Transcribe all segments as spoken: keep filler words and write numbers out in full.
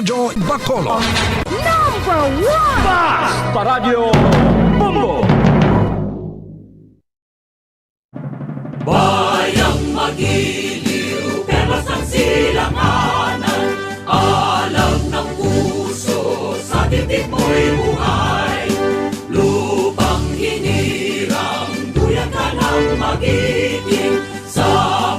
Radyo Bacolod. Number one! Basta Radyo Bombo! Bayang magiliw, perlas ng silanganan, alam ng puso, sa titik mo'y buhay. Lupang hinirang, duyan ka ng magiting, sa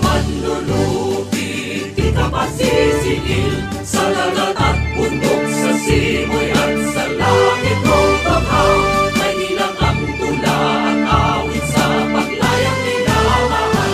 manlulupi, di ka pasisingil, sa dagat at bundok, sa simoy at sa langit mong bangha. Maynila ang tula at awit sa paglayang minamahal.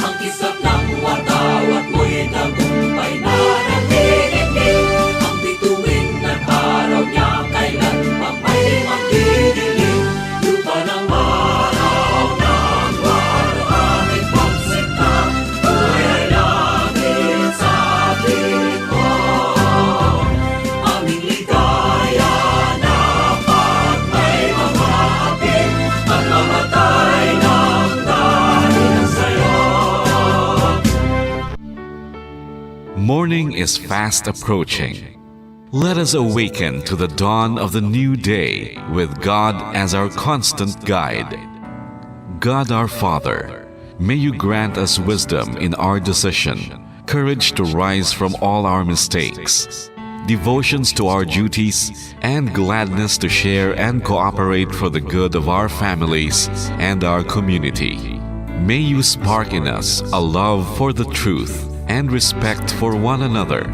Ang kislap ng watawat mo'y tagumpay na nanginginig. Ang bituin ng araw niya kailan pa may magdidilim. Lupa ng araw ng waluhan ay pagsinta. Kulay langit sa tingin mo. Aming ligaya na pag may mga hapit, pagmamatay ng dahil sa'yo. Morning is fast approaching. Let us awaken to the dawn of the new day with God as our constant guide. God our Father, may you grant us wisdom in our decision, courage to rise from all our mistakes, devotions to our duties, and gladness to share and cooperate for the good of our families and our community. May you spark in us a love for the truth and respect for one another.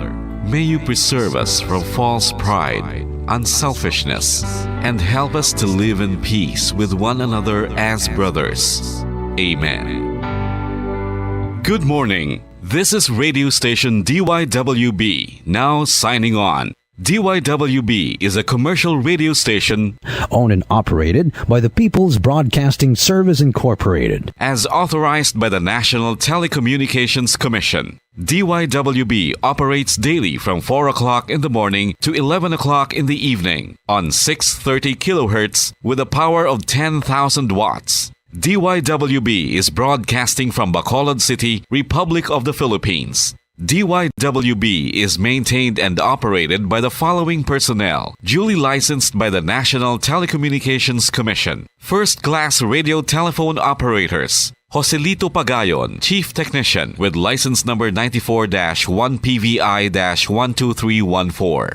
May you preserve us from false pride, unselfishness, and help us to live in peace with one another as brothers. Amen. Good morning. This is radio station D Y W B, now signing on. D Y W B is a commercial radio station owned and operated by the People's Broadcasting Service Incorporated. As authorized by the National Telecommunications Commission. D Y W B operates daily from four o'clock in the morning to eleven o'clock in the evening on six thirty kilohertz with a power of ten thousand watts. D Y W B is broadcasting from Bacolod City, Republic of the Philippines. D Y W B is maintained and operated by the following personnel, duly licensed by the National Telecommunications Commission. First-class radio telephone operators, Joselito Pagayon, Chief Technician, with license number ninety-four dash one P V I dash one two three one four.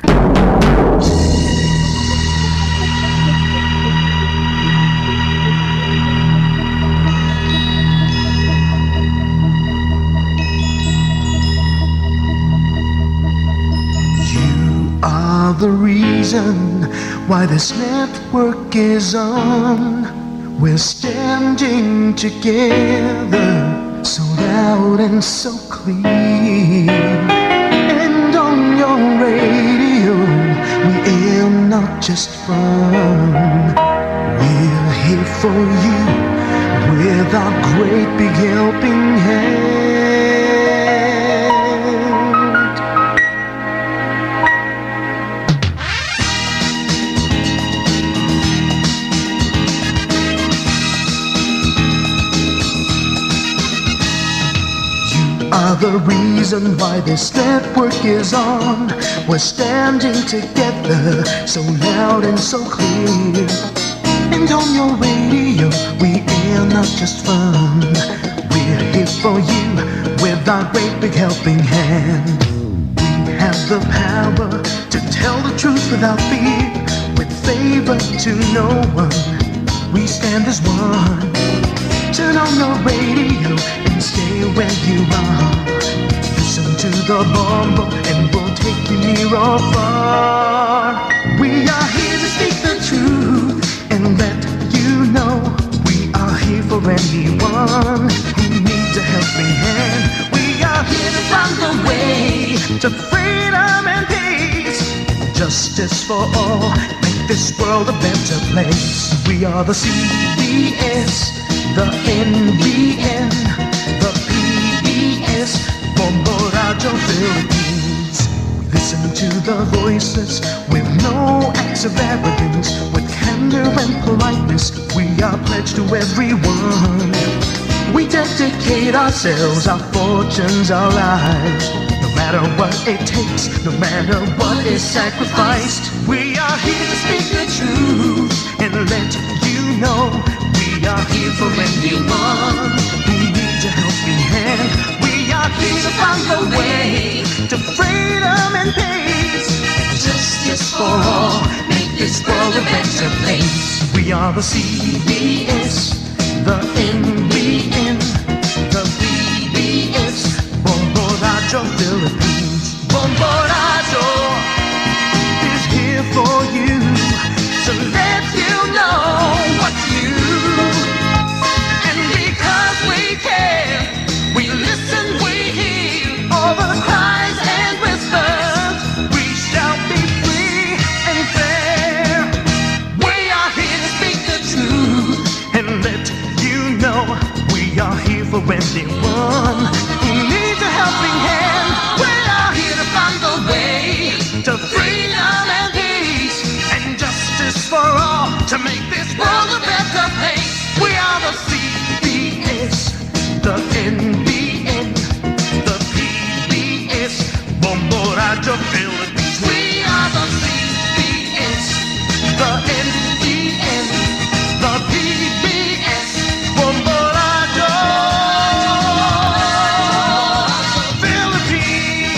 You are the reason why this network is on. We're standing together, so loud and so clear. And on your radio, we aim not just fun. We're here for you with our great big helping hand. You are the reason why this network is on. We're standing together, so loud and so clear. And on your radio, we air not just fun. We're here for you with our great big helping hand. We have the power to tell the truth without fear, with favor to no one. We stand as one. Turn on your radio and stay where you are. Listen to the Bombo and we'll take you near or far. We are here to speak the truth and let you know we are here for anyone who needs a helping hand. We are here to find the way to freedom and peace, justice for all, make this world a better place. We are the C B S, the N B N, the P B S, Bombo Radyo Philippines. We listen to the voices with no acts of arrogance, with candor and politeness. We are pledged to everyone. We dedicate ourselves, our fortunes, our lives. No Matter what it takes, no matter what is sacrificed, we are here to speak the truth and let you know we are here for anyone who needs a helping hand. We are here to find the way to freedom and peace and justice for all. Make this world a better place. We are the C B S, the N B N, the P B S, Bombo Radyo Philippines. Bombo Radyo is here for you to let you know what's new. And because we care, we listen, we hear all the cries and whispers. We shall be free and fair. We are here to speak the truth and let you know we are here for anyone who needs a helping hand. We are here to find the way to freedom and peace and justice for all to make this world a better place. We are the C B S, the N B N, the P B S, Bombo Radyo Philippines. We are the C B S, the N B N, the P B S, Bombo Radyo Philippines.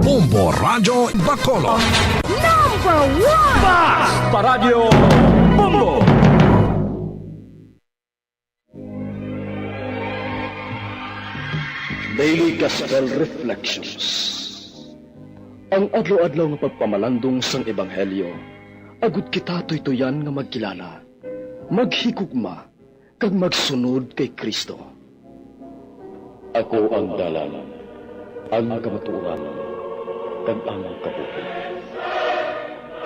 Bombo Radyo Bacolod. Number one! Basta Radyo Bombo! Daily Gospel Reflections. Ang adlaw-adlaw nga pagpamalandong sang Ebanghelyo, agud kita tuytoyan nga magkilala, maghigugma, kag magsunod kay Cristo. Ako ang dalan, ang kamatuoran, kag ang kabuhi.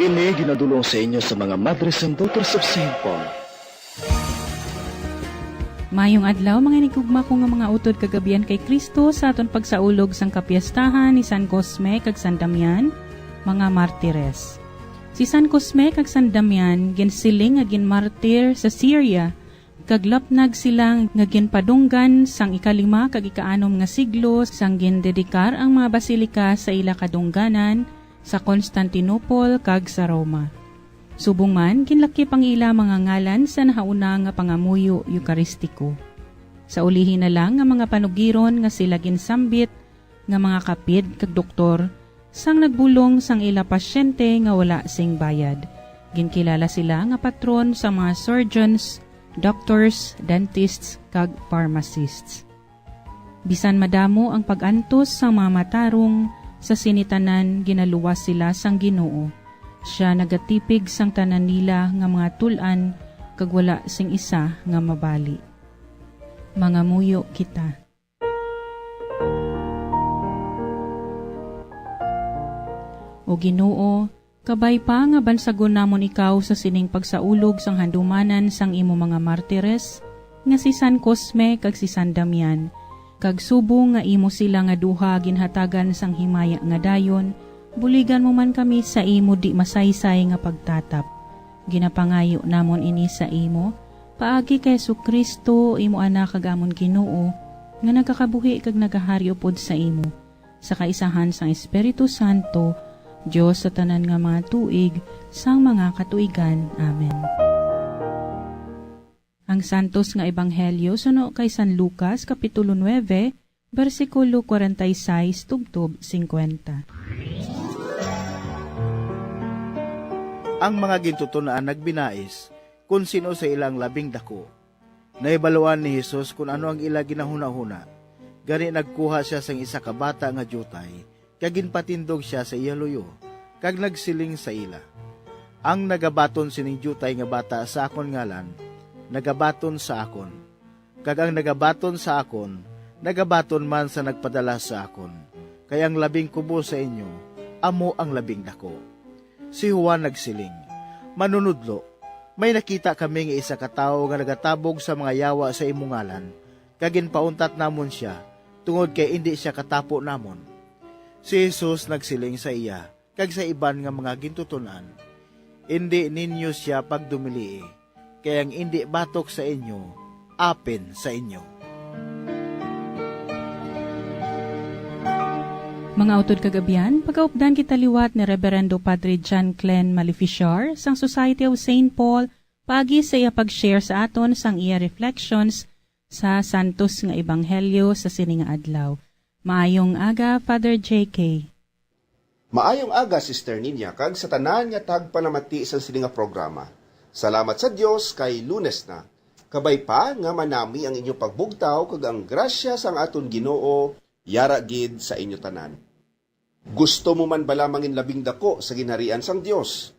Ini ginadul-ong sa inyo sa mga Madres and Daughters of Saint Paul. Mayong adlaw, mga hinigugma ko nga mga utod kag abyan kay Cristo, sa aton pagsaulog sang kapiestahan ni San Cosme kag San Damian, mga martires. Si San Cosme kag San Damian ginsiling nga ginmartir sa Syria, kag lapnag sila nga ginpadunggan sang ikalima kag ikaanom nga siglo, sang gindedikar ang mga basilika sa ila kadungganan sa Constantinople kag sa Roma. Subong man, ginlakip ang ila mga ngalan sa nahauna nga pangamuyo Eukaristiko. Sa ulihi na lang nga mga panugiron nga sila ginsambit nga mga kapid kag doktor sang nagbulong sang ila pasyente nga wala sing bayad. Ginkilala sila nga patron sa mga surgeons, doctors, dentists, kag pharmacists. Bisan madamo ang pag-antos sang mga matarong, sa sini tanan ginaluwas sila sang Ginoo. Sia nagatipig sang tanan nila nga mga tul-an, kag wala sing isa nga mabali. Mangamuyo kita. O Ginoo, kabay pa nga bansagon namon ikaw sa sining pagsaulog sang handumanan sang imo mga martires, nga si San Cosme kag si San Damian, kag subong nga imo sila nga duha ginhatagan sang himaya nga dayon, buligan mo man kami sa imo di masaysay nga pagtatap. Ginapangayo namon ini sa imo, paagi kay Jesu-Cristo, imo Anak kag amon Ginoo, nga nagakabuhi kag nagahari upod sa imo, sa kaisahan sang Espiritu Santo, Dios sa tanan nga mga tuig, sang mga katuigan. Amen. Ang Santos nga Ebanghelyo suno kay San Lucas, Kapitulo nuebe, bersikulo kwarenta y seis tubtob singkwenta. Ang mga gintuton-an nagbinais kon sin-o sa ila ang labing daku. Nahibaluan ni Jesus kon ano ang ila ginahunahuna, gani nagkuha sia sang isa ka bata nga diutay kag ginpatindog sia sa iya luyo, kag nagsiling sa ila, "Ang nagabaton sining diutay nga bata sa akon ngalan, nagabaton sa akon, kag ang nagabaton sa akon, nagabaton man sa nagpadala sa akon, kay ang labing kubos sa inyo amo ang labing daku." Si Juan nagsiling, "Manunodlo, may nakita kami nga isa ka tawo nga nagatabog sa mga yawa sa imo ngalan, kag ginpauntat namon sia, tungod kay indi sia katapo namon." Si Jesus nagsiling sa iya kag sa iban nga mga gintuton-an, "Indi ninyo sia pagdumilii. kay ang indi batok sa inyo, apin sa inyo. Mga utod kag abyan, pagaupdan kita liwat ni Reverendo Padre John Glenn Maleficar sang Society of Saint Paul paagi sa iya pag-share sa aton sang iya reflections sa santos nga ebanghelyo sa sini nga adlaw. Maayong aga, Father J K. Maayong aga, Sister Ninya, kag sa tanan nga tagpanamati sa sini nga programa. Salamat sa Dios kay Lunes na. Kabay pa nga manami ang inyo pagbugtaw kag ang grasya sang aton Ginoo yara gid sa inyo tanan. Gusto mo man bala mangin labing dako sa ginharian sang Dios?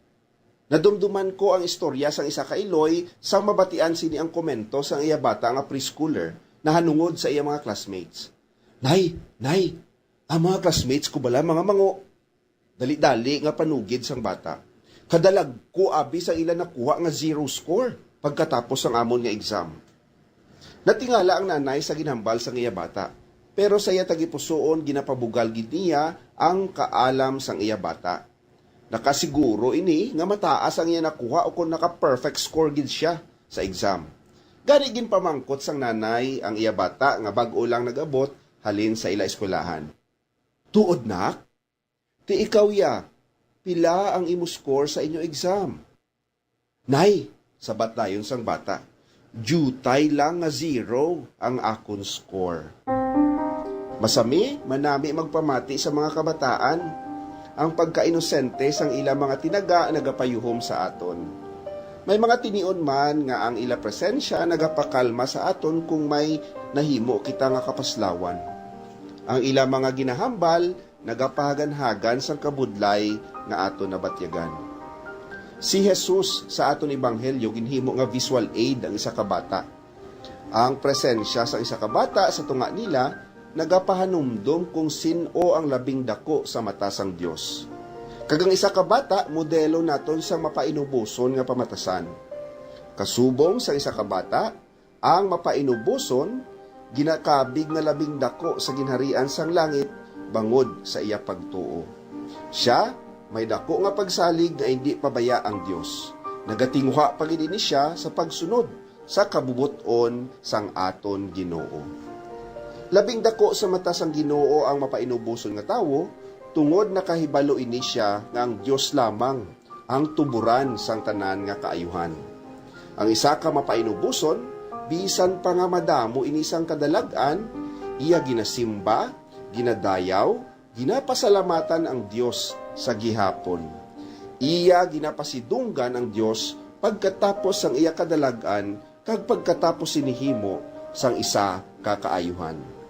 Nadumduman ko ang istorya sang isa ka iloy sang mabatian sini ang komento sang iya bata nga preschooler nahanungod sa iya mga classmates. "Nay, nay, ang mga classmates ko bala mga mango." Dali-dali nga panugid sang bata. "Kadalagko abi sang ila nakuha nga zero score pagkatapos sang amon nga exam." Natingala ang nanay sa ginhambal sang iya bata, pero sa iya tagipusoon ginapabugal gid niya ang kaalam sang iya bata. Nakasiguro ini nga mataas ang iya nakuha ukon naka-perfect score gid sia sa exam. Gani ginpamangkot sang nanay ang iya bata nga bag-o lang nag-abot halin sa ila eskwelahan. "Tuod, nak? Ti ikaw ya, pila ang imo score sa inyo exam?" "Nay," sabat dayon sang bata, "diutay lang nga zero ang akon score." Masami, manami magpamati sa mga kabataan. Ang pagkainosente sang ila mga tinaga nagapayuhom sa aton. May mga tinion man nga ang ila presensya nagapakalma sa aton kung may nahimo kita nga kapaslawan. Ang ila mga ginahambal nagapahaganhagan sang kabudlay nga aton nabatyagan. Si Jesus sa aton ebanghelyo ginhimo nga visual aid ang isa ka bata. Ang presensya sang isa ka bata sa tunga nila nagapahanumdom kung sin-o ang labing dako sa mata sang Dios. Kag ang isa ka bata modelo naton sang mapainuboson nga pamatasan. Kasubong sang isa ka bata, ang mapainuboson ginakabig nga labing dako sa ginharian sang langit bangod sa iya pagtuo. Sia may dako nga pagsalig nga indi pabaya ang Dios. Nagatinguha pa gid ini sia sa pagsunod sa kabubot-on sang aton Ginoo. Labing dako sa mata sang Ginoo ang mapainuboson nga tawo, tungod nakahibalo ini sia nga ang Dios lamang ang tuboran sang tanan nga kaayuhan. Ang isa ka mapainuboson, bisan pa nga madamo ini sang kadalag-an, iya ginasimba, ginadayaw, ginapasalamatan ang Dios sa gihapon. Iya ginapasidunggan ang Dios pagkatapos sang iya kadalag-an kag pagkatapos sini himo sang isa ka kaayuhan.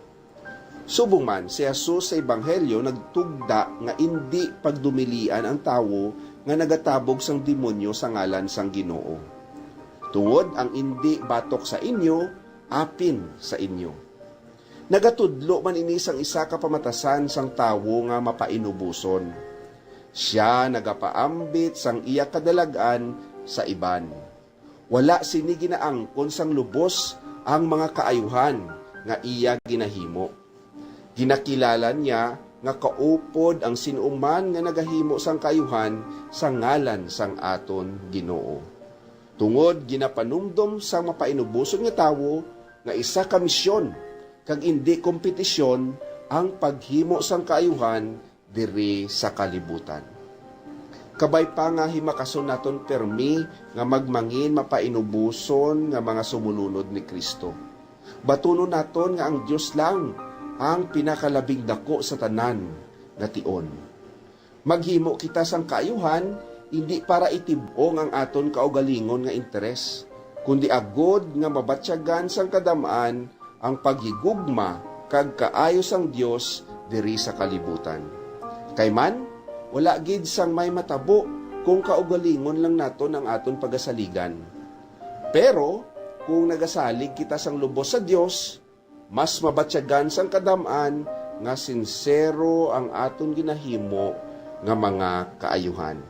Subong man, si Jesus sa Ebanghelyo nagtugda nga indi pagdumilian ang tawo nga nagatabog sang demonyo sa ngalan sang Ginoo. Tungod ang indi batok sa inyo, apin sa inyo. Nagatudlo man ini sang isa ka pamatasan sang tawo nga mapainuboson. Sia nagapaambit sang iya kadalag-an sa iban. Wala sini ginaangkon sang lubos ang mga kaayuhan nga iya ginahimo. Ginakilala niya nga kaupod ang sin-o man nga nagahimo sang kaayuhan sa ngalan sang aton Ginoo. Tungod ginapanumdom sang mapainuboson nga tawo nga isa ka misyon kag indi kompetisyon ang paghimo sang kaayuhan diri sa kalibutan. Kabay pa nga himakason naton pirmi nga magmangin mapainuboson nga mga sumulunod ni Cristo. Batunon naton nga ang Dios lang ang pinakalabing dako sa tanan nga tion. Maghimo kita sang kaayuhan, indi para itib-ong ang aton kaugalingon nga interes, kundi agod nga mabatyagan sang kadam-an ang paghigugma kag kaayo sang Dios diri sa kalibutan. Kay man, wala gid sang may matabo kung kaugalingon lang naton ang aton pagasaligan. Pero kung nagasalig kita sang lubos sa Dios, mas mabatyagan sang kadam-an nga sinsero ang aton ginahimo nga mga kaayuhan.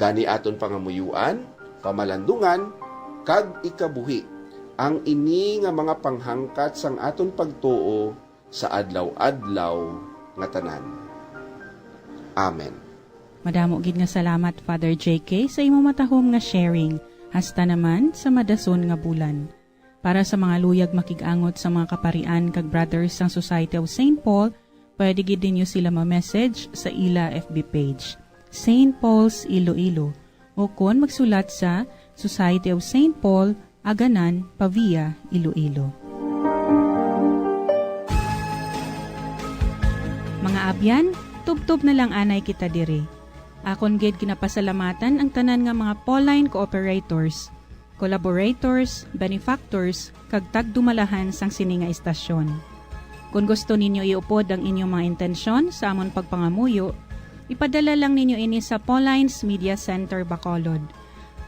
Gani aton pangamuyuan, pamalandungan, kag ikabuhi ang ini nga mga panghangkat sang aton pagtuo sa adlaw-adlaw nga tanan. Amen. Madamo gid nga salamat, Father J K, sa imo matahom nga sharing. hasta naman sa madason nga bulan. Para sa mga luyag makig-angot sa mga kaparian kag brothers sang Society of Saint Paul, pwede gid ninyo sila ma-message sa ila F B page, Saint Paul's Iloilo, o kon magsulat sa Society of Saint Paul, Aganan, Pavia, Iloilo. Mga abyan, tubtob na lang anay kita diri. Akon gid ginapasalamatan ang tanan nga mga Pauline cooperators, collaborators, benefactors, kag tagdumalahan sang sini nga istasyon. Kon gusto ninyo iupod ang inyong mga intensyon sa amon pagpangamuyo, ipadala lang ninyo ini sa Pauline's Media Center, Bacolod,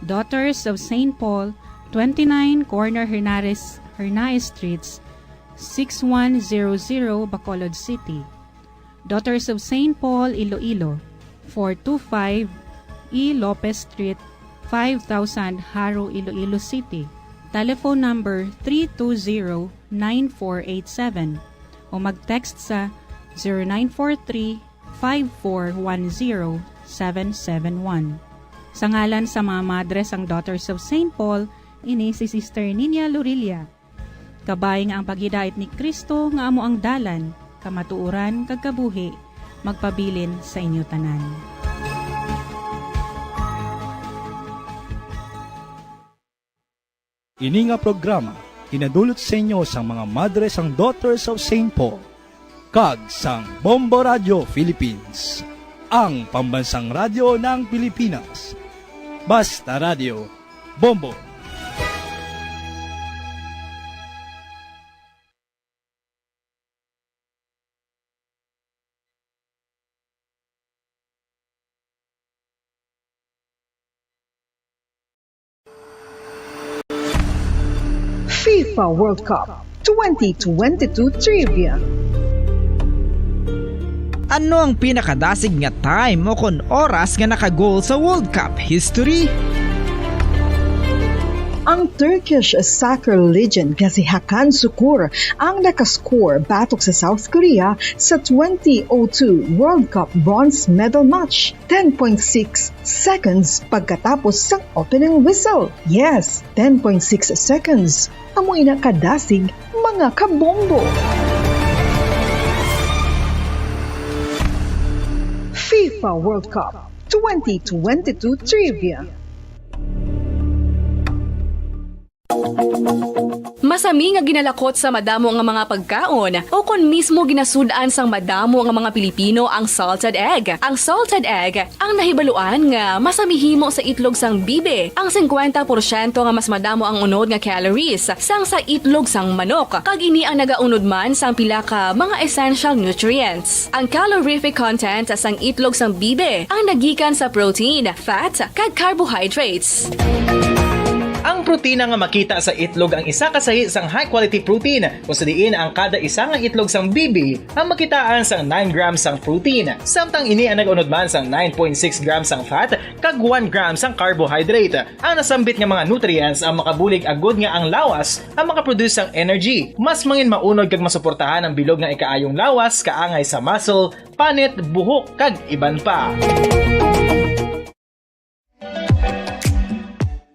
Daughters of Saint Paul, twenty-nine Corner Hernares, Hernaez Streets, six one zero zero, Bacolod City. Daughters of Saint Paul, Iloilo, four two five E Lopez Street, five thousand, Jaro, Iloilo City. Telephone number three two zero, nine four eight seven o mag-text sa zero nine four three, five four one zero, seven seven one. Sa ngalan sa mga madre sang Daughters of Saint Paul, ini si Sister Nina Lorilla. Kabay nga ang paghidait ni Cristo nga amo ang dalan, kamatuoran, kag kabuhi, magpabilin sa inyo tanan. Ini nga programa ginadulot sa inyo sang mga madre sang Daughters of Saint Paul kag sang Bombo Radio Philippines, ang pambansang radyo ng Pilipinas. Basta Radio, Bombo. FIFA World Cup twenty twenty-two Trivia. Ano ang pinakadasig nga time o kon oras nga naka-goal sa World Cup history? Ang Turkish soccer legend nga si Hakan Sukur ang nakascore batok sa South Korea sa twenty oh two World Cup bronze medal match, ten point six seconds pagkatapos sang opening whistle. Yes, ten point six seconds. Amo ina kadasig, mga kabombo. FIFA World Cup twenty twenty-two Trivia. Masami nga ginalakot sa madamo nga mga pagkaon, o kon mismo ginasud-an sang madamo nga mga Pilipino ang salted egg. Ang salted egg ang nahibaluan nga masami himo sa itlog sang bibi. Ang singkwenta porsyento nga mas madamo ang unod nga calories sang sa itlog sang manok, kag ini ang nagaunod man sang pila ka mga essential nutrients. Ang calorific content sang itlog sang bibi ang nagikan sa protein, fat, kag carbohydrates. Ang protina nga makita sa itlog ang isa ka sahi sang high-quality protein, kung sa diin ang kada isa nga itlog sang bibi ang makitaan sang nine grams sang protein, samtang ini ang nag-unod man sang nine point six grams sang fat kag one gram sang carbohydrate. Ang nasambit nga mga nutrients ang makabulig agud nga ang lawas ang makaproduce sang energy, mas mangin maunod kag masuportahan ang bilog nga ikaayong lawas kaangay sa muscle, panit, buhok, kag iban pa.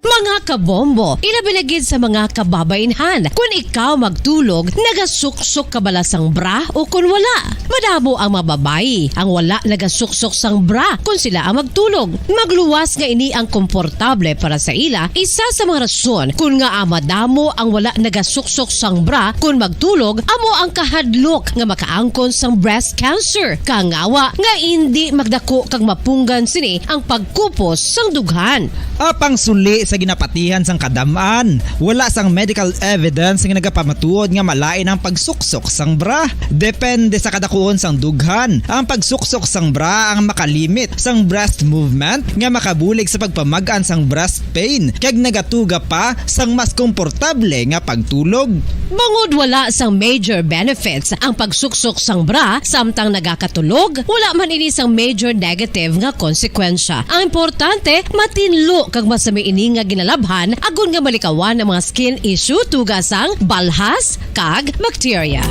Mga kabombo, ilabi na gid sa mga kababainhan, kun ikaw magtulog, nagasuksok ka bala sang bra o kun wala? Madamo ang mga babayi ang wala nagasuksok sang bra kun sila ang magtulog. Magluwas nga ini ang komportable para sa ila. Isa sa mga rason kun ngaa madamo ang wala nagasuksok sang bra kun magtulog amo ang kahadlok nga makaangkon sang breast cancer, kangawa nga indi magdako kag mapunggan sini ang pagkupos sang dughan. Apang suli sa ginapatihan sang kadam-an, wala sang medical evidence nga nagapamatuod nga malain ang pagsuksok sang bra. Depende sa kadakuon sang dughan, ang pagsuksok sang bra ang makalimit sang breast movement nga makabulig sa pagpamag-an sang breast pain kag nagatuga pa sang mas komportable nga pagtulog. Bangod wala sang major benefits ang pagsuksok sang bra samtang nagakatulog, wala man ini sang major negative nga konsekwensya. Ang importante, matinlo kag masami ini nga ginalabhan agod nga malikawan ang mga skin issue tuga sang balhas kag bacteria.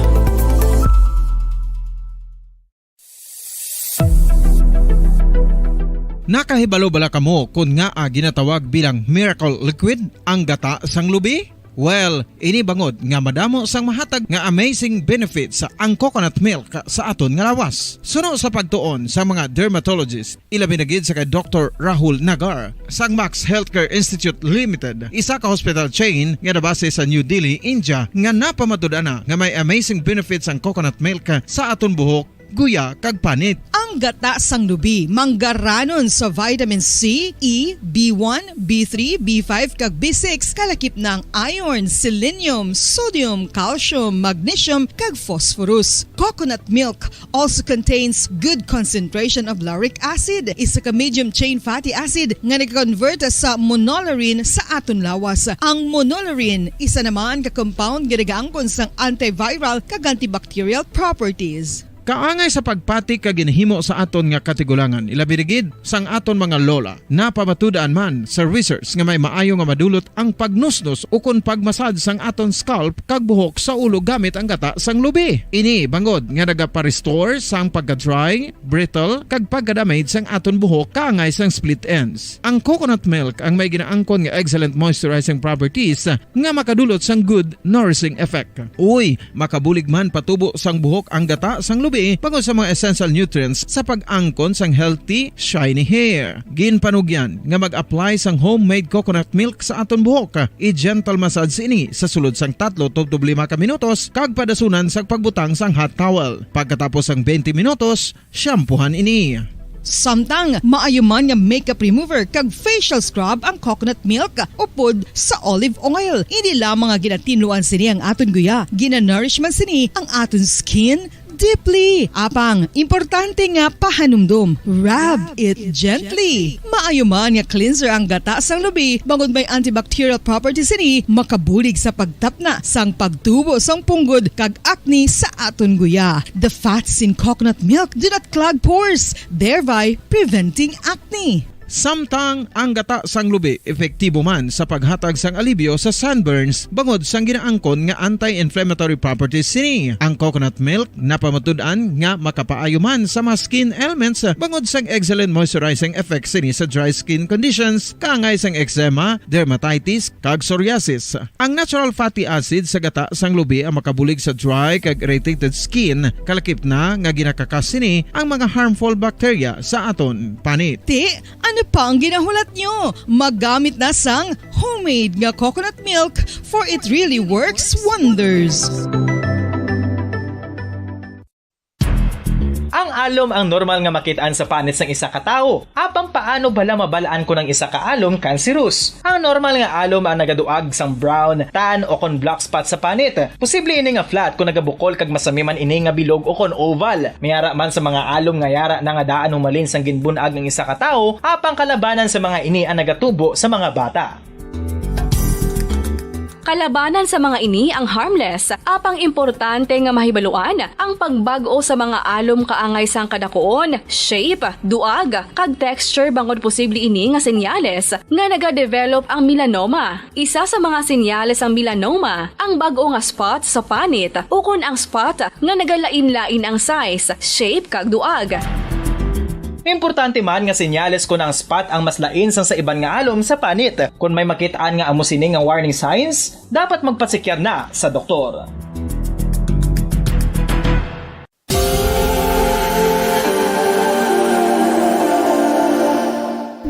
Nakahibalo bala kamo kon ngaa ginatawag bilang miracle liquid ang gata sang lubi? Well, ini bangod nga madamo sang mahatag nga amazing benefits ang coconut milk sa aton nga lawas. Suno sa pagtuon sa mga dermatologist, ilabi na gid sa kay Doktor Rahul Nagar sang Max Healthcare Institute Limited, isa ka hospital chain nga nabase sa New Delhi, India, nga napamatud-an na nga may amazing benefits ang coconut milk sa aton buhok, guya, kag panit. Ang gata sang lubi manggaranon sa vitamin C, E, B one, B three, B five, kag B six, kalakip na ang iron, selenium, sodium, calcium, magnesium, kag phosphorus. Coconut milk also contains good concentration of lauric acid, isa ka medium chain fatty acid nga nag-convert sa monolaurin sa aton lawas. Ang monolaurin isa naman ka compound nga nagaangkon sang antiviral kag antibacterial properties. Kaangay sa pagpati kag ginahimo sa aton nga katigulangan, ilabi na gid sang aton mga lola. Napamatud-an man sa research nga may maayo nga madulot ang pagnusnos ukon pagmasad sang aton scalp kag buhok sa ulo gamit ang gata sang lubi. Ini bangod nga nagapa-restore sang pagka-dry, brittle, kag pagka-damage sang aton buhok kaangay sang split ends. Ang coconut milk ang may ginaangkon nga excellent moisturizing properties nga makadulot sang good nourishing effect. Uy, makabulig man patubo sang buhok ang gata sang lubi bangod sa mga essential nutrients sa pag-angkon sang healthy, shiny hair. Ginpanugyan nga mag-apply sang homemade coconut milk sa aton buhok. I-gentle massage ini sa sulod sang tatlo tubtob lima ka minutos kag padasunan sang pagbutang sang hot towel. Pagkatapos sang twenty minutos, shampoohan ini. Samtang maayo man nga makeup remover kag facial scrub ang coconut milk upod sa olive oil. Hindi lamang nga ginatinluan sini ang aton guya, ginanourish man sini ang aton skin deeply. Apang, importante nga pahanumdom, rub it gently. Maayo man nga cleanser ang gata sang lubi, bangod may antibacterial properties sini, makabulig sa pagtapna sang pagtubo sang punggod kag acne sa aton guya. The fats in coconut milk do not clog pores, thereby preventing acne. Samtang ang gata sang lubi epektibo man sa paghatag sang alibyo sa sunburns bangod sang ginaangkon nga anti-inflammatory properties sini. Ang coconut milk napamatud-an nga makapaayo man sa mga skin ailments bangod sang excellent moisturizing effects sini sa dry skin conditions, kaangay sang eczema, dermatitis, kag psoriasis. Ang natural fatty acid sa gata sang lubi ang makabulig sa dry kag irritated skin, kalakip na nga ginakakas sini ang mga harmful bacteria sa aton panit. Ti, ano pa ang ginahulat nyo? Magamit na sang homemade nga coconut milk, for it really works wonders. Ang alom ang normal nga makit-an sa panit sang isa ka tawo. Apang paano bala mabal-an kon ang isa ka alom kanserus? Ang normal nga alom ang nagaduag sang brown, tan, o kon black spot sa panit. Posible ini nga flat kon nagabukol kag masami man ini nga bilog o kon oval. May ara man sa mga alom nga yara na nga daan humalin sang ginbun-ag ang isa ka tawo, apang kalabanan sa mga ini ang nagatubo sa mga bata. Kalabanan sa mga ini ang harmless, apang importante nga mahibaluan ang pagbag-o sa mga alom kaangay sang kadakuon, shape, duag, kag texture, bangod posible ini nga senyales nga nagadevelop ang melanoma. Isa sa mga senyales sang melanoma ang bag-o nga spot sa panit ukon ang spot nga nagalain-lain ang size, shape, kag duag. Importante man nga senyales kon ang spot ang mas lain sang sa iban nga alom sa panit. Kon may makit-an nga amo sini nga warning signs, dapat magpatsikyar na sa doktor.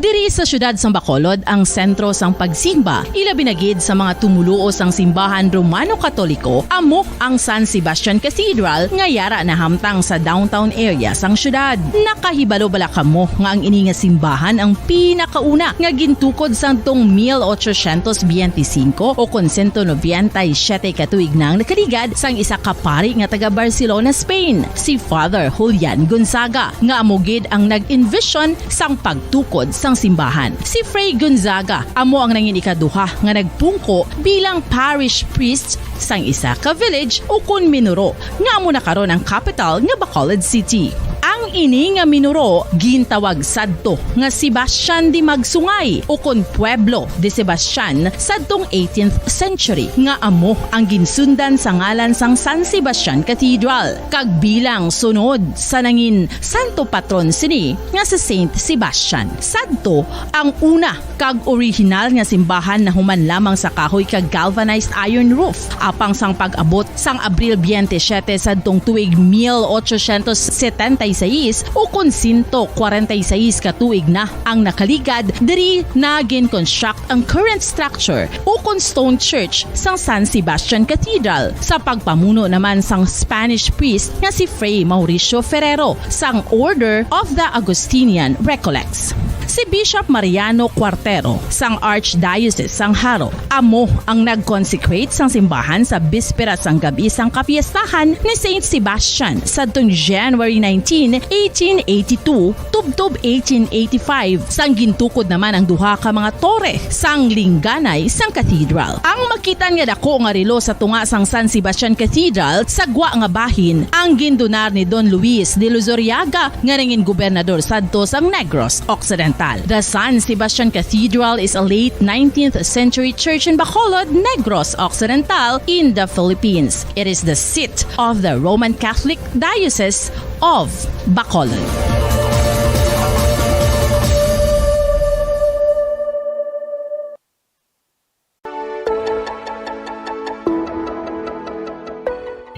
Diri sa siyudad sang Bacolod ang sentro sang pagsimba, ilabi na gid sa mga tumoluo sang simbahan Romano-Katoliko, amo ang San Sebastian Cathedral nga yara nahamtang sa downtown area sang siyudad. Nakahibalo bala kamo nga ang ini nga simbahan ang pinakauna nga gintukod sadtong mil ochocientos biyente singko o kon sento nobenta y siyete ka tuig na ang nakaligad sang isa ka pari nga taga Barcelona, Spain, si Father Julian Gonzaga, nga amo gid ang nag-envision sang pagtukod sang simbahan. Si Fray Gonzaga amo ang nangin ikaduha nga nagpungko bilang parish priest sang isa ka village ukon minuro, nga amo na karon ang kapital nga Bacolod City. Ang Ang ini nga minuro gintawag sadto nga Sebastian de Magsungay, ukon Pueblo de Sebastian, sadtong eighteenth century, nga amo ang ginsundan sa ngalan sang San Sebastian Cathedral, kag bilang sunod sa nangin santo patron sini nga si Saint Sebastian. Sadto ang una kag orihinal nga simbahan nahuman lamang sa kahoy kag galvanized iron roof, apang sang pag-abot sang Abril twenty-seven sadtong tuig mil ochocientos setenta y seis, ukon sento kwarenta y seis ka tuig na ang nakaligad, diri na gin-construct ang current structure, ukon stone church, sang San Sebastian Cathedral, sa pagpamuno naman sang Spanish priest nga si Fray Mauricio Ferrero sang Order of the Augustinian Recollects. Si Bishop Mariano Cuartero sang Archdiocese sang Jaro amo ang nag-consecrate sang simbahan sa bispera sang gab-i sang kapiestahan ni Saint Sebastian sadtong January nineteen, eighteen eighty-two, tubtob eighteen eighty-five, sang gintukod naman ang duha ka mga tore sang lingganay sang cathedral. Ang makitan nga dako nga relo sa tunga sang San Sebastian Cathedral sa gwa nga bahin ang gindonar ni Don Luis de Luzuriaga, nga nangin gobernador sadto sang Negros Occidental. The San Sebastian Cathedral is a late nineteenth century church in Bacolod, Negros Occidental, in the Philippines. It is the seat of the Roman Catholic Diocese of Bacolod.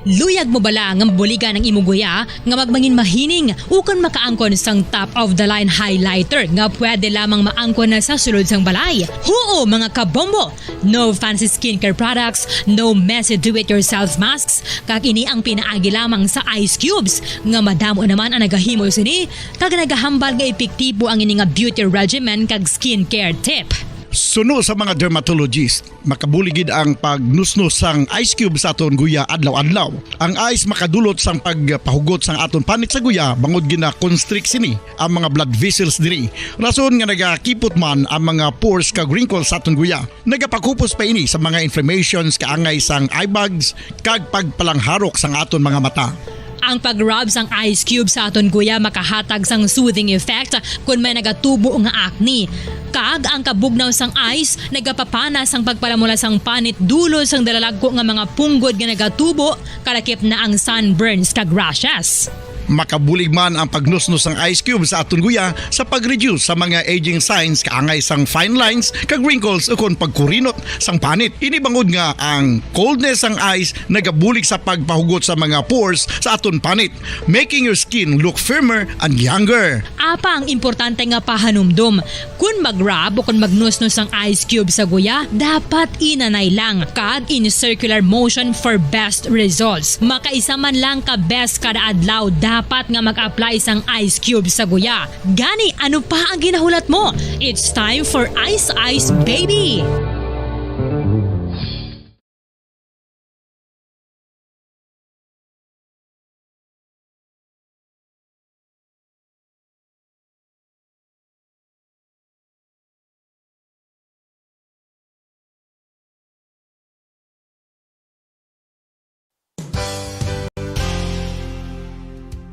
Luyag mo bala nga mabuligan ang imo guya nga magmangin mahining ukon makaangkon sang top-of-the-line highlighter nga pwede lamang maangkon na sa sulod sang balay? Huo, mga kabombo! No fancy skincare products, no messy do-it-yourself masks, kag ini ang pinaagi lamang sa ice cubes nga madamo naman ang nagahimo sini kag nagahambal nga epektibo ang ini nga beauty regimen kag skincare tip. Suno sa mga dermatologist, makabulig gid ang pagnusnos sang ice cube sa aton guya adlaw-adlaw. Ang ice makadulot sang pagpahugot sang aton panit sa guya bangod gina-constrict sini ang mga blood vessels diri. Rason nga nagakipot man ang mga pores kag wrinkles sa aton guya. Nagapakupos pa ini sa mga inflammations kaangay sang eye bags kag pagpalangharok sang aton mga mata. Ang pag-rub sang ice cube sa aton guya makahatag sang soothing effect kon may nagatubo nga acne. Kag ang kabugnaw sang ice nagapapana sang pagpalamula sang panit dulot sang dalalagko nga mga punggod nga nagatubo, kalakip na ang sunburns kag rashes. Makabulig man ang pagnusnos sang ice cube sa aton guya sa pag-reduce sa mga aging signs kaangay sang fine lines kag wrinkles ukon pagkurinot sang panit. Ini bangod nga ang coldness sang ice nagabulig sa pagpahugot sa mga pores sa aton panit, making your skin look firmer and younger. Apang importante nga pahanumdom, kon mag-rub o kon magnusnos ang ice cube sa guya, dapat inanay lang kag in circular motion for best results. Makaisa man lang ka beses kada adlaw dapat nga mag-apply sang ice cube sa guya. Gani, ano pa ang ginahulat mo? It's time for Ice Ice Baby!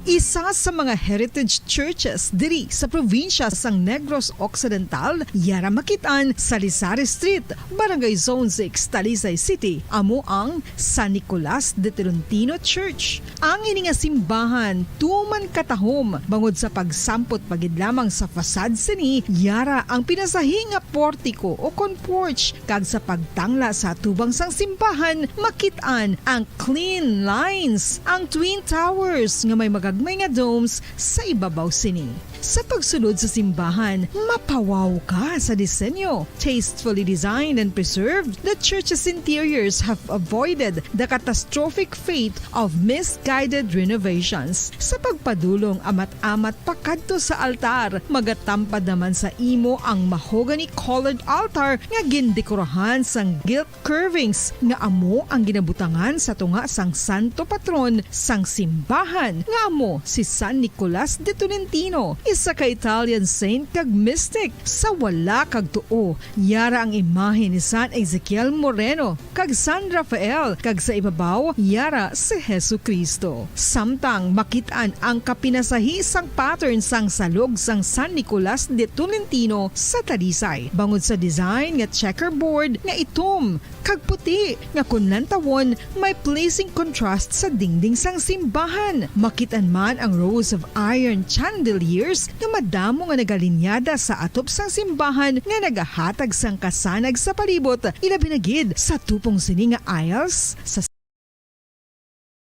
Isa sa mga heritage churches diri sa probinsya sang Negros Occidental, yara makit-an sa Lizares Street, Barangay Zone six, Talisay City, amo ang San Nicolas de Tolentino Church. Ang ini nga simbahan tuman katahom bangod sa pagsampot pa gid lamang sa facade sini, yara ang pinasahi nga portiko o kon porch, kag sa pagtangla sa atubang sang simbahan, makit-an ang clean lines, ang twin towers nga may magagmay nga domes sa ibabaw sini. Sa pagsulod sa simbahan, mapawaw ka sa disenyo. Tastefully designed and preserved, the church's interiors have avoided the catastrophic fate of misguided renovations. Sa pagpadulong amat-amat pakadto sa altar, magatampad naman sa imo ang mahogany-colored altar nga gindekorahan sang gilt curvings nga amo ang ginabutangan sa tunga sang santo patron sang simbahan, nga amo si San Nicolas de Tolentino. Isa ka Italian saint kag mystic sa wala kag tuo, yara ang imahe ni San Ezekiel Moreno kag San Rafael, kag sa ibabaw yara si Jesu-Cristo. Samtang makit-an ang kapinasahi sang pattern sang salog sang San Nicolas de Tolentino sa Talisay, bangod sa design nga checkerboard nga itom kag puti nga kon lantawon may pleasing contrast sa dingding sang simbahan. Makit-an man ang rows of iron chandeliers nga madamo nga nagalinyada sa atop sang simbahan nga nagahatag sang kasanag sa palibot, ilabi na gid sa tupong sini nga aisles sa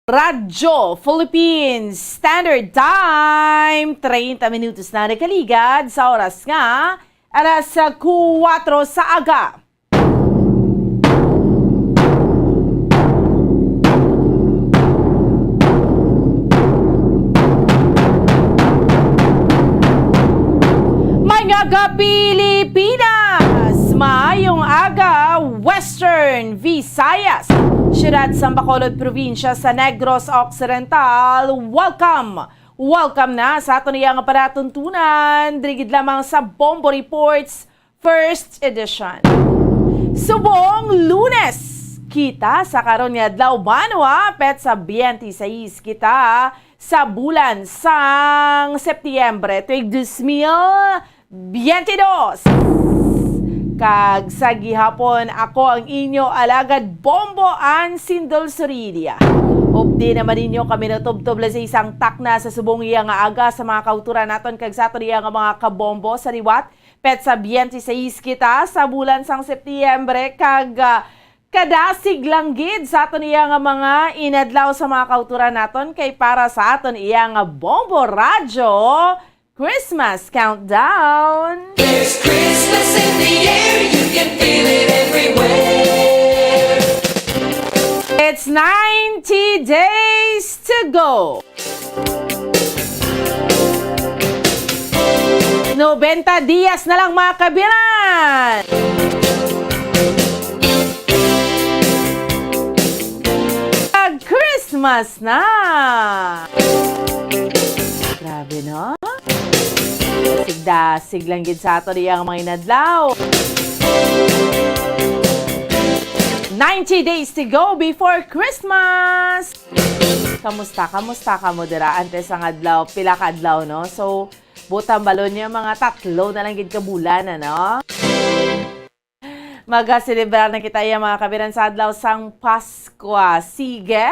Radyo Philippines Standard Time, treinta minutos na nakaligad sa oras nga alas kuwatro sa aga. Mga ka-Pilipinas, maayong aga, Western Visayas, siyudad sang Bacolod, probinsya sa Negros Occidental. Welcome! Welcome na sa aton iya nga palatuntunan, diri gid lamang sa Bombo Reports First Edition. Subong Lunes kita sa karon nga adlaw, banwa, petsa twenty-six kita sa bulan sang Septiembre, tuig dos mil veintidós. Kag sa gihapon, ako ang inyo alagad Bombo Ann Sindol Surilia. Updi naman ninyo kami natubtob lang sa isang takna sa subong iya nga aga sa mga kauturan naton kag sa aton iya nga mga kabombo sa liwat. Petsa twenty-six kita sa bulan sang Septiembre kag, ah, kadasig lang gid sa aton iya nga mga inadlaw sa mga kauturan naton kay para sa aton iya nga Bombo Radyo Christmas Countdown. There's Christmas in the air, you can feel it everywhere. It's ninety days to go. Nobenta dias na lang, mga kabiran. Pag Christmas na. Grabe, no? Dasig-dasig lang gid sa ato diyang mga inadlaw. Ninety days to go before Christmas. Kamusta? Kamusta kamo dira antes ang adlaw? Pila ka adlaw, no? So, butang balon niya, mga tatlo na lang gid ka bulan, ano? Magaselebrar na kita, iya, mga kabiran, sa adlaw sang Paskwa. Sige,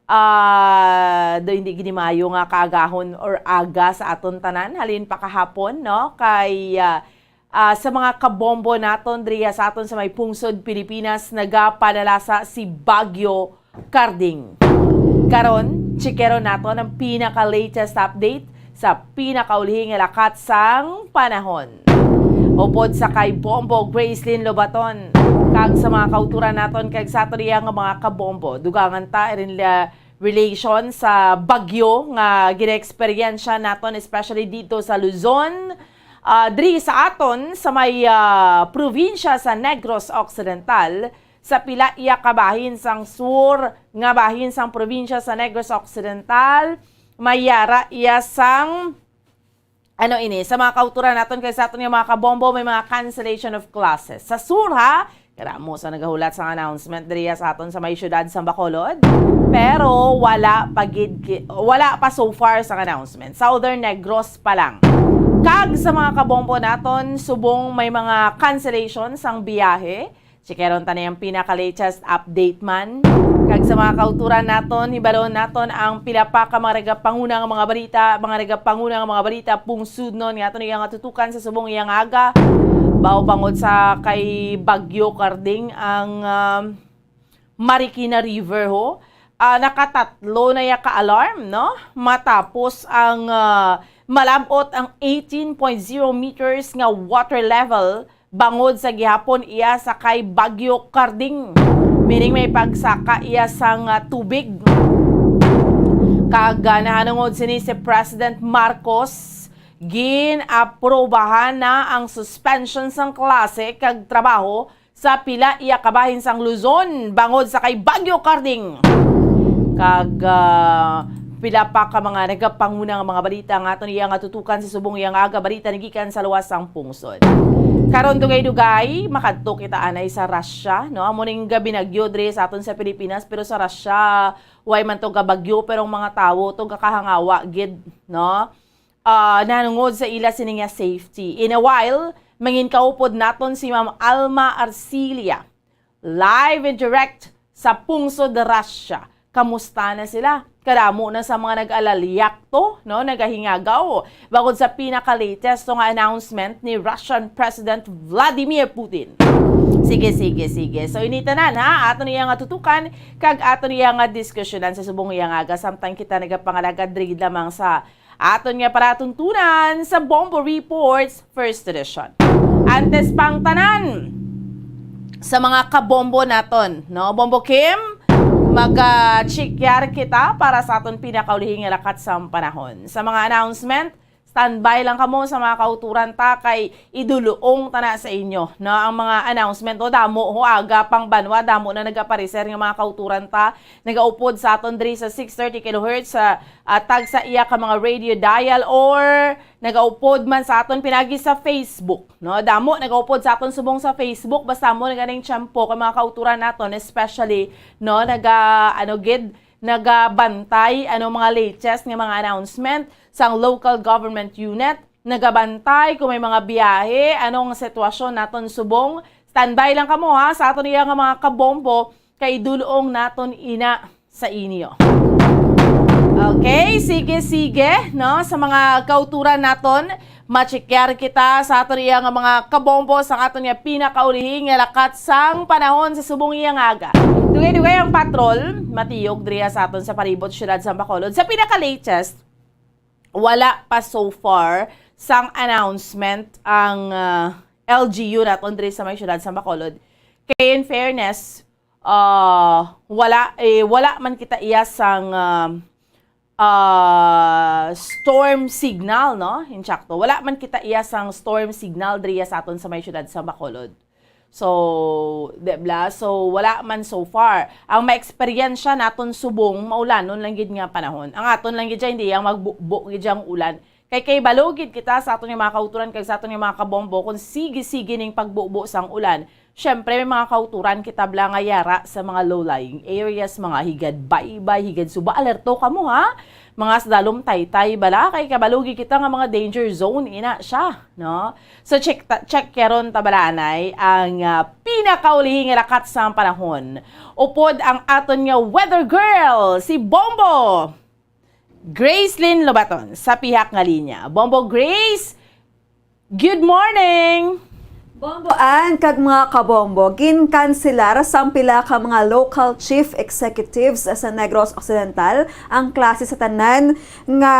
ah, do hindi gid maayo nga kaagahon or aga sa aton tanan, halin pa kahapon, no? Kay, ah, ah, sa mga kabombo naton diriya sa aton sa may pungsod Pilipinas, nagapanalasa si Bagyo Carding. Karon, chikeron naton ang pinaka-latest update sa pinakaulhi nga lakat sang panahon. Upod sa kay Bombo Gracelyn Lobaton, kag sa mga kauturan naton kag sa aton iya nga mga kabombo, dugangan ta irin la relation sa bagyo nga ginaeksperyensya naton, especially dito sa Luzon, ah, diri sa aton sa may, ah, probinsya sa Negros Occidental, sa pila iya ka bahin sang sur nga bahin sang probinsya sa Negros Occidental, may yara iya sang, ano ini, sa mga kauturan naton kay sa aton nga mga kabombo, may mga cancellation of classes. Sa sur, ha, kadamo sa nagahulat sang announcement diriya sa aton sa may siyudad sa Bacolod. Pero wala pa gid ki-, wala pa so far sang announcement. Southern Negros pa lang. Kag sa mga kabombo naton, subong may mga cancellation sang biyahe, chikeron ta na ang pinaka-latest update man. Kag sa mga kauturan naton, hibalon naton ang pila pa ka mga nagapanguna nga mga balita, mga nagapanguna nga mga balita, pungsudnon nga aton iya nga tutukan sa subong iya nga aga. Baw bangod sa kay Bagyo Carding ang, um, Marikina River, ho. Ah, nakatatlo na ya ka alarm, no? Matapos ang, ah, malab-ot ang eighteen point zero meters nga water level bangod sa gihapon iya sa kay Bagyo Carding. Meaning may pagsaka iya sang, ah, tubig. Kag, ah, nahanungod sini si President Marcos, gin-aprobahan na ang suspension sang klase kag trabaho sa pila iya kabahin sang Luzon bangod sa kay Bagyo Carding. Kag, ah, pila pa ka mga nagapanguna nga mga balita nga aton iya nga tutukan sa subong iya nga aga balita nagikan sa luwas sang pungsod. Karon, dugay-dugay, makadto kita anay sa Russia, no? Amo ning gabinagyo diri sa aton sa Pilipinas, pero sa Russia, way man to gabagyo, pero ang mga tawo to gakahangawa gid, no? Ah, nanungod sa ila sini nga safety. In a while, mangin kaupod naton si Ma'am Alma Arcilia. Live and direct sa pungsod Russia. Kamusta na sila? Kadamo na sa mga nag-alalyak to, no, nagahingagaw bangod sa pinaka-latest to nga announcement ni Russian President Vladimir Putin. Sige, sige, sige. So, ini tanan, ha, aton iya nga tutukan kag aton iya nga diskusyonan sa subong iya nga aga, samtang kita nagapangalagad diri lamang sa aton nga palatuntunan sa Bombo Reports First Edition. Antes pang tanan, sa mga kabombo naton, no? Bombo Kim, mag-chikyar kita para sa aton pinakaulihing nga lakat sang panahon. Sa mga announcement, standby lang kamo sa mga kauturan ta kay iduluong ta na sa inyo, no? Ang mga announcement, o, damo ho, aga pang banwa, damo na nagapareser nga mga kauturan ta nagaupod sa aton diri sa six thirty kilohertz sa, ah, tagsa iya ka mga radio dial or nagaupod man sa aton pinagi sa Facebook, no? Damo nagaupod sa aton subong sa Facebook, basta mo na ganing tiyempo kay mga kauturan naton, especially, no, naga, ano gid, nagabantay ano mga latest nga mga announcement sang local government unit, nagabantay kung may mga biyahe, anong sitwasyon naton subong. Standby lang kamo, ha, sa aton iya nga mga kabombo kay dulong naton ina sa inyo. Okay, sige, sige, no? Sa mga kauturan naton, machikyar kita sa aton iya nga mga kabombo sa aton nga pinakaulihing nga lakat sang panahon sa subong iya nga aga. Dugay-dugay ang patrol, matiyog diriya sa aton sa palibot siyudad sa Bacolod. Sa pinaka-latest, wala pa so far sang announcement ang, ah, L G U naton diri sa may siyudad sa Bacolod. Kay in fairness, ah, wala, eh, wala man kita iya sang, ah, ah, storm signal, no? Insakto. Wala man kita iya sang storm signal diriya sa aton sa may siyudad sa Bacolod. So, di bla? So, wala man so far. Ang maeksperiensya naton subong, maulanon lang gid nga panahon. Ang aton lang gid siya, hindi yang magbubo gid siyang ulan. Kay, kay balo gid kita sa aton nga mga kauturan kag sa aton nga mga kabombo kung sige-sige ning pagbubo sang ulan. Siyempre, may mga kauturan kita bla nga yara sa mga low-lying areas, mga higad baybay, higad suba. Alerto kamo, ha? Mga sa dalom taytay bala, kay kabalo gid kita nga mga danger zone ina siya, no? So, check ta, check karon ta bala anay ang, ah, pinakaulihing lakat sa panahon. Upod ang aton nga weather girl, si Bombo Gracelyn Lobaton, sa pihak nga linya. Bombo Grace, good morning! Bombo Ann kag mga kabombo, ginkanselar sang pila ka mga local chief executives sa Negros Occidental ang klase sa tanan nga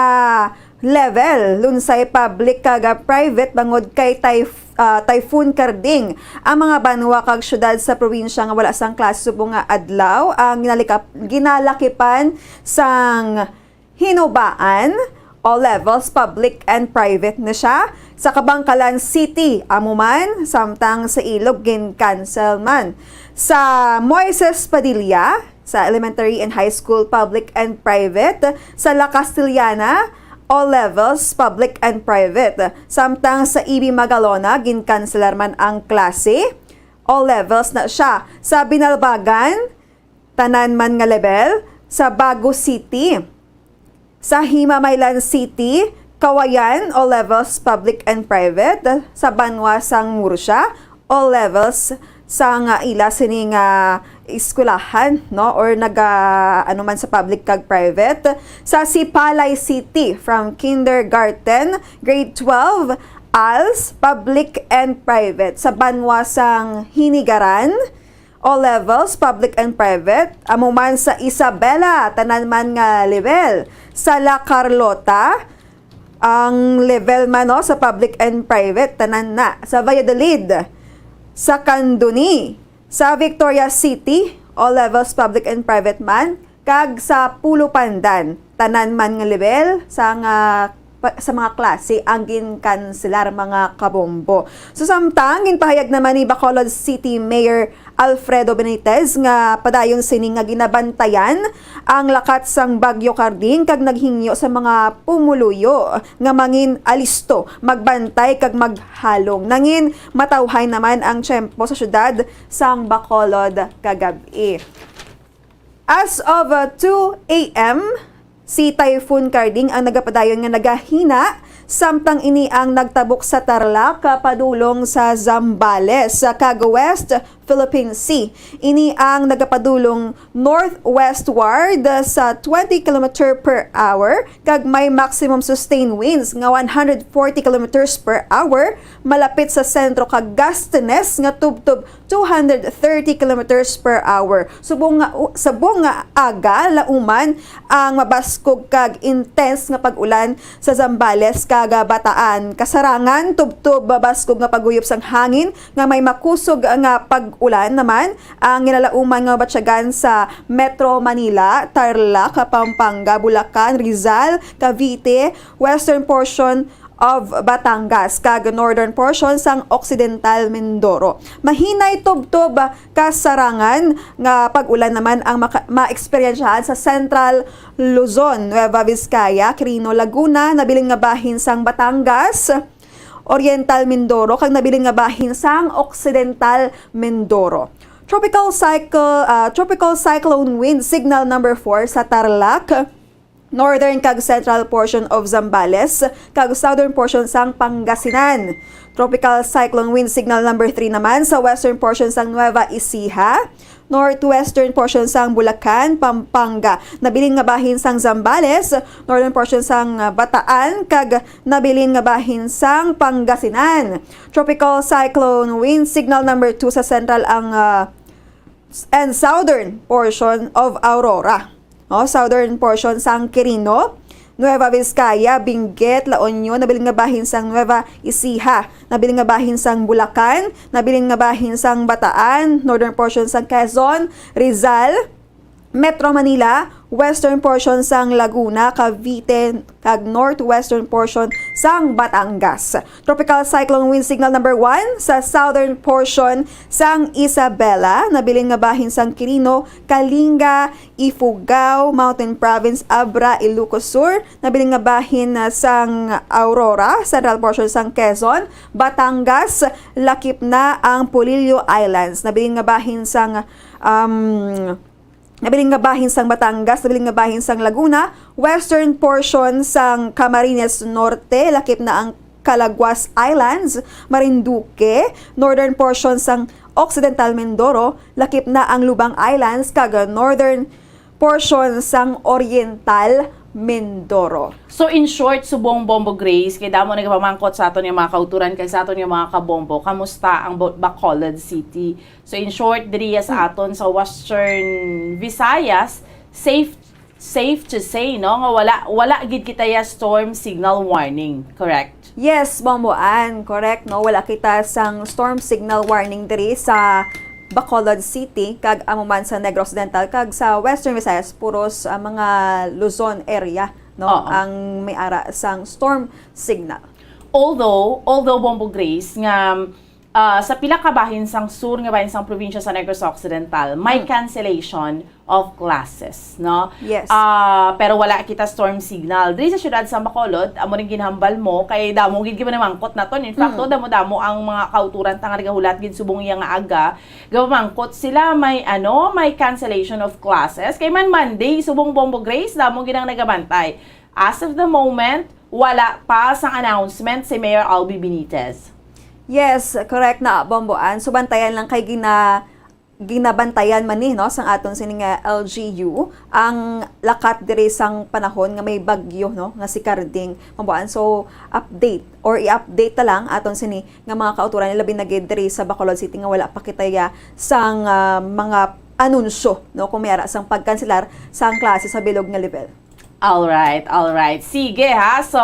level, lunsay public kag, ah, private, bangod kay typh-, ah, Typhoon Karding. Ang mga banwa kag syudad sa probinsya nga wala sang klase subong nga adlaw ang ginalikap-, ginalakipan sang Hinubaan, all levels, public and private na siya. Sa Kabangkalan City, amo man, samtang sa Ilog, gin-cancel man. Sa Moises Padilla, sa elementary and high school, public and private. Sa La Castellana, all levels, public and private. Samtang sa E B Magalona, gin-cancelar man ang klase. All levels na siya. Sa Binalbagan, tanan man nga level. Sa Bago City, sa Himamaylan City, Kawayan, all levels, public and private. Sa banwa sang Murcia, all levels sang ila sini nga eskwelahan, no, or naga, ano man, sa public kag private. Sa Sipalay City, from kindergarten, grade twelve, als, public and private. Sa banwa sang Hinigaran, all levels, public and private. Amo man sa Isabela, tanan man nga level. Sa La Carlota, ang level man, no, sa public and private, tanan na. Sa Valladolid, sa Candoni, sa Victoria City, all levels, public and private man, kag sa Pulupandan, tanan man nga level, sang, ah, pa-, sa mga klase ang ginkanselar, mga kabombo. So, samtang ginpahayag naman ni Bacolod City Mayor Alfredo Benitez nga padayon sini nga ginabantayan ang lakat sang Bagyo Carding kag naghingyo sa mga pumuluyo nga mangin alisto, magbantay kag maghalong. Nangin matawhay naman ang tiyempo sa siyudad sang Bacolod kagab-i. As of, uh, two a m, si Typhoon Carding ang nagapadayon nga nagahina, samtang ini ang nagtabok sa Tarlac, uh, padulong sa Zambales, uh, kag West Philippine Sea. Ini ang nagapadulong northwestward, uh, sa twenty kilometer per hour, kag may maximum sustained winds nga one hundred forty kilometers per hour, malapit sa sentro kag gustiness nga tubtob two hundred thirty kilometers per hour. Subong nga u-, subong nga aga, lauman ang mabaskog kag intense nga pag-ulan sa Zambales kag Bataan. Kasarangan, tubtob mabaskog nga paguyop sang hangin nga may makusog nga pag-ulan naman ang ginalauman nga mabatyagan sa Metro Manila, Tarlac, Pampanga, Bulacan, Rizal, Cavite, western portion of Batangas, kag northern portion sang Occidental Mindoro. Mahinay tubtob kasarangan nga pag-ulan naman ang maka-, maeksperiensyahan sa Central Luzon, Nueva Vizcaya, Quirino, Laguna, nabilin nga bahin sang Batangas, Oriental Mindoro, kag nabilin nga bahin sang Occidental Mindoro. Tropical cycle, ah, tropical cyclone wind signal number four sa Tarlac, northern kag central portion of Zambales, kag southern portion sang Pangasinan. Tropical cyclone wind signal number three naman sa western portion sang Nueva Ecija, northwestern portion sang Bulacan, Pampanga, nabilin nga bahin sang Zambales, northern portion sang, ah, Bataan, kag nabilin nga bahin sang Pangasinan. Tropical cyclone wind signal number two sa central ang, ah, and southern portion of Aurora. No, southern portion sang Quirino, Nueva Vizcaya, Benguet, La Union, nabilin nga bahin sang Nueva Ecija, nabilin nga bahin sang Bulacan, nabilin nga bahin sang Bataan, northern portion sang Quezon, Rizal, Metro Manila, western portion sang Laguna, Cavite, kag northwestern portion sang Batangas. Tropical cyclone wind signal number one sa southern portion sang Isabela, nabilin nga bahin sang Quirino, Kalinga, Ifugao, Mountain Province, Abra, Ilocos Sur, nabilin nga bahin, ah, sang Aurora, central portion sang Quezon, Batangas, lakip na ang Polillo Islands, nabilin nga bahin sang, um, nabilin nga bahin sang Batangas, nabilin nga bahin sang Laguna, western portion sang Camarines Norte, lakip na ang Calaguas Islands, Marinduque, northern portion sang Occidental Mindoro, lakip na ang Lubang Islands, kag northern portion sang Oriental Mindoro. So, in short, subong Bombo Grace, kay damo nagapamangkot sa aton nga mga kauturan kag sa aton nga mga kabombo, kamusta ang Bo-, Bacolod City? So, in short, diri ya sa Hmm. aton sa Western Visayas, safe, safe to say, no, nga wala, wala gid kita ya storm signal warning, correct? Yes, Bombo Ann, correct, no? Wala kita sang storm signal warning diri sa Bacolod City, kag amo man sa Negros Occidental, kag sa Western Visayas, puros, ah, mga Luzon area, no, Oo. ang may ara sang storm signal. Although, although, Bombo Grace, nga, ah, sa pila ka bahin sang sur nga bahin sang probinsya sa Negros Occidental, may Hmm. cancellation of classes, no? Yes. Ah, pero wala kita storm signal. Diri sa siyudad sa Bacolod, amo rin ginhambal mo, kay damo gid ginamangkot naton. In fact, Mm. to, damo-damo ang mga kauturan ta nga nagahulat gid subong iya nga aga. Gapamangkot sila, may, ano, may cancellation of classes. Kay man Monday, subong Bombo Grace, damo gid ang nagabantay. As of the moment, wala pa sang announcement si Mayor Albee Benitez. Yes, correct na, Bombo Ann. So, bantayan lang kay gina-, ginabantayan man ni, no, sang aton sini nga L G U ang lakat diri sang panahon nga may bagyo, no, nga si Carding, Bombo Ann. So, update or i-update ta lang aton sini nga mga kauturan, labi na gid diri sa Bacolod City nga wala pa kita ya sang, ah, mga anunsyo, no, kung may ara sang pagkanselar sang klase sa bilog nga level. Alright, alright. Sige, ha. So,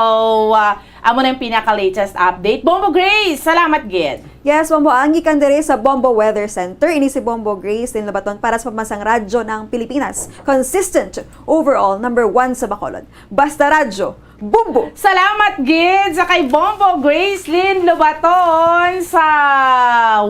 ah, amo na yung pinaka-latest update. Bombo Grace, salamat gid. Yes, Bombo Ann, gikan diri sa Bombo Weather Center. Ini si Bombo Grace Linlobaton para sa Pambansang Radyo ng Pilipinas. Consistent, overall, number one sa Bacolod. Basta Radyo, Bombo! Salamat gid sa kay Bombo Gracelyn Lobaton sa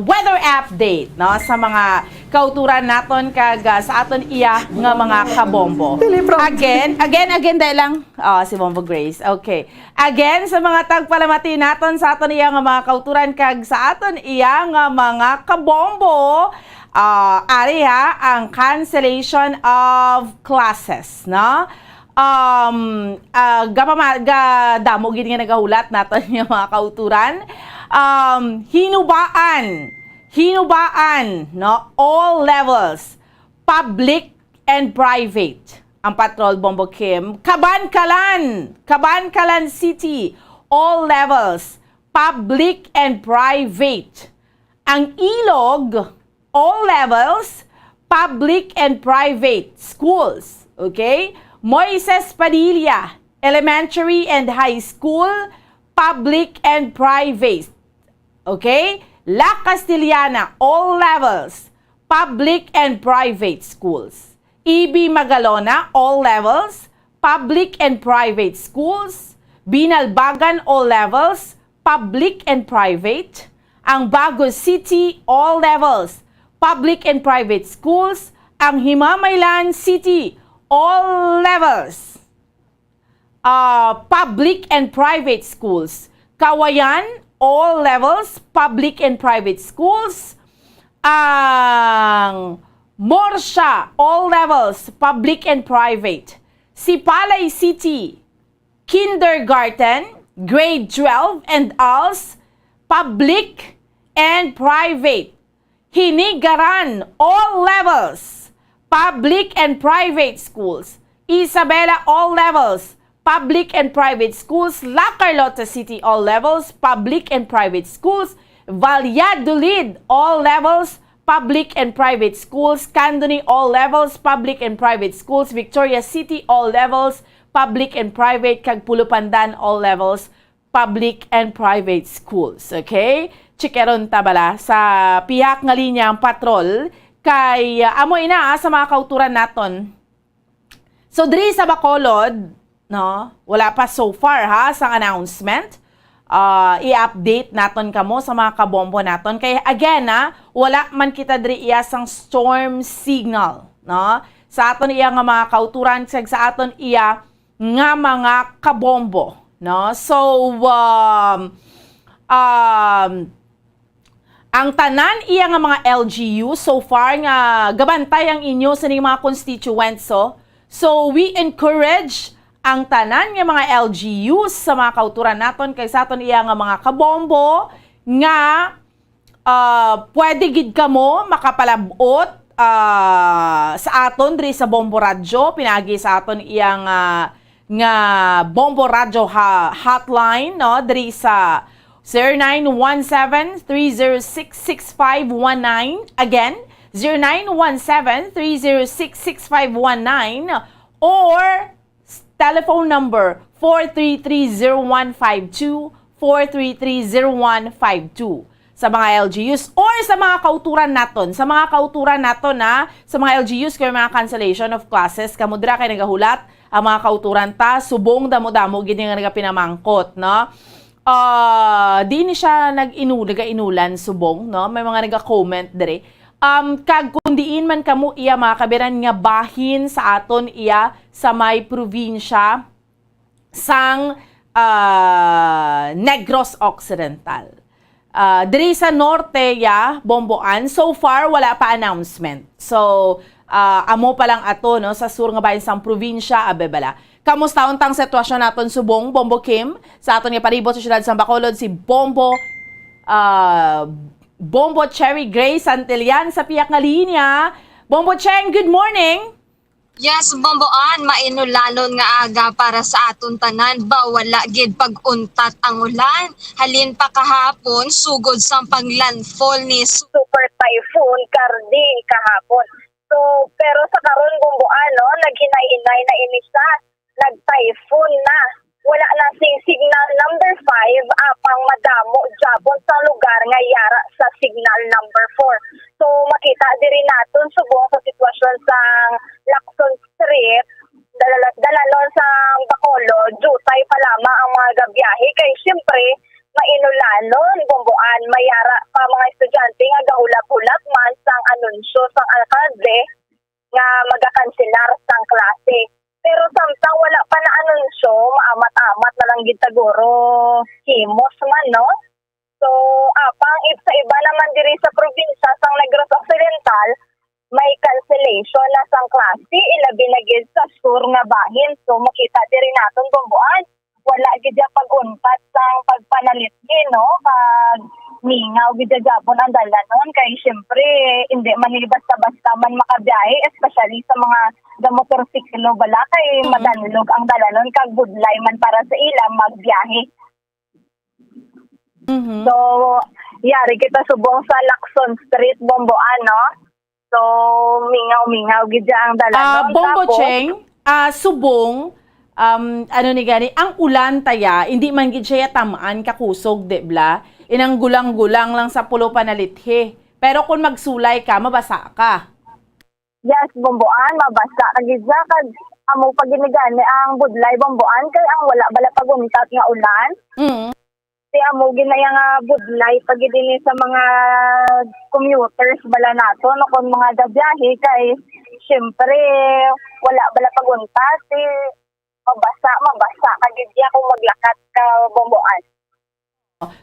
weather update, no, sa mga kauturan naton kag, ah, sa aton iya nga mga kabombo. Dili, proud. Again, again, again, dahil lang, oh, si Bombo Grace. Okay. Again, sa mga tagpalamati naton sa aton iya nga mga kauturan kag sa aton iya nga mga kabombo, ah, ari ha, ang cancellation of classes, no? Um, ah, gapama-, ga-, damo gid nga nagahulat naton nga mga kauturan. Um, hinubaan, hinubaan, no? All levels, public and private. Ang Patrol, Bombo Kim, Kabankalan, Kabankalan City, all levels, public and private. Ang Ilog, all levels, public and private schools. Okay? Moises Padilla Elementary and High School, public and private. Okay? La Castellana, all levels, public and private schools. E B Magalona, all levels, public and private schools. Binalbagan, all levels, public and private. Ang Bago City, all levels, public and private schools. Ang Himamaylan City, all levels, ah, public and private schools. Kawayan, all levels, public and private schools. Ang Morsia, all levels, public and private. Sipalay City, kindergarten, grade twelve, and als, public and private. Hinigaran, all levels, public and private schools. Isabela, all levels, public and private schools. La Carlota City, all levels, public and private schools. Valladolid, all levels, public and private schools. Candoni, all levels, public and private schools. Victoria City, all levels, public and private. Kag Pulupandan, all levels, public and private schools. Okay? Chikeron ta bala sa pihak nga linya ang Patrol kay, ah, amo ina, ah, sa mga kauturan naton. So, diri sa Bacolod, no, wala pa so far, ha, sang announcement. Ah, i-update naton kamo sa mga kabombo naton. Kay again, ha, wala man kita diri iya sang storm signal, no? Sa aton iya nga mga kauturan, kag sa aton iya nga mga kabombo, no? So, um, um, ang tanan iya nga mga L G U so far nga gabantay ang inyo sining mga constituents, so, so we encourage ang tanan nga mga L G Us sa mga kauturan naton kay sa aton iya nga mga kabombo nga, ah, pwede gid kamo makapalabot, ah, sa aton diri sa Bombo Radyo, pinagi sa aton iyang, ah, nga Bombo Radyo ha-, hotline, no, diri sa zero nine one seven, three zero six, six five one nine. Again, zero nine one seven, three zero six, six five one nine, or s-, telephone number four three three zero one five two, four three three zero one five two. Sa mga L G Us or sa mga kauturan naton, sa mga kauturan naton, ha, sa mga L G Us kay mga cancellation of classes, kamo dira kay nagahulat ang mga kauturan ta, subong damo-damo gid nga nagapinamangkot, no? Ah, di ni siya nag-inu-, nagainulan subong, no? May mga naga-comment diri. Um, kag kung diin man kamo iya, mga kabiran, nga bahin sa aton iya sa may probinsya sang, ah, Negros Occidental. Ah, diri sa norte, ya, Bomboan, so far, wala pa announcement. So, ah, amo pa lang ato, no, sa sur nga bahin sang probinsya, abe bala. Kamusta unta ang sitwasyon naton subong, Bombo Kim? Sa aton nga palibot sa siyudad sang Bacolod, si Bombo, ah, Bombo Cherry Gray Santillan sa pihak nga linya. Bombo Cheng, good morning! Yes, Bomboan, mainulanon nga aga para sa aton tanan. Ba, wala gid pag-untat ang ulan. Halin pa kahapon, sugod sang pag-landfall ni Super Typhoon Karding kahapon. So, pero sa karon, Bomboan, no, naghinay-hinay na ini siya. Nag-typhoon na. Wala na sing signal number five, apang madamo gyapon sa lugar nga yara sa signal number four. So, makita diri naton subong sa sitwasyon sa Lacson Street, dalala-, dalanon sa Bacolod, jutay pa Gabiyahe kay siyempre mainulanon, Bomboan, may ara pa mga estudyante nga gahulap-hulap man sang anunsyo sang alkalde nga magakanselar sang klase. Pero samtang wala pa na anunsyo, maamat-amat na lang gid ta guro himos man, no? So, apang ib-, sa iba naman diri sa probinsya sang Negros Occidental, may cancellation na sang klase, ilabi na gid sa sur nga bahin. So, makita diri naton, Bomboan, wala gid siya pag-untat sang pagpanalithi, no? Kag mingaw gid siya gihapon ang dalanon, kay siyempre, hindi man ni basta-basta man makabiyahe, especially sa mga gamotorsiklo bala, kay Mm. madanlog ang dalanon, kag budlay man para sa ila magbiyahe. Mhm. So, yari kita subong sa Lacson Street, Bomboan, no? So, mingaw-mingaw gid siya ang dalanon. Ah, Bombo Tapos, Cheng, ah, subong, um, ano ni gani, ang ulan taya, hindi man gid siya tam-an kakusog, di bla? Inang gulang-gulang lang sa pulo panalithi. Pero kung magsulay ka, mabasa ka. Yes, Bomboan, mabasa ka gid siya. Kag amo pa gid ni gani ang budlay, Bomboan, kay ang wala bala pag-untat nga ulan. Mm. Ti amo gid na iya nga budlay pa gid ini sa mga commuters bala nato, no, kon mga gabiyahe, kay siyempre wala bala pag-untat, ti mabasa, mabasa ka gid iya kung maglakat ka, Bomboan.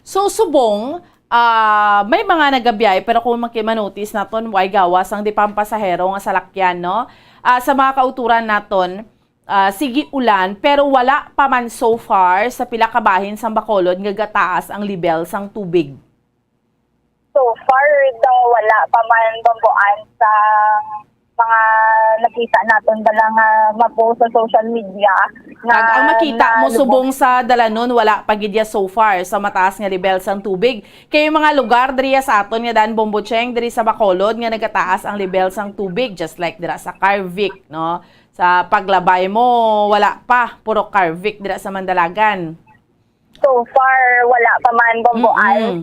So, subong, ah, may mga nagabiyahe, pero kung maki-, manotice naton, way gawas ang di pampasahero nga salakyan, no? Ah, sa mga kauturan naton, ah, sige ulan, pero wala pa man so far sa pila ka bahin sang Bacolod nga gataas ang lebel sang tubig. So far, daw wala pa man, Bomboan, sa mga nakita naton bala nga ma-post sa social media. Nga Kag ang makita mo nalubog. Subong sa dalanon, wala pa gid ya so far sa mataas nga lebel sang tubig. Kay mga lugar diri sa aton nga dan, Bombo Cheng, diri sa Bacolod nga nagataas ang lebel sang tubig, just like dira sa Carvic, no? Sa paglabay mo, wala pa, puro Carvic dira sa Mandalagan. So far, wala pa man, Bomboan. Mm-mm.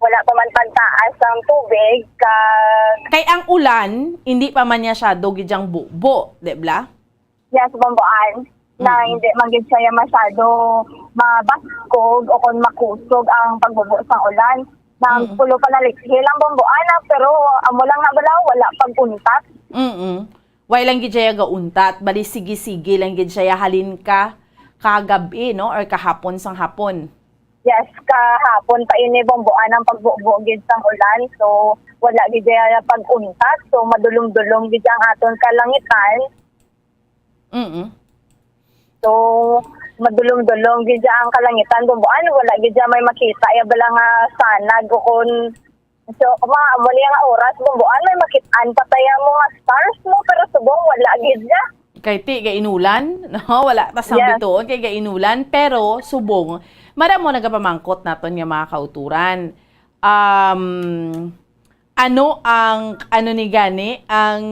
Wala pa man pagtaas ang tubig, kag Kay ang ulan, hindi pa man niya siya do gid yang bubo, di bla? Yes, Bomboan, na Mm-mm. hindi man gid siya masyado mabaskog o kon makusog ang pagbubo sang ulan. Nang Mm-mm. pulo pa na lang, Bomboan, ah, pero amo lang na bala, wala pag-untat. Mm-mm. Way lang gid siya gauntat, bali sige-sige lang gid siya halin ka kagab-i, no, or kahapon sang hapon. Yes, kahapon pa ini, Bomboan, ang pagbubo gid sang ulan. So, wala gid siya pag-untat. So, madulom-dulom gid ang aton kalangitan. Mm-mm. So, madulom-dulom gid siya ang kalangitan, Bomboan. Wala gid siya may makita ya bala nga sanag o kon So, mga amo niya nga oras, Bomboan, may makit-an pa taya mo nga stars mo, pero subong wala gid na. Kay ti, gainulan, no? Wala ta sang Yes. bituon, kay gainulan, pero subong, madamo nagapamangkot naton nga mga kauturan. Um, ano ang, ano ni gani, ang,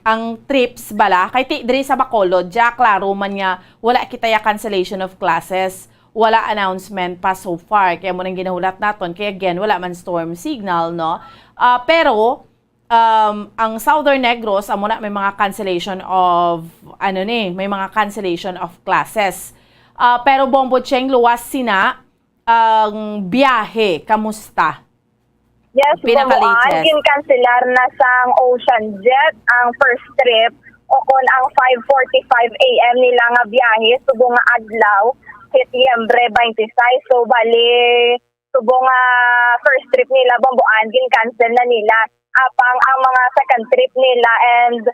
ang trips bala? Kay ti, diri sa Bacolod, dya, klaro man nga, wala kita ya cancellation of classes. Wala announcement pa so far. Kaya mo nang ginahulat naton. Kaya again, wala man storm signal, no? Ah, pero, um, ang Southern Negros, amo na may mga cancellation of, ano ni, may mga cancellation of classes. Ah, pero Bombo Cheng, luwas sina ang biyahe. Kamusta? Yes, Pinaka-latest. Bomboan, ginkanselar na sang Ocean Jet ang first trip o kon ang five forty-five A M nila nga biyahe subong nga adlaw, Setyembre twenty-six. So, bali, subong nga first trip nila, Bomboan, gin-cancel na nila. Apang ang mga second trip nila and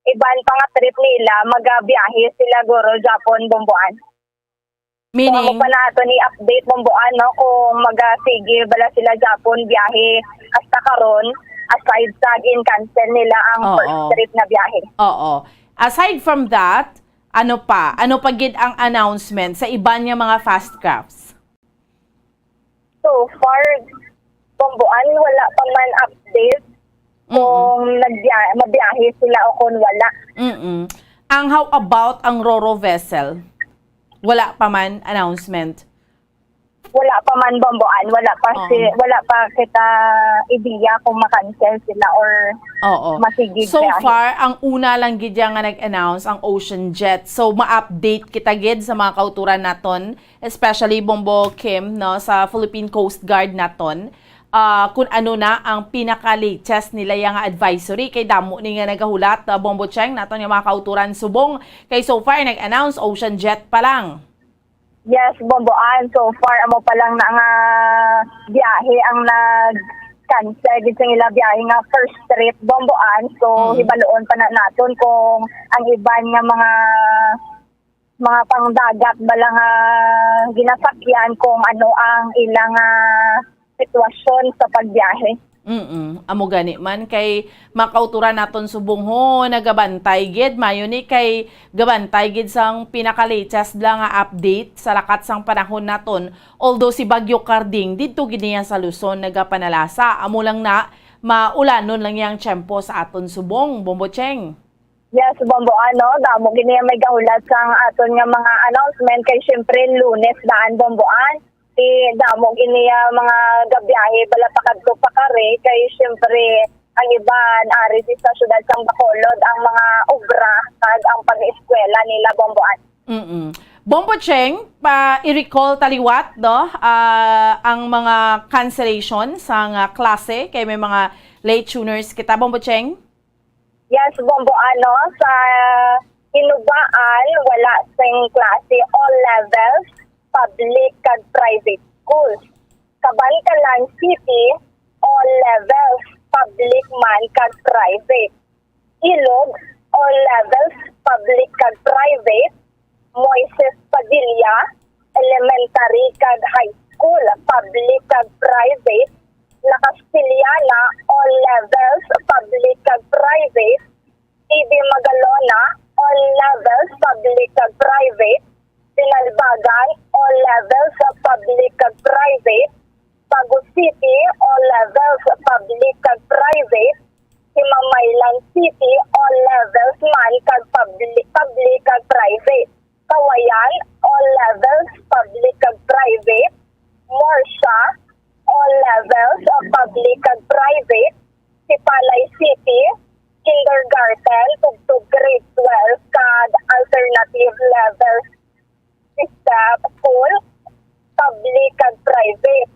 iban pa nga trip nila, magabiyahe sila guro Japon, Bomboan. So, Meaning? Amo pa naton i-update, Bomboan, no, kung magasige bala sila Japon biyahe hasta karon, aside sa gin-cancel nila ang Oo. first trip na biyahe. Oo. Aside from that, ano pa? Ano pa gid ang announcement sa iban nga mga fast crafts? So far, Bomboan, wala pa man update Mm-mm. kung nagbiya-, mabiyahe sila o kung wala. Mm-mm. Ang how about ang Roro vessel? Wala pa man announcement. Wala pa man, Bombo Ann, wala pa Oo. si, wala pa kita ideya kung ma-cancel sila or Oo. masigig So biyahe. far, ang una lang gid yan nga nag-announce ang Ocean Jet. So ma-update kita gid sa mga kauturan naton, especially Bombo Kim, no, sa Philippine Coast Guard naton. Ah, kung ano na ang pinaka-latest nila yang advisory, kay damo ni nga nagahulat, ah, Bombo Cheng, naton nga mga kauturan subong, kay so far nag-announce Ocean Jet pa lang. Yes, Bombo Ann. So far, amo pa lang na nga biyahe ang nag-cancel gid sa ila biyahe nga first trip, Bombo Ann. So, Mm. hibaluon pa na naton kung ang iban nga mga, mga pangdagat bala nga ginasakyan kung ano ang ilang, ah, sitwasyon sa pagbiyahe. Mm, amo gani man kay makauturan naton subong ho, nagabantay gid, mayo ni kay gabantay gid sang pinaka-latest lang nga update sa lakat sang panahon naton. Although si Bagyo Carding didto gid niya sa Luzon nagapanalasa, amo lang na maulanon lang yang tiyempo sa aton subong, Bombo Cheng. Yes, Bombo Ann, no? Damo gid niya may gahulat sang aton nga mga announcement kay syempre Lunes daan, Bombo Ann. Di damo gid niya mga gabiyahe bala pakadto pakari kay syempre ang iban ari di sa siyudad sang Bacolod ang mga obra kag ang pag-eskwela nila, Bombo Ann. Mm-mm. Bombo Cheng, pa i-recall ta liwat, no? Ah, ang mga cancellation sang, ah, klase kay may mga late tuners kita, Bombo Cheng. Yes, Bombo Ann, no, sa Hinubaan, wala sing klase, all levels, public kag private schools. Kabankalan City, all levels, public man kag private. Ilog, all levels, public kag private. Moises Padilla, elementary kag high school, public kag private. La Castellana, all levels, public kag private. T V Magalona, all levels, public kag private. Pinalbagan, all levels, public kag private. Bago City, all levels, public kag private. Himamaylan City, all levels man kag public, public kag private. Kawayan, all levels, public kag private. Morsha, all levels, public kag private. Sipalay City, kindergarten tubtob grade twelve kag alternative levels. Vista School, public kag private.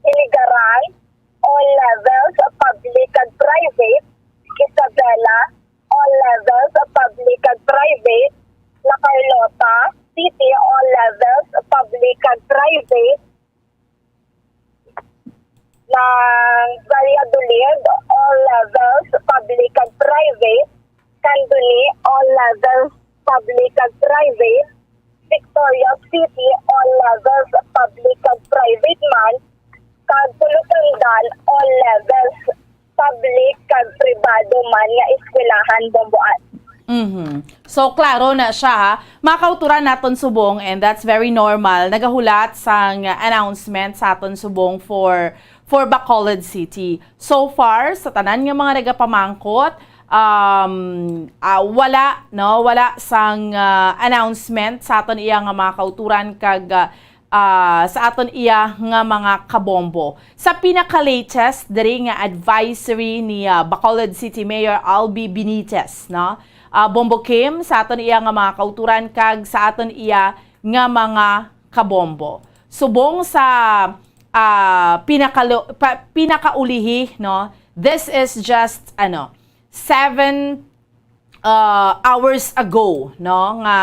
Iligaran, all levels, public kag private. Isabela, all levels, public kag private. La Carlota City, all levels, public kag private. Ng Valladolid, all levels, public kag private. Candoni, all levels, public kag private. Victoria City, all levels, public kag private man. Kag Tolosandan, all levels, public kag pribado man nga eskwelahan, Bombo Ann. Mhm. So, klaro na siya, ha. Mga kauturan naton subong, and that's very normal. Nagahulat sang announcement sa aton subong for, for Bacolod City. So far, sa tanan nga mga nagapamangkot, um, ah, wala, no? Wala sang, ah, announcement sa aton iya nga mga kauturan kag, ah, ah, sa aton iya nga mga kabombo. Sa pinaka-latest diri nga advisory ni, ah, Bacolod City Mayor Albi Benitez, no? Ah, Bombo Kim, sa aton iya nga mga kauturan kag sa aton iya nga mga kabombo. Subong sa, ah, pinakalo-, pa-, pinakaulihi, no? This is just, ano, seven uh, hours ago, no, nga,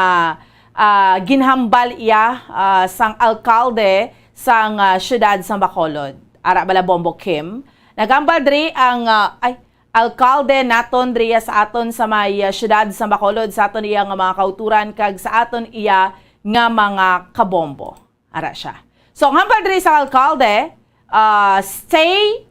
ah, ginhambal iya, ah, sang alkalde sang, ah, siyudad sang Bacolod. Ara bala, Bombo Kim? Naghambal diri ang, ah, ay, alkalde naton diri sa aton sa may, ah, siyudad sang Bacolod, sa aton iya nga mga kauturan kag sa aton iya nga mga kabombo. Ara siya. So, ang hambal diri sa alkalde, ah, stay,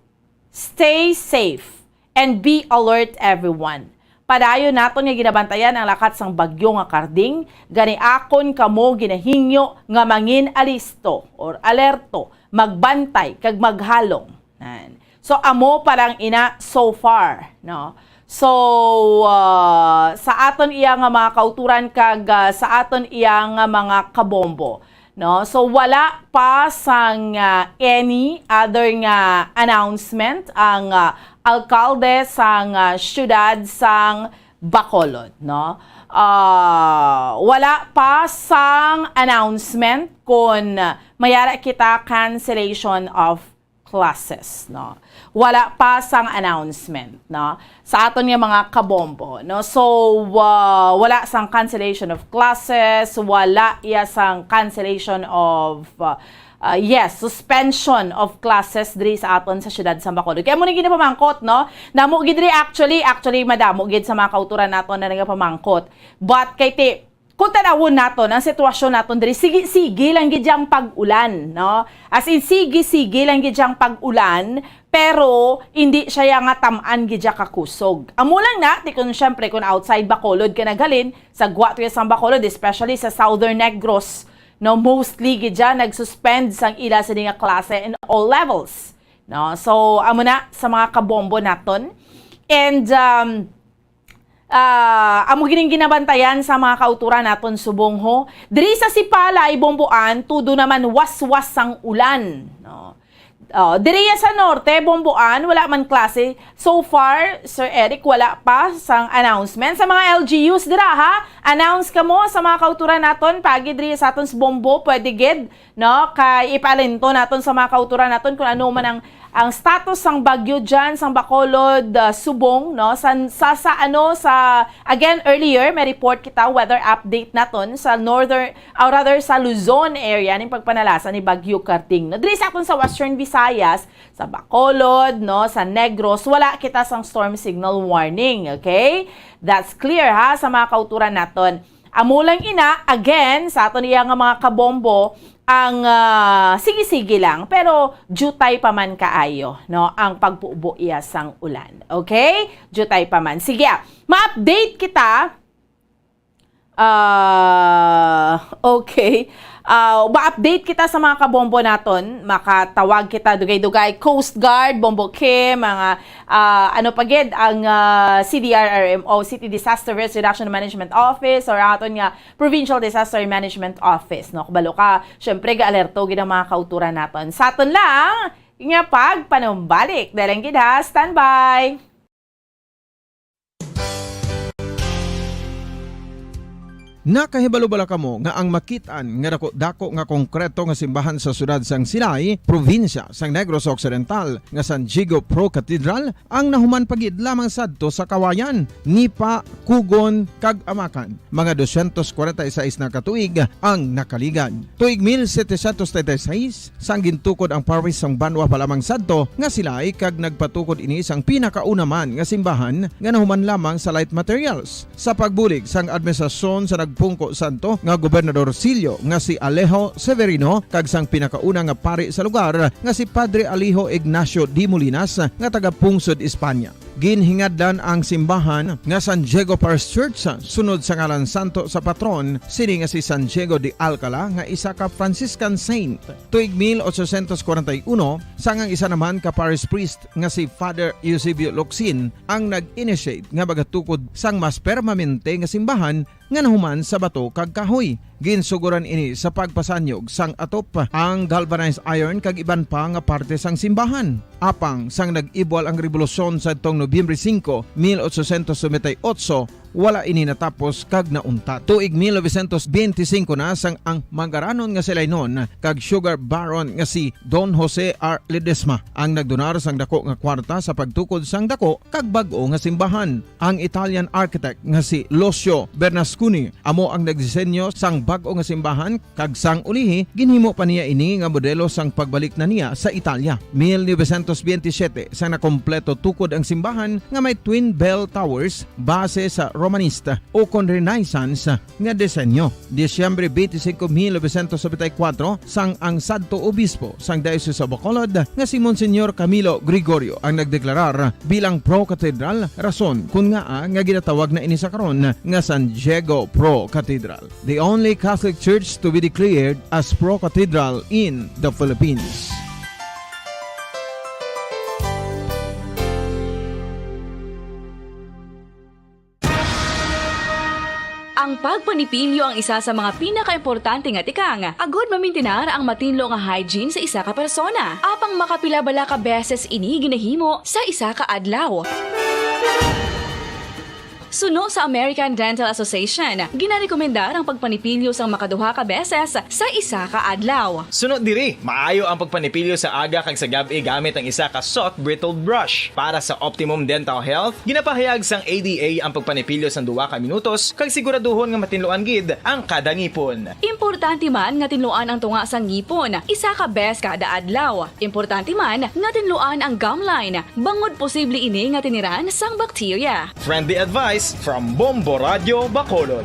stay safe and be alert, everyone. Padayon naton nga ginabantayan ang lakat sang bagyo nga Carding, gani akon kamo ginahingyo nga mangin alisto or alerto, magbantay kag maghalong. Nan. So, amo pa lang ina so far, no? So, ah, sa aton iya nga mga kauturan kag, ah, sa aton iya nga mga kabombo, No? So, wala pa sang, ah, any other nga announcement ang, ah, alkalde sang, ah, siyudad sang Bacolod, no? Ah, wala pa sang announcement kon mayara kita cancellation of classes, no? Wala pa sang announcement, no? Sa aton nga mga kabombo, no? So, ah, wala sang cancellation of classes, wala iya sang cancellation of, ah, ah, yes, suspension of classes diri sa aton sa siyudad sa Bacolod. Kaya mo na ginapamangkot, no? Namo gid diri actually, actually madamo gid sa mga kauturan naton na nagapamangkot. But kay ti, kung tanawon naton ang sitwasyon naton diri, sige-sige lang gid yang pag-ulan, no? As in, sige-sige lang gid yang pag-ulan, pero hindi siya yang nga tam-an gid ya kakusog. Amo lang na, ti kung syempre, kung outside Bacolod ka naghalin, sa gwa to sang Bacolod, especially sa Southern Negros, no, mostly gid ya nag-suspend sang ila sini nga klase in all levels, no? So, amo na sa mga kabombo naton. And, um, ah, amo gining ginabantayan sa mga kauturan naton subong, ho. Diri sa Sipalay, Bomboan, tudo naman waswas sang ulan, no? Oh, diri sa Norte, Bomboan, wala man klase. So far, Sir Eric, wala pa sang announcement. Sa mga L G Us dira, ha? Announce kamo sa mga kauturan naton, pagi diri sa aton sa Bombo, pwede gid, no? Kay ipaalinto naton sa mga kauturan naton kung ano man ang, ang status sang bagyo dyan, sang Bacolod, ah, Subong, no? Sa, sa, sa ano, sa, again, earlier, may report kita, weather update naton sa northern, or rather, sa Luzon area, ning pagpanalasa ni Bagyo Karding. No? Diri sa aton sa Western Visayas, sa Bacolod, no, sa Negros, wala kita sang storm signal warning, okay? That's clear, ha, sa mga kauturan naton. Amo lang ina, again, sa aton iya nga mga kabombo, ang, ah, sige-sige lang, pero jutay pa man kaayo, no, ang pagbubo iya sang ulan, okay? Jutay pa man. Sige, ah, ma-update kita. Ah, okay. Ah, ma-update kita sa mga kabombo naton. Makatawag kita, dugay-dugay, Coast Guard, Bombo Kim, mga, ah, ano pa gid, ang, ah, C D R R M O, City Disaster Risk Reduction Management Office, or aton nga Provincial Disaster Management Office, no? Kabalo ka, syempre, ga-alerto gid ang mga kauturan naton. Sa aton lang nga pagpanumbalik. Dahil lang gid, ha, standby. Nakahibalo bala kamo nga ang makit-an nga dako-dako nga konkreto nga simbahan sa siyudad sang Silay, probinsya sang Negros Occidental, nga San Diego Pro Cathedral, ang nahuman pa gid lamang sadto sa Kawayan, Nipa, Cogon, kag Amacan? Mga dosyentos kwarenta y seis na ka tuig ang nakaligad. Tuig mil setecientos treinta y seis, sang gintukod ang parish sang banwa pa lamang sadto nga Silay, kag nagpatukod ini sang pinakauna man nga simbahan nga nahuman lamang sa light materials. Sa pagbulig sang administrasyon sa nagpungko sadto nga gobernadorcillo nga si Alejo Severino kag sang pinakauna nga pari sa lugar nga si Padre Alejo Ignacio de Molinas nga taga-pungsod España. Ginhingadlan ang simbahan nga San Diego Parish Church sunod sa ngalan santo sa patron sini nga si San Diego de Alcala nga isa ka Franciscan saint. Tuig mil ochocientos kwarenta y uno, sang ang isa naman ka parish priest nga si Father Eusebio Locsin ang nag-initiate nga magatukod sang mas permanente nga simbahan nga nahuman sa bato kag kahoy. Ginsuguran ini sa pagpasanyog sang atop, ang galvanized iron kag iban pa nga parte sang simbahan. Apang sang nag-ibwal ang rebolusyon sadtong Nobyembre singko, mil ochocientos noventa y ocho, wala ini natapos kag nauntat. Tuig mil novecientos benti singko na sang ang manggaranon nga Silaynon kag sugar baron nga si Don Jose R. Ledesma ang nagdonar sang dako nga kwarta sa pagtukod sang dako kag bag-o nga simbahan. Ang Italian architect nga si Lucio Bernasconi amo ang nagdisenyo sang bag-o nga simbahan, kag sang ulihi, ginhimo pa niya ini nga modelo sang pagbalik na niya sa Italia. Mil novecientos benti siyete, sang nakompleto tukod ang simbahan nga may twin bell towers base sa Romanista o kon Renaissance nga disenyo. Disyembre twenty-five, mil novecientos noventa y cuatro, sang ang sadto obispo sang Diocese of Bacolod nga si Monsignor Camilo Gregorio ang nagdeklarar bilang pro-cathedral, rason kon ngaa nga ginatawag na ini sa karon nga San Diego Pro Cathedral, the only Catholic Church to be declared as pro-cathedral in the Philippines. Ang pagpanipilyo ang isa sa mga pinakaimportante nga tikang agud mamintinar ang matinlo nga hygiene sa isa ka persona. Apang makapila bala ka beses ini ginahimo sa isa ka adlaw? Suno sa American Dental Association, ginarekomendar ang pagpanipilyo sang makaduha ka beses sa isa ka adlaw. Suno diri, maayo ang pagpanipilyo sa aga kag sa gab-i gamit ang isa ka soft bristled brush. Para sa optimum dental health, ginapahayag sang A D A ang pagpanipilyo sang duha ka minutos kag siguraduhon nga matinluan gid ang kada ngipon. Importante man nga tinluan ang tunga sang ngipon isa ka bes kada adlaw. Importante man nga tinluan ang gum line, bangod posible ini nga tiniran sang bakterya. Friendly advice from Bombo Radio Bacolod.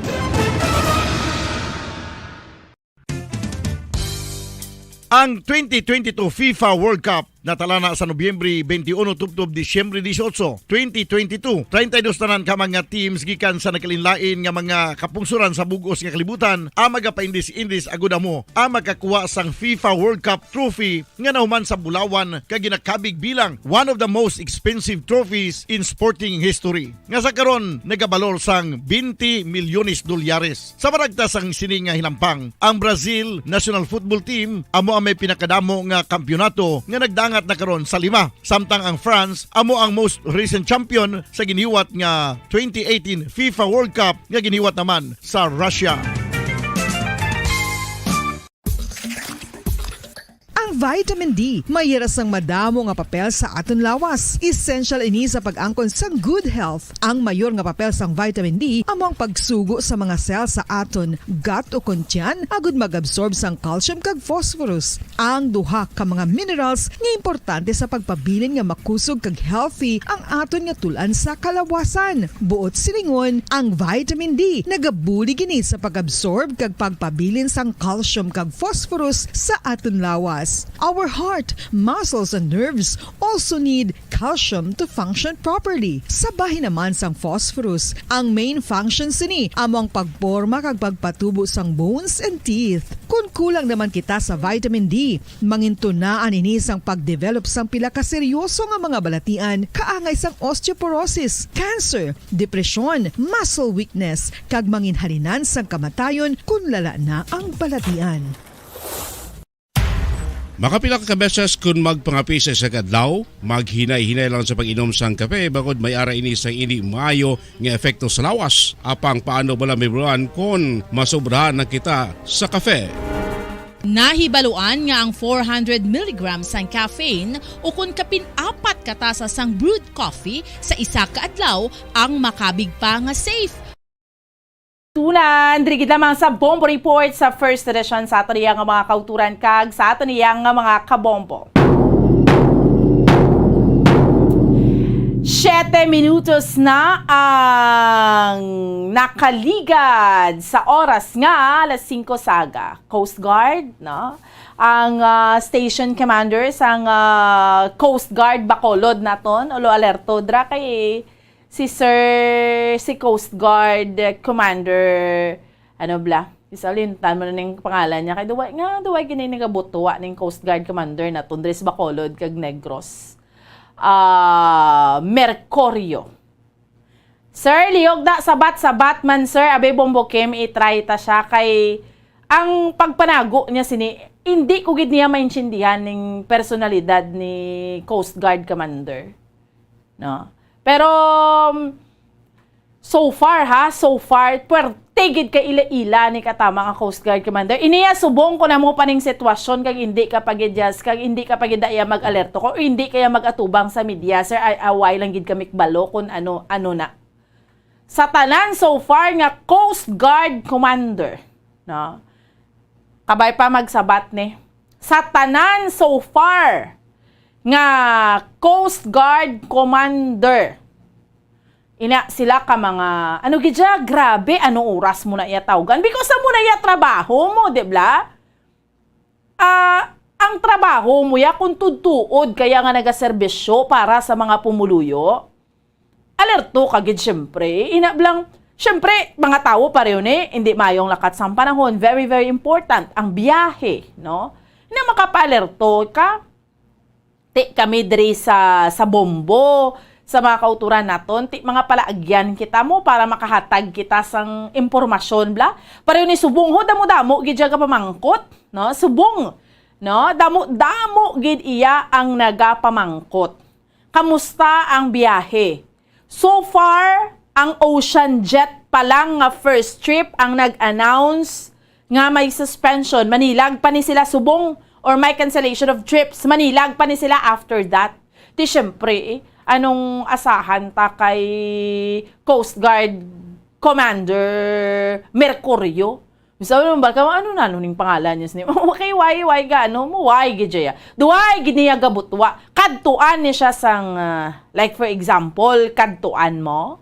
Ang twenty twenty-two FIFA World Cup natalana sa Nobyembre twenty-one tubtob Disyembre dieciocho, twenty twenty-two. Treinta y dos tanan ka mga teams gikan sa nagkalainlain nga mga kapungsoran sa bug-os nga kalibutan ang magapaindis-indis agud amo ang makakuha sang FIFA World Cup trophy nga nahuman sa bulawan kag ginakabig bilang one of the most expensive trophies in sporting history, nga sa karon nagabalor sang twenty milyones dolyares. Sa maragtas sang sini nga hinampang, ang Brazil national football team amo ang may pinakadamo nga kampiyonato nga nagdangat na karon sa lima, samtang ang France amo ang most recent champion sa giniwat nga twenty eighteen FIFA World Cup nga giniwat naman sa Russia. Ang vitamin D may hira sang madamo nga papel sa aton lawas. Essential ini sa pag-angkon sang good health. Ang mayor nga papel sang vitamin D amo ang pagsugo sa mga cell sa aton gut o kon tiyan agud mag-absorb sang calcium kag phosphorus, ang duha ka mga minerals nga importante sa pagpabilin nga makusog kag healthy ang aton nga tul-an sa kalawasan. Buot silingon, ang vitamin D nagabulig ini sa pag-absorb kag pagpabilin sang calcium kag phosphorus sa aton lawas. Our heart, muscles, and nerves also need calcium to function properly. Sa bahin naman sang phosphorus, ang main function sini amo ang pagporma kag pagpatubo sang bones and teeth. Kon kulang naman kita sa vitamin D, mangintunaan ini sang pagdevelop sang pila ka seryoso nga mga balatian kaangay sang osteoporosis, cancer, depresyon, muscle weakness, kag manginhalinan sang kamatayon kon lala na ang balatian. Makapila ka beses kon magpangape sa isa ka adlaw, maghinay-hinay lang sa pag-inom sang kape, bangod may ara ini sang indi maayo nga epekto sa lawas. Apang paano bala mahibaluan kon masobrahan na kita sa kape? Nahibaluan nga ang four hundred milligrams sang caffeine ukon kapin apat ka tasa sang brewed coffee sa isa ka adlaw ang makabig pa nga safe. Tunan, diri gid lamang sa Bombo Report sa first edition sa aton iya nga mga kauturan kag sa aton iya nga mga kabombo. Siyete minutos na ang nakaligad sa oras nga alas singko sa aga. Coast Guard, no? Ang, ah, station commander sang, ah, Coast Guard Bacolod naton, ulo alerto dra kay si Sir, si Coast Guard Commander, ano bala? Isa, limtan mo na ning pangalan niya. Kay duwa, nga, duwa gini nagabutuwa ning Coast Guard Commander naton diri sa Bacolod kag Negros. Ah, Mercurio. Sir, lihog na, sabat-sabat man, sir. Abi, Bombo Kim, i-try ta siya kay ang pagpanago niya sini, hindi ko gid niya maintindihan ning personalidad ni Coast Guard Commander. No? Pero, um, so far, ha, so far, puwerte gid ka ila-ila ni katama nga Coast Guard Commander. Iniya subong ko na mo pa ning sitwasyon kag hindi ka pagidya-, kag hindi ka pagidaya mag-alerto ko, hindi kaya mag-atubang sa media, sir, ay away lang gid kami kabalo kung ano, ano na. Sa tanan so far nga Coast Guard Commander, no? Kabay pa magsabat ni. Sa tanan so far nga Coast Guard Commander, ina sila ka mga, ano gid siya, grabe, ano oras mo na iya tawgan? Because sa mo na iya trabaho mo, di ba? Ah, ang trabaho mo ya kung tutuod kaya nga nagaserbisyo para sa mga pumuluyo, alerto ka gid, syempre. Ina blang, syempre, mga tawo pareho ni, hindi mayong lakat sang panahon. Very, very important ang biyahe, no? Na makapaalerto ka. Ti kami diri sa, sa Bombo, sa mga kauturan naton, ti mga palaagyan kita mo para makahatag kita sang impormasyon, bla. Pareho ni subong ho, damo-damo gid siya ka pamangkot, no? Subong, no? Damo-damo gid iya ang nagapamangkot. Kamusta ang biyahe? So far, ang Ocean Jet pa lang nga first trip ang nag-announce nga may suspension. Manilag pa ni sila subong or may cancellation of trips. Manilag pa ni sila after that. Ti syempre, eh, anong asahan ta kay Coast Guard Commander Mercurio? Bisa mo naman ba ka, ano na, ano ning pangalan niya? Sini-, okay, why, why ga, ano mo, why gid siya? Duway gid niya gabutwa. Kadtuan ni siya sang, ah, like, for example, kadtuan mo?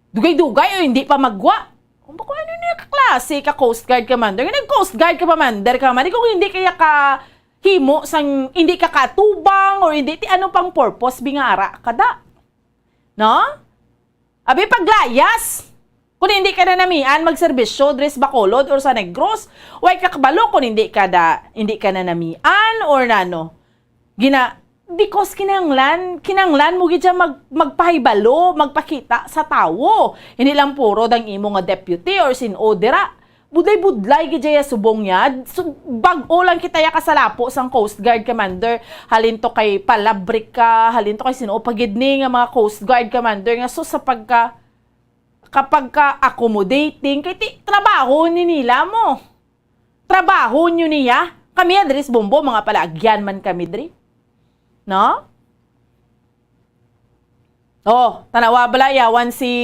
Dugay-dugay o hindi pa magwa. Kung bako, ano niya ka klase ka Coast Guard Commander? Nga nag-Coast Guard ka Commander ka man, kung hindi kaya ka himo sang, hindi ka katubang or hindi, ti ano pang purpose, bingara ka da? No? Abi, paglayas! Kung hindi ka na namian magserbisyo diri sa Bacolod or sa Negros, way ka kabalo kung hindi ka da, hindi ka na namian or nano. Gina, because kinahanglan, kinahanglan mo gid siya mag-, magpahibalo, magpakita sa tawo. Hindi lang puro dang imo nga deputy or sin-o dira. Budlay-budlay gid siya subong niya. So, bag-o lang kita ya kasalapo sang Coast Guard Commander. Halin to kay palabrik ka, halin to kay sin-o pa gid ni nga mga Coast Guard Commander nga so sa pagka, kapag ka accommodating, kay ti, trabaho ni nila mo. Trabaho nyo niya. Kami ya diri sa Bombo, mga palaagyan man kami diri. No? Oh, tanawa bala, yawan si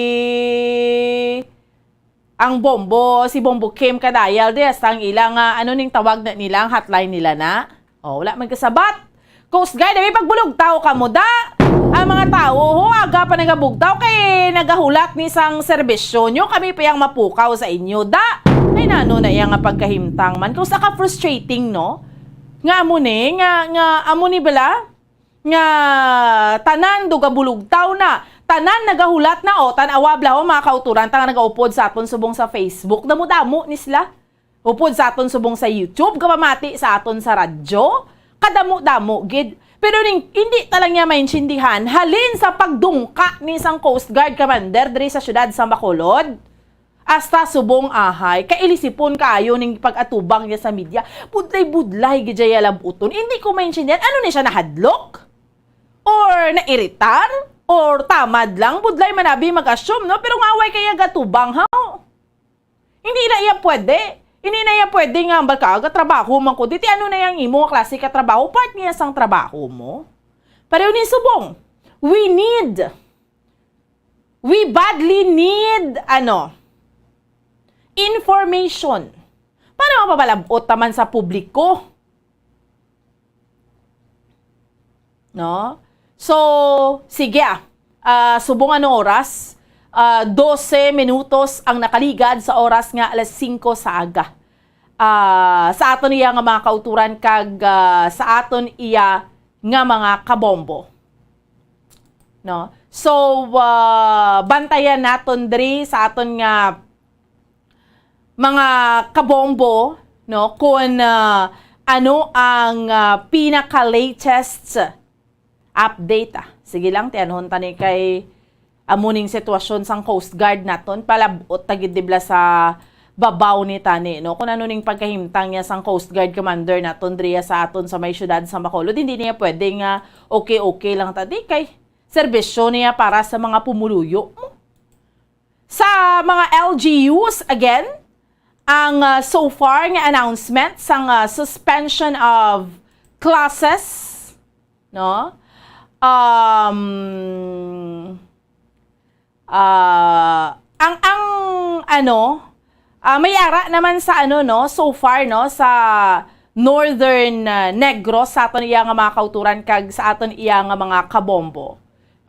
ang Bombo, si Bombo Kim kadayal di, hasta ang ila nga, ano ning tawag na nila, ang hotline nila na? Oh, wala man kasabat. Coast Guard, abi pagbulog tao ka mo, da? Ang mga tao, ho, aga pa nagabugtaw kay nagahulat ni sang serbisyo nyo, kami pa yang mapukaw sa inyo, da? Ay, nano na iya nga pagkahimtang man. Kung sa ka frustrating, no? Nga amo ni, nga, nga amo ni bala? Nga tanan dugabulugtaw na, tanan nagahulat na, o, tan-awa bala, ho, mga kauturan, ta nga nagaupod sa aton subong sa Facebook, damo-damo ni sila. Upod sa aton subong sa YouTube, kapamati sa aton sa radyo, kadamo-damo gid. Pero ning, hindi ta lang niya maintindihan, halin sa pagdungka ni sang Coast Guard Commander diri sa siyudad sa Bacolod, hasta subong ahay, kailisipon kaayo ning pag-atubang niya sa media. Budlay-budlay gid siya labuton. Hindi ko maintindihan. Ano ni siya, nahadlok? Or nairitar? Or tamad lang? Budlay man abi mag-assume, no? Pero nga way kaya gatubang, haw? Hindi na iya pwede. Hindi na iya pwede nga, "Bal ka, aga trabaho man ko." Di ti ano na yang imo nga klase ka trabaho? Part niya sang trabaho mo. Pareho ni subong. We need, we badly need, ano, information. Para mapapalabot naman sa publiko. No? So, sige, ah. Ah, subong ano oras? Ah, dose minutos ang nakaligad sa oras nga alas singko sa aga. Ah, sa aton iya nga mga kauturan kag, ah, sa aton iya nga mga kabombo. No? So, ah, bantayan naton diri sa aton nga mga kabombo, no, kung, ah, ano ang, ah, pinaka-latest update, ah. Sige lang, tiyanhon ta ni kay amo ning sitwasyon sang Coast Guard naton. Palabot ta gid, di bala, sa babaw ni tani, no? Kung ano ning pagkahimtang niya sang Coast Guard Commander naton diriya sa aton sa may siyudad sa Bacolod, hindi niya pwede nga okay-okay lang ta. Di kay serbisyo niya para sa mga pumuluyo mo. Sa mga L G Us, again, ang, ah, so far nga announcement sang, ah, suspension of classes, no? Um, ah, ang, ang, ano, ah, may ara naman sa, ano, no, so far, no, sa Northern, ah, Negros, sa aton iya nga mga kauturan kag sa aton iya nga mga kabombo,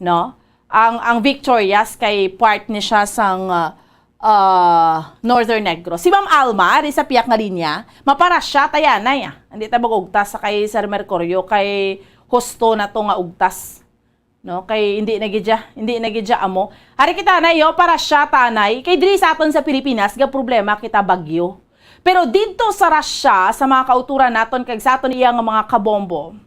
no? Ang, ang Victorias kay part ni siya sang, ah, ah, Northern Negros. Si Ma'am Alma, ari sa piyak nga linya, maparasya ta yana, ah. Hindi ta mag-ugtas sa kay Sir Mercurio, kay husto na to nga ugtas. No? Kay hindi na gid siya, hindi na gid siya amo. Ari kita, anay, yo, parasya ta, anay. Kay diri sa aton sa Pilipinas, ga problema kita bagyo. Pero didto sa Russia, sa mga kauturan naton, kag sa aton iya nga mga kabombo,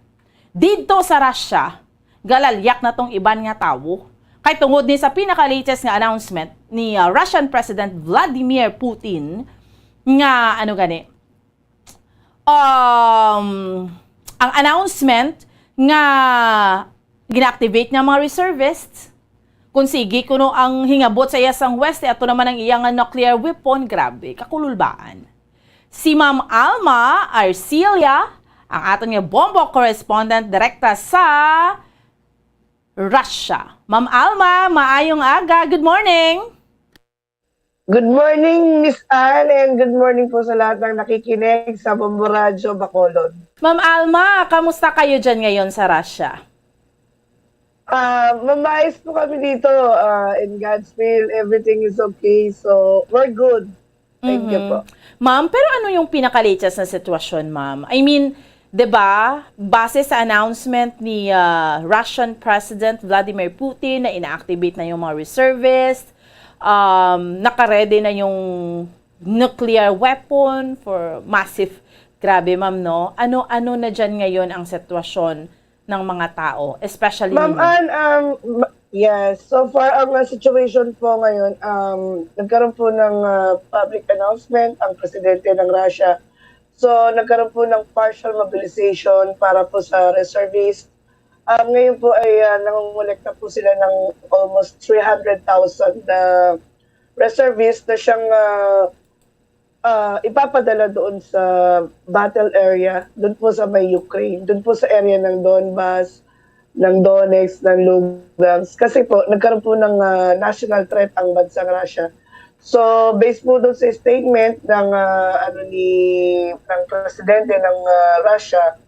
didto sa Russia, galalyak na tong iban nga tawo. Kay tungod ni sa pinaka-latest nga announcement ni, ah, Russian President Vladimir Putin nga, ano gani, um, ang announcement nga gina-activate niya mga reservists, kung sige kuno ang hingabot sa iya sang West, ato naman ang iya nga nuclear weapon, grabe, kakululbaan. Si Ma'am Alma Arcilia, ang aton nga bombo correspondent direkta sa Russia. Ma'am Alma, maayong aga. Good morning. Good morning, Miss Anne, and good morning po sa lahat ng nakikinig sa Bombo Radyo Bacolod. Ma'am Alma, kamusta kayo dyan ngayon sa Russia? Ah, mamayos po kami dito. Ah, in God's will, everything is okay. So, we're good. Thank you Mhm. po. Ma'am, pero ano yung pinaka-latest na sitwasyon, ma'am? I mean, 'di ba, base sa announcement ni ah, Russian President Vladimir Putin na ina-activate na yung mga reservists, um, naka-ready na yung nuclear weapon for massive. Grabe, ma'am, no? Ano-ano na dyan ngayon ang sitwasyon ng mga tao, especially Ma'am ninyo? Ann, um, ma- yes, so far ang uh, situation po ngayon, um, nagkaroon po ng uh, public announcement ang presidente ng Russia. So nagkaroon po ng partial mobilization para po sa reservist. Um, ngayon po ay uh, nangongolekta po sila ng almost three hundred thousand na reservist na siyang uh, ah, ipapadala doon sa battle area, doon po sa may Ukraine, doon po sa area ng Donbas, ng Donetsk, ng Lugansk. Kasi po, nagkaroon po ng ah, national threat ang bansang Russia. So, based po doon sa statement ng ah, ano ni ng presidente ng ah, Russia,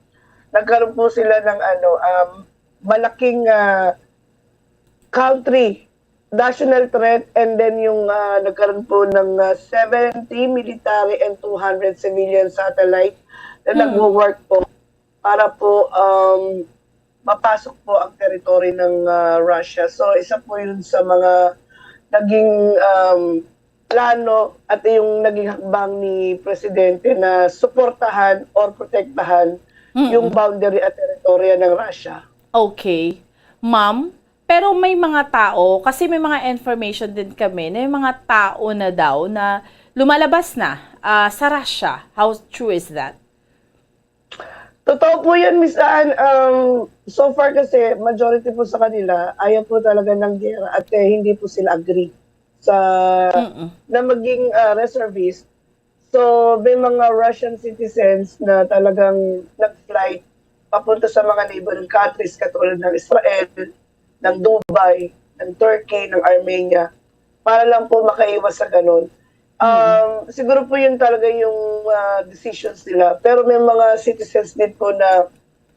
nagkaroon po sila ng ano um, malaking ah, country national threat, and then yung ah, nagkaroon po ng ah, seventy military and two hundred civilian satellite na Hmm. nagwo-work po para po um, mapasok po ang territory ng ah, Russia. So isa po yun sa mga naging um, plano at yung naging hakbang ni presidente na suportahan or protektahan Mm-mm. yung boundary at teritorya ng Russia. Okay. Ma'am, pero may mga tao, kasi may mga information din kami na yung mga tao na daw na lumalabas na ah, sa Russia. How true is that? Totoo po yan, Miss Anne. Um, so far kasi, majority po sa kanila, ayaw po talaga ng gera at eh, hindi po sila agree sa Mm-mm. na maging ah, reservist. So, may mga Russian citizens na talagang nag-flight papunta sa mga neighboring countries katulad ng Israel, ng Dubai, ng Turkey, ng Armenia para lang po makaiwas sa ganun. Um, siguro po yun talaga yung ah, decisions nila. Pero may mga citizens din po na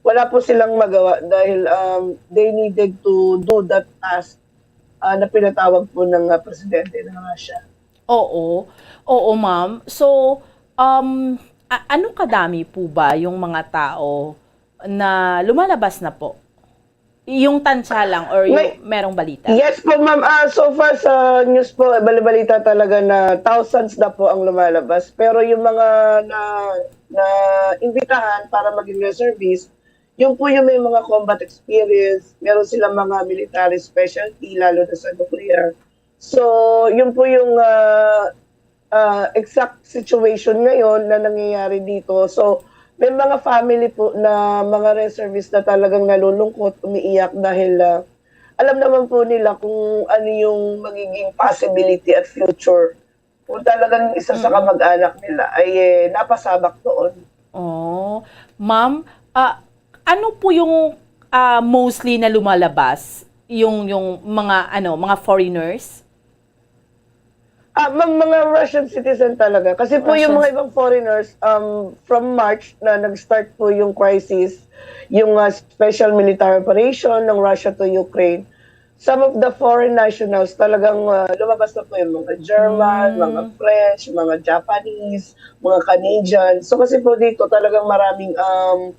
wala po silang magawa dahil um, they needed to do that task ah, na pinatawag po ng ah, presidente ng Russia. Oo. Oo, ma'am. So, um, a- ano kadami po ba yung mga tao na lumalabas na po? Yung tansya lang or yung May- merong balita? Yes po, ma'am. Ah, so far sa news po, balibalita talaga na thousands na po ang lumalabas. Pero yung mga na na imbitahan para maging reservist, yung po yung may mga combat experience, meron silang mga military specialty, lalo na sa nuclear. So, yun po yung ah, ah, exact situation ngayon na nangyayari dito. So, may mga family po na mga reservist na talagang nalulungkot, umiiyak dahil ah, alam naman po nila kung ano yung magiging possibility at future. Kung talagang isa sa Mm. kamag-anak nila ay eh, napasabak doon. Oh, ma'am, ah, ano po yung ah, mostly na lumalabas? Yung yung mga ano, mga foreigners? Ah, mga, mga Russian citizen talaga. Kasi po yung Russians. Mga ibang foreigners, um, from March na nag-start po yung crisis, yung ah, special military operation ng Russia to Ukraine, some of the foreign nationals talagang ah, lumabas na po yung mga German, Mm. mga French, mga Japanese, mga Canadian. So kasi po dito talagang maraming um,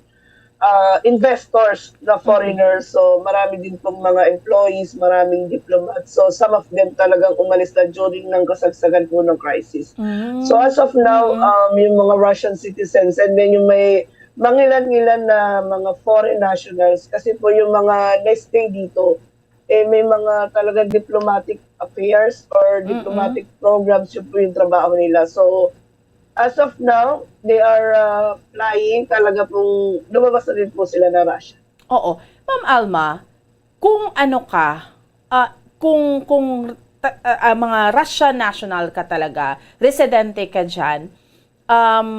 ah, investors na foreigners. So marami din pong mga employees, maraming diplomats. So some of them talagang umalis na during ng kasagsagan po ng crisis. Mm. So as of now, Mm. um, yung mga Russian citizens and then yung may mangilan-ngilan na mga foreign nationals kasi po yung mga na-stay dito, eh, may mga talaga diplomatic affairs or Mm-mm. diplomatic programs yun po yung trabaho nila. So, as of now, they are uh, flying, talaga pong lumabas na din po sila na Russia. Oo. Ma'am Alma, kung ano ka, ah, kung kung ta- ah, ah, mga Russia national ka talaga, residente ka diyan, um,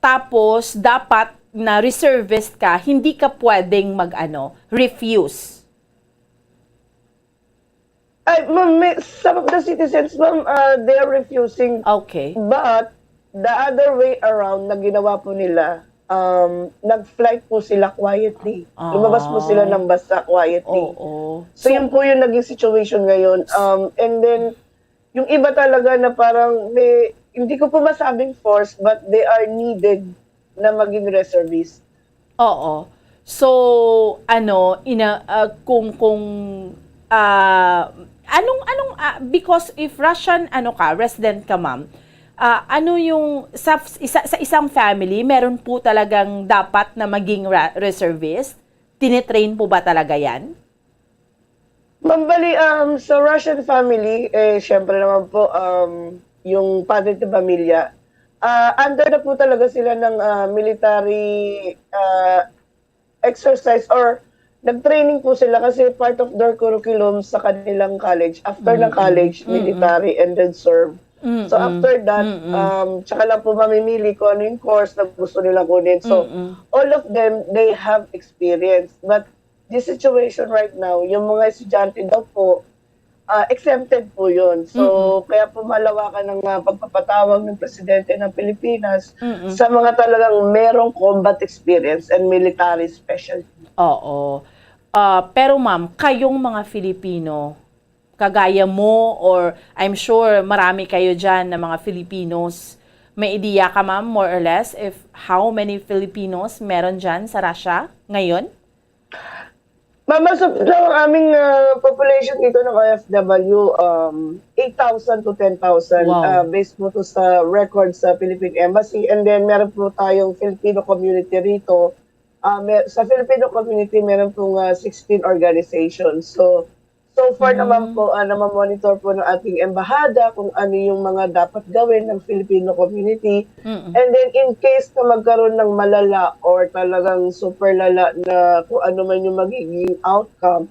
tapos dapat na reservist ka, hindi ka pwedeng mag-ano, refuse. Ay, ma'am, may, some of the citizens, ma'am, uh, they are refusing. Okay. But the other way around na ginawa po nila, um, nag-flight po sila quietly. Ah. Lumabas po sila ng bansa quietly. Oo. So, yun po yung naging situation ngayon. Um, and then, yung iba talaga na parang may, hindi ko po masabing force, but they are needed na maging reservist. Oo. So, ano, ina ah, kung kung ah, anong anong ah, because if Russian ano ka, resident ka, ma'am, ah, ano yung sa isa, sa isang family, meron po talagang dapat na maging ra- reservist? Tinitrain po ba talaga 'yan? Ma'am, bali, um, sa Russian family, eh, syempre naman po, um, yung padre de pamilya, ah, under na po talaga sila ng ah, military ah, exercise or nag-training po sila kasi part of their curriculum sa kanilang college. After ng Mm-mm. college, Mm-mm. military, and then serve. So Mm-mm. after that, Mm-mm. um, tsaka lang po mamimili kung ano yung course na gusto nila kunin. So Mm-mm. all of them, they have experience. But the situation right now, yung mga estudyante daw po, ah, exempted po yun. So, Mm-mm. kaya po malawakan ang ah, pagpapatawag ng presidente ng Pilipinas Mm-mm. sa mga talagang merong combat experience and military specialty. Oo. Ah, pero ma'am, kayong mga Filipino, kagaya mo, or I'm sure marami kayo dyan na mga Filipinos, may idea ka, ma'am, more or less, if how many Filipinos meron dyan sa Russia ngayon? Ma'am, as of now, ang aming ah, population dito ng O F W, um, eight thousand to ten thousand, Wow. ah, based po to sa record sa Philippine Embassy. And then, meron po tayong Filipino community rito. Ah, mer- sa Filipino community, meron pong ah, sixteen organizations. So, so far Mm. naman po, ah, namamonitor po ng ating embahada kung ano yung mga dapat gawin ng Filipino community. Mm-mm. And then, in case na magkaroon ng malala or talagang super lala na kung ano man yung magiging outcome,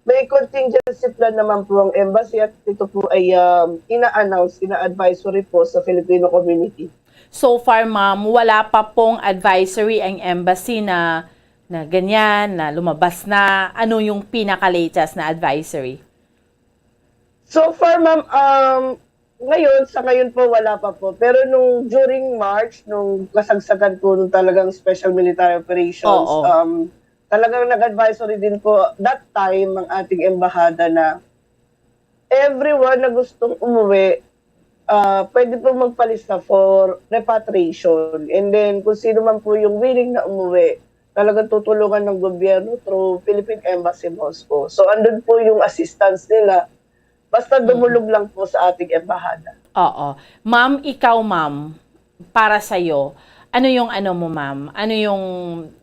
may contingency plan naman po ang embassy at ito po ay um, ina-announce, ina-advisory po sa Filipino community. So far, ma'am, wala pa pong advisory ang embassy na na ganyan, na lumabas na. Ano yung pinaka-latest na advisory? So far, ma'am, um, ngayon, sa ngayon po, wala pa po. Pero nung during March, nung kasagsagan po nung talagang special military operations, Oo. um, talagang nag-advisory din po that time ang ating embahada na everyone na gustong umuwi, ah, pwede po magpalista for repatriation. And then, kung sino man po yung willing na umuwi, talagang tutulungan ng gobyerno through Philippine Embassy Moscow. So, andun po yung assistance nila. Basta Mm. dumulog lang po sa ating embahada. Oo. Ma'am, ikaw, ma'am, para sa'yo, ano yung ano mo, ma'am? Ano yung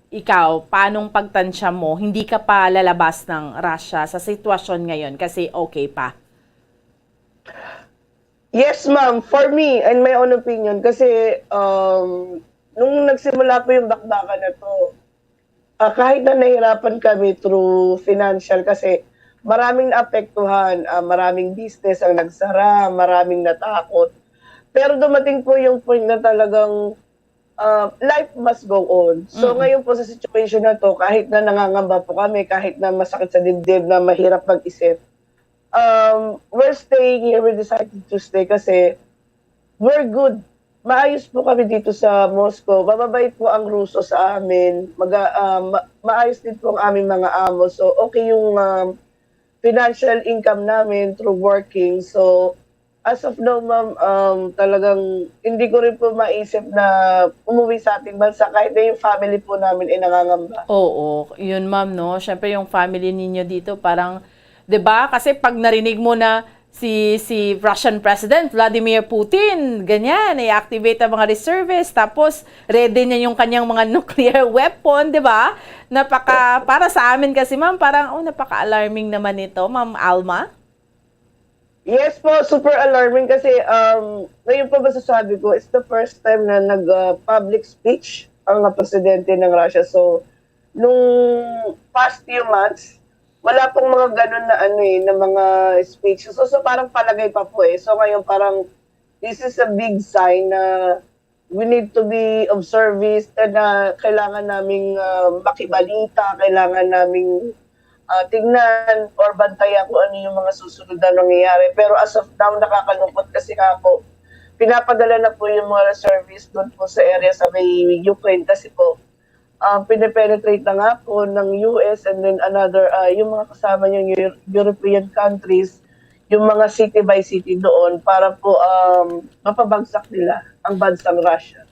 ikaw, paanong pagtansya mo? Hindi ka pa lalabas ng Russia sa sitwasyon ngayon kasi okay pa? Yes, ma'am. For me, in my own opinion, kasi um, nung nagsimula po yung bakbakan na to, ah, kahit na nahirapan kami through financial kasi maraming naapektuhan, ah, maraming business ang nagsara, maraming natakot. Pero dumating po yung point na talagang ah, life must go on. So Mm. ngayon po sa situation na to, kahit na nangangamba po kami, kahit na masakit sa dibdib na mahirap mag-isip, um, we're staying here, we decided to stay kasi we're good. Maayos po kami dito sa Moscow. Mababait po ang Ruso sa amin. Maga, ah, ma- maayos din po ang aming mga amo. So okay yung um, financial income namin through working. So as of now, ma'am, um, talagang hindi ko rin po maisip na umuwi sa ating bansa kahit na yung family po namin ay nangangamba. Oo, yun, ma'am, no? Siyempre, yung family ninyo dito, parang, 'di ba? Kasi pag narinig mo na si, si Russian President Vladimir Putin, ganyan, i-activate ang mga reservists, tapos ready niya yung kanyang mga nuclear weapon, di ba? Napaka, para sa amin kasi, ma'am, parang, oh, napaka-alarming naman ito, Ma'am Alma. Yes po, super alarming kasi um, ngayon po masasabi ko, it's the first time na nag-public speech ang uh, presidente ng Russia. So, nung past few months, wala pong mga ganun na ano eh, na mga speech. So, so parang palagay pa po eh. So ngayon parang this is a big sign na we need to be of service na kailangan naming uh, makibalita, kailangan naming uh, tingnan or bantayan kung ano yung mga susunod na nangyayari. Pero as of now, nakakalungkot kasi nga po, pinapadala na po yung mga reservists doon po sa area sa may Ukraine kasi po, uh, pinipenetrate na nga po ng U S and then another, uh, yung mga kasama niyang European countries, yung mga city by city doon para po um, mapabagsak nila ang bansang Russia.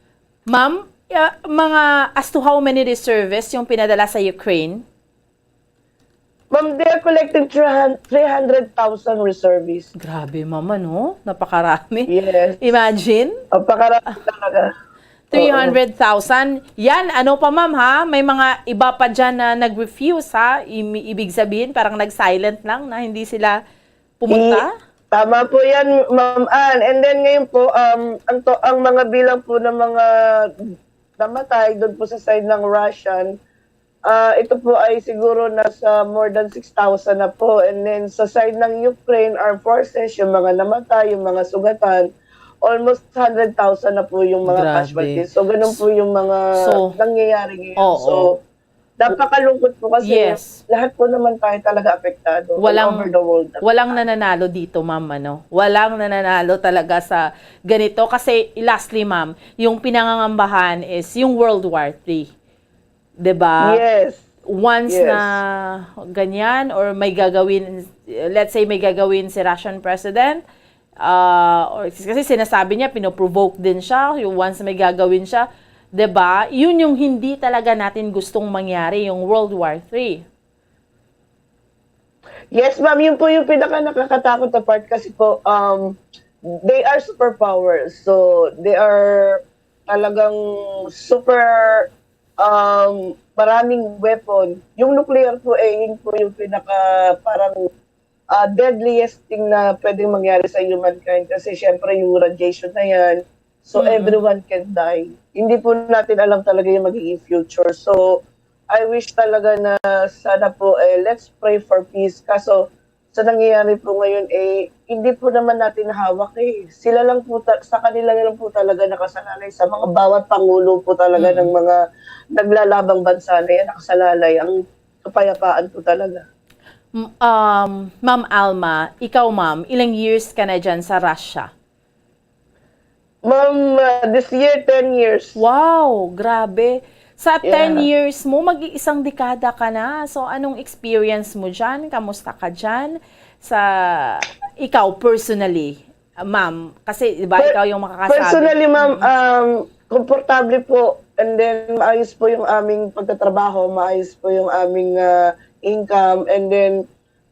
Ma'am, uh, mga as to how many reservists yung pinadala sa Ukraine? Ma'am, they are collecting three hundred thousand reservists. Grabe, mama, no? Napakarami. Yes. Imagine. Napakarami talaga. three hundred thousand. Yan, ano pa, ma'am, ha? May mga iba pa dyan na nag-refuse, ha? Ibig sabihin, parang nag-silent lang na hindi sila pumunta? Tama po yan, Ma'am Ann. And then ngayon po, um, ang, to, ang mga bilang po ng mga namatay doon po sa side ng Russian, uh, ito po ay siguro nasa more than six thousand na po. And then sa side ng Ukraine, Armed Forces, yung mga namatay, yung mga sugatan, almost hundred thousand na po yung mga Grabe. casualties. So, ganun po yung mga So, nangyayari ngayon. oo. So, napakalungkot po kasi Yes. lahat po naman tayo talaga apektado Walang- all over the world. Walang nananalo dito, ma'am, ano? Walang nananalo talaga sa ganito. Kasi, lastly, ma'am, yung pinangangambahan is yung World War Three. 'Di ba? Yes. Once Yes. na ganyan or may gagawin, let's say may gagawin si Russian President, uh, or, kasi sinasabi niya, pinoprovoke din siya, yung once may gagawin siya, 'di ba? Yun yung hindi talaga natin gustong mangyari, yung World War Three. Yes, ma'am. Yun po yung pinaka nakakatakot na part kasi po, um, they are superpowers. So, they are talagang super um, maraming weapon. Yung nuclear po, eh, yun po yung pinaka parang uh, deadliest thing na pwedeng mangyari sa humankind kasi syempre yung radiation na yan, so Mm-mm. everyone can die. Hindi po natin alam talaga yung magiging future. So, I wish talaga na sana po, eh, let's pray for peace. Kaso, sa nangyayari po ngayon, eh, hindi po naman natin hawak eh. Sila lang po, ta- sa kanila lang po talaga nakasalalay sa mga bawat pangulo po talaga Mm. ng mga naglalabang bansa na yan, nakasalalay ang kapayapaan po talaga. M- Um, Ma'am Alma, ikaw, ma'am, ilang years ka na dyan sa Russia? Ma'am, uh, this year, ten years. Wow, grabe. Sa Yeah. ten years mo, mag-iisang dekada ka na. So, anong experience mo dyan? Kamusta ka dyan? Sa, ikaw, personally, ma'am, kasi, di ba, Per- ikaw yung makakasabi. Personally, ma'am, Mm. um, komportable po. And then, maayos po yung aming pagtatrabaho, maayos po yung aming uh, income, and then,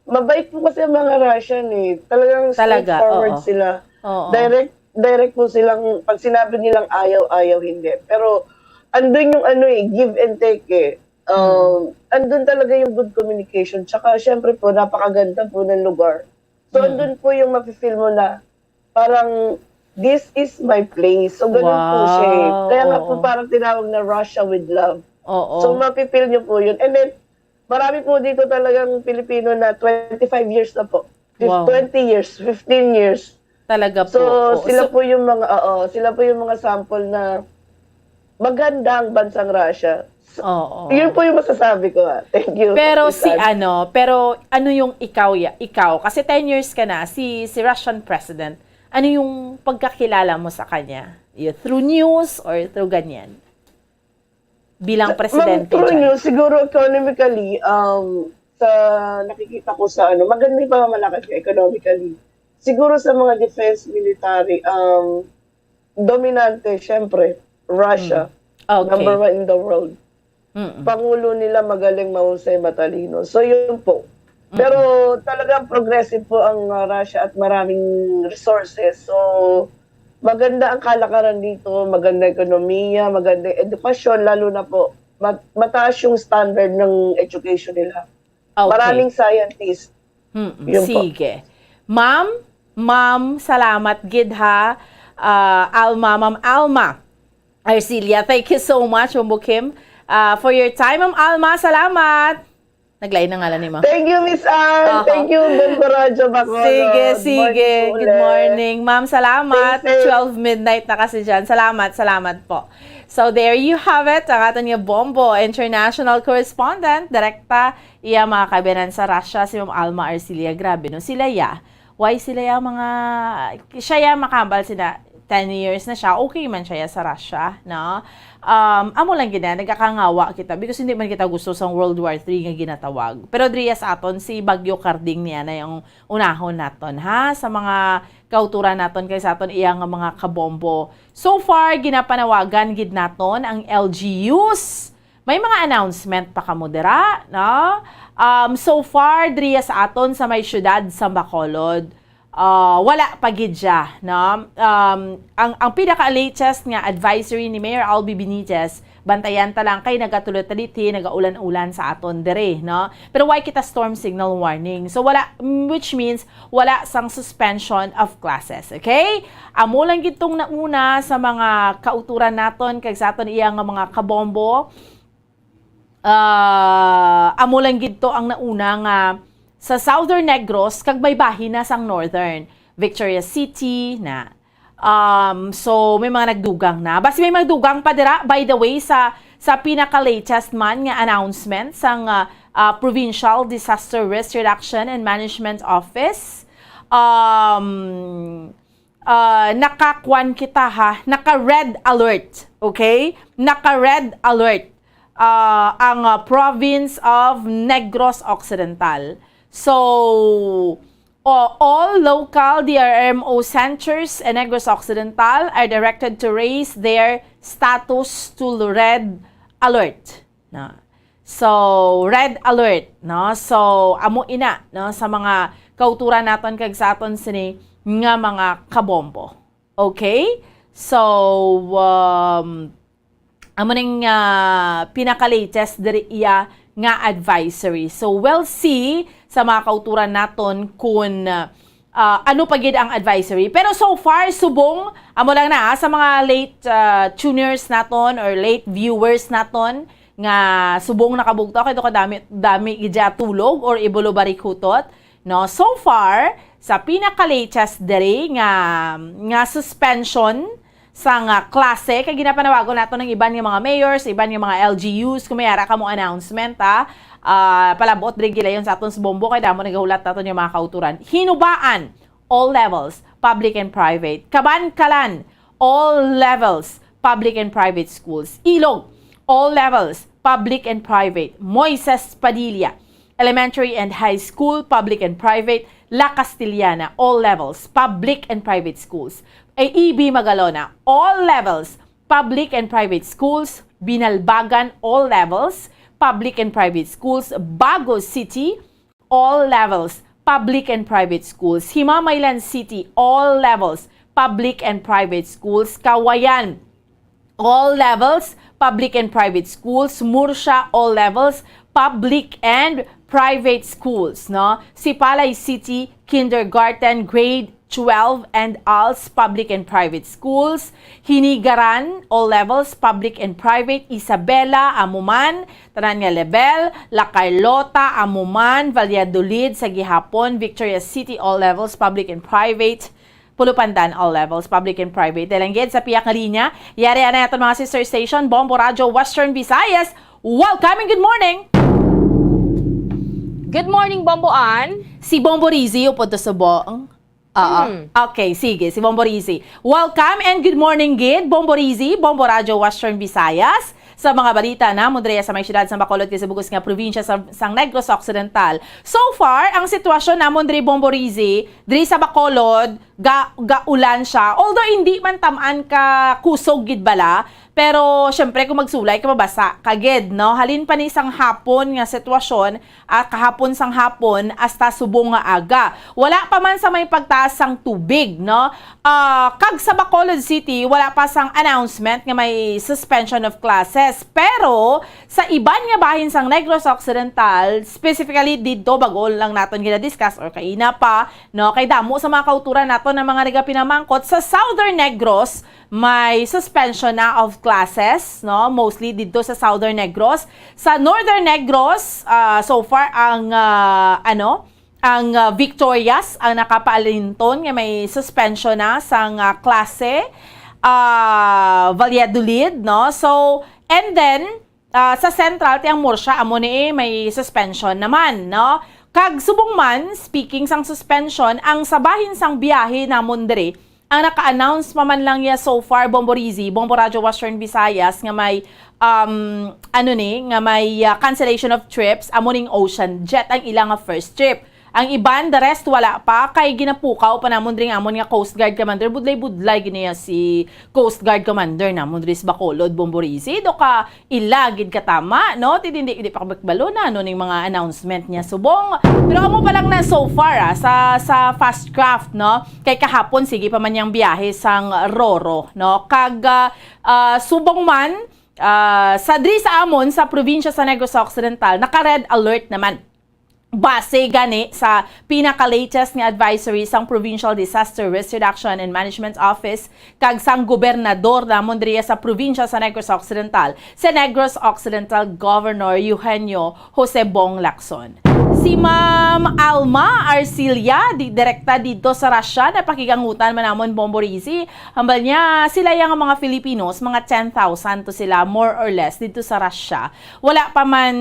mabait po kasi ang mga Russian eh. Talagang Talaga, straightforward oo. sila. Oo. Direct, direct po silang, pag sinabi nilang ayaw, ayaw, hindi. Pero, andun yung ano eh, give and take eh. Um, Hmm. Andun talaga yung good communication. Tsaka, syempre po, napakaganda po ng lugar. So, Mm. Andun po yung mafe-feel mo na parang, "This is my place." So, ganun po siya eh. Wow, Kaya nga po oo. Parang tinawag na Russia with love. Oo. So, mafe-feel nyo po yun. And then, marami po dito talagang Pilipino na twenty-five years na po. Fif- Wow. Twenty years, fifteen years. Talaga po. So, Oo. Sila So, po yung mga, oo, sila po yung mga sample na maganda ang bansang Russia. So, oo. Yun po yung masasabi ko. Ah. Thank you. Pero Miss si Ann. Ano, pero ano yung ikaw, ya, ikaw? Kasi ten years ka na, si, si Russian president, ano yung pagkakilala mo sa kanya? Y- Through news or through ganyan? Bilang presidente Ma'am, through dyan. News, siguro economically, um, sa nakikita ko sa ano, maganda yung pamamalakad niya economically. Siguro sa mga defense, military, um, dominante, syempre, Russia. Mm. Okay. Number one in the world. Mm-mm. Pangulo nila magaling, mahusay, matalino. So, yun po. Pero talagang progressive po ang, ah, Russia at maraming resources. So, maganda ang kalakaran dito, maganda ekonomiya, maganda edukasyon, lalo na po, mat-, mataas yung standard ng education nila. Okay. Maraming scientist. Mm-mm. Yun po. Sige. Ma'am, ma'am, salamat gid ha. Ah, Alma, Ma'am Alma Arcilia, thank you so much, Ma'am Bukim, ah, for your time. Ma'am Alma, salamat. Naglain na ngalan ni Ma'am. Thank you, Miss Anne. Aha. Thank you, Don Corajo Bacolod. Sige, sige. Good morning po ulit. Good morning. Ma'am, salamat. Stay safe. Twelve midnight na kasi dyan. Salamat, salamat po. So, there you have it. Ang aton nga Bombo International Correspondent, direkta iya mga kaibanan sa Russia, si Ma'am Alma Arcilia. Grabe, no? Sila ya. Why sila ya mga, siya ya makambal sina ten years na siya, okay man siya ya sa Russia, no? Um, amo lang gid na, nagkakangawa kita because hindi man kita gusto sang World War Three nga ginatawag. Pero diri ya sa aton, si Bagyo Karding niya na yung unahon naton, ha? Sa mga kauturan naton kay sa aton iya nga mga kabombo. So far, ginapanawagan gid naton ang L G Us. May mga announcement pa kamo dira, no? Um, so far, diri ya sa aton sa may siyudad sa Bacolod, ah, wala pa gid siya, no? Um, ang, ang pinaka-latest nga advisory ni Mayor Albi Benitez, bantayan ta lang kay nagatuloy-taliti, nagaulan-ulan sa aton diri, no? Pero why kita storm signal warning? So, wala, mm, which means wala sang suspension of classes, okay? Amo lang gid tong nauna sa mga kauturan naton kag sa aton iya nga mga kabombo. Ah, amo lang gid to ang nauna nga sa Southern Negros kag may bahin na sang Northern. Victoria City na. Um, so, may mga nagdugang na. Basi may mga dugang pa dira, by the way, sa, sa pinaka-latest man nga announcement sang, ah, ah, Provincial Disaster Risk Reduction and Management Office. Um, ah, nakakuan kita, ha, naka-red alert, okay? Naka-red alert, ah, ang, ah, province of Negros Occidental. So, o-, all local D R M O centers in Negros Occidental are directed to raise their status to red alert. Na. So, red alert, no? So, amo ina, no, sa mga kauturan naton kag sa aton sini nga mga kabombo. Okay? So, um, amo ning, ah, pinaka-latest diri iya nga advisory. So, we'll see sa mga kauturan naton kung, ah, ano pa gid ang advisory. Pero so far, subong, amo lang na, ah, sa mga late, ah, tuners naton or late viewers naton nga subong nakabugtaw kay daw kadami, dami gid siya tulog or ibulubarihutot, no? So far, sa pinaka-latest diri nga, nga suspension sa nga klase, kay ginapanawagon nato ng iban nga mga mayors, iban nga mga L G Us, kung may ara kamo announcement, ha, ah, palabot diri gilayon sa aton sa Bombo, kay damo nagahulat naton yung mga kauturan. Hinubaan, all levels, public and private. Kabankalan, all levels, public and private schools. Ilog, all levels, public and private. Moises Padilla, Elementary and High School, public and private. La Castellana, all levels, public and private schools. E B Magalona, all levels, public and private schools. Binalbagan, all levels, public and private schools. Bago City, all levels, public and private schools. Himamaylan City, all levels, public and private schools. Cauayan, all levels, public and private schools. Murcia, all levels, public and private schools, no? Sipalay City, kindergarten, grade twelve and als, public and private schools. Hinigaran, all levels, public and private. Isabela, amo man, tanan nga level. La Carlota, amo man. Valladolid, sa gihapon. Victoria City, all levels, public and private. Pulupandan, all levels, public and private. Dahil ang gid sa piyak nga linya, yari anay aton mga sister station, Bombo Radyo Western Visayas. Welcome and good morning! Good morning, Bombo Ann. Si Bombo Rizzy, upod to subong. Oo. Hmm. Okay, sige, si Bombo Rizzy. Welcome and good morning, gid, Bombo Rizzy, Bombo Radyo Western Visayas. Sa mga balita namon diri sa may siyudad sa Bacolod kay sa bug-os nga probinsya sa, sang Negros Occidental. So far, ang sitwasyon namon diri, Bombo Rizzi, diri sa Bacolod, ga, gaulan siya. Although hindi man tam-an ka kusog gid bala, pero syempre kung magsulay ka, mabasa ka gid, no? Halin pa ni sang hapon nga sitwasyon, ah, kahapon sang hapon hasta subong nga aga. Wala pa man sa may pagtaas sang tubig, no? Ah, kag sa Bacolod City, wala pa sang announcement nga may suspension of classes. Pero sa iban nga bahin sang Negros Occidental, specifically didto, bag-o lang naton gina-discuss or kaina pa, no, kay damo sa mga kauturan naton ang mga nagapinamangkot. Sa Southern Negros, may suspension na of classes, no, mostly didto sa Southern Negros. Sa Northern Negros, ah, so far ang, ah, ano, ang, ah, Victorias ang nakapaalinton nga may suspension na sang, ah, klase, ah, Valladolid, no? So, and then, ah, sa Central, ti ang Murcia, amo ni may suspension naman, no? Kag subong man, speaking sang suspension, ang sa bahin sang biyahe namon diri, ang naka-announce pa man lang niya so far, Bombo Rizzi, Bombo Radyo Western Visayas, nga may, um, ano ni, nga may, ah, cancellation of trips, amo ning Ocean Jet ang ila nga first trip. Ang iban, the rest, wala pa, kay ginapukaw pa namon diri nga amon nga Coast Guard Commander. Budlay-budlay gid niya si Coast Guard Commander namon diri sa Bacolod, Bombo Rizzi. Do ka ila gid katama, no? Ti di, di, di pa kabalo na, no, ning mga announcement niya subong. Pero amo pa lang na so far, ah, sa, sa fast craft, no? Kay kahapon, sige pa man yang biyahe sang Roro, no? Kag, ah, ah, subong man, ah, sa diri sa amon, sa probinsya sa Negros Occidental, naka-red alert naman. Base gani sa pinaka-latest nga advisory sang Provincial Disaster Risk Reduction and Management Office kag sang gobernador namon diri sa probinsya sa Negros Occidental, si Negros Occidental Governor Eugenio Jose Bong Lacson. Si Ma'am Alma Arcilia, di direkta didto sa Russia, napakigangutan man namon, Bombo Rizzi. Hambal niya, sila yang mga Filipinos, mga ten thousand to sila, more or less, didto sa Russia. Wala pa man,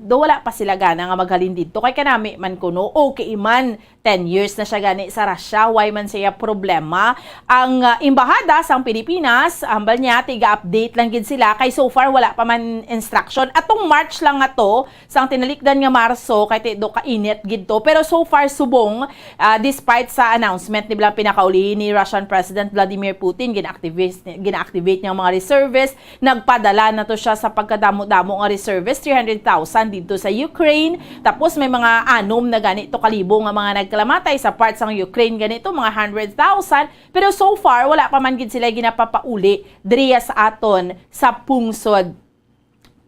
do wala pa sila gana nga maghalin didto. Kay kanami man kuno, okay man, ten years na siya gani sa Russia, why man siya problema? Ang, ah, embahada sang Pilipinas, hambal niya, tiga-update lang gid sila, kay so far wala pa man instruction. Atong March lang nga to, sang tinalikdan nga Marso, kay ti do kainit gid to. Pero so far, subong, ah, despite sa announcement ni bilang pinakauli ni Russian President Vladimir Putin, gina-activate, gina-activate niya ang mga reservists, nagpadala na to siya sa pagkadamo-damo nga reservists, three hundred thousand didto sa Ukraine. Tapos may mga anom na gani to kalibo nga mga nagkalamatay sa part sang Ukraine gani to, mga hundred thousand. Pero so far, wala pa man gid sila ginapapauli diriya sa aton sa pungsod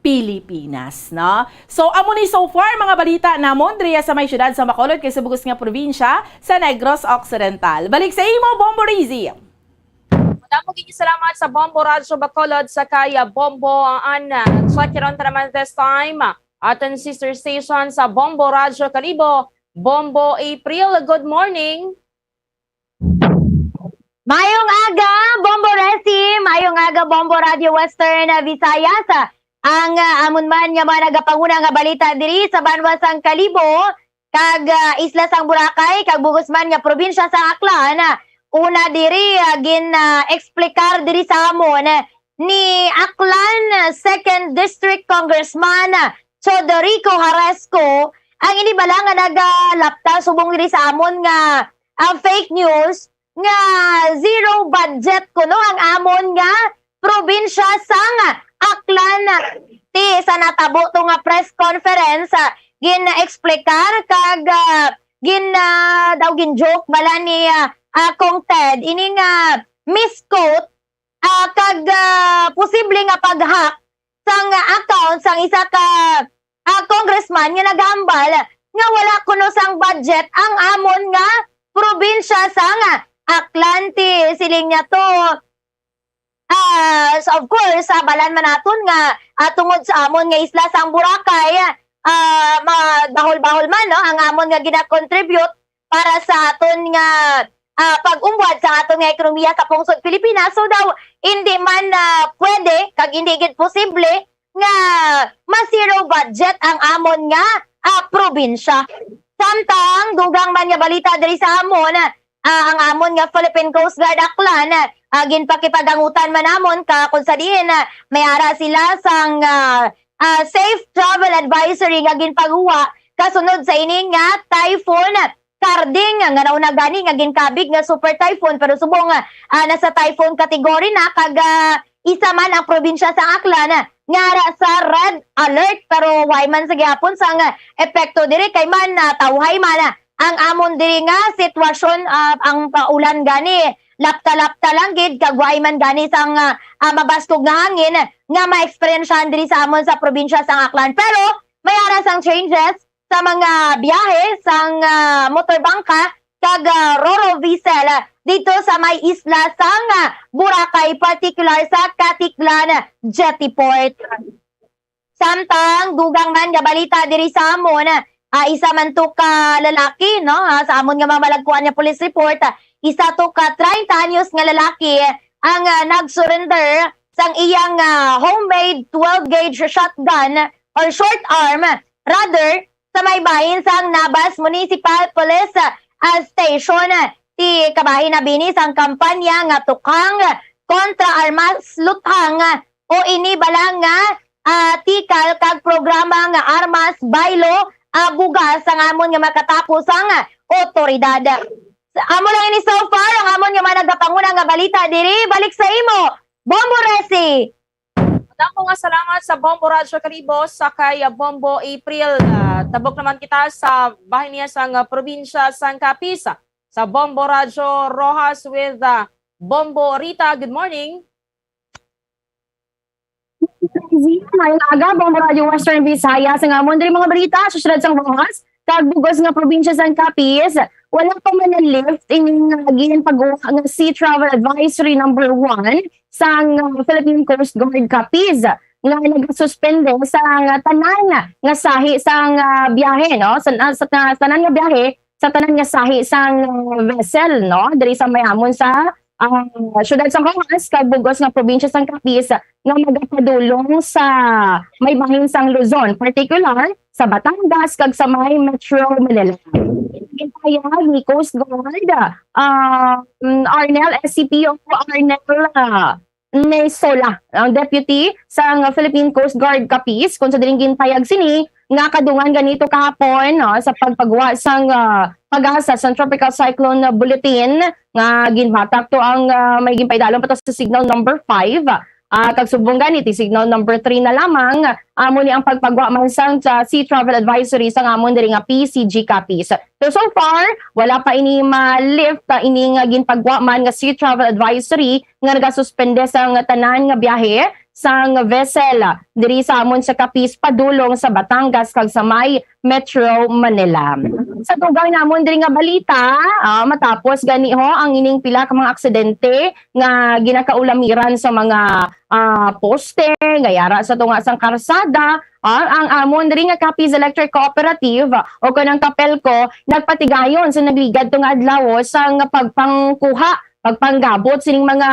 Pilipinas, no? So, amo ni so far mga balita namon diriya sa may siyudad sa Bacolod kay sa bug-os nga probinsya sa Negros Occidental. Balik sa imo, Bombo Rizzi. Madamo gid salamat sa Bombo Radyo Bacolod sa kaya Bombo Ana. Check it on naman this time. Aton sister station sa Bombo Radyo Kalibo, Bombo April. Good morning. Mayong aga, Bombo Resi. Mayong aga, Bombo Radio Western, ah, Visayas. Ang, ah, amon man nga mga nagapanguna nga balita diri sa banwa sang Kalibo, kag, ah, isla sang Boracay, kag bug-os man nga probinsya sang Aklan. Una diri, ah, gin, ah, eksplikar diri sa amon ni Aklan Second District Congressman Chodorico Haresco ang ini bala nga nagalapta subong diri sa amon nga, ah, fake news nga zero budget kuno ang amon nga probinsya sang Aklan. Ti sa natabo to nga press conference, ah, gin-explicar kag, ah, gin, ah, daw gin-joke bala ni, ah, ah, Cong Ted ini nga misquote, ah, kag, ah, posible nga pag-hack sang account sang isa ka, ah, congressman nga naghambal nga wala kuno sang budget ang amon nga probinsya sang Aklan. Ti siling niya to, ah, so of course, ah, balan man naton nga, ah, tungod sa amon nga isla sang Boracay, ah, ma-, bahol-bahol man, no, ang amon nga gina-contribute para sa aton nga, ah, pag-umwad sa aton nga ekonomiya sa pungsod Pilipinas. So daw, hindi man, ah, pwede, kag hindi gid posible nga ma-zero budget ang amon nga, ah, probinsya. Samtang, dugang man nga balita diri sa amon, ah, ang amon nga Philippine Coast Guard Aklan, ah, ah, ginpakipag-angutan man namon ka kung sa diin, ah, may ara sila sang, ah, ah, safe travel advisory nga ginpagwa kasunod sa ini nga Typhoon Karding, nga nauna gani nga ginkabig nga super typhoon, pero subong, ah, nasa typhoon category na, kag, ah, isa man ang probinsya sang Aklan nga ara sa red alert, pero way man sa gihapon sang epekto diri kay man, ah, tawhay man ang amon diri nga sitwasyon, ah, ang paulan gani lapta-lapta lang gid, kag way man gani sang, ah, ah, mabaskog nga hangin nga maeksperiensyahan diri sa amon sa probinsya sang Aklan. Pero may ara sang changes sa mga biyahe sang, ah, motorbangka kag, ah, Roro Vessel dito sa may isla sang, ah, Boracay, partikular sa Caticlan Jetty Port. Samtang dugang man nga balita diri sa amon, ah, isa man to ka lalaki, no, ah, sa amon nga mamalagkuan nga police report, ah, isa to ka treinta anyos nga lalaki ang, ah, nag-surrender sang iyang, ah, homemade twelve gauge shotgun or short arm, rather, sa may bahin sang Nabas Municipal Police, ah, Station. Ti kabahin na bini sang kampanya nga Tukang kontra Armas Luthang, o ini bala nga, ah, tikal kag programa nga Armas Baylo, ah, bugas ang amon nga makatapo sang otoridad. Amo lang ini so far ang amon nga mga nagapanguna nga balita diri. Balik sa imo, Bombo Resi. Dako nga salamat sa Bombo Radyo Kalibo sa kay Bombo April. Ah, tabok naman kita sa bahin niya sang, ah, probinsya sang Capiz. Sa Bombo Radyo Roxas with, ah, Bombo Rita. Good morning. May aga, Bombo Radyo Western Visayas. Ang amon diri mga balita sa siyudad sang Roxas kag bug-os nga probinsya sang Capiz. Wala pa man na-lift ining, ah, ginpagwa nga Sea Travel Advisory number one sang, ah, Philippine Coast Guard Capiz nga nagasuspende sa, ah, tanan nga sahi sang, ah, biyahe, no? Sa, ah, sa, sa tanan nga biyahe, sa tanan nga sahi sang, ah, vessel, no? Diri sa may amon sa, ah, siyudad sang Roxas kag bug-os nga probinsya sang Capiz nga magapadulong sa may bahin sang Luzon, partikular sa Batangas kag sa may Metro Manila. Gintayag ni Coast Guard, ah, mm, Arnel, S C P O Arnel, ah, Nesola, ang deputy sang Philippine Coast Guard Capiz, kung sa diring gintayag sini nga kadungan gani to kahapon, no, sa pagpagwa sang, ah, PAGASA sang Tropical Cyclone Bulletin nga ginbatak to ang, ah, may ginpaidalom pa to sa signal number five. Ah, kag subong gani ti signal number three na lamang, amo ni ang pagpagwa man sang sa Sea Travel Advisory sang amon diri nga P C G Capiz. So, so far, wala pa ini ma-lift, ah, ini nga ginpagwa man nga Sea Travel Advisory nga nagasuspende sang tanan nga biyahe sang vessel, ah, diri sa amon sa Capiz padulong sa Batangas kag sa may Metro Manila. Sa dugang namon diri nga balita, ah, matapos gani ho ang ining pila ka mga aksidente nga ginakaulamiran sa mga, ah, poste, nga yara sa tunga sang karsada, ah, ang amon diri nga Capiz Electric Cooperative o kon ang Capelco nagpatigayon sa nagligad to nga adlaw sang pagpangkuha, pagpanggabot sining mga,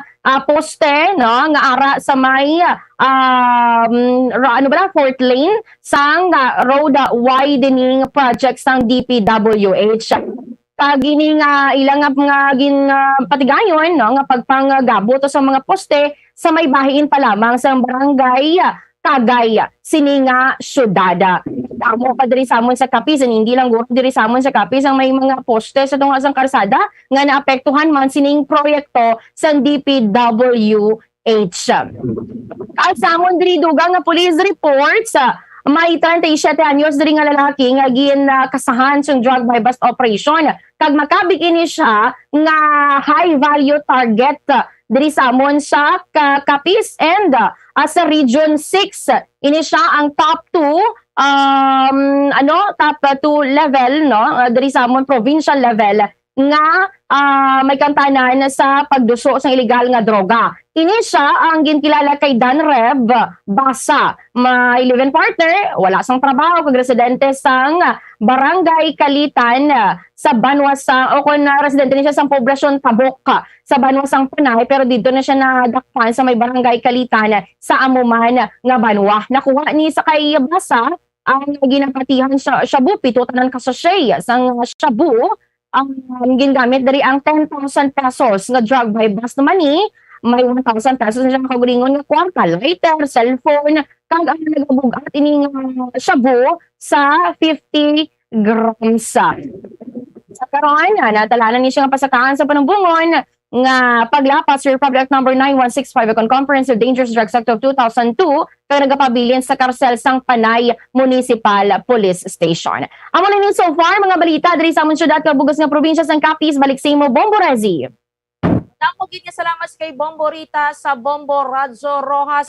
ah, poste, no, nga ara sa may, um, ra-, ano ba na, fourth lane sang, ah, road widening project sang D P W H. Kag ini nga ila nga mga gin, ah, patigayon, no, nga pagpanggabot sa mga poste sa may bahin pa lamang sa barangay, ah, Kagay, ah, sini nga syudad. Amo pa diri sa amon sa Capiz, and hindi lang guro diri sa amon sa Capiz ang may mga poste sa tunga sang karsada nga naapektuhan man sining proyekto sa D P W H. Kag sa amon diri dugang nga police reports, ah, may treinta y siete anyos diri nga lalaki nga gin, ah, kasahan sang drug buy-bust operation. Kag makabig ini siya nga high value target, ah, diri sa amon sa Ka-, Capiz and, ah, sa Region six. Ini siya ang top two, um, ano, top two level, no, ah, diri sa amon provincial level nga, ah, may kantanan sa pagduso sang iligal nga droga. Ini siya ang ginkilala kay Dan Rev Basa. May live-in partner, wala sang trabaho, kag residente sang Barangay Kalitan, ah, sa banwa sa, o kon, ah, residente ni siya sa Poblasyon Tabok, ah, sa banwa sang Panay, pero didto na siya nadakpan sa may Barangay Kalitan, ah, sa amo man nga banwa. Nakuha ni sa kay Basa ang ginapatihan sa shabu, pito tanan ka sachet sang shabu, um, gingamit diri ang ten thousand pesos nga drug buy-bust money. May one thousand pesos na siya kaugalingon nga kwarta, lighter, cellphone, kag ang nagabug-at ini nga shabu sa fifty grams. Sa karon, ah, nadala na ni siya nga pasakaan sa panumbongon nga paglapas sa Republic Act Number nine one six five, kon Comprehensive Dangerous Drugs Act of two thousand two, kag nagapabilin sa karsel sang Panay Municipal Police Station. Amo lang ni so far, mga balita diri sa amon syudad kag bugas nga probinsya sang Capiz. Balik sa imo, Bombo Rezi. Damo gid nga salamat kay Bombo Rita sa Bombo Radyo Rojas.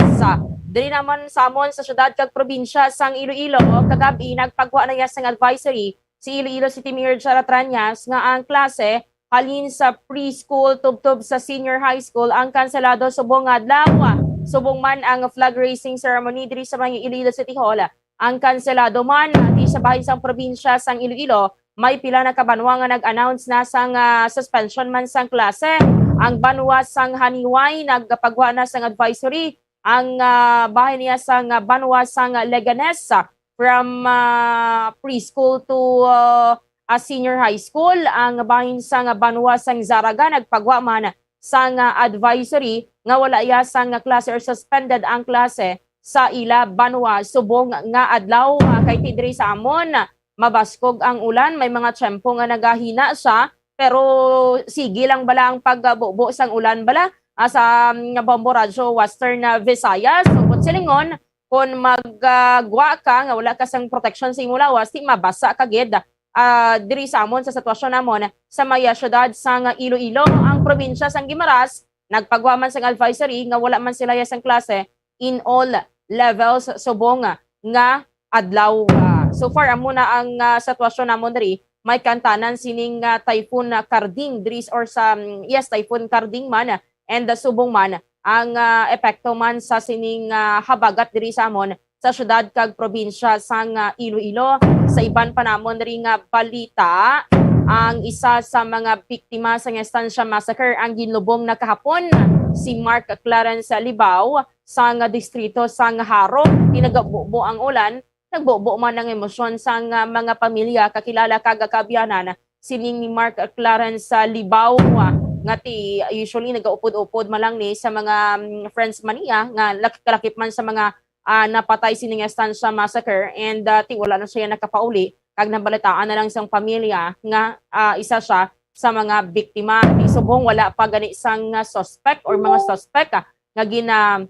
Diri naman sa amon sa syudad kag probinsya sang Iloilo, kagab-i nagpagwa na iya sang advisory si Iloilo City Mayor Chara Trañas nga ang klase halin sa preschool tubtob sa senior high school ang kanselado subong nga adlaw. Subong man ang flag raising ceremony diri sa may Iloilo City Hall, ang kanselado man. Di sa bahin sang probinsya sang Iloilo, may pila na ka banwa nga nag-announce na sang, ah, suspension man sang klase. Ang banwa sang Janiuay nagapagwa na sang advisory. Ang, ah, bahin niya sang, ah, banwa sang Leganes, ah, from, ah, preschool to, ah, ah, senior high school. Ang bahin sang banwa sang Zarraga nagpagwa man sang, ah, advisory nga wala iya sang klase or suspended ang klase sa ila banwa subong nga adlaw. Ah, kay ti diri sa amon, mabaskog ang ulan, may mga tiyempo nga nagahina siya, pero sige lang bala ang pagbubo sang ulan bala, ah, sa, mm, Bombo Radyo Western, ah, Visayas. Ug silingon, kon maggwa ka nga wala ka sang proteksyon sa imo lawas, ti mabasa ka gid, ah, diri sa amon sa sitwasyon namon sa may, ah, siyudad sang Iloilo. Ang probinsya sang Guimaras nagpagwa man sang advisory nga wala man sila iya sang klase in all levels subong nga adlaw. Ah, so far, amo na ang, ah, sitwasyon namon diri. May kantanan sining, ah, Typhoon, ah, Karding diri s-, or sa, mm, yes, Typhoon Karding man, ah, and, ah, subong man ang, ah, epekto man sa sining, ah, habagat diri sa amon sa siyudad kag probinsya sang, ah, Iloilo. Sa iban pa namon diri nga balita, ang isa sa mga biktima sang Estancia Massacre ang ginlubong na kahapon, si Mark Clarence Libao sang distrito sang Jaro. Ti nagbubo ang ulan, nagbubo man ang emosyon sang, ah, mga pamilya, kakilala kag kaabyanan sining ni Mark Clarence, ah, Libao, ah, nga ti usually nagaupod-upod man lang ni sa mga, mm, friends man niya nga lak-, kalakip man sa mga, ah, napatay sining Estancia Massacre, and, ah, ti wala na siya nakapauli kag nabalitaan na lang sang pamilya nga, ah, isa siya sa mga biktima. Ti subong wala pa gani sang, ah, suspect or mga suspect, ah, nga gina-,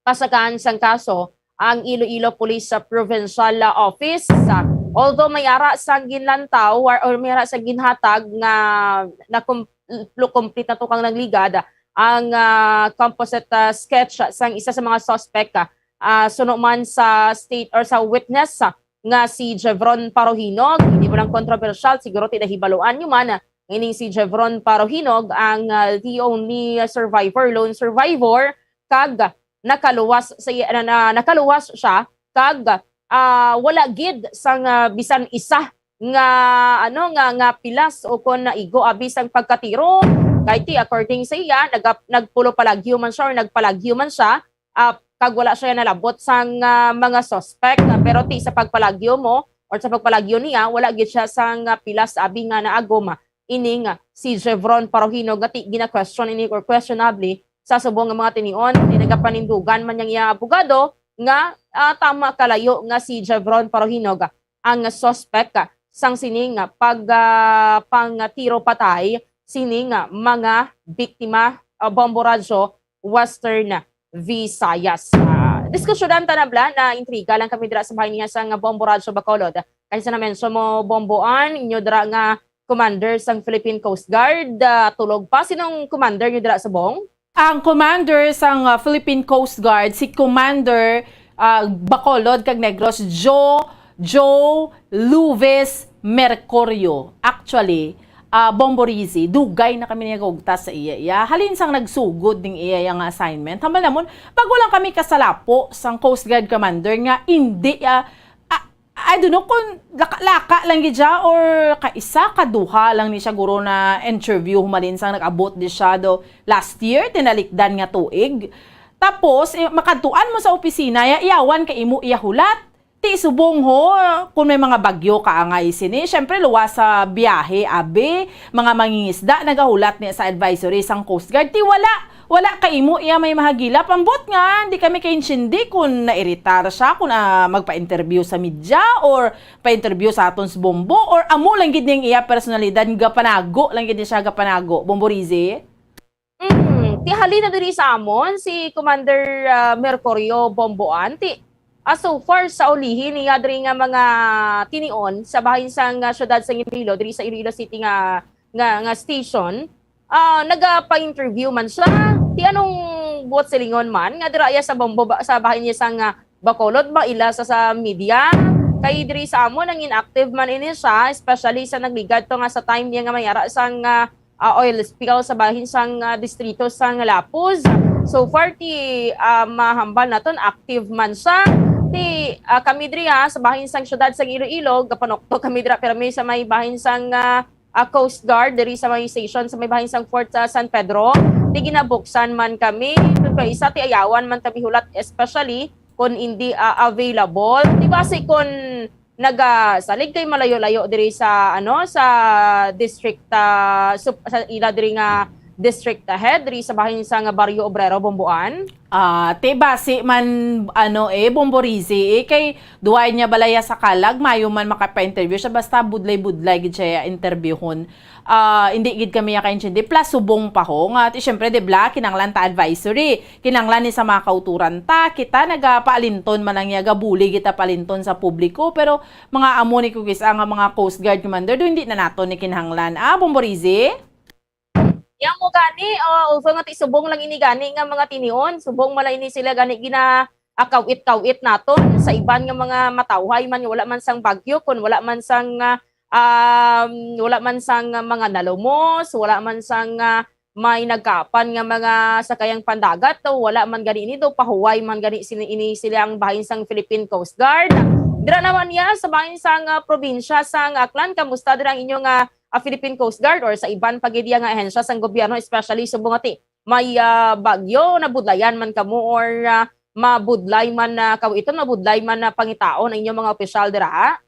pasakaan sang kaso ang Iloilo Police sa Provincial, ah, Office. Ah, although may ara sang ginlantaw or, or may ara sang ginhatag nga nakum-, lo-, complete na to kang nagligad ang, ah, composite, ah, sketch sang isa sa mga suspect, ah, ah, suno man sa state or sa witness, ah, nga si Jevron Parohinog. Hindi mo lang kontrobersyal, siguro ti nahibaluan nyo man, ah, ining si Jevron Parohinog ang, ah, the only survivor, lone survivor, kag nakaluwas sa iya, na, na, nakaluwas siya, kag, ah, wala gid sang, ah, bisan isa nga, ano, nga, nga pilas o kon naigo abi sang pagkatiro. Kay ti, according sa iya, naga-, nagpulo palagyo man siya or nagpalagyo man siya, ah, kag wala siya nalabot sang, ah, mga suspect. Ah, pero ti sa pagpalagyo mo or sa pagpalagyo niya, wala gid siya sang, ah, pilas abi nga naagom ining, ah, si Jevron Parohinog nga ti gina-question ini or questionably sa subong nga mga tinion. Ti nagapanindugan man niyang iyang abogado nga, ah, tama kalayo nga si Jevron Parohinog ang suspect, ah, sang sining, ah, pag, ah, pangtiro patay sining, ah, mga biktima, ah, Bombo Radyo Western Visayas. Ah, diskusyonan ta na bala, na intriga lang kami dira sa bahin niya sang Bombo Radyo Bacolod. Kay sa na-mention mo, Bombo Ann, inyo dira nga commander sang Philippine Coast Guard, ah, tulog pa. Sinong commander nyo dira subong? Ang commander sang, ah, Philippine Coast Guard, si Commander, ah, Bacolod kag Negros, Joe, Joe Luis Mercurio. Actually, ah, Bombo Rizzi, dugay na kami nagugtas sa iya, iya. Halin sang nagsugod ning iya, iya nga assignment. Hambal namon, bago lang kami kasalapo sang Coast Guard Commander nga indi, ah, ah, I don't know kung laka-laka lang gid siya or kaisa, kaduha lang ni siya guro na interview humalin sang nag-abot di siya do last year, tinalikdan nga tuig. Tapos, eh, makadtuan mo sa opisina, ya-, iyawan ka imo iya hulat. Ti subong ho, kung may mga bagyo kaangay sini, syempre luwas sa biyahe, abi, mga mangingisda nagahulat ni sa advisory sang Coast Guard. Ti wala, wala kay imo iya may mahagilap. Ambot nga, hindi kami kaintindi kung nairitar siya, kung ah, magpa-interview sa media or pa-interview sa aton sa Bombo, or amo lang gid ning iya personalidad, gapanago lang gid siya, gapanago. Bombo Rizzi? Mm, ti halin na diri sa amon si Commander ah, Mercurio Bomboan. Ti, ah, so far sa ulihi niya diri nga mga tinion sa bahin sang ah, syudad sa Iloilo, diri sa Iloilo City nga nga, nga station, ah, nagapa-interview man siya. Ti anong buot silingon man nga dira iya sa Bombo ba, sa bahin niya sang ah, Bacolod ba ila sa, sa media? Kay diri sa amon nangin-active man ini siya, especially sa nagligad to nga sa time niya nga may ara sang ah, ah, oil spill sa bahin sang ah, distrito sang Lapuz. So far ti ah, mahambal naton active man siya. Ti ah, kami diri ah, sa bahin sang syudad sang Iloilo, gapanuktok kami dira pirmi sa may bahin sang ah, ah, Coast Guard diri sa may station sa may bahin sang Fort sa San Pedro. Ti ginabuksan man kami, kung kay isa ti ayawan man kami hulat, especially kung hindi ah, available. Ti basi kung nagasalig kay malayo-layo diri sa ano sa district ah, sup- sa ila diri nga district head diri sa bahin sa nga Barrio Obrero, Bomboan. Ah, te basi man ano eh Bombo Rizzi eh kay duway niya balaya sa kalag mayo man makapa-interview siya basta budlay-budlay gid siya interviewhon. Ah, hindi gid kami ya kaintindi plus subong pa ho nga ti syempre di bla kinanglan ta advisory kinanglan ni sa mga kauturan ta kita nagapaalinton man ang iya gabuli kita palinton sa publiko pero mga amo ni kugis ang mga Coast Guard Commander do hindi na nato ni kinahanglan. Ah, Bombo Rizzi? Yang mo gani, uh, although nga ti subong lang ini gani nga mga tinion, subong man lang ini sila gani gina akawit-kawit naton sa iban nga mga matawhay man nga wala man sang bagyo kun wala man sang ah, um, wala man sang ah, mga nalumos, wala man sang ah, may nagkapan nga mga sakayang pandagat, o wala man gani ini do pahuway man gani sini ini sila ang bahin sang Philippine Coast Guard. Dira naman niya sa bahin sang ah, probinsya sang Aklan, kamusta dira ang inyo nga ah, Philippine Coast Guard or sa iban pa gid nga ahensya sang gobyerno, especially subong nga ti may ah, bagyo, nabudlayan man kamo or ah, mabudlay man na kawiton, mabudlay man na pangitaon ang inyong mga opisyal dira?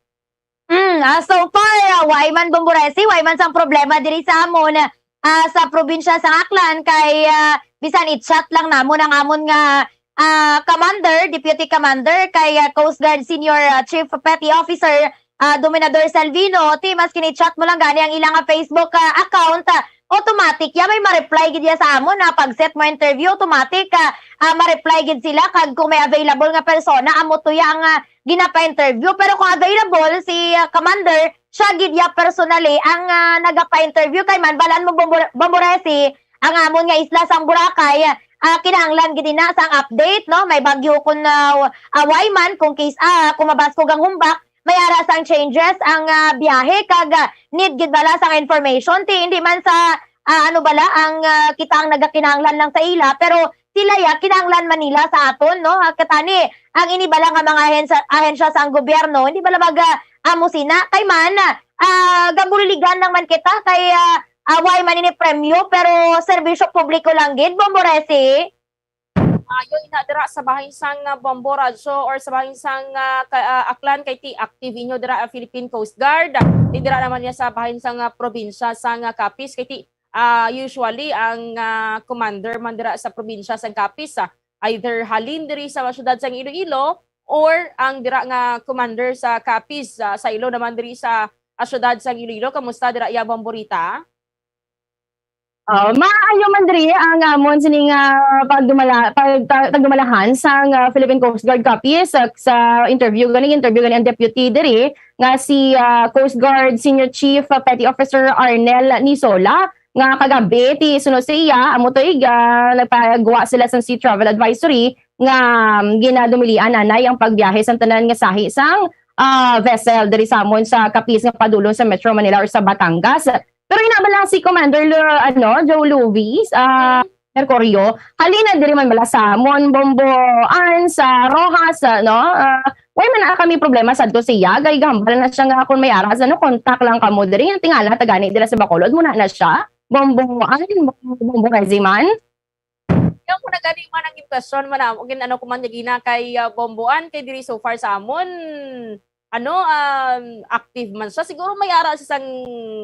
Mm, ah, so far, ah, way man Bombo Rizzi, way man sang problema diri sa amon, ah, sa probinsya sa Aklan kay ah, bisan i-chat lang namon ang amon nga ah, commander, deputy commander kay ah, Coast Guard Senior ah, Chief Petty Officer ah, Dominador Salvino, ti mas kini-chat mo lang gani ang ilang nga Facebook ah, account, ah, automatic ya may ma-reply gid ya sa amon na pag set mo interview, automatic ah, ah, ma-reply gid sila kag kung may available nga persona amo to ya ang ah, ginapa-interview. Pero kung available si ah, commander, siya gid ya personally ang ah, nagapa-interview kay man balaan mo Bombo-, Bombo Rizzi ang amon nga isla sang Boracay, ah, kinahanglan gid ina sang update, no? May bagyo kun ah, away man kung case ah, kung mabaskog ang humbak, may ara sang changes ang ah, biyahe kag ah, need gid bala sang information ti hindi man sa ah, ano bala ang ah, kita ang nagakinahanglan lang sa ila pero sila ya kinahanglan man nila sa aton, no? Ah, katani ang ini bala nga mga ahensya, ahensya sang gobyerno hindi bala mag ah, amo sina kay man ah, gabuligan lang man kita kay ah, away man ini premyo pero serbisyo publiko lang gid, Bombo Rizzi. Ayo ina dira sa bahin sang ah, Bombo Radyo or sa bahin sang ah, ka- ah, Aklan kay ti active inyo dira ang Philippine Coast Guard. Ti dira naman niya sa bahin sang ah, probinsya sang ah, Capiz kay ti ah, usually ang ah, commander man dira sa probinsya sang Capiz ah, either halin diri sa syudad sang Iloilo or ang dira nga commander sa Capiz ah, sa ilo naman diri sa ah, syudad sang Iloilo. Kamusta dira iya Bombo Rita? Oh, maayo man diri ang amon sini nga pagdumala pag, pag- pagdumalahan sang ah, Philippine Coast Guard Capiz sa, sa interview gani interview gani ang deputy diri nga si ah, Coast Guard Senior Chief ah, Petty Officer Arnel Nisola nga kagabi ti suno sa iya amo to ig ah, nagpagawa sila sang sea travel advisory nga um, ginadumilian anay ang pagbiyahe sang tanan nga sahi sang ah, vessel diri sa amon sa Capiz nga padulong sa Metro Manila or sa Batangas. Pero ina ba lang si Commander Lu, ano, Joe Luis, ah, Mercurio, halina diri man bala sa Mon Bomboan, sa Roxas, no? Ah, way man na kami problema sa adto siya, kay gahambal na siya nga kung may aras, ano, contact lang kamo diri, nga tingala ta gani dira sa Bacolod, muna na siya. Bomboan, Bombo Regiman. Kaya mo na gani man ang impresyon man amo, gin-, ano ko man niya gina kay, ah, Bomboan, kay diri so far sa amon, ano, um, active man siya. Siguro may ara siya sang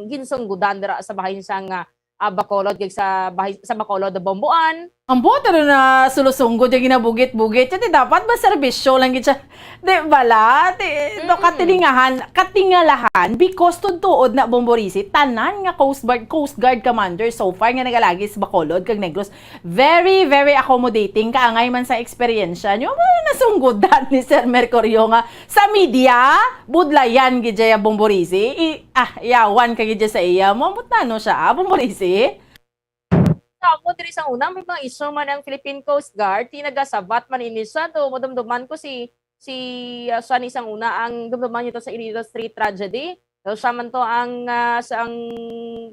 ginsunggudan dira sa bahin sang, ah, ah, Bacolod, kag sa bahin, sa Bacolod, Bomboan. Ang buot, ano na, sulusunggod yung ginabugit-bugit. Yan, di dapat ba serbisyo lang gid siya? Di bala? Di, no, Mm. katilingahan, katingalahan, because tuod-tuod na, Bombo Risi, tanan nga Coast Guard, Coast Guard Commander so far nga nagalagi sa Bacolod kag Negros, very, very accommodating, kaangay man sa eksperyensya nyo. Ano nasunggodan ni Sir Mercurio nga sa media, budlayan gid siya, Bombo Risi? I, ah, yawan ka gid siya sa iya. Mo, ambot na, ano siya, ah, Bombo Risi? Sa amo diri sa una, may mga issue man ang Philippine Coast Guard, ti nagasabat man ini siya. To, madumduman ko si, si, ah, siya ni sang una ang dumduman nito sa Iloilo Street tragedy. So, siya man to ang, ah, sa, ang,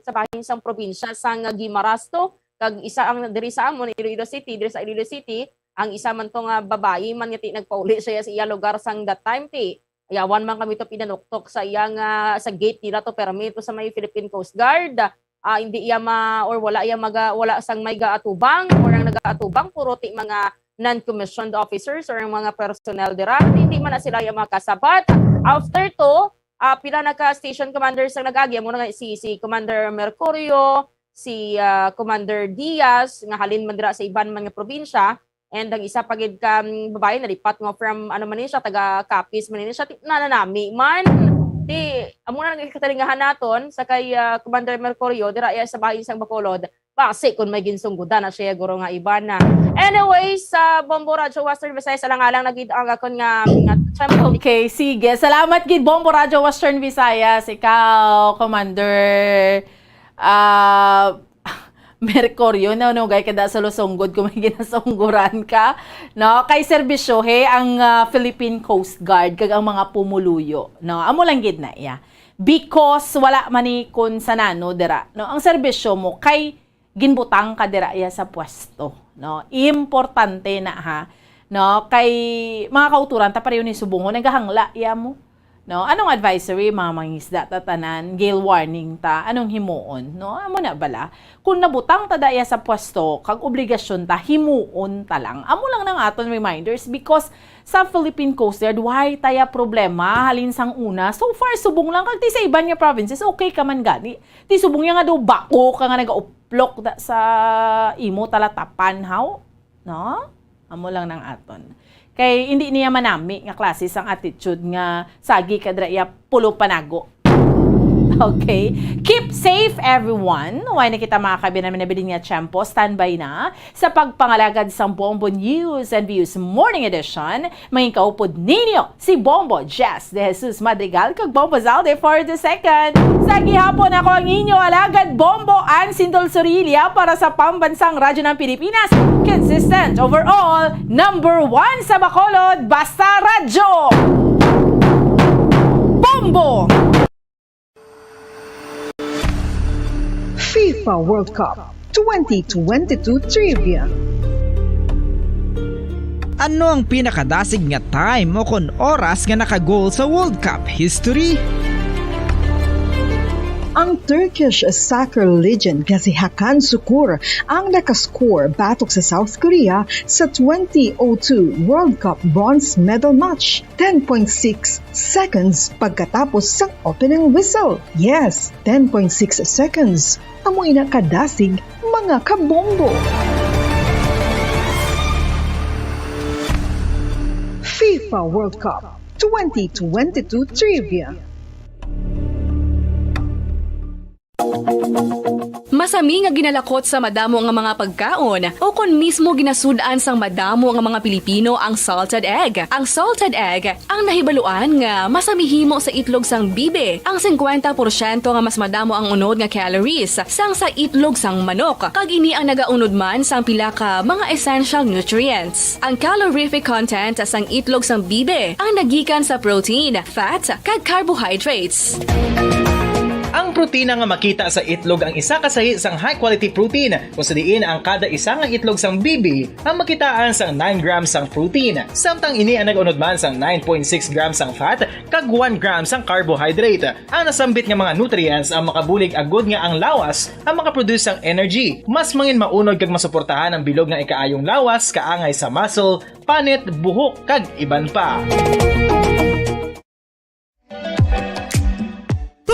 sa bahin sang probinsya sang Guimaras to, kag isa ang diri sa amon, Iloilo City, diri sa Iloilo City, ang isa man to nga babayi man nga ti nagpauli siya sa iya lugar sang that time, ti yawan man kami to pinanuktok sa iya nga, sa gate nila to, permi to sa may Philippine Coast Guard. Ah, hindi iya ma-, or wala iya maga-, wala sang may gaatubang, or ang nagaatubang, puro ti mga non-commissioned officers or ang mga personnel dira. Hindi man na sila iya makasabat. After to, ah, pila na ka station commanders ang nag-agi. Amo na nga si, si Commander Mercurio, si, ah, Commander Diaz, nga halin man dira sa iban man nga probinsya. And ang isa pa gid ka, mm, babae, nalipat nga from, ano man ni siya, taga Capiz man ni siya, ti-, nananami man. Ti, amo na nagkatalingahan naton sa kay, ah, Commander Mercurio, dira iya sa bahin sang Bacolod. Basi kung may ginsunggudan na siya, guro, nga iba na. Anyways, sa Bombo Radyo Western Visayas, alang-alang na gid ang akon nga, nga champion. Okay, sige. Salamat gid, Bombo Radyo Western Visayas. Ikaw, Commander, ah, Mercurio, nanugay ka da sa Lusonggod kung may ginasungguran ka, no? Kay serbisyohe ang, ah, Philippine Coast Guard kag ang mga pumuluyo, no? Amo lang gid na iya. Because wala man ni kun sa nano dira, no? Ang serbisyo mo kay ginbutang ka dira iya sa pwesto, no? Importante na, ha, no? Kay mga kauturan ta pareho ni subongon, nagahangla iya mo, no? Anong advisory, mga mangisda ta tanan, gale warning ta, anong himuon, no? Amo na bala, kung nabutang ta da iya sa pwesto kag obligasyon ta, himuon ta lang. Amo lang nang aton reminders, because sa Philippine Coast Guard, why taya problema halin sang una? So far, subong lang, kag ti sa iban nga provinces, okay ka man gani. Ti subong niya nga daw bako ka nga nagauplok da sa imo talatapan, haw? No? Amo lang nang aton. Kay hindi niya manami nga klase sang attitude nga sagi ka dira iya pulo panago. Okay? Keep safe, everyone. Way na kita, mga kabinan, nabilin nga tiyempo. Standby na sa pagpangalagad sang Bombo News and Views Morning Edition. Mangin kaupod ninyo si Bombo Jess De Jesus Madrigal kag Bombo Zalde for the second. Sa gihapon, ako ang inyo alagad, Bombo Ann Sindol Sorilia, para sa Pambansang Radyo ng Pilipinas. Consistent overall, number one sa Bacolod, basta radyo! Bombo! FIFA World Cup twenty twenty-two Trivia. Ano ang pinakadasig nga time o kon oras nga naka-goal sa World Cup history? Ang Turkish soccer legend nga si Hakan Sukur ang nakascore batok sa South Korea sa twenty oh two World Cup bronze medal match, ten point six seconds pagkatapos sang opening whistle. Yes, ten point six seconds. Amo ina kadasig, mga kabombo. FIFA World Cup twenty twenty-two Trivia. Masami nga ginalakot sa madamo nga mga pagkaon, o kon mismo ginasud-an sang madamo nga mga Pilipino ang salted egg. Ang salted egg ang nahibaluan nga masami himo sa itlog sang bibe, ang singkwenta porsyento nga mas madamo ang unod nga calories sang sa itlog sang manok, kag ini ang nagaunod man sang pila ka mga essential nutrients. Ang calorific content sang itlog sang bibe ang nagikan sa protein, fat, kag carbohydrates. Ang protina nga makita sa itlog ang isa ka sahi sang high-quality protein, kung sa diin ang kada isa nga itlog sang bibi ang makitaan sang nine grams sang protein. Samtang ini ang nag-unod man sang nine point six grams sang fat kag one gram sang carbohydrate. Ang nasambit nga mga nutrients ang makabulig agud nga ang lawas ang makaproduce sang energy, mas mangin maunod kag masuportahan ang bilog nga ikaayong lawas, kaangay sa muscle, panit, buhok, kag iban pa.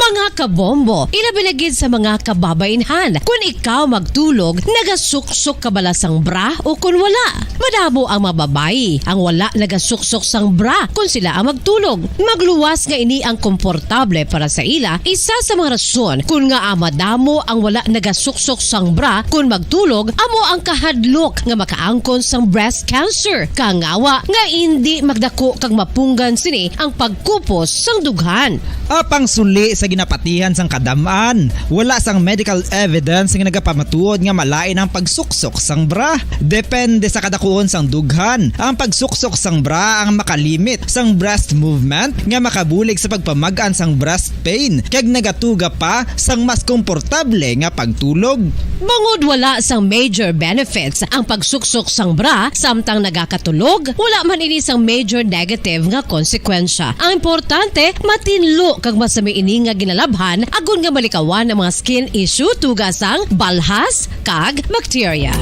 Mga kabombo, ilabi na gid sa mga kababainhan. Kun ikaw magtulog, nagasuksok ka bala sang bra o kun wala? Madamo ang mga babayi ang wala nagasuksok sang bra kun sila ang magtulog. Magluwas nga ini ang komportable para sa ila, isa sa mga rason kun ngaa madamo ang wala nagasuksok sang bra kun magtulog amo ang kahadlok nga makaangkon sang breast cancer. Kangawa nga indi magdako kag mapunggan sini ang pagkupos sang dughan. Apang suli sa ginapatihan sang kadam-an, wala sang medical evidence nga nagapamatuod nga malain ang pagsuksok sang bra. Depende sa kadakuon sang dughan, ang pagsuksok sang bra ang makalimit sang breast movement nga makabulig sa pagpamag-an sang breast pain kag nagatuga pa sang mas komportable nga pagtulog. Bangod wala sang major benefits ang pagsuksok sang bra samtang nagakatulog, wala man ini sang major negative nga konsekwensya. Ang importante, matinlo kag masami ini nga ginalabhan agod nga malikawan ang mga skin issue tuga sang balhas kag bakterya.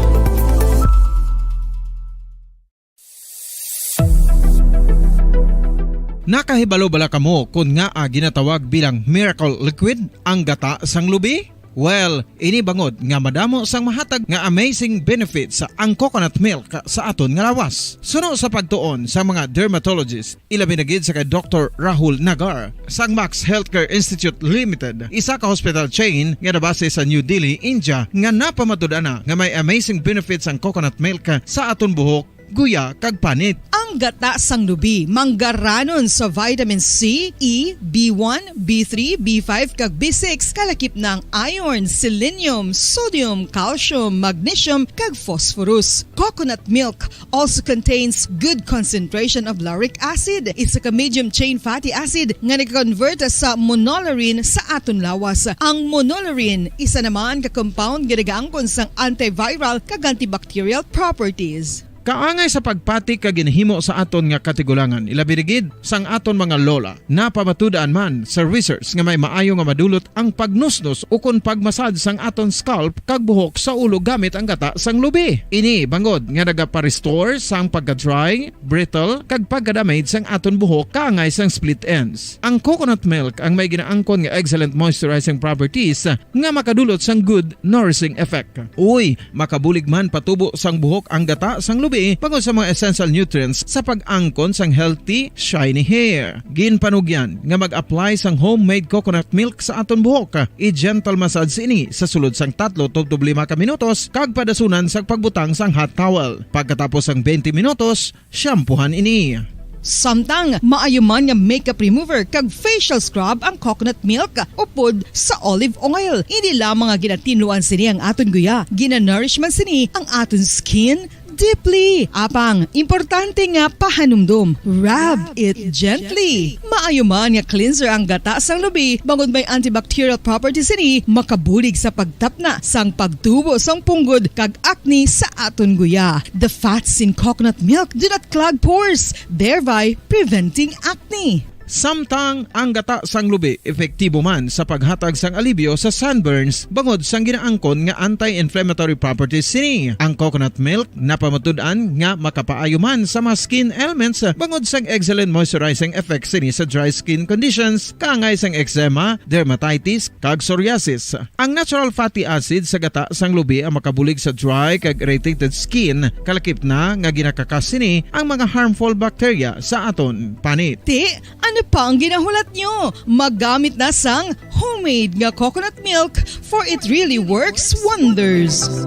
Nakahibalo bala kamo kon ngaa ginatawag bilang miracle liquid ang gata sang lubi? Well, ini bangod nga madamo sang mahatag nga amazing benefits ang coconut milk sa aton nga lawas. Suno sa pagtuon sa mga dermatologist, ilabi na gid sa kay Doktor Rahul Nagar sang Max Healthcare Institute Limited, isa ka hospital chain nga nabase sa New Delhi, India, nga napamatud-an na nga may amazing benefits ang coconut milk sa aton buhok, guya, kag panit. Ang gata sang lubi manggaranon sa vitamin C, E, B one, B three, B five, kag B six, kalakip na ang iron, selenium, sodium, calcium, magnesium, kag phosphorus. Coconut milk also contains good concentration of lauric acid, isa ka medium chain fatty acid nga nag-convert sa monolaurin sa aton lawas. Ang monolaurin isa naman ka compound nga nagaangkon sang antiviral kag antibacterial properties. Kaangay sa pagpati kag ginahimo sa aton nga katigulangan, ilabi na gid sang aton mga lola. Napamatud-an man sa research nga may maayo nga madulot ang pagnusnos ukon pagmasad sang aton scalp kag buhok sa ulo gamit ang gata sang lubi. Ini bangod nga nagapa-restore sang pagka-dry, brittle, kag pagka-damage sang aton buhok kaangay sang split ends. Ang coconut milk ang may ginaangkon nga excellent moisturizing properties nga makadulot sang good nourishing effect. Uy, makabulig man patubo sang buhok ang gata sang lubi bangod sa mga essential nutrients sa pag-angkon sang healthy, shiny hair. Ginpanugyan nga mag-apply sang homemade coconut milk sa aton buhok. I-gentle massage ini sa sulod sang tatlo tubtob lima ka minutos kag padasunan sang pagbutang sang hot towel. Pagkatapos sang twenty minutos, shampoohan ini. Samtang maayo man nga makeup remover kag facial scrub ang coconut milk upod sa olive oil. Hindi lamang nga ginatinluan sini ang aton guya, ginanourish man sini ang aton skin deeply. Apang, importante nga pahanumdom, rub it gently. Maayo man nga cleanser ang gata sang lubi, bangod may antibacterial properties sini, makabulig sa pagtapna sang pagtubo sang punggod kag acne sa aton guya. The fats in coconut milk do not clog pores, thereby preventing acne. Samtang ang gata sang lubi epektibo man sa paghatag sang alibyo sa sunburns bangod sang ginaangkon nga anti-inflammatory properties sini. Ang coconut milk napamatud-an nga makapaayo man sa mga skin ailments bangod sang excellent moisturizing effects sini sa dry skin conditions, kaangay sang eczema, dermatitis, kag psoriasis. Ang natural fatty acid sa gata sang lubi ang makabulig sa dry kag irritated skin, kalakip na nga ginakakas sini ang mga harmful bacteria sa aton panit. Ti, ano pa ang ginahulat nyo? Maggamit na sang homemade nga coconut milk, for it really works wonders.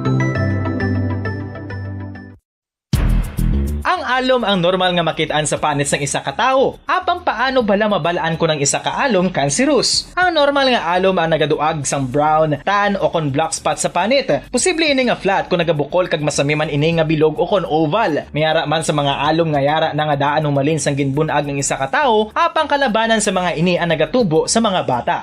Ang alom ang normal nga makit-an sa panit sang isa ka tawo. Apang paano bala mabal-an kon ang isa ka alom kanseros? Ang normal nga alom ang nagaduag sang brown, tan, o kon black spot sa panit. Posible ini nga flat kon nagabukol kag masami man ini nga bilog o kon oval. May ara man sa mga alom nga yara na nga daan humalin sang ginbun-ag ang isa ka tawo, apang kalabanan sa mga ini ang nagatubo sa mga bata.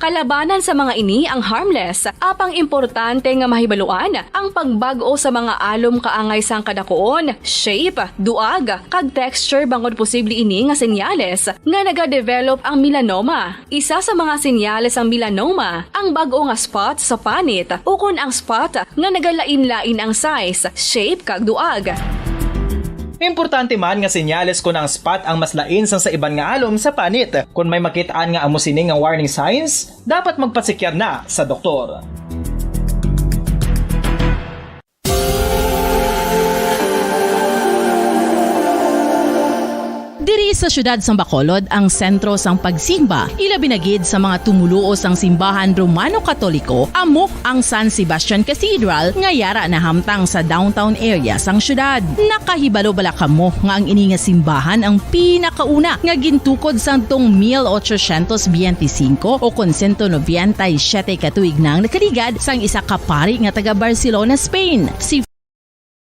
Kalabanan sa mga ini ang harmless, apang importante nga mahibaluan ang pagbag-o sa mga alom kaangay sang kadakuon, shape, duag, kag texture, bangod posible ini nga senyales nga nagadevelop ang melanoma. Isa sa mga senyales sang melanoma ang bag-o nga spot sa panit ukon ang spot nga nagalain-lain ang size, shape, kag duag. Importante man nga senyales kon ang spot ang mas lain sang sa iban nga alom sa panit. Kon may makit-an nga amo sini nga warning signs, dapat magpatsikyar na sa doktor. Diri sa siyudad sang Bacolod ang sentro sang pagsimba, ilabi na gid sa mga tumoluo sang simbahan Romano-Katoliko, amo ang San Sebastian Cathedral nga yara nahamtang sa downtown area sang siyudad. Nakahibalo bala kamo nga ang ini nga simbahan ang pinakauna nga gintukod sang tong mil ochocientos biyente singko o kon sento nobenta y siyete ka tuig nang nakaligad sang isa ka pari nga taga Barcelona, Spain, si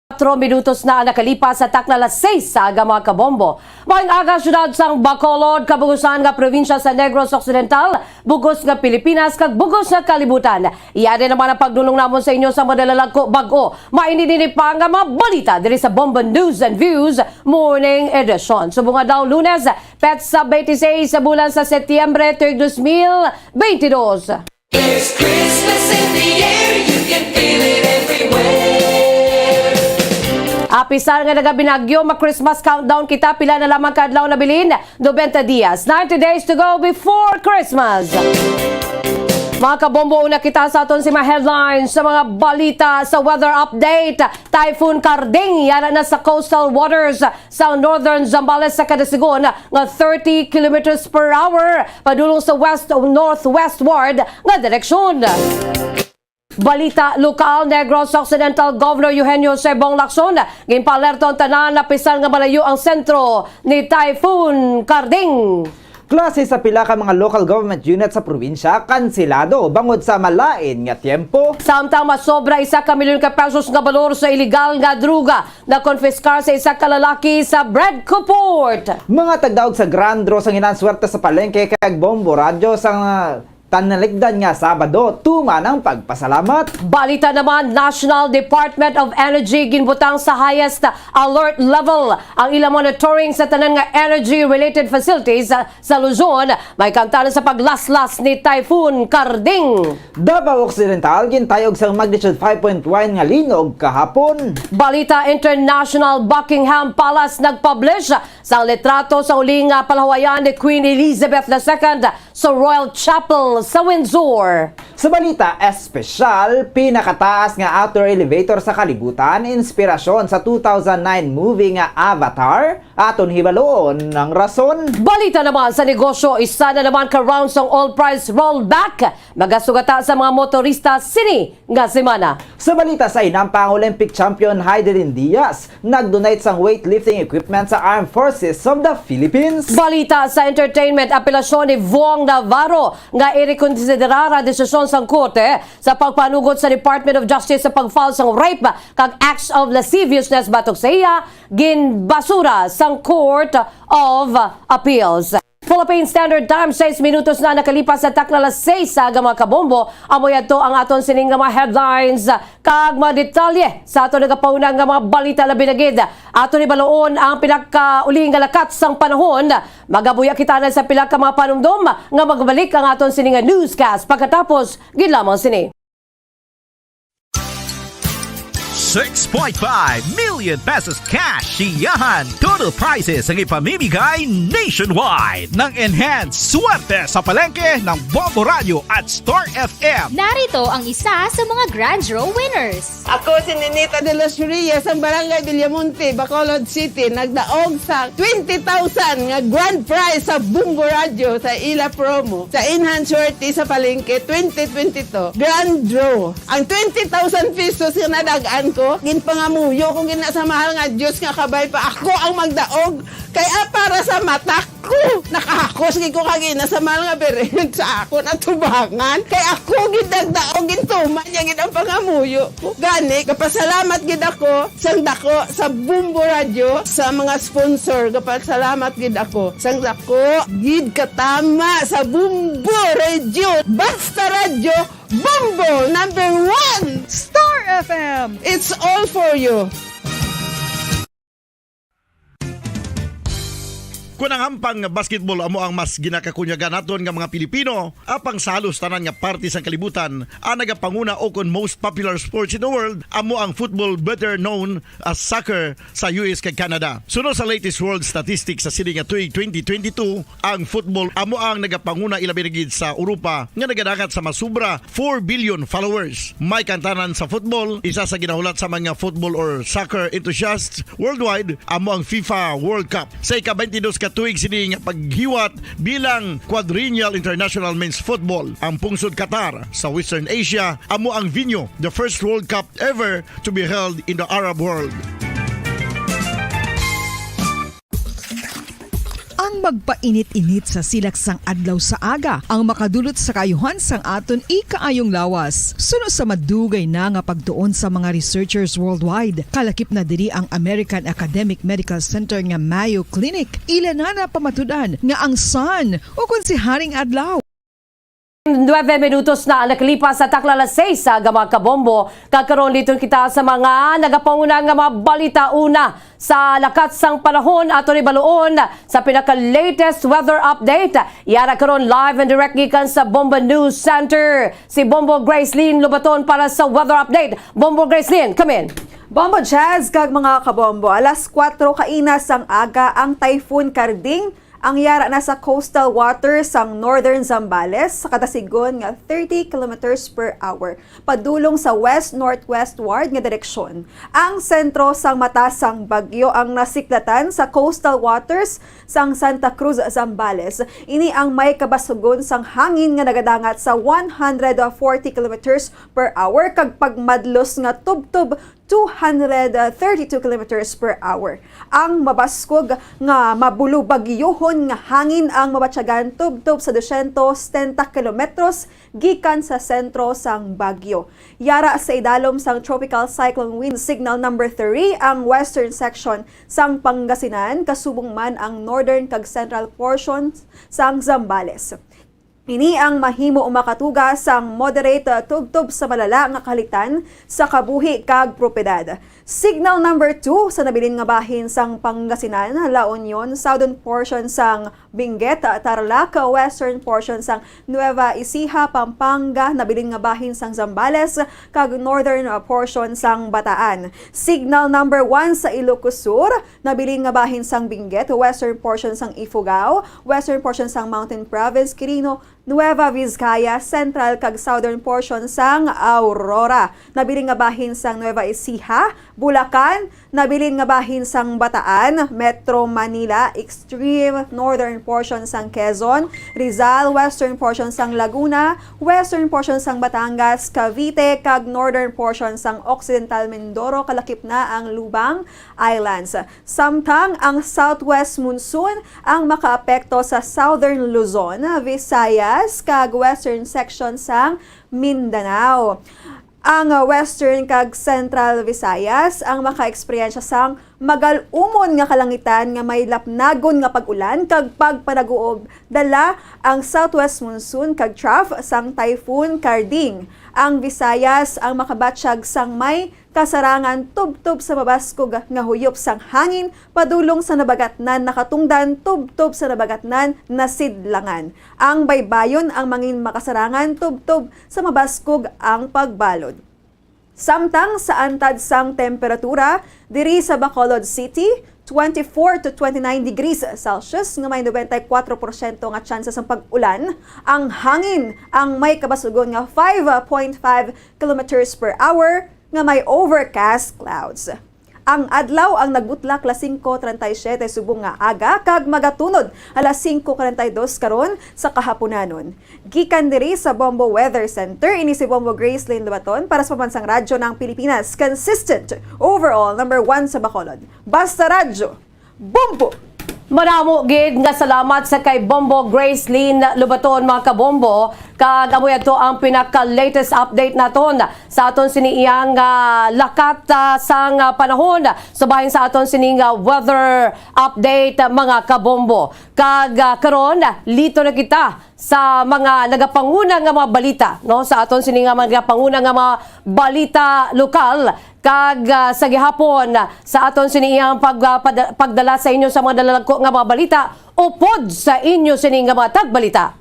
Kwatro minutos na ang nakalipas sa takna alas seis sa aga, mga kabombo. Maayong aga, siyudad sang Bacolod, kabugusan nga probinsya sa Negros Occidental, bugos nga Pilipinas, kag bugos nga kalibutan. Iya din naman ang pagdulong namon sa inyo sa madalalagko bag-o. Mainit-init pa nga mga balita diri sa Bombo News and Views Morning Edition. Subong adlaw, Lunes, petsa twenty-six sa bulan sa Setyembre, tuig dos mil twenty-two. There's Christmas in the air, you can feel it everywhere. Apisar nga nagabinagyo, mag-Christmas countdown kita. Pila na lamang ka adlaw nabilin? Nobenta dias, ninety days to go before Christmas. Mga kabombo, una kita sa aton sa mga headlines, sa mga balita, sa weather update. Typhoon Karding yara na sa coastal waters sa northern Zambales sa kadasigon nga thirty kilometers per hour, padulong sa west-northwestward nga direksyon. Balita lokal, Negros Occidental Governor Eugenio Sebong Lacson, ginpaalerto ang tanan na bisan nga malayo ang sentro ni Typhoon Karding. Klase sa pila ka mga local government unit sa probinsya kanselado bangod sa malain nga tiyempo. Samtang masobra isa ka milyon ka pesos nga balor sa iligal nga droga na konpiskar sa isa ka lalaki sa Bredco Port. Mga tagdaog sa Grand Draw sang Ginhanswerte sa Palengke kag Bombo Radyo sang tinalikdan nga Sabado tuman ang pagpasalamat. Balita naman, National Department of Energy ginbutang sa highest alert level ang ila monitoring sa tanan nga energy-related facilities sa, sa Luzon, may kamtanan sa paglaslas ni Typhoon Karding. Davao Occidental gintayog sang magnitude five point one nga linog kahapon. Balita international, Buckingham Palace nag-publish sang litrato sa uli nga palahuwayan ni Queen Elizabeth the Second sa Royal Chapel sa Windsor. Sa balita espesyal, pinakataas nga outdoor elevator sa kalibutan, inspirasyon sa two thousand nine movie nga Avatar, aton hibaloon ang rason. Balita naman sa negosyo, isa na naman ka round sang oil price rollback magasugata sa mga motorista sini nga semana. Sa balita sa hinampa, ang Olympic champion Heidelin Diaz nag-donate sang weightlifting equipment sa Armed Forces of the Philippines. Balita sa entertainment, apelasyon ni Vuong Navarro nga irekonsiderar ang desisyon sang korte sa pagpanugot sa Department of Justice sa pag-file sang rape kag acts of lasciviousness batok sa iya, ginbasura sang Court of Appeals. Philippine Standard Time, sais minutos na nakalipas sa takna alas seis sa aga, mga kabombo. Amo yadto ang aton sining nga mga headlines kag mga detalye sa aton nagapauna nga mga balita, labi na gid aton hibaloon ang pinakauli nga lakat sang panahon. Magabuya kita na sa pila ka mga panumdom nga magbalik ang aton sining nga newscast pagkatapos gid lamang sini. Six point five million pesos cash, siyahan, total prizes ang ipamimigay nationwide ng Enhanced Swerte sa Palengke ng Bombo Radio at Star F M. Narito ang isa sa mga Grand Draw winners. Ako si Ninita de los Reyes, ang Barangay Villamonte, Bacolod City, nagdaog sa twenty thousand nga grand prize sa Bombo Radio sa ila promo sa Enhanced Swerte sa Palengke twenty twenty-two Grand Draw. Ang twenty thousand pesos nga nadag-an Ko, ginpangamuyo ko gina sa mahal nga Dios nga kabay pa ako ang magdaog. Kay, ah, para sa mata ko, nakahakos gid ko kag ina sa mahal nga Birhen sa akon atubangan. Kay ako gid nagdaog, gintuman niya gid ang pangamuyo ko. Gani, gapasalamat gid ako sang dako sa Bombo Radyo, sa mga sponsor. Gapasalamat gid ako sang dako gid katama sa Bombo Radyo. Basta Radyo, Bombo number one! Star F M. It's all for you. Kung ang hampang nga basketball amo ang mas ginakakunyagan naton nga mga Pilipino, apang sa halos tanan nga parte sang kalibutan, ang nagapanguna o kon most popular sports in the world amo ang football, better known as soccer, sa U S kag Canada. Suno sa latest world statistics sa sini nga tuig twenty twenty-two, ang football amo ang nagapanguna, ilabi na gid sa Europa nga nagadangat sa masubra four billion followers. May kantanan sa football, isa sa ginahulat sa mga football or soccer enthusiasts worldwide, amo ang FIFA World Cup. Sa ika-twenty-dos ka tuig sini nga paghiwat bilang quadrennial international men's football, ang pungsod Qatar sa Western Asia amo ang venue, the first World Cup ever to be held in the Arab world. Ang magpainit-init sa silak sang adlaw sa aga ang makadulot sa kaayuhan sang aton ikaayong lawas. Suno sa madugay na nga pagtuon sa mga researchers worldwide, kalakip na diri ang American Academic Medical Center nga Mayo Clinic. Ila na napamatud-an nga ang sun, o kon si Haring Adlaw, Nuebe minutos na ang nakalipas sa takna alas seis sa aga, mga kabombo. Kag karon, liton kita sa mga nagapanguna nga mga balita. Una, sa lakat sang panahon, ato ni baluon sa pinaka-latest weather update. Yara karon live and direct gikan sa Bombo News Center, si Bombo Gracelyn Lobaton para sa weather update. Bombo Gracelyn, come in. Bombo Jazz kag mga kabombo, alas kuwatro kaina sang aga ang Typhoon Karding ang yara na sa coastal waters sang northern Zambales sa kadasigon nga thirty kilometers per hour, padulong sa west-northwestward nga direksyon. Ang sentro sang mata sang bagyo ang nasiklatan sa coastal waters sang Santa Cruz, Zambales. Ini ang may kabasugon sang hangin nga nagadangat sa one hundred forty kilometers per hour kag pagmadlos nga tubtob two hundred thirty-two kilometers per hour. Ang mabaskog nga mabulobagyohon nga hangin ang mabatyagan tubtob sa dosyentos setenta kilometros gikan sa sentro sang bagyo. Yara sa idalom sang Tropical Cyclone Wind Signal Number Three ang western section sang Pangasinan, kasubong man ang northern kag central portion sang Zambales. Ini ang mahimo makatuga sang moderate tubtob sa malala nga kahaliktan sa kabuhi kag propiedad. Signal number two sa nabilin nga bahin sang Pangasinan, La Union, southern portion sang Benguet, Tarlac, western portion sang Nueva Ecija, Pampanga, nabilin nga bahin sang Zambales, kag northern, uh, portion sang Bataan. Signal number one sa Ilocos Sur, nabilin nga bahin sang Benguet, western portion sang Ifugao, western portion sang Mountain Province, Quirino, Nueva Vizcaya, central kag southern portion sang Aurora. Nabilin nga bahin sang Nueva Ecija, Bulacan, nabilin nga bahin sang Bataan, Metro Manila, extreme northern portion sang Quezon, Rizal, western portion sang Laguna, western portion sang Batangas, Cavite, kag northern portion sang Occidental Mindoro, kalakip na ang Lubang Islands. Samtang ang southwest monsoon ang makaapekto sa southern Luzon, Visayas, kag western section sang Mindanao. Ang, ah, western kag central Visayas ang makaeksperyensya sang magal-umon nga kalangitan nga may lapnagon nga pag-ulan kag pagpanaguob, dala ang southwest monsoon kag trough sang Typhoon Karding. Ang Visayas ang makabatyag sang may kasarangan tubtob sa mabaskog nga huyop sang hangin padulong sa nabagatnan, nakatungdan tubtob sa nabagatnan, nasidlangan. Ang baybayon ang mangin makasarangan tubtob sa mabaskog ang pagbalod. Samtang sa antad sang temperatura, diri sa Bacolod City, twenty-four to twenty-nine degrees Celsius nga may nobenta y kuwatro porsyento nga tsansa sang pag-ulan, ang hangin ang may kabasugon nga five point five kilometers per hour nga may overcast clouds. ang adlaw ang nagbutlak alas singko treinta y siete subong nga aga kag magatunod alas singko kuwarenta y dos karon sa kahaponanon. Gikan diri sa Bombo Weather Center, ini si Bombo Gracelyn Lubaton para sa Pambansang Radyo ng Pilipinas, consistent, overall number one sa Bacolod. Basta Radyo, Bombo! Madamo gid nga salamat sa kay Bombo Gracelyn Lubaton, mga kabombo. Kag amo ato ang pinaka-latest update naton sa aton sini iyang, ah, lakat, ah, sang, ah, panahon sa bahin sa aton sining, ah, weather update, ah, mga kabombo. Kag, ah, karon, lito na kita sa mga nagapanguna nga mga balita, no? Sa aton sini nga mga nagapanguna nga mga balita lokal, kag, ah, sa gihapon, sa aton sini iyang pag-, ah, pada-, pagdala sa inyo sa mga nalalagko nga mga balita upod sa inyo sini nga mga tagbalita.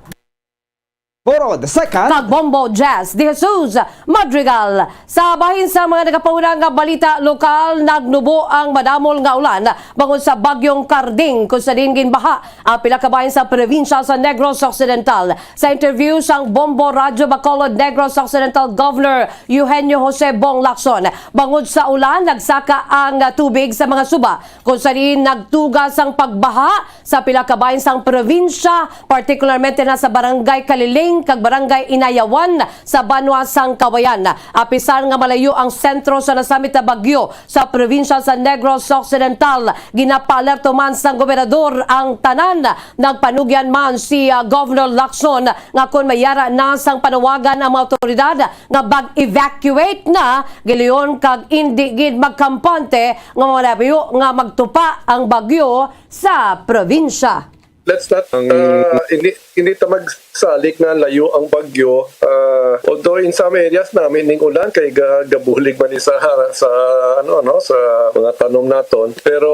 Puro the second. Kag Bombo Jazz de Jesus Madrigal. Sa bahin sa mga nagapanguna nga balita lokal, nagnubo ang madamol nga ulan bangod sa Bagyong Karding, kung sa diin ginbaha ang pila ka bahin sa probinsya sa Negros Occidental. Sa interview sang Bombo Radyo Bacolod Negros Occidental Governor Eugenio Jose Bong Lacson, bangod sa ulan, nagsaka ang tubig sa mga suba, kung sa diin nagtuga sang pagbaha sa pila ka bahin sang probinsya, partikularmente na sa Barangay Kaliling kag Barangay Inayawan sa banwa sang Cauayan. Apisar nga malayo ang sentro sa nasamit na bagyo sa probinsya sa Negros Occidental, ginapaalerto man sang gobernador ang tanan. Nagpanugyan man si, ah, Governor Lacson nga kon may yara na sang panawagan ang mga awtoridad nga mag-evacuate na, gilayon kag indi gid magkampante nga malayo nga magtupa ang bagyo sa probinsya. Let's not, uh, hindi, hindi ta magsalig nga layo ang bagyo. Uh, although in some areas namin ning ulan kay ga-, gabulig man ni sa, sa, ano, no, sa mga tanom naton. Pero,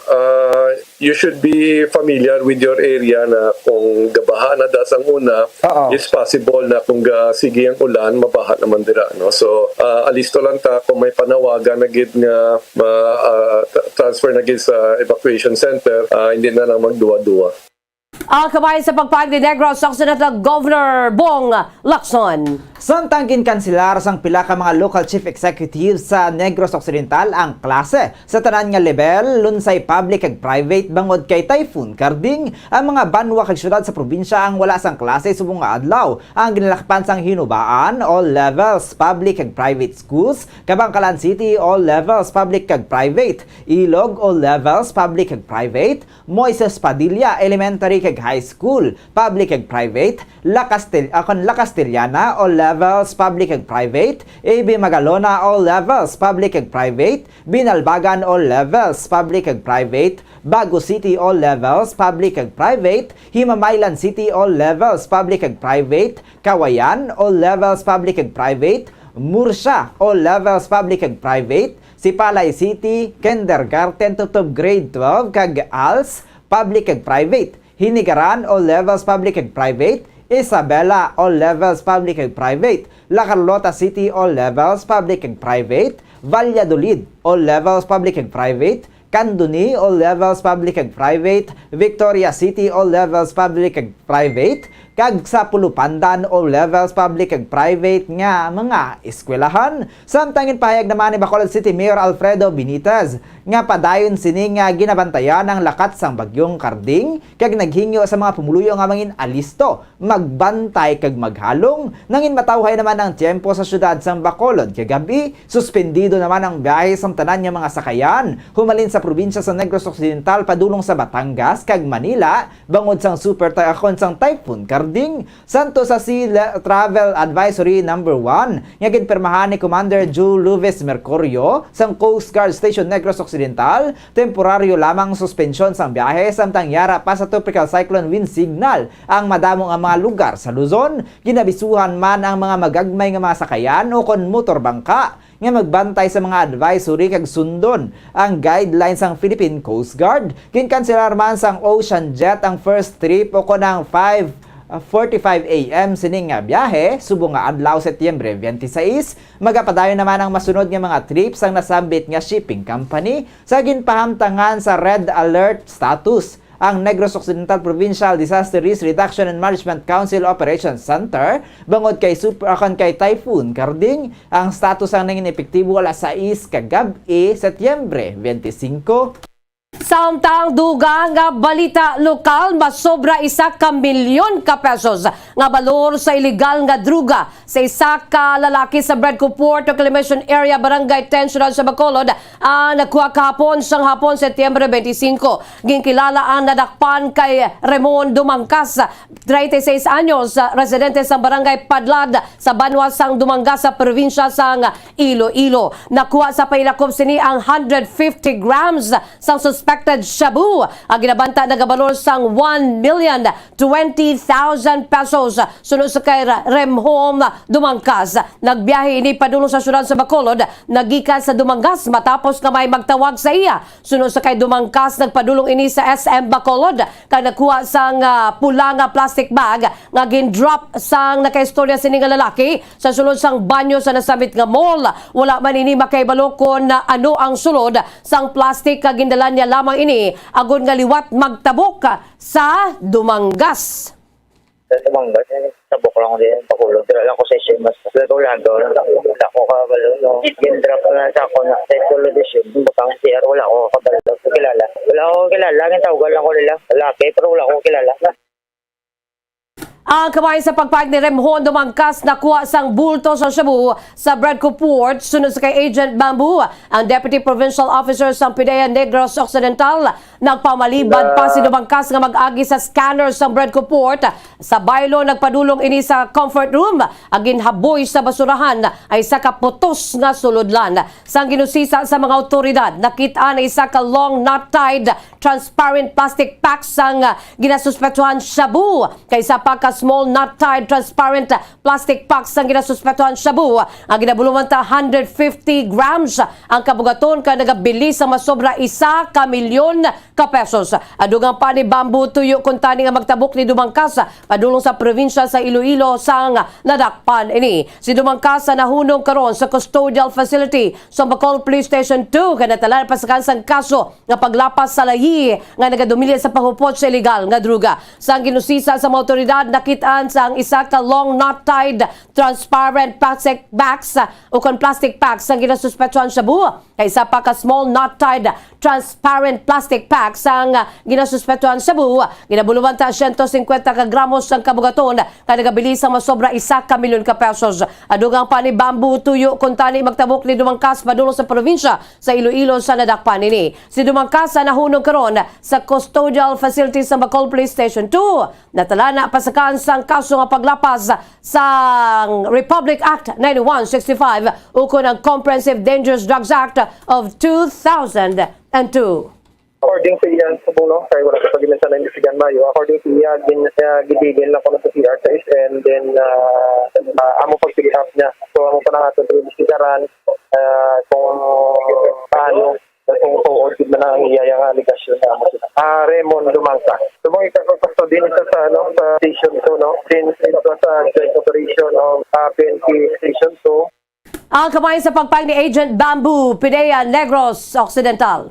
uh, you should be familiar with your area na kung gabaha na da sang una, Oo. it's possible na kung ga-, sige ang ulan, mabaha naman dira, no? So, uh, alisto lang ta kung may panawagan na gid nga ma-, ah, tra-, transfer na gid sa evacuation center, ah, hindi na lang magduwa-duwa. Ang kabahin sa pagpahayag ni Negros Occidental Governor Bong Lacson. Samtang ginkanselar sang pila ka mga local chief executives sa Negros Occidental ang klase sa tanan nga level, lunsay public kag private, bangod kay Typhoon Karding, ang mga banwa kag syudad sa probinsya ang wala sang klase subong nga adlaw. Ang ginalakpan sang Hinubaan, all levels, public kag private schools, Kabangkalan City, all levels, public kag private. Ilog, all levels, public kag private. Moises Padilla Elementary kag High School, public kag private. La Castel-, ah, kon La Castellana, all levels, public kag private. A B Magalona, all levels, public kag private. Binalbagan, all levels, public kag private. Bago City, all levels, public kag private. Himamaylan City, all levels, public kag private. Cauayan, all levels, public kag private. Murcia, all levels, public kag private. Sipalay City, kindergarten tubtob grade twelve kag als, public kag private. Hinigaran, all levels, public kag private. Isabela, all levels, public kag private. La Carlota City, all levels, public kag private. Valladolid, all levels, public kag private. Candoni, all levels, public kag private. Victoria City, all levels, public kag private. Kag sa Pulupandan, all levels, public kag private nga mga eskwelahan. Samtang ginpahayag naman ni Bacolod City Mayor Alfredo Benitez nga padayon sini nga ginabantayan ang lakat sang Bagyong Karding, kag naghingyo sa mga pumuluyo nga mangin-alisto, magbantay kag maghalong. Nangin matawhay naman ang tiyempo sa siyudad sang Bacolod kagab-i. Suspendido naman ang biyahe sang tanan nga mga sakayan humalin sa probinsya sa Negros Occidental padulong sa Batangas kag Manila bangod sang super ty-, kon sang Typhoon Karding. Santo sa Sea Le-, Travel Advisory Number One nga ginpirmahan ni Commander Joe Luvis Mercurio sang Coast Guard Station Negros Occidental, temporaryo lamang suspensyon sang biyahe samtang yara pa sa Tropical Cyclone Wind Signal ang madamo nga mga lugar sa Luzon. Ginabisuhan man ang mga magagmay nga mga sakayan o kon motor bangka nga magbantay sa mga advisory kag sundon ang guidelines sang Philippine Coast Guard. Ginkanselar man sang Ocean Jet ang first trip o kon ang five forty-five A M sining nga biyahe subong nga adlaw, Setyembre twenty-six. Magapadayon naman ang masunod nga mga trip sang nasambit nga shipping company sa ginpahamtangan sa red alert status. ang Negros Occidental Provincial Disaster Risk Reduction and Management Council Operations Center bangod kay super, akan kay Typhoon Karding. Ang status ang nangin epektibo alas sais kagab-i, Setyembre twenty-five. Samtang dugang nga balita lokal, masobra isa ka milyon ka pesos nga balor sa iligal nga droga sa isa ka lalaki sa Bredco Port Reclamation Area, Barangay ten, Siyudad sa Bacolod, ang nakuha kahapon sang hapon, Setyembre twenty-five. Ginkilala ang nadakpan kay Ramon Dumangkas, treinta y seis anyos, residente sa Barangay Padlad sa banwa sang Dumangas sa probinsya sang Iloilo. Nakuha sa pailakop sini ang hundred fifty grams sang suspected shabu, ang ginabanta nagabalor sang one million twenty thousand pesos. Suno sa kay Ra-, Remhom Dumangkas, nagbiyahe ini padulong sa siyudad sa Bacolod, nagikan sa Dumangas matapos nga may magtawag sa iya. Suno sa kay Dumangkas, nagpadulong ini sa S M Bacolod kag nagkuha sang, ah, pula nga plastic bag nga gin-drop sang nakaistorya sini nga lalaki sa sulod sang banyo sa nasambit nga mall. Wala man ini makahibalo kon ano ang sulod sang plastic, kag gindala niya lamang ini agod nga liwat magtabok sa Dumangas. Sa Dumangas, eh, tabok lang din, pakulog. Dira lang ko sa S M. Mas lagaw-lagaw lang ako. Wala ko kabalo, no? Gin-drop na sa ako na sa Isolation. Butang C R, wala ko kabalo. Kilala. Wala ko kilala. Ang tawgan lang ko nila. Lalaki, pero wala ko kilala. Ang kamay sa pagpahayag ni Remhon Dumangkas, nakuha sang bulto sa shabu sa Bredco Port. Sunod sa kay Agent Bamboo, ang Deputy Provincial Officer sang PDEA Negros Occidental, nagpamalibad pa si Dumangkas nga mag-agi sa scanner sang Bredco Port. Sa baylo, nagpadulong ini sa comfort room, ang ginhaboy sa basurahan ay isa ka putos nga sulodlan. Sang ginusisa sa mga awtoridad, nakit-an ang isa ka long knot-tied transparent plastic pack sang, ah, ginasuspetsuhan shabu, kag isa pa ka small knot-tied transparent plastic pack sang ginasuspetsuhan shabu. Ang ginabuluhan ta, hundred fifty grams ang kabugaton, kag nagabili sa masobra isa ka milyon ka pesos. Ang dugang pa ni Bamboo, tuyo kuntani nga magtabok ni Dumangkas padulong sa probinsya sa Iloilo sang nadakpan ini. Si Dumangkas nahunong karon sa custodial facility sa Bacol Police Station two, kag natala na pasakan sang kaso nga paglapas sa layi nga nagadumili sa paghupot sa iligal nga droga. Sang ginusisa sa mga awtoridad, nakit-an sang isa ka long knot-tied transparent plastic bags, ah, ukon plastic packs sang ginasuspetsuhan shabu, kag isa pa ka small knot-tied transparent plastic pack sang, ah, ginasuspetsuhan shabu. Ginabuluhan ta siyento singkwenta ka gramos sang kabugaton, kag nagabili sa masobra isa ka milyon ka pesos. Ang dugang pa ni Bamboo, tuyo kuntani magtabok ni Dumangkas padulong sa probinsya sa Iloilo sa nadakpan ini. Si Dumangkas nahunong karon sa custodial facility sa Bacol Police Station two. Natala na pasakan sang kaso nga paglapas sang Republic Act ninety-one sixty-five ukon ang Comprehensive Dangerous Drugs Act of two thousand and two. According sa iya, subong, no, kay wala pa gid sa naimbestigahan maayo. According sa iya, gin-, ah, gibilin lang ko na sa C R sa S M, then, ah, ah, amo pag-pick up niya. So, amo pa na nga itong imbestigaran, ah, kung paano, kung tuod gid man ang iya nga alegasyon na amo sila. Ah, Raymond Dumangka. Subong ika-custody nito sa, ano, sa Station two, no? Since it was a joint operation of, ah, P N P Station two. Ang kamay sa pagpahayag ni Agent Bamboo, PDEA Negros Occidental.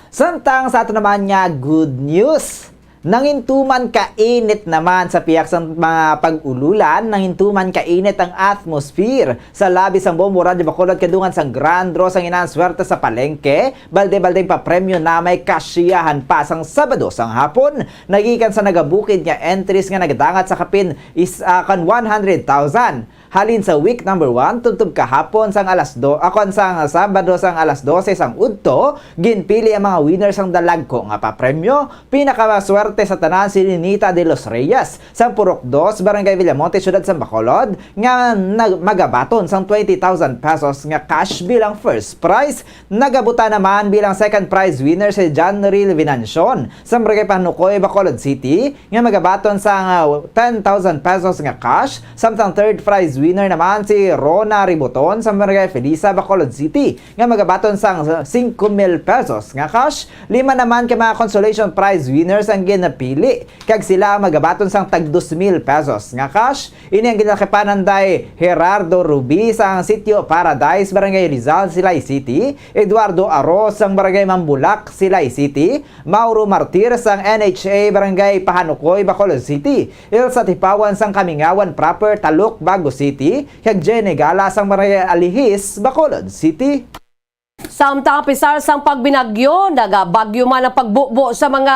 Samtang sa ato naman nga good news, nangintuman kainit naman sa pihak sang mga pag-ululan, nangintuman kainit ang atmosphere sa labi sang Bombo Radyo Bacolod kadungan sang grand draw sang Inahan Swerte sa Palengke. Balde-baldeng papremyo na may kasyahan pa sang Sabado sang hapon, nagikan sa nagabukid nga entries nga nagadangat sa kapin is, ah, kan one hundred thousand. Halin sa week number one, tubtob kahapon sang alas do-, ah, kon sang Sabado sang alas dose sang udto, ginpili ang mga winner sang dalagko nga papremyo. Pinakamaswerte sa tanan si Ninita de los Reyes sang Purok Dos, Barangay Villamonte, Siyudad sang Bacolod, nga nag-, magabaton sang twenty thousand pesos nga cash bilang first prize. Nagabuta naman bilang second prize winner si John Real Vinancion sang Barangay Panukoy, Bacolod City, nga magabaton sang, ah, ten thousand pesos nga cash, samtang third prize winner naman si Rona Riboton sa Barangay Felisa, Bacolod City, nga magabaton sang singko mil pesos nga cash. Lima naman ka mga consolation prize winners ang ginapili, kag sila magabaton sang tag dos mil pesos nga cash. Ini ang ginlakipan nanday Gerardo Rubi sang Sitio Paradise, Barangay Rizal, Silay City, Eduardo Aro sang Barangay Mambulak, Silay City, Mauro Martir sang N H A Barangay Pahanukoy, Bacolod City, Elsa Tipawan sang Kamingawan Proper, Taluk, Bago City, kag Jenny Gala sang Barangay Alihis, Bacolod City. Samtang apisar sang pagbinagyo, nagabagyo man ang pagbubo sa mga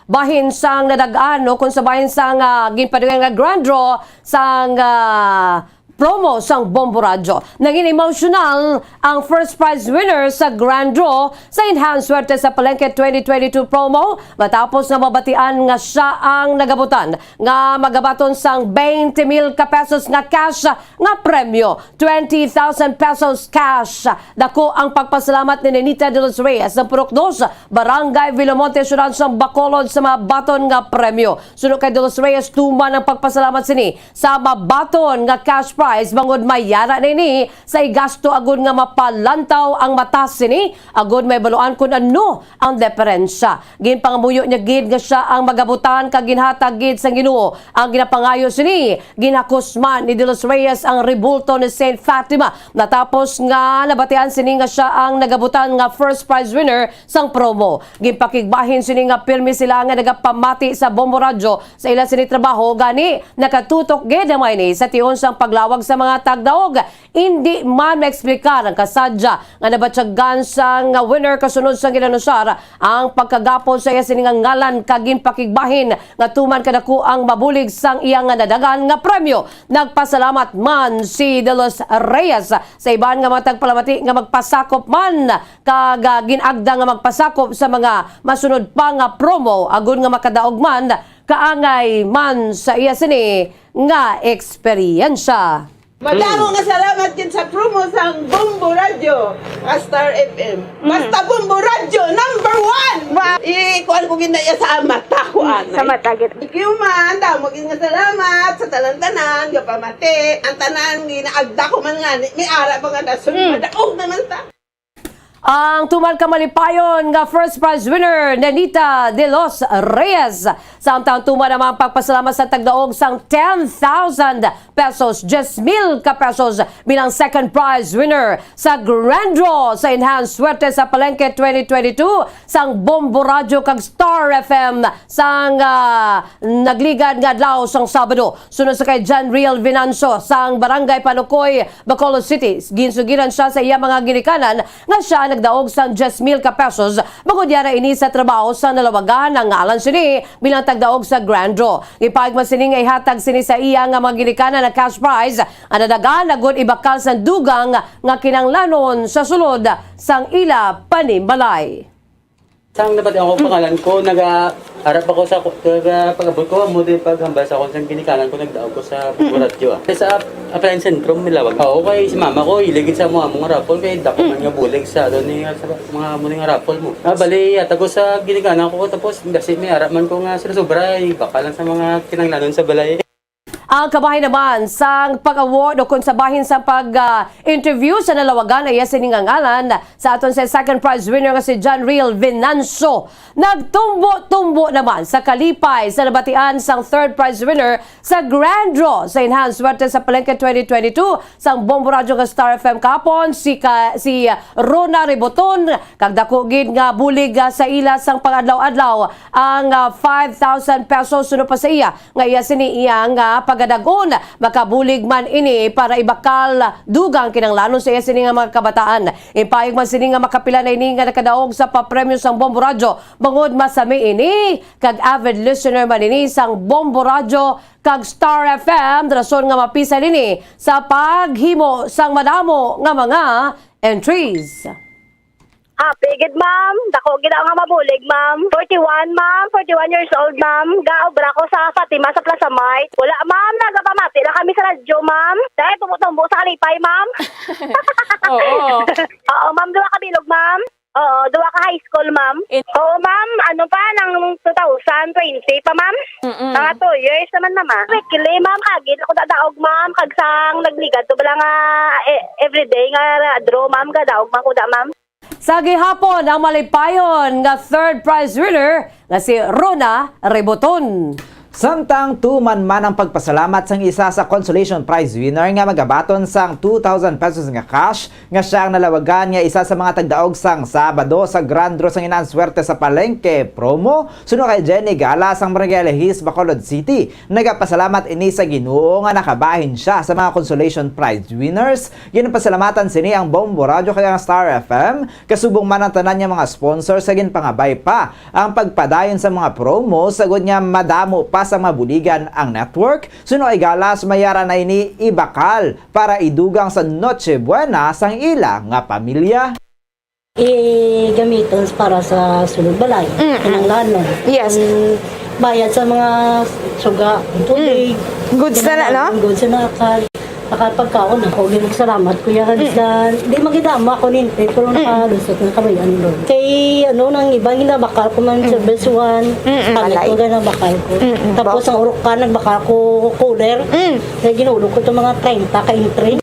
bahin sang nadag-an, o kung sa bahin sang, ah, ginpadugyan nga grand draw sang, ah, promo sang Bombo Radyo. Naging emotional ang first prize winner sa grand draw sa Enhanced Suerte sa Palenque twenty twenty-two promo matapos nga mabatian nga siya ang nagabutan nga magabaton sang twenty mil ka pesos nga cash nga premyo, twenty thousand pesos cash. Dako ang pagpasalamat ni Nenita de los Reyes ng Purok Dos, Barangay Villamonte, Siyudad sang Bacolod, sa mabaton nga premyo. Suno kay de los Reyes, tuman ang pagpasalamat sini sa mabaton nga cash prize, bangod mayara na ini sa igasto agud nga mapalantaw ang mata sini, agud may baluan kun ano ang diferensya. Ginpangamuyo niya gid nga siya ang magabutan kag ginhatag gid sang Ginoo ang ginapangayo sini. Ginhakos man ni De Los Reyes ang rebulto ni Saint Fatima natapos nga nabatian sini nga siya ang nagabutan nga first prize winner sang promo. Ginpakigbahin sini nga pirmi sila nga nagapamati sa Bombo Radyo sa ila sini trabaho, gani nakatutok gid ang mga ini sa tion sang paglawag sa mga tagdaog. Indi man maeksplikar ang kasadya nga nabatyagan sang winner kasunod sang ginanusyar ang pagkagapon sa iya sini nga ngalan kag ginpakigbahin nga tuman kadako ang mabulig sang iya nga nadagan nga premyo. Nagpasalamat man si De Los Reyes sa iban nga mga tagpalamati nga magpasakop man kag, ah, gin-agda nga magpasakop sa mga masunod pa nga promo agud nga makadaog man kaangay man sa iya sini nga eksperyensya. Madamo nga salamat gid sa promo sang Bombo Radyo, ah, Star F M. Mm. Basta Bombo Radyo, number one! Wow! Ikuan ko gid na iya sa mata ko, Mm, anay. Sa mata gid. Thank you, man. Damo gid nga salamat sa tanan-tanan nga pamati. Ang tanan ginaagda ko man nga, ni, may ara pa nga nasun, Mm. madaog naman ta. Ang tuman ka malipayon nga first prize winner, Nenita de los Reyes. Samtang tuman naman ang pagpasalamat sa tagdaog sang ten thousand pesos, diyes mil ka pesos bilang second prize winner sa grand draw sa Enhanced Suerte sa Palenque twenty twenty-two sang Bombo Radyo kag Star F M sang, ah, nagligad nga adlaw sang Sabado. Sunod sa kay John Real Vinancio sang Barangay Panukoy, Bacolod City, ginsugiran siya sa iya mga ginikanan nga siya nagdaog sang diyes mil ka pesos, bangod yara ini sa trabaho sa nalawagan. Ang ngalan sini bilang tagdaog sa grand draw. Ipahig man sini nga ihatag sini sa iya nga mga ginikanan nga cash prize, ang nadagan agud ibakal sa dugang nga kinahanglanon sa sulod sang ila panimalay. Sang nabati ako pangalan ko, naga-, harap ako sa, naga-, pag-abot ko, mo din paghambal sa akong sang ginikanan ko, nagdaog ko sa radyo, ah. Sa Appliance Centrum, Milawag. Oo, kay si mama ko, iligid sa mga, mga raffle, kay dako man nga bulig sa, ano, ni, sa mga, mga raffle mo. Ah, bali, yata ko sa ginikanan ko, tapos, kasi may harap man ko nga sobra-sobra, eh, baka lang sa mga kinahanglanon sa balay. Ang kabahin naman sang pag-award o kung sa bahin sa pag, ah, interview sa nalawagan, ay iya sini nga ngalan sa aton sa second prize winner nga si John Real Venancio. Nagtumbo-tumbo naman sa kalipay sa nabatian sang third prize winner sa grand draw sa Enhanced Suerte sa Palenque twenty twenty-two sang Bombo Radyo kag Star F M kahapon, si ka-, si Rona Riboton, kag dako gid nga bulig, ah, sa ila sang pag-adlaw-adlaw ang, ah, five thousand pesos suno pa sa iya nga iya sini iya nga pagadag-on. Makabulig man ini para ibakal dugang kinahanglanon sa iya sini nga mga kabataan. Ipahayag man sini nga makapila na ini nga nakadaog sa papremyo sang Bombo Radyo, bangod masami ini kag avid listener man ini sang Bombo Radyo kag Star F M, rason nga mapisan ini sa paghimo sang madamo nga mga entries. Happy gid, ma'am. Dako gid ang nga mabulig, ma'am. Forty-one, ma'am. Forty-one years old, ma'am. Gaobra ko sa Fatima sa Plaza Mart. Wala, ma'am. Nagapamati lang kami sa radyo, ma'am. Dahil tumbo-tumbo sa kalipay, ma'am. Oo. Oo, ma'am. Duha ka bilog, ma'am. Oo, duha ka high school, ma'am. In- Oo, ma'am. Ano pa, nang two thousand twenty pa, ma'am? Mm-mm. Mga two years naman na, ma'am. Weekly, ma'am. Agi na ko dadaog, ma'am. Kag sang nagligad to bala nga, eh, everyday nga draw, ma'am. Gadaog man ko da, ma'am. Sa gihapon, ang malipayon nga third prize winner nga si Rona Reboton. Samtang tuman man ang pagpasalamat sang isa sa consolation prize winner nga magabaton sang two thousand pesos nga cash, nga sia ang nalawagan nga isa sa mga tagdaog sang Sabado sa Grand Draw sang Inaan Swerte sa Palengke promo, suno kay Jenny Gala sang Barangay Alehis, Bacolod City. Nagapasalamat ini sa Ginoo nga nakabahin sia sa mga consolation prize winners. Ginapasalamatan sini ang Bombo Radyo kag ang Star F M, kasubong man ang tanan nga mga sponsors sa ginpangabay pa ang pagpadayon sa mga promo, sagod nga madamo pa sa mga buligan ang network. Suno kay Gala, sumayara na ini ibakal para idugang sa Noche Buena sang ila nga pamilya. Igamiton para sa sulod balay, kinahanglanon. Yes. Ang bayad sa mga suga, tubig. Goods na na, no? Goods na kag nakapagkaon ako. Ginagsalamat ko yan. Sa, di magidama ako ninti, pero nakalusot na kami yan doon. Kay ano, nang iba, ginabakal ko man sa Best One. Mm, Kami balay. Ko ginabakal ko. Mm, Tapos ang urukan, nagbakal ko cooler. Mm. Kaya ginulo ko itong mga treinta ka entry.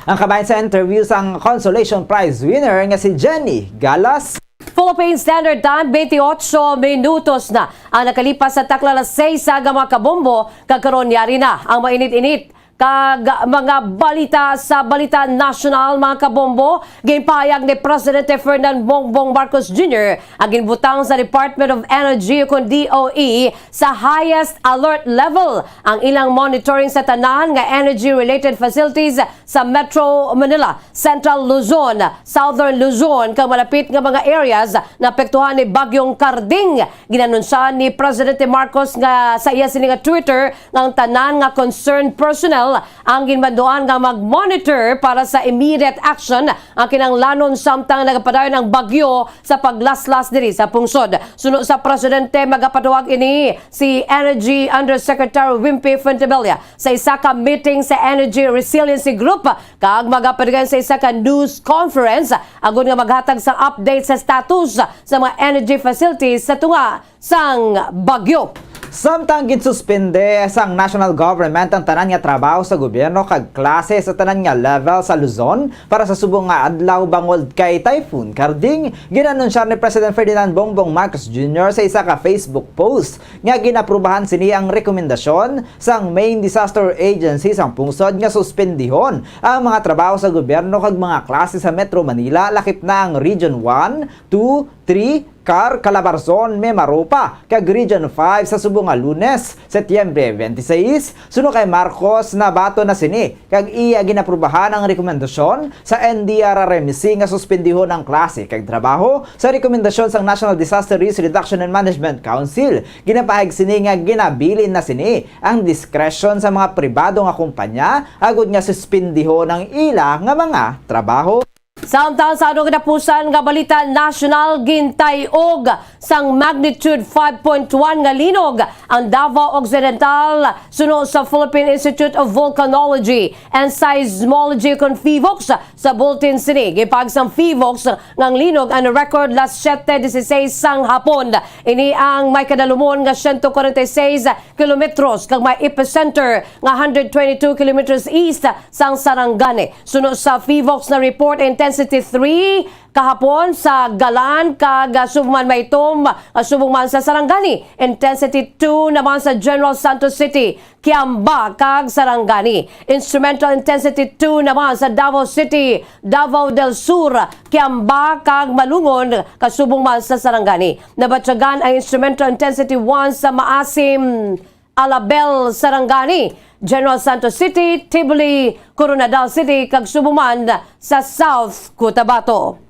Ang kabahin sa interview sang consolation prize winner nga si Jenny Galas. Philippine Standard Time, twenty-eight minutos na ang nakalipas sa takna alas seis sa aga, mga kabombo, kag karon yari na ang mainit-init kag mga balita sa Balita Nasyonal, mga kabombo. Ginpahayag ni Presidente Ferdinand Bongbong Marcos Junior ang ginbutang sa Department of Energy, kun D O E, sa highest alert level ang ilang monitoring sa tanan nga energy-related facilities sa Metro Manila, Central Luzon, Southern Luzon, kag malapit nga mga areas naapektuhan ni Bagyong Karding. Ginanunsya ni Presidente Marcos nga sa iya sini nga Twitter nga ang tanan nga concerned personnel ang ginbanduan nga mag-monitor para sa immediate action ang kinahanglanon samtang nagapadayon ang bagyo sa paglaslas diri sa pungsod. Suno sa presidente, magapaduwag ini si Energy Undersecretary Wimpy Fuentebella sa isa ka meeting sa Energy Resiliency Group kag magapadugang sa isa ka news conference agud nga maghatag sa update sa status sa mga energy facilities sa tunga sang bagyo. Samtang ginsuspende sang national government ang tanan nga trabaho sa gobyerno kag klase sa tanan nga level sa Luzon para sa subong nga adlaw bangod kay Typhoon Karding, ginanunsar ni President Ferdinand Bongbong Marcos Junior sa isa ka Facebook post nga ginaprubahan sini ang rekomendasyon sang main disaster agency sang pungsod nga suspendihon ang mga trabaho sa gobyerno kag mga klase sa Metro Manila, lakip na ang Region one, two, three, Car, Calabarzon, Mimaropa, kag Region five sa subong nga Lunes, Setyembre twenty-six. Suno kay Marcos, nabaton na sini kag iya ginaprubahan ang rekomendasyon sa N D R R M C nga suspendihon ang klase kag trabaho. Sa rekomendasyon sang National Disaster Risk Reduction and Management Council, ginapahayag sini nga ginabilin na sini ang diskresyon sa mga pribado nga kumpanya agud nga suspendihon ang ila nga mga trabaho. Samtang sa atong katapusan nga balita nasyonal, gintay-og sang magnitude five point one nga linog ang Davao Occidental, suno sa Philippine Institute of Volcanology and Seismology, kun PHIVOLCS. Sa bulletin sini, gipahayag sang PHIVOLCS nga ang linog ang record last siyete dieciséis sang hapon. Ini ang may kadalumon nga siyento kwarenta y seis kilometros kag may epicenter nga hundred twenty-two kilometers east sang Sarangani. Suno sa PHIVOLCS, na-report intensity three kahapon sa Galan kag, ah, subong man maitom, ah, subong man sa Sarangani. Intensity two naman sa General Santos City, Kiamba kag Sarangani. Instrumental intensity two naman sa Davao City, Davao del Sur, Kiamba kag Malungon, kasubong man sa Sarangani. Nabatyagan ang instrumental intensity one sa Maasim, Alabel, Sarangani, General Santos City, Tibuli, Koronadal City, kag subong man sa South Cotabato.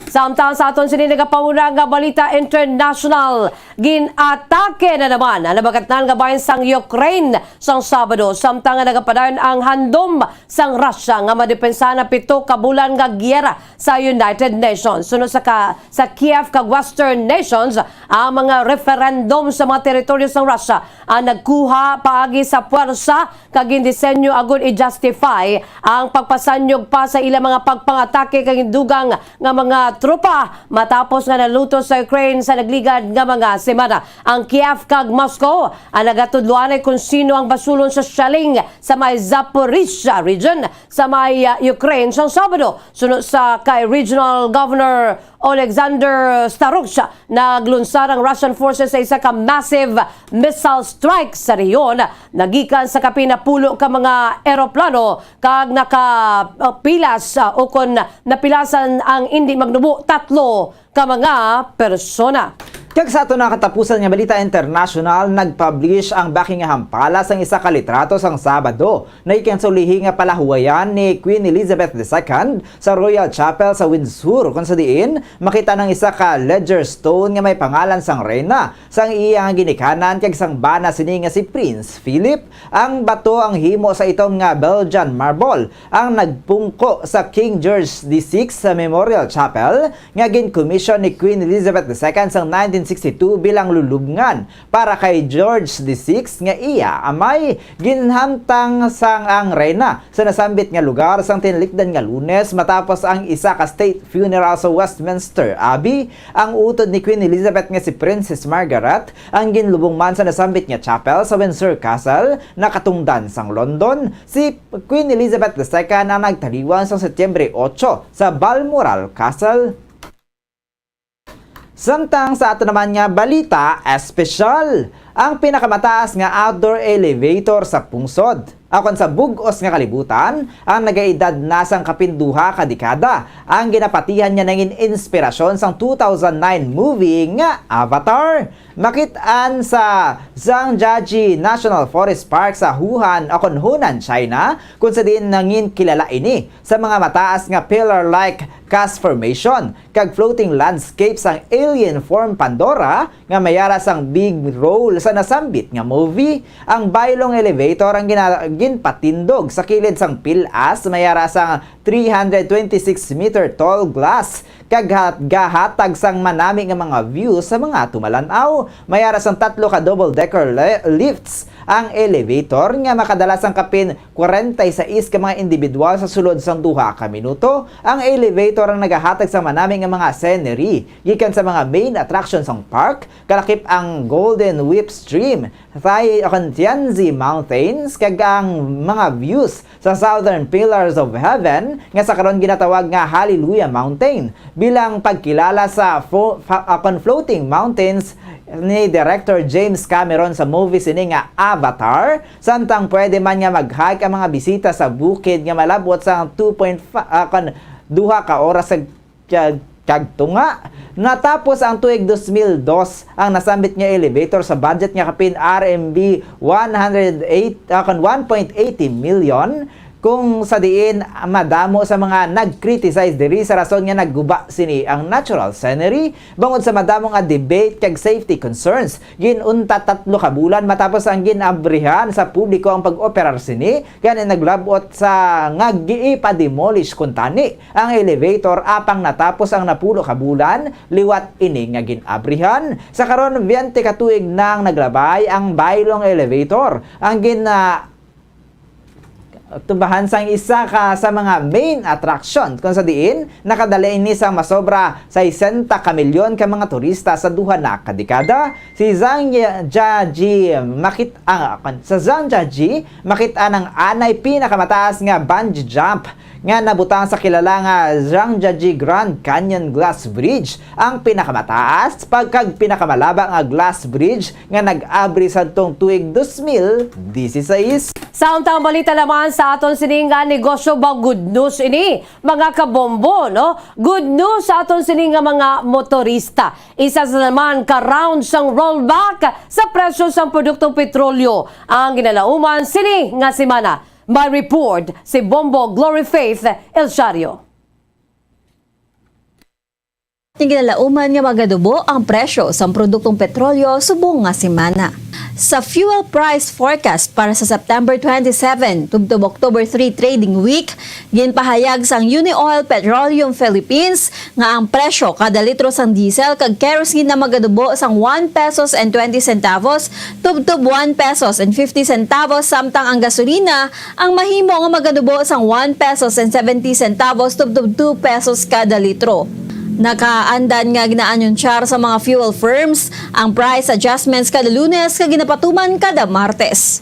Samtang sa aton sini nagapanguna nga balita international, gin-atake na naman ang nabagatnan nga bahin sang Ukraine sang Sabado, samtang nga nagapadayon ang handom sang Russia nga madepensa na pito ka bulan nga giyera sa United Nations. Suno sa ka, sa Kiev kag Western nations, ang mga referendum sa mga teritoryo sang Russia ang nagkuha paagi sa puwersa kag gindisenyo agud i-justify ang pagpasanyog pa sa ilang mga pagpangatake kag gindugang nga mga tropa matapos nga naluto sa Ukraine sa nagligad nga mga semana. Ang Kiev kag Moscow ang nagatudloanay kung sino ang basulon sa shelling sa may Zaporizhia region sa may, ah, Ukraine sang Sabado. Suno sa kay Regional Governor Oleksandr Staruch, naglunsad ang Russian forces sa isa ka massive missile strike sa rehiyon, nagikan sa kapin napulo ka mga eroplano kag nakapilas, ah, ukon napilasan ang indi magnubo tatlo ka mga persona. Kag sa ato na katapusan nga balita internasyonal, nag-publish ang Buckingham Palace sang isa ka litrato sang Sabado nagikan sa ulihi nga palahuwayan ni Queen Elizabeth the Second sa Royal Chapel sa Windsor, kung sa diin makita ang isa ka ledger stone nga may pangalan sang reyna sang iya nga ginikanan kag sang bana sini nga si Prince Philip. Ang bato ang himo sa itom nga Belgian marble ang nagpungko sa King George the Sixth Memorial Chapel nga ginkomisyon ni Queen Elizabeth the Second sang nineteen sixty-two bilang lulubngan para kay George the Sixth nga iya amay. Ginhamtang sang ang reyna sa nasambit nga lugar sang tinalikdan nga Lunes matapos ang isa ka state funeral sa Westminster Abbey. Ang utod ni Queen Elizabeth nga si Princess Margaret ang ginlubong man sa nasambit nga chapel sa Windsor Castle, nakatungdan sang London. Si Queen Elizabeth the Second ang nagtaliwan sa Setyembre otso sa Balmoral Castle. Samtang sa ato naman nga balita espesyal, ang pinakamataas nga outdoor elevator sa pungsod, akon sa bug-os nga kalibutan, ang nagaedad na sang kapin duha ka dekada, ang ginapatihan nga nangin inspirasyon sang two thousand nine movie nga Avatar. Makit-an sa Zhangjiajie National Forest Park sa Wuhan, akon Hunan, China, kung sa diin nangin kilala ini sa mga mataas nga pillar-like cast formation kag floating landscape sang alien form Pandora nga may ara sang big role sa nasambit nga movie. Ang baylong elevator ang gina-, ginpatindog sa kilid sang pilas may ara sang three hundred twenty-six meter tall glass kag ha-, gahatag sang manami nga mga view sa mga tumalan-aw. May ara sang tatlo ka double-decker le-, lifts ang elevator nga makadala sang kapin kwarenta y seis ka mga individual sa sulod sang duha ka minuto. Ang elevator ang nagahatag sang manami nga mga scenery gikan sa mga main attraction sang park, kalakip ang Golden Whip Stream, Thai, akon Tianzi Mountains, kag ang mga views sa Southern Pillars of Heaven, nga sa karon ginatawag nga Hallelujah Mountain, bilang pagkilala sa fo-, fa-, akon floating mountains ni Director James Cameron sa movie sini nga Avatar, samtang pwede man nga mag-hike ang mga bisita sa bukid nga malabot sa two point five, akon duha ka oras sa kag, kag tunga. Natapos ang tuig dos mil dos ang nasambit nga elevator sa budget nga kapin R M B one hundred eight, ah, kon one point eighty million, kung sa diin madamo sa mga nag-criticize diri sa rason nga nagguba sini ang natural scenery bangod sa madamo nga debate kag safety concerns. Ginuntat tatlo ka bulan matapos ang gin-abrihan sa publiko ang pag-operar sini, gani naglab-ot sa nga giipa-demolish kuntani ang elevator apang natapos ang napulo ka bulan liwat ini nga gin-abrihan. Sa karon, biyente ka tuig nang naglabay ang baylong elevator. Ang gin-, ah, tubahan sang isa ka sa mga main attraction, kung sa diin nakadala ini sa masobra sesenta ka milyon ka mga turista sa duha na ka dekada. Si Zhang Jiaji makit-, ah, sa Zhang Jiaji makit-an ang anay pinakamataas nga bungee jump nga nabutang sa kilala nga Zhangjiajie Grand Canyon Glass Bridge, ang pinakamataas pag-, kag pinakamalaba nga glass bridge nga nag-abri sadtong tuig dos mil dieciséis. Samtang balita naman sa aton sini nga negosyo, ba, good news ini, mga kabombo, no? Good news sa aton sini nga mga motorista. Isa sa naman ka round sang rollback sa presyo sang produktong petrolyo ang ginalauman sini nga semana. May report si Bombo Glory Faith Elsario. Ginalauman nga magadubo ang presyo sang produktong petrolyo subong nga semana. Sa fuel price forecast para sa September twenty-seven tubtob October three trading week, ginpahayag sang Unioil Petroleum Philippines nga ang presyo kada litro sang diesel kag kerosene na magadubo sang one pesos and twenty centavos tubtob one pesos and fifty centavos, samtang ang gasolina ang mahimo nga magadubo sang one pesos and seventy centavos tubtob two pesos kada litro. Nakaandan nga ginaanyunsyar sa mga fuel firms ang price adjustments kada Lunes kag ginapatuman kada Martes.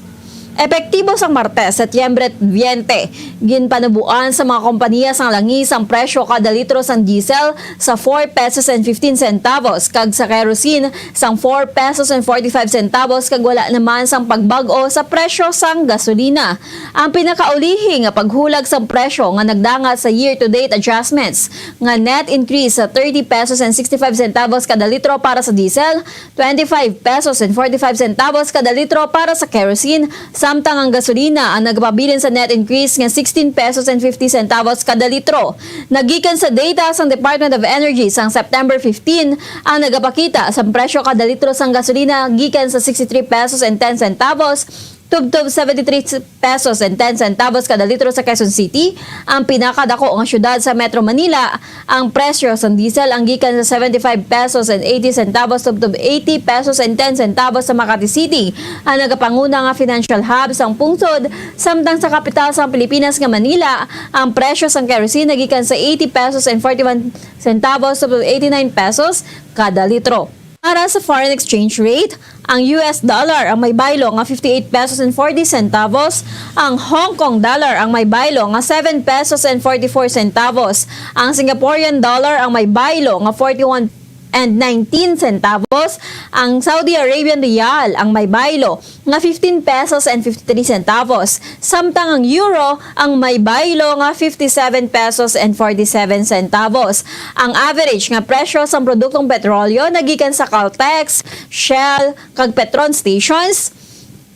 Epektibo sang Martes, Setyembre twenty, ginpanuboan sa mga kompanya sang langis ang presyo kada litro sang diesel sa four pesos and fifteen centavos kag sa kerosene sang four pesos and forty-five centavos kag wala naman sang pagbag-o sa presyo sang gasolina. Ang pinakaulihi nga paghulag sang presyo nga nagdangat sa year-to-date adjustments nga net increase sa thirty pesos and sixty-five centavos kada litro para sa diesel, twenty-five pesos and forty-five centavos kada litro para sa kerosene, samtang ang gasolina ang nagapabilin sa net increase nga sixteen pesos and fifty centavos kada litro. Nagikan sa data sang Department of Energy sang September fifteen ang nagapakita sang presyo kada litro sang gasolina gikan sa sixty-three pesos and ten centavos tubtob seventy-three pesos and ten centavos kada litro sa Quezon City, ang pinakadako nga syudad sa Metro Manila. Ang presyo sang diesel ang gikan sa seventy-five pesos and eighty centavos tubtob eighty pesos and ten centavos sa Makati City, ang nagapanguna nga financial hub sang pungsod, samtang sa kapital sang Pilipinas nga Manila, ang presyo sang kerosene nagikan sa eighty pesos and forty-one centavos tubtob eighty-nine pesos kada litro. Para sa foreign exchange rate, ang U S dollar ang may baylo nga fifty-eight pesos and forty centavos, ang Hong Kong dollar ang may baylo nga seven pesos and forty-four centavos, ang Singaporean dollar ang may baylo nga forty-one and nineteen centavos, ang Saudi Arabian riyal ang may baylo nga fifteen pesos and fifty-three centavos, samtang ang euro ang may baylo nga fifty-seven pesos and forty-seven centavos. Ang average nga presyo sang produktong petrolyo nagikan sa Caltex, Shell, kag Petron stations.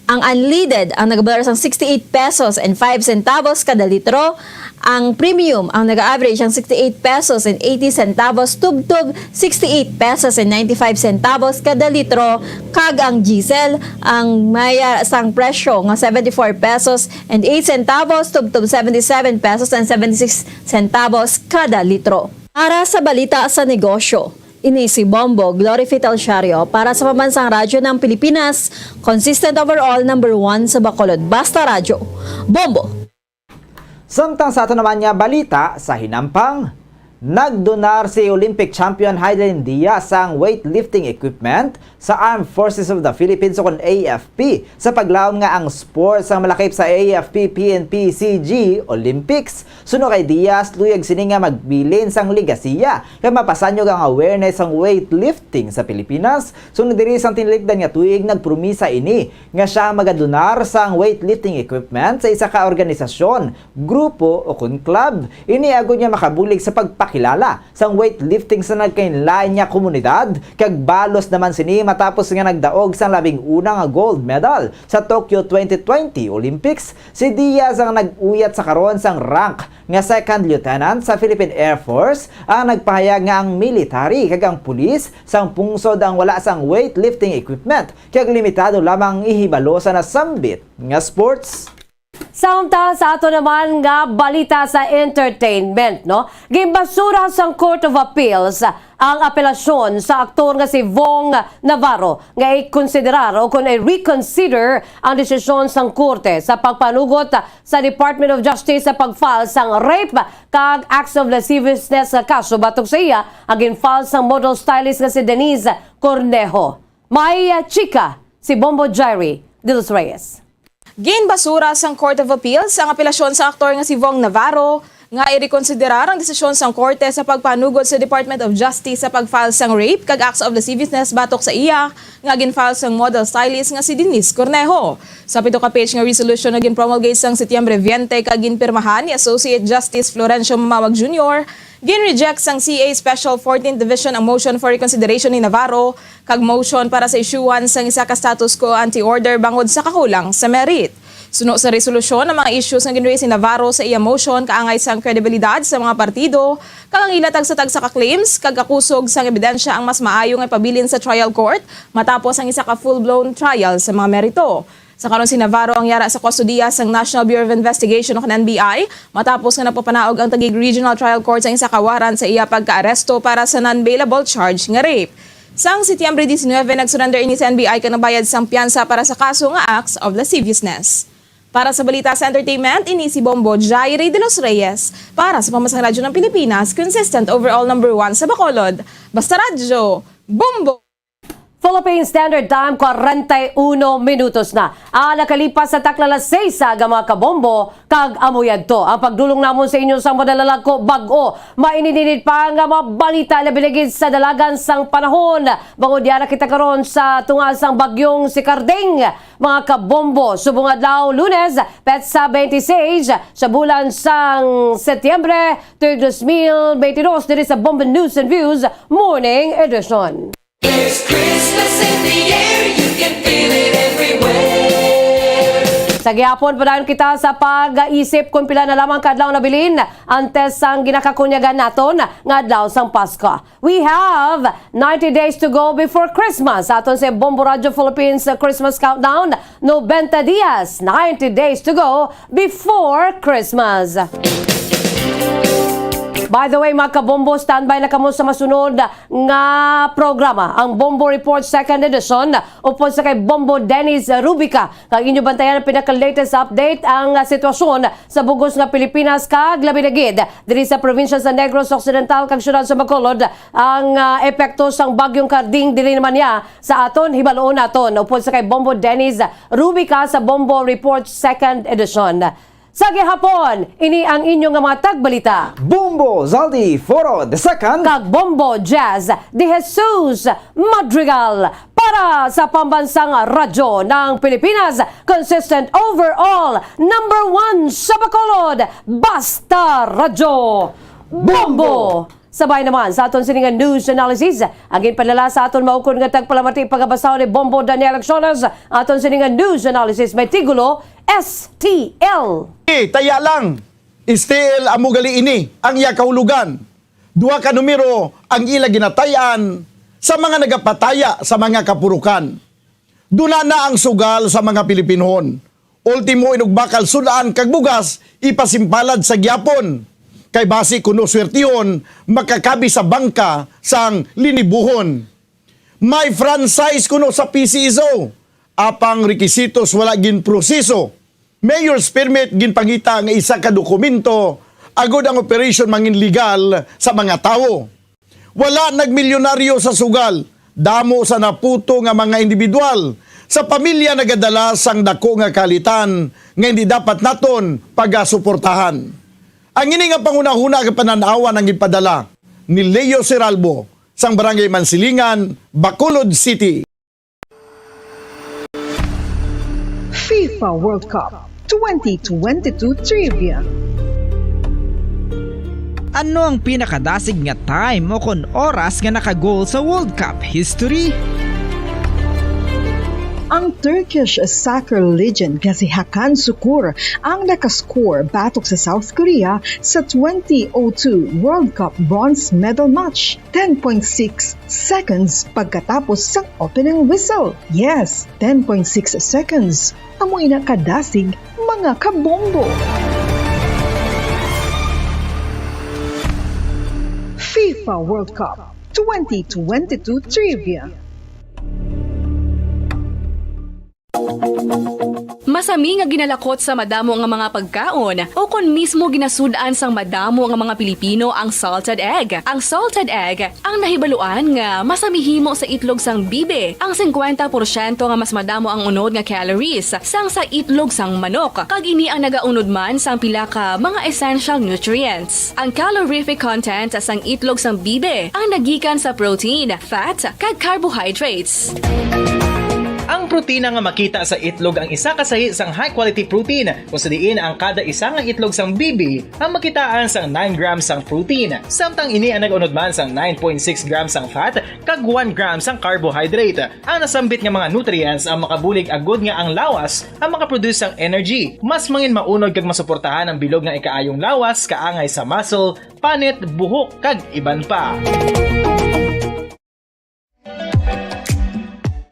Ang unleaded ang nagabalar sang sixty-eight pesos and five centavos kada litro. Ang premium ang nag-average sang sixty-eight pesos and eighty centavos tubtob sixty-eight pesos and ninety-five centavos kada litro, kag ang diesel ang may, ah, sang presyo nga seventy-four pesos and eight centavos tubtob seventy-seven pesos and seventy-six centavos kada litro. Para sa balita sa negosyo, ini si Bombo Glory Fitalciario para sa Pambansang Radyo ng Pilipinas, consistent overall, number one sa Bacolod. Basta Radyo, Bombo! Samtang sa ato naman nga balita sa hinampang, nagdonar si Olympic champion Hidilyn Diaz sang weightlifting equipment sa Armed Forces of the Philippines, ukon A F P, sa paglaom nga ang sports ang malakip sa A F P P N P C G Olympics. Suno kay Diaz, luyag sini nga magbilin sang legasiya kag mapasanyog ang awareness sang weightlifting sa Pilipinas. Suno diri, sang tinilikdan nga tuig, nagpromisa ini nga sia magadonar sang weightlifting equipment sa isa ka organisasyon, grupo, o kon club. Ini agod nga makabulig sa pagpakilala sang weightlifting sa nagkainlain nga komunidad, kag balos naman sini matapos nga nagdaog sang labing una nga gold medal sa Tokyo twenty twenty Olympics. Si Diaz ang nag-uyat sa karon sang rank nga Second Lieutenant sa Philippine Air Force, ang nagpahayag nga ang military kag ang pulis sang pungsod ang wala sang weightlifting equipment, kag limitado lamang ihibalo sa nasambit nga sports. Samtang sa ato naman nga balita sa entertainment, no? Ginbasura sang Court of Appeals ang apelasyon sa aktor nga si Vong Navarro nga ikonsiderar o kon i-reconsider ang desisyon sang korte sa pagpanugot sa Department of Justice sa pag-file sang rape kag acts of lasciviousness nga kaso batok sa iya nga gin-file sang model stylist nga si Denise Cornejo. May chika si Bombo Jerry de los Reyes. Ginbasura sang Court of Appeals ang apelasyon sa aktor nga si Vong Navarro nga irekonsiderar ang desisyon sang korte sa pagpanugod sa Department of Justice sa pag-file sang rape kag acts of lasciviousness batok sa iya nga gin-file sang model stylist nga si Denise Cornejo. Sa pito ka page nga resolution nga gin-promulgate sang Setyembre twenty kag ginpirmahan ni Associate Justice Florencio Mamawag Junior, gin-reject sang C A Special fourteenth Division ang motion for reconsideration ni Navarro kag motion para sa isyuhan sang isa ka status quo ante order bangod sa kakulang sa merit. Suno sa resolusyon, ang mga issues nga gin-raise ni Navarro sa iya motion kaangay sang kredibilidad sa mga partido, kag ang ila tagsa-tagsa ka claims kag kakusog sang ebidensya ang mas maayo nga ipabilin sa trial court matapos ang isa ka full-blown trial sa mga merito. Sa karon, si Navarro ang yara sa kustodiya sang National Bureau of Investigation o N B I matapos nga nagpapanaog ang Taguig Regional Trial Court sa isa ka warrant sa iya pagkaaresto para sa non-bailable charge nga rape. Sang Setyembre diecinuebe, nag-surrender ini sa N B I kag nagbayad sang piyansa para sa kaso nga acts of lasciviousness. Para sa balita sa entertainment, ini si Bombo Jaire de los Reyes. Para sa Pambansang Radyo ng Pilipinas, consistent overall number one sa Bacolod. Basta Radyo, Bombo! Philippine Standard Time, kwarenta y uno minutos na ang nakalipas sa takna alas seis sa aga, mga kabombo, kag amo yadto ang pagdulong namon sa inyo sa madala lang ko bag-o mainit-init pa nga mga balita, labi na gid sa dalagan sang panahon. Bangod diyan na kita karon sa tunga sang bagyong si Karding, mga kabombo. Subong adlaw, Lunes, petsa twenty-six sa bulan sang Setyembre, tuig dos mil bentidós, diri sa Bombo News and Views Morning Edition. There's Christmas in the air, you can feel it everywhere. Sa gihapon, padayon kita sa pag-isip kung pila na lamang ka adlaw nabilin antes sang ginakakunyagan naton nga adlaw sang Pasko. We have ninety days to go before Christmas. Aton sa Bombo Radio Philippines Christmas Countdown, noventa dias, ninety days to go before Christmas. By the way, mga kabombo, standby na kamo sa masunod nga programa, ang Bombo Report Second Edition, upod sa kay Bombo Dennis Rubica. Kag inyo bantayan ang pinaka-latest update, ang, ah, sitwasyon sa bug-os nga Pilipinas, kag labi na gid diri sa probinsya sa Negros Occidental kag siyudad sa Bacolod, ang, ah, epekto sang Bagyong Karding. Diri naman niya sa aton, hibaloon naton upod sa kay Bombo Dennis Rubica sa Bombo Report Second Edition. Sa gihapon, ini ang inyo nga mga tagbalita, Bombo Zaldi Foro the Second kag Bombo Jazz de Jesus Madrigal para sa Pambansang Radyo ng Pilipinas, consistent overall, number one sa Bacolod, Basta Radyo, Bombo! Sabay naman sa aton sini nga news analysis, ang ginpadala sa aton maukon nga tagpalamati, pagabasahon ni Bombo Daniel Acciones. Aton sini nga news analysis may titulo, S T L. Eh, taya lang. S T L amo gali ini ang iya kahulogan. Duha ka numero ang ila ginatay-an sa mga nagapataya sa mga kapurukan. Duna na ang sugal sa mga Pilipinhon. Ultimo, inugbakal sud-an kag bugas ipasimpalad sa gihapon. Kay basi kuno swertihon makakabi sa bangka sang linibuhon. May franchise kuno sa P C S O, apang rekisitos wala ginproseso. Mayor's permit ginpangita nga isa ka dokumento agod ang operation mangin legal sa mga tawo. Wala nagmilyonaryo sa sugal, damo sa naputo nga mga individual sa pamilya nagadala sang dako nga kalitan nga hindi dapat naton pagasuportahan. Ang ini nga panghunahuna kag panan-awan ang ginpadala ni Leo Seralbo sang Barangay Mansilingan, Bacolod City. FIFA World Cup twenty twenty-two Trivia. Ano ang pinakadasig nga time o kon oras nga naka-goal sa World Cup history? Ang Turkish soccer legend nga si Hakan Sukur ang nakascore batok sa South Korea sa twenty oh two World Cup bronze medal match, ten point six seconds pagkatapos sang opening whistle. Yes, ten point six seconds. Amo ina kadasig, mga kabombo. FIFA World Cup twenty twenty-two Trivia. Masami nga ginalakot sa madamo nga mga pagkaon, o kon mismo ginasud-an sang madamo nga mga Pilipino ang salted egg. Ang salted egg ang nahibaluan nga masami himo sa itlog sang bibi, ang singkwenta porsyento nga mas madamo ang unod nga calories sang sa itlog sang manok, kag ini ang nagaunod man sang pila ka mga essential nutrients. Ang calorific content sang itlog sang bibi ang nagikan sa protein, fat, kag carbohydrates. Ang protina nga makita sa itlog ang isa ka sahi sang high-quality protein, kung sa diin ang kada isa nga itlog sang bibi ang makitaan sang nine grams sang protein, samtang ini ang nag-unod man sang nine point six grams sang fat kag one gram sang carbohydrate. Ang nasambit nga mga nutrients ang makabulig agud nga ang lawas ang makaproduce sang energy, mas mangin maunod kag masuportahan ang bilog nga ikaayong lawas, kaangay sa muscle, panit, buhok, kag iban pa.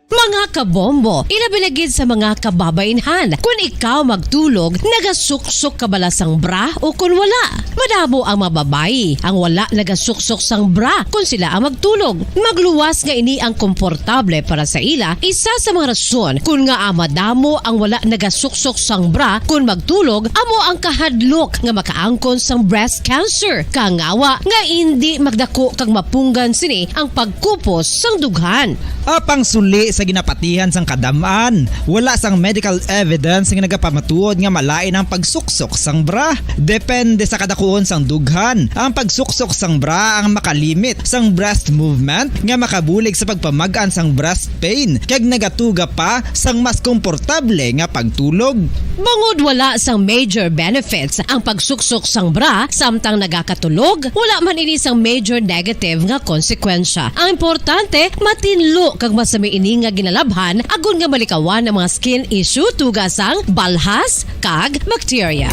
Mga kabombo, ilabi na gid sa mga kababainhan. Kun ikaw magtulog, nagasuksok ka bala sang bra o kun wala? Madamo ang mga babayi ang wala nagasuksok sang bra kun sila ang magtulog. Magluwas nga ini ang komportable para sa ila, isa sa mga rason kun ngaa madamo ang wala nagasuksok sang bra kun magtulog, amo ang kahadlok nga makaangkon sang breast cancer. Kangawa nga indi magdako kag mapunggan sini ang pagkupos sang dughan. Apang suli sa ginapatihan sang kadam-an, wala sang medical evidence nga nagapamatuod nga malain ang pagsuksok sang bra. Depende sa kadakuon sang dughan, ang pagsuksok sang bra ang makalimit sang breast movement nga makabulig sa pagpamag-an sang breast pain kag nagatuga pa sang mas komportable nga pagtulog. Bangod wala sang major benefits ang pagsuksok sang bra samtang nagakatulog, wala man ini sang major negative nga konsekwensya. Ang importante, matinlo kag masami ini nga ginalabhan agod nga malikawan ang mga skin issue tuga sang balhas kag bakterya.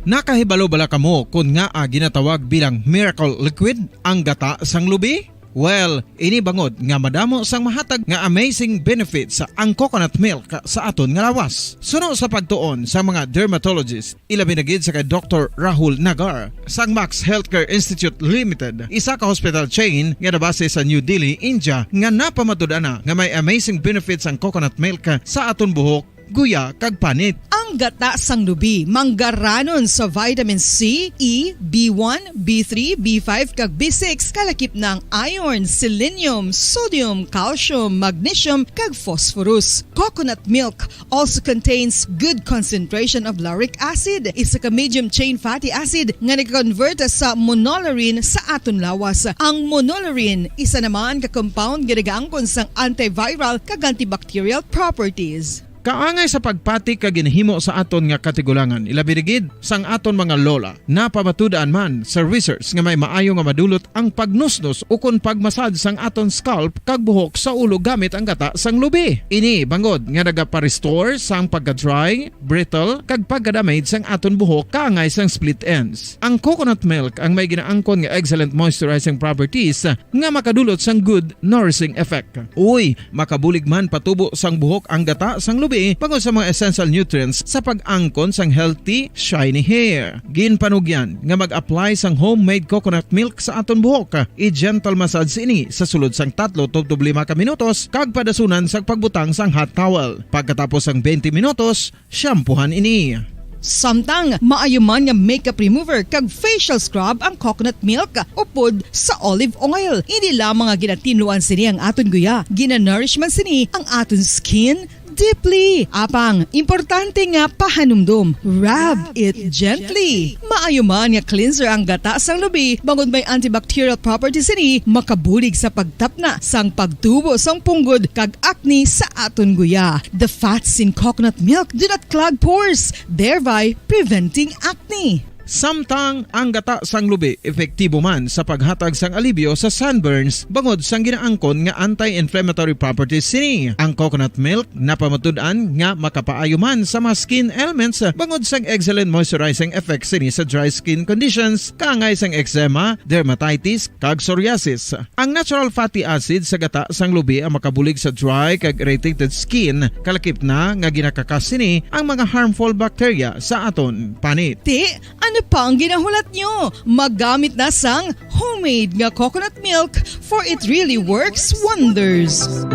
Nakahibalo bala kamo kon ngaa ginatawag bilang miracle liquid ang gata sang lubi? Well, ini bangod nga madamo sang mahatag nga amazing benefits ang coconut milk sa aton nga lawas. Suno sa pagtuon sa mga dermatologist, ilabi na gid sa kay Doktor Rahul Nagar sang Max Healthcare Institute Limited, isa ka hospital chain nga nabase sa New Delhi, India, nga napamatud-an na nga may amazing benefits ang coconut milk sa aton buhok, guya, kag panit. Ang gata sang lubi manggaranon sa vitamin C, E, B one, B three, B five, kag B six, kalakip na ang iron, selenium, sodium, calcium, magnesium, kag phosphorus. Coconut milk also contains good concentration of lauric acid, isa ka medium chain fatty acid nga nag-convert sa monolaurin sa aton lawas. Ang monolaurin, isa naman ka compound nga nagaangkon sang antiviral kag antibacterial properties. Kaangay sa pagpati kag ginahimo sa aton nga katigulangan, ilabi na gid sang aton mga lola. Napamatud-an man sa research nga may maayo nga madulot ang pagnusnos ukon pagmasad sang aton scalp kag buhok sa ulo gamit ang gata sang lubi. Ini bangod nga nagapa-restore sang pagka-dry, brittle, kag pagka-damage sang aton buhok kaangay sang split ends. Ang coconut milk ang may ginaangkon nga excellent moisturizing properties nga makadulot sang good nourishing effect. Uy, makabulig man patubo sang buhok ang gata sang lubi bangod sa mga essential nutrients sa pag-angkon sang healthy, shiny hair. Ginpanugyan nga mag-apply sang homemade coconut milk sa aton buhok. I-gentle massage ini sa sulod sang tatlo tubtob lima ka minutos kag padasunan sa pagbutang sang hot towel. Pagkatapos sang twenty minutos, shampoohan ini. Samtang maayo man nga makeup remover kag facial scrub ang coconut milk upod sa olive oil. Hindi lamang nga ginatinluan sini ang aton guya, ginanourish man sini ang aton skin deeply. Apang, importante nga pahanumdom, rub it gently. Maayo man nga cleanser ang gata sang lubi, bangod may antibacterial properties sini, makabulig sa pagtapna sang pagtubo sang punggod kag acne sa aton guya. The fats in coconut milk do not clog pores, thereby preventing acne. Samtang ang gata sang lubi epektibo man sa paghatag sang alibyo sa sunburns bangod sang ginaangkon nga anti-inflammatory properties sini. Ang coconut milk napamatud-an nga makapaayo man sa mga skin ailments bangod sang excellent moisturizing effects sini sa dry skin conditions, kaangay sang eczema, dermatitis, kag psoriasis. Ang natural fatty acid sa gata sang lubi ang makabulig sa dry kag irritated skin, kalakip na nga ginakakas sini ang mga harmful bacteria sa aton panit. Ti, ano pa ang ginahulat nyo? Magamit na sang homemade nga coconut milk, for it really works wonders.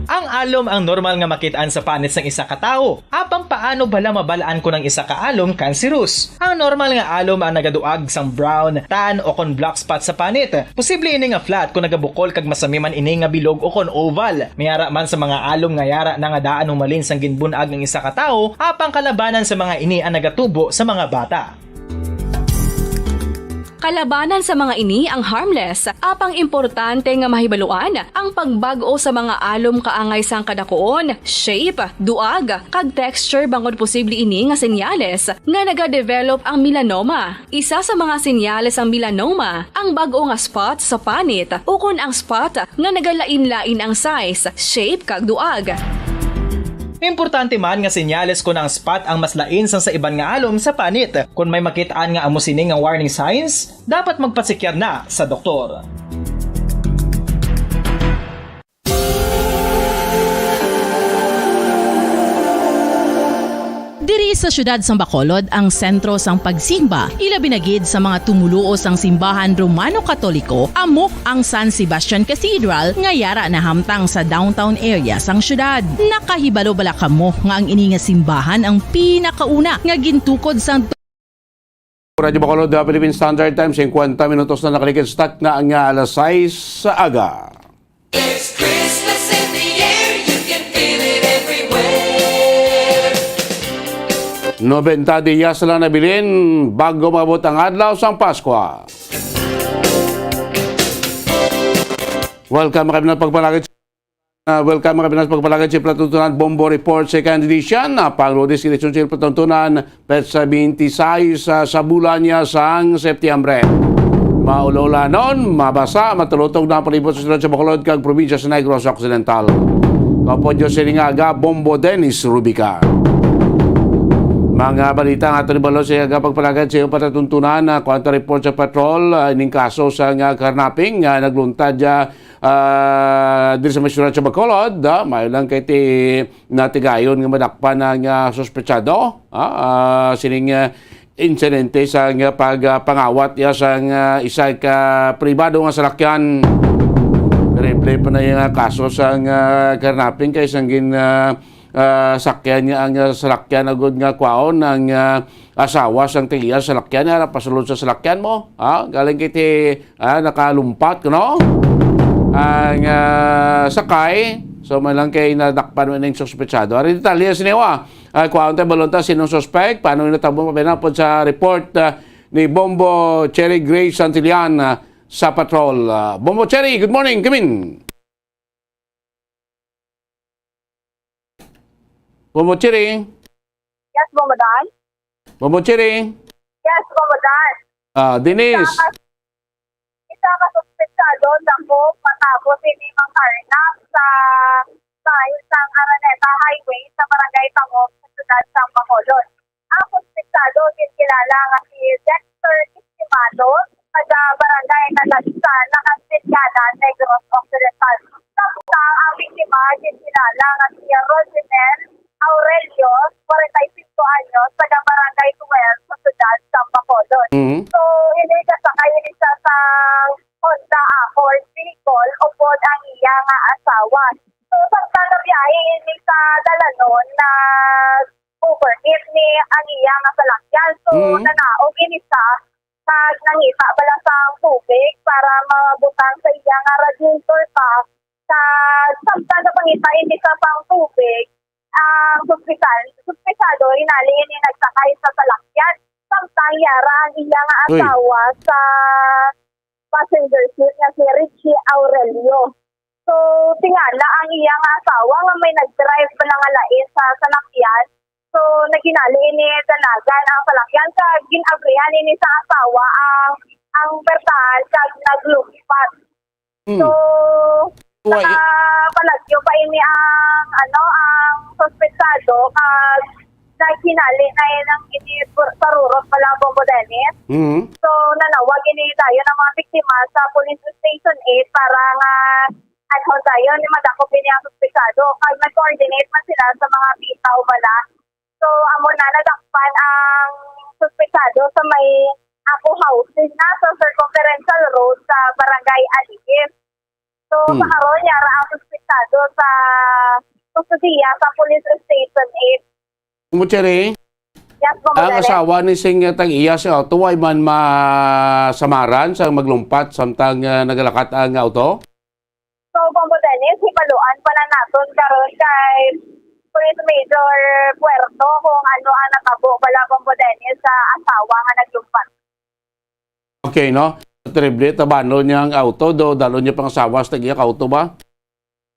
Ang alom ang normal nga makit-an sa panit sang isa ka tawo. Apang paano bala mabal-an kon ang isa ka alom cancerous? Ang normal nga alom ang nagaduag sang brown, tan, o kon black spot sa panit. Posible ini nga flat kon nagabukol kag masami man ini nga bilog o kon oval. May ara man sa mga alom nga yara na nga daan humalin sang ginbun-ag ang isa ka tawo, apang kalabanan sa mga ini ang nagatubo sa mga bata. Kalabanan sa mga ini ang harmless, apang importante nga mahibaluan ang pagbag-o sa mga alom kaangay sang kadakuon, shape, duag, kag texture, bangod posible ini nga senyales nga nagadevelop ang melanoma. Isa sa mga senyales sang melanoma ang bag-o nga spot sa panit ukon ang spot nga nagalain-lain ang size, shape, kag duag. Importante man nga senyales kon ang spot ang mas lain sang sa iban nga alom sa panit. Kon may makit-an nga amo sini nga warning signs, dapat magpasikyar na sa doktor. Diri sa siyudad sang Bacolod ang sentro sang pagsimba, ilabi na gid sa mga tumoluo sang simbahan Romano-Katoliko, amo ang San Sebastian Cathedral nga yara nahamtang sa downtown area sang siyudad. Nakahibalo bala kamo nga ang ini nga simbahan ang pinakauna nga gintukod sang Radyo Bacolod, uh, Philippine Standard Time, singkwenta minutos na nakaligid. Start na ang, uh, alas sais sa aga. There's Christmas in the air, you can feel it everywhere. Nobenta diyas lang nabilin bago maabot ang adlaw sang Paskwa. Welcome, mga kaibigan, pagpalagay. Ah, welcome, mga Pinas, pagpalagay sa palatuntunan. Bombo Report, Second Edition, ah, pang Lunes, edisyon sa palatuntunan, petsa twenty-six, ah, sa bulan niya sang Setyembre. Maulaulanon, mabasa, matulutog na ang palibot sa siyudad sa Bacolod kag probinsya sa Negros Occidental. Kapodyo sini nga aga, Bombo Dennis Rubica. Mga balita nga ato ni Balo sa aga pagpalagay sa iyong patatuntunan na kuwanta report sa patrol, ah, ining kaso sa nga carnapping nga nagluntad, ah, ah, diri sa may siyudad sa Bacolod, ah, maayo lang kay ti natigayon nga madakpan ang, ah, suspetsado, ah, ah, sining, ah, insidente sa nga pag, ah, pangawat iya sa nga isa ka pribado nga salakyan. Terrible pa na yung, ah, kaso sa nga carnapping kay sang gin, ah, ah, sakyan niya ang, ah, salakyan agud nga kwaon ang, ah, asawa sang tiya salakyan, ara pasulod sa salakyan mo, ha? Galing kiti, ah, nakalumpat, no? Ang, ah, sakay, so, man lang kay nadakpan mo ning suspetsado. Ari detalye sini, wa. Ah, kuhaon tayo balonta sinong suspect, paano yung natabo, mapinapod sa report, ah, ni Bombo Cherry Grace Santillan, ah, sa patrol. Ah, Bombo Cherry, good morning, come in. Bombo Cherry. Yes, Bombo Dan. Bombo Cherry. Yes, Bombo Dan. Ah, Dennis. Isa ka, isa ka suspetsado dako matapos ini mangkarnap sa, sa isang Araneta Highway sa Barangay Tangog sa siyudad sa Bacolod. Ang suspetsado ginkilala nga si Dexter Estimado, taga Barangay Nagagsan, Nakaspityanan, Negros Occidental. Samtang ang biktima ginkilala nga si Rosinel Aurelio, forty-five anyos, taga Barangay Tuwel sa siyudad sa Bacolod. Mhm. So, ini kasakay ini siya sa Honda Accord vehicle upod ang iya nga asawa. So, samtang nabiyahe ini sa dalanon, nag-overheat ni ang iya nga salakyan. So, Mhm. nanaog ini siya kag nangita bala sang tubig para mabutang sa iya nga radiator pa. Sa, samtang napangita ini sa pang tubig, ang suspisan-, suspitsado, inali ini nagsakay sa salakyan. Samtang yara ang iya nga Uy. asawa sa passenger seat nga si Richie Aurelio. So, tingala ang iya nga asawa nga may nag-drive bala nga lain sa salakyan. So, naginali ini dalagan ang salakyan kag gin-abrihan ini sa asawa ang, ang bertahan kag naglumpat. Hmm. So, Wa-, i- nakapalagyo pa ini ang, ano, ang suspetsado kag naghinali na ini ang ini pur-, parurot pa lang, Bombo Dennis. Mhm. So, nanawag ini dayon ang mga biktima sa Police Station eight para nga adhon dayon ni madakop ini ang suspetsado. Kag nag-coordinate man sila sa mga bitaw bala. So, amo na nadakpan ang suspetsado sa may Ako Housing na sa Circumferential Road sa Barangay Aliis. So, Hmm. sa karon, yara ang suspetsado sa kustodiya sa Police Station eight. Mo, Cherry? Yes, Bombo Ang Dennis. asawa ni sing tag-iya sa auto, way man masamaran sa maglumpat samtang, ah, nagalakat ang auto? So, Bombo Dennis, hibaluan pa na naton karon kay Police Major Puerto kung ano ang natabo bala, Bombo Dennis, sa asawa nga naglumpat. Okay, no? Terrible, tabanon niya ang auto, do, dalo niya pang asawa sa tag-iya ka auto ba?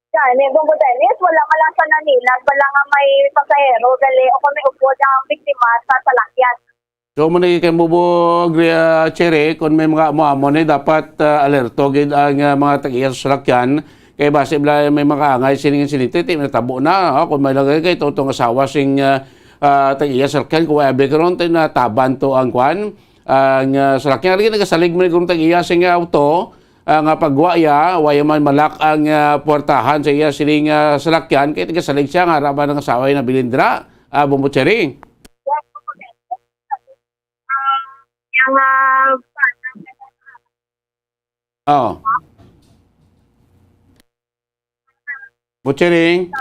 Gani, Bombo Dennis, wala man lang sa nanilag, wala nga may pasahero, gali, o kung may upod ang biktima sa salakyan. So, mo na kay Mubo, Gria, Cherry, kung may mga amo-amo ni, dapat, ah, alerto gid ang, ah, mga tag-iya sa salakyan. Kay basi bala may makaangay sini nga insidente, ti natabo na, oh, kung may lagay kay totong asawa sing, ah, ah, tag-iya salakyan, kung wala karon, ti nataban to ang kwan, ang, ah, salakyan. Lagi nagasalig man kung tag-iya sing auto, ah, nga pagwa iya, wala man malak ang, ah, puwertahan sa iya sining, ah, salakyan, kay nagasalig siya nga ara ba nang asawa yung nabilin dira, ah, Bombo Cherry. Yang, ah, Oh. Buchiring,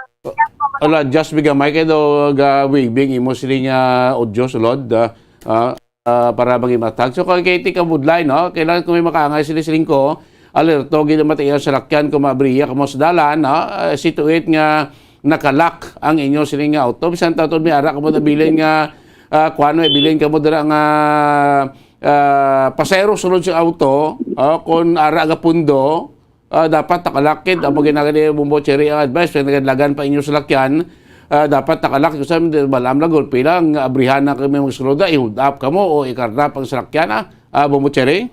ala, just bigamay kay daw ga waving imo sini nga audio sulod, ah, ah, ah, para magimatag. So, kay, kay ti kabudlay, no? Kailangan kung may makaangay sila siling ko, alerto gid ang matiyo sa lakyan kung maabriya kamo sa dalan, no? Ah, situate nga nakalak ang inyo sini nga auto. Bisan taton may ara kamo nabilin nga, ah, kuwan, may bilin kamo dira nga, ah, pasahero sulod sa auto, ah, kung ara nga pundo, ah, dapat nakalakid. Amo ginagani Bombo Cherry ang advice, kaya nagalagan pa inyo salakyan, ah, dapat nakalakid. Sa balaam lang, gulpi lang, abrihan na kami magsulod, i-hold up kamo o i-karnap ang salakyan, ah, ah, Bombo Cherry?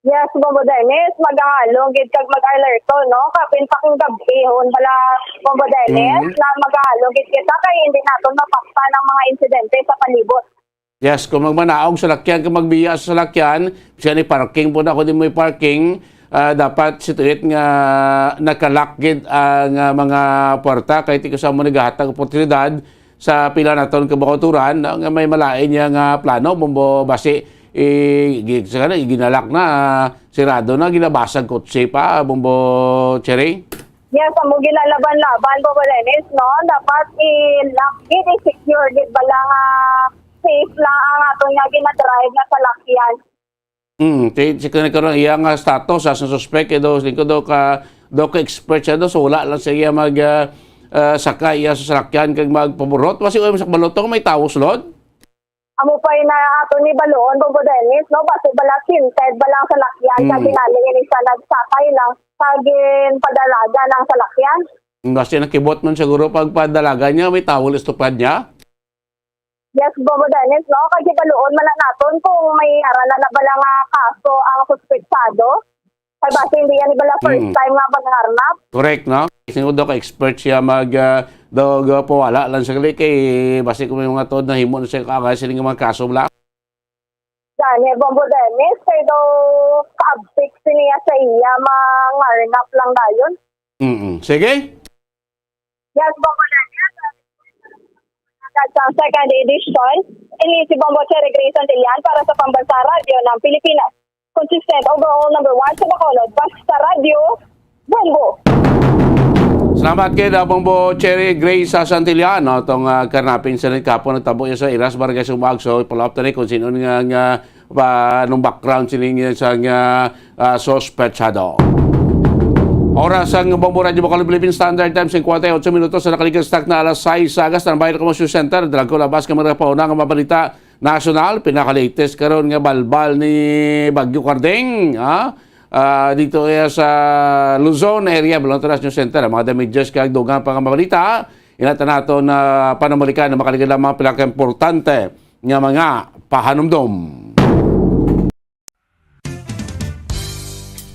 Yes, Bombo Dennis, mag-aalong gid kag mag-alerto, no? Kapin pa kang gab-ihon bala, Bombo Dennis, Mhm. na mag-aalong gid kita kay hindi naton mapaktan ang mga insidente sa palibot. Yes, kung magmanaog sa lakyan, kung magbiya sa lakyan, siya ni parking po na, kung di mo parking, ah, dapat situate nga nakalak gid ang, ah, mga puwerta kay ti ko sa mo nagahatag oportunidad sa pila naton ka bakauturan, no, nga may malain niya nga plano, bumbo basi, i-, gi-, sa kanila, iginalak na, ah, sirado na, ginabasag kotse pa, bumbo Cherry. Yes, amo ginalaban-laban, Bombo Dennis, no? Dapat i-lock gid, i-secure gid bala nga safe lang ang aton nga ginadrive nga salakyan. Hmm, ti, ti, kani karon iya nga status as a suspect, eh, daw, lingkod daw ka, daw ka expert siya daw, so wala lang siya mag, ah, ah, sakay iya sa salakyan kag magpaburot. Basi, uy, sa balotong may tawo sulod? Amo pa na ato ni baluon, Bombo Dennis, no? Basi bala tinted bala ang salakyan, kag Hmm. kinali ini siya nagsakay lang, kag ginpadalagan ang salakyan. Basi nakibot man siguro pagpadalagan niya, may towel istupad niya? Yes, Bombo Dennis, no? Kag baluon man na naton kung may ara na na bala nga kaso ang suspetsado. Kay basi hindi yan bala first Mm. time nga pagharnap. Correct, no? Sino daw ka expert siya mag, ah, daw, daw pawala lang siya kay basi kung may mga tuod na himo na siya kaagay sila nga mga kaso bala. Gani, Bombo Dennis, kay daw kaabtik siniya sa iya, mangarnap lang dayon. Mm-mm. Sige. Yes, Bombo Dennis. Sa second edition, ini si Bombo Cherry Grace Santillan para sa Pambansang Radyo ng Pilipinas. Consistent overall number one sa Bacolod, basta radyo, Bombo. Salamat kay Dabong Bo Cherry Grace sa Santillan, no? Tong, ah, karnapin sa nagkapon, nagtabo niya sa Iras, Barangay Sumag. So, ipalaop na rin kung sino nga, nga, pa, nung background sining sa nga, ah, sospechado. Oras ang Bombo Radyo Bacolod Philippine Standard Time, singkwenta y otso minutos sa nakaligtas na alas sais sa agas. Tambay na kamo sa center. Dalag ko labas ka mga pauna nga mabalita nasyonal, pinaka-latest karon nga balbal ni Bagyo Karding, ha? Ah, dito, eh, sa Luzon area, Balontaras News Center, ang mga damages kag dugang pa nga mga balita, inata nato na panumalikan na makaligid lamang pila ka importante nga mga pahanumdom.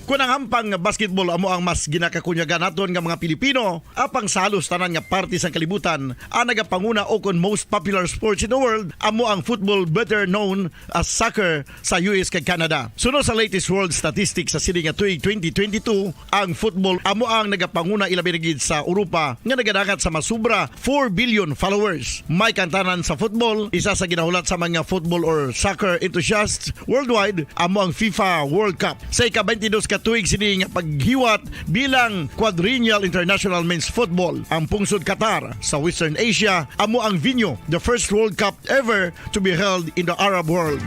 Kun ang hampang nga basketball amo ang mas ginakakunyagan naton nga mga Pilipino, apang sa halos tanan nga parte sang kalibutan, ang nagapanguna o kon most popular sports in the world amo ang football, better known as soccer, sa U S kag Canada. Suno sa latest world statistics sa sini nga tuig twenty twenty-two, ang football amo ang nagapanguna, ilabi na gid sa Europa, nga nagadangat sa masubra four billion followers. May kantanan sa football, isa sa ginahulat sa mga football or soccer enthusiasts worldwide, amo ang FIFA World Cup. Sa ika-twenty-dos ka tuig sini nga paghiwat bilang Quadrennial International Men's Football, ang pungsod Qatar sa Western Asia amo ang venue, the first World Cup ever to be held in the Arab world.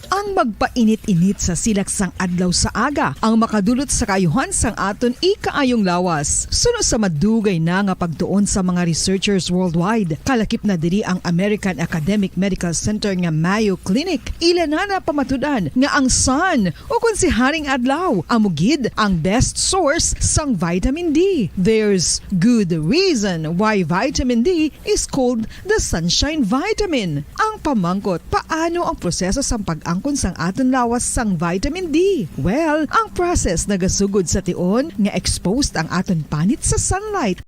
Ang magpainit-init sa silak sang adlaw sa aga ang makadulot sa kaayuhan sang aton ikaayong lawas. Suno sa madugay na nga pagtuon sa mga researchers worldwide, kalakip na diri ang American Academic Medical Center nga Mayo Clinic. Ila na napamatud-an nga ang sun, o kon si Haring Adlaw, amo gid ang best source sang vitamin D. There's good reason why vitamin D is called the sunshine vitamin. Ang pamangkot, paano ang proseso sang pag-angkon sa ang aton lawas sang vitamin D? Well, ang process nagasugod sa tion nga exposed ang aton panit sa sunlight.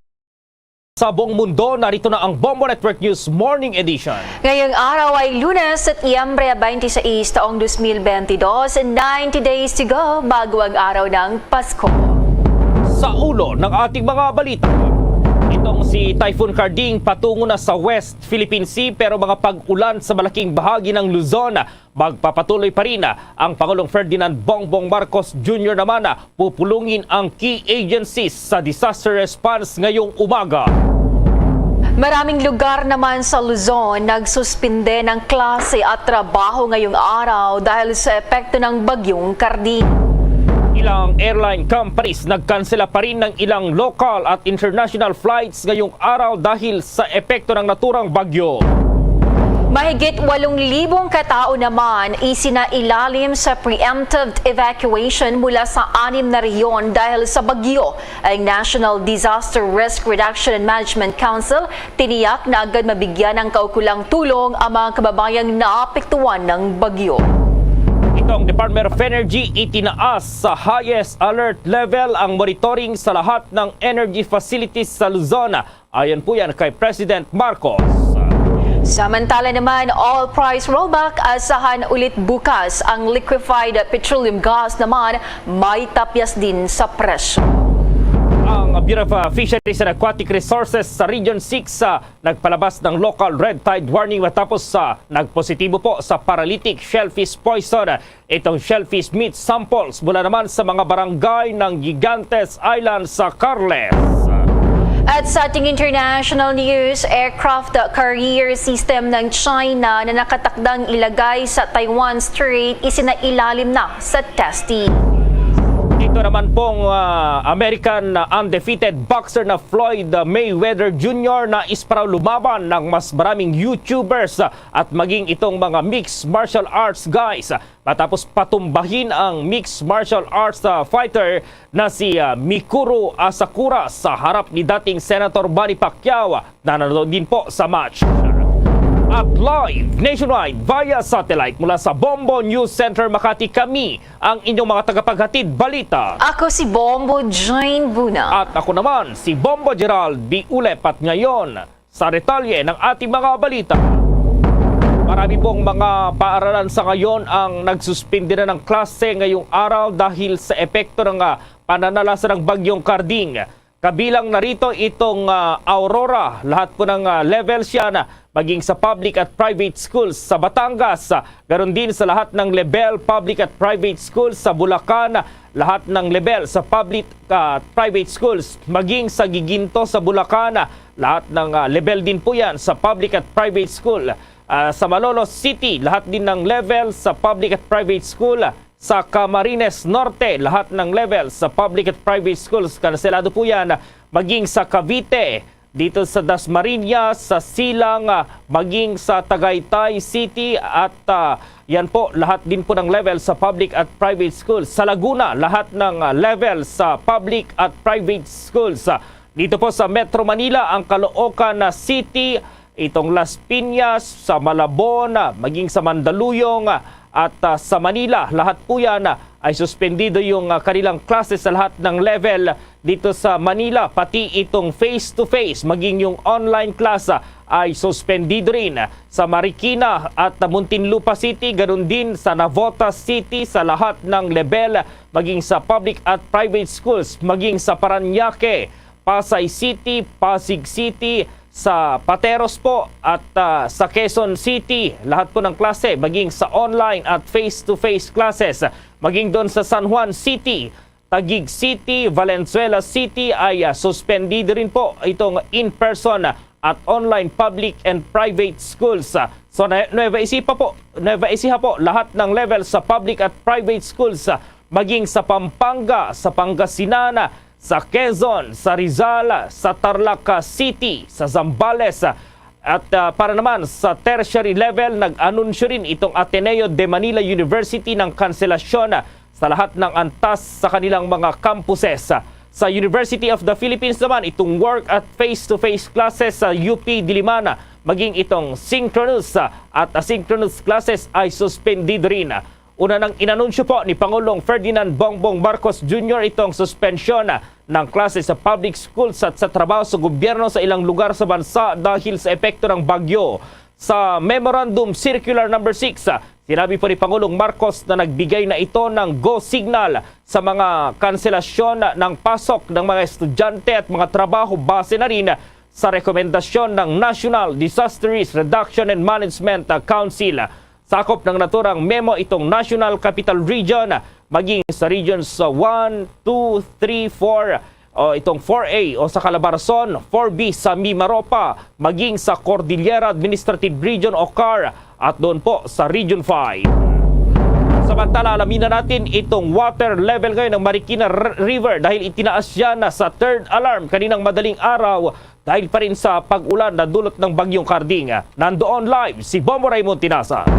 Sa buong mundo, narito na ang Bombo Network News Morning Edition. Ngayong araw ay Lunes, Setyembre twenty-six, taong dos mil bentidós, ninety days to go bago ang araw ng Pasko. Sa ulo ng ating mga balita, itong si Typhoon Karding patungo na sa West Philippine Sea, pero mga pag-ulan sa malaking bahagi ng Luzon. Magpapatuloy pa rin ang Pangulong Ferdinand Bongbong Marcos Junior naman pupulungin ang key agencies sa disaster response ngayong umaga. Maraming lugar naman sa Luzon nagsuspinde ng klase at trabaho ngayong araw dahil sa epekto ng Bagyong Karding. Ilang airline companies nagkansela pa rin ng ilang local at international flights ngayong araw dahil sa epekto ng naturang bagyo. Mahigit walong libong katao naman isinailalim sa preemptive evacuation mula sa anim na rehiyon dahil sa bagyo. Ang National Disaster Risk Reduction and Management Council tiniyak na agad mabigyan ng kaukulang tulong ang mga kababayang naapektuhan ng bagyo. Itong Department of Energy itinaas sa highest alert level ang monitoring sa lahat ng energy facilities sa Luzon. Ayon po yan kay President Marcos. Samantala naman, oil price rollback, asahan ulit bukas. Ang liquefied petroleum gas naman may tapyas din sa presyo. Ang Bureau of Fisheries and Aquatic Resources sa Region six, ah, nagpalabas ng local red tide warning matapos sa nagpositibo po sa paralytic shellfish poison itong shellfish meat samples mula naman sa mga barangay ng Gigantes Island sa Carles. At sa ating international news, aircraft carrier system ng China na nakatakdang ilagay sa Taiwan Strait isinailalim na sa testing. Dito naman pong, ah, American, ah, undefeated boxer na Floyd, ah, Mayweather Junior na isparaw lumaban ng mas maraming YouTubers, ah, at maging itong mga mixed martial arts guys, ah, matapos patumbahin ang mixed martial arts, ah, fighter na si, ah, Mikuru Asakura sa harap ni dating Senator Manny Pacquiao na nanonood din po sa match. At live nationwide via satellite mula sa Bombo News Center Makati, kami ang inyong mga tagapaghatid balita. Ako si Bombo Jane Buna. At ako naman si Bombo Gerald Biulep. At ngayon, sa detalye ng ating mga balita. Marami pong mga paaralan sa ngayon ang nagsuspindi na ng klase ngayong araw dahil sa epekto ng, ah, pananalasa ng Bagyong Karding. Kabilang na rito itong, ah, Aurora, lahat po ng, ah, levels yan, ah, maging sa public at private schools sa Batangas, ah, ganon din sa lahat ng level public at private schools sa Bulacan, ah, lahat ng level sa public, ah, private schools, maging sa Giginto sa Bulacan, ah, lahat ng, ah, level din po yan sa public at private school. Ah, sa Malolos City, lahat din ng level sa public at private school. Sa Camarines Norte, lahat ng level sa public at private schools, kanselado po yan. Maging sa Cavite, dito sa Dasmariñas, sa Silang, ah, maging sa Tagaytay City, at, ah, yan po, lahat din po ng level sa public at private schools. Sa Laguna, lahat ng, ah, level sa public at private schools. Ah, dito po sa Metro Manila, ang Caloocan, ah, City, itong Las Piñas, sa Malabon, ah, maging sa Mandaluyong, ah, at, ah, sa Manila, lahat po yan, ah, ay suspendido yung, ah, kanilang klase sa lahat ng level dito sa Manila, pati itong face-to-face, maging yung online class, ah, ay suspendido rin. Sa Marikina at Muntinlupa City, ganun din sa Navotas City, sa lahat ng level, maging sa public at private schools, maging sa Parañaque, Pasay City, Pasig City, sa Pateros po at, ah, sa Quezon City, lahat po ng klase, maging sa online at face-to-face classes, maging doon sa San Juan City, Taguig City, Valenzuela City ay, ah, suspendido rin po itong in-person at online public and private schools. So, na-, Nueva Ecija po, Nueva Ecija po, lahat ng level sa public at private schools, ah, maging sa Pampanga, sa Pangasinan, sa Quezon, sa Rizal, sa Tarlac City, sa Zambales, at, ah, para naman sa tertiary level, nag-anunsyo rin itong Ateneo de Manila University ng kanselasyon sa lahat ng antas sa kanilang mga campuses. Sa University of the Philippines naman, itong work at face-to-face classes sa U P Diliman, maging itong synchronous at asynchronous classes ay suspendido rin. Una, nang inanunsyo po ni Pangulong Ferdinand Bongbong Marcos Junior itong suspensyon ng klase sa public schools at sa trabaho sa gobyerno sa ilang lugar sa bansa dahil sa epekto ng bagyo. Sa Memorandum Circular Number Six, sinabi po ni Pangulong Marcos na nagbigay na ito ng go signal sa mga kanselasyon ng pasok ng mga estudyante at mga trabaho base na rin sa rekomendasyon ng National Disaster Risk Reduction and Management Council. Sakop ng naturang memo itong National Capital Region, maging sa Regions one, two, three, four, o itong four A o sa Calabarzon, four B sa Mimaropa, maging sa Cordillera Administrative Region o car, at doon po sa Region five. Samantala, alamin na natin itong water level ngayon ng Marikina R-, River dahil itinaas yan sa third alarm kaninang madaling araw dahil pa rin sa pag-ulan na dulot ng Bagyong Carding. Nandoon live si Bombo Raymond Tinasa.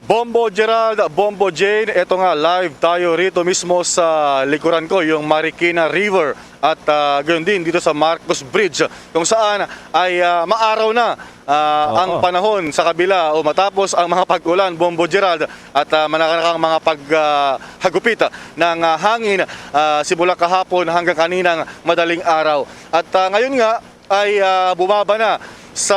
Bombo Gerald, Bombo Jane, eto nga, live tayo rito mismo sa likuran ko, yung Marikina River, at, ah, gayon din dito sa Marcos Bridge, kung saan ay, ah, maaraw na, ah, Oo. ang panahon sa kabila o matapos ang mga pag-ulan, Bombo Gerald, at, ah, manakanakang mga pag, ah, hagupit ng, ah, hangin, ah, simula kahapon hanggang kaninang madaling araw. At, ah, ngayon nga, ay, ah, bumaba na sa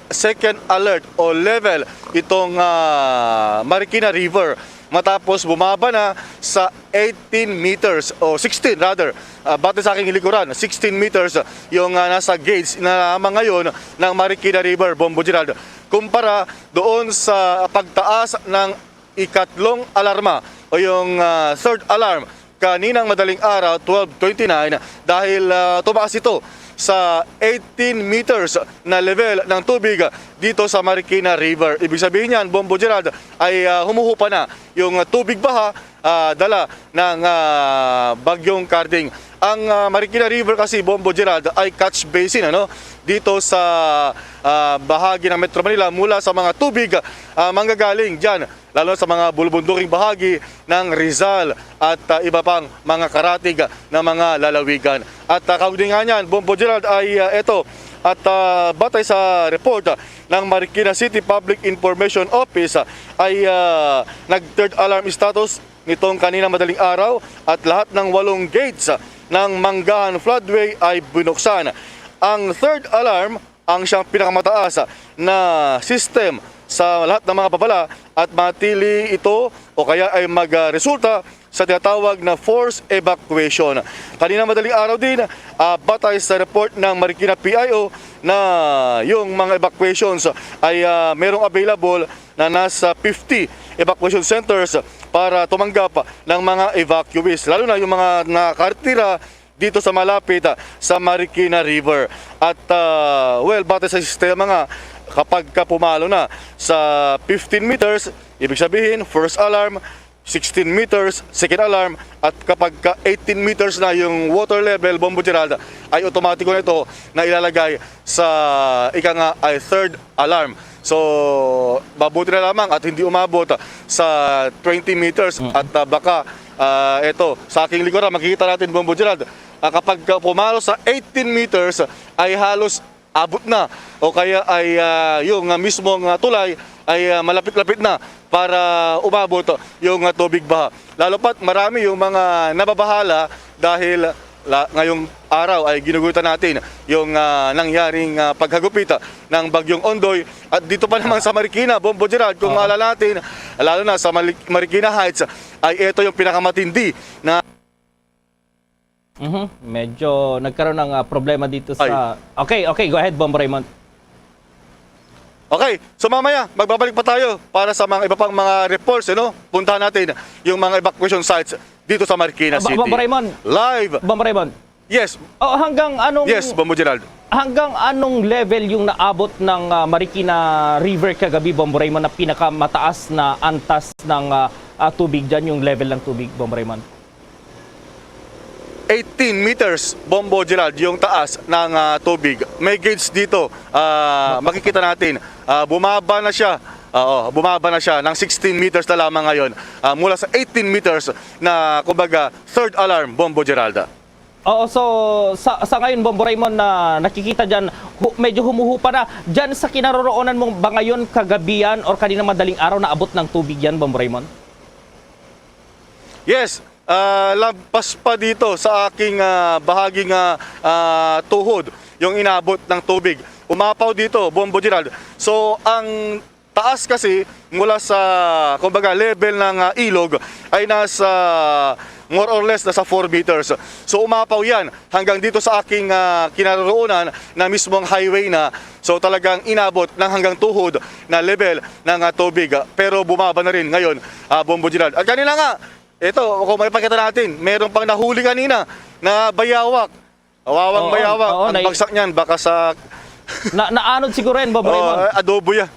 second alert o level itong, ah, Marikina River, matapos bumaba na sa eighteen meters o sixteen rather, ah, batay sa aking likuran, sixteen meters yung, ah, nasa gauge na lamang ngayon ng Marikina River, Bombo Gerald, kumpara doon sa pagtaas ng ikatlong alarma o yung, ah, third alarm kaninang madaling araw, twelve twenty-nine, dahil, ah, tumaas ito sa eighteen meters na level ng tubig dito sa Marikina River. Ibig sabihin niyan, Bombo Gerald, ay, ah, humuhupa na yung tubig baha, ah, dala ng, ah, Bagyong Carding. Ang, ah, Marikina River kasi, Bombo Gerald, ay catch basin, ano, dito sa, ah, bahagi ng Metro Manila mula sa mga tubig, ah, manggagaling diyan lalo na sa mga bulubunduking bahagi ng Rizal at, ah, iba pang mga karatig na mga lalawigan. At, ah, kaugnay nga niyan, Bombo Gerald, ay, ah, eto, at, ah, batay sa report, ah, ng Marikina City Public Information Office, ah, ay, ah, nag-third alarm status nitong kanina madaling araw at lahat ng walong gates, ah, ng Manggahan Floodway ay binuksan. Ang third alarm ang siyang pinakamataas na system sa lahat ng mga babala at matili ito o kaya ay magresulta sa tinatawag na forced evacuation. Kanina madaling araw din, ah, batay sa report ng Marikina P I O na yung mga evacuations ay, ah, merong available na nasa fifty evacuation centers para tumanggap ng mga evacuees, lalo na yung mga nakatira dito sa malapit, ah, sa Marikina River. At, ah, well, batay sa sistema nga, kapag ka pumalo na sa fifteen meters, ibig sabihin, first alarm, sixteen meters, second alarm, at kapag ka eighteen meters na yung water level, Bombo Gerald, ay otomatiko na ito na ilalagay sa ika nga ay third alarm. So, mabuti na lamang at hindi umabot sa twenty meters. Mm. At, ah, baka, ah, eto, sa aking likuran, makikita natin, Bombo Gerald, ah, kapag ka pumalo sa eighteen meters, ay halos abot na o kaya ay, ah, yung, ah, mismong, ah, tulay ay, ah, malapit-lapit na para umabot yung, ah, tubig baha. Lalo pat marami yung mga nababahala dahil la-, ngayong araw ay ginugutan natin yung, ah, nangyaring, ah, paghagupit, ah, ng Bagyong Ondoy. At dito pa naman sa Marikina, Bombo Gerald, kung Oo. maalala natin, lalo na sa Mali-, Marikina Heights, ay ito yung pinakamatindi na Mhm. Medyo nagkaroon ng, ah, problema dito Ay. sa, okay, okay, go ahead, Bombo Raymond. Okay, so mamaya, magbabalik pa tayo para sa mga iba pang mga reports, ano? Puntahan natin yung mga evacuation sites dito sa Marikina Ah, Ba-, City. Bombo Raymond. Live. Bombo Raymond. Yes. Oh, hanggang anong Yes, Bombo Gerald. Hanggang anong level yung naabot ng, ah, Marikina River kagabi, Bombo Raymond, na pinakamataas na antas ng, ah, ah, tubig dyan, yung level ng tubig, Bombo Raymond? Eighteen meters, Bombo Gerald, yung taas ng, ah, tubig. May gauge dito, ah, makikita natin. Ah, bumaba na siya. Oo, bumaba na siya ng sixteen meters na lamang ngayon. Ah, mula sa eighteen meters na, kumbaga, third alarm, Bombo Gerald. Oo, so sa, sa ngayon, Bombo Raymond, na nakikita dyan, hu-, medyo humuhupa na. Dyan sa kinaroroonan mo ba ngayon, kagabihan or kanina madaling araw, naabot ng tubig yan, Bombo Raymond? Yes, ah, lampas pa dito sa aking, ah, bahaging, ah, ah, tuhod yung inabot ng tubig. Umapaw dito, Bombo Gerald. So, ang taas kasi mula sa, kumbaga, level ng, ah, ilog ay nasa more or less nasa four meters. So, umapaw yan hanggang dito sa aking, ah, kinaroroonan na mismong highway na. So, talagang inabot ng hanggang tuhod na level ng, ah, tubig. Pero bumaba na rin ngayon, ah, Bombo Gerald. At kanina nga, ito, kung may pakita natin, meron pang nahuli kanina na bayawak. Kawawang Oo, bayawak. oo, Ang nai- bagsak niyan, baka sa Na, naanod siguro yan, Bombo Oh, Raymond? eh, adobo yan.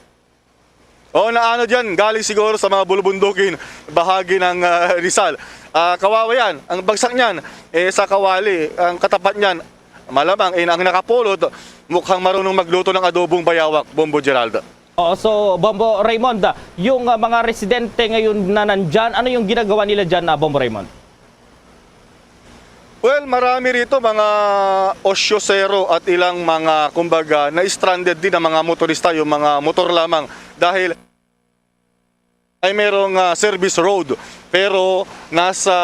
Oh, naano dyan, galing siguro sa mga bulubundukin, bahagi ng, ah, Rizal. Ah, kawawa yan. Ang bagsak niyan, eh, sa kawali, ang katapat niyan, malamang, eh, ang nakapulot, mukhang marunong magluto ng adobong bayawak, Bombo Gerald. Oo, so, Bombo Raymond, ah, yung, ah, mga residente ngayon na nandyan, ano yung ginagawa nila dyan, ah, Bombo Raymond? Well, marami rito mga osyosero at ilang mga, kumbaga, na-stranded din ang mga motorista, yung mga motor lamang, dahil ay merong, ah, service road, pero nasa,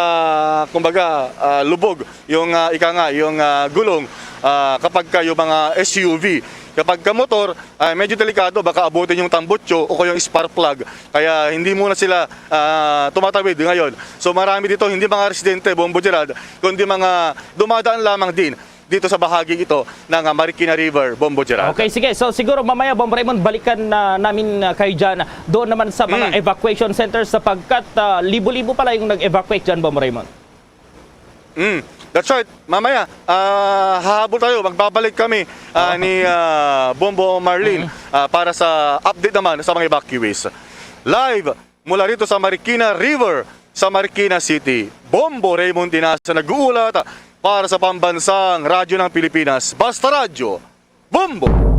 kumbaga, ah, lubog yung, ah, ika nga, yung, ah, gulong, ah, kapag ka yung mga S U V. Kapag ka motor, ay medyo delikado, baka abutin yung tambutso o yung spark plug. Kaya hindi muna sila, ah, tumatawid ngayon. So, marami dito, hindi mga residente, Bombo Gerald, kundi mga dumadaan lamang din dito sa bahaging ito ng, ah, Marikina River, Bombo Gerald. Okay, sige. So siguro mamaya, Bombo Raymond, balikan na namin, ah, kayo dyan. Doon naman sa mga Mm. evacuation centers sapagkat, ah, libo-libo pala yung nag-evacuate dyan, Bombo Raymond. Mm, that's right. Mamaya, ah, hahabol tayo. Magbabalik kami, ah, ni, ah, Bombo Marlene, ah, para sa update naman sa mga evacuees. Live mula rito sa Marikina River, sa Marikina City, Bombo Raymond Tinasa nag-uulat para sa Pambansang Radyo ng Pilipinas, Basta Radyo, Bombo!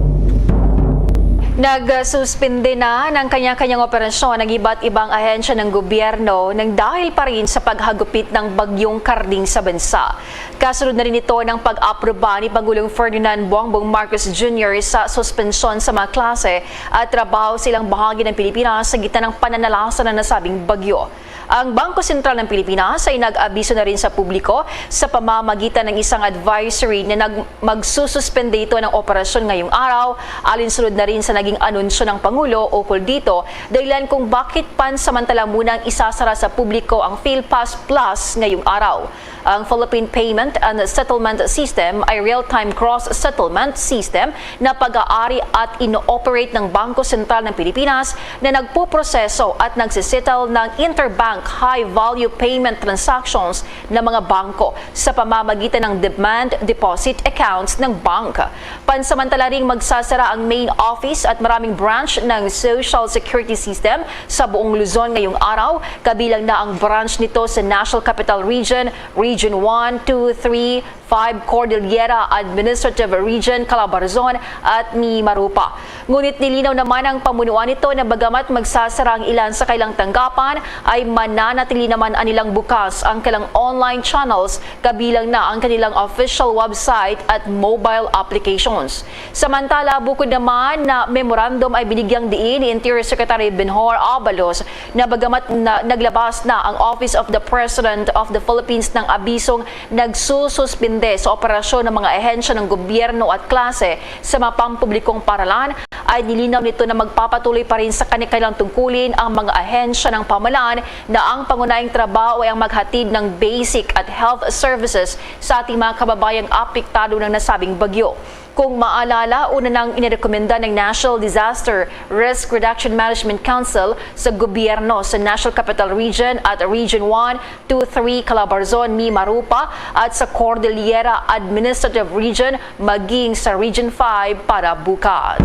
Nagsuspinde na ng kanya-kanyang operasyon ang iba't ibang ahensya ng gobyerno nang dahil pa rin sa paghagupit ng Bagyong Karding sa bansa. Kasunod na rin ito ng pag-aproba ni Pangulong Ferdinand Bongbong Marcos Junior sa suspensyon sa mga klase at trabaho sa ilang bahagi ng Pilipinas sa gitna ng pananalasa ng nasabing bagyo. Ang Bangko Sentral ng Pilipinas ay nag-abiso na rin sa publiko sa pamamagitan ng isang advisory na nag-, magsususpende ito ng operasyon ngayong araw. Alinsunod na rin sa naging anunsyo ng Pangulo ukol dito, dahilan kung bakit pansamantala muna ang isasara sa publiko ang PhilPass Plus ngayong araw. Ang Philippine Payment and Settlement System ay real-time cross-settlement system na pag-aari at ino-operate ng Bangko Sentral ng Pilipinas na nagpoproseso at nagsisettle ng interbank high-value payment transactions ng mga bangko sa pamamagitan ng demand deposit accounts ng bank. Pansamantala ring magsasara ang main office at maraming branch ng Social Security System sa buong Luzon ngayong araw, kabilang na ang branch nito sa National Capital Region, Region one, two, three, five, Cordillera Administrative Region, Calabarzon at Mimaropa. Ngunit nilinaw naman ang pamunuan nito na bagamat magsasara ang ilan sa kailang tanggapan, ay mananatili naman anilang bukas ang kailang online channels, kabilang na ang kanilang official website at mobile applications. Samantala, bukod naman na memorandum ay binigyang diin ni Interior Secretary Benhur Abalos na bagamat na, naglabas na ang Office of the President of the Philippines ng abisong nagsususpinde sa operasyon ng mga ahensya ng gobyerno at klase sa mga pampublikong paralan, ay nilinaw nito na magpapatuloy pa rin sa kanilang tungkulin ang mga ahensya ng pamahalaan na ang pangunahing trabaho ay ang maghatid ng basic at health services sa ating mga kababayang apektado ng nasabing bagyo. Kung maalala, una nang inirekomenda ng National Disaster Risk Reduction Management Council sa gobyerno sa National Capital Region at Region one, two, three, Calabarzon, Mimaropa at sa Cordillera Administrative Region maging sa Region five para bukas.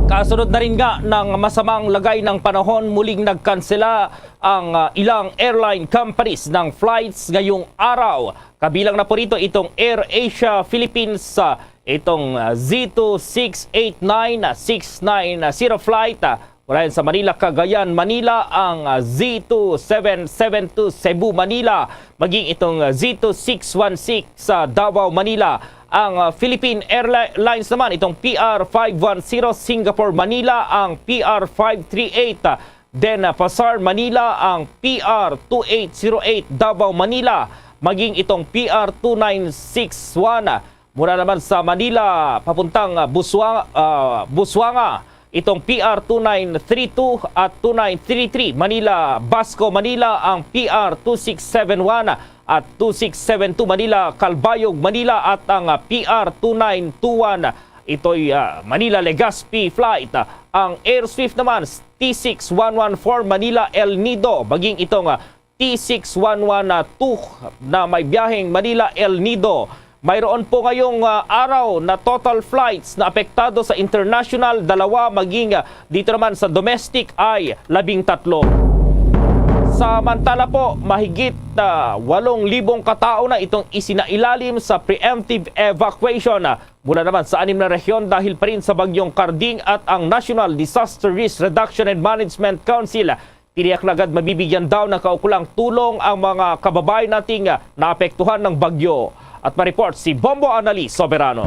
Kasunod na rin nga ng masamang lagay ng panahon, muling nagkansela ang, ah, ilang airline companies ng flights ngayong araw. Kabilang na po rito itong Air Asia Philippines, ah, itong, ah, Z two six eight nine, ah, six nine zero flight, ah, Mula yan sa Manila, Cagayan, Manila, ang, ah, Z two seven seven two Cebu, Manila, maging itong, ah, Z two six one six sa Davao, Manila, ang, ah, Philippine Airlines naman, itong P R five one zero Singapore, Manila, ang P R five three eight, ah, Denpasar, Manila, ang P R two eight zero eight Davao, Manila, maging itong P R two nine six one, ah, mula naman sa Manila, papuntang, ah, Buswa-, ah, Busuanga, itong P R two nine three two at two nine three three, Manila, Basco, Manila, ang P R two six seven one at two six seven two, Manila, Calbayog, Manila, at ang, ah, P R two nine two one, ito'y, ah, Manila, Legazpi flight. Ang Air Swift naman, T six one one four, Manila, El Nido, maging itong, ah, T six one one two na may biyaheng Manila, El Nido. Mayroon po ngayong, ah, araw na total flights na apektado sa international, dalawa, maging, ah, dito naman sa domestic ay labing tatlo. Samantala po, mahigit, ah, walong libong katao na itong isinailalim sa preemptive evacuation, ah, mula naman sa anim na rehiyon dahil pa rin sa Bagyong Carding, at ang National Disaster Risk Reduction and Management Council tiniyak na agad mabibigyan daw ng kaukulang tulong ang mga kababayan nating, ah, naapektuhan ng bagyo. At ma-report si Bombo Annalise Soberano.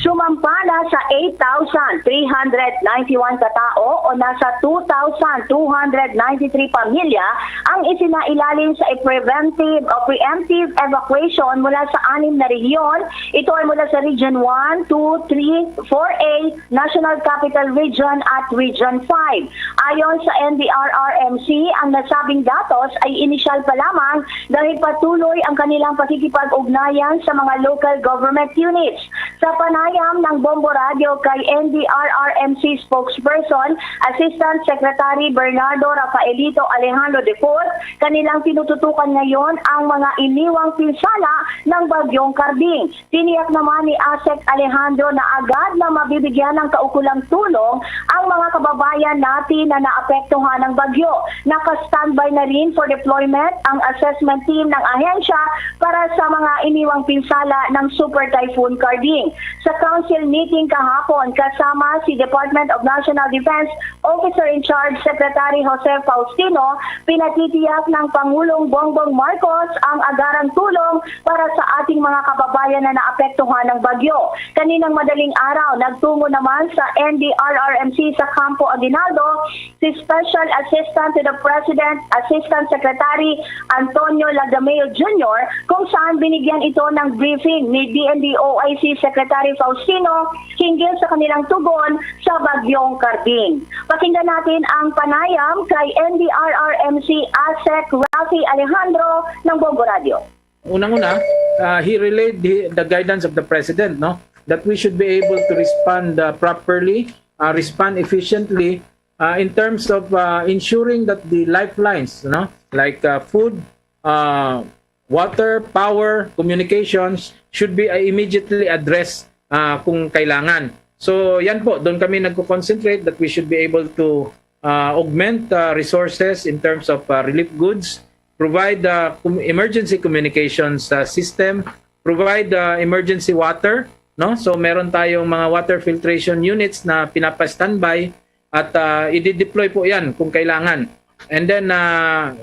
Sumampa na sa eight thousand three hundred ninety-one ka tawo o nasa two thousand two hundred ninety-three pamilya ang isinailalim sa preventive o preemptive evacuation mula sa anim na rehiyon. Ito ay mula sa Region one, two, three, four A, National Capital Region at Region five. Ayon sa N D R R M C, ang nasabing datos ay inisyal pa lamang dahil patuloy ang kanilang pakikipag-ugnayan sa mga local government units. Sa panayam ng Bombo Radio kay N D R R M C spokesperson, Assistant Secretary Bernardo Rafaelito Alejandro the fourth, kanilang tinututukan ngayon ang mga iniwang pinsala ng Bagyong Carding. Tiniyak naman ni ASEC Alejandro na agad na mabibigyan ng kaukulang tulong ang mga kababayan natin na naapektuhan ng bagyo. Naka-standby na rin for deployment ang assessment team ng ahensya para sa mga iniwang pinsala ng Super Typhoon Carding. Sa council meeting kahapon, kasama si Department of National Defense Officer in Charge Secretary Jose Faustino, pinatitiyak ng Pangulong Bongbong Marcos ang agarang tulong para sa ating mga kababayan na naapektuhan ng bagyo. Kaninang madaling araw, nagtungo naman sa N D R R M C sa Campo Aguinaldo si Special Assistant to the President, Assistant Secretary Antonio Lagdameo Junior, kung saan binigyan ito ng briefing ni D N D O I C Secretary Faustino hinggil sa kanilang tugon sa Bagyong Carding. Pakinggan natin ang panayam kay N D R R M C ASEC Rafi Alejandro ng Bombo Radio. Unang-una, uh, he relayed the, the guidance of the President, no, that we should be able to respond, uh, properly, uh, respond efficiently, uh, in terms of, uh, ensuring that the lifelines, no, like, uh, food, uh, water, power, communications, should be, uh, immediately addressed, uh, kung kailangan. So, yan po, doon kami nagko-concentrate that we should be able to, uh, augment, uh, resources in terms of, uh, relief goods, provide, uh, com-, emergency communications, uh, system, provide, uh, emergency water, no? So, meron tayong mga water filtration units na pinapa-standby at, uh, i-deploy po yan kung kailangan. And then, uh,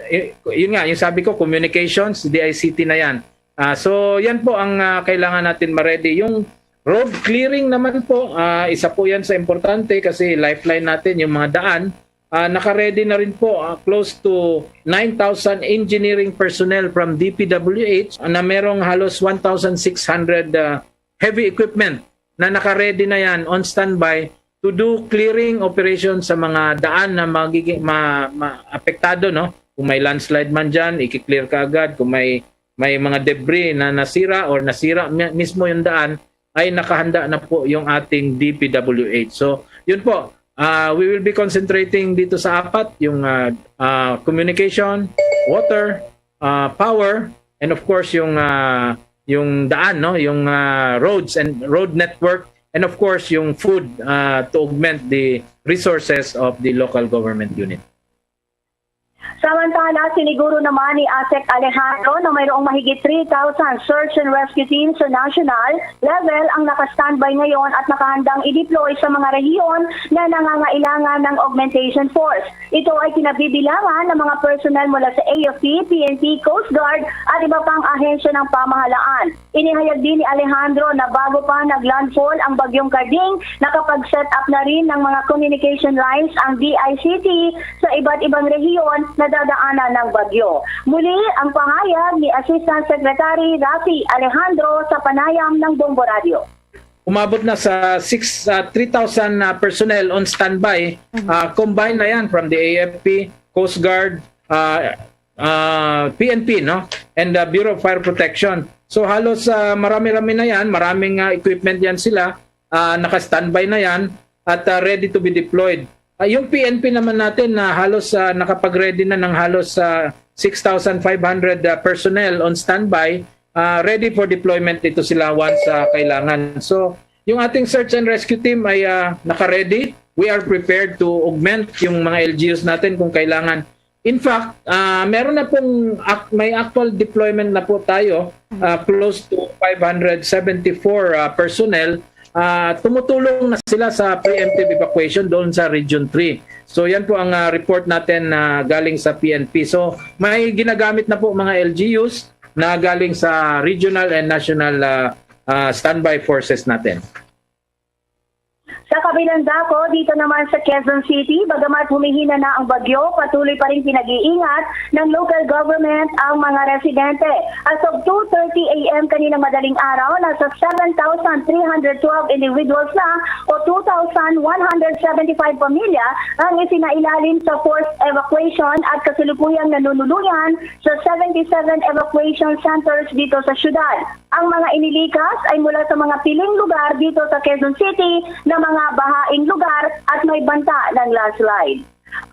i-, i-, yun nga, yung sabi ko, communications, D I C T na yan. Uh, so, yan po ang, uh, kailangan natin ma-ready. Yung road clearing naman po, uh, isa po yan sa importante kasi lifeline natin, yung mga daan. Uh, naka-ready na rin po, uh, close to nine thousand engineering personnel from D P W H na merong halos one thousand six hundred, uh, heavy equipment na naka-ready na yan, on standby, to do clearing operation sa mga daan na magiging ma, ma, apektado, no? Kung may landslide man dyan, i-clear ka agad. Kung may, may mga debris na nasira or nasira mi-, mismo yung daan, ay nakahanda na po yung ating D P W H. So, yun po. Uh, we will be concentrating dito sa apat, yung, uh, uh, communication, water, uh, power, and of course, yung, uh, yung daan, no? Yung, uh, roads and road network, and of course, yung food, uh, to augment the resources of the local government unit. Samantala, siniguro naman ni ASEC Alejandro na mayroong mahigit three thousand search and rescue teams sa national level ang naka-standby ngayon at nakahandang i-deploy sa mga rehiyon na nangangailangan ng augmentation force. Ito ay kinabibilangan ng mga personnel mula sa A F P, P N P, Coast Guard at iba pang ahensya ng pamahalaan. Inihayag din ni Alejandro na bago pa nag-landfall ang Bagyong Carding, nakapag-set up na rin ng mga communication lines ang D I C T sa iba't ibang rehiyon na dadaanan ng bagyo. Muli ang pahayag ni Assistant Secretary Rafi Alejandro sa panayam ng Bombo Radio. Umabot na sa six, ah, three thousand na personnel on standby. Ah, combined na yan from the A F P, Coast Guard, ah, ah, P N P, no? And the Bureau of Fire Protection. So halos ah, marami-rami na yan, maraming ah, equipment yan sila, ah, naka-standby na yan at ah, ready to be deployed. Ah, yung P N P naman natin na halos ah, nakapag-ready na ng halos ah, six thousand five hundred ah, personnel on standby, ah, ready for deployment dito sila once ah, kailangan. So yung ating search and rescue team ay ah, naka-ready. We are prepared to augment yung mga L G Us natin kung kailangan. In fact, ah, meron na pong ac- may actual deployment na po tayo, ah, close to five hundred seventy-four ah, personnel. Ah, tumutulong na sila sa preemptive evacuation doon sa Region three. So yan po ang ah, report natin na galing sa P N P. So may ginagamit na po mga L G Us na galing sa regional and national ah, ah, standby forces natin. Sa kabilang dako, dito naman sa Quezon City, bagamat humihina na ang bagyo, patuloy pa rin pinag-iingat ng local government ang mga residente. As of two thirty a m kaninang madaling araw, nasa seven thousand three hundred twelve individuals na o two thousand one hundred seventy-five pamilya ang isinailalim sa forced evacuation at kasalukuyang nanunuluyan sa seventy-seven evacuation centers dito sa syudad. Ang mga inilikas ay mula sa mga piling lugar dito sa Quezon City na mga bahaing lugar at may banta ng landslide.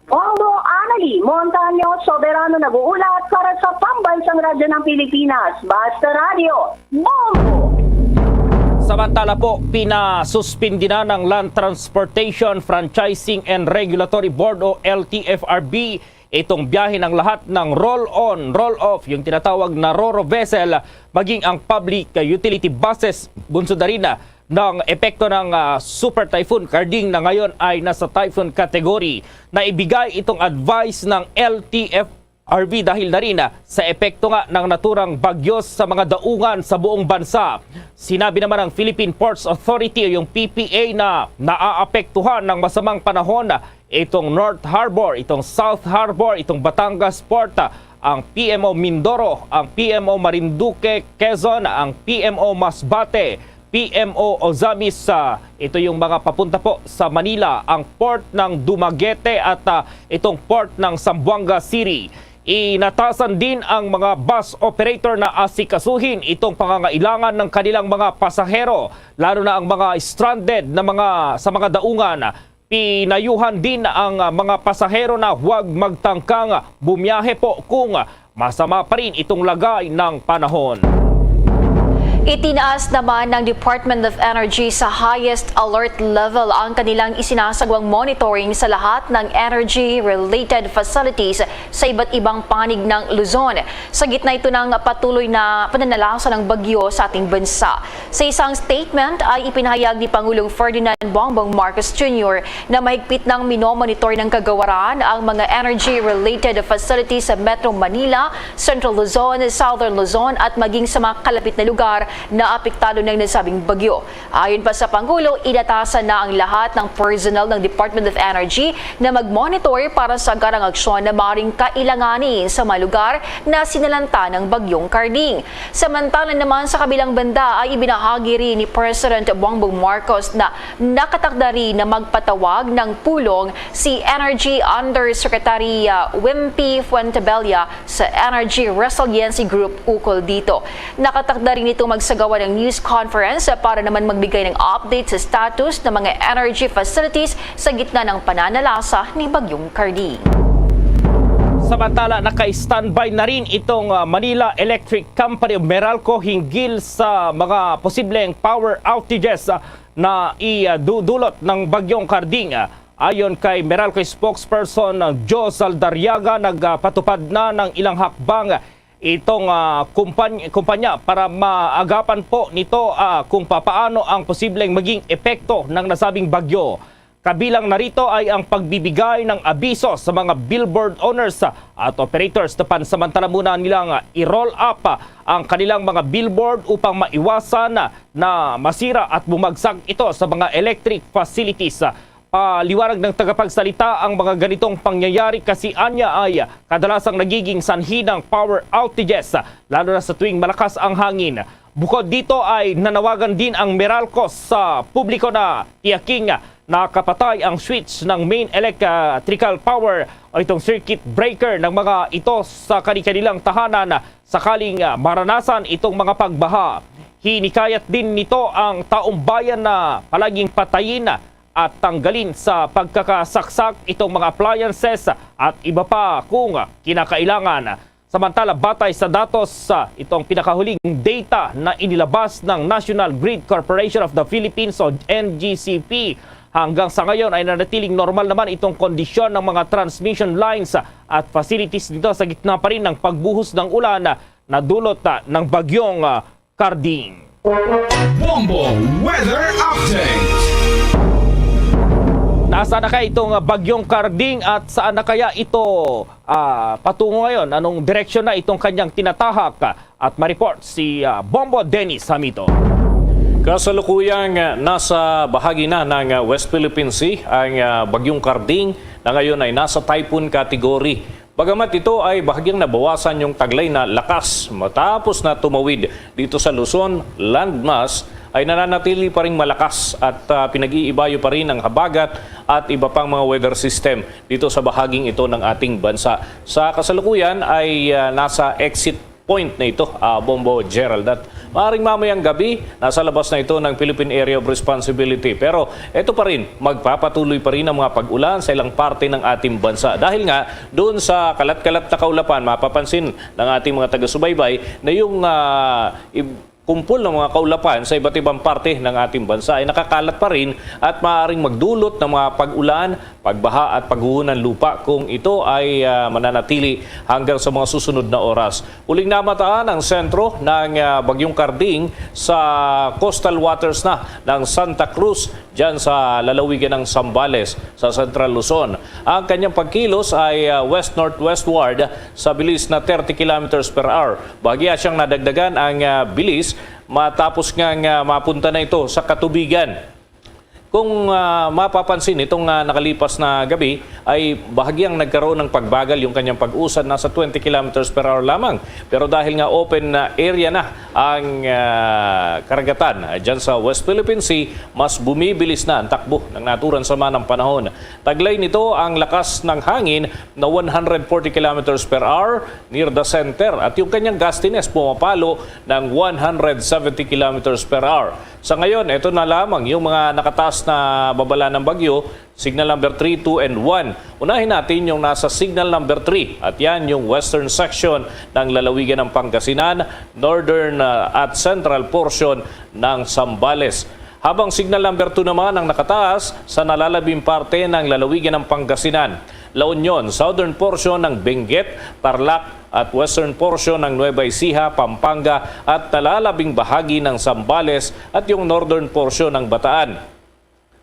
Bongo Anali Montaño Soberano nag-uulat para sa Pambansang Radyo ng Pilipinas, Basta Radyo, Bongo! Samantala po, pinasuspindi na ng Land Transportation Franchising and Regulatory Board o L T F R B itong biyahe ng lahat ng roll-on, roll-off, yung tinatawag na ro-ro vessel, maging ang public utility buses, bunso na rin ng epekto ng ah, Super Typhoon Carding na ngayon ay nasa typhoon category. Naibigay itong advice ng L T F R B dahil na rin ah, sa epekto nga ng naturang bagyo sa mga daungan sa buong bansa. Sinabi naman ng Philippine Ports Authority o yung P P A na naaapektuhan ng masamang panahon itong North Harbor, itong South Harbor, itong Batangas Port, ang P M O Mindoro, ang P M O Marinduque, Quezon, ang P M O Masbate, P M O Ozamiz, ah, ito yung mga papunta po sa Manila, ang port ng Dumaguete at ah, itong port ng Zamboanga City. Inatasan din ang mga bus operator na asikasuhin itong pangangailangan ng kanilang mga pasahero, lalo na ang mga stranded na mga sa mga daungan. Pinayuhan din ang ah, mga pasahero na huwag magtangkang bumiyahe po kung masama pa rin itong lagay ng panahon. Itinaas naman ng Department of Energy sa highest alert level ang kanilang isinasagawang monitoring sa lahat ng energy-related facilities sa iba't ibang panig ng Luzon. Sa gitna ito ng patuloy na pananalasa ng bagyo sa ating bansa. Sa isang statement ay ipinahayag ni Pangulong Ferdinand Bongbong Marcos Junior na mahigpit nang minomonitor ng kagawaran ang mga energy-related facilities sa Metro Manila, Central Luzon, Southern Luzon at maging sa mga kalapit na lugar na apektado ng nasabing bagyo. Ayon pa sa Pangulo, inatasan na ang lahat ng personnel ng Department of Energy na mag-monitor para sa agarang aksyon na maring kailanganin sa mga lugar na sinalanta ng Bagyong Carding. Samantala naman, sa kabilang banda ay ibinahagi rin ni President Bongbong Marcos na nakatakda rin na magpatawag ng pulong si Energy Undersecretary ah, Wimpy Fuentebella sa Energy Resiliency Group ukol dito. Nakatakda rin itong magsagawa ng news conference para naman magbigay ng update sa status ng mga energy facilities sa gitna ng pananalasa ni Bagyong Carding. Samantala, naka-standby na rin itong ah, Manila Electric Company o Meralco hinggil sa mga posibleng power outages ah, na idudulot ng Bagyong Carding. Ah, Ayon kay Meralco spokesperson, uh, Joe Saldariaga, nagpatupad na ng ilang hakbang itong, ah, kumpany-, kumpanya para maagapan po nito, ah, kung papaano ang posibleng maging epekto ng nasabing bagyo. Kabilang na rito ay ang pagbibigay ng abiso sa mga billboard owners, ah, at operators na pansamantala muna nilang, ah, i-roll up, ah, ang kanilang mga billboard upang maiwasan, ah, na masira at bumagsak ito sa mga electric facilities. Paliwanag ng tagapagsalita, ang mga ganitong pangyayari kasi anya ay kadalasang nagiging sanhi ng power outages, lalo na sa tuwing malakas ang hangin. Bukod dito ay nanawagan din ang Meralco sa publiko na tiyaking nakapatay ang switch ng main electrical power o itong circuit breaker ng mga ito sa kani-kanilang tahanan sakaling, ah, maranasan itong mga pagbaha. Hinikayat din nito ang taumbayan na palaging patayin at tanggalin sa pagkakasaksak itong mga appliances at iba pa kung kinakailangan. Samantala, batay sa datos, ah, itong pinakahuling data na inilabas ng National Grid Corporation of the Philippines o N G C P, hanggang sa ngayon ay nanatiling normal naman itong kondisyon ng mga transmission lines at facilities dito sa gitna pa rin ng pagbuhos ng ulan na dulot, ah, ng bagyong, ah, Carding. Bombo Weather Update. Nasaan na kaya itong, ah, bagyong Carding at saan na kaya ito, ah, patungo ngayon? Anong direksyon na itong kanyang tinatahak? At ma-report si, ah, Bombo Dennis Hamito. Kasalukuyang, ah, nasa bahagi na ng, ah, West Philippine Sea ang, ah, bagyong Carding na ngayon ay nasa typhoon category. Bagamat ito ay bahagyang nabawasan yung taglay na lakas matapos na tumawid dito sa Luzon, landmass ay nananatili pa ring malakas at, ah, pinag-iibayo pa rin ang habagat at iba pang mga weather system dito sa bahaging ito ng ating bansa. Sa kasalukuyan ay, ah, nasa exit point na ito, ah, Bombo Gerald. At maaaring mamayang gabi, nasa labas na ito ng Philippine Area of Responsibility. Pero ito pa rin, magpapatuloy pa rin ang mga pag-ulan sa ilang parte ng ating bansa. Dahil nga, doon sa kalat-kalat na kaulapan, mapapansin ng ating mga taga-subaybay na yung, ah, ib-, kumpol ng mga kaulapan sa iba't ibang parte ng ating bansa ay nakakalat pa rin at maaaring magdulot ng mga pag-ulan, pagbaha at pagguho ng lupa kung ito ay, ah, mananatili hanggang sa mga susunod na oras. Uling namataan ang sentro ng, ah, Bagyong Carding sa coastal waters na ng Santa Cruz, dyan sa lalawigan ng Zambales, sa Central Luzon. Ang kanyang pagkilos ay, ah, west-northwestward sa bilis na thirty kilometers per hour. Bahagya siyang nadagdagan ang, ah, bilis matapos nga, nga mapunta na ito sa katubigan. Kung, ah, mapapansin, itong, ah, nakalipas na gabi ay bahagyang nagkaroon ng pagbagal yung kanyang pag-usad, nasa twenty kilometers per hour lamang. Pero dahil nga open na area na ang, ah, karagatan, ah, dyan sa West Philippine Sea, mas bumibilis na ang takbo ng naturang sama ng panahon. Taglay nito ang lakas ng hangin na one hundred forty kilometers per hour near the center at yung kanyang gustiness pumapalo ng one hundred seventy kilometers per hour. Sa ngayon, ito na lamang yung mga nakataas na babala ng bagyo, signal number three, two, and one. Unahin natin yung nasa signal number three, at yan yung western section ng lalawigan ng Pangasinan, northern, ah, at central portion ng Zambales. Habang signal number two naman ang nakataas sa nalalabing parte ng lalawigan ng Pangasinan, La Union, southern portion ng Benguet, Tarlac, at western portion ng Nueva Ecija, Pampanga, at nalalabing bahagi ng Zambales at yung northern portion ng Bataan.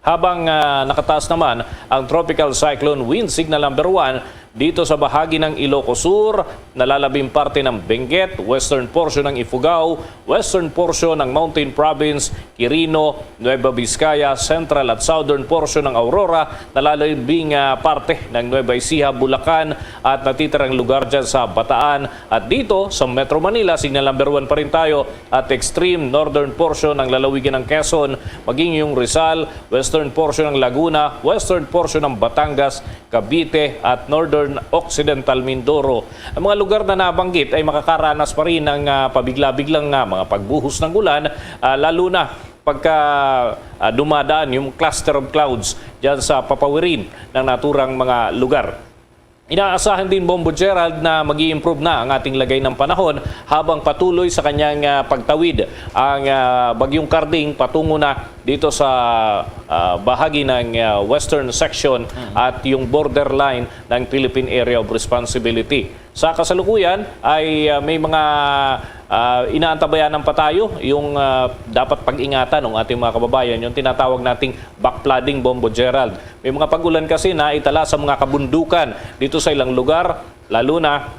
Habang, ah, nakataas naman ang Tropical Cyclone Wind Signal number one dito sa bahagi ng Ilocos Sur, nalalabing parte ng Benguet, western portion ng Ifugao, western portion ng Mountain Province, Quirino, Nueva Vizcaya, central at southern portion ng Aurora, nalalabing, ah, parte ng Nueva Ecija, Bulacan, at natitirang lugar dyan sa Bataan. At dito sa Metro Manila, signal number one pa rin tayo at extreme northern portion ng lalawigan ng Quezon, maging yung Rizal, western portion ng Laguna, western portion ng Batangas, Cavite, at northern occidental Mindoro. Ang mga lugar na nabanggit ay makakaranas pa rin ng, ah, pabigla-biglang, ah, mga pagbuhos ng ulan, ah, lalo na pagka, ah, dumadaan yung cluster of clouds dyan sa papawirin ng naturang mga lugar. Inaasahan din, Bombo Gerald, na mag improve na ang ating lagay ng panahon habang patuloy sa kanyang ah, pagtawid ang ah, Bagyong Karding patungo na dito sa ah, bahagi ng ah, western section at yung borderline ng Philippine Area of Responsibility. Sa kasalukuyan ay ah, may mga ah, inaantabayanan pa tayo, yung ah, dapat pag-ingatan ng ating mga kababayan, yung tinatawag nating backflooding, Bombo Gerald. May mga pag-ulan kasi na itala sa mga kabundukan dito sa ilang lugar, lalo na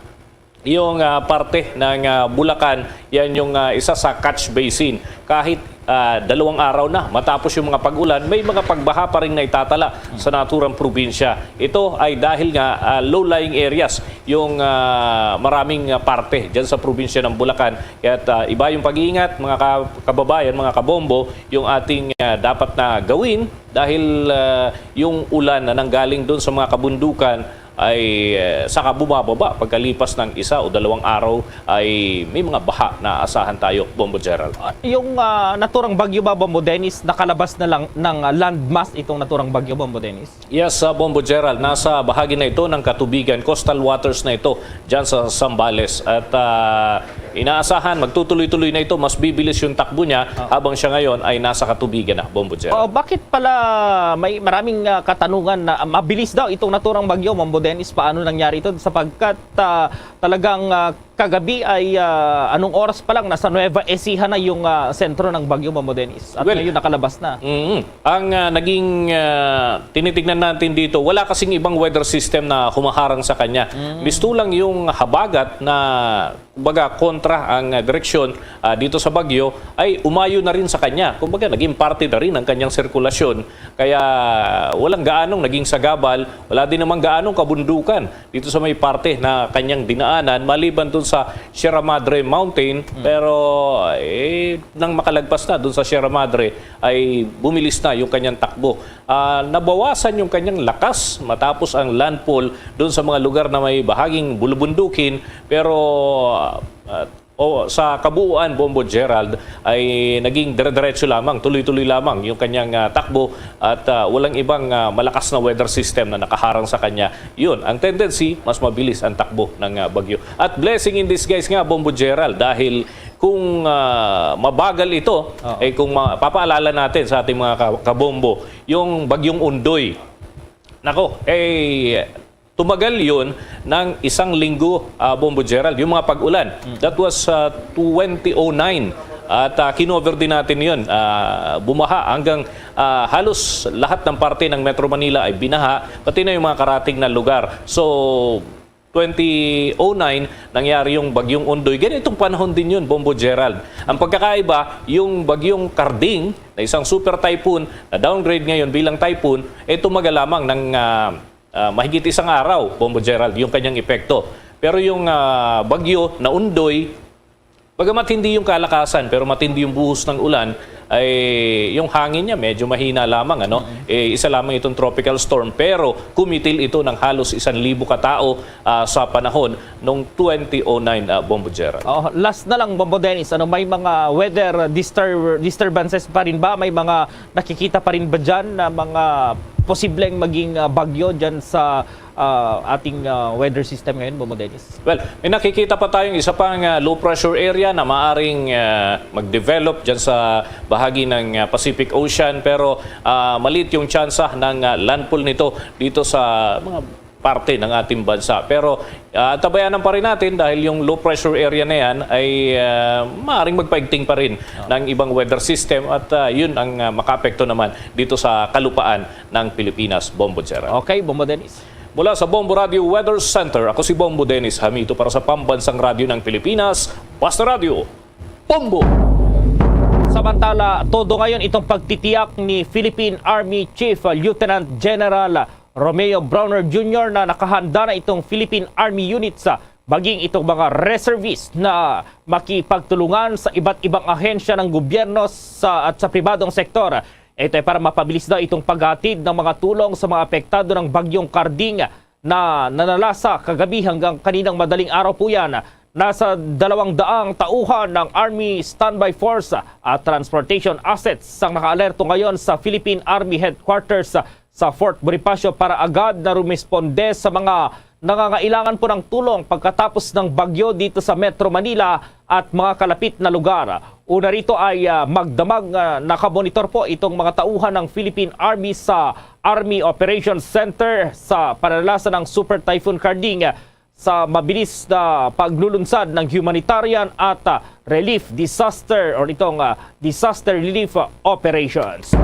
yung ah, parte ng ah, Bulacan, yan yung ah, isa sa catch basin. Kahit ah, dalawang araw na matapos yung mga pag-ulan, may mga pagbaha pa rin na itatala sa naturang probinsya. Ito ay dahil nga ah, low-lying areas yung ah, maraming ah, parte dyan sa probinsya ng Bulacan. Kaya't ah, iba yung pag-iingat, mga ka- kababayan, mga kabombo, yung ating ah, dapat na gawin dahil ah, yung ulan na nanggaling doon sa mga kabundukan ay eh, saka bumababa pagkalipas ng isa o dalawang araw ay may mga baha na asahan tayo, Bombo Gerald. Yung ah, naturang bagyo ba, Bombo Dennis, nakalabas na lang ng ah, landmass itong naturang bagyo, Bombo Dennis? Yes, sa Bombo Gerald, nasa bahagi na ito ng katubigan, coastal waters na ito dyan sa Zambales. At ah, inaasahan, magtutuloy-tuloy na ito, mas bibilis yung takbo niya habang siya ngayon ay nasa katubigan na, Bombo Gerald. Oh, bakit pala may maraming ah, katanungan na mabilis daw itong naturang bagyo, Bombo Dennis? Paano nangyari ito? Sapagkat ah, talagang ah, kagabi ay ah, anong oras pa lang nasa Nueva Ecija na yung ah, sentro ng bagyo, Bombo Dennis? At Well, ngayon nakalabas na. Mm. Ang ah, naging ah, tinitignan natin dito, wala kasing ibang weather system na humaharang sa kanya. Mistulang yung habagat na, kumbaga, kontra ang ah, direksyon ah, dito sa bagyo, ay umayo na rin sa kanya. Kumbaga, naging parte na rin ang kanyang sirkulasyon. Kaya walang gaanong naging sagabal, wala din namang gaanong kabundukan dito sa may parte na kanyang dinaanan, maliban dun sa Sierra Madre Mountain. Pero eh, nang makalagpas na dun sa Sierra Madre, ay bumilis na yung kanyang takbo. Ah, nabawasan yung kanyang lakas matapos ang landfall dun sa mga lugar na may bahaging bulubundukin. Pero ah, ah, o sa kabuuan, Bombo Gerald, ay naging dire-diretso lamang, tuloy-tuloy lamang yung kanyang ah, takbo at ah, walang ibang ah, malakas na weather system na nakaharang sa kanya. Yun, ang tendency, mas mabilis ang takbo ng ah, bagyo. At blessing in disguise nga, Bombo Gerald, dahil kung ah, mabagal ito, eh kung ma- papaalala natin sa ating mga ka- kabombo, yung bagyong Undoy. Nako, eh, tumagal yun ng isang linggo, ah, Bombo Gerald, yung mga pag-ulan. That was ah, twenty oh nine. At ah, kinover din natin yun. Ah, bumaha hanggang ah, halos lahat ng parte ng Metro Manila ay binaha, pati na yung mga karatig na lugar. So, twenty oh nine, nangyari yung Bagyong Undoy. Ganitong panahon din yun, Bombo Gerald. Ang pagkakaiba, yung Bagyong Karding, na isang super typhoon, na downgrade ngayon bilang typhoon, eh tumagal lamang ng ah, ah, mahigit isang araw, Bombo Gerald, yung kanyang epekto. Pero yung ah, bagyo na Undoy, bagamat hindi yung kalakasan, pero matindi yung buhos ng ulan, ay yung hangin niya medyo mahina lamang, ano? Eh, isa lamang itong tropical storm, pero kumitil ito ng halos isang libo katao ah, sa panahon nung twenty oh nine, ah, Bombo Gerald. Oh, last na lang, Bombo Dennis, ano, may mga weather distur- disturbances pa rin ba? May mga nakikita pa rin ba dyan na mga posibleng maging ah, bagyo dyan sa ah, ating ah, weather system ngayon, Bombo Dennis? Well, may nakikita pa tayong isa pang ah, low pressure area na maaring ah, mag-develop dyan sa bahagi ng ah, Pacific Ocean, pero ah, maliit yung tsansa ng ah, landfall nito dito sa mga parte ng ating bansa. Pero ah, tabayanan pa rin natin dahil yung low pressure area na yan ay ah, maaaring magpaigting pa rin ng ibang weather system at ah, yun ang ah, makaapekto naman dito sa kalupaan ng Pilipinas, Bombo Gerald. Okay, Bombo Dennis. Mula sa Bombo Radio Weather Center, ako si Bombo Dennis Hamito para sa Pambansang Radyo ng Pilipinas, Basta Radyo, Bombo! Samantala, todo ngayon itong pagtitiyak ni Philippine Army Chief Lieutenant General Romeo Brawner Junior na nakahanda na itong Philippine Army units, ah, maging itong mga reservist na makipagtulungan sa iba't ibang ahensya ng gobyerno sa, at sa pribadong sektor. Ito ay para mapabilis daw itong paghatid ng mga tulong sa mga apektado ng Bagyong Karding na nanalasa kagabi hanggang kaninang madaling araw po yan. Nasa dalawang daang tauhan ng Army Standby Force at Transportation Assets ang nakaalerto ngayon sa Philippine Army Headquarters sa Fort Bonifacio para agad na rumesponde sa mga nangangailangan po ng tulong pagkatapos ng bagyo dito sa Metro Manila at mga kalapit na lugar. Una rito ay, ah, magdamag, ah, nakamonitor po itong mga tauhan ng Philippine Army sa Army Operations Center sa pananalasan ng Super Typhoon Karding sa mabilis na paglulunsad ng humanitarian at, ah, relief disaster or itong, ah, disaster relief, ah, operations.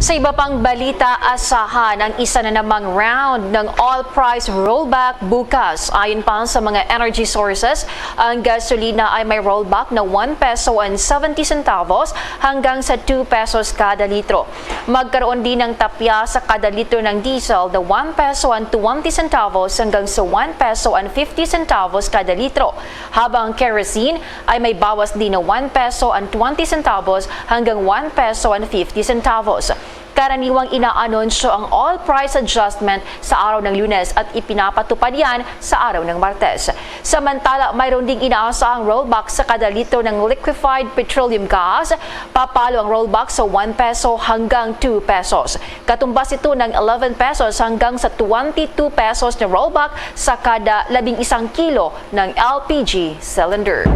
Sa iba pang balita, asahan ang isa na namang round ng oil price rollback bukas. Ayon pa sa mga energy sources, ang gasolina ay may rollback na one peso and seventy centavos hanggang sa two pesos kada litro. Magkaroon din ng tapya sa kada litro ng diesel na one peso and twenty centavos hanggang sa one peso and fifty centavos kada litro, habang ang kerosene ay may bawas din na one peso and twenty centavos hanggang one peso and fifty centavos. Karaniwang inaanunsyo ang oil price adjustment sa araw ng Lunes at ipinapatupad yan sa araw ng Martes. Samantala, mayroon ding inaasahang rollback sa kada litro ng liquefied petroleum gas. Papalo ang rollback sa one peso hanggang two pesos. Katumbas ito ng eleven pesos hanggang sa twenty-two pesos na rollback sa kada labing isang kilo ng L P G cylinder.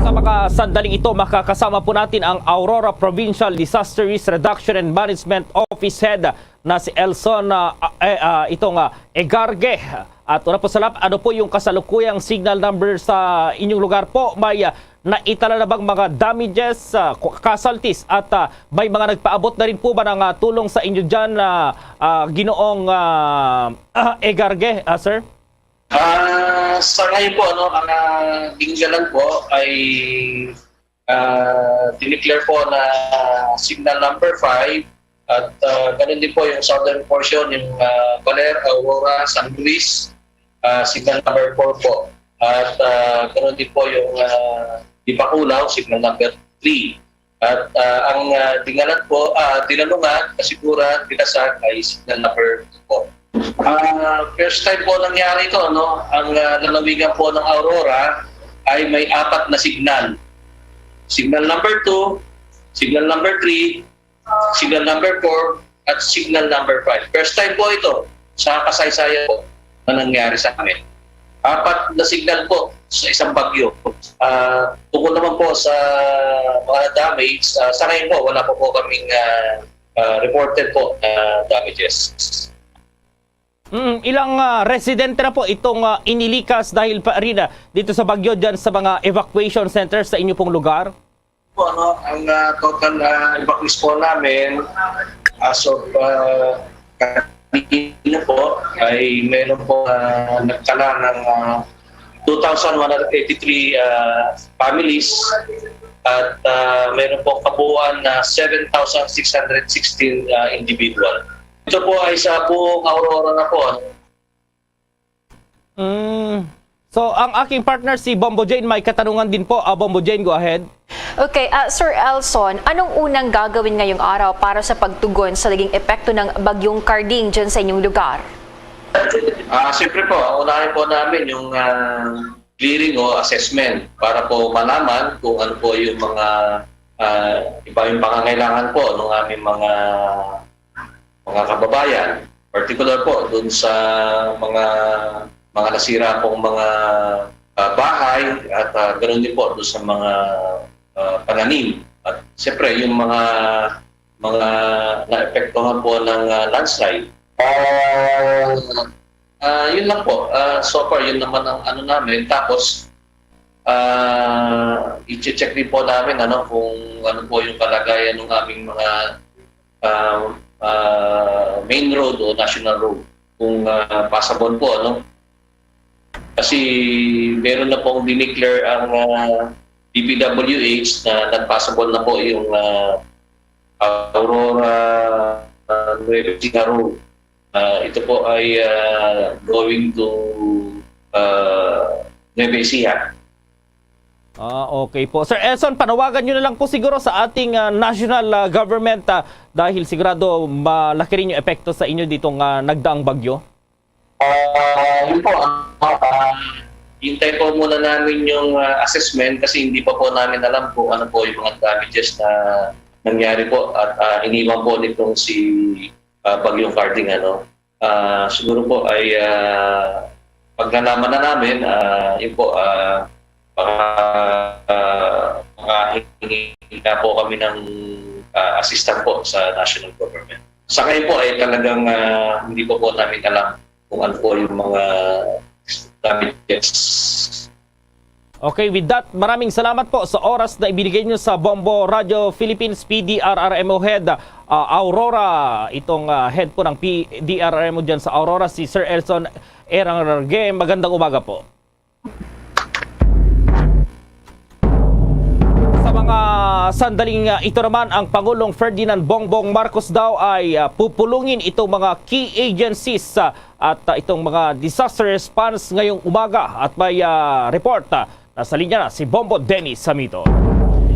Sa mga sandaling ito, makakasama po natin ang Aurora Provincial Disaster Risk Reduction and Management Office Head na si Elson, ah, ah, eh, ah, itong, ah, Egarge. At una po sa lahat, ano po yung kasalukuyang signal number sa inyong lugar po? May, ah, naitala na bang mga damages, ah, ku-, casualties? At, ah, may mga nagpaabot na rin po ba ng, ah, tulong sa inyo dyan, ah, ah, Ginoong, ah, ah, Egarge, ah, sir? Ah, sa ngayon po, ano, ang, ah, Dingalan po ay, ah, dineclare po na signal number five at, ah, ganun din po yung southern portion, yung, ah, Baler, Aurora, San Luis, ah, signal number four po. At, ah, ganun din po yung, ah, Dipakulaw, signal number three. At, ah, ang, ah, Dingalan po, ah, Dinalungan, Kasiguran, Dinasan ay signal number two po. Ah, first time po nangyari ito, no? Ang, ah, lalawigan po ng Aurora ay may apat na signal. Signal number two, signal number three, signal number four, at signal number five. First time po ito sa kasaysayan po na nangyari sa amin. Apat na signal po sa isang bagyo. Ah, tungkol naman po sa mga damage, ah, sa ngayon po, wala po po kaming, ah, ah, reported po na damages. Mm, ilang, ah, residente na po itong, ah, inilikas dahil pa rin, ah, dito sa bagyo dyan sa mga evacuation centers sa inyo pong lugar? Po, ano, ang, ah, total, ah, evacuees po namin as of, ah, kanina po ay meron po, ah, nagtala ng, ah, two thousand one hundred eighty-three, ah, families at, ah, meron po kabuuan na seven thousand six hundred sixteen, ah, individual. Ito po ay sa buong Aurora na po. Mm. So, ang aking partner si Bombo Jane, may katanungan din po. Ah, Bombo Jane, go ahead. Okay, ah, Sir Elson, anong unang gagawin ngayong araw para sa pagtugon sa naging epekto ng Bagyong Karding dyan sa inyong lugar? Ah, siyempre po, unahin po namin yung, ah, clearing o assessment para po malaman kung ano po yung mga, ah, iba yung pangangailangan po ng aming mga, mga kababayan, particular po dun sa mga, mga nasira pong mga, ah, bahay at, ah, ganun din po dun sa mga, ah, pananim. At siyempre, yung mga, mga naepektuhan po ng, ah, landslide. Ah, ah, yun lang po. Ah, so far, yun naman ang ano namin. Tapos, ah, i-check din po namin, ano, kung ano po yung kalagayan ng aming mga, ah, ah, main road o national road, kung, ah, passable po, ano. Kasi meron na pong dineclare ang, ah, D P W H na nag-passable na po yung, ah, Aurora, ah, Nueva Ecija Road. Ah, ito po ay, ah, going to, ah, Nueva Ecija. Ah, okay po. Sir Elson, panawagan nyo na lang po siguro sa ating, ah, national, ah, government, ah, dahil sigurado malaki rin yung epekto sa inyo ditong, ah, nagdaang bagyo. Ah, yun po, ah, ah, hintay po muna namin yung, ah, assessment kasi hindi pa po namin alam kung ano po yung mga damages na nangyari po at, ah, iniwan po nitong si, ah, Bagyong Karding, ano. Ah, siguro po ay, ah, pag nalaman na namin, ah, yun po, ah, baka, ah, makahingi na po kami ng, ah, assistance po sa national government. Sa ngayon po ay talagang, ah, hindi po po namin alam kung ano po yung mga damages. Okay, with that, maraming salamat po sa oras na ibinigay niyo sa Bombo Radio Philippines P D R R M O Head, ah, Aurora. Itong, ah, head po ng P D R R M O dyan sa Aurora, si Sir Elson Erang Rarge. Magandang umaga po. Sa mga sandaling, ah, ito naman, ang Pangulong Ferdinand Bongbong Marcos daw ay, ah, pupulungin itong mga key agencies, ah, at, ah, itong mga disaster response ngayong umaga. At may, ah, report, ah, nasa linya na si Bombo Dennis Samito.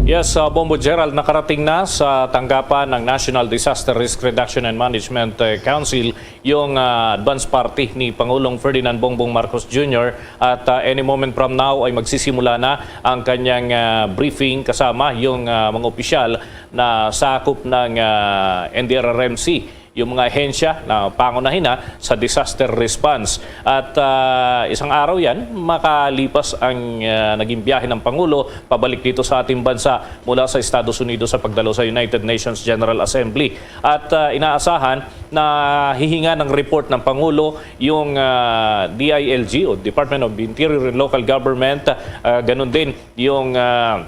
Yes, uh, Bombo Gerald, nakarating na sa tanggapan ng National Disaster Risk Reduction and Management, uh, Council yung, uh, advance party ni Pangulong Ferdinand Bongbong Marcos Junior, at, uh, any moment from now ay magsisimula na ang kanyang, uh, briefing kasama yung, uh, mga opisyal na sakop ng, uh, N D R R M C, yung mga ahensya na pangunahin na sa disaster response. At, ah, isang araw yan, makalipas ang, ah, naging biyahe ng Pangulo pabalik dito sa ating bansa mula sa Estados Unidos sa pagdalo sa United Nations General Assembly. At, ah, inaasahan na hihinga ng report ng Pangulo yung, ah, D I L G o Department of Interior and Local Government, ah, ganun din yung, ah,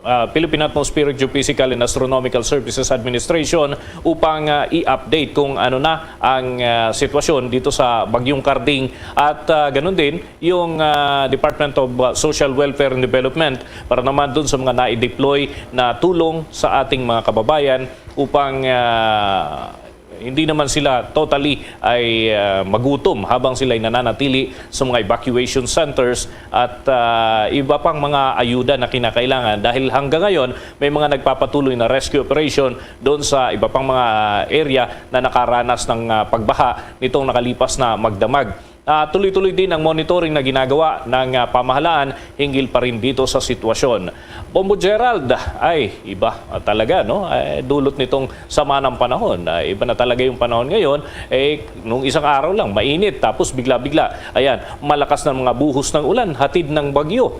ah, Philippine Atmospheric, Geophysical and Astronomical Services Administration upang, ah, i-update kung ano na ang, ah, sitwasyon dito sa Bagyong Karding at, ah, ganun din yung, ah, Department of, ah, Social Welfare and Development para naman dun sa mga na-deploy na tulong sa ating mga kababayan upang, ah, hindi naman sila totally ay, ah, magutom habang sila'y nananatili sa mga evacuation centers at, ah, iba pang mga ayuda na kinakailangan, dahil hanggang ngayon may mga nagpapatuloy na rescue operation doon sa iba pang mga area na nakaranas ng, ah, pagbaha nitong nakalipas na magdamag. Ah, tuloy-tuloy din ang monitoring na ginagawa ng, ah, pamahalaan hinggil pa rin dito sa sitwasyon. Bombo Gerald, ay, iba, ah, talaga, no? Eh, dulot nitong sama ng panahon. Ah, iba na talaga yung panahon ngayon. Eh, nung isang araw lang, mainit, tapos bigla-bigla, ayan, malakas ng mga buhos ng ulan, hatid ng bagyo.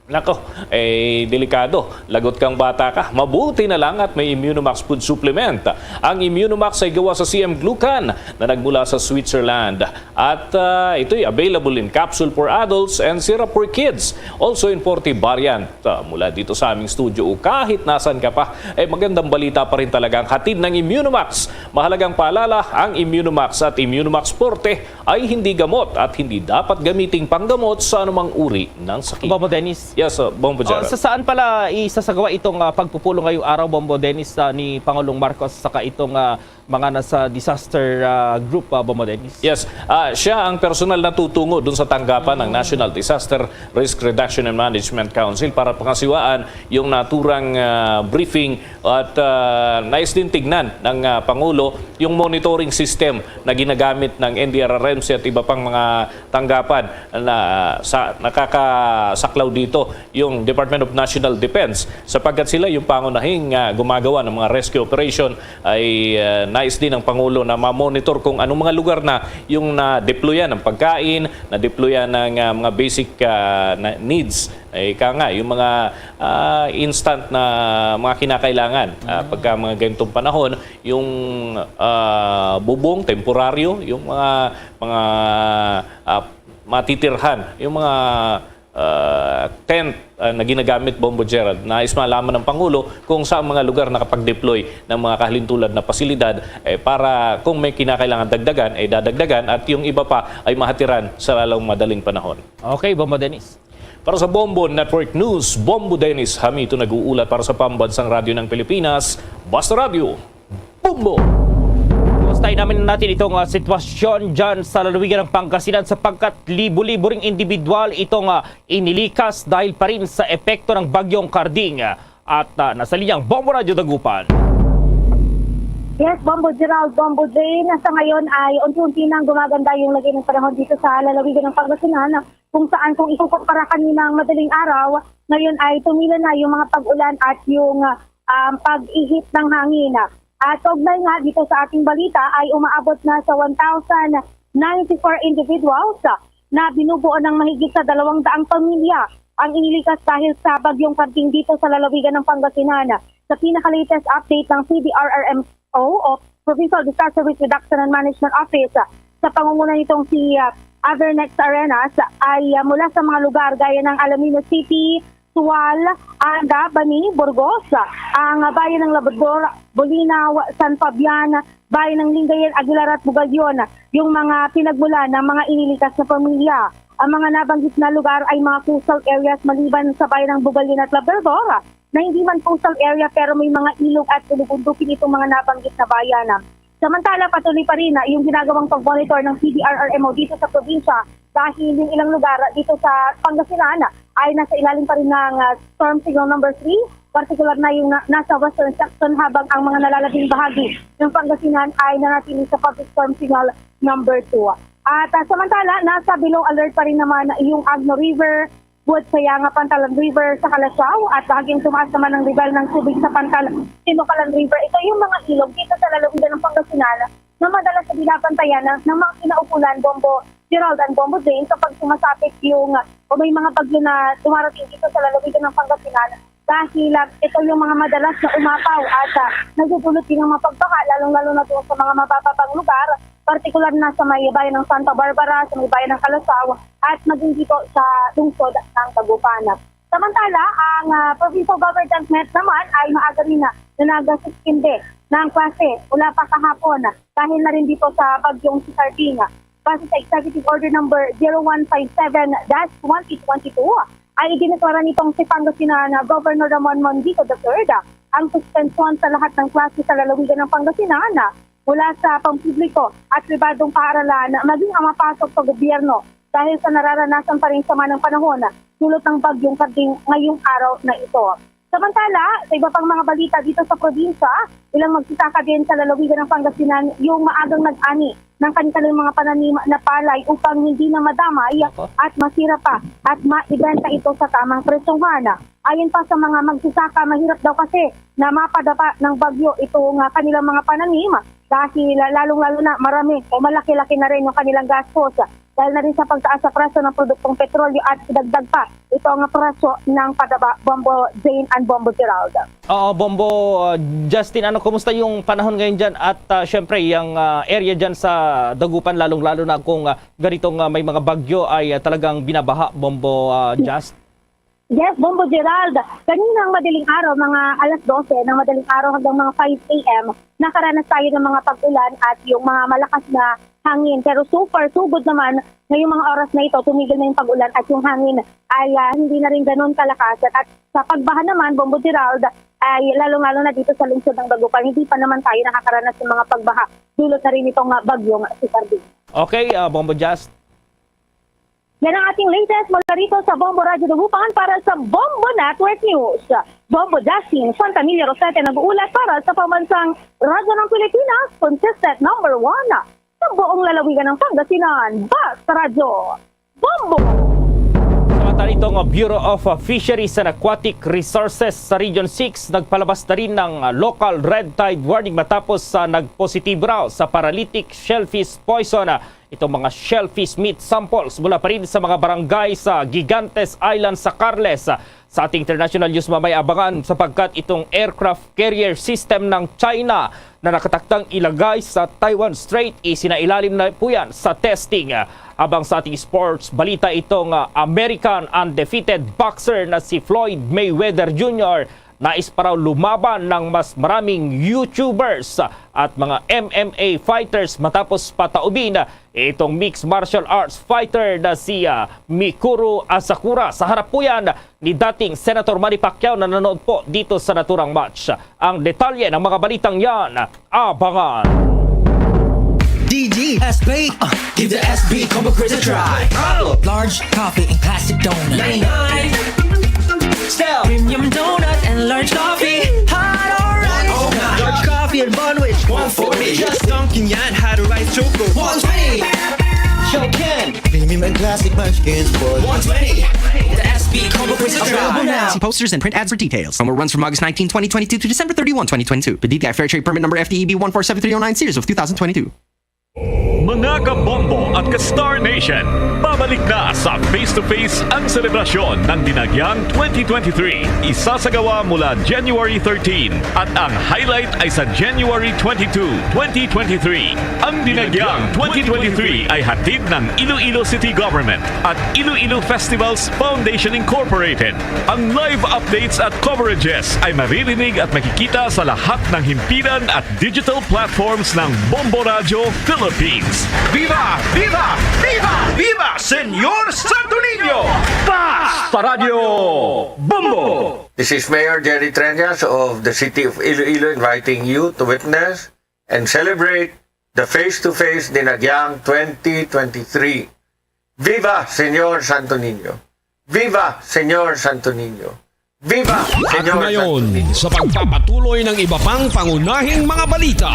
Nako, eh, delikado. Lagot kang bata ka. Mabuti na lang at may Immunomax food supplement. Ang Immunomax ay gawa sa C M glucan na nagmula sa Switzerland. At, ah, ito'y available in capsule for adults and syrup for kids. Also in forty variant. Ah, mula dito sa aming studio o kahit nasan ka pa, eh, magandang balita pa rin talaga ang hatid ng Immunomax. Mahalagang paalala, ang Immunomax at Immunomax Forte ay hindi gamot at hindi dapat gamiting panggamot sa anumang uri ng sakit. Bombo Dennis. Yes, uh, Bombo Oh, Gerald. Sa saan pala isasagawa itong, ah, pagpupulong ngayong araw, Bombo Dennis, ah, ni Pangulong Marcos, saka itong, ah, mga nasa disaster, ah, group, ah, Bombo Dennis? Yes, ah, siya ang personal na tutungo dun sa tanggapan ng National Disaster Risk Reduction and Management Council para pangasiwaan yung naturang, ah, briefing at, ah, nais din tignan ng, ah, Pangulo yung monitoring system na ginagamit ng N D R R M C at iba pang mga tanggapan na sa, nakakasaklaw dito yung Department of National Defense, sapagkat sila yung pangunahing, ah, gumagawa ng mga rescue operation. Ay, ah, nais din ng Pangulo na ma-monitor kung anong mga lugar na yung na-deployan ng pagkain, na-deployan ng, ah, mga basic, ah, na needs. Eh, ika nga, yung mga, ah, instant na mga kinakailangan, ah, pagka mga ganitong panahon, yung, ah, bubong, temporaryo, yung mga, mga, ah, matitirhan, yung mga, ah, tent, ah, na ginagamit, Bombo Gerald, nais malaman ng Pangulo kung saan mga lugar nakapag-deploy ng mga kahalintulad na pasilidad, eh, para kung may kinakailangan dagdagan, eh, dadagdagan, at yung iba pa ay mahatiran sa lalong madaling panahon. Okay, Bombo Dennis. Para sa Bombo Network News, Bombo Dennis Hamito nag-uulat para sa Pambansang Radyo ng Pilipinas, Basta Radyo, Bombo! Kumustahin naman natin itong, ah, sitwasyon dyan sa lalawigan ng Pangasinan, sapagkat libo-libo ring individual itong, ah, inilikas dahil pa rin sa epekto ng Bagyong Karding. At, ah, nasa linyang Bombo Radyo Dagupan. Yes, Bombo Gerald, Bombo Jane. Sa ngayon ay unti-unti nang gumaganda yung lagay ng panahon dito sa lalawigan ng Pangasinan, kung saan kung ikukumpara kaninang madaling araw, ngayon ay tumila na yung mga pag-ulan at yung, um, pag-ihip ng hangin. At kaugnay nga dito sa ating balita ay umaabot na sa one thousand ninety-four individuals na binubuo ng mahigit sa dalawang daang pamilya ang inilikas dahil sa Bagyong Karding dito sa lalawigan ng Pangasinan. Sa pinaka-latest update ng P D R R M O o Provincial Disaster Risk Reduction and Management Office, sa pangunguna nitong si, ah, Avernex Arenas, ay, ah, mula sa mga lugar gaya ng Alaminos City, Sual, Anda, Bani, Burgos, ang bayan ng Labrador, Bolinao, San Fabian, bayan ng Lingayen, Aguilar at Bugayon, yung mga pinagmulan ng mga inilikas na pamilya. Ang mga nabanggit na lugar ay mga coastal areas maliban sa bayan ng Bugayon at Labrador, na hindi man coastal area pero may mga ilog at bulubundukin itong mga nabanggit na bayan. Samantala, patuloy pa rin, ah, yung ginagawang pag-monitor ng P D R R M O dito sa probinsya dahil yung ilang lugar dito sa Pangasinan ay nasa ilalim pa rin ng, ah, Storm Signal number three, partikular na yung na-, nasa Western section, habang ang mga nalalabing bahagi ng Pangasinan ay nanatili sa Public Storm Signal number two. At, ah, samantala, nasa below alert pa rin naman yung Agno River, Buot Sayanga, Pantalan River sa Calasiao, at bahagyang tumaas naman ang level ng tubig sa Pantal Tinucalan River. Ito yung mga ilog dito sa lalawigan ng Pangasinan na madalas na binabantayan ng, ng mga kinaukulan, Bombo Gerald and Bombo Jane, kapag sumasapit yung, o may mga bagyo na dumarating dito sa lalawigan ng Pangasinan, dahil, ah, ito yung mga madalas na umapaw at, ah, nagdudulot din ng mga pagbaha, lalong-lalo na doon sa mga mabababang lugar, partikular na sa may bayan ng Santa Barbara, sa may bayan ng Calasiao, at maging dito sa lungsod ng Dagupan. Samantala, ang, ah, provincial government naman ay maaga rin na, na nagsuspinde ng klase mula pa kahapon dahil na rin dito sa bagyong si Karding. Base sa Executive Order number zero one five seven dash twenty twenty-two, ay idineklara nitong si Pangasinan Governor Ramon Mondico the third ang suspensyon sa lahat ng klase sa lalawigan ng Pangasinan, mula sa pampubliko at pribadong paaralan, maging ang mapasok sa gobyerno, dahil sa nararanasan pa rin sama ng panahon dulot ng bagyong Karding ngayong araw na ito. Samantala, sa iba pang mga balita dito sa probinsya, ilang magsasaka din sa lalawigan ng Pangasinan yung maagang nag-ani ng kanilang mga pananim na palay upang hindi na madamay Opo. at masira pa at maibenta ito sa tamang presyohan. Ayon pa sa mga magsasaka, mahirap daw kasi na mapadapa ng bagyo itong, ah, kanilang mga pananim dahil, ah, lalong-lalo na marami o malaki-laki na rin yung kanilang gastos dahil na rin sa pagtaas sa presyo ng produktong petrolyo at idagdag pa ito ang presyo ng padaba, Bombo Jane and Bombo Gerald. Oo, Bombo, uh, Justin, ano, kumusta yung panahon ngayon dyan? At, uh, syempre, yung, uh, area dyan sa Dagupan, lalong-lalo na kung, uh, ganitong, uh, may mga bagyo ay, uh, talagang binabaha, Bombo, uh, Just? Yes, Bombo Gerald. Kanina ang madaling araw, mga alas dose ng madaling araw hanggang mga five A M, nakaranas tayo ng mga pag-ulan at yung mga malakas na hangin. Pero so far, so good naman. Ngayong mga oras na ito, tumigil na yung pag-ulan at yung hangin ay, ah, hindi na rin ganun kalakas. At sa pagbaha naman, Bombo Gerald, ay lalong-lalo na dito sa lungsod ng Dagupan, hindi pa naman tayo nakakaranas ng mga pagbaha. Dulot na rin itong, ah, bagyong si Karding. Okay, ah, Bombo Just. Yan ang ating latest mula rito sa Bombo Radyo Dagupan para sa Bombo Network News. Bombo Justin Santa Milla Rosete nag-uulat para sa Pambansang Radyo ng Pilipinas, consistent number one sa buong lalawigan ng Pangasinan. Basta Radyo, Bombo! Samantala, itong Bureau of Fisheries and Aquatic Resources sa Region six nagpalabas na rin ng local red tide warning matapos sa nagpositibo raw sa paralytic shellfish poison itong mga shellfish meat samples mula pa rin sa mga barangay sa Gigantes Island sa Carles. Sa ating international news, mamay abangan sapagkat itong aircraft carrier system ng China na nakatakdang ilagay sa Taiwan Strait, isinailalim na po yan sa testing. Habang sa ating sports balita, itong, ah, American undefeated boxer na si Floyd Mayweather Junior nais pa raw lumaban ng mas maraming YouTubers at mga M M A fighters matapos pataubin itong mixed martial arts fighter na si, ah, Mikuru Asakura. Sa harap po yan ni dating Senator Manny Pacquiao na nanood po dito sa naturang match. Ang detalye ng mga balitang yan, abangan. D G S P. Uh, give the S B Combo Craze a try. Large coffee and classic donut. Ninety-nine. Style. Premium donut and large coffee. Hot or ice. One oh nine. Large coffee and bun wich. One forty. Just dunking yan, had a rice choco. One twenty. Show can. Premium and classic munchkins for one twenty. The S B Combo Craze a try. Available now. See posters and print ads for details. Promo runs from August nineteenth, twenty twenty-two to December thirty-first, twenty twenty-two. P D T I Fair Trade Permit Number F T E B one four seven three oh nine, series of two thousand twenty-two. Mga kabombo at ka-Star Nation, pabalik na sa Face to Face ang selebrasyon ng Dinagyang twenty twenty-three. Isasagawa mula January thirteen at ang highlight ay sa January twenty-two, twenty twenty-three. Ang Dinagyang twenty twenty-three ay hatid ng Iloilo City Government at Iloilo Festivals Foundation Incorporated. Ang live updates at coverages ay maririnig at makikita sa lahat ng himpilan at digital platforms ng Bombo Radyo Philippines. Viva! Viva! Viva! Viva, Señor Santo Niño! Basta Radyo Bombo! This is Mayor Jerry Treñas of the City of Iloilo inviting you to witness and celebrate the Face to Face Dinagyang twenty twenty-three. Viva, Señor Santo Niño! Viva, Señor Santo Niño! Viva, At Señor ngayon, Santo Niño! Sa pagpapatuloy ng iba pang pangunahing mga balita.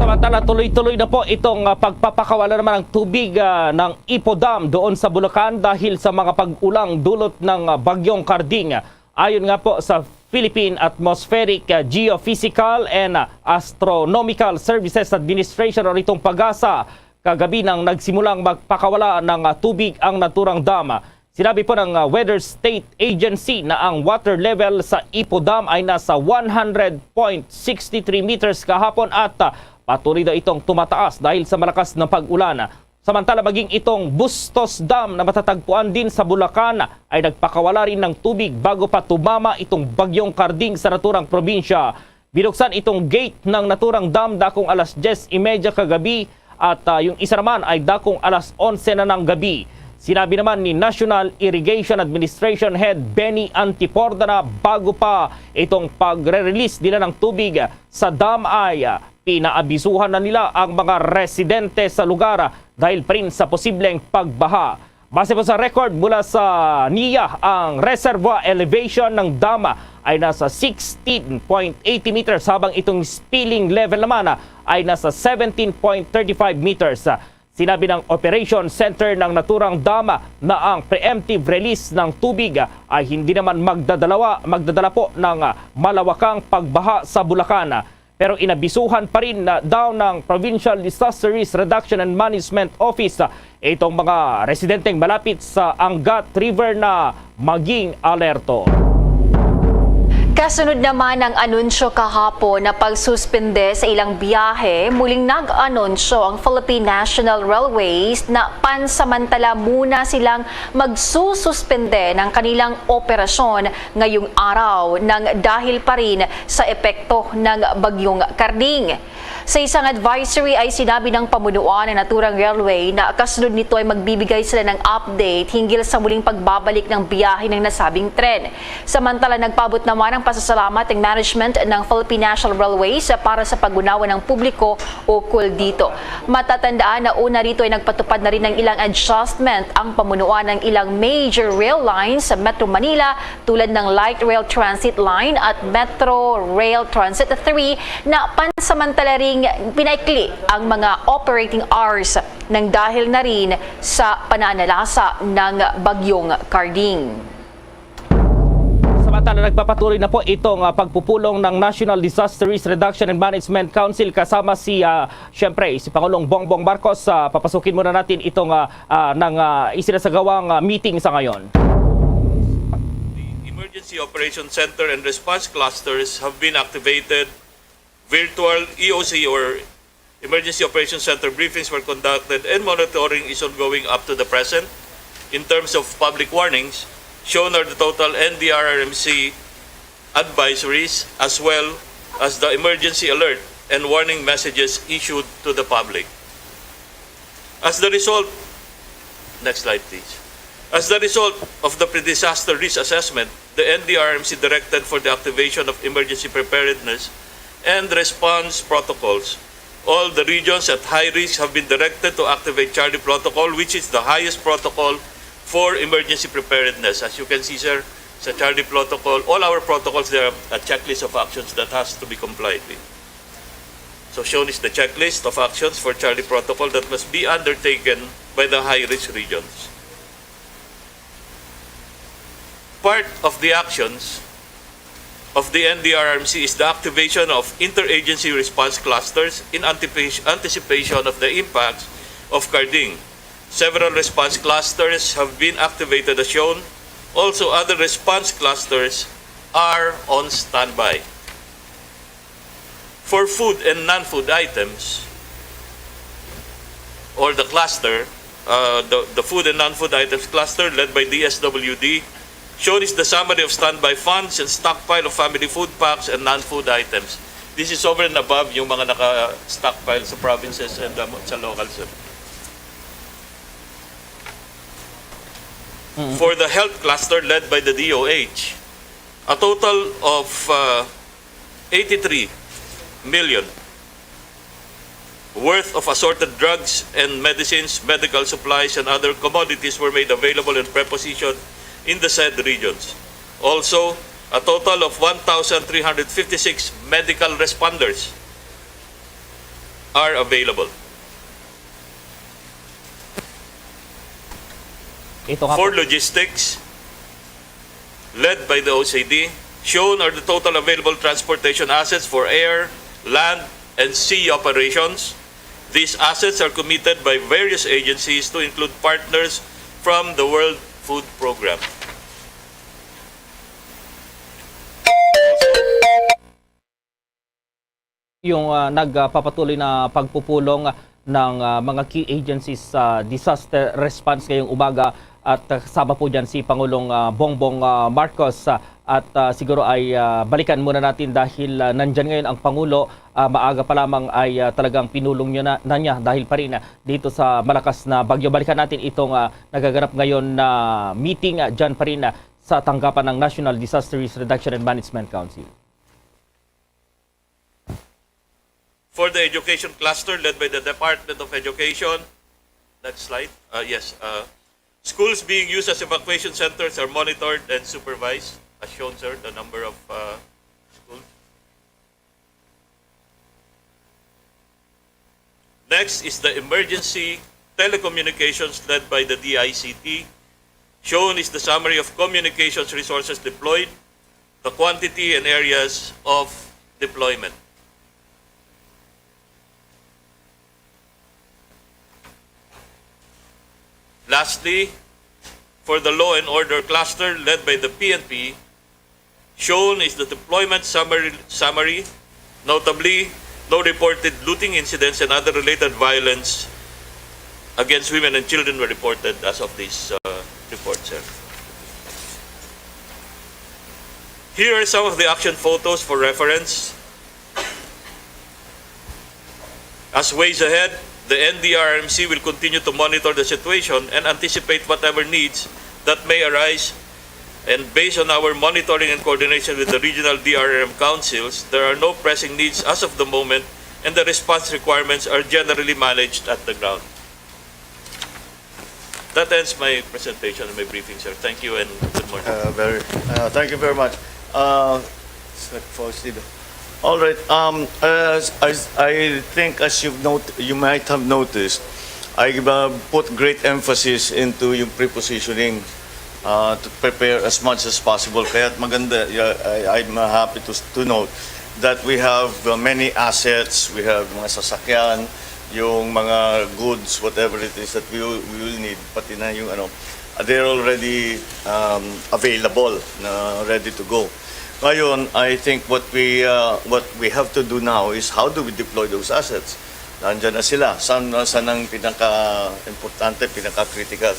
Samantala, tuloy-tuloy na po itong, ah, pagpapakawala naman ng tubig, ah, ng Ipo Dam doon sa Bulacan dahil sa mga pag-ulang dulot ng, ah, Bagyong Karding. Ayon nga po sa Philippine Atmospheric, ah, Geophysical and, ah, Astronomical Services Administration o itong PAGASA, kagabi nang nagsimulang magpakawala ng, ah, tubig ang naturang dam. Sinabi po ng, ah, Weather State Agency na ang water level sa Ipo Dam ay nasa one hundred point six three meters kahapon at, ah, patuloy daw itong tumataas dahil sa malakas na pag-ulan. Samantala, maging itong Bustos Dam na matatagpuan din sa Bulacan ay nagpakawala rin ng tubig bago pa tumama itong Bagyong Karding sa naturang probinsya. Binuksan itong gate ng naturang dam dakong alas diyes y media kagabi at, ah, yung isa naman ay dakong alas onse na ng gabi. Sinabi naman ni National Irrigation Administration Head Benny Antiporda na bago pa itong pagre-release nila ng tubig sa dam ay, ah, pinaabisuhan na nila ang mga residente sa lugar dahil pa rin sa posibleng pagbaha. Base po sa record mula sa NIA, ang reservoir elevation ng dam ay nasa sixteen point eighty meters, habang itong spilling level naman ay nasa seventeen point thirty-five meters. Sinabi ng Operation Center ng naturang dam na ang preemptive release ng tubig ay hindi naman magdadalawa, magdadala po ng malawakang pagbaha sa Bulacan. Pero inabisuhan pa rin na daw ng Provincial Disaster Risk Reduction and Management Office, ah, itong mga residenteng malapit sa Angat River na maging alerto. Kasunod naman ang anunsyo kahapon na pagsuspende sa ilang biyahe, muling nag-anunsyo ang Philippine National Railways na pansamantala muna silang magsususpende ng kanilang operasyon ngayong araw nang dahil pa rin sa epekto ng Bagyong Karding. Sa isang advisory ay sinabi ng pamunuan ng naturang railway na kasunod nito ay magbibigay sila ng update hinggil sa muling pagbabalik ng biyahe ng nasabing tren. Samantala, nagpaabot naman ang pasasalamat ang management ng Philippine National Railways para sa pag-unawa ng publiko ukol dito. Matatandaan na una rito ay nagpatupad na rin ng ilang adjustment ang pamunuan ng ilang major rail lines sa Metro Manila tulad ng Light Rail Transit Line at Metro Rail Transit three na pansamantala ring pinaikli ang mga operating hours nang dahil na rin sa pananalasa ng Bagyong Karding. Samantala, nagpapatuloy na po itong, ah, pagpupulong ng National Disaster Risk Reduction and Management Council kasama si, ah, siyempre, si Pangulong Bongbong Marcos. Ah, papasukin muna natin itong, ah, ah, ng, ah, isinasagawang, ah, meeting sa ngayon. The Emergency Operation Center and Response Clusters have been activated. Virtual E O C or Emergency Operations Center briefings were conducted and monitoring is ongoing up to the present. In terms of public warnings, shown are the total N D R R M C advisories as well as the emergency alert and warning messages issued to the public. As the result, next slide, please. As the result of the pre-disaster risk assessment, the N D R R M C directed for the activation of emergency preparedness and response protocols. All the regions at high risk have been directed to activate Charlie Protocol, which is the highest protocol for emergency preparedness. As you can see, sir, sa Charlie Protocol, all our protocols, there are a checklist of actions that has to be complied with. So shown is the checklist of actions for Charlie Protocol that must be undertaken by the high-risk regions. Part of the actions of the N D R R M C is the activation of interagency response clusters in antipation, anticipation of the impacts of Karding. Several response clusters have been activated as shown. Also, other response clusters are on standby. For food and non-food items, or the cluster, uh, the, the food and non-food items cluster led by D S W D, shown is the summary of standby funds and stockpile of family food packs and non-food items. This is over and above yung mga naka-stockpile sa provinces and, um, sa local, sir. Mm. For the health cluster led by the D O H, a total of, uh, eighty-three million worth of assorted drugs and medicines, medical supplies, and other commodities were made available and prepositioned in the said regions. Also, a total of one thousand three hundred fifty-six medical responders are available. Ito nga For po. Logistics, led by the O C D, shown are the total available transportation assets for air, land, and sea operations. These assets are committed by various agencies to include partners from the World Food Program. Yung, ah, nagpapatuloy na pagpupulong ng, ah, mga key agencies sa disaster response ngayong umaga, at, ah, kasama po dyan si Pangulong, ah, Bongbong, ah, Marcos, ah, at, ah, siguro ay, ah, balikan muna natin dahil, ah, nandyan ngayon ang Pangulo, ah, maaga pa lamang ay, ah, talagang pinulong niya na, na niya dahil pa rin, ah, dito sa malakas na bagyo. Balikan natin itong, ah, nagaganap ngayon na meeting, ah, dyan pa rin, ah, sa tanggapan ng National Disaster Risk Reduction and Management Council. For the education cluster led by the Department of Education. Next slide. Uh, yes. Uh, schools being used as evacuation centers are monitored and supervised, as shown, sir, the number of, uh, schools. Next is the emergency telecommunications led by the D I C T. Shown is the summary of communications resources deployed, the quantity and areas of deployment. Lastly, for the law and order cluster led by the P N P, shown is the deployment summary, summary, notably, no reported looting incidents and other related violence against women and children were reported as of this, uh, report, sir. Here are some of the action photos for reference. As ways ahead, the N D R R M C will continue to monitor the situation and anticipate whatever needs that may arise. And based on our monitoring and coordination with the regional D R R M councils, there are no pressing needs as of the moment, and the response requirements are generally managed at the ground. That ends my presentation and my briefing, sir. Thank you and good morning. Uh, very, uh, thank you very much. Uh, Sec Faustino. All right. Um, as, as I think, as you've not, you might have noticed, I uh, put great emphasis into yung prepositioning uh, to prepare as much as possible. Kaya maganda, yeah, I, I'm uh, happy to, to note that we have uh, many assets, we have mga sasakyan, yung mga goods, whatever it is that we will, we will need, pati na yung ano, they're already um, available, na ready to go. Ngayon, I think what we uh, what we have to do now is how do we deploy those assets? Nandiyan na sila. Saan, saan ang pinaka-importante, pinaka-critical?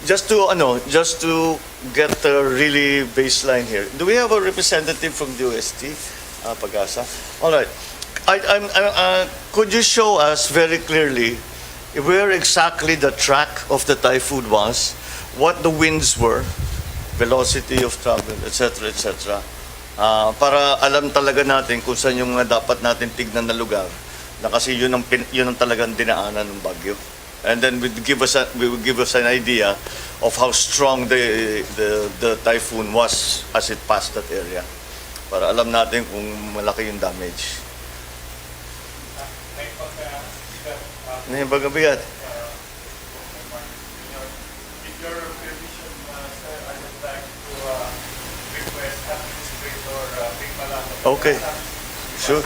Just to, ano, just to get a really baseline here. Do we have a representative from D O S T? Uh, Pag-asa? All right. I, I'm, uh, uh, could you show us very clearly where exactly the track of the typhoon was, what the winds were, velocity of travel, et cetera, et cetera. Ah, para alam talaga natin kung saan yung mga dapat natin tignan na lugar na kasi yun ang, pin- yun ang talagang dinaanan ng bagyo. And then would give us a, we would give us an idea of how strong the, the, the typhoon was as it passed that area. Para alam natin kung malaki yung damage. Ano yung pagkabigat? With your permission, uh, sir, I would like to uh, Okay. Sure.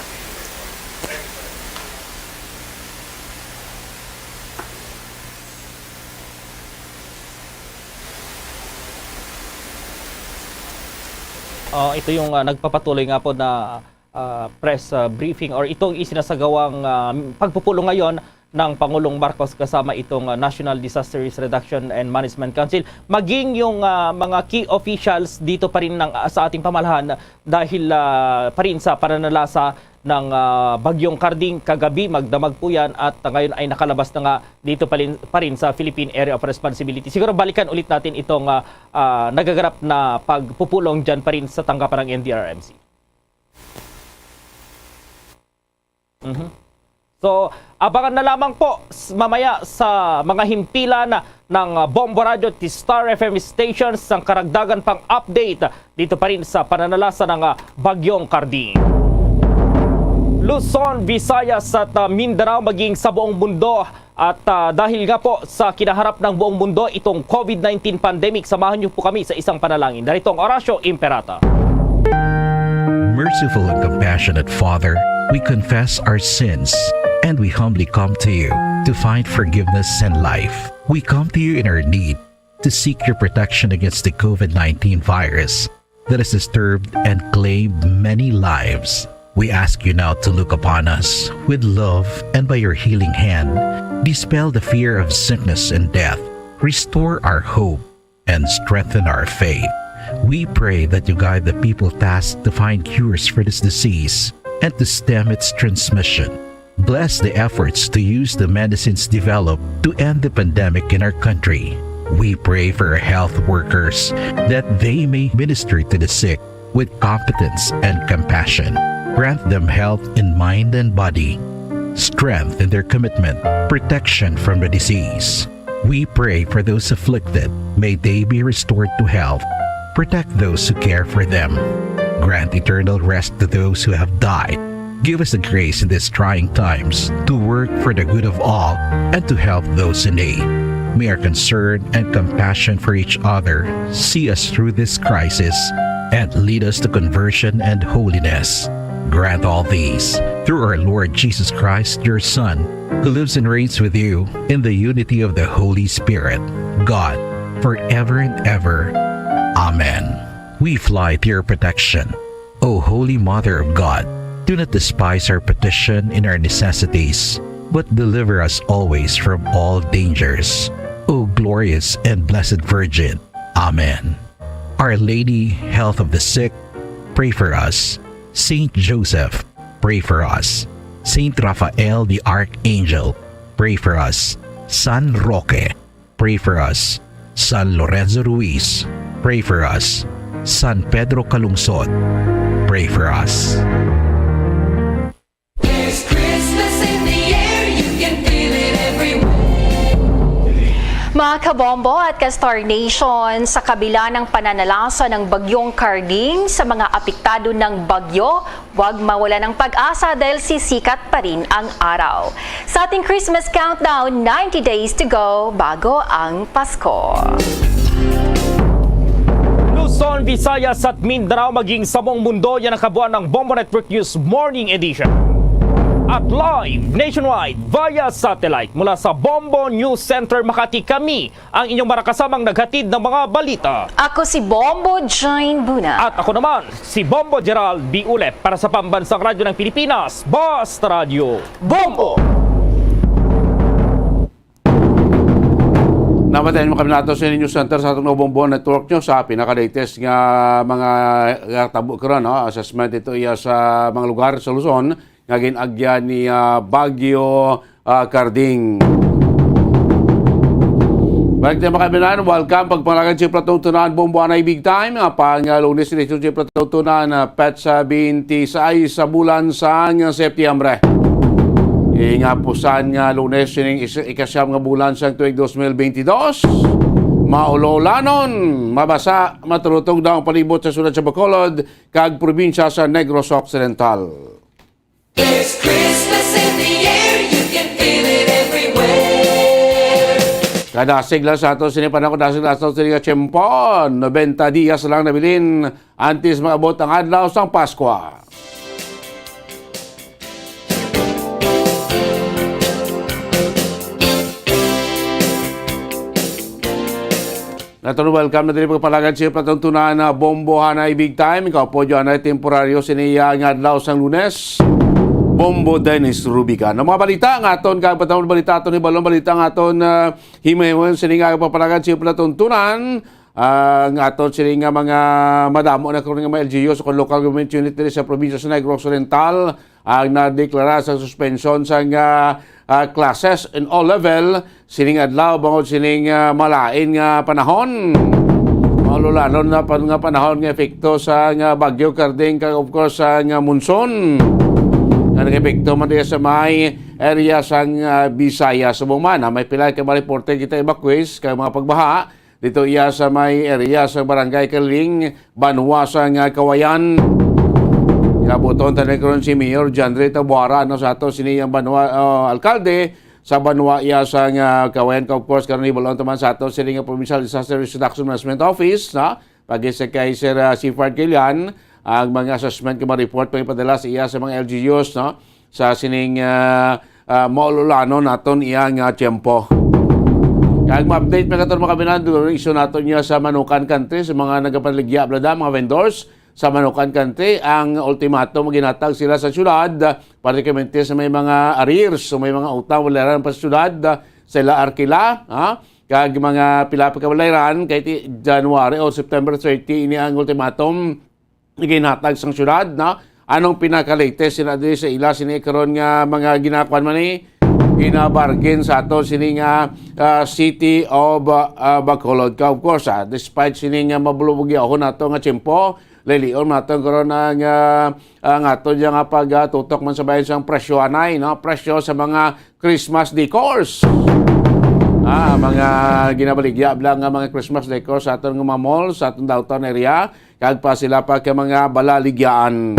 Ah, ito yung, ah, nagpapatuloy nga po na, ah, press, ah, briefing, or itong isinasagawang, ah, pagpupulong ngayon ng Pangulong Marcos kasama itong, ah, National Disaster Risk Reduction and Management Council, maging yung, ah, mga key officials dito pa rin ng, ah, sa ating pamahalaan dahil, ah, pa rin sa pananalasa ng, ah, Bagyong Carding kagabi, magdamag po yan, at ngayon ay nakalabas na nga dito pa rin, pa rin sa Philippine Area of Responsibility. Siguro balikan ulit natin itong, ah, ah, nagaganap na pagpupulong dyan pa rin sa tanggapan ng N D R R M C. Mhm. So, abangan na lamang po s-, mamaya sa mga himpilan ng, ah, Bombo Radio at Star F M stations ang karagdagan pang update dito pa rin sa pananalasa ng, ah, Bagyong Carding. Luzon, Visayas at, ah, Mindanao, maging sa buong mundo. At, ah, dahil nga po sa kinaharap ng buong mundo itong COVID nineteen pandemic, samahan niyo po kami sa isang panalangin. Narito ang Oratio Imperata. Merciful and compassionate Father, we confess our sins and we humbly come to you to find forgiveness and life. We come to you in our need to seek your protection against the COVID nineteen virus that has disturbed and claimed many lives. We ask you now to look upon us with love and by your healing hand, dispel the fear of sickness and death, restore our hope, and strengthen our faith. We pray that you guide the people tasked to find cures for this disease and to stem its transmission. Bless the efforts to use the medicines developed to end the pandemic in our country. We pray for our health workers that they may minister to the sick with competence and compassion. Grant them health in mind and body, strength in their commitment, protection from the disease. We pray for those afflicted. May they be restored to health. Protect those who care for them. Grant eternal rest to those who have died. Give us the grace in these trying times to work for the good of all and to help those in need. May our concern and compassion for each other see us through this crisis and lead us to conversion and holiness. Grant all these through our Lord Jesus Christ, your Son, who lives and reigns with you in the unity of the Holy Spirit, God, forever and ever. Amen. We fly to your protection, O Holy Mother of God. Do not despise our petition in our necessities, but deliver us always from all dangers, O glorious and blessed Virgin. Amen. Our Lady, Health of the Sick, pray for us. Saint Joseph, pray for us. Saint Raphael the Archangel, pray for us. San Roque, pray for us. San Lorenzo Ruiz, pray for us. San Pedro Calungsod, pray for us. There's Christmas in the air, you can feel it everywhere. Mga kabombo at ka-Star Nation, sa kabila ng pananalasa ng Bagyong Carding, sa mga apektado ng bagyo, huwag mawala ng pag-asa dahil sisikat pa rin ang araw. Sa ating Christmas countdown, ninety days to go bago ang Pasko. Luzon, Visayas at Mindanao, maging sa buong mundo, yan ang kabuuan ng Bombo Network News Morning Edition. At live nationwide via satellite mula sa Bombo News Center Makati, kami ang inyong marakasamang naghatid ng mga balita. Ako si Bombo Jane Buna. At ako naman, si Bombo Gerald B. Ulep para sa Pambansang Radyo ng Pilipinas, Basta Radyo Bombo! Namatay mo kami nato sa News Center sa atong Bombo Network News sa pinaka-latest nga mga, nga tabo karon, no? Assessment ito iya sa mga lugar sa Luzon nga gin-agyan ni, ah, Bagyo, ah, Carding. Balik tayo, mga kaibigan. Welcome. Pagpanalangin sa platutunan, Bombo Anay Big Time. Ah, pang, ah, Lunes, inisyu sa platutunan, ah, petsa twenty-six sa bulan sang Setyembre. Ingapusan nga Lunes, sining is-, ikasyam nga bulan sang tuig dos mil bentidós. Maulolanon, mabasa, maturutog daw ang palibot sa siyudad sa Bacolod kag probinsya sa Negros Occidental. There's Christmas in the air, you can feel it everywhere. Kadasig lang sa ato sini panahon, kadasig lang sa ato sini nga tiyempo. Nobenta dias lang nabilin antes maabot ang adlaw sang Paskwa. Naton welcome na diri pagpalagad sa palatuntunan na Bombo Hanay Big Time. Ikaw po, Joanna, temporaryo sini, ah, nga adlaw sang Lunes. Bombo Dennis Rubican. Ang mga balita nga aton, kag patawag balita aton, hibalong balita nga aton, ah, himay-himayon sini nga pagpalagad sa palatuntunan. Ah, nga aton sini nga mga madamo na karon nga mga L G Us o local government unit diri sa probinsya sa Negros Oriental ang nadeklara sa suspensyon sang, ah, ah, classes in all level sining adlaw bangod sining, ah, malain nga panahon. Maululanon na pa nga panahon nga epekto sa nga Bagyo Karding kag, of course, sa nga monsoon nga nag-epekto man diya sa may area sang, ah, Bisaya. Subong man, ah, may pila ka mga reporter kita evacuees kag mga pagbaha dito iya sa may area sa Barangay Kaliling, banwa sa nga Kawayan. Kabuton tanan karon si Mayor John Ray Tabuara, no, sa ato sini ang banwa, ah, alkalde sa banwa iya sa nga Kawayan. Of course, karon hibalon taman sa ato sini nga Provincial Disaster Risk Reduction Management Office, no? Pagi sa kay Sir, ah, Seaford Kilian, ang mga assessment nga ma-report nga ipadala sa iya sa mga L G Us, no? Sa sining, ah, ah, maululanon naton iya nga tiyempo. Kag ma-update pa naton, mga kabinan, isyu naton niya sa Manukan Country, sa mga nagapaligya, blada, mga vendors sa Manukan Country, ang ultimatum nga ginhatag sila sa syudad, partikularmente sa may mga arrears, sa may mga utang, wala pa sa syudad, sa ila arkila, ha? Kag mga pila pa ka balayran, kay ti January o September thirty, ini ang ultimatum nga ginhatag sang syudad, no? Anong pinaka-latest sila diri sa ila sini karon nga mga ginakuan man ni ginabargain sa ato sini nga, ah, City of, ah, Bacolod? Ka, of course, ah, despite sini nga mabulubugyahon nato nga tiyempo, lilion nato karon ang, ah, ang ato niya nga pagtutok man sa bayan sang presyo anay, no? Presyo sa mga Christmas decors. Ah, mga ginabaligya lang nga mga Christmas decors sa aton nga mga mall, sa aton downtown area, kag pa sila pa ka mga balaligyaan.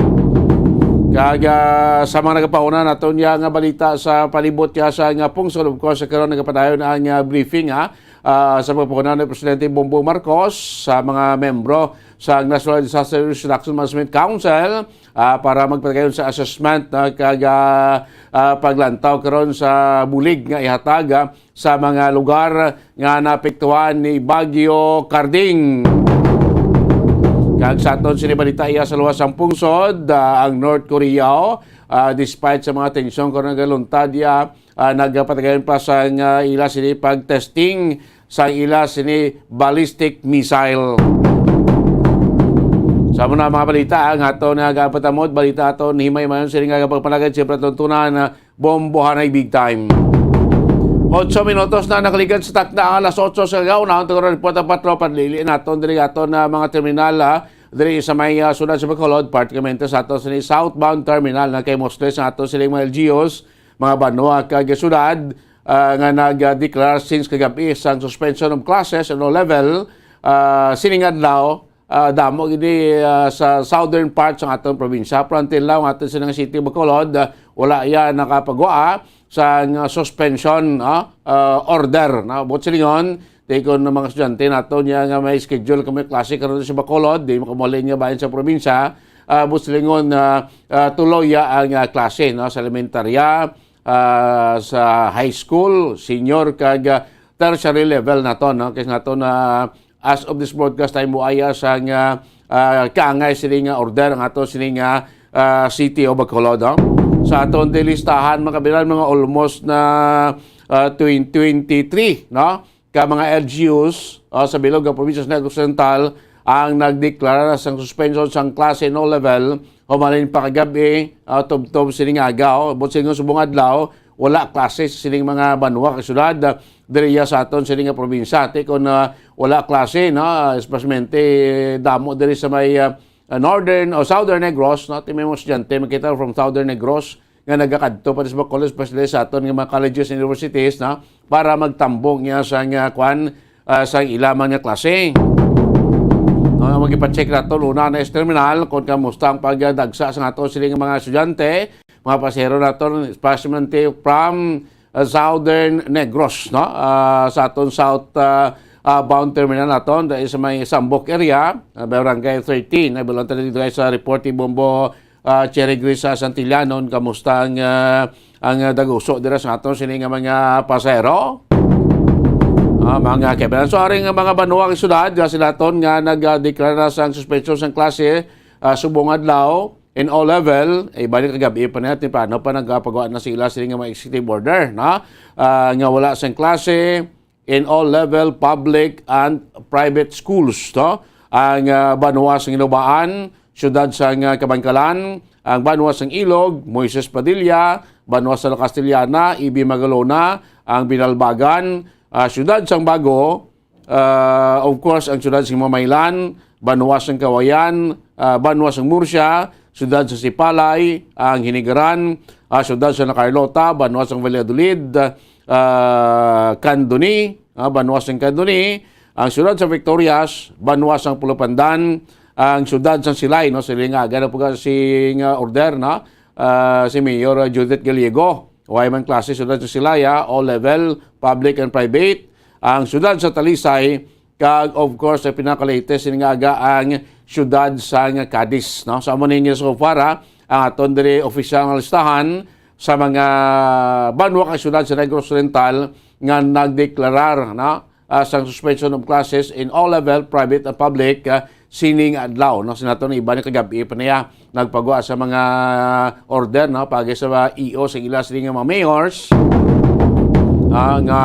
Kag, ah, sa mga nagapauna naton niya nga balita sa palibot niya sa nga pungsod, of course, karon nagapadayon ang, ah, briefing, ha, ah, sa pagpauna ni Presidente Bongbong Marcos sa mga membro sa National Disaster Risk Reduction Management Council, ah, para magpadayon sa assessment, ah, kag, ah, ah, paglantaw karon sa bulig nga ihatag, ah, sa mga lugar nga naapektuhan ni Bagyo Karding. Kag sa aton sini balita iya sa luwas sang pungsod, ah, ang North Korea, ah, despite sa mga tensyon karon nagaluntad iya, ah, nagapatigayon pa sa nga ila sini pag-testing sa ila sini ballistic missile. Sa muna mga balita, ang ato nga gapatamod, balita ato ni Himay Mayon sini nga pagpanagad sa Platuntunan, ah, Bombohanay Big Time. Otso minutos na nakaligad sa takna ang alas otso sa gawon. Ang taga report ang patro, panlili naton diri aton na mga terminal, ha. Diri sa may, ah, siyudad sa Bacolod, partikularmente sa ato sini southbound terminal na kay mostly sa ato sining mga L G Us, mga banwa kag syudad, ah, nga nagdeklara since kagabi sang suspension of classes and all level, ah, sining adlaw, ah, damo gid, ah, sa southern part sang aton probinsya. Pero until now, ang aton sining City of Bacolod, ah, wala iya nakapagwa sang suspension, ah, ah, order, no? Buot silingon, ti kon ang mga estudyante nato niya nga may schedule kami klase karon sa Bacolod, di makamuli niya bahin sa probinsya, ah, buot silingon, ah, ah, tuloy ya ang, ah, klase, no? Sa elementarya, ah, sa high school, senior, kag, ah, tertiary level nato, no? Kay nato na, as of this broadcast time, buaya sa nga, ah, kaangay sini nga order ang ato sini nga, ah, City of Bacolod, no? Sa aton dilistahan, mga kabilan, mga almost na, ah, twenty, twenty-three, no? Ka mga L G Us, ah, sa bilog nga probinsya sa Negros Oriental ang nagdeklara na sang suspension sang klase no level humalin pa kagabi, ah, tubtob sining aga, oh, buot silingon subong adlaw, wala klase sa sining mga banwa kag syudad, ah, diri sa aton sining nga probinsya. Ti kon, ah, wala klase, no, ah, especialmente damo diri sa may, ah, ah, northern o southern Negros, no, ti may mga estudyante makita from southern Negros nga nagakadto pa sa mga college, especially sa aton nga mga colleges and universities, no, para magtambong niya sa nga kwan, ah, sa ila man nga klase. No, ang mag-ipacheck nato, una na sa terminal, kung kamusta ang pagdagsa sa ato sining mga estudyante, mga pasahero nato, especially from ah, Southern Negros, no? Ah, sa aton south, ah, ah, bound terminal naton, dahil sa may Sambok area, ah, Barangay thirteen. Nabilang tayo dito, guys, sa report ni Bombo, ah, Cherry Grace sa Santillanon. Kamusta ang, ah, ang, ah, daguso dira sa aton sini nga mga pasahero? Ah, mga kaibigan. So, ari nga mga banwa kag syudad, ah, sa naton nga nagdeklara sa suspension sang klase, ah, subong adlaw, in all level, eh, balik kagabi pa niya, temprano pa nagapagawa na sila sini nga mga executive order, no? Ah, nga wala sang klase in all level, public and private schools, no? Ang, ah, banwa sang Hinubaan, siyudad sang, ah, Kabankalan, ang banwa sang Ilog, Moises Padilla, banwa sa La Castellana, Ibi Magalona, ang Binalbagan, ah, siyudad sang Bago, ah, of course, ang siyudad sang Mamaylan, banwa sang Kawayan, ah, banwa sang Murcia, siyudad sa Sipalay, ang Hinigaran, ah, siyudad sa La Carlota, banwa sang Valladolid, ah, Candoni, ah, banwa sang Candoni, ang siyudad sa Victorias, banwa sang Pulupandan, ang siyudad sang Silay, no, Silingaga na po ka si nga order, no, ah, si Mayor Judith Gallego. Way man klase siyudad sa Silay, ah, all level, public and private. Ang siyudad sa Talisay, kag of course, ang pinaka-latest ini nga aga ang siyudad sang Cadiz, no? So, amo ninyo so far, ha, ang aton diri opisyal nga listahan sa mga banwa kag siyudad sa Negros Oriental nga nagdeklarar, no, ah, sang suspension of classes in all level, private and public, ah, sining adlaw, no? Sa naton iban kagabi pa niya nagpagawa sa mga order, no, pagi sa mga E O sa ila sini nga mga mayors, ah, nga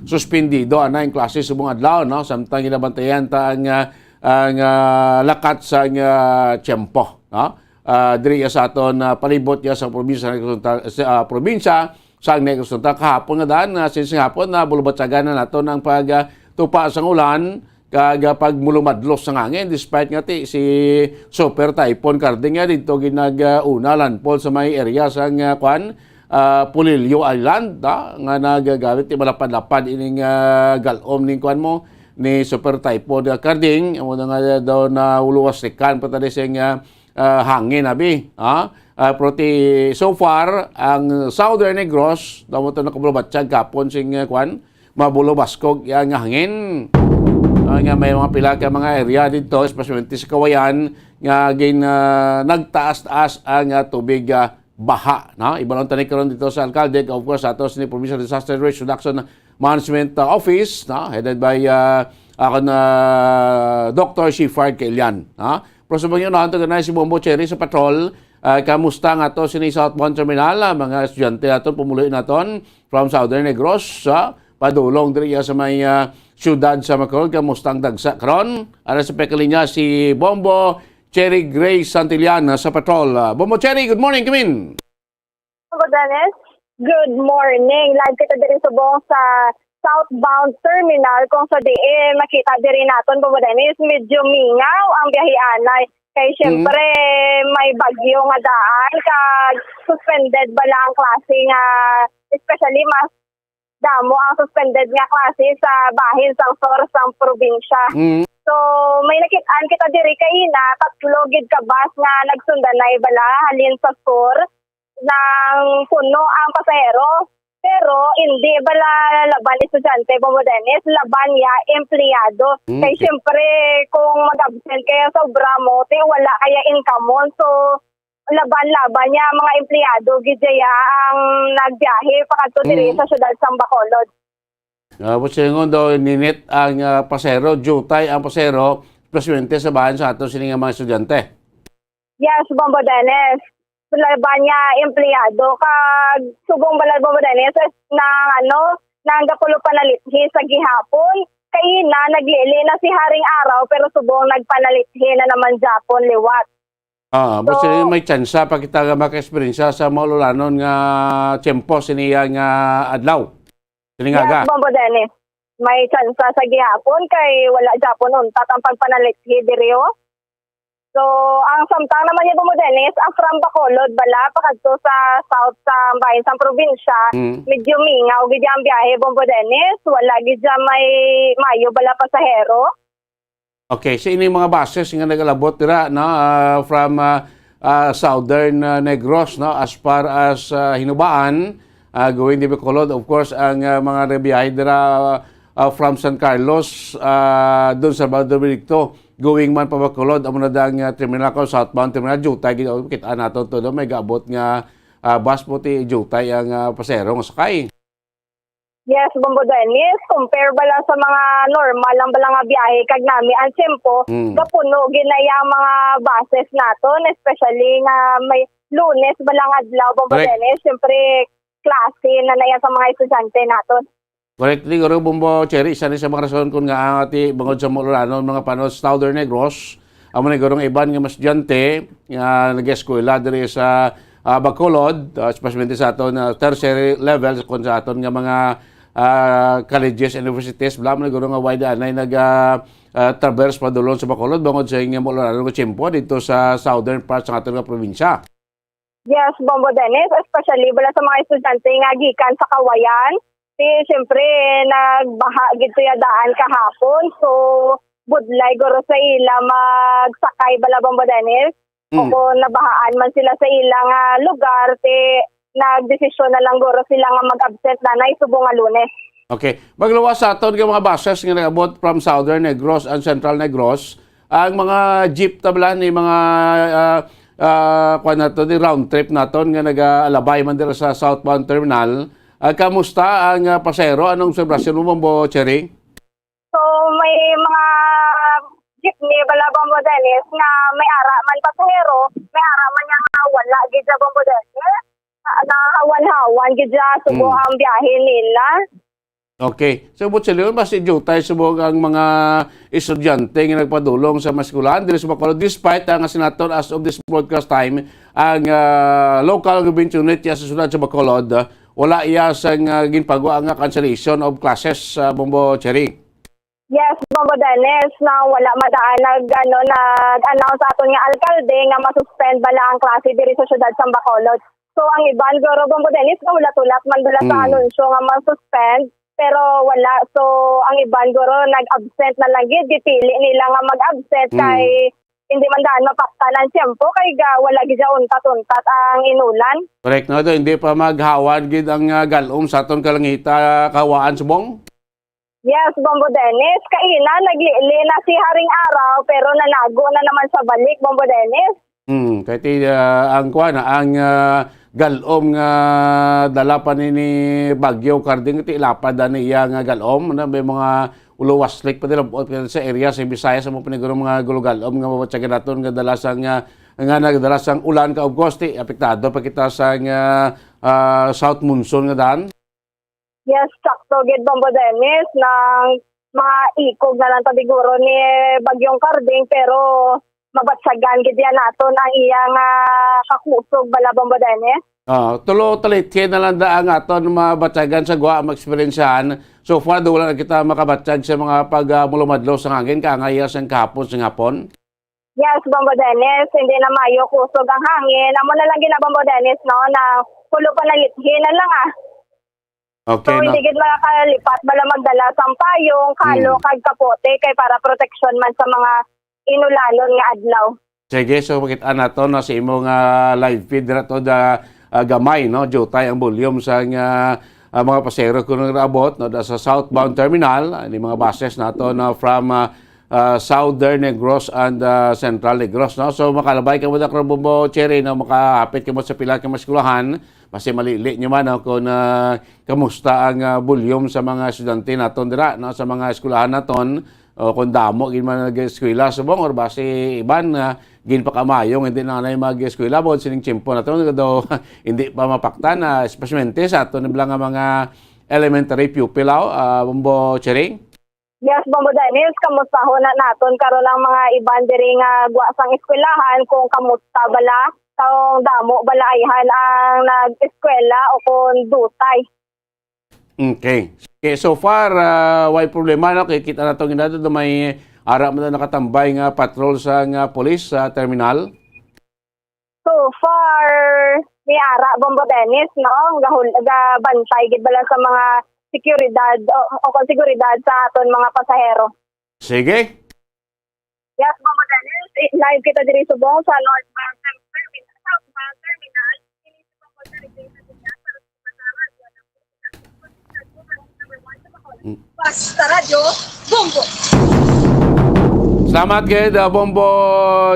suspendido ana ang klase subong adlaw, no, samtang ginabantayan ta ang, ah, ang, ah, lakat sa, ah, tiyempo, no? Ah, diri sa aton, ah, palibot ya sa probinsya sa, ah, probinsya sa Negros Oriental. Kahapon nga daan, ah, since hapon na bulubatsagan na naton ang pag, ah, tupa sang ulan, kag, ah, pagmulumadlos sang hangin, despite nga ti si Super Typhoon Carding nga didto ginag, ah, una landfall sa may area sang, ah, kwan, ah, Polillo Island, ah, nga nagagamit ti malapad-lapad ining, ah, galom ning kwan mo ni Super Typhoon, ah, Carding, amo na nga daw na uluwas tikan pa tadi sing, ah, ah, hangin abi, ha? Ah, pero ti so far ang Southern Negros daw mo to nakabulubatsag kapon sing, ah, kwan, mabulubaskog ya nga hangin. Ah, nga may mga pila ka mga area dito, especially sa Kawayan, nga gin, ah, nagtaas-taas ang, ah, tubig, ah, baha, no? Ibalon tani karon dito sa alkalde, of course, ato sa Provincial Disaster Risk Reduction Management, ah, Office, no? Headed by, ah, akon, ah, Doctor Shifard Kailian, no? Pero sa mga unahan, taga na si Bombo Cherry sa patrol. Ah, kamusta nga to sini southbound terminal, ah, mga estudyante naton, pumuluyo naton from Southern Negros, ah, padulong diri sa may, ah, siyudad sa Macolod. Kamusta ang dagsa karon? Ara sa pekalinya si Bombo Cherry Grace Santillan, ah, sa patrol. Ah, Bombo Cherry, good morning, come in. Hello, Dennis. Good morning. Live kita diri subong sa southbound terminal kung sa diin makita diri naton, Bombo Dennis, medyo mingaw ang biyahe anay. Kay Mm. siyempre, may bagyo nga daan, kag suspended bala ang klase nga, especially mas damo ang suspended nga klase sa bahin sang sur sang probinsya. Mm. So, may nakit-an kita diri kaina, tatlo gid ka bus nga nagsundanay bala halin sa sur nang puno ang pasahero. Pero hindi bala laban estudyante, Bombo Dennis, laban ya empleyado. Mm, Kay okay. siyempre, kung mag-absent kaya sobra mo, te, wala kaya income mo. So, laban-laban ya mga empleyado gid ya ang nagbiyahe pakadto diri Mm. sa siyudad sang Bacolod. Ah, busingon daw, ninit ang, ah, pasahero, jutay ang pasahero, especially sa bahin sa ato sini nga mga estudyante. Yes, Bombo Dennis. Laban niya empleyado kag subong bala, Bombo Dennis, nang ano, nang gapulo panalithi sa gihapon. Kay na naglili na si Haring Araw pero subong nagpanalithi na naman japon liwat. Ah, So, busingon may tsansa pa kita nga maka-eksperyensya sa maululanon nga tiyempo sini nga adlaw. Sini nga Yes, aga. Bombo Dennis. May tsansa sa gihapon kay wala japon untat ang pagpanalithi diri, oh. So, ang samtang naman niya, Bombo Dennis, ang from Bacolod bala pakadto sa south sa bahin sang probinsya, Mm. medyo mingaw gid ang biyahe, Bombo Dennis. Wala gid siya may mayo bala pasahero. Okay, so ini mga buses nga nagalabot dira, no, ah, from, ah, ah, Southern, ah, Negros, no, as far as, ah, Hinubaan, ah, going to Bacolod. Of course, ang, ah, mga nabiyahe dira, ah, from San Carlos, ah, dun sa Barrio Benedicto, going man pa Bacolod, amo na dang, ah, terminal ko, southbound terminal, jutay gid, oh, kita nato to, no? May gaabot nga, ah, bus, puti, jutay ang, ah, pasahero nga sakay. Yes, Bombo Dennis, compare bala sa mga normal lang bala nga biyahe kag nami ang tiyempo, Mm. gapuno gid na iya ang mga buses naton, especially nga may Lunes bala nga adlaw, Bombo Correct. Dennis, siyempre klase na na iya sa mga estudyante naton. Correct, siguro, Bombo Cherry, isa ni sa mga rason kung nga ang ati bangod sa maulanon mga panahon sa Southern Negros, amo ni gurong iban nga mga estudyante nga nag-eskwela diri sa, ah, Bacolod, ah, especially sa aton, ah, tertiary level, kung sa aton nga mga, ah, colleges, universities, bala mo na guro nga wide anay nag, ah, ah, traverse padulong sa Bacolod bangod sa nga maulanon nga tiyempo dito sa southern part sa aton nga probinsya. Yes, Bombo Dennis, especially bala sa mga estudyante nga gikan sa Kawayan. Di, siyempre, nagbaha gid siya daan kahapon. So, budlay guro sa ila magsakay bala, Bombo Dennis. O Mm. kung nabahaan man sila sa ilang, ah, lugar, ti nagdesisyon na lang guro sila nga mag-absent na na subong nga Lunes. Okay. Magluwas sa aton nga mga buses nga nag-abot from Southern Negros and Central Negros, ang mga jeep ta bala ni mga, ah, ah, kuwan nato, di round trip naton nga nag-aalabay man dira sa southbound terminal. Ah, kamusta ang, ah, pasahero? Anong obserbasyon mo, Bombo Cherry? So, may mga jeepney bala, Bombo Dennis, nga may ara man pasahero, may ara man nga wala gid sa, Bombo Dennis. Ah, nahawan-hawan gid siya, subo Mm. ang biyahe nila. Okay. So, Butsilyon, mas jutay subong ang mga estudyante nga nagpadulong sa mga eskwelahan diri sa Bacolod, despite ang sinaton as of this broadcast time, ang, ah, local government unit sa siyudad sa Bacolod, ah, wala iya sang, ah, ginpagwa nga cancellation of classes, ah, Bombo Cherry. Yes, Bombo Dennis, na wala madaan nag, ano, nag-announce sa aton nga alkalde nga masuspend bala ang klase diri sa siyudad sa Bacolod. So, ang iban, guro, Bombo Dennis, nahulat-hulat man bala sa Mm. anunsyo nga masuspend, pero wala. So, ang iban, guro, nag-absent na lang gid. Gipili nila nga mag-absent Mm. kay hindi man daan mapaktan ang tiyempo kay ga, wala gid siya untat-untat ang inulan. Correct, no? Do, hindi pa maghawan gid ang, ah, galom sa aton kalangita, kahawaan subong? Yes, Bombo Dennis. Kaina, naglili na si Haring Araw, pero nanago na naman sa balik, Bombo Dennis. Hmm, kay ti, ah, ang kuwan, ang, ah, galom nga dala pa ni, ni Bagyo Karding, ti lapad na iya nga galom, na may mga ulowaslik pa nila buot sa area sa Visayas, sa mga paniguro mga gulo-galom nga mabatyagan naton nga dala sang, ah, nga nagdala sang ulan ka, of course, ti apektado pa kita sang, ah, ah, south monsoon nga daan. Yes, sakto gid, Bombo Dennis, nang mga ikog na lang ta siguro ni Bagyong Karding, pero mabatyagan gid yan naton ang iyang, ah, kakusog bala, Bombo Dennis. Ah, tulo talitke na lang da ang aton mabatyagan sa gwa, maeksperiensyahan. So far, do wala na kita makabatyag sa mga pag, ah, mulumadlo sa hangin, kaangay sang kahapon, sa hapon. Yes, Bombo Dennis, hindi na maayo kusog ang hangin. Amo na lang gina, Bombo Dennis, no, na pulo pa na lithin na lang, ah. Okay, So, no? hindi gid makakalipat, bala magdala sang payong, kalo, Mm. kag kapote, kay para proteksyon man sa mga inulanon nga adlaw. Sige, so makita nato, no, sa imo nga live feed dira to da, ah, gamay, no, jutay ang volume sa nga, ah, mga pasahero kuno nga naabot, no, da sa southbound terminal, ah, ni mga buses nato, no, from, ah, ah, Southern Negros and, ah, Central Negros, no? So, makalabay kamo da, Bombo Cherry, no? Makahapit kamo sa pila ka mga eskwelahan, basi malili nyo man, no? Kung, ah, kamusta ang, ah, volume sa mga estudyante naton dira, no? Sa mga eskwelahan naton, o kung damo gid man nag-eskwela subong, or basi iban nga ginpakamayo nga hindi na anay mag-eskwela, bukod sining tiyempo naton, daw hindi pa mapaktan, ah, especially sa aton bala nga mga elementary pupil, ah, Bombo Cherry? Yes, Bombo Dennis, kamustahon na naton karon ang mga iban diri nga gwa sang eskwelahan kung kamusta bala, kung damo bala ayhan ang nag-eskwela o kung dutay. Okay. Okay, so far, ah, way problema, no? Kay kita nato nga may ara man nakatambay nga patrol sa nga police sa terminal. So far, may ara, Bombo Dennis, no? Gahul-, gabantay gid bala sa mga seguridad o, o kung seguridad sa aton mga pasahero. Sige. Yes, Bombo Dennis, live kita diri subong sa northbound terminal, southbound terminal. Ini si Bombo Dennis sa Binyasa, sa Binyasa. Basta Radyo, Bombo. Salamat gid, ah, Bombo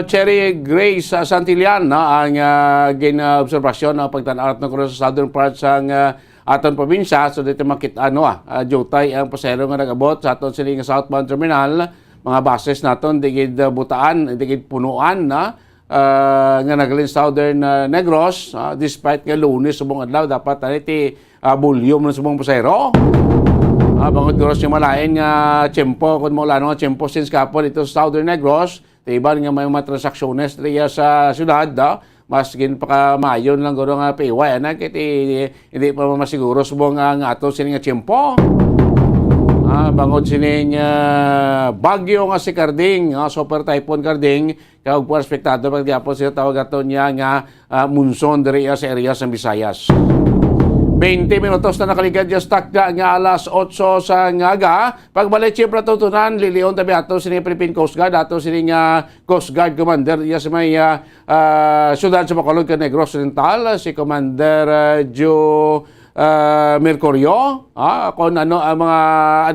Cherry Grace, ah, Santillan, no? Ang, ah, gin-observasyon, no, pagtan-aw naton kuno sa southern part sang, ah, aton probinsya. So, dito makita, no, ah, ah, diutay ang pasahero nga nag-abot sa aton sini nga southbound terminal. Mga buses naton, di gid, ah, butaan, di gid punuan, no? Ah, nga nagaling Southern, ah, Negros, ah, despite nga Lunes subong adlaw, dapat tani ti, ah, volume ng subong pasahero. Ah, bangod guro sa malain nga tiyempo, kung maulan nga tiyempo since kapon dito sa Southern Negros, ti iban nga may mga transaksyones diri sa syudad, ah, mas ginpakamayon lang guro nga paiway, ana, kay ti, hindi pa masiguro subong ang ato sini nga tiyempo. Ah, bangod sining, ah, bagyo nga si Carding, ah, Super Typhoon Carding, kag expected pa gihapon sila tawag ato niya nga, ah, monsoon diri sa area sa Visayas. Twenty minutos na nakaligad ya sa takda nga alas otso sa ngaga. Pagbalik siyempre tutunan, lilion tabi ato sini Philippine Coast Guard, ato sini nga Coast Guard Commander ya sa may, ah, ah, siyudad sa Bacolod kag Negros Oriental, si Commander, ah, Joe, ah, Mercurio, ah, kung ano ang mga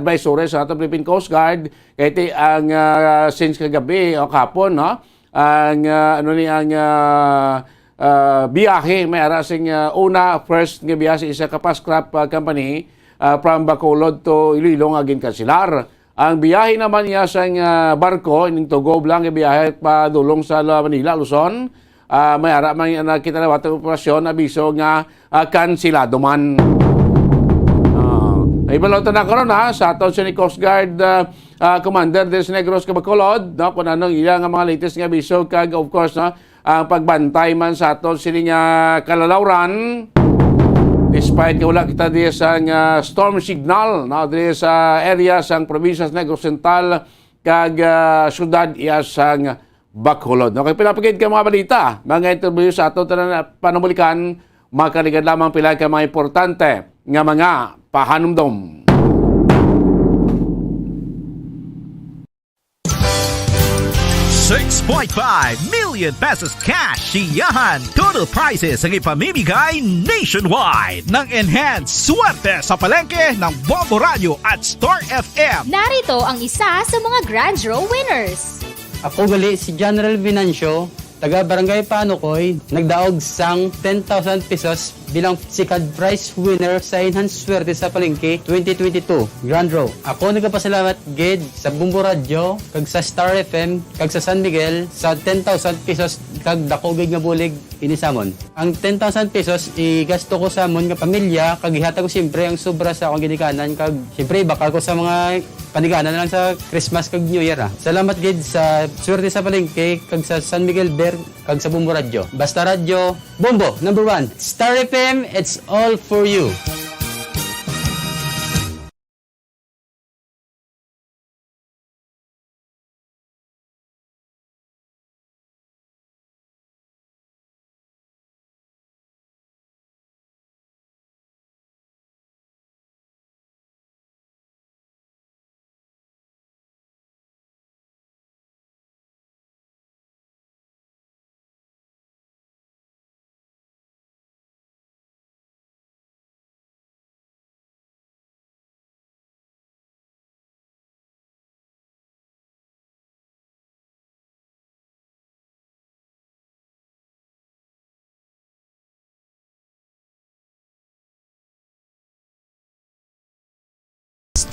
advisory sa ato Philippine Coast Guard, kay ti ang, ah, since kagabi o kahapon, no? Ang, ah, ano ni ang, ah, ah, biyahe, may ara sing, ah, una, first nga biyahe sa isa ka Fastcraft, ah, company, ah, from Bacolod to Iloilo nga ginkanselar. Ang biyahe naman niya sang, ah, barko, ining tugob lang nga biyahe padulong sa La-, Manila, Luzon, ah, may ara man, ah, kita na watang operasyon, abiso nga, ah, kansilado man. Ah, ibalaw ta na karon, ha, sa aton sini Coast Guard, ah, ah, Commander diri sa Negros kag Bacolod, no, kung anong iya nga mga latest nga abiso kag, of course, no, ang pagbantay man sa aton sini nga kalalawran. Despite nga wala kita diri sa nga storm signal, no, diri sa area sang probinsya sa Negros Oriental kag, ah, syudad iya sang Bacolod. Okay, pila pa gid ka mga balita, mga interview sa aton tanan panamulikan, makaligad lamang pila ka mga importante nga mga pahanumdom. Six point five million pesos cash siyahan. Total prizes ang ipamimigay nationwide ng Enhanced Swerte sa Palengke ng Bombo Radio at Star F M. Narito ang isa sa mga Grand Draw winners. Ako gali si General Venancio, taga Barangay Panukoy, nagdaog sang ten thousand pesos bilang second prize winner sa Enhanced Swerte sa Palengke twenty twenty-two Grand Draw. Ako nagapasalamat gid sa Bombo Radio, kag sa Star F M, kag sa San Miguel sa ten thousand pesos kag dako gid nga bulig ini samon. Ang ten thousand pesos igasto ko sa amon nga pamilya, kag ihatag ko siyempre ang sobra sa akong ginikanan, kag siyempre ibakal ko sa mga panigana na lang sa Christmas kag New Year, ah. Salamat gid sa Swerte sa Palengke kag sa San Miguel Beer kag sa Bombo Radyo. Basta Radyo, Bombo, number one. Star F M, it's all for you.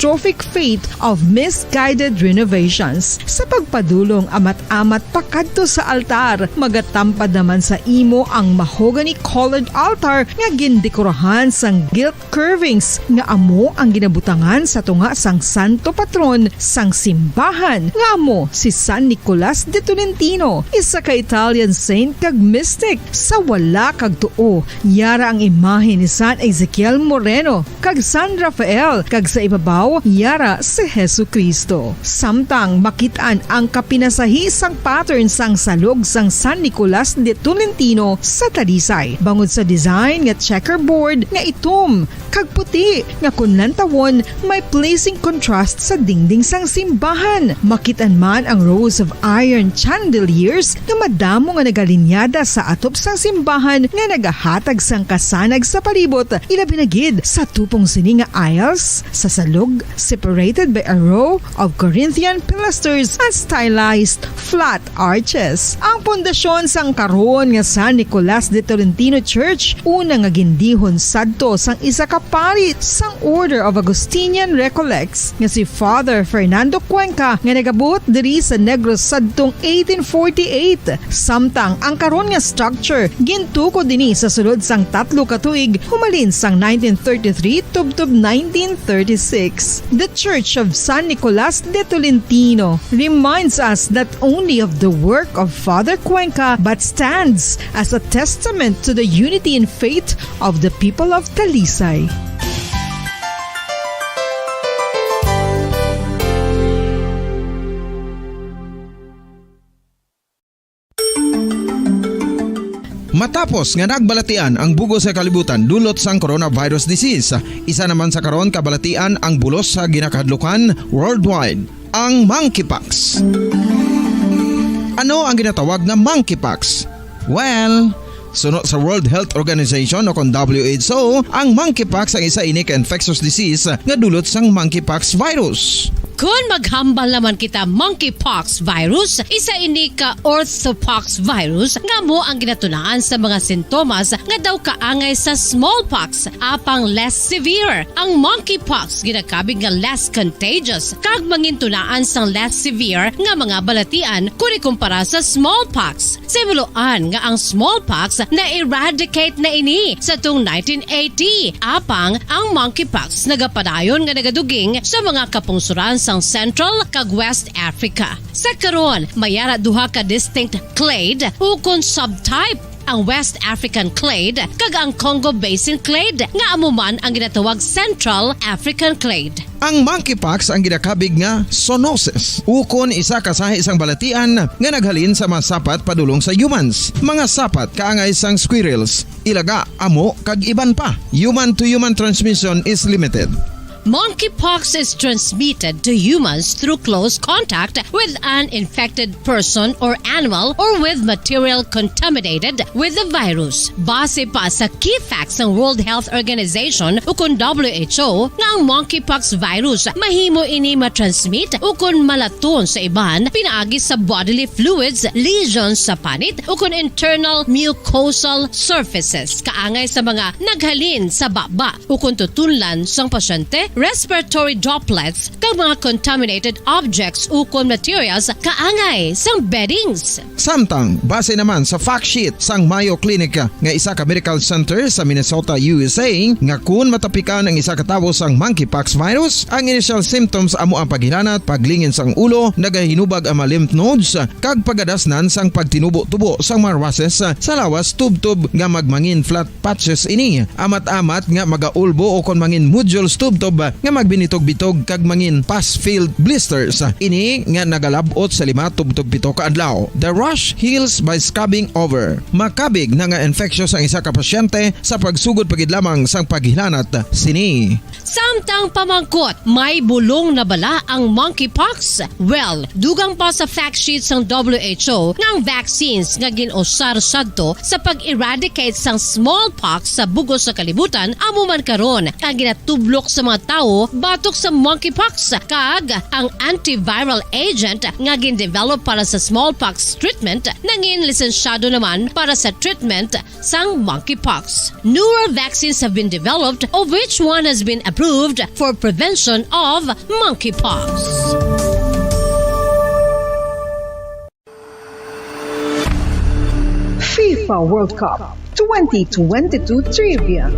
Catastrophic fate of misguided renovations. Sa pagpadulong amat-amat pakadto sa altar, magatampad naman sa imo ang mahogany colored altar nga gindekorahan sang gilt curvings nga amo ang ginabutangan sa tunga sang santo patron sang simbahan, nga amo si San Nicolas de Tolentino, isa ka Italian saint kag mystic. Sa wala kag tuo, yara ang imahe ni San Ezekiel Moreno kag San Rafael, kag sa ibabaw, yara si Jesu-Cristo. Samtang makit-an ang kapinasahi sang pattern sang salog sang San Nicolas de Tolentino sa Talisay, bangod sa design nga checkerboard nga itom kag puti nga kon lantawon may pleasing contrast sa dingding sang simbahan. Makit-an man ang rows of iron chandeliers nga madamo nga nagalinyada sa atop sang simbahan nga nagahatag sang kasanag sa palibot, ilabi na gid sa tupong sini nga aisles, sa salog separated by a row of Corinthian pilasters and stylized flat arches. Ang pundasyon sang karon nga San Nicolas de Tolentino Church, una nga gindihon sadto sang isa ka pari sang Order of Augustinian Recollects nga si Father Fernando Cuenca, nga nagabot diri sa Negros sadtong eighteen forty-eight. Samtang ang karon nga structure gintukod dinhi sa sulod sang tatlo ka tuig, humalin sang nineteen thirty-three tubtob nineteen thirty-six. The Church of San Nicolas de Tolentino reminds us not only of the work of Father Cuenca, but stands as a testament to the unity in faith of the people of Talisay. Matapos nga nagbalatian ang bug-os nga kalibutan dulot sang coronavirus disease, isa naman sa karon kabalatian ang bulos sa ginakahadlukan worldwide, ang monkeypox. Ano ang ginatawag nga monkeypox? Well, suno sa World Health Organization o kon W H O, ang monkeypox ang isa ini ka infectious disease nga dulot sang monkeypox virus. Kon maghambal naman kita monkeypox virus, isa ini ka orthopox virus nga amo ang ginatunaan sa mga sintomas nga daw kaangay sa smallpox, apang less severe. Ang monkeypox ginakabig nga less contagious kag mangintunaan sang less severe nga mga balatian kon ikumpara sa smallpox. Sa himuloan nga ang smallpox na-eradicate na ini sa tuong nineteen eighty, apang ang monkeypox nagapadayon nga nagaduging sa mga kapungsoran sang Central kag West Africa. Sa karon, may ara duha ka distinct clade ukon subtype, ang West African clade kag ang Congo Basin clade, nga amo man ang ginatawag Central African clade. Ang monkeypox ang ginakabig nga zoonosis, ukon isa ka sahi sang balatian nga naghalin sa mga sapat padulong sa humans. Mga sapat kaangay sang squirrels, ilaga, amo, kag iban pa. Human-to-human transmission is limited. Monkeypox is transmitted to humans through close contact with an infected person or animal or with material contaminated with the virus. Base pa sa key facts sang World Health Organization ukon W H O, nga ang monkeypox virus mahimo ini matransmit ukon malaton sa iban pinaagi sa bodily fluids, lesions sa panit, ukon internal mucosal surfaces kaangay sa mga naghalin sa baba ukon tutunlan sang pasyente, respiratory droplets, kag mga contaminated objects ukon materials kaangay sang beddings. Samtang, base naman sa fact sheet sang Mayo Clinic nga isa ka medical center sa Minnesota, U S A, nga kun matapikan ang isa ka tawo sang monkeypox virus, ang initial symptoms amo ang paghilanat, paglingin sang ulo, nagahinubag ang mga lymph nodes, kag pagadasnan sang pagtinubo-tubo sang mga rushes sa lawas tubtob nga magmangin flat patches ini, amat-amat nga magaulbo ukon mangin nodules tubtob nga magbinitog-bitog kag mangin pus-filled blisters. Ini nga nagalab-ot sa lima tubtob pito ka adlaw. The rash heals by scabbing over. Makabig na nga infectious ang isa ka pasyente sa pagsugod pa gid lamang sang paghilanat sini. Samtang pamangkot, may bulong na bala ang monkeypox? Well, dugang pa sa fact sheet sang W H O nga ang vaccines nga gin-usar sadto sa pag-eradicate sang smallpox sa bug-os nga kalibutan amo man karon ang ginatublok sa mga tawo batok sa monkeypox, kag ang antiviral agent nga gin-develop para sa smallpox treatment nangin lisensyado naman para sa treatment sang monkeypox. Newer vaccines have been developed, of which one has been approved for prevention of monkeypox. FIFA World Cup twenty twenty-two Trivia.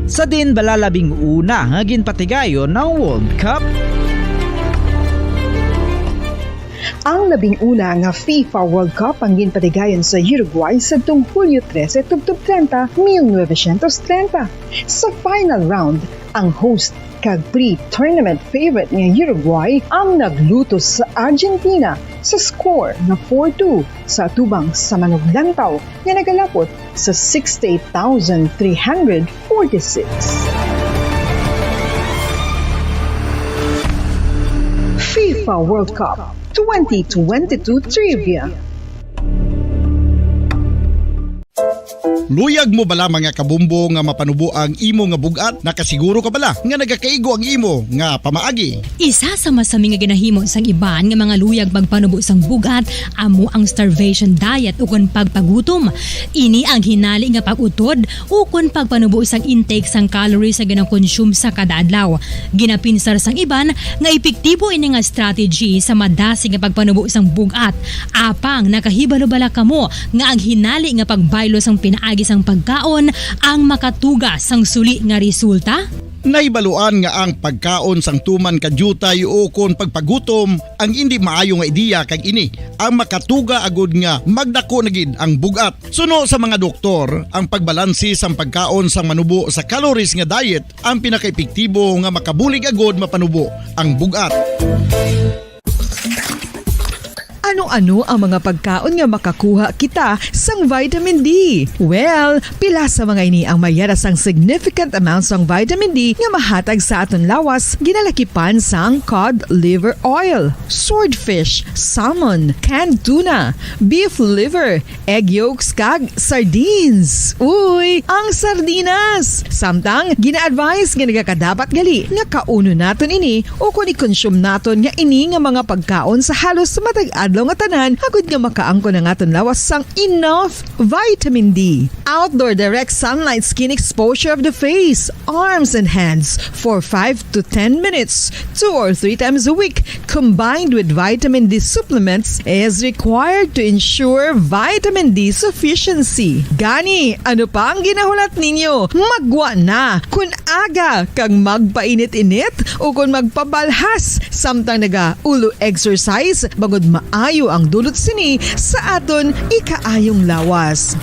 Sa diin bala labing una nga ginpatigayon ang World Cup? Ang labing una nga FIFA World Cup ang ginpatigayon sa Uruguay sadtong Hulyo trese tubtob treinta, mil novecientos treinta. Sa final round, ang host kag pre-tournament favorite nga Uruguay ang naglutos sa Argentina sa score nga four two sa atubang sa manuglantaw nga nagalapot sa sixty-eight thousand three hundred forty-six. FIFA World Cup twenty twenty-two Trivia. Luyag mo bala, mga kabombo, nga mapanubo ang imo nga bug-at? Nakasiguro ka bala nga nagakaigo ang imo nga pamaagi? Isa sa masami nga ginahimo sang iban nga mga luyag pagpanubo sang bug-at amo ang starvation diet ukon pagpagutom. Ini ang hinali nga pag-utod ukon pagpanubo sang intake sang calories nga ginakonsume sa kada adlaw. Ginapinsar sang iban nga epektibo ini nga strategy sa madasig nga pagpanubo sang bug-at. Apang nakahibalo bala kamo nga ang hinali nga pagbaylo sang pinaagi sang pagkaon ang makatuga sang suli nga resulta? Nahibaluan nga ang pagkaon sang tuman ka diutay ukon pagpagutom ang indi maayo nga ideya, kag ini ang makatuga agud nga magdako na gid ang bug-at. Suno sa mga doktor, ang pagbalanse sang pagkaon sang manubo sa calories nga diet ang pinakaepektibo nga makabulig agud mapanubo ang bug-at. Ano-ano ang mga pagkaon nga makakuha kita sang vitamin D? Well, pila sa mga ini ang mayara sang significant amount sang vitamin D nga mahatag sa aton lawas, ginalakipan sang cod liver oil, swordfish, salmon, canned tuna, beef liver, egg yolks, kag sardines. Uy, ang sardinas! Samtang, gina-advise nga nagakadapat gali nga kaunon naton ini ukon i-consume naton nga ini nga mga pagkaon sa halos matag adlaw nga tanan, agud nga makaangkon ang aton lawas sang enough vitamin D. Outdoor direct sunlight skin exposure of the face, arms, and hands for five to ten minutes, two or three times a week, combined with vitamin D supplements, is required to ensure vitamin D sufficiency. Gani, ano pa ang ginahulat ninyo? Maggwa na! Kon aga kag magpainit-init ukon magpabalhas samtang naga-ulo exercise, bangod maayo ang dulot sini sa aton ikaayong lawas.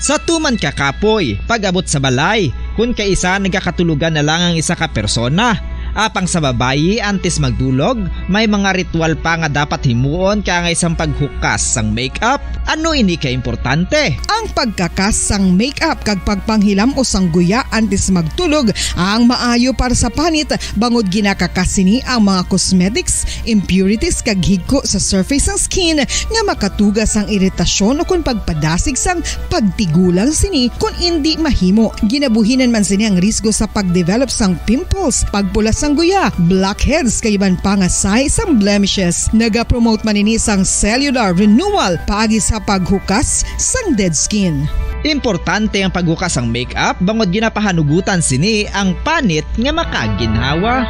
Sa tuman ka kapoy, pag-abot sa balay, kun kaisa nagakatulogan na lang ang isa ka persona. Apang sa babayi, antes magdulog, may mga ritual pa nga dapat himuon kaangay sang paghukas sang makeup. Ano ini ka importante? Ang pagkakas sang makeup kag pagpanghilam-os sang guya antes magtulog ang maayo para sa panit, bangod ginakakas sini ang mga cosmetics, impurities, kag higko sa surface sang skin nga makatuga sang iritasyon ukon pagpadasig sang pagtigulang sini kon indi mahimo. Ginabuhinan man sini ang risgo sa pagdevelop sang pimples, pagpula sang guya, blackheads, kag iban pa nga sahi sang blemishes. Nagapromote man ini sang cellular renewal paagi sa paghukas sang dead skin. Importante ang paghukas sang makeup bangod ginapahanugutan sini ang panit nga makaginhawa.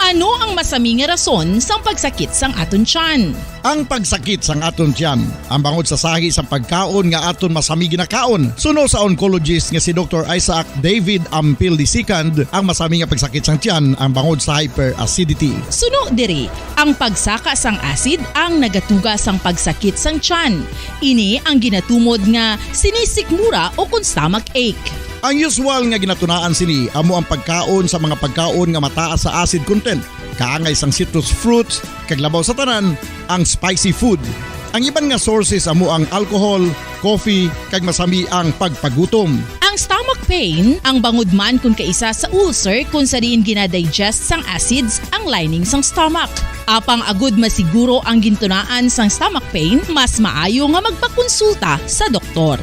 Ano ang masami nga rason sang pagsakit sang aton tiyan? Ang pagsakit sang aton tiyan, ang bangod sa sahi sang pagkaon nga aton masami ginakaon. Suno sa oncologist nga si Doktor Isaac David Ampil the second, ang masami nga pagsakit sang tiyan ang bangod sa hyperacidity. Suno diri, ang pagsaka sang acid ang nagatuga sang pagsakit sang tiyan. Ini ang ginatumod nga sinisikmura ukon stomach ache. Ang usual nga ginatunaan sini amo ang pagkaon sa mga pagkaon nga mataas sa acid content, kaangay sang citrus fruits, kag labaw sa tanan, ang spicy food. Ang iban nga sources amo ang alcohol, coffee, kag masami ang pagpagutom. Ang stomach pain ang bangod man kon kaisa sa ulcer, kon sa diin ginadigest sang acids ang lining sang stomach. Apang agud masiguro ang gintunaan sang stomach pain, mas maayo nga magpakonsulta sa doktor.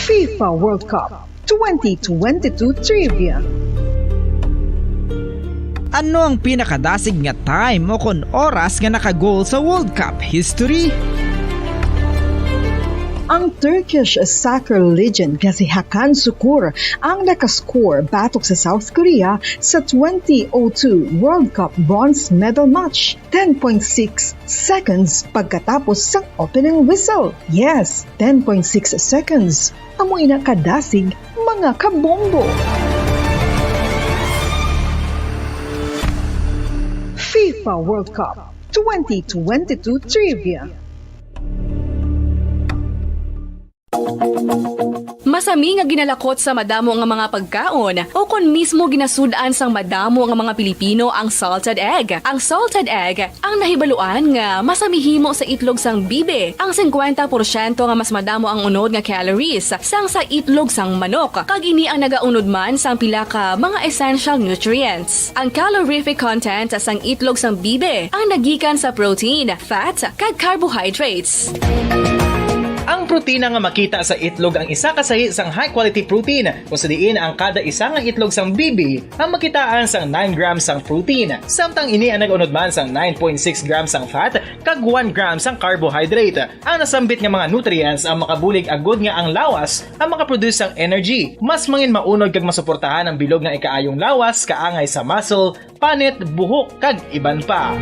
FIFA World Cup twenty twenty-two Trivia. Ano ang pinakadasig nga time o kon oras nga naka-goal sa World Cup history? Ang Turkish soccer legend nga si Hakan Sukur ang nakascore batok sa South Korea sa twenty oh two World Cup bronze medal match, ten point six seconds pagkatapos sang opening whistle. Yes, ten point six seconds. Amo ina kadasig, mga kabombo. FIFA World Cup twenty twenty-two Trivia. Masami nga ginalakot sa madamo nga mga pagkaon, o kon mismo ginasud-an sang madamo nga mga Pilipino ang salted egg. Ang salted egg ang nahibaluan nga masami himo sa itlog sang bibi, ang singkwenta porsyento nga mas madamo ang unod nga calories sang sa itlog sang manok, kag ini ang nagaunod man sang pila ka mga essential nutrients. Ang calorific content sang itlog sang bibi ang nagikan sa protein, fat, kag carbohydrates. Ang protina nga makita sa itlog ang isa ka sahi sang high-quality protein, kung sa diin ang kada isa nga itlog sang bibi ang makitaan sang nine grams sang protein, samtang ini ang nag-unod man sang nine point six grams sang fat kag one gram sang carbohydrate. Ang nasambit nga mga nutrients ang makabulig agud nga ang lawas ang makaproduce sang energy, mas mangin maunod kag masuportahan ang bilog nga ikaayong lawas kaangay sa muscle, panit, buhok, kag iban pa.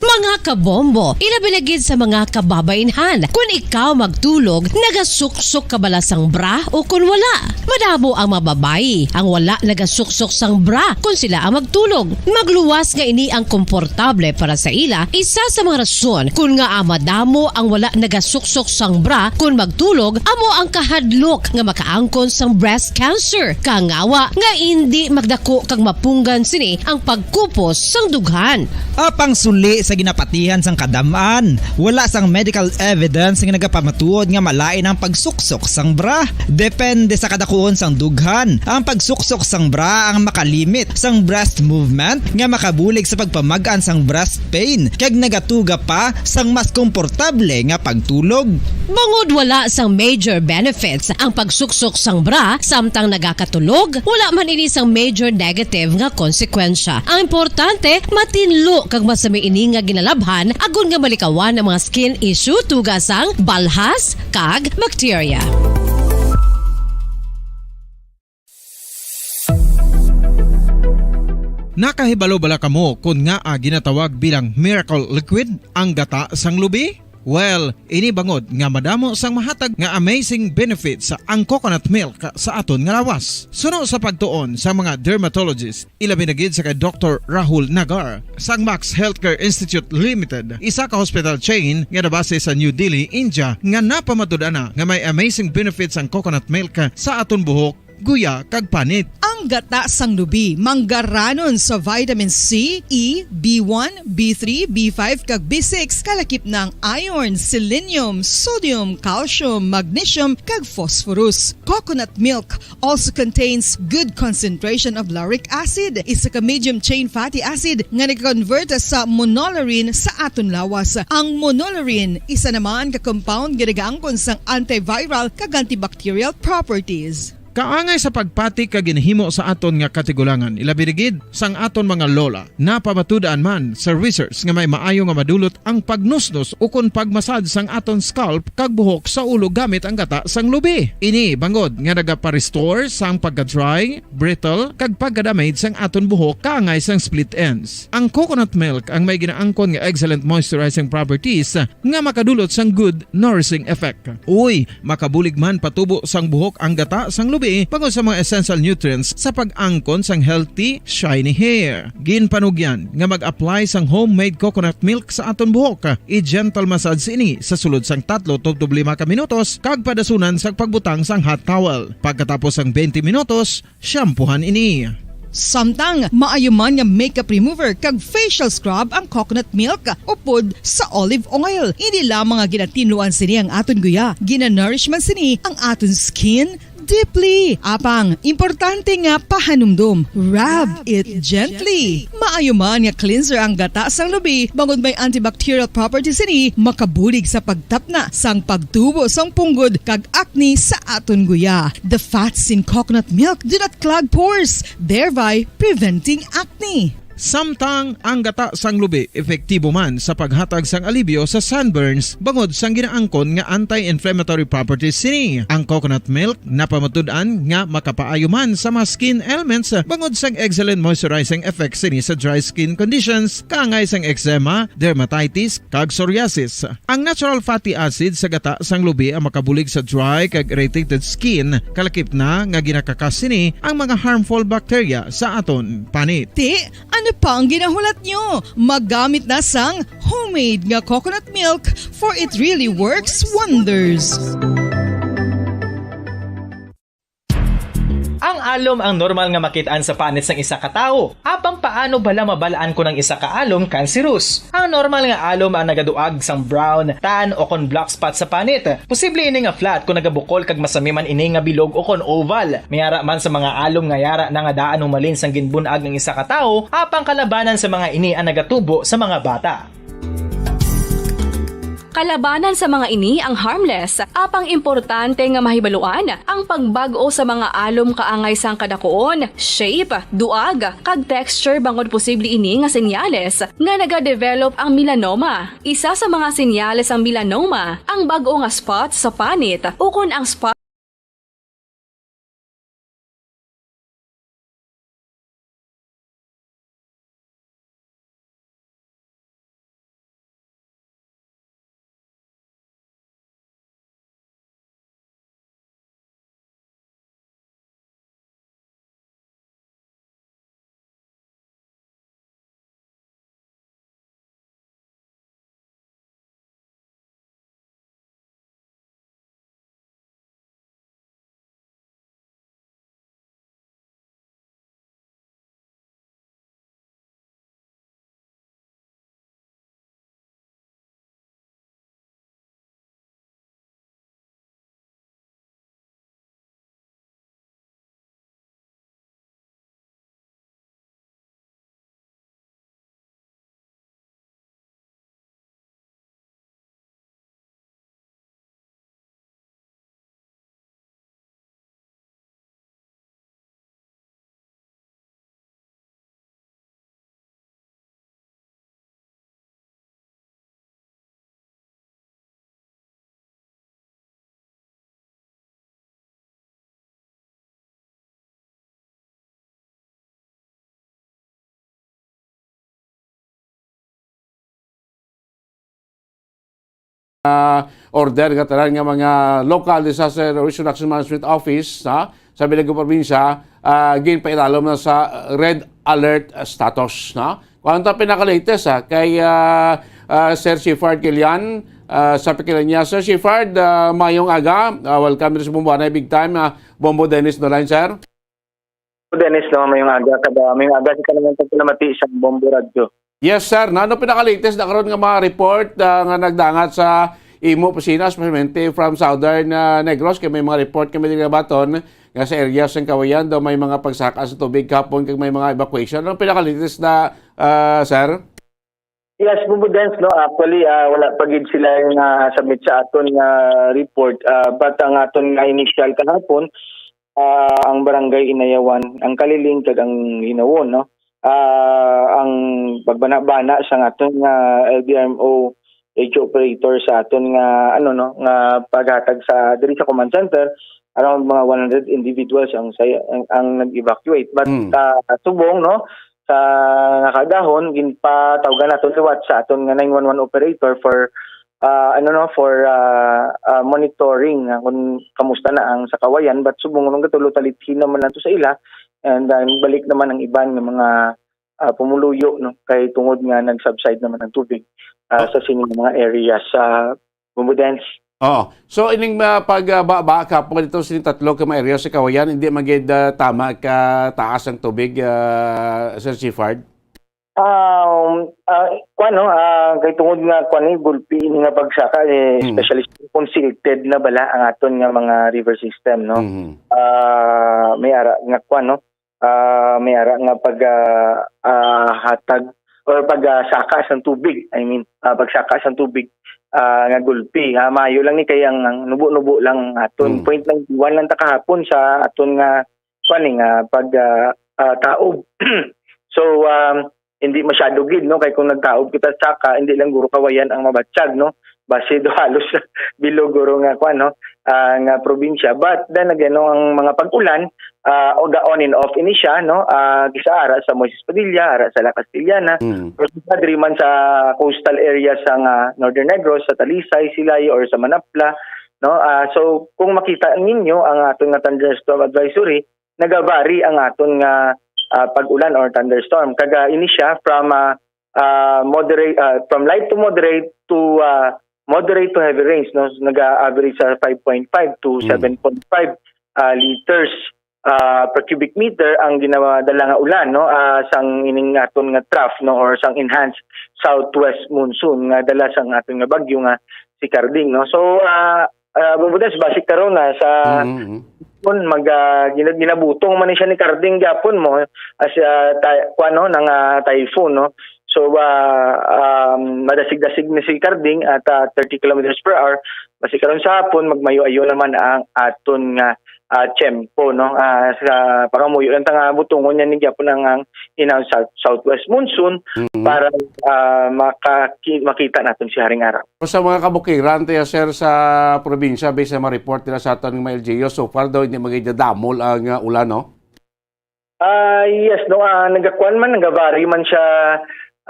Mga kabombo, ilabi na gid sa mga kababainhan, kun ikaw magtulog, nagasuksok ka bala sang bra o kun wala? Madamo ang mga babayi ang wala nagasuksok sang bra kun sila ang magtulog. Magluwas nga ini ang komportable para sa ila, isa sa mga rason kun ngaa madamo ang wala nagasuksok sang bra kun magtulog amo ang kahadlok nga makaangkon sang breast cancer, kangawa nga indi magdako kag mapunggan sini ang pagkupos sang dughan. Apang suli sa ginapatihan sang kadam-an, wala sang medical evidence nga nagapamatuod nga malain ang pagsuksok sang bra. Depende sa kadakuon sang dughan, ang pagsuksok sang bra ang makalimit sang breast movement nga makabulig sa pagpamag-an sang breast pain, kag nagatuga pa sang mas komportable nga pagtulog. Bangod wala sang major benefits ang pagsuksok sang bra samtang nagakatulog, wala man ini sang major negative nga konsekwensya. Ang importante, matinlo kag masami ini nga ginalabhan agod nga malikawan ang mga skin issue tungod sang balhas kag bakterya. Nakahibalo bala kamo kon ngaa ginatawag bilang miracle liquid ang gata sang lubi? Well, ini bangod nga madamo sang mahatag nga amazing benefits ang coconut milk sa aton nga lawas. Suno sa pagtuon sa mga dermatologist, ilabi na gid sa kay Doktor Rahul Nagar sang Max Healthcare Institute Limited, isa ka hospital chain nga nabase sa New Delhi, India, nga napamatud-an na nga may amazing benefits ang coconut milk sa aton buhok, guya, kag panit. Ang gata sang lubi manggaranon sa vitamin C, E, B one, B three, B five, kag B six, kalakip na ang iron, selenium, sodium, calcium, magnesium, kag phosphorus. Coconut milk also contains good concentration of lauric acid, isa ka medium chain fatty acid nga nag-convert sa monolaurin sa aton lawas. Ang monolaurin isa naman ka compound nga nagaangkon sang antiviral kag antibacterial properties. Kaangay sa pagpati kag ginhimo sa aton nga katigulangan, ilabi na gid sang aton mga lola, napamatud-an man sa research nga may maayo nga madulot ang pagnusnos ukon pagmasad sang aton scalp kag buhok sa ulo gamit ang gata sang lubi. Ini bangod nga nagapa-restore sang pagka-dry, brittle, kag pagka-damage sang aton buhok kaangay sang split ends. Ang coconut milk ang may ginaangkon nga excellent moisturizing properties nga makadulot sang good nourishing effect. Uy, makabulig man patubo sang buhok ang gata sang lubi bangod sa mga essential nutrients sa pag-angkon sang healthy, shiny hair. Ginpanugyan nga mag-apply sang homemade coconut milk sa aton buhok. I-gentle massage ini sa sulod sang tatlo tubtob lima ka minutos kag padasunan sang pagbutang sang hot towel. Pagkatapos sang twenty minutos, shampoohan ini. Samtang maayo man nga makeup remover kag facial scrub ang coconut milk upod sa olive oil. Hindi lamang nga ginatinluan sini ang aton guya, ginanourish man sini ang aton skin deeply. Apang importante nga pahanumdom, rub it gently. Maayo man nga cleanser ang gata sang lubi bangod may antibacterial properties sini, makabulig sa pagtapna sang pagtubo sang punggod kag acne sa aton guya. The fats in coconut milk do not clog pores, thereby preventing acne. Samtang ang gata sang lubi epektibo man sa paghatag sang alibyo sa sunburns bangod sang ginaangkon nga anti-inflammatory properties sini. Ang coconut milk napamatud-an nga makapaayo man sa mga skin ailments bangod sang excellent moisturizing effects sini sa dry skin conditions kaangay sang eczema, dermatitis, kag psoriasis. Ang natural fatty acid sa gata sang lubi ang makabulig sa dry kag irritated skin, kalakip na nga ginakakas sini ang mga harmful bacteria sa aton panit. Ti, Ano pa ang ginahulat nyo? Maggamit na sang homemade nga coconut milk, for it really works wonders. Ang alom ang normal nga makit-an sa panit sang isa ka tawo. Apang paano bala mabal-an kon ang isa ka alom kanserus? Ang normal nga alom ang nagaduag sang brown, tan, o kon black spot sa panit. Posible ini nga flat kon nagabukol kag masami man ini nga bilog o kon oval. May ara man sa mga alom nga yara na nga daan humalin sang ginbun-ag ang isa ka tawo, apang kalabanan sa mga ini ang nagatubo sa mga bata. Kalabanan sa mga ini ang harmless, apang importante nga mahibaluan ang pagbag-o sa mga alom kaangay sang kadakuon, shape, duag, kag texture bangod posible ini nga senyales nga nagadevelop ang melanoma. Isa sa mga senyales sang melanoma ang bag-o nga spot sa panit ukon ang spot uh, order nga tanan nga mga local disaster response action management office ha, sa Bilanggo probinsya uh, ginpailalom na sa red alert status na. Kung ano pinaka-latest ha, kay uh, uh, Sir Shifard Kilian uh, sa pikilan niya. Sir Shifard, uh, mayong aga. Uh, welcome dito sa Bumbuanay Big Time. Uh, Bombo Dennis Noline, sir. Dennis, no, mayong aga kada mayong aga sa tanan nga nagpalamati sa Bombo Radyo. Yes, sir. Nano pinaka-latest na karon nga mga report uh, nga nagdangat sa imo opisina, especially from Southern uh, Negros, kay may mga report kami din nabaton nga sa area sa Kawayan daw may mga pagsaka sa tubig kapon kag may mga evacuation. Ano pinaka-latest na, uh, sir? Yes, Bumbudens, no? Actually, uh, wala pa gid sila nga uh, submit sa aton nga uh, report. Uh, but ang aton nga initial kahapon, uh, ang barangay Inayawan, ang Kaliling kag ang Hinawon, no? Uh, ang pagbana-bana sa aton nga uh, L D R M O radio operator sa aton nga ano no nga paghatag sa diri sa command center, around mga one hundred individuals ang ang, ang nag-evacuate, but mm. uh, subong no sa nakagahon ginpatawgan naton liwat sa aton nga nine one one operator for uh, ano no for uh, uh, monitoring uh, kung kamusta na ang sa Kawayan, but subong nung gatulo talithin naman nato sa ila, and then balik naman ang iban nga mga uh, pumuluyo no kay tungod nga nag-subside naman ang tubig uh, sa sini mga areas sa uh, Bumbudens. Oh, so ining uh, pagbaba uh, kapon dito sa tatlo ka mga area sa Kawayan, hindi magid uh, tama ka taas ang tubig, uh, Sir Seaford? Um, uh, kuan no, uh, kay tungod nga kuan ni gulpi ini nga pagsaka eh, mm. especially kung silted na bala ang aton nga mga river system no. Mm-hmm. Uh, may ara nga kuan no, uh, may ara nga pag uh, uh, hatag or pag uh, saka sang tubig. I mean, uh, pagsaka sang tubig uh, nga gulpi. Uh, maayo lang ni kay ang, ang nubo-nubo lang aton. Mm. Point ninety-one lang ta kahapon sa aton nga kuan nga pag uh, uh, taob. So um, hindi masyado gid no kay kung nagtaob kita sa saka, hindi lang guro Kawayan ang mabatyag no. Basi do halos bilog guro nga kuan no uh, nga probinsya. But then again, no, ang mga pag-ulan uh, on and off ini siya no uh, kisa ara sa Moises Padilla, ara sa La Castellana, mm. Or sa diri man sa coastal area sa nga Northern Negros, sa Talisay, Silay or sa Manapla no. Uh, so kung makita ninyo ang aton nga thunderstorm advisory, nagabari ang aton nga ah, pag-ulan or thunderstorm. Kag, ah, ini siya from, ah, ah, moderate, ah, from light to moderate to, ah, moderate to heavy rains, no? Naga-average sa five point five to Mm. seven point five, ah, liters, ah, per cubic meter ang ginadala nga ulan, no? Ah, sang ining aton nga trough, no? Or sang enhanced southwest monsoon nga dala sang aton nga bagyo nga si Carding, no? So, ah, ah, Bumbudas, basi karon na sa Mm, mm. kun mag, ah, gina-, ginabutong man ni siya ni Carding gyapon mo as, ah, ty-, kuwan, no, nang, ah, typhoon, no? So, ah, um, madasig-dasig ni si Carding at, ah, thirty kilometers per hour. Basi karon sa hapon, magmayo-ayo naman ang aton nga, ah, tiyempo, no? Ah, sa pangamuyo lang ta nga butongon niya ni gyapon ang, ang enhanced south-, southwest monsoon Mm. para, ah, makaki-, makita naton si Haring Araw. O sa mga kabukiran, tiya, sir, sa probinsya, based sa mga report nila sa aton nga mga L G U, so far daw, hindi magidadamol ang, ah, ulan, no? Ah, yes, no, ah, nagakuan man, nagavary man siya,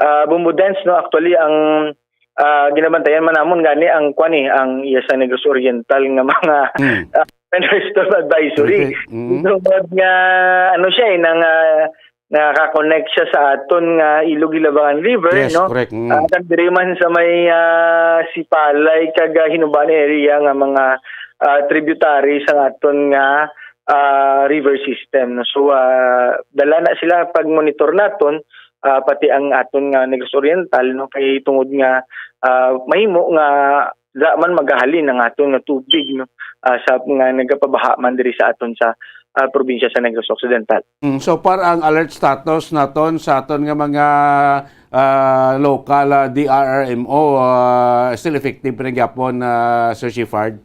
ah, Bumbo Dance, no? Actually, ang, ah, ginabantayan man namon gani ang kuan, eh, ang iya sa Negros Oriental nga mga, Mm. ah, thunderstorm advisory. Okay. Mm. Tungod nga, ano siya, eh, nang, ah, nakakonect siya sa aton nga Ilog Ilabangan River, Yes, no? correct. Mm. Ah, kag diri man sa may, ah, Sipalay kag, ah, Hinubaan area nga mga, ah, tributary sa aton nga, ah, river system, no? So, ah, dala na sila pag monitor naton, ah, pati ang aton nga Negros Oriental, no? Kay tungod nga, ah, mahimo nga da man magahalin ang aton nga tubig, no? Ah, sa nga nagapabaha man diri sa aton sa, ah, probinsya sa Negros Occidental. Mm, so far ang alert status naton sa aton nga mga, ah, local, ah, D R R M O, ah, still effective pa rin gyapon, ah, Sir Shifard?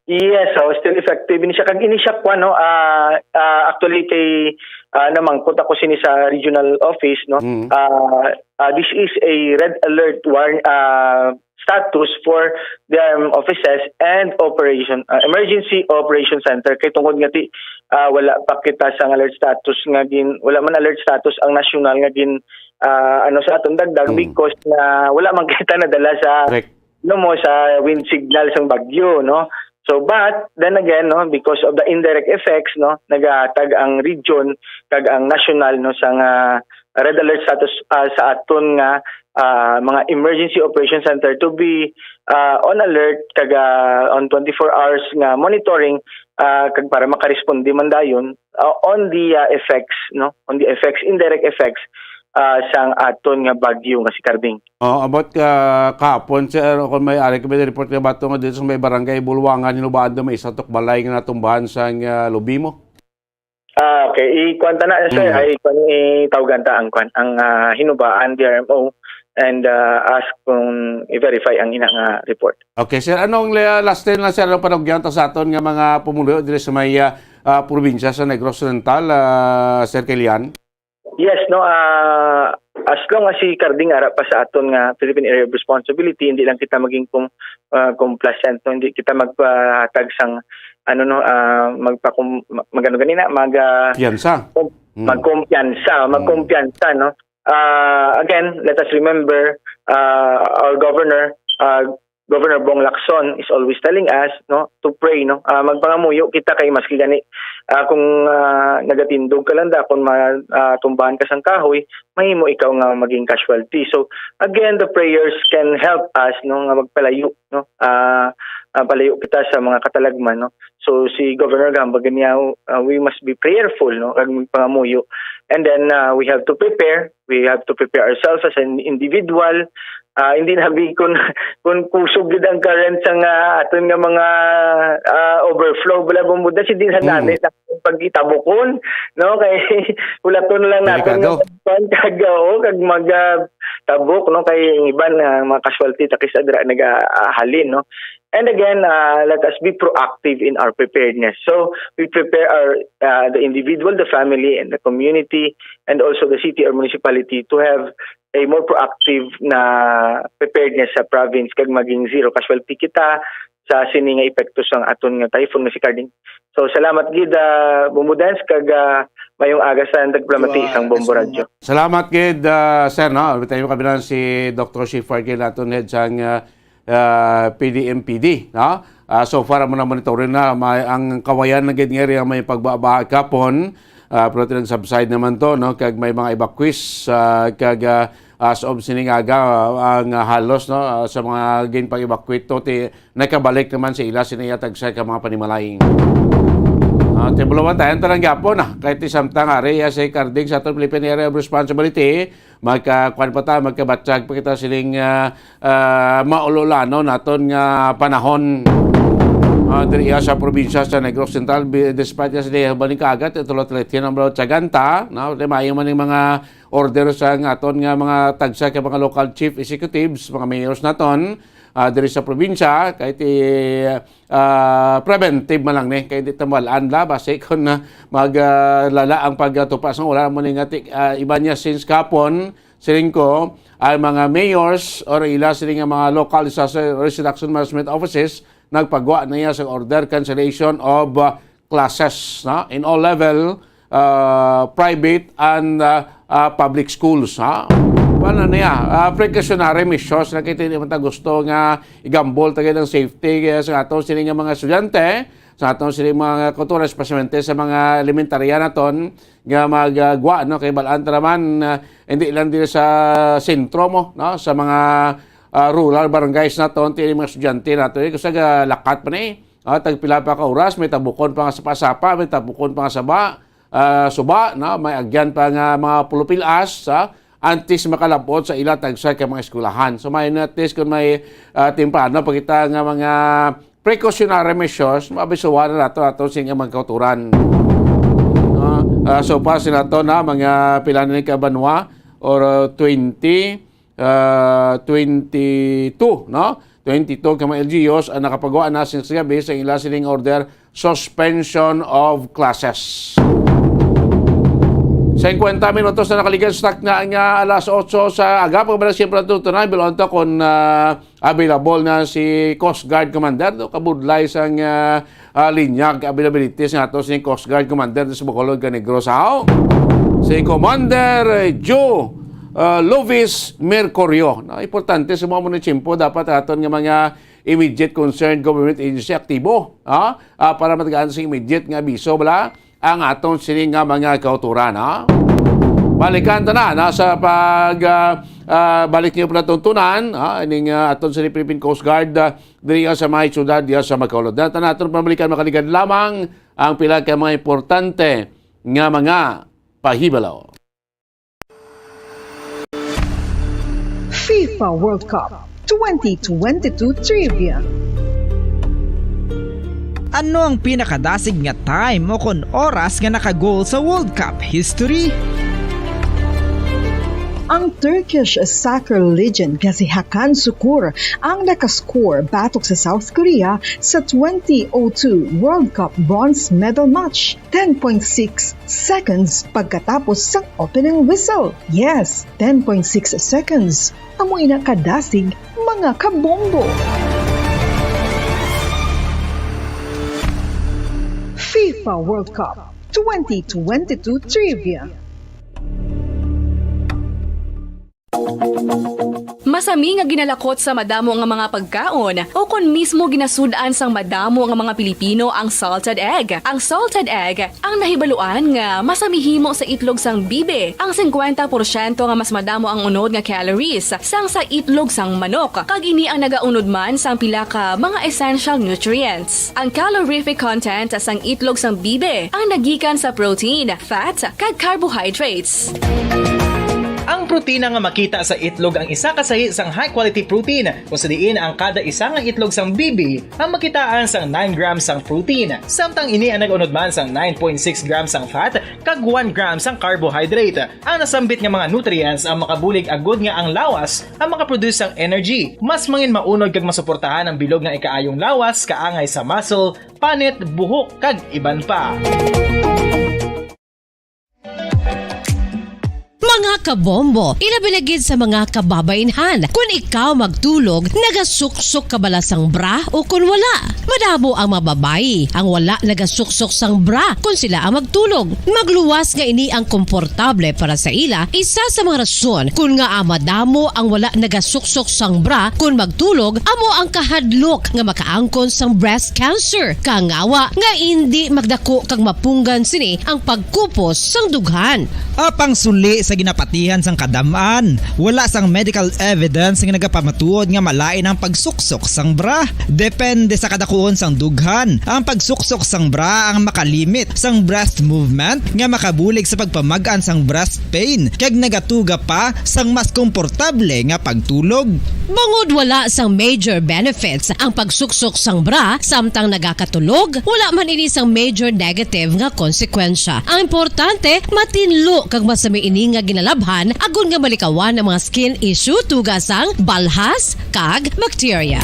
Yes, so still effective ini siya. Kag ini siya, kuwan, no, ah, ah, actually kay, ah, namangkot ako sini sa regional office, no. Mm. Ah, ah, this is a red alert warn-, ah, status for the, um, offices and operation, ah, emergency operation center. Kay tungod nga ti, ah, wala pa kita sa alert status nga gin-, wala man alert status ang nasyonal nga gin-, ah, ano sa aton dagdag Mm. because na wala man kita nadala sa Correct. no mo sa wind signal sang bagyo, no? So, but then again, no, because of the indirect effects, no, nagahatag ang region kag ang national, no, sa nga red alert status, ah, sa aton nga, ah, mga emergency operation center to be, ah, on alert kag, ah, on twenty-four hours nga monitoring, ah, kag para makaresponde man dayon, ah, on the, ah, effects, no, on the effects, indirect effects, ah, sang aton nga bagyo nga si Carding. Oh, about, ah, kahapon, sir, kung may ari kami report nga bato nga dito sa may barangay Bulwangan, Hinubaan, daw may isa tok balay nga natumbahan sang, ah, lubi mo. Ah, okay. Ikuan ta na, sir. Mm. Ay, kuan, itawgan ta ang kuan, ang, ah, Hinubaan D R M O and, ah, ask kung i-verify ang ina nga report. Okay, sir. Anong la-, last thing lang, sir, anong panugyan ta sa aton nga mga pumuluyo diri sa may, ah, ah, probinsya sa Negros Oriental, ah, Sir Kilian? Yes, no, ah, as long as si Carding ara pa sa aton nga Philippine Area of Responsibility, hindi lang kita maging com-, ah, complacent, no? Hindi kita magpahatag sang, ano, no, ah, magpakum-, ma-, magano ganina, mag, ah, Piyansa. com-, Mm. magkumpiyansa, Mm. magkumpiyansa, no? Ah, again, let us remember, ah, our governor, ah, Governor Bong Lacson is always telling us, no, to pray, no? Ah, magpangamuyo kita kay maski gani, ah, kung, ah, nagatindog ka lang da, kung ma-, ah, tumbahan ka sang kahoy, mahimo ikaw nga maging casualty. So, again, the prayers can help us, no, nga magpalayo, no? Ah, ah, palayo kita sa mga katalagman, no? So, si Governor gahambal niya, ah, we must be prayerful, no, kag magpangamuyo. And then, ah, we have to prepare. We have to prepare ourselves as an individual. Ah, hindi na bi kun, kun kusog gid ang current sa nga aton nga mga, ah, overflow, bala, bumbudas, hindi na Mm. natin na pag-itabukon, no? Kay hulaton lang natin Delikado. nga pagkuan, kag, oo, kag mag, ah, tabok, no? Kay ang iban, ah, mga casualty, takis adra nagahalin, no? And again, ah, let us be proactive in our preparedness. So, we prepare our, ah, the individual, the family, and the community, and also the city or municipality to have a more proactive na preparedness sa province kag maging zero casualty kita sa sini nga epekto sang aton nga typhoon nga si Carding. So, salamat gid, ah, Bumbo Dance, kag, ah, mayong aga sa nagpalamati Wa-, sang Bombo Radyo. Salamat gid, ah, sir, no? Tayo kabilang si Doctor Shifard Gilaton, head sang, ah, ah, P D M P D, no? Ah, so far, mo na monitoring na, may, ang Kawayan na gid nga area may pagbaba kapon, Ah, pero nag-subside naman to, no? Kag may mga evacuees, ah, kag, ah, as of sining aga, ah, ang, ah, halos, no, ah, sa mga ginpang-evacuate to, ti-, nakabalik naman sa ila sini iya tagsa ka mga panimalay. Ah, tibulawan tayo, tanan gyapon, ah. Kahit ti samtang ari, ah, si Carding sa aton Philippine Area of Responsibility, magka-, kuwan pa ta, magkabatyag pa kita sining, ah, ah, maululanon naton nga panahon. Ah, diri iya sa probinsya sa Negros Central, bi-, despite nga sa diha baling kaaga, tulo thirty ang mga tsagan ta, no? Di maayo man yung mga order sa nga aton nga mga tagsa ka mga local chief executives, mga mayors naton, ah, diri sa probinsya, kay ti, ah, preventive man lang ni, kay di tambalan la, basi kung, ah, mag, ah, lala ang pagtupa sa ulan, mo ni nga ti-, ah, iba niya since kapon, siling ko, ang mga mayors or ila siling nga mga local disaster risk reduction management offices nagpagwa na iya sa order cancellation of, ah, classes, no? In all level, ah, private and, ah, ah, public schools, ha? Wala na niya. Ah, precautionary measures na kita, hindi man ta gusto nga igambol ta ang safety kaya sa aton sini nga mga estudyante, sa aton sini mga kultura, especially sa mga elementarya naton nga magagwa, no? Kay balaan ta naman, ah, hindi lang diri sa sentro mo, no? Sa mga, ah, rural barangays naton, ti mga estudyante naton, eh, kasi, ah, lakat pa ni, ah, tagpila pa ka oras, may tabukon pa nga sapa-sapa, may tabukon pa nga saba, ah, suba, no? May agyan pa nga mga pulupilas, ah, antes makalabot sa ila tagsa ka mga eskwelahan. So, may at least kung may, ah, temprano pa kita nga mga precautionary measures, maabisuhan na nato, nato sing mga kauturan. No? Ah, so, pa sila to na mga pila na ni ka banwa or, ah, twenty, ah, twenty-two, no? Twenty-two ka mga L G Us ang nakapagawa na since gabi sa ila sining order suspension of classes. Singkwenta minutos na nakaligas sa takna nga alas otso sa aga. Pagkabala siyempre ang tutunay, bilon to kung, ah, available na si Coast Guard Commander, no? Kabudlay sang, ah, ah, linya, availability sa ato si Coast Guard Commander sa Bacolod kag Negros, aw. Si Commander Joe, ah, Lovis Mercurio. No? Importante sa mga munisipyo, dapat aton nga mga immediate concerned government agency aktibo, ha? Ah, para matagaan sa immediate nga abiso, bala, ang aton sini nga mga kauturan, ha? Balikan ta na, na sa pag, ah, ah, balik niyo pala tuntunan, ha? Ining, ah, aton sini Philippine Coast Guard, ah, diri nga sa may syudad diya sa Bacolod. Data naton pabalikan, makaligad lamang ang pila ka mga importante nga mga pahibalo. FIFA World Cup twenty twenty-two Trivia. Ano ang pinakadasig nga time o kon oras nga naka-goal sa World Cup history? Ang Turkish soccer legend nga si Hakan Sukur ang nakascore batok sa South Korea sa twenty oh two World Cup bronze medal match, ten point six seconds pagkatapos sang opening whistle. Yes, ten point six seconds. Amo ina kadasig, mga kabombo. FIFA World Cup twenty twenty-two Trivia. Masami nga ginalakot sa madamo nga mga pagkaon o kon mismo ginasud-an sang madamo nga mga Pilipino ang salted egg. Ang salted egg ang nahibaluan nga masami himo sa itlog sang bibi. Ang singkwenta porsyento nga mas madamo ang unod nga calories sang sa itlog sang manok, kag ini ang nagaunod man sang pila ka mga essential nutrients. Ang calorific content sang itlog sang bibi ang nagikan sa protein, fat, kag carbohydrates. Ang protina nga makita sa itlog ang isa ka sahi sang high-quality protein, kung sa diin ang kada isa nga itlog sang bibi ang makitaan sang nine grams sang protein, samtang ini ang nag-unod man sang nine point six grams sang fat kag one gram sang carbohydrate. Ang nasambit nga mga nutrients ang makabulig agud nga ang lawas ang makaproduce sang energy, mas mangin maunod kag masuportahan ang bilog nga ikaayong lawas, kaangay sa muscle, panit, buhok, kag iban pa. Mga kabombo, ilabi na gid sa mga kababainhan. Kon ikaw magtulog, nagasuksok ka bala sang bra o kon wala? Madamo ang mga babayi ang wala nagasuksok sang bra kon sila ang magtulog. Magluwas nga ini ang komportable para sa ila, isa sa mga rason kon ngaa madamo ang wala nagasuksok sang bra kon magtulog, amo ang kahadlok nga makaangkon sang breast cancer. Kangawa nga indi magdako kag mapunggan sini ang pagkupos sang dughan. Apang suli sa ginapatihan sang kadam-an, wala sang medical evidence nga nagapamatuod nga malain ang pagsuksok sang bra. Depende sa kadakuon sang dughan, ang pagsuksok sang bra ang makalimit sang breast movement nga makabulig sa pagpamag-an sang breast pain kag nagatuga pa sang mas komportable nga pagtulog. Bangod wala sang major benefits ang pagsuksok sang bra samtang nagakatulog, wala man ini sang major negative nga konsekwensya. Ang importante, matinlo kag masami ini nga ginalabhan agod nga malikawan ang mga skin issue tuga sang balhas kag bakterya.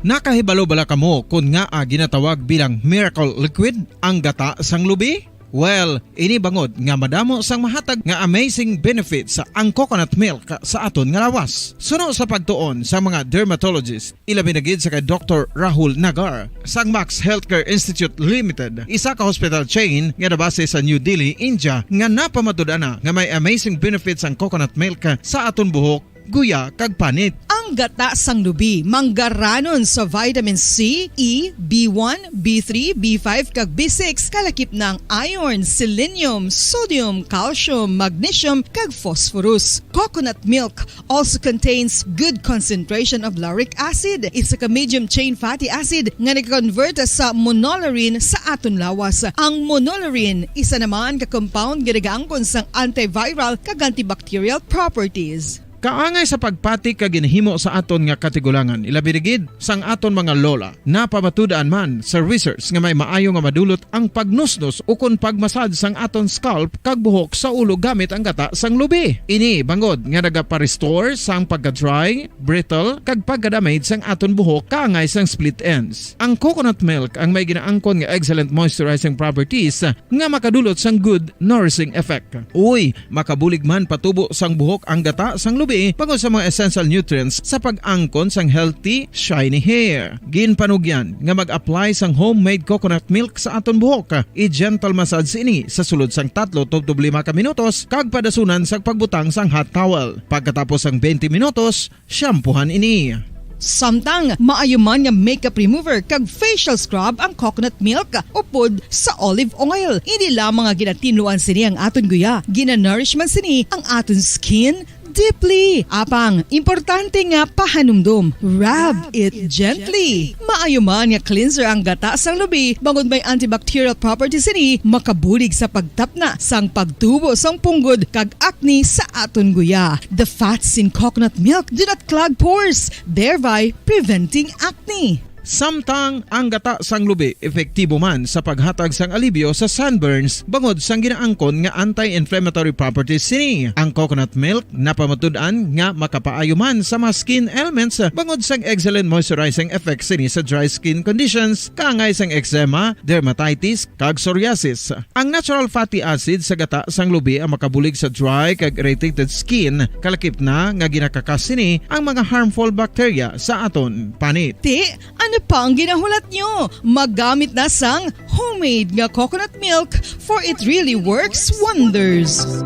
Nakahibalo bala kamo kon ngaa ginatawag bilang miracle liquid ang gata sang lubi? Well, ini bangod nga madamo sang mahatag nga amazing benefits ang coconut milk sa aton nga lawas. Suno sa pagtuon sa mga dermatologist, ilabi na gid sa kay Doktor Rahul Nagar sang Max Healthcare Institute Limited, isa ka hospital chain nga nabase sa New Delhi, India, nga napamatud-an na nga may amazing benefits ang coconut milk sa aton buhok, guya, kag panit. Ang gata sang lubi manggaranon sa vitamin C, E, B one, B three, B five, kag B six, kalakip na ang iron, selenium, sodium, calcium, magnesium, kag phosphorus. Coconut milk also contains good concentration of lauric acid, isa ka medium chain fatty acid nga nag-convert sa monolaurin sa aton lawas. Ang monolaurin, isa naman ka compound nga nagaangkon sang antiviral kag antibacterial properties. Kaangay sa pagpati kag ginahimo sa aton nga katigulangan, ilabi na gid sang aton mga lola. Napamatud-an man sa research nga may maayo nga madulot ang pagnusnos ukon pagmasad sang aton scalp kag buhok sa ulo gamit ang gata sang lubi. Ini bangod nga nagapa-restore sang pagka-dry, brittle, kag pagka-damage sang aton buhok kaangay sang split ends. Ang coconut milk ang may ginaangkon nga excellent moisturizing properties nga makadulot sang good nourishing effect. Uy, makabulig man patubo sang buhok ang gata sang lubi bangod sa mga essential nutrients sa pag-angkon sang healthy, shiny hair. Ginpanugyan nga mag-apply sang homemade coconut milk sa aton buhok. I-gentle massage ini sa sulod sang tatlo tubtob lima ka minutos kag padasunan sang pagbutang sang hot towel. Pagkatapos sang twenty minutos, shampoohan ini. Samtang maayo man nga makeup remover kag facial scrub ang coconut milk upod sa olive oil. Hindi lamang nga ginatinluan sini ang aton guya, ginanourish man sini ang aton skin deeply. Apang, importante nga pahanumdom, rub it gently. Maayo man nga cleanser ang gata sang lubi, bangod may antibacterial properties sini, makabulig sa pagtapna sang pagtubo sang punggod kag acne sa aton guya. The fats in coconut milk do not clog pores, thereby preventing acne. Samtang ang gata sang lubi epektibo man sa paghatag sang alibyo sa sunburns bangod sang ginaangkon nga anti-inflammatory properties sini. Ang coconut milk napamatud-an nga makapaayo man sa mga skin ailments bangod sang excellent moisturizing effects sini sa dry skin conditions, kaangay sang eczema, dermatitis, kag psoriasis. Ang natural fatty acid sa gata sang lubi ang makabulig sa dry kag irritated skin, kalakip na nga ginakakas sini ang mga harmful bacteria sa aton panit. Ti, ano pa ang ginahulat nyo? Magamit na sang homemade nga coconut milk, for it really works wonders.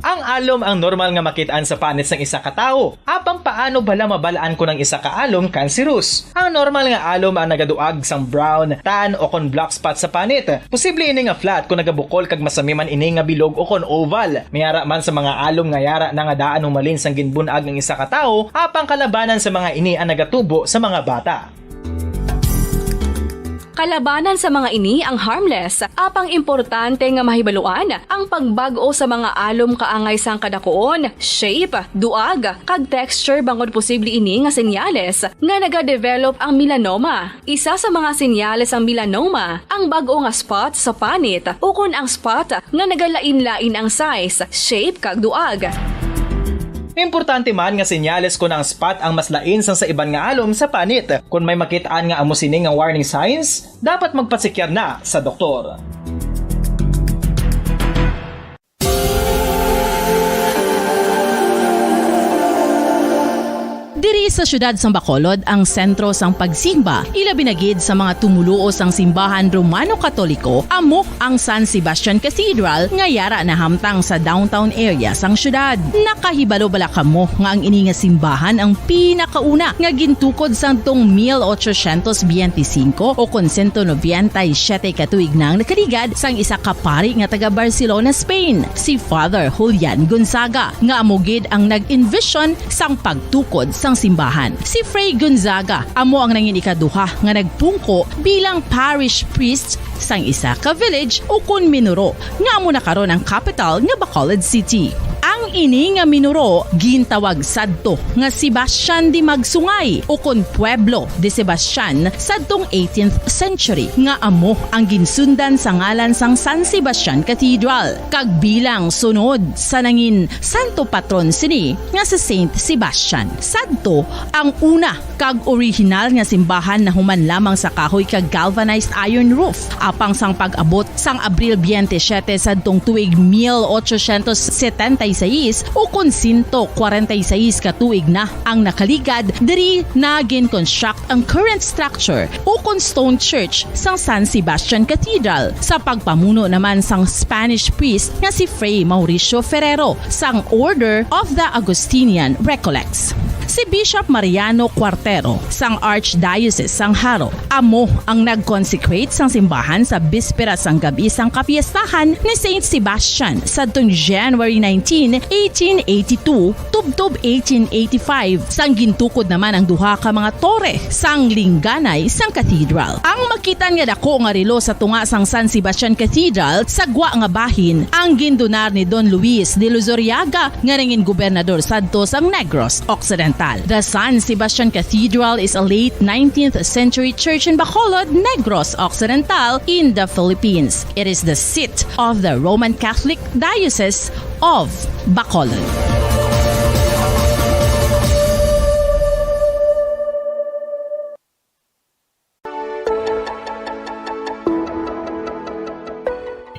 Ang alom ang normal nga makit-an sa panit sang isa ka tawo. Apang paano bala mabal-an kon ang isa ka alom cancerous? Ang normal nga alom ang nagaduag sang brown, tan, o kon black spot sa panit. Posible ini nga flat kon nagabukol kag masami man ini nga bilog o kon oval. May ara man sa mga alom nga yara na nga daan humalin sang ginbun-ag ang isa ka tawo, apang kalabanan sa mga ini ang nagatubo sa mga bata. Kalabanan sa mga ini ang harmless, apang importante nga mahibaluan ang pagbag-o sa mga alom kaangay sang kadakuon, shape, duag, kag texture, bangod posible ini nga senyales nga nagadevelop ang melanoma. Isa sa mga senyales sang melanoma ang bag-o nga spot sa panit ukon ang spot nga nagalain-lain ang size, shape, kag duag. Importante man nga senyales kon ang spot ang mas lain sang sa iban nga alom sa panit. Kon may makit-an nga amo sini nga warning signs, dapat magpasekyar na sa doktor. Diri sa siyudad sang Bacolod ang sentro sang pagsimba, ilabi na gid sa mga tumoluo sang simbahan Romano-Katoliko, amo ang San Sebastian Cathedral nga yara nahamtang sa downtown area sang siyudad. Nakahibalo bala kamo nga ang ini nga simbahan ang pinakauna nga gintukod sadtong mil ochocientos biyente singko o kon sento nobenta y siyete ka tuig na ang nakaligad sang isa ka pari nga taga Barcelona, Spain, si Father Julian Gonzaga, nga amo gid ang nag-envision sang pagtukod sang simbahan. Si Fray Gonzaga amo ang nangin ikaduha nga nagpungko bilang parish priest sang isa ka village ukon minuro nga amo na karon ang kapital nga Bacolod City. Ang ini nga minuro gintawag sadto nga Sebastian de Magsungay ukon Pueblo de Sebastian sadtong eighteenth century, nga amo ang ginsundan sa ngalan sang San Sebastian Cathedral, kag bilang sunod sa nangin santo patron sini nga si Saint Sebastian. Sadto ang una kag orihinal nga simbahan nahuman lamang sa kahoy kag galvanized iron roof, apang sang pag-abot sang Abril biyente siyete sadtong tuig mil ochocientos setenta y seis, ukon sento kwarenta y seis ka tuig na ang nakaligad, diri na gin-construct ang current structure ukon stone church sang San Sebastian Cathedral, sa pagpamuno naman sang Spanish priest nga si Fray Mauricio Ferrero sang Order of the Augustinian Recollects. Si Bishop Mariano Cuartero sang Archdiocese sang Jaro amo ang nag-consecrate sang simbahan sa bispera sang gab-i sang kapiestahan ni Saint Sebastian sadtong January nineteen, eighteen eighty-two, tubtob eighteen eighty-five, sang gintukod naman ang duha ka mga tore sang lingganay sang cathedral. Ang makitan nga dako nga relo sa tunga sang San Sebastian Cathedral sa gwa nga bahin ang gindonar ni Don Luis de Luzuriaga nga nangin gobernador sadto sang Negros Occidental. The San Sebastian Cathedral is a late nineteenth century church in Bacolod, Negros Occidental, in the Philippines. It is the seat of the Roman Catholic Diocese of Bacolod.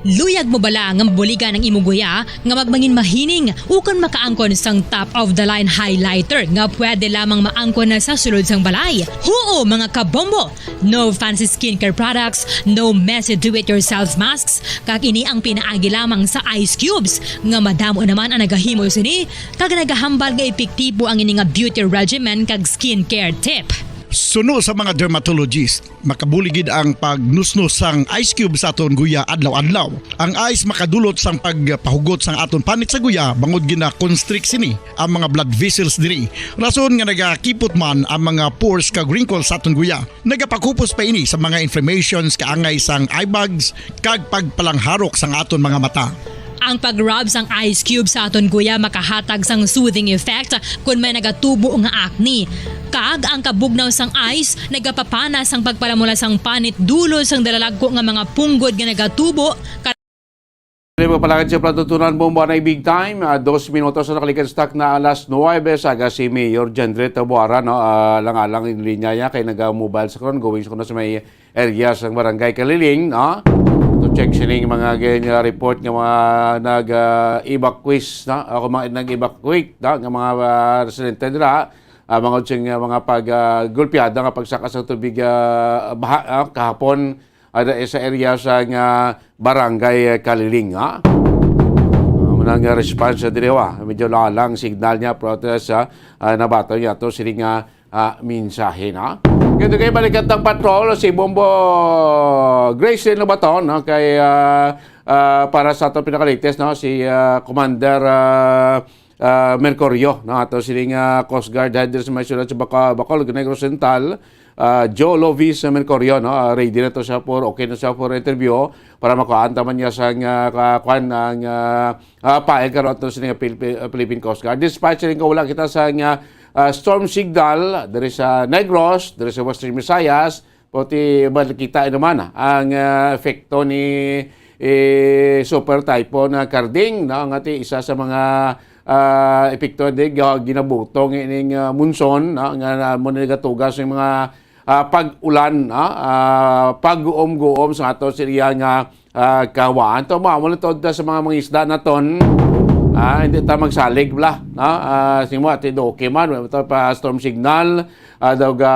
Luyag mo bala nga mabuligan ang imo guya nga magmangin mahining ukon makaangkon sang top-of-the-line highlighter nga pwede lamang maangkon na sa sulod sang balay? Huo, mga kabombo! No fancy skincare products, no messy do-it-yourself masks, kag ini ang pinaagi lamang sa ice cubes, nga madamo naman ang nagahimo sini kag nagahambal nga epektibo ang ini nga beauty regimen kag skincare tip. Suno sa mga dermatologist, makabulig gid ang pagnusnos sang ice cube sa aton guya adlaw-adlaw. Ang ice makadulot sang pagpahugot sang aton panit sa guya, bangod gina-constrict sini ang mga blood vessels diri, rason nga nagakipot man ang mga pores kag wrinkles sa aton guya. Nagapakupos pa ini sa mga inflammations, kaangay sang eye bags, kag pagpalangharok sang aton mga mata. Ang pag-rub sang ice cube sa aton guya makahatag sang soothing effect kon may nagatubo nga acne. Kag ang kabugnaw sang ice nagapapana sang pagpalamula sang panit dulot sang dalalagko nga mga punggod nga nagatubo. Diri pa pala sa Platutunan Bombo na Big Time, ah, dos minutos na nakalikan sa tak na alas nuwebe, sa aga si Mayor Jendret Tabuara, no? Ah, lang-alang in linya niya kay naga-mobile sa karon, going sa kuno sa may area sang Barangay Kaliling, no? To check sining mga gin, ah, report nga mga nag, ah, evacuees, no? Ako mga nag-evacuate, no? Nga mga, ah, residente dira, ah, mga utsing, ah, mga pag, ah, gulpiada nga pagsaka sa tubig, ah, baha, ah, kahapon, ah, da-, sa area sa nga Barangay, ah, Kaliling, ha? Ah, manang, ah, response diri, wa. Medyo lalang signal niya, protest, ha? Ah, nabato niya to, sini nga ah, mensahe na. Kaya kay balikat ng patrol, si Bombo Grace Lobaton, no? Kay, ah, ah, para sa ato pinaka-latest, no? Si, ah, Commander, ah, ah, Mercurio, no? Ato sining, ah, Coast Guard head sa may siyudad sa Baca-, Bacolod, Negros Oriental, ah, Joe Lovis Mercurio, no? Ah, ready na to siya for, okay na siya for interview para makuhaan ta man niya sa, ah, ka-, kuan, ang, ah, ah, file karon ato sining Pil-, Pil-, Philippine Coast Guard. Despite sining wala kita sa nga ah, storm signal diri sa Negros, diri sa Western Visayas, pati makita naman ang, ah, epekto ni, eh, Super Typhoon, ah, Karding, no, nga ti isa sa mga, ah, epekto di ga-, ginabutong ining, ah, monsoon, no, nga, nga mo nagatugas yung mga, ah, pag-ulan, no, ah, pag-uom-guom sa ato sa iya nga, ah, kawaan. To, mao na to sa mga, mga isda naton. Ah, hindi ta magsalig bla, no? Ah, sing mo, ati do okay man, wala ta pa storm signal, ah, daw ga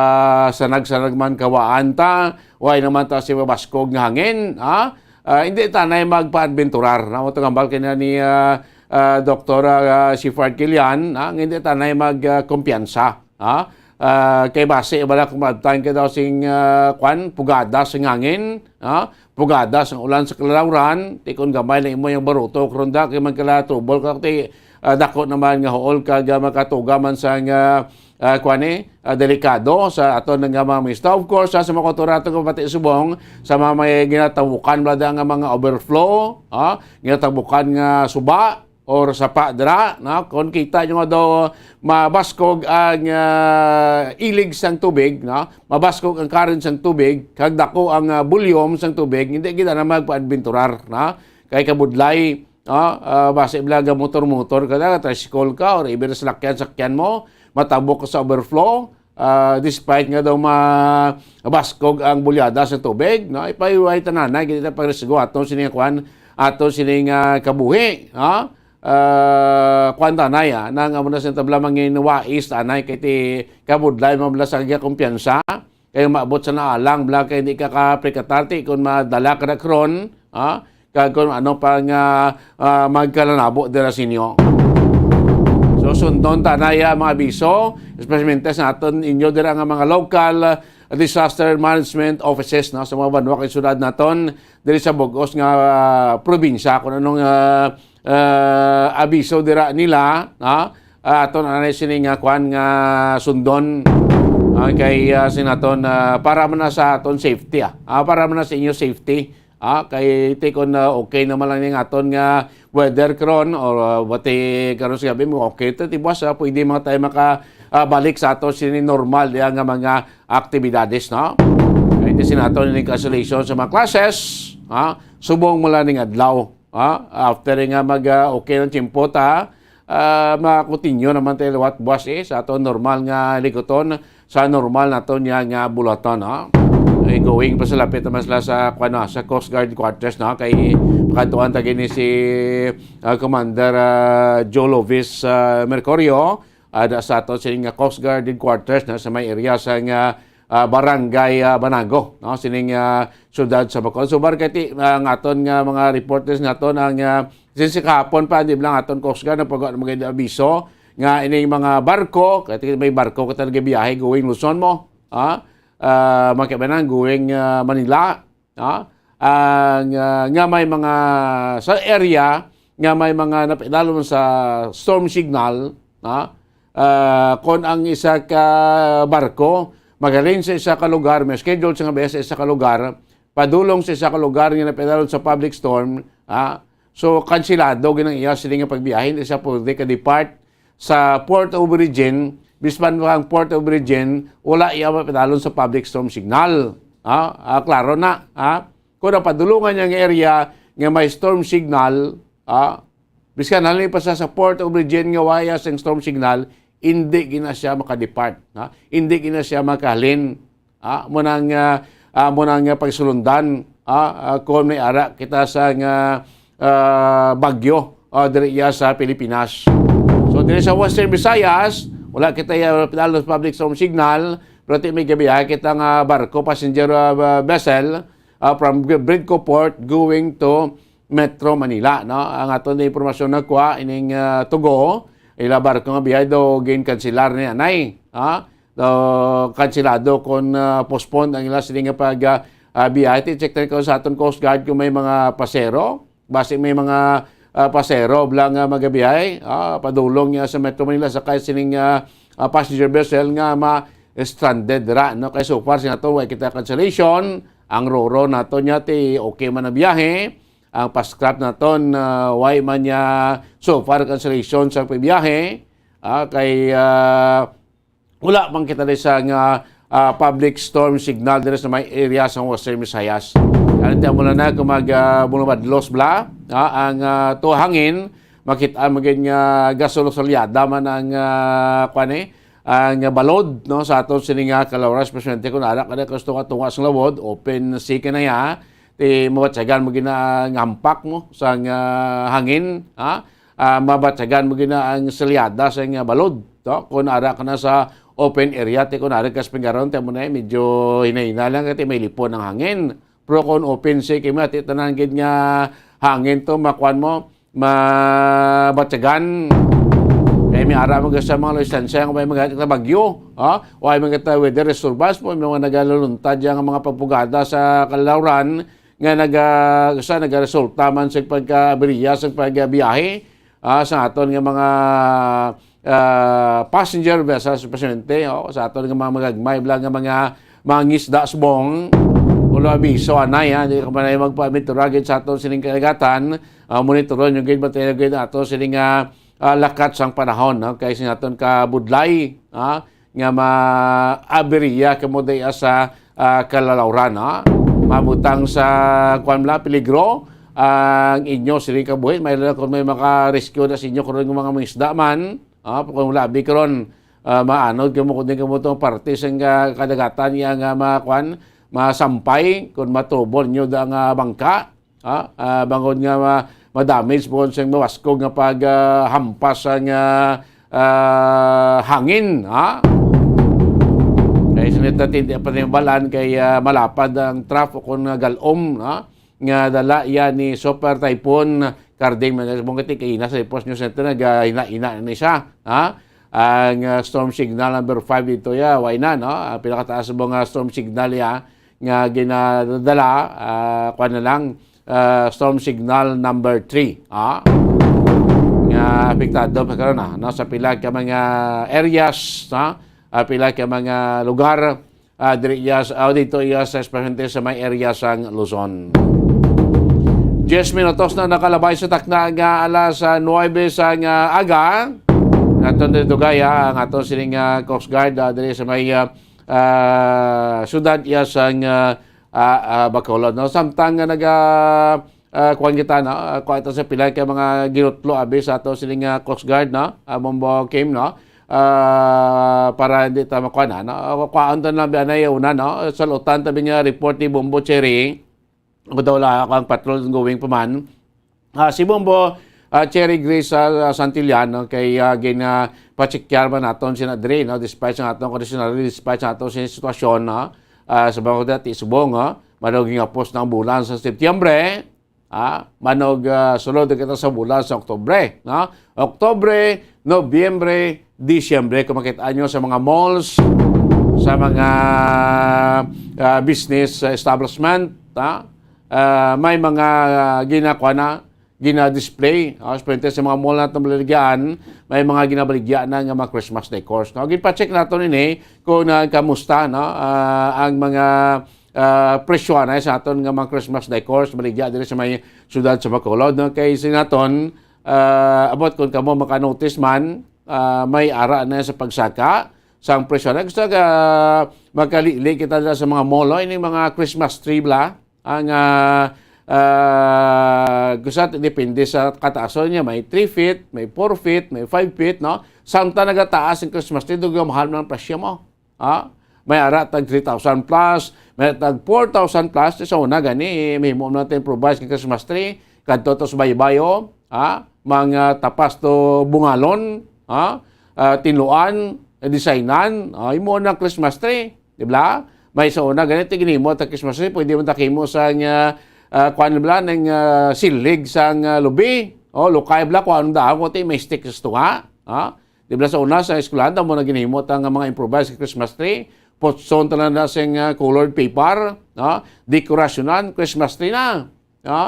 sanag-sanag man kawaan ta, way naman ta si mabaskog nga hangin, ha? Ah, hindi tanay magpaadbenturar. Na mo to gambal kina ni, ah, ah, Doktor, ah, Sifard Kilian, ha? Hindi tanay mag, ah, kumpiyansa, ha? Ah, kay base bala kung maabtan ka daw sing, ah, kwan, pugada sing hangin, ha? Pugada sang ulan sa kalalawran, ti kun gamay lang imo yung baruto, kronda, kay magkala trouble ka, ti, ah, dako naman nga huol ka, ga makatuga man sang, ah, ah, kwan eh, ah, delikado sa aton nga mga mista. Of course, sa, sa mga kultura ato nga pati subong, sa mga may ginatabukan bala nga mga overflow, ha? Ginatabukan nga suba, or sapa dira, no? Kung kita nyo nga daw mabaskog ang, ah, ilig sang tubig, no? Mabaskog ang current sang tubig, kag dako ang, ah, volume sang tubig, hindi kita na magpaadventurar, no? Kay kabudlay, no? Ah, basi bala ga motor-motor ka na, tricycle ka, or even salakyan-sakyan mo, matabok ka sa overflow, ah, despite nga daw mabaskog ang bulyada sa tubig, no? Ipahiway tananay, gid ta pagrisgo ato sini nga kwan, ato sini nga kabuhi, ha? Ah, kwan tanay, ah, nang amo na sa tabla mangin wais tanay kay ti kabudlay man bala sa kumpiyansa, kay maabot sa naalang bala kay hindi ka kaprikatar ti kun madala ka na kron, ha? Kag kung ano pa nga, ah, magkalanabo dira sa inyo. So, sundon ta na ya mga abiso, especially sa aton inyo dira nga mga local, ah, disaster management offices, no, sa mga banwa kag syudad naton diri sa bug-os nga, ah, probinsya, kung anong, ah, ah, abiso dira nila, no? Ah, aton anay sini nga kwan nga sundon, ah, kay, ah, sinaton, ah, para man na sa aton safety, ah. Ah, para man na sa inyo safety. Ah, kay ti kon, ah, okay naman lang ning aton nga weather karon, or, ah, bati karon sa gabi mo, okay to, ti buwas, ah, pwede mga tayo maka, ah, balik sa aton sini normal diya nga mga aktibidades, no? Kay ti sinaton ning cancellation sa mga classes, ha? Subong mo lang ning adlaw, ha? After nga mag, ah, okay ng tiyempo ta, ah, makakontinyo naman tayo liwat buwas, eh, sa aton normal nga likuton, sa normal naton niya nga bulaton, no? Eh, going pa sa lapit naman sila sa, kuwan, no, sa Coast Guard quarters, no? Kay pakadtuan ta gini si, ah, Commander, ah, Joe Lovis, ah, Mercurio, ah, da sa aton sining nga Coast Guard headquarters, no, sa may area sa nga, ah, Barangay, ah, Banago, no, sining, ah, siyudad sa Bacolod. So, bar kay ti, ah, ang aton nga mga reporters naton ang, ah, since kahapon pa, di ba lang aton Coast Guard, nagpagawa ng mga abiso nga ining mga barko, kay ti may barko ka talaga biyahe going Luzon mo, ah, ah, makibanang going, ah, Manila, ah, ah, nga, nga may mga, sa area nga may mga napaidalom sa storm signal, ah, ah, kon ang isa ka barko magaling sa isa ka lugar, may schedule sa nga biyahe sa isa ka lugar, padulong sa isa ka lugar nga napaidalom sa public storm, ah, so kansilado ginang iya sila nga pagbiyahe, hindi siya pwede ka-depart sa port of origin, bispan ang port of origin, wala iya mapadalon sa public storm signal. Ha? Ah, klaro na, ha? Kung ang padulungan niya nga area nga may storm signal, ha? Biskan halin pa sa, sa port of origin nga waya sa storm signal, hindi gina siya makadepart, ha? Hindi gina siya makahalin. Ah, mo nang, ah, ah, mo nang, ah, pagsulundan, ah, ah, kung may ara kita sa nga, ah, bagyo, ah, diri iya sa Pilipinas. So, diri sa Western Visayas, wala kita iya pinalo sa public storm signal, pero ti may gabiyahe kita nga barko, passenger, ah, vessel, ah, from Bridco Port going to Metro Manila, no? Ang aton na impormasyon nakuha ining, ah, tugo, ila barko nga biyahe daw ginkansilar ni anay, ha? Daw kansilado kon, ah, postpone ang ila sini nga pag, ah, ah, biyahe. Ti check na ko sa aton Coast Guard kung may mga pasero, basi may mga, ah, pasero bala nga magabiyahe, ah, padulong niya sa Metro Manila sakay sining, ah, ah, passenger vessel nga ma-stranded ra, no? Kay so far sa nato, way kita cancellation. Ang roro nato niya ti okay man ang biyahe. Ang pa-scrap naton, ah, way man niya so far cancellation sa pagbiyahe. Ah, kay, ah, wala man kita diri sa nga, ah, public storm signal diri sa may area sa Western Visayas. Ano ti amo na na kung mag, ah, bumabadlos bala, ah, ang, ah, to hangin, makit-an man gid nga gasolsalyada man ang, ah, kuwan, eh, ang balod, no, sa aton sini nga kalawran, especially kung ara ka na gusto ka tunga sang lawod, open sea ka na ya, ti mabatyagan mo gina nga hampak mo sang, ah, hangin, ha? Ah, mabatyagan mo gina ang selyada sang balod, no? Kung ara ka na sa open area, ti kung ara ka sa pinggaron, ti mo na, eh, medyo hinay-hinay lang, kay may lipon ang hangin. Pero kung open sea kay mo, ti tanan gid nga hangin to, makuan mo, mabatyagan. Kay may ara mo sa mga listansya nga may mga bagyo, ha? O ay mga weather disturbance po, may mga nagaluntad yang mga pagpugada sa kalawran nga naga-, sa nagaresulta man sa pagkaabiriya sa pagbiyahe, ah, sa aton nga mga, ah, passenger vessels, presidente, oh, sa aton nga mga magagmay bala nga mga mangisda subong. Ulo abiso anay, ha, di ka man ay magpamituragin sa aton sining kadagatan. Ah, monitoron yung gid, matayo gid ato sining, ah, ah, lakat sang panahon, no? Kay sa aton kabudlay, ah, nga maabiriya kamo diya sa, ah, kalalawran, no? Mabutang sa, kuwan bala, peligro ang inyo sining kabuhi. May lang kung may maka-rescue na sa inyo karon nga mga mangisda man, ah, kung labi karon, ah, maanod kamo kung di kamo tong parte sa nga kadagatan nga, nga makuan, masampay, kung matubol nyo da nga bangka, ah, ah, bangod nga ma-, ma-damage po sa mawaskog nga pag, ah, hampas ang, ah, ah, hangin, ha? Kay sa nito, tindi pa rin balan kay, ah, malapad ang trough o kung, ah, galom, ha? Nga dala yan ni Super Typhoon Karding. Mga mong kay ina sa Ipos News Center, nag, ah, ina-ina na siya, ha? Ang, ah, storm signal number five dito, ya, why na, no? Ah, pinakataas mo nga storm signal, ya, nga ginadala, ah, kuwan na lang, ah, storm signal number three, ah, nga apektado pa karon, ah, no, sa pila ka mga areas, no? Ah, pila ka mga lugar, ah, diri iya sa, ah, dito iya sa, especially sa may area sang Luzon. Diyes minutos na nakalabay sa takna nga alas, ah, nuwebe sang, ah, aga. Aton dito gaya ang aton sining, ah, Coast Guard, ah, diri sa may, ah, ah, syudad iya sang, ah, ah, ah, Bacolod, no? Samtang nga naga, ah, kuwan kita, no? Ah, kuwan ito sa pila ka mga ginutlo abi sa ato sining, ah, Coast Guard, no? Ah, Bombo Kim, no? Ah, para hindi ta makuha na, no? Ah, kuhaan ta na biya na yung una, no? Sa lutan tabi nga report ni Bombo Cherry. Ako daw lang ako ang patrol going pa man. Ah, si Bombo, ah, Cherry Grace, ah, Santillan, no, kay, ah, gin, ah, pacheckar man naton si Nadre, no, despite sa atong conditional, despite sa atong sin-, sitwasyon, no, ah, sa mga dati subong, ah, manuging apos ng bulan sa Setyembre, ah, manog, ah, sulod na kita sa bulan sa Oktubre, no? Oktubre, Nobyembre, Disyembre, kung makita nyo sa mga malls, sa mga, ah, business establishment, ah, ah, may mga, ah, ginakuha na, gina-display, ah, especially sa mga mall natin baligyan, may mga ginabaligya na nga mga Christmas decors, no? Ginpa-check nato nini kung, ah, kamusta, no? Ah, ang mga, ah, presyo na sa aton nga mga Christmas decors baligya diri sa may siyudad sa Bacolod, no? Kay sa naton, ah, about kung kamo maka-notice man, ah, may ara na sa pagsaka sang presyo na. Gusto ka makalili kita dira sa mga mall, no? Ining mga Christmas tree bala, ang, ah, ah, gusto, depende sa kataason niya. May three feet, may four feet, may five feet, no? Samtang nagataas ang Christmas tree, dugang mahal man ang presyo mo. Ha? May ara tag three thousand plus, may tag four thousand plus. Sa una gani, mahimo natin improvise ang Christmas tree. Kadto to sa baybayo, ha? Mga tapas to bungalon, ha? Ah, tinluan, designan, ah, imo na Christmas tree, di ba? May sa una ganito, ginimo ta Christmas tree, pwede mo takimo sa nga, ah, kuan bala, ng, ah, silig sa nga lubi. O, lukay bala, kung anong daan, kung may stick sa tunga, ha? Di ba sa una, sa eskwelahan, tamo na ginahimo ta nga mga improvised Christmas tree, putson ta lang na sing, ah, colored paper, no? Dekorasyonan, Christmas tree na, no?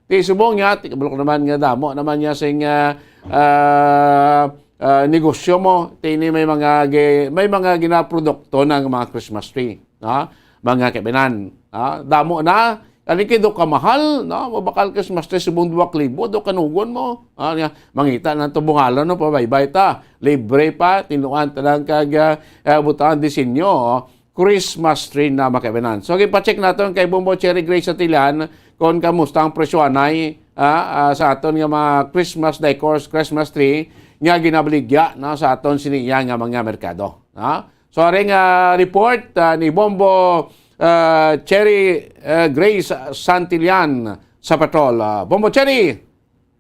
Ti subong niya, ti kabalo ko naman nga damo naman niya sing, ah, ah, ah, negosyo mo. Ti ini may mga gi-, may mga ginaprodukto ng mga Christmas tree, no? Mga kaibinan, no? Damo na, Kani kay do ka mahal, no? Mabakal ka sa Christmas tree subong duwa ka libo, do kanugon mo. Ah, niya, mangita na to bungalon, no? Pabaybay ta. Libre pa, tinuan ta lang kag, ah, ah, butangan disenyo, oh. Christmas tree na makaibanan. So, gipacheck naton kay Bombo Cherry Grace Santillan kung kamusta ang presyo anay, ah, ah, sa aton nga mga Christmas decors, Christmas tree nga ginabaligya na sa aton sini iya nga mga merkado, ha? So, ari nga report, ah, ni Bombo, ah, Cherry, ah, Grace Santillan sa Patrol. Ah, Bombo Cherry,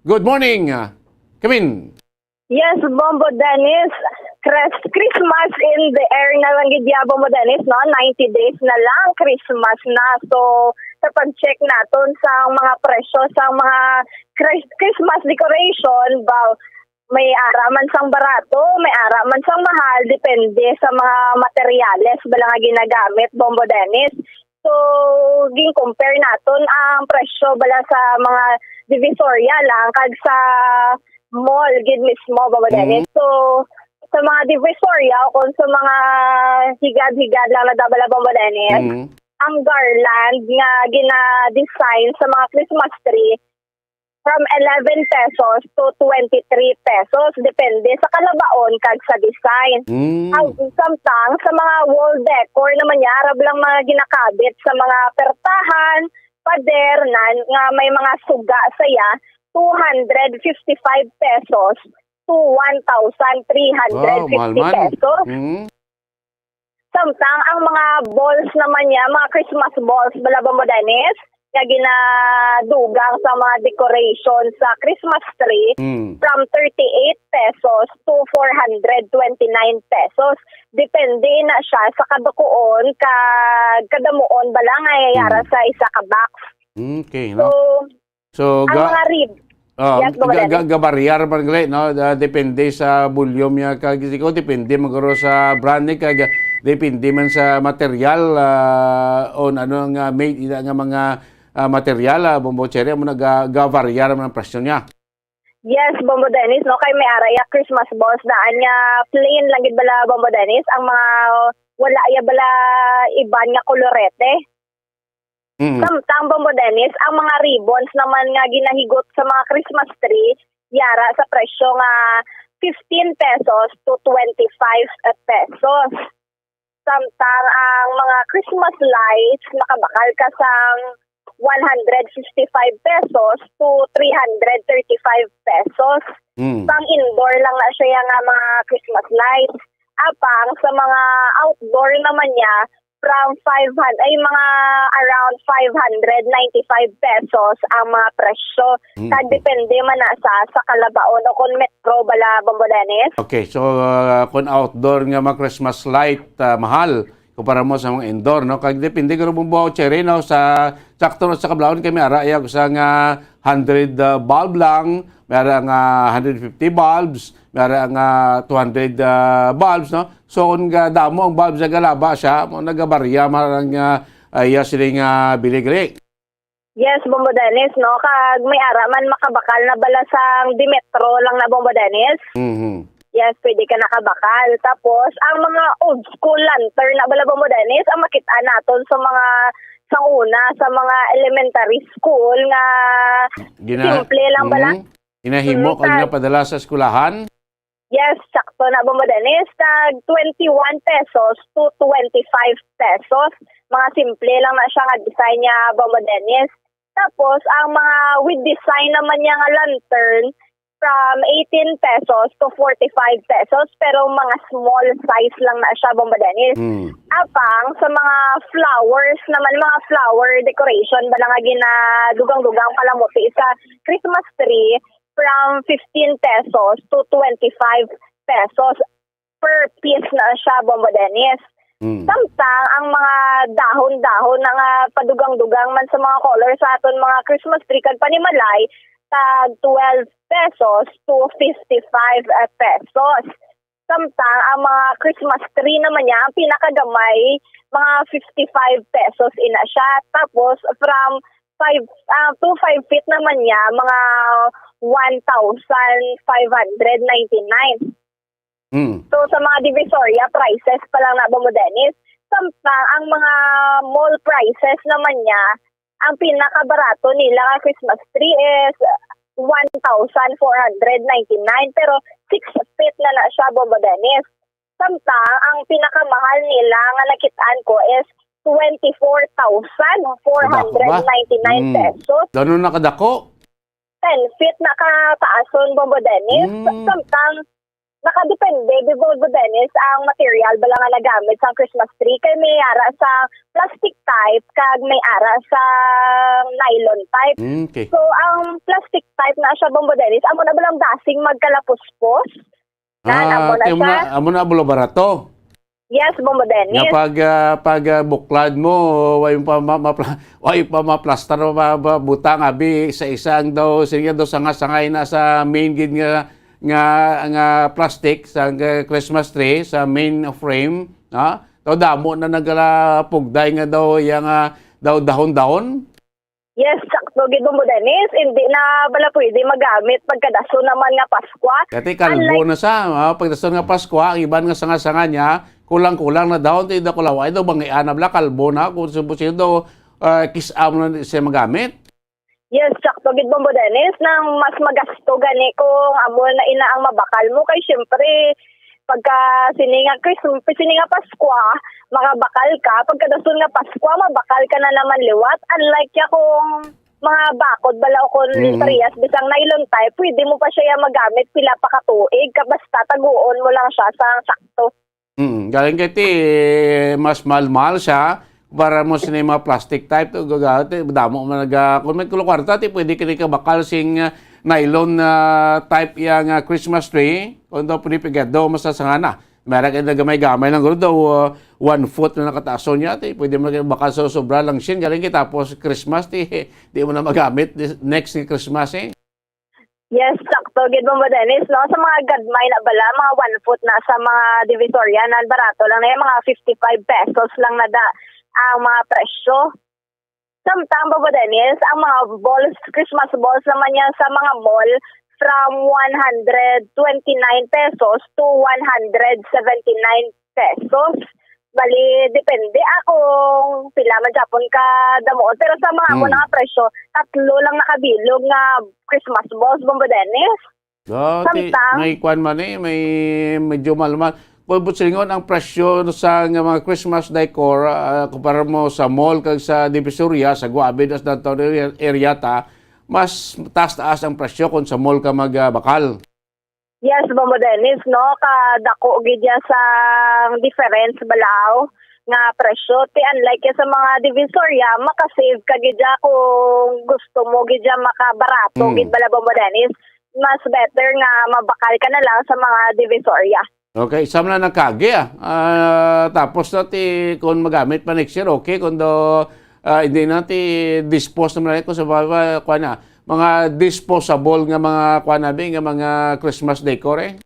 good morning. Ah, come in. Yes, Bombo Dennis. Chris- Christmas in the air na lang gid ya, Bombo Dennis, no? Ninety days na lang, Christmas na. So, sa pag-check naton sa mga presyo sa mga Chris- Christmas decoration, ba, may ara man sang barato, may ara man sang mahal, depende sa mga materyales bala nga ginagamit, Bombo Dennis. So, gin-compare naton ang presyo bala sa mga Divisoria lang kag sa mall gid mismo, Bombo Dennis. Mm. So, sa mga Divisoria o kung sa mga higad-higad lang na bala, Bombo Dennis, Mm. ang garland nga gina-design sa mga Christmas tree from eleven pesos to twenty-three pesos, depende sa kalabaon kag sa design. Mm. Ang samtang sa mga wall decor naman niya, arab lang mga ginakabit sa mga pertahan, pader, nan, nga may mga suga saya, two hundred fifty-five pesos to one thousand three hundred fifty pesos. Wow, mahal man. Mm. Samtang ang mga balls naman niya, mga Christmas balls, bala, Bombo Dennis, nga ginadugang sa mga decoration sa Christmas tree, Mm. from thirty-eight pesos to four hundred twenty-nine pesos. Depende na siya sa kadukuon, ka, kadamuon bala nga yara Mm. sa isa ka box. Okay, So, no? So, ang ga-, mga rib-, oh, yes, Bombo ga-, ga-, Dennis. Gabaryar man gali, no? Ah, depende sa volume niya, kag siguro depende man guro sa brand ni, kag depende man sa material, ah, on ano nga made, ina nga mga, ah, material, ah, Bombo Cherry, amo na ga-, gabaryar man ang presyo niya. Yes, Bombo Dennis, no? Kay may ara ya Christmas balls daan nga plain lang gid bala, Bombo Dennis, ang mga wala ya bala iban nga kolorete. Mm. Samtang, Bombo Dennis, ang mga ribbons naman nga ginahigot sa mga Christmas tree, yara sa presyo nga fifteen pesos to twenty-five pesos. Samtang ang mga Christmas lights, makabakal ka sang one hundred fifty-five pesos to three hundred thirty-five pesos. Mm. Pang indoor lang na siya nga mga Christmas lights. Apang sa mga outdoor naman niya, from five hundred, ay, mga around five hundred ninety-five pesos ang mga presyo. Mm. Kag depende man na sa, sa kalabaon o kung metro bala, Bombo Dennis. Okay, so, ah, kung outdoor nga mga Christmas light, ah, mahal kumpara mo sa mga indoor, no? Kag depende guro, Bombo Cherry, no, sa sakto na sa kablaon kay may ara ya usa nga hundred, ah, bulb lang, may ara nga hundred fifty bulbs, may ara nga two hundred, ah, bulbs, no? So, kung ga-, damo ang bulbs nga galaba siya, mo nagabarya man ang, ah, ah, iya sini nga bili gali. Yes, Bombo Dennis, no? Kag may ara man makabakal na bala sang dimetro lang na, Bombo Dennis. Mhm. Yes, pwede ka nakabakal. Tapos, ang mga old school lantern na bala, Bombo Dennis, ang makita naton sa mga, sang una, sa mga elementary school nga Gina-, simple lang bala. Mm. Ginahimo Mm, kag sa ginapadala sa eskwelahan? Yes, sakto na, Bombo Dennis. Tag twenty-one pesos to twenty-five pesos. Mga simple lang na siya nga design niya, Bombo Dennis. Tapos, ang mga with design naman niya nga lantern, from eighteen pesos to forty-five pesos, pero mga small size lang na siya, Bombo Dennis. Mm. Apang sa mga flowers naman, mga flower decoration ba na nga ginadugang-dugang palamuti sa Christmas tree, from fifteen pesos to twenty-five pesos per piece na siya, Bombo Dennis. Mm. Samtang ang mga dahon-dahon na nga padugang-dugang man sa mga color sa aton mga Christmas tree kag panimalay, tag twelve pesos to fifty-five pesos. Samtang ang mga Christmas tree naman niya, ang pinakagamay, mga fifty-five pesos ina siya. Tapos, from five, ah, to five feet naman niya, mga one thousand five hundred ninety-nine. Mm. So, sa mga Divisoria, prices pa lang na, Bombo Dennis. Samtang ang mga mall prices naman niya, ang pinakabarato nila nga Christmas tree is one thousand four hundred ninety-nine, pero six feet na na siya, Bombo Dennis. Samtang ang pinakamahal nila nga nakit-an ko is twenty-four thousand four hundred ninety-nine pesos. Kadako ba? Mm. Ganun na kadako? Ten feet na kataason, Bombo Dennis. Mm. Samtang nakadepende, Bombo Dennis, ang material bala nga nagamit sang Christmas tree, kay may ara sa plastic type kag may ara sa nylon type. Mm, okay. So, ang plastic type na siya, Bombo Dennis, amo na balang dasing magkalapuspos. Nan, amo na siya. Ah, ti amo na, amo na, amo na barato. Yes, Bombo Dennis. Nga pag, ah, pag, ah, buklad mo, way pa ma-, mapla-, way pa maplastar, ma-, ma-, butang, abi, isa-isa ang daw, sige daw, sanga-sangay na sa main gid nga, nga, nga plastic, sa, ah, Christmas tree, sa main frame, ha? Daw damo na nagalapugday nga daw, iya nga daw dahon-dahon. Yes, sakto gid, Bombo Dennis. Hindi na bala pwede magamit pagkadason naman nga Paskwa. Kati kalbo na sa, ah, pagdason nga Paskwa, ang iban nga sanga-sanga niya, kulang-kulang na daw, ti daw kulaway daw, bangian na bala, kalbo na, kung sino-sino daw, ah, kis-am na siya magamit. Yes, sakto gid, Bombo Dennis, nang mas magasto gani kung amo na ina ang mabakal mo, kay siyempre, pagka sini nga Christmas, sini nga Paskwa, makabakal ka. Pagkadason nga Paskwa, mabakal ka na naman liwat. Unlike ya kung mga bakod bala o kung Mm. parehas, bisang nylon type, pwede mo pa siya ya magamit pila pa ka tuig, ka basta taguon mo lang siya sa sakto. Mm, galing kay ti, mas mahal-mahal siya para mo sini mga plastic type, to gagamit, eh, damo man naga-, kung may kulo kwarta, ti pwede kini kabakal sing, ah, nylon, ah, type ya nga Christmas tree, kung daw pwede pigado, masasangana. Meron kayo na gamay-gamay lang, guro daw, ah, one foot na nakataason niya, ti pwede mo lagi bakal sa sobra lang sin, galing kay tapos Christmas, ti, di mo na magamit this, next nga Christmas, eh. Yes, sakto gid, Bombo Dennis, no? Sa mga gagmay na bala, mga one foot na sa mga Divisoria, nan barato lang na yan, mga fifty-five pesos lang na da ang mga presyo. Samtang, Bombo Dennis, ang mga balls, Christmas balls naman yan sa mga mall, from one hundred twenty-nine pesos to one hundred seventy-nine pesos. Bali, depende, ah, kung pila man gyapon ka damuon. Pero sa mga amo Hmm. na nga presyo, tatlo lang nakabilog nga Christmas balls, Bombo Dennis. Dati, Samtang may kwan man eh, may medyo mahal man. Pwede po silingon ang presyo sa nga mga Christmas decor, ah, kumpara mo sa mall kag sa Divisoria, sa Guabe, sa downtown area, area ta, mas taas-taas ang presyo kung sa mall ka magbakal. Yes, Bombo Dennis, no? Kadako gid ya sa difference balaw nga presyo. Ti unlike ya sa mga Divisoria, makasave ka gid ya kung gusto mo gid ya makabarato Mm. gid bala, Bombo Dennis. Mas better nga mabakal ka na lang sa mga Divisoria. Okay, sa mga nagkagi, ah. Ah, tapos na ti, kung magamit pa next year, okay. Kung do, ah, hindi na ti, dispose naman na kung sa baba, kuha na. Mga disposable nga mga, kuha na, bi, nga mga Christmas decor, eh.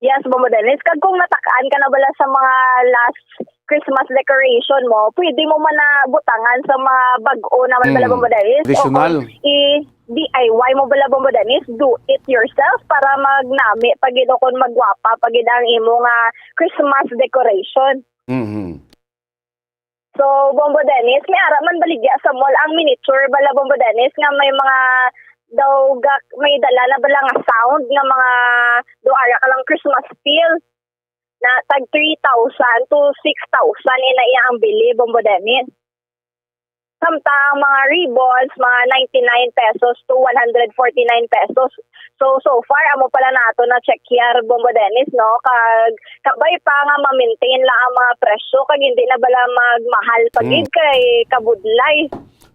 Yes, Bombo Dennis. Kag kung natakaan ka na bala sa mga last Christmas decoration mo, pwede mo man na butangan sa mga bag-o naman bala, Mm. Bombo Dennis. O Additional. kung i-, D I Y mo bala, Bombo Dennis, do it yourself para magnami pa gid o kung magwapa pa gid ang imo nga Christmas decoration. Mhm. So, Bombo Dennis, may ara man baligya sa mall ang miniature bala, Bombo Dennis, nga may mga daw ga-, may dala na bala nga sound nga mga do ara ka lang Christmas feel na tag three thousand to six thousand ina iya ang bili, Bombo Dennis. Samtang mga ribbons, mga ninety-nine pesos to one hundred forty-nine pesos. So, so far, amo pala nato na check here, Bombo Dennis, no? Kag, kabay pa nga ma-maintain lang ang mga presyo, kag hindi na bala magmahal pa Mm. gid kay kabudlay.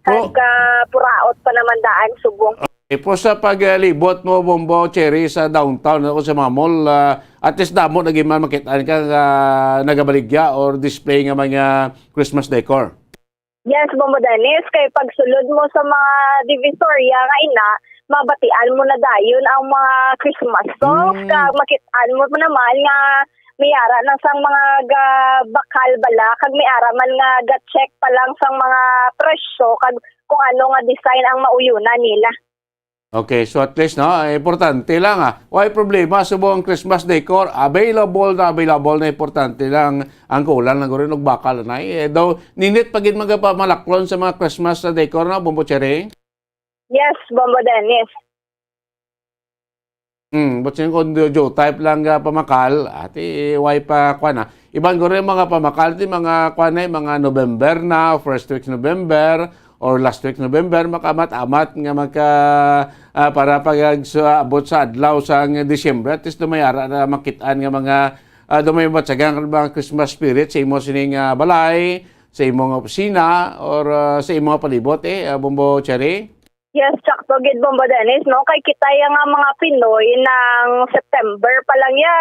Kag, Oh. ah, puraot pa naman daan subong. Eh, po sa paglibot mo, Bombo Cherry, sa downtown, o sa mga mall, ah, at least damo na gid man makit-an ka nga nagabaligya or display nga mga Christmas decor. Yes, Bombo Dennis, kay pagsulod mo sa mga Divisoria nga ina, mabatian mo na dayon ang mga Christmas songs, Mm. kag makit-an mo naman nga may ara na sang mga ga-, bakal bala, kag may ara man nga ga-check pa lang sang mga presyo, kag kung ano nga design ang mauyunan nila. Okay, so at least, no, importante lang, ah. Way problema, subong ang Christmas decor, available na available na, importante lang ang kulang na guro, nagbakal na, eh. Daw, ninit pa gid magapamalaklon sa mga Christmas na decor, no, Bombo Cherry? Yes, Bombo Dennis. Hmm, but sing kung do-, do type lang nga pamakal, ati, way pa, kwan na. Iban ko rin mga pamakal, ti mga, kwan na, mga November na, first week November, or last week November, makamat-amat nga magka, ah, para pag sa abot sa adlaw sa Disyembre, at least dumay ara na makitaan nga mga, ah, dumay matsagang mga Christmas spirit sa imo sining, ah, balay, sa imo nga opisina, or, ah, sa imo nga palibot, eh, ah, Bombo Cherry? Yes, sakto gid, Bombo Dennis, no? Kay kita ya nga mga Pinoy, nang September pa lang ya,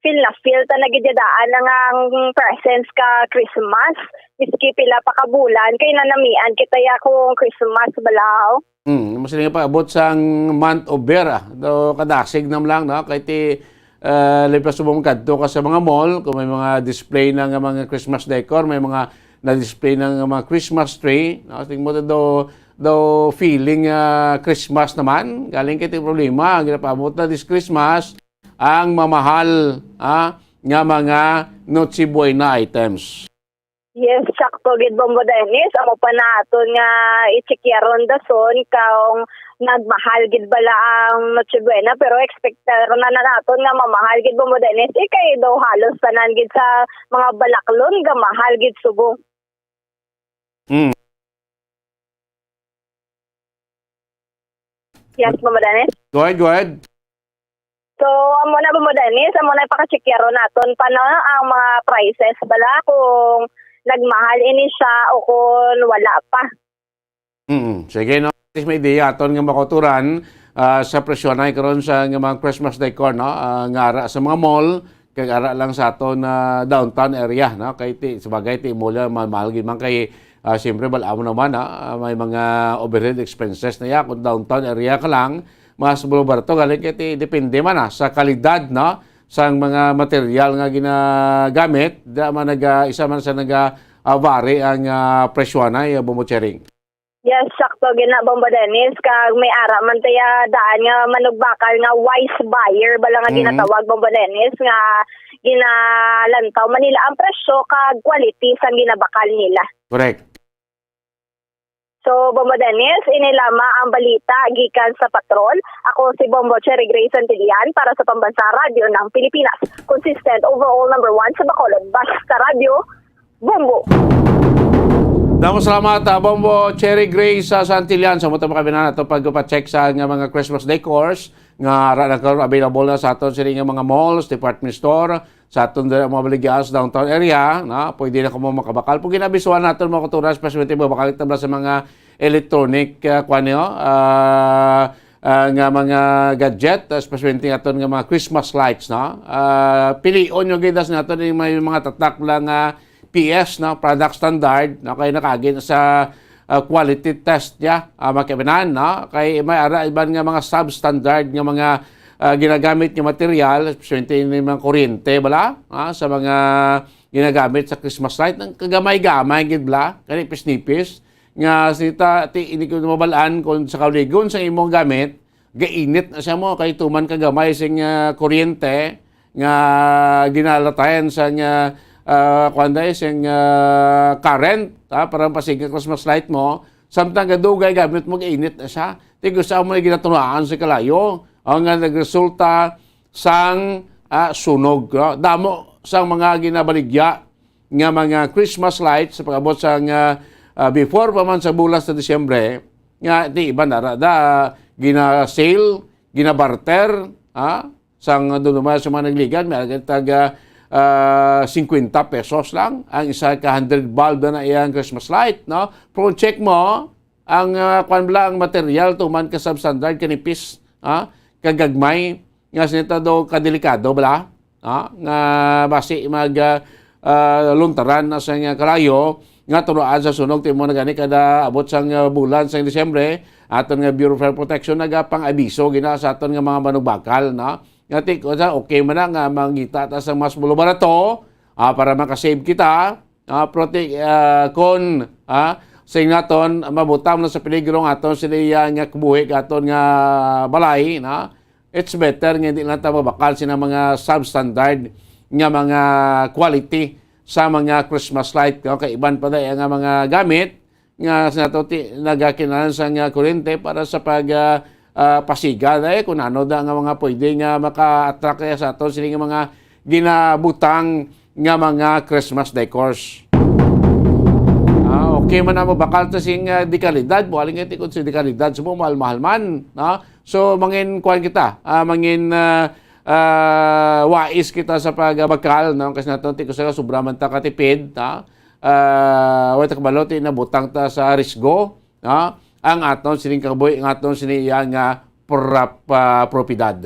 feel na feel ta na gid ya daan ang, ang presence ka Christmas. Miski pila pa ka bulan, kay nanamian kita ya kung Christmas bala. Hmm, mas nga pa abot sang month of Bear, ah. Do kadasig nam lang, no? Kay ti, ah, lipas mo kadto ka sa mga mall, kung may mga display na nga mga Christmas decor, may mga na-display na nga mga Christmas tree, no? Tingmo do, do feeling, ah, Christmas naman. Galing kay ti problema, ginapaabot na this Christmas ang mamahal, ah, nga mga Noche Buena items. Yes, sakto gid, Bombo Dennis. Amo pa naton nga i-check ya ron dason kung nagmahal gid bala ang Noche Buena, pero expect na, na naton nga mamahal gid, Bombo Dennis. Eh, kay daw halos tanan gid sa mga balaklon nga mahal gid subong. Mm. Yes, Bombo Dennis. Go ahead, go ahead. So, amo na, Bombo Dennis, amo na ipakacheckyaron naton pa, no, ang mga prices bala, kung nagmahal ini siya o kung wala pa. Mm, sige, no? At least may ideya aton nga makuturan, ah, sa presyo na karon sa nga mga Christmas decor, no? Ah, nga ara sa mga mall, kag ara lang sa aton, ah, downtown area, no? Kay ti, sabagay, ti mall, ah, ma-, mahal gid man kay, ah, siyempre, bal-, amo naman, ah, may mga overhead expenses na ya. Kung downtown area ka lang, mas barato galing kay ti depende man, ah, sa kalidad, no, sang mga material nga ginagamit, da man naga, isa man sa naga, ah, vary ang, ah, presyo na, eh, Bombo Cherry. Yes, sakto gid na, Bombo Dennis, kag may ara man taya daan nga manugbakal nga wise buyer bala nga Mhm. ginatawag, Bombo Dennis, nga ginalantaw man nila ang presyo kag quality sang ginabakal nila. Correct. So, Bombo Dennis, ini lamang ang balita gikan sa Patrol. Ako si Bombo Cherry Grace Santillan para sa Pambansang Radyo ng Pilipinas. Consistent, overall number one sa Bacolod. Basta Radyo, Bombo. Damo salamat, ah, Bombo Cherry Grace sa Santillan. Sa mo ta makabinan nato pagpacheck sa nga mga Christmas decors nga ara na karon available na sa aton sini nga mga malls, department store, sa aton dira mga baligya sa downtown area, na pwede na kamo makabakal. Kung ginabisuhan naton mga kultura, especially mabakal kita sa mga electronic, ah, kuwan niyo, ah, ah, nga mga gadget, especially aton nga mga Christmas lights, no? Ah, pilion nyo gid sa naton yung may mga tatak lang nga P S, no, product standard, no, kay nakaagi na sa, ah, quality test niya, ah, makibanan, no, kay may ara iban nga mga substandard nga mga, ah, ginagamit nga material, especially yung mga kuryente, bala, ah, sa mga ginagamit sa Christmas light, ang kagamay-gamay gid bala, kanipis-nipis, nga sita, ti, hindi ko mabalaan kung sa kauligon sa imong gamit, gainit na siya mo, kay tuman ka gamay sing, ah, kuryente nga ginalatayan sa nga, ah, kuwan day, sing, ah, current, ah, para mapasig ang Christmas light mo. Samtang gadugay gamit mo, gainit na siya. Ti gusto mo na ginatunaan sa kalayo, ang nga nagresulta sang, ah, sunog, no? Damo sang mga ginabaligya nga mga Christmas lights sa pag-abot sa nga, ah, before pa man sa bulan sa Disyembre, nga di iban na ra da, gina-sale, ginabarter, ha? Sang dumduman sa mga nagligan, may agad taga, ah, singkwenta pesos lang ang isa ka hundred bulb na iyang Christmas light, no? Pero check mo, ang, ah, kwan bala, ang material, tuman ka substandard, kanipis, ha? Kagagmay, nga sinita do kadelikado bala, ha? Nga basi mag, ah, ah, luntaran na sa nga kalayo, nga tuloan sa sunog, timo na gani kada abot sang, ah, bulan sang Disyembre, aton nga Bureau of Fire Protection nagapang-abiso gina sa aton nga mga manugbakal, no? Nga ti, kung sa, okay man na nga mangita ta sa mas barato, ah, para makasave kita, ah, prote-, ah, kon, ah, sing naton, mabutang na sa peligro ang aton sila nga kabuhi, aton nga balay, no? It's better nga hindi lang ta mabakal sina mga substandard nga mga quality sa mga Christmas light, no? Kay iban pa dai nga mga gamit nga sa nato ti-, nagakinahanglan sa nga kurente para sa pag, ah, ah, pasigan, eh, kung ano da nga mga pwede nga maka-attract, eh, sa aton sini nga mga ginabutang nga mga Christmas decors. Ah, okay man namo bakal ta sing, ah, dekalidad, buhaling nga tikod sa dekalidad, sa mahal-mahal man, no? So, mangin kuan kita, ah, mangin, ah, ah, wais kita sa pagbakal, no? Kasi naton, ti ko sa sobra man ta katipid, no? Ah, wala ta kabalo, ti nabutang ta sa risgo, no? Ang aton sining kabuhi, ang aton sini iya nga prap-, ah, propiedad.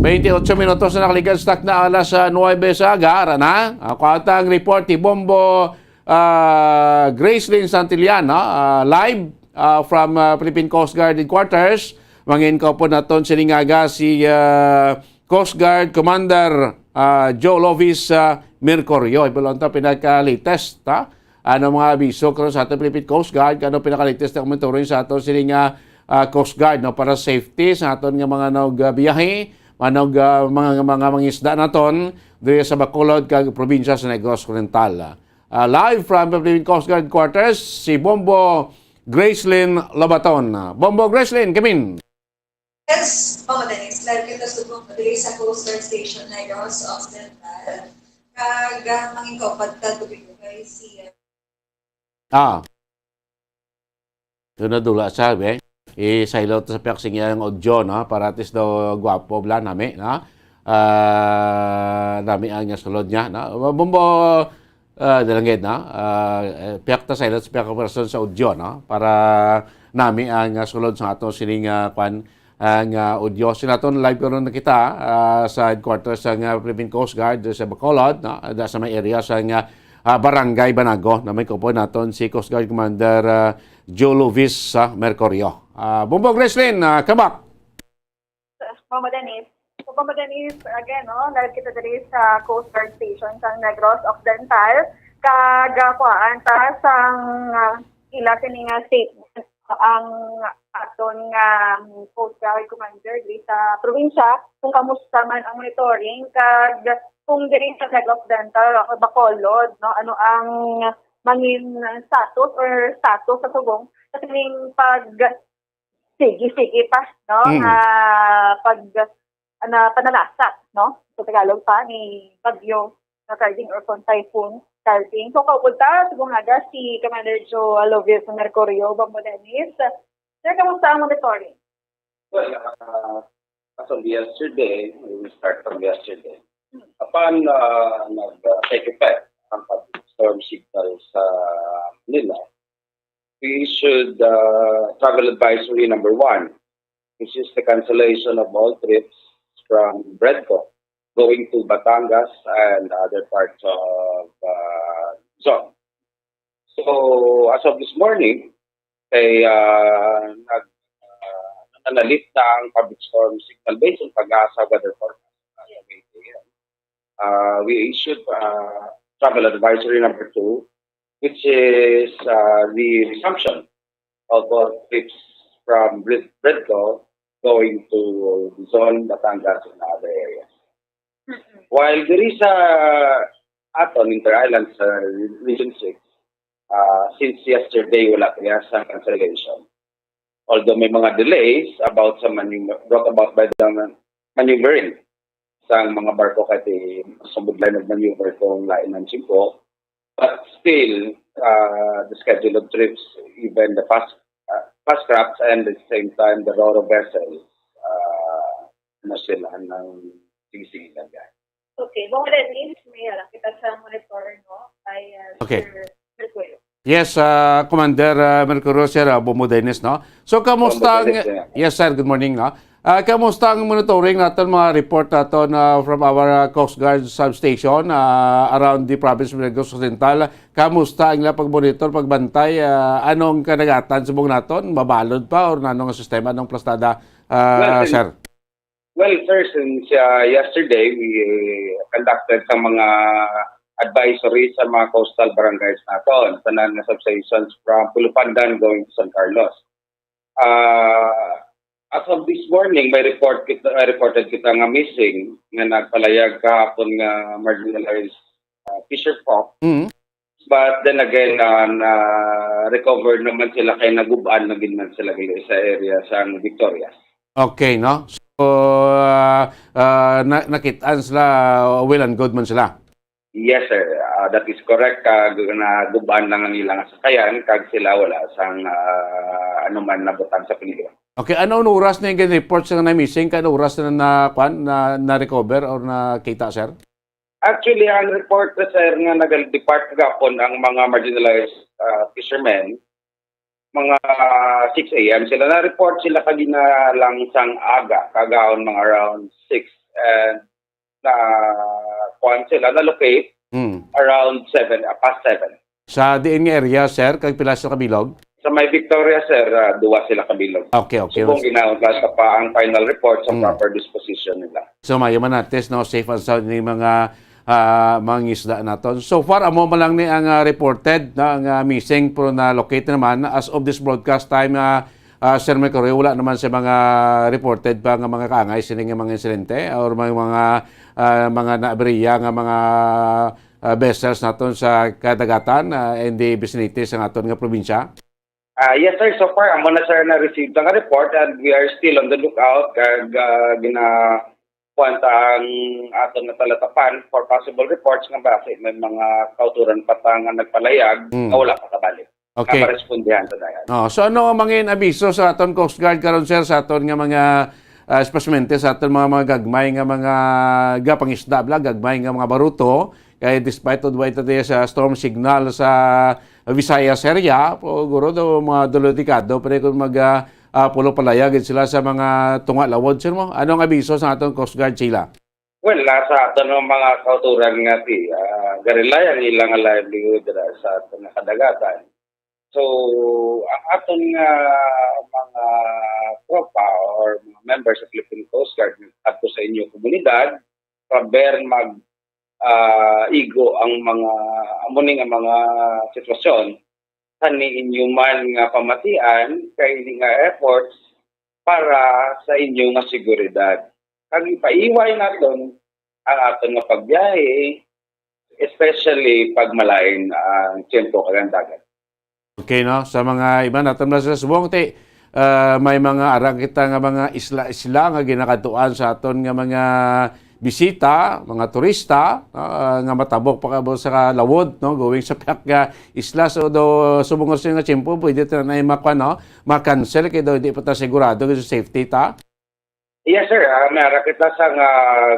Twenty-eight minutos na nakaligad sa takna alas, ah, nuwebe sa aga, ara na. Ah, kuha ta ang report ni Bombo, ah, Gracelyn Santillan, no? Ah, live, ah, from, ah, Philippine Coast Guard Headquarters. Mangin kaupod naton sining aga si, ah, Coast Guard Commander, ah, Joe Lovis, ah, Mercurio. Ibulon ta pinaka-latest, ha? Ano mga abiso karon sa aton Philippine Coast Guard? Ano pinaka-latest na monitoring sa aton sini nga, ah, Coast Guard, no? Para safety sa aton nga mga nag-, ah, biyahe, manog, ah, mga, mga mangisda naton diri sa Bacolod kag probinsya sa Negros Oriental. Ah, live from Philippine Coast Guard Quarters, si Bombo Gracelyn Lobaton. Bombo Gracelyn, kamin. Yes, Mama Denise, live kita subong diri sa Coast Guard Station Negros Occidental. Kag, ah, mangin kaupod ta tubig kay si, ah, Ah. Ito na dula sa, eh. Isaylo ta sa pihak sing iyang audio, no? Para at least daw gwapo bala nami, no? Ah, nami ang sulod niya, no? Bombo, ah, dalangin, no? Ah, eh, pihak ta sa ilot sa pihak person sa audio, no? Para nami ang, ah, sulod sa ato sining, ah, kwan, ang, ah, audio. Sinaton live karon na kita, ah, sa headquarters sa, ah, Philippine Coast Guard sa Bacolod, no? Da sa may area sa, ah, ah, Barangay Banago, na may kaupod naton si Coast Guard Commander, ah, Joe Luis, ah, Mercurio. Ah, Bombo Gracelyn, ah, come back. Mama Denise. So, Mama Denise, again, no, live kita diri sa Coast Guard Station sa Negros Occidental. Kag, ah, kuhaan ta sang, ah, ila sini nga statement ang aton nga, um, Coast Guard Commander diri sa probinsya kung kamusta man ang monitoring kag kung diri sa Negros Occidental o Bacolod, no, ano ang mangin status or status sa subong sa sining pag sige, sige pa, no? Mm. Nga pag, na pananasa, no? Sa Tagalog pa, ni Bagyo na Carding or kung Typhoon Carding. So, kaupod ta, subong aga si Commander Joe Alovis Mercurio, Bombo Dennis. Sir, kamusta ang monitoring? Well, uh, as of yesterday, we will start from yesterday. Hmm. Upon, uh, nag, uh, take effect ang public storm signal sa Manila, we issued, uh, travel advisory number one, which is the cancellation of all trips from BREDCO going to Batangas and other parts of, uh, Luzon. So, as of this morning, kay, uh, nag, uh, nananalit na ang public storm signal based on PAGASA weather forecast. Uh, we issued, uh, travel advisory number two, which is, uh, the resumption of all trips from Bred-, BREDCO going to Luzon, Batangas, and other areas. Mm-mm. While there is a aton inter-island sa Region six, uh, since yesterday, wala pa sa cancellation. Although may mga delays about sa manu-, brought about by the maneuvering sang mga barko kay ti sumudlay nagmaneuver kung lain ang singko. But still, uh, the schedule of trips, even the fast, uh, fast crafts and at the same time the ro-ro vessels, uh, ano sila, ang sige-sige lang yan. Okay, Bong Dennis, may ara kita sa monitor, no? Kay, uh, Okay. Sir Mercurio. Yes, ah, Commander, ah, Mercurio, Sir, ah, Bombo Dennis, no? So, kamusta ang, Bombo Dennis, yeah. Yes, sir, good morning, no? Ah, kamusta ang monitoring naton, mga report naton, ah, from our, ah, Coast Guard substation, ah, around the province of Negros Occidental? Kamusta ang ilang pagmonitor, pagbantay? Ah, anong kanagatan subong naton? Mabalod pa or nanong sistema, anong plastada, ah, Well, sir? Well, sir, since, uh, yesterday, we conducted sa mga advisory sa mga coastal barangays naton, tanan nga substations from Pulupandan going to San Carlos. Uh, as of this morning, may report kita, may reported kita nga missing nga nagpalayag kahapon nga marginalized, uh, fisher folk. Mm. But then again, uh, na-recover naman sila kay nagub-an na gid man sila gali sa area sa Victoria. Okay, no? So, ah, ah, na-, nakit-an sila, well and good man sila? Yes, sir. Ah, that is correct. Kag nagub-an lang ang ilang sakayan, kag sila wala sang, ah, anuman nabutang sa peligro. Okay, ano, ano oras na yung report sa na missing? Kano oras na, na, kwan, na, na-recover or nakita, sir? Actually, ang report na, sir, nga nag-depart gapon ang mga marginalized, ah, fishermen, mga six a m sila. Na-report sila kagina lang sang aga, kagahon mga around six. And na, kuwan sila, na-locate Mm. around seven, ah, past seven. Sa diin nga area, sir, kag pila sa kabilog? Sa may Victoria, sir, ah, duwa sila kabilog. Okay, okay. Subong ginaon pa ang final report sa Mm. proper disposition nila. So, mayo man, at least, no, safe and sound ni mga, ah, mga isda naton. So far, amo man lang ni ang, ah, reported na ang, ah, missing, pero na-locate naman as of this broadcast time, ah, ah, Sir Mercurio, wala naman sa mga reported pa nga mga kaangay sini nga mga insidente or may mga, ah, mga naabriya nga mga, ah, vessels naton sa kadagatan, ah, in the vicinity sa aton nga probinsya? Ah, yes, sir. So far, amo na, sir, na-receive ang report and we are still on the lookout. Kag, ah, gina-, kuwan ta ang aton nga talatapan for possible reports nga basi may mga kauturan pa ta nga nagpalayag Mm. nga wala pa kabalik. Okay. Nga marespondihan sa dayan. Oh, so ano ang mga abiso sa aton Coast Guard karon, sir, sa aton nga mga, ah, espesmente sa aton mga, mga gagmay nga mga gapangisda, bla, gagmay nga mga baruto? Kay despite of what it is, ah, storm signal sa Visayas area, siguro daw mga dulo dekado, pero kung mag, ah, ah, pulo palaya gid sila sa mga tunga lawod, sir, mo? Anong abiso sa aton Coast Guard, Sheila? Well, ah, sa aton nga mga kauturan nga ti, ah, garilay ang ilang livelihood dira sa aton nga kadagatan. So, ang aton nga mga tropa or mga members sa Philippine Coast Guard ngadto sa inyo komunidad, paber mag, ah, igo ang mga, amo ni nga mga sitwasyon, sa ni inyo man nga pamatian, kay ini nga efforts para sa inyo nga seguridad. Kag ipaiway naton ang aton nga pagbiyahe, especially pag malain ang tiyempo kag ang dagat. Okay, no? Sa mga iba naton na sa subong, ti, ah, may mga ara kita nga mga isla-isla nga ginakadtuan sa aton nga mga bisita, mga turista, no? Ah, nga matabok pa kamo sa lawod, no? Going sa pihak nga isla. So, do, subong sa nga tiyempo, pwede ta na makwa, no? Ma-cancel kay daw hindi pa ta sigurado sa safety ta. Yes, sir. Ah, may ara kita sa nga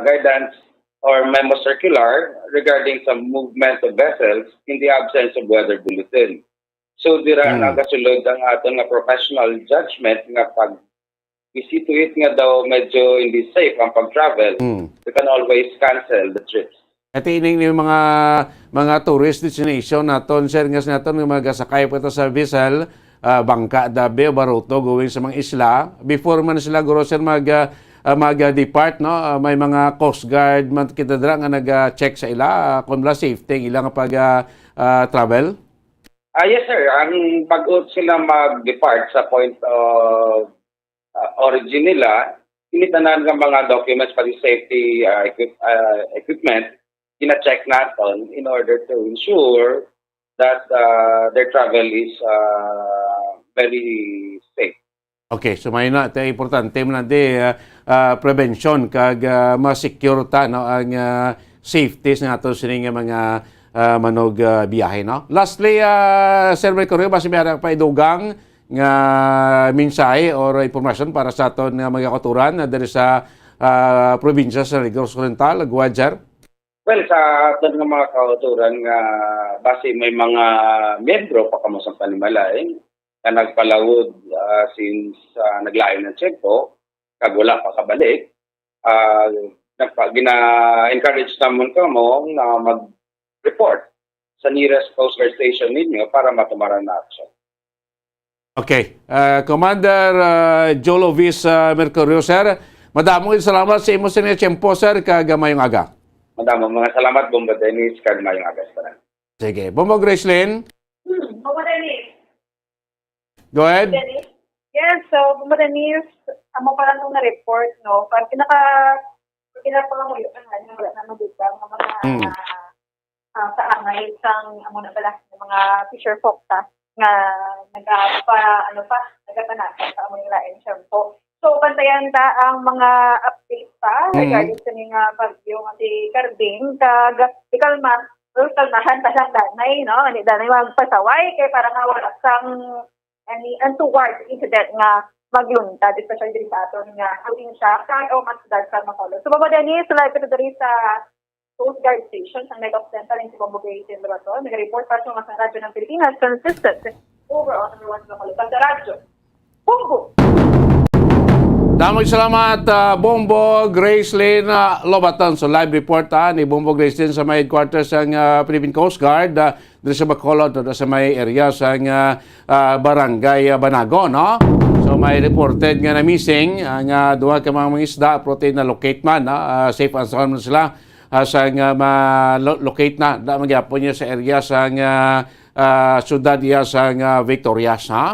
guidance or memo circular regarding sa movement of vessels in the absence of weather bulletin. So, dira Hmm. nagasulod ang aton nga professional judgment nga pag we see to it nga daw medyo hindi safe ang pag-travel, Hmm. we can always cancel the trips. Ito ining ni mga, mga tourist destination naton, sir, nga sa naton nga magasakay pa ta sa vessel, ah, bangka, dabi, o baruto, going sa mga isla. Before man sila, guro, sir, mag, ah, ah, mag, ah, depart, no? Ah, may mga Coast Guard man kita dira nga nag, ah, check sa ila, ah, kung wala safety ang ila nga pag, ah, ah, travel. Ah, yes, sir. Ang bago sila mag-depart sa point of, ah, origin nila, ini tanan nga mga documents, pati safety, ah, equip-, ah, equipment, gina-check naton in order to ensure that, ah, their travel is, ah, very safe. Okay, so may na, ito importante man natin, ah, ah, prevention kag, ah, ma-secure ta, no, ang, ah, safety sa nato sini nga mga, ah, manog, ah, biyahe, no? Lastly, ah, Sir Mercurio, basi may ara pa idugang nga mensahe or impormasyon para sa aton nga mga kauturan na diri sa, ah, probinsya sa Negros Oriental, Guadjar? Well, sa aton nga mga kauturan nga basi may mga miyembro pa kamo sa panimalay nga nagpalawod, ah, since, ah, naglain ang tiyempo, kag wala pa kabalik, ah, nagpa-, gina-encourage namon kamo nga mag-report sa nearest Coast Guard Station ninyo para matumaran na action. Okay. Ah, Commander, ah, Joel Ovis, ah, Mercurio, sir. Madamo nga salamat sa imo sa inyong tiyempo, sir, kag mayong aga. Madamo mga salamat, Bomba Dennis, kag mayong aga sa tanan. Sige. Bomba Gracelyn? Hmm, Bomba Dennis. Go ahead. Dennis? Yes, so, Bomba Dennis, amo pa lang itong na-report, no? Pag pinaka, pinaka, ano, wala na madugtong, ang mga, Hmm. ah, ah, kaangay sang amo na bala nga mga fisher folk ta nga nagapa, ano pa, nagapanakit sa amo nila in tiyempo. So, bantayan ta ang mga update pa Mm. regarding sa mga bagyo nga si Carding, kag ikalma, well, kalmahan ta lang danay, no? Hindi danay magpasaway, kay para nga wala sang any untoward incident nga magluntad, especially diri sa aton nga probinsya, kag o mas dagsa makulog. So, baba din, live kita diri sa Coast Guard Station sang Mega Occidental in Sibombo, Gracie Lobaton. Nag-report para sa mga radyo ng Pilipinas, consistent overall number one sa Kalupag sa radyo. Bongo! Damag salamat, ah, Bombo Gracelyn, ah, Lobaton. So, live report, ah, ni Bombo Gracelyn sa may headquarters sang, ah, Philippine Coast Guard, ah, diri sa Bacolod, diri sa may area sang, ah, ah, Barangay, ah, Banago, no? So, may reported nga na-missing ang, ah, duha ka mga, mga isda, pero na-locate man, no? Ah, safe and sound man sila. Ah, sa nga ma-, lo-, locate na, da magyapon niya sa area sa nga, ah, syudad iya sa nga Victorias, ha?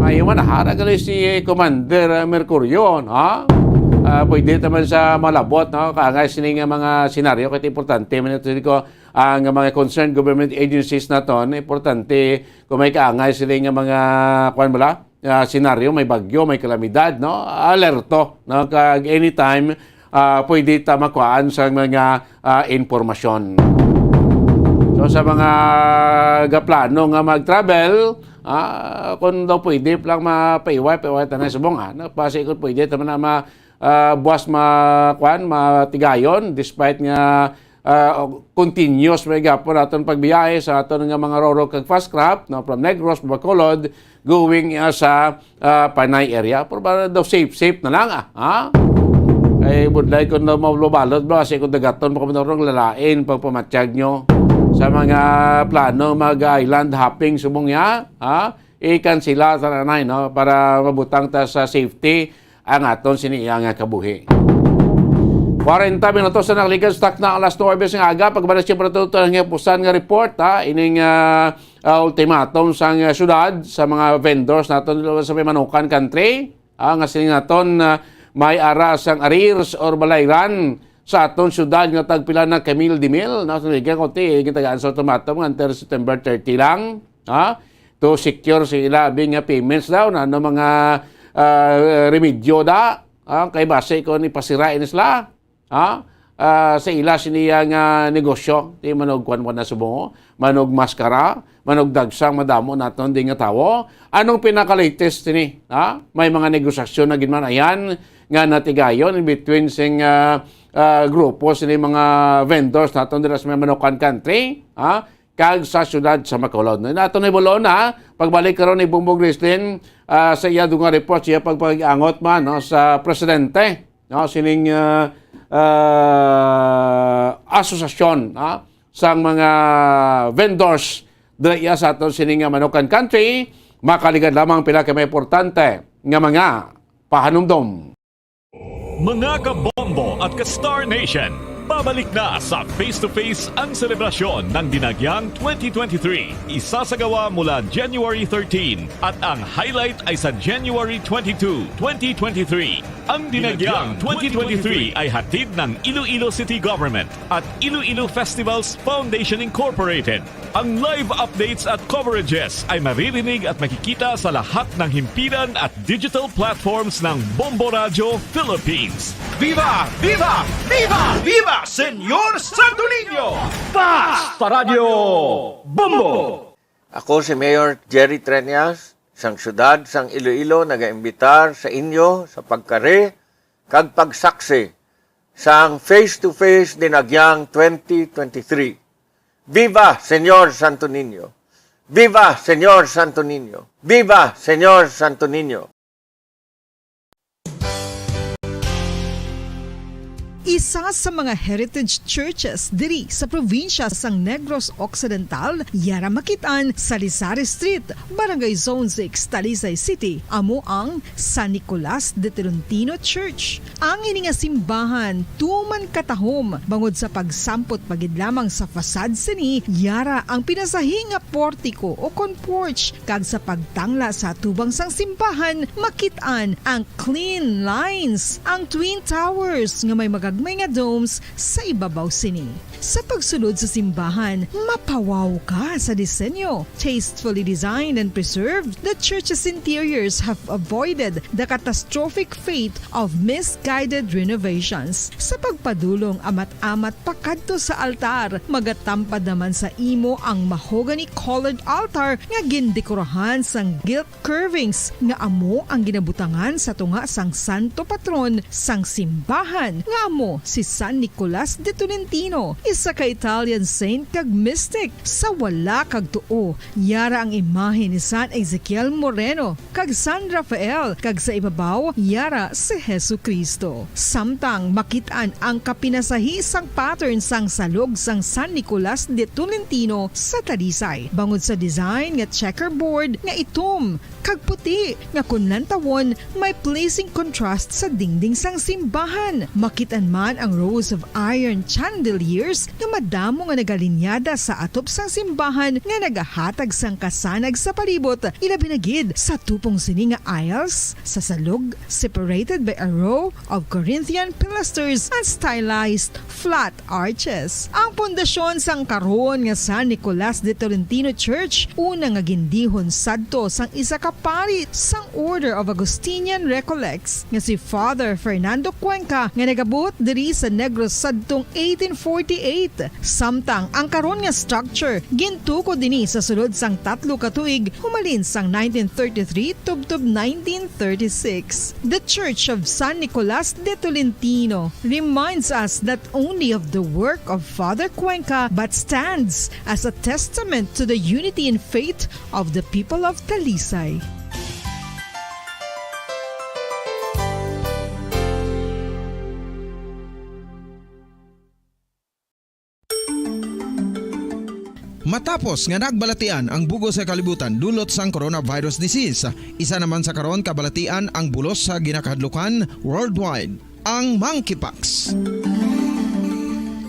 Ay, manahara gali si Commander, ah, Mercurio, ha? Ah, pwede naman sa malabot, no? Kaangay sini nga mga senaryo, kaya importante man ito ko ang mga concerned government agencies naton, importante kung may kaangay sila nga mga, kuwan bala, ah, senaryo, may bagyo, may kalamidad, no? Alerto, no? Kag anytime, ah, pwede ta makuhaan sa mga, ah, impormasyon. So, sa mga gaplano nga mag-travel, ah, kung daw pwede lang mapaiway, paiway tanan subong, ah, no? Basi kung pwede, tama na ma-, ah, buwas ma-, kuwan, matigayon, despite nga, ah, continuous may gapon aton pagbiyahe sa aton nga mga roro kag fast craft, no, from Negros, Bacolod, going, ah, sa, ah, Panay area. Pero para daw safe, safe na lang, ah, ha? Kay budlay kung daw malubalot ba, kasi kung dagaton pa kami ng lalain pagpamatyag nyo sa mga plano mag-island hopping subong niya, ha? Ikansila sa nanay, no? Para mabutang ta sa safety ang aton sini iya nga kabuhi. Kwarenta minutos na nakalikas, takna alas nuwebe nga aga, pagbalik siya para tuto ang hiyapusan nga report, ha? Ining, ah, ah, ultimatum sang, ah, syudad sa mga vendors naton sa may Manukan Country, ah, nga siling naton, ah, may ara sang arrears or balayran sa aton syudad nga tagpila na ka mil di mil, no? Sa Liga, kunti, gitagaan sa ultimatum nga until September thirty lang, ha? To secure sa ila abi nga payments daw, na ano mga, ah, remedyo da, ah, kay basi kung ipasira ini sila, ha? Ah, sa ila siniya nga negosyo, di manog kwan mo na subong, manog maskara, manog dagsang madamo naton di nga tawo. Anong pinaka-latest ini, ha? May mga negosasyon na gid man ayan nga natigayon in between sing, ah, ah, grupo sini mga vendors naton dira sa may Manukan Country, ha? Kag sa siyudad sa Bacolod. Nato ni Bolona, pagbalik karon ni Bongbong Grislin, ah, sa iya dugang report, siya pagpag-angot man, no, sa presidente, no, sining, ah, ah, asosasyon, ha, sang mga vendors dira iya sa aton sining nga Manukan Country, makaligad lamang pila ka mga importante nga mga pahanumdom. Mga kabombo at ka-Star Nation, pabalik na sa Face to Face ang selebrasyon ng Dinagyang twenty twenty-three. Isasagawa mula January thirteen at ang highlight ay sa January twenty-two, twenty twenty-three. Ang Dinagyang twenty twenty-three ay hatid ng Iloilo City Government at Iloilo Festivals Foundation Incorporated. Ang live updates at coverages ay maririnig at makikita sa lahat ng himpilan at digital platforms ng Bombo Radyo Philippines. Viva! Viva! Viva! Viva, Senyor Santo Niño! Basta Radyo Bombo! Ako si Mayor Jerry Treñas, sang siyudad sang Iloilo, nagaimbitar sa inyo sa pagkari kag pagsaksi sang Face to Face Dinagyang twenty twenty-three. Viva, Senyor Santo Niño! Viva, Senyor Santo Niño! Viva, Senyor Santo Niño! Isa sa mga heritage churches diri sa probinsya sang Negros Occidental, yara makit-an sa Lizares Street, Barangay Zone six, Talisay City, amo ang San Nicolas de Tolentino Church. Ang ini nga simbahan tuman katahom bangod sa pagsampot pa gid lamang sa facade sini, yara ang pinasahi nga portiko o kon porch, kag sa pagtangla sa atubang sang simbahan, makit-an ang clean lines, ang twin towers nga may mga may nga domes sa ibabaw sini. Sa pagsulod sa simbahan, mapawaw ka sa disenyo. Tastefully designed and preserved, the church's interiors have avoided the catastrophic fate of misguided renovations. Sa pagpadulong amat-amat pakadto sa altar, magatampad naman sa imo ang mahogany-colored altar nga gindekorahan sang gilt curvings nga amo ang ginabutangan sa tunga sang santo patron sang simbahan, nga amo si San Nicolas de Tolentino, isa ka Italian saint kag mystic. Sa wala kag tuo, yara ang imahe ni San Ezekiel Moreno kag San Rafael, kag sa ibabaw, yara si Jesu-Cristo. Samtang makit-an ang kapinasahi sang pattern sang salog sang San Nicolas de Tolentino sa Talisay, bangod sa design nga checkerboard nga itom kag puti nga kon lantawon may pleasing contrast sa dingding sang simbahan. Makit-an man ang rows of iron chandeliers nga madamo nga nagalinyada sa atop sang simbahan nga nagahatag sang kasanag sa palibot, ilabi na gid sa tupong sini nga aisles sa salog, separated by a row of Corinthian pilasters and stylized flat arches. Ang pundasyon sang karon nga San Nicolas de Tolentino Church, una nga gindihon sadto sang isa ka pari sang Order of Augustinian Recollects nga si Father Fernando Cuenca, nga nagabuot diri sa Negros sadtong eighteen forty-eight. Samtang ang karon nga structure gintukod dinhi sa sulod sang tatlo ka tuig, humalin sang nineteen thirty-three tubtob nineteen thirty-six. The Church of San Nicolas de Tolentino reminds us not only of the work of Father Cuenca but stands as a testament to the unity in faith of the people of Talisay. Matapos nga nagbalatian ang bug-os nga kalibutan dulot sang coronavirus disease, isa naman sa karon kabalatian ang bulos sa ginakahadlukan worldwide, ang monkeypox.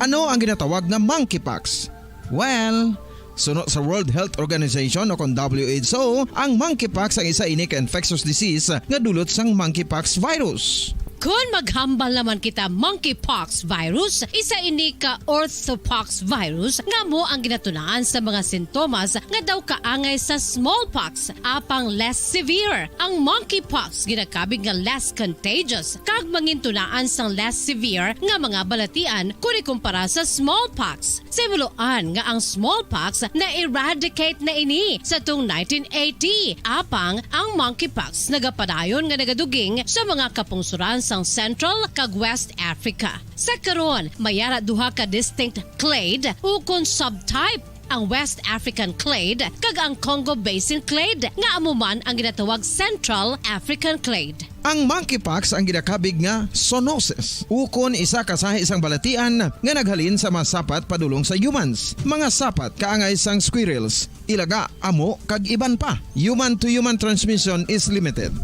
Ano ang ginatawag nga monkeypox? Well, suno sa World Health Organization o kon W H O, ang monkeypox ang isa ini ka infectious disease nga dulot sang monkeypox virus. Kon maghambal naman kita monkeypox virus, isa ini ka orthopox virus nga amo ang ginatunaan sa mga sintomas nga daw kaangay sa smallpox, apang less severe. Ang monkeypox ginakabig nga less contagious kag mangintunaan sang less severe nga mga balatian kon ikumpara sa smallpox. Sa himuloan nga ang smallpox na-eradicate na ini sa tung nineteen eighty, apang ang monkeypox nagapadayon nga nagaduging sa mga kapungsoran sang Central kag West Africa. Sa karon, may ara duha ka distinct clade ukon subtype, ang West African clade kag ang Congo Basin clade, nga amo man ang ginatawag Central African clade. Ang monkeypox ang ginakabig nga zoonosis, ukon isa ka sahi sang balatian nga naghalin sa mga sapat padulong sa humans. Mga sapat kaangay sang squirrels, ilaga, amo, kag iban pa. Human-to-human transmission is limited.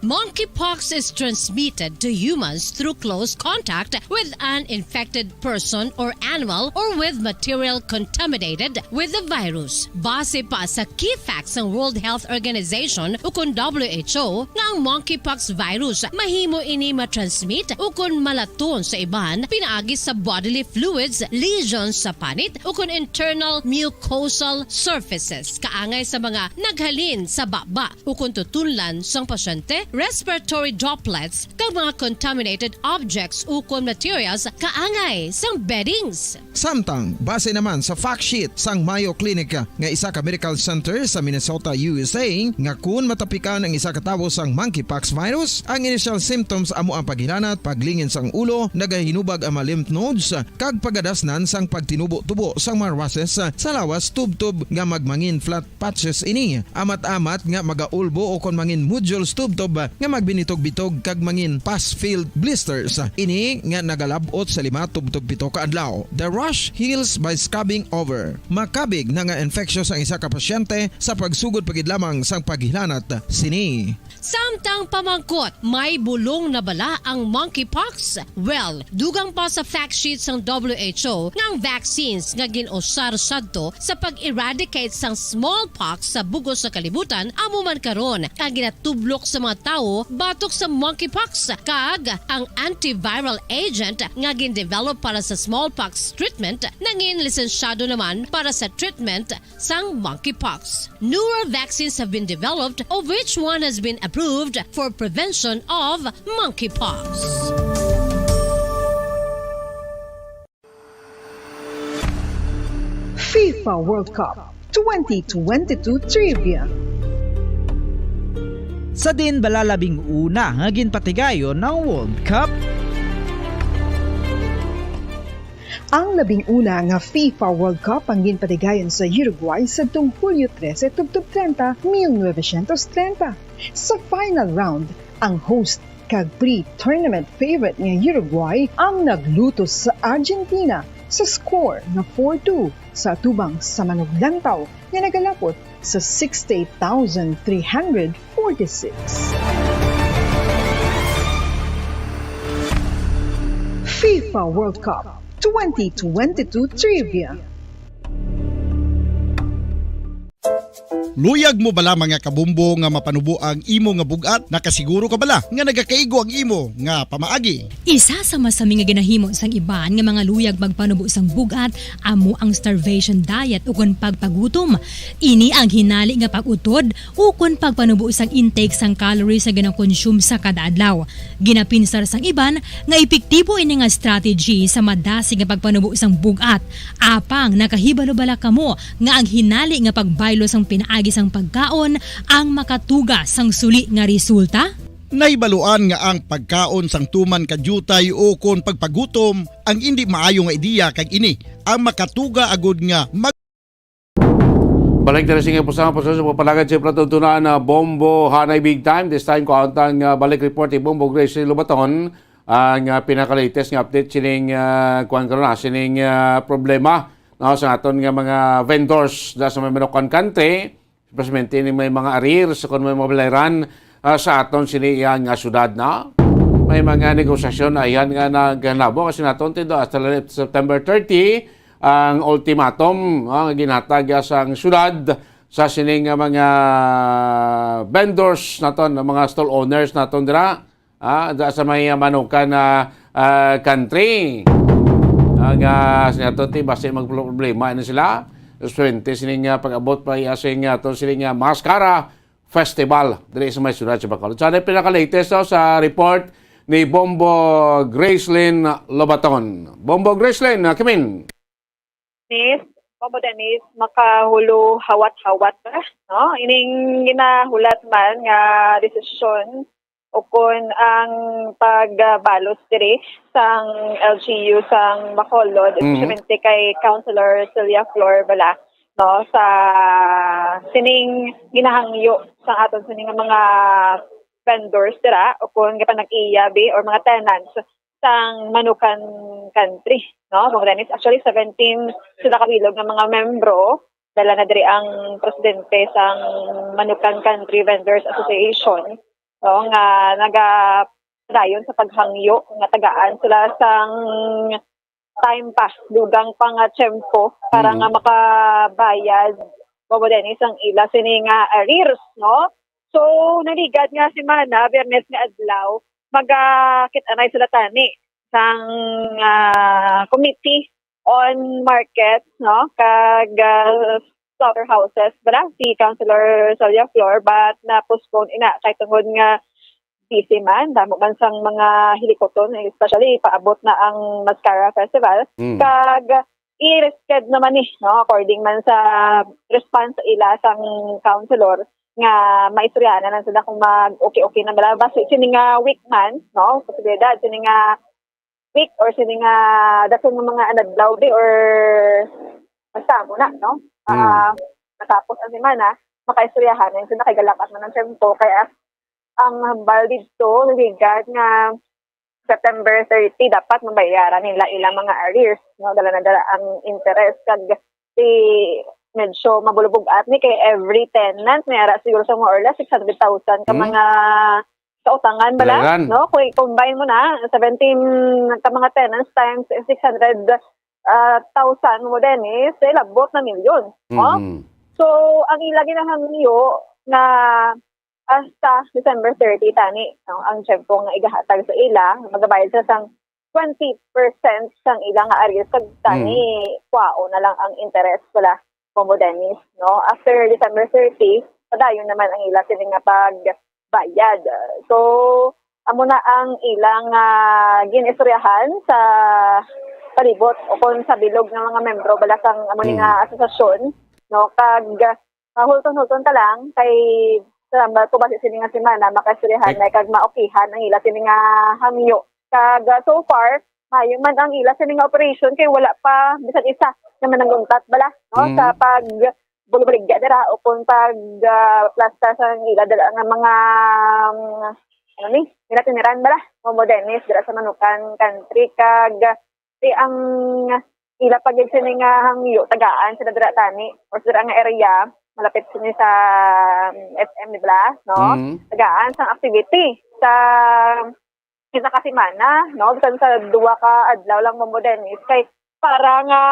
Monkeypox is transmitted to humans through close contact with an infected person or animal or with material contaminated with the virus. Base pa sa key facts sang World Health Organization ukon W H O nga ang monkeypox virus mahimo ini matransmit ukon malaton sa iban pinaagi sa bodily fluids, lesions sa panit ukon internal mucosal surfaces kaangay sa mga naghalin sa baba ukon tutunlan sang pasyente, respiratory droplets, kag mga contaminated objects ukon materials kaangay sang beddings. Samtang, base naman sa fact sheet sang Mayo Clinic nga isa ka medical center sa Minnesota, U S A, nga kun matapikan ang isa ka tawo sang monkeypox virus, ang initial symptoms amo ang paghilanat, paglingin sang ulo, nagahinubag ang mga lymph nodes, kag pagadasnan sang pagtinubo-tubo sang mga rushes sa lawas tubtob nga magmangin flat patches ini, amat-amat nga magaulbo ukon mangin nodules tubtob nga magbinitog-bitog kag mangin pus-filled blisters. Ini nga nagalab-ot sa lima tubtob pito ka adlaw. The rash heals by scabbing over. Makabig na nga infectious ang isa ka pasyente sa pagsugod pa gid lamang sang paghilanat sini. Samtang pamangkot, may bulong na bala ang monkeypox? Well, dugang pa sa fact sheet sang W H O nga ang vaccines nga gin-usar sadto sa pag-eradicate sang smallpox sa bug-os nga kalibutan amo man karon ang ginatublok sa mga tawo batok sa monkeypox, kag ang antiviral agent nga gindevelop para sa smallpox treatment nangin lisensyado naman para sa treatment sang monkeypox. Newer vaccines have been developed, of which one has been approved for prevention of monkeypox. FIFA World Cup twenty twenty-two Trivia. Sa din bala labing una nga ginpatigayon ang World Cup? Ang labing una nga FIFA World Cup ang ginpatigayon sa Uruguay sadtong Hulyo trese tubtob treinta, mil novecientos treinta. Sa final round, ang host kag pre-tournament favorite nga Uruguay ang naglutos sa Argentina sa score nga four two sa atubang sa manuglantaw nga nagalapot sa sixty-eight thousand three hundred forty-six. FIFA World Cup twenty twenty-two Trivia. Luyag mo bala, mga kabombo, nga mapanubo ang imo nga bug-at? Nakasiguro ka bala nga nagakaigo ang imo nga pamaagi? Isa sa masami nga ginahimo sang iban nga mga luyag magpanubo sang bug-at amo ang starvation diet ukon pagpagutom. Ini ang hinali nga pag-utod ukon pagpanubo sang intake sang calories nga ginakonsume sa kada adlaw. Ginapinsar sang iban nga epektibo ini nga strategy sa madasig nga pagpanubo sang bug-at. Apang nakahibalo bala kamo nga ang hinali nga pagbaylo sang pinaagi sang pagkaon ang makatuga sang suli nga resulta? Nahibaluan nga ang pagkaon sang tuman ka diutay ukon pagpagutom ang indi maayo nga ideya, kag ini ang makatuga agud nga mag- Balik diri sing pusang proseso sa pagpalagad sa palatuntunan na Bombo Hanay Big Time. This time, kuha ang uh, balik report ni Bombo Gracie Lubaton ang uh, pinaka-latest nga update sining uh, kuan karon na sining uh, problema, no, sa aton nga mga vendors da sa may Manukan country, especially ini may mga arrears sa kon may mga balayran uh, sa aton sini iya nga syudad na. May mga negosasyon na iyan nga naghanabo kasi naton tido hasta September thirty ang ultimatum, ah, nga ginhatag sang syudad sa sining nga mga vendors naton, mga stall owners naton dira, ah, dira sa may, ah, Manukan na, ah, country. Ah, nga sinato ti basi magproblema na sila. Swerte sining, ah, pag-abot pa iya sing, ah, to sining, ah, Mascara Festival diri sa may siyudad sa Bacolod. Sa pinaka-latest, no, sa report ni Bombo Gracelyn Lobaton. Bombo Gracelyn, ah, Kimin. Dennis, Bobo Dennis, makahulo hawat-hawat na, no? Ining ginahulat man nga desisyon ukon ang pagbalos diri sang L G U sang Bacolod, mm-hmm, especially kay Councilor Celia Flor bala, no, sa sining ginahangyo sa aton sining mga vendors dira ukon nga panag-iya bi or mga tenants sang Manukan Country, no? Mga Dennis, actually, seventeen sila kabilog nga mga membro. Dala na diri ang presidente sang Manukan Country Vendors Association, no? Nga nagadayon sa paghangyo nga tagaan sila sang time pa, dugang pa nga tiyempo para, mm, nga makabayad, Bobo Dennis, ang ila sini nga arrears, no? So, naligad nga semana, Biyernes nga adlaw, magakit-anay sila tani sang, ah, Committee on Markets, no, kag, ah, Slaughterhouses, bala, si Councilor Celia Flor, but na-postpone ina kay tungod nga busy man, damo man sang mga hilikuton, especially paabot na ang Mascara Festival. Mm. Kag i-reschedule naman ni, no, according man sa response ila sang councilor nga maistoryahan na lang sila kung mag-okay-okay na bala. Basi sini nga week man, no, posibilidad sini nga week or sini nga dason nga mga adlaw di or basta mo na, no? Mm. Ah, matapos ang semana, makaistoryahan na sila kay galakat man ang tempo. Kaya ang hambal didto, nagligad nga September thirty, dapat mabayaran nila ilang mga arrears, no? Dala na dala ang interest kag si medyo mabulubog-at ni kay every tenant may ara siguro sa more or less six hundred thousand ka, hmm, mga kautangan bala, bayaran, no? Kung i-combine mo na, seventeen ka mga tenants times six hundred, ah, thousand mo, Dennis, eh, labot na milyon, no? Mm-hmm. So, ang ila ginahangyo nga hasta December thirty tani, no, ang tiyempo nga igahatag sa ila, magabayad sila sang twenty percent sang ila nga arrears, kag tani, Mm. kwaon na lang ang interest, wala, Combo Dennis, no? After December thirty, padayon naman ang ila sini nga pagbayad. So, amo na ang ilang, ah, gin-istoryahan sa palibot o kon sa bilog nga mga membro bala sang amo ni nga Mm. asosasyon, no? Kag, ah, hulton-hulton ta lang kay sa tambal ko basi sini nga semana makaistoryahan Ay. na kag maokihan ang ila sini nga hangyo. Kag, ah, so far, maayo man ang ila sini nga operation kay wala pa bisan isa nga mananguntat bala, no, Mm. sa pag bulubaligya dira o kung pag, ah, plastar sa ila dira nga mga, um, ano ni, nira-tiniran bala, Combo Dennis, dira sa Manukan Country. Kag, ah, si ang ila pa gid sini nga hangyo, tagaan sila dira tani, or sa dira nga area, malapit sini sa, um, F M, di ba? No? Mm. Tagaan sang activity sa isa ka semana, no? Bisan sa duwa ka adlaw lang, Combo Dennis, kay para nga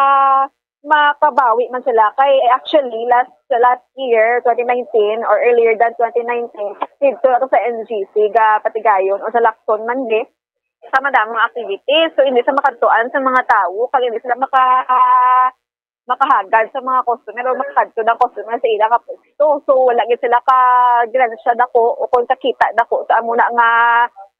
makabawi man sila. Kay actually, last, last year, twenty nineteen, or earlier than twenty nineteen, didto ako sa N G C, ga Patigayon, o sa Lacson man, di, sa madamo nga activities. So, hindi sa makadtuan sa mga tawo, kag hindi sila maka-, makahagad sa mga customer o makadto ng customer sa ila nga pwesto. So, wala gid sila ka ginansya dako o kung kakita dako sa amo na nga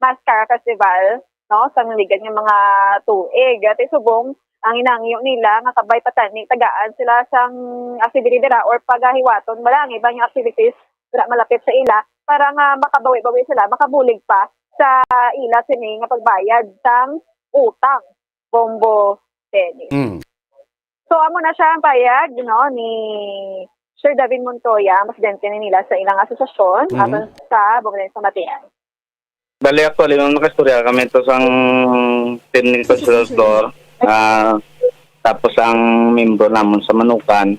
Mascara Festival, no, sa naligan nga mga tuig. Ati subong, ang hinangyo nila nga kabay patani tagaan sila sang activity dira or pagahiwaton bala ang iba nga activities dira malapit sa ila para nga makabawi-bawi sila, makabulig pa sa ila sini nga pagbayad sang utang, Bombo Dennis. Mm. So, amo na siya ang payag, no, ni Sir Davin Montoya, ang presidente ni nila sa ilang asosasyon, Mhm. aton sa Bombo Dennis Pamatian. Bali, actually, ma'am, nakaistorya kami to sang team ni Consuelo Flor, ah, tapos ang membro namon sa Manukan.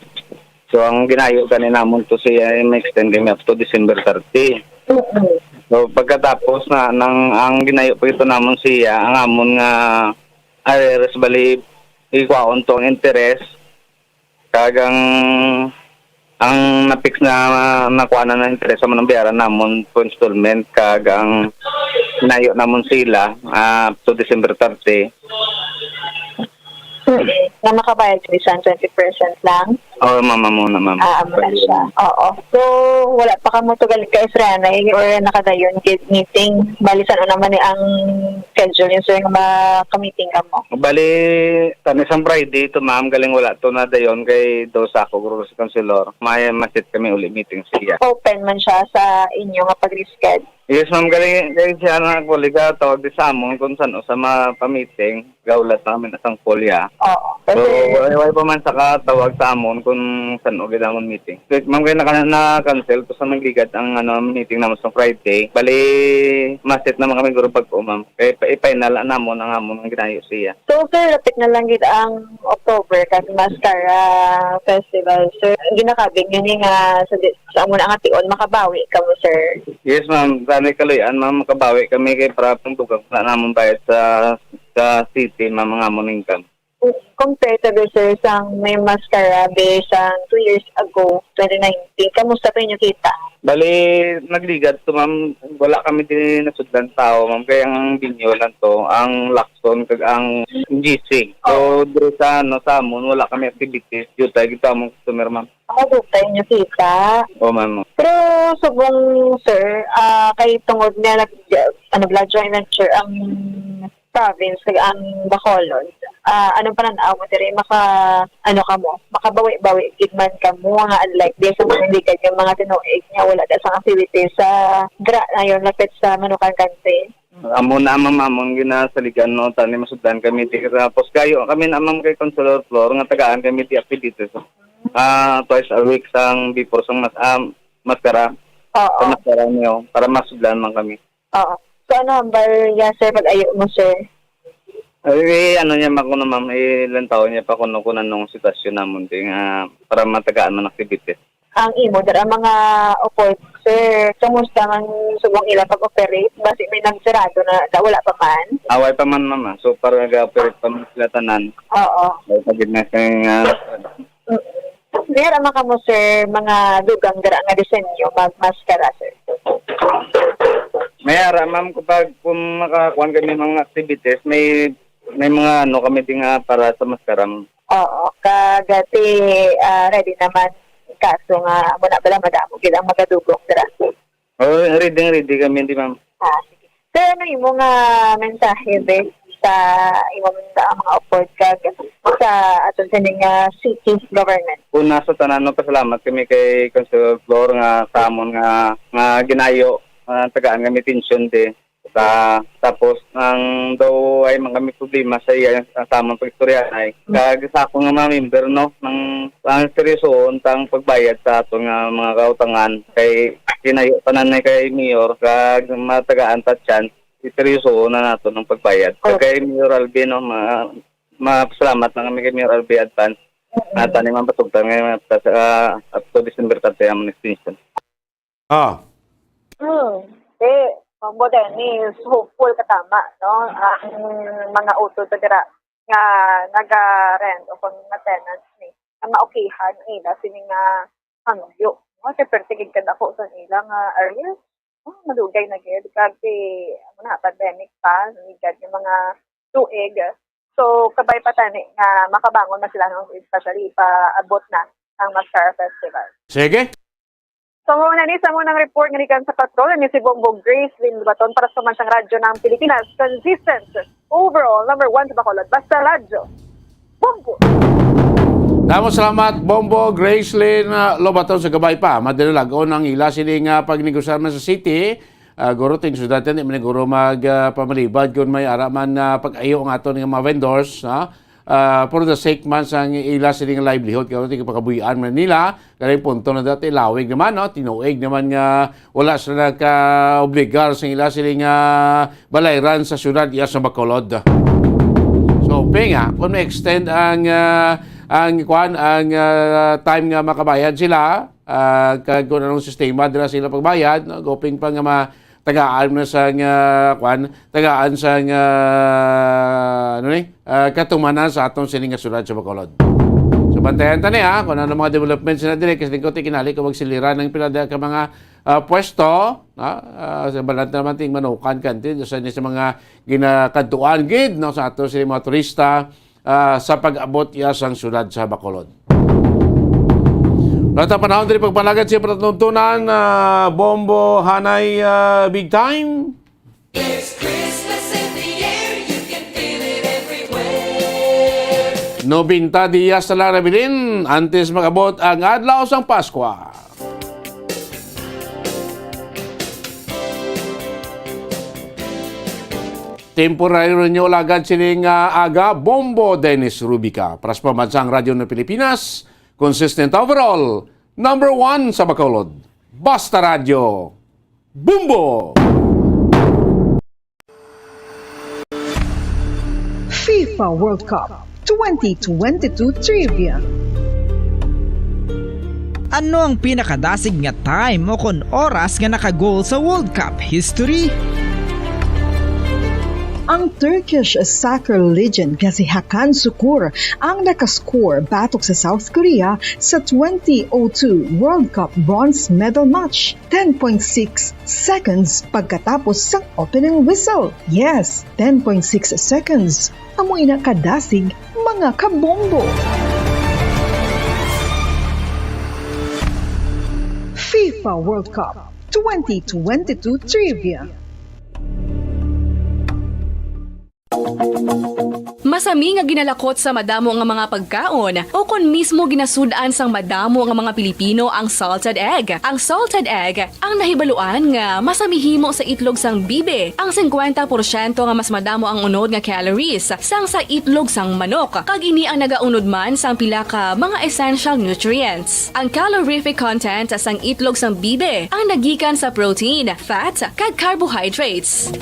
So, ang ginayo gani namon to siya, eh, ma-extend kami up to December thirty. Mm-mm. So, pagkatapos na, nang, ang ginayo pa ito namon siya, ang amon nga arrears, bali, ikwaon to ang interest, kag ang, ang na-fix na nakuha na ng interest sa manang bayaran namon po installment, kag ang ginayo namon sila, ah, up to December thirty. Mm. Nga makabayad bisan twenty percent lang? Oo, ma'am, ma'am, muna, ma'am. Ah, amo na siya. Oo. So, wala pa kamo tugal ka Israel na, eh, or nakadayon gid meeting? Bali, san-o naman ni ang schedule niyo, sir, nga maka-meeting kamo? Bali, tani sang Friday to, ma'am, galing wala to na dayon kay daw sa ako, guro si Councilor. May masit kami uli meeting siya. Open man siya sa inyo nga pag-reschedule? Yes, ma'am, galing, galing siya na, kuliga, tawag di sa amon kung san-o sa mapamiting. Gahulat namin asang polya. Oo. So, kasi wala, wala pa man sa katawag sa amon kung san-o gid amon meeting. So, ma'am, kaya naka-, na-cancel to sa nagligad ang, ano, meeting naman sa Friday. Bali, masit naman kami guro pag-o, ma'am. Kaya pa-, i-final na namon ang amon ang ginayo siya. So, sir, lapit na lang gid ang October kag Mascara Festival, sir. Ang ginakabig yun eh nga sa di-, sa amo na nga tion, makabawi kamo, sir? Yes, ma'am. Sa may kaluyan, ma'am, makabawi kami kay para pang dugang na namon bayad sa, sa city, ma'am, ang amon income. Compare to, sir, sang may Mascara be sang two years ago, twenty nineteen. Kamusta pa inyo kita? Bali, nagligad to, ma'am. Wala kami din nasudlan tao, ma'am. Kaya ang binyo lang to, ang Lacson kag ang G C. So, Oh. diri sa, ano, sa amon, wala kami activities. Dito tayo, gito among customer, ma'am. Ako, dutay niyo kita. Oo, ma'am. Pero subong, sir, ah, kay tungod nga nag-, ano, bala, joint venture ang province kag ang Bacolod. Ah, anong pananaw mo diri? Maka, ano ka mo? Makabawi-bawi gid man ka mo nga unlike di sa mga ligad nga mga tinuig nga wala ka sang activity sa dra na yun, lapit sa Manukan Country? Amo na, ma'am, amon ginasaligan, no, tani masudlan kami di. Tapos kayo kami na, ma'am, kay Consuelo Flor nga tagaan kami di activities. Ah, twice a week sang before sang mas-, ah, maskara. Oo. Sa maskara niyo, para masudlan man kami. Oo. So, ano hambal niya, sir, pag-ayo mo, sir? Ay, eh, ano niya, ma-, kuno, ma'am, eh, lantaw niya pa kuno kung anong sitwasyon namon, di nga, para matagaan man activities. Ang imo, dara mga opod, sir, kamusta man subong ila pag-operate? Basi may nagsirado na, da, wala pa man? Away pa man, ma'am, ah. So far, nag-operate pa man sila tanan. Oo. Wala pa gid na sa, ah, Mm. Meron man kamo, sir, mga dugang dira nga disenyo, mag-maskara, sir? May ara, ma'am, kapag kung makakuan kami mga activities, may, may mga ano kami din nga para sa maskara, ma'am. Oo, kag ti, ah, ready naman, kaso nga, amo na bala, madamo gid ang magadugong dira. Oh, ready, ready kami, di, ma'am. Ah, sige. Sir, ano imo nga mensahe, be, sa imo sa mga upod kag sa aton sini nga city government? Una sa tanan, no, pasalamat kami kay Councilor Flor nga sa amon nga, nga ginayo, ah, tagaan kami atensyon di. Sa, tapos, ang daw ay man kami problema sa iya, ang sa amon pag-istoryahanay. Kag sa ako nga mga member, no, ang, ang seryosohon tang pagbayad sa aton nga mga kautangan kay ginayo tanan na kay Mayor, kag matagaan ta chance, seryosohon na nato ng pagbayad. Kag kay Mayor Alvin, no, ma-, mapasalamat na kami kay Mayor Alvin advance. At ani man pasugtan nga, ah, up to December thirty ang extension. Ah. Hmm. Di, Bombo Dennis, hopeful ka tama, no? Ang mga utod sa dira nga naga-rent o kung mga tenants ni, nga maokihan ang ila sini nga hangyo, no? Kay perti gid kadako sa ila nga arrears, no? Madugay na gid, kag ti, ano na, pandemic pa, ligad nga mga tuig. So, kabay pa tani nga makabangon na sila, no? Especially paabot na ang Mascara Festival. Sige. So, mao na ni sa mao nang report nga gikan sa patrol, ni si Bombo Grace Lynn Lubaton para sa Mansang Radyo ng Pilipinas. Consistent, overall, number one sa Bacolod. Basta Radyo. Bombo! Damo salamat, Bombo Gracelyn, ah, Lobaton sa Gabay pa. Madinalag-on ang ila sini nga pagnegosar man sa city. Ah, guro, ting siyudad, di man guro mag, ah, pamalibad kung may ara man, ah, pag-ayo ang aton nga mga vendors, ha? Ah, for the sake man sang ila sini nga livelihood, kay tingpakabuhian man nila, kay ang punto na dati, lawig naman, no? Tinuig naman nga wala sila nakaobligar sa ila sini nga balayran sa siyudad iya sa Bacolod. So, pe nga, kung ma-extend ang, ah, ang, kwan, ang, ah, time nga makabayad sila, ah, kag kung anong sistema dira sila pagbayad, no? Goping pa nga ma-, tagaan na sa nga, kwan, tagaan sa nga, ano ni, ah, katumanan sa aton sini nga siyudad sa Bacolod. So, bantayan ta ni, ha, kung ano mga developments na diri, kasi ko ti kinali ko magsiliran ng pila ka mga, ah, pwesto, ha, ah, sa balanta naman ting manukan kantin, sa, sa mga ginakadtuan gid, no, sa ato sini mga turista, ah, sa pag-abot iya sang siyudad sa Bacolod. Wala ta panahon diri pagpalagad sa patuntunan, ah, Bombo Hanay, ah, Big Time. There's Christmas in the air, you can feel it everywhere. Nobenta diyas na lang nabilin antes mag-abot ang adlaw sang Paskwa. Temporary ninyo alagad sini nga aga, Bombo Dennis Rubica. Para sa Pambansang Radyo ng Pilipinas, consistent overall, number one sa Bacolod. Basta Radyo, Bombo! FIFA World Cup twenty twenty-two Trivia. Ano ang pinakadasig nga time o kon oras nga naka-goal sa World Cup history? Ang Turkish soccer legend nga si Hakan Sukur ang nakascore batok sa South Korea sa twenty oh two World Cup bronze medal match, ten point six seconds pagkatapos sang opening whistle. Yes, ten point six seconds. Amo ina kadasig, mga kabombo. FIFA World Cup twenty twenty-two Trivia. Masami nga ginalakot sa madamo nga mga pagkaon o kon mismo ginasud-an sang madamo nga mga Pilipino ang salted egg. Ang salted egg ang nahibaluan nga masami himo sa itlog sang bibi. Ang singkwenta porsyento nga mas madamo ang unod nga calories sang sa itlog sang manok, kag ini ang nagaunod man sang pila ka mga essential nutrients. Ang calorific content sang itlog sang bibi ang nagikan sa protein, fat, kag carbohydrates.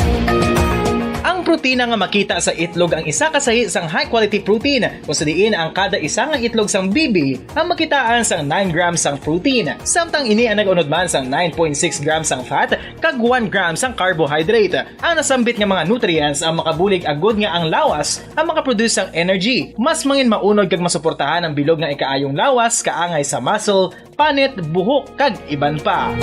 Ang protina nga makita sa itlog ang isa ka sahi sang high-quality protein, kung sa diin ang kada isa nga itlog sang bibi ang makitaan sang nine grams sang protein, samtang ini ang nag-unod man sang nine point six grams sang fat kag one gram sang carbohydrate. Ang nasambit nga mga nutrients ang makabulig agud nga ang lawas ang makaproduce sang energy, mas mangin maunod kag masuportahan ang bilog nga ikaayong lawas, kaangay sa muscle, panit, buhok, kag iban pa.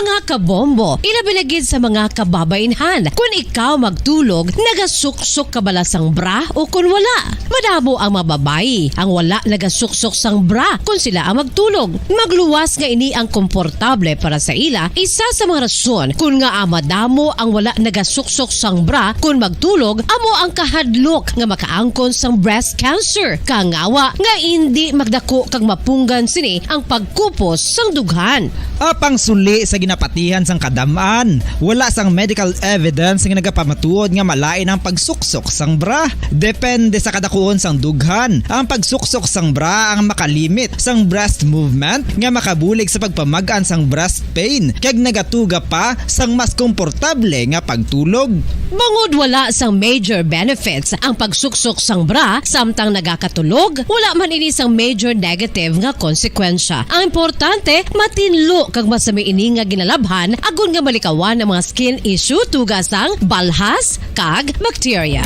Mga kabombo, ilabi na gid sa mga kababaynhan, kun ikaw magtulog, nagasuksok ka bala sang bra o kun wala? Madamo ang mga babayi ang wala nagasuksok sang bra kun sila ang magtulog. Magluwas nga ini ang komportable para sa ila, isa sa mga rason kun ngaa madamo ang wala nagasuksok sang bra kun magtulog amo ang kahadlok nga makaangkon sang breast cancer. Kangawa nga indi magdako kag mapunggan sini ang pagkupos sang dughan. Apang suli sa ginapatihan sang kadam-an, wala sang medical evidence nga nagapamatuod nga malain ang pagsuksok sang bra. Depende sa kadakuon sang dughan, ang pagsuksok sang bra ang makalimit sang breast movement nga makabulig sa pagpamag-an sang breast pain kag nagatuga pa sang mas komportable nga pagtulog. Bangod wala sang major benefits ang pagsuksok sang bra samtang nagakatulog, wala man ini sang major negative nga konsekwensya. Ang importante, matinlo kag masami ini nga ginalabhan agod nga malikawan ang mga skin issue tuga sang balhas kag bakterya.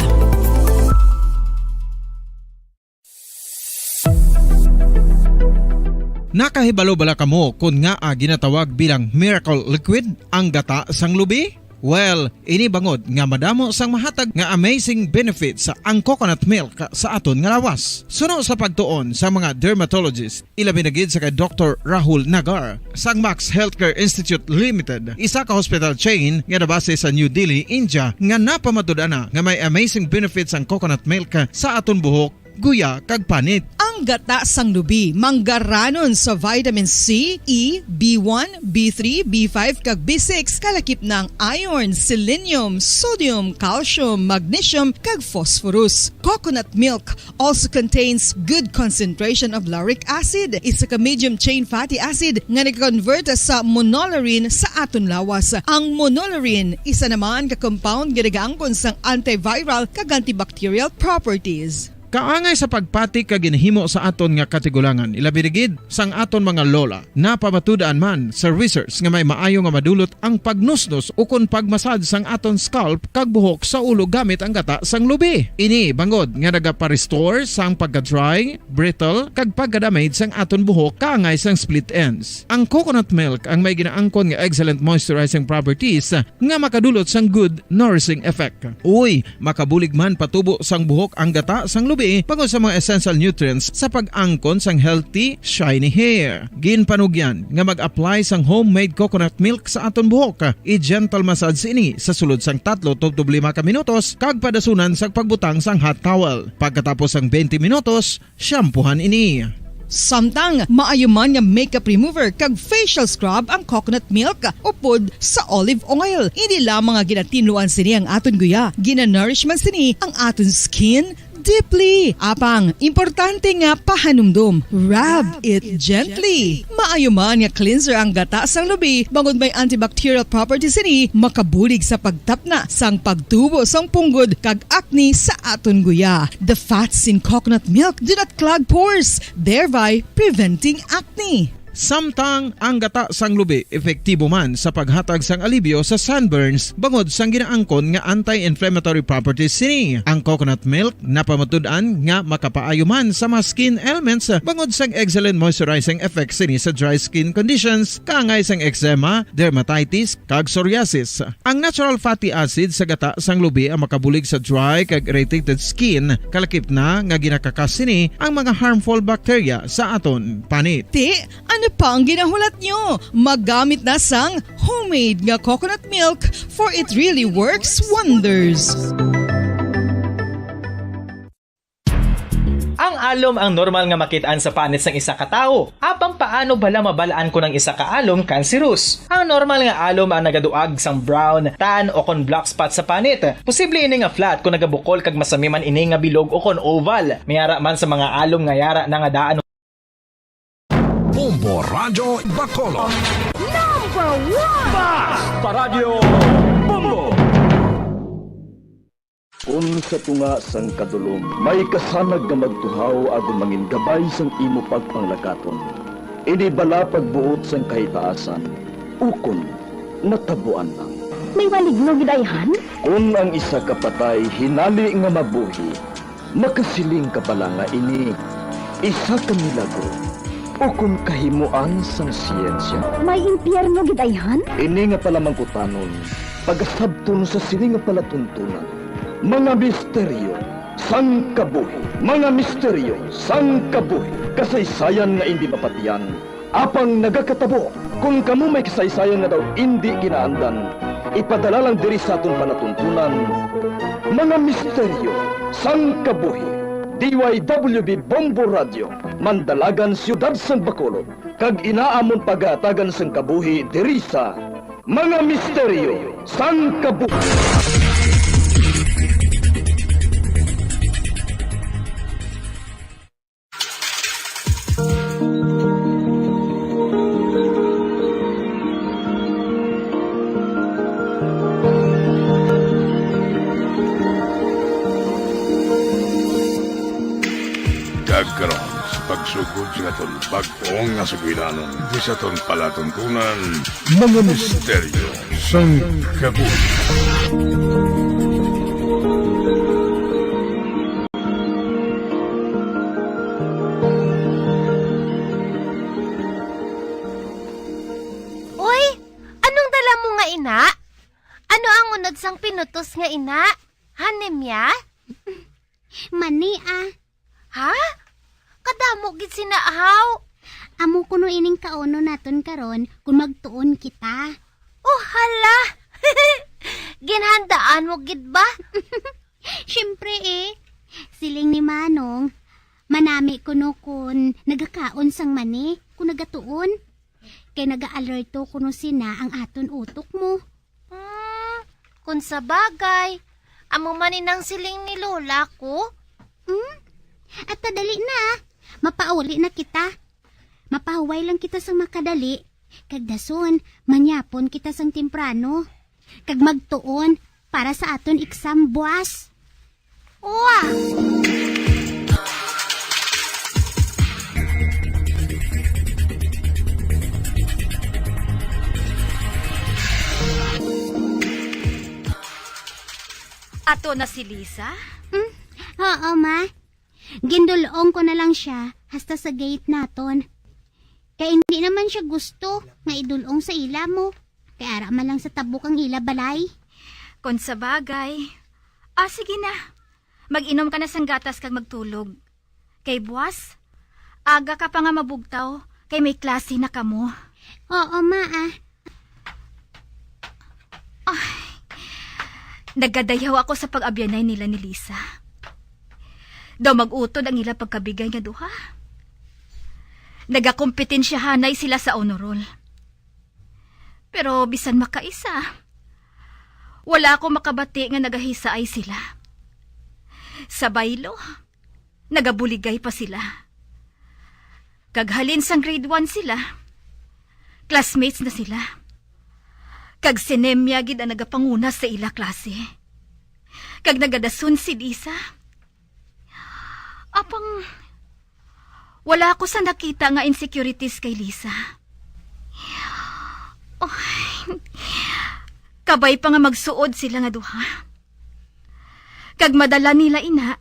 Nakahibalo bala kamo kon ngaa ginatawag bilang miracle liquid ang gata sang lubi? Well, ini bangod nga madamo sang mahatag nga amazing benefits ang coconut milk sa aton nga lawas. Suno sa pagtuon sa mga dermatologist, ilabi na gid sa kay Doktor Rahul Nagar sang Max Healthcare Institute Limited, isa ka hospital chain nga nabase sa New Delhi, India, nga napamatud-an na nga may amazing benefits ang coconut milk sa aton buhok, guya, kag panit. Ang gata sang lubi manggaranon sa vitamin C, E, B one, B three, B five, kag B six, kalakip na ang iron, selenium, sodium, calcium, magnesium, kag phosphorus. Coconut milk also contains good concentration of lauric acid, isa ka medium chain fatty acid nga nag-convert sa monolaurin sa aton lawas. Ang monolaurin, isa naman ka compound nga nagaangkon sang antiviral kag antibacterial properties. Kaangay sa pagpati kag ginhimo sa aton nga katigulangan, ilabi na gid sang aton mga lola. Napamatud-an man sa research nga may maayo nga madulot ang pagnusnos ukon pagmasad sang aton scalp kag buhok sa ulo gamit ang gata sang lubi. Ini bangod nga nagapa-restore sang pagka-dry, brittle, kag pagka-damage sang aton buhok kaangay sang split ends. Ang coconut milk ang may ginaangkon nga excellent moisturizing properties nga makadulot sang good nourishing effect. Uy, makabulig man patubo sang buhok ang gata sang lubi bangod sa mga essential nutrients sa pag-angkon sang healthy, shiny hair. Ginpanugyan nga mag-apply sang homemade coconut milk sa aton buhok. I-gentle massage ini sa sulod sang tatlo tubtob lima ka minutos kag padasunan sa pagbutang sang hot towel. Pagkatapos sang twenty minutos, shampoohan ini. Samtang maayo man nga makeup remover kag facial scrub ang coconut milk upod sa olive oil. Hindi lamang nga ginatinluan sini ang aton guya, ginanourish man sini ang aton skin deeply. Apang, importante nga pahanumdom, rub it gently. Maayo man nga cleanser ang gata sang lubi, bangod may antibacterial properties sini, makabulig sa pagtapna sang pagtubo sang punggod kag acne sa aton guya. The fats in coconut milk do not clog pores, thereby preventing acne. Samtang ang gata sang lubi epektibo man sa paghatag sang alibyo sa sunburns bangod sang ginaangkon nga anti-inflammatory properties sini. Ang coconut milk napamatud-an nga makapaayo man sa mga skin ailments bangod sang excellent moisturizing effect sini sa dry skin conditions, kaangay sang eczema, dermatitis, kag psoriasis. Ang natural fatty acid sa gata sang lubi ang makabulig sa dry kag irritated skin, kalakip na nga ginakakas sini ang mga harmful bacteria sa aton panit. Ti, ano pa ang ginahulat nyo? Magamit na sang homemade nga coconut milk, for it really works wonders. Ang alom ang normal nga makit-an sa panit sang isa ka tawo. Apang paano bala mabal-an kon ang isa ka alom kanserus? Ang normal nga alom ang nagaduag sang brown, tan, o kon black spot sa panit. Posible ini nga flat kon nagabukol kag masami man ini nga bilog o kon oval. May ara man sa mga alom nga yara na nga daan. Bombo Radyo Bacolod. Number one! Basta Radyo Bombo! Kon sa tunga sang kadulom may kasanag nga magtuhaw agud mangin gabay sang imo pagpanglakaton, ini bala pagbuot sang kahitaasan, ukon natabuan lang. May maligno gid ayhan? Kon ang isa ka patay hinali nga mabuhi, makasiling ka bala nga ini isa ka milagro? Ukon kahimoan sang siyensya. May impyerno gid ayhan? Ini nga palamangkutanon, pagasabton sa sini nga palatuntunan. Mga misteryo sang kabuhi. Mga misteryo sang kabuhi. Kasaysayan nga indi mapatian, apang nagakatabo. Kon kamo may kasaysayan nga daw indi ginaandan, ipadala lang diri sa aton palatuntunan. Mga misteryo sang kabuhi. D Y W B Bombo Radio, Mandalagan, Siyudad sang Bacolod, kag ina amon pagahatagan sang kabuhi diri sa Mga Misteryo sang Kabuhi. Kag karon, sa pagsugod sa aton bag-o nga sugilanon, di sa aton palatuntunan, mga misteryo sang kabuhi. Uy, anong dala mo nga ina? Ano ang unod sang pinutos nga ina? Hanemia? Mani, ah. Ha? Kadamo gid sina, ahaw. Amo kuno ining kaunon naton karon kung magtuon kita. Oh, hala! Ginhandaan mo gid ba? Siyempre, eh. Siling ni Manong, manami kuno kun nagakaon sang mani kun nagatuon. Kay naga-alerto kuno sina ang aton utok mo. Hmm, kung sa bagay, amo man inang siling ni Lola ko. Hmm? At dali na, ah. Mapauli na kita. Mapahuway lang kita sang makadali. Kag dason, manyapon kita sang temprano. Kag magtuon para sa aton exam buas. Wa! Ato na si Lisa? Hmm? Oo, ma. Gindul-ong ko na lang sia hasta sa gate naton. Kay hindi naman sia gusto nga idul-ong sa ila mo. Kay ara man lang sa tabok ang ila balay. Kon sa bagay. Ah, sige na. Mag-inom ka na sang gatas kag magtulog. Kay buwas, aga ka pa nga mabugtaw, kay may klase na kamo. Oo, ma, ah. Ay, nagadayaw ako sa pag-abyanay nila ni Lisa. Daw mag-utod ang ila pagkabigay nga duha. Nagakompetensyahanay sila sa honor roll. Pero bisan makaisa, wala ako makabati nga nagahisaay sila. Sa baylo, nagabuligay pa sila. Kag halin sang grade one sila, classmates na sila. Kag si Nemia gid ang nagapanguna sa ila klase. Kag nagadason si Lisa. Apang wala ako sa nakita nga insecurities kay Lisa. Ay, kabay pa nga magsuod sila nga duha. Kag madala nila ina,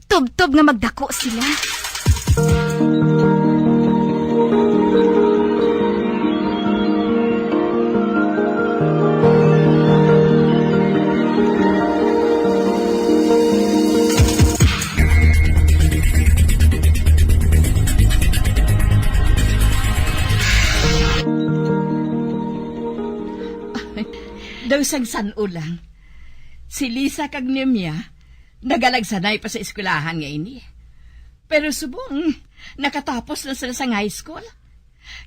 tubtob nga magdako sila. Daw sang san-o lang, si Lisa kag Nemia nagalagsanay pa sa eskwelahan nga ini. Pero subong, nakatapos na sila sa high school.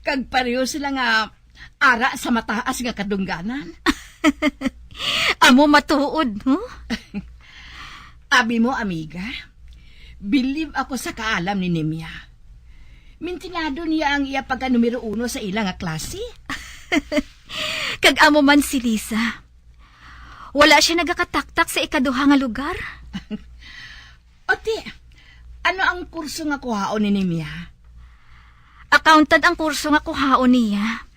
Kag pareho sila nga ara sa mataas nga kadungganan. Amo matuod, huh? Abi mo, amiga, bilib ako sa kaalam ni Nemia. Mintinado niya ang iya pagka numero uno sa ila nga klase. Kag amo man si Lisa. Wala siya nagakataktak sa ikaduha nga lugar. Ate, ano ang kurso nga kuhaon ni Nemia? Accountant ang kurso nga kuhaon niya.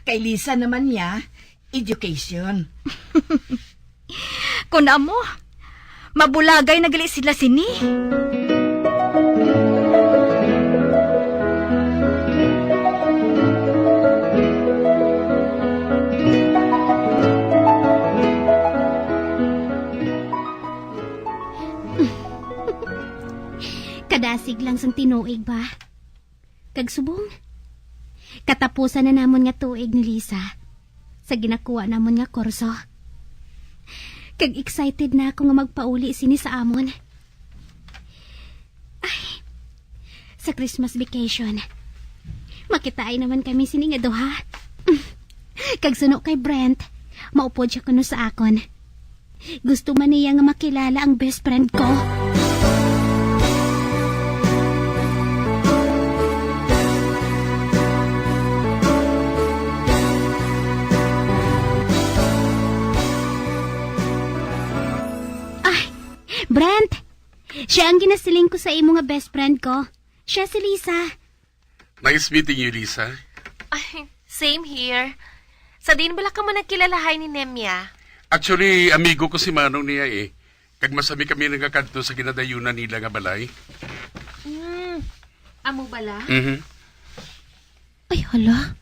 Kay Lisa naman niya, education. Kun amo, mabulagay na gali sila sini. Kadasig lang sang tinuig ba? Kag subong, katapusan na namon nga tuig ni Lisa sa ginakuha namon nga kurso. Kag excited na ako nga magpauli sini sa amon. Ay, sa Christmas vacation, makitaay naman kami sini nga duha. Kag suno kay Brent, maupod siya kuno sa akon. Gusto man niya nga makilala ang best friend ko. Ay, Brent! Siya ang ginasiling ko sa imo nga best friend ko. Siya si Lisa. Nice meeting you, Lisa. Ay, same here. Sa diin bala kamo nagkilalahay ni Nemia? Actually, amigo ko si manong niya eh. Kag masami kami nagakadto sa ginadayunan nila nga balay. Hmm, amo bala? Mhm. Ay, hala.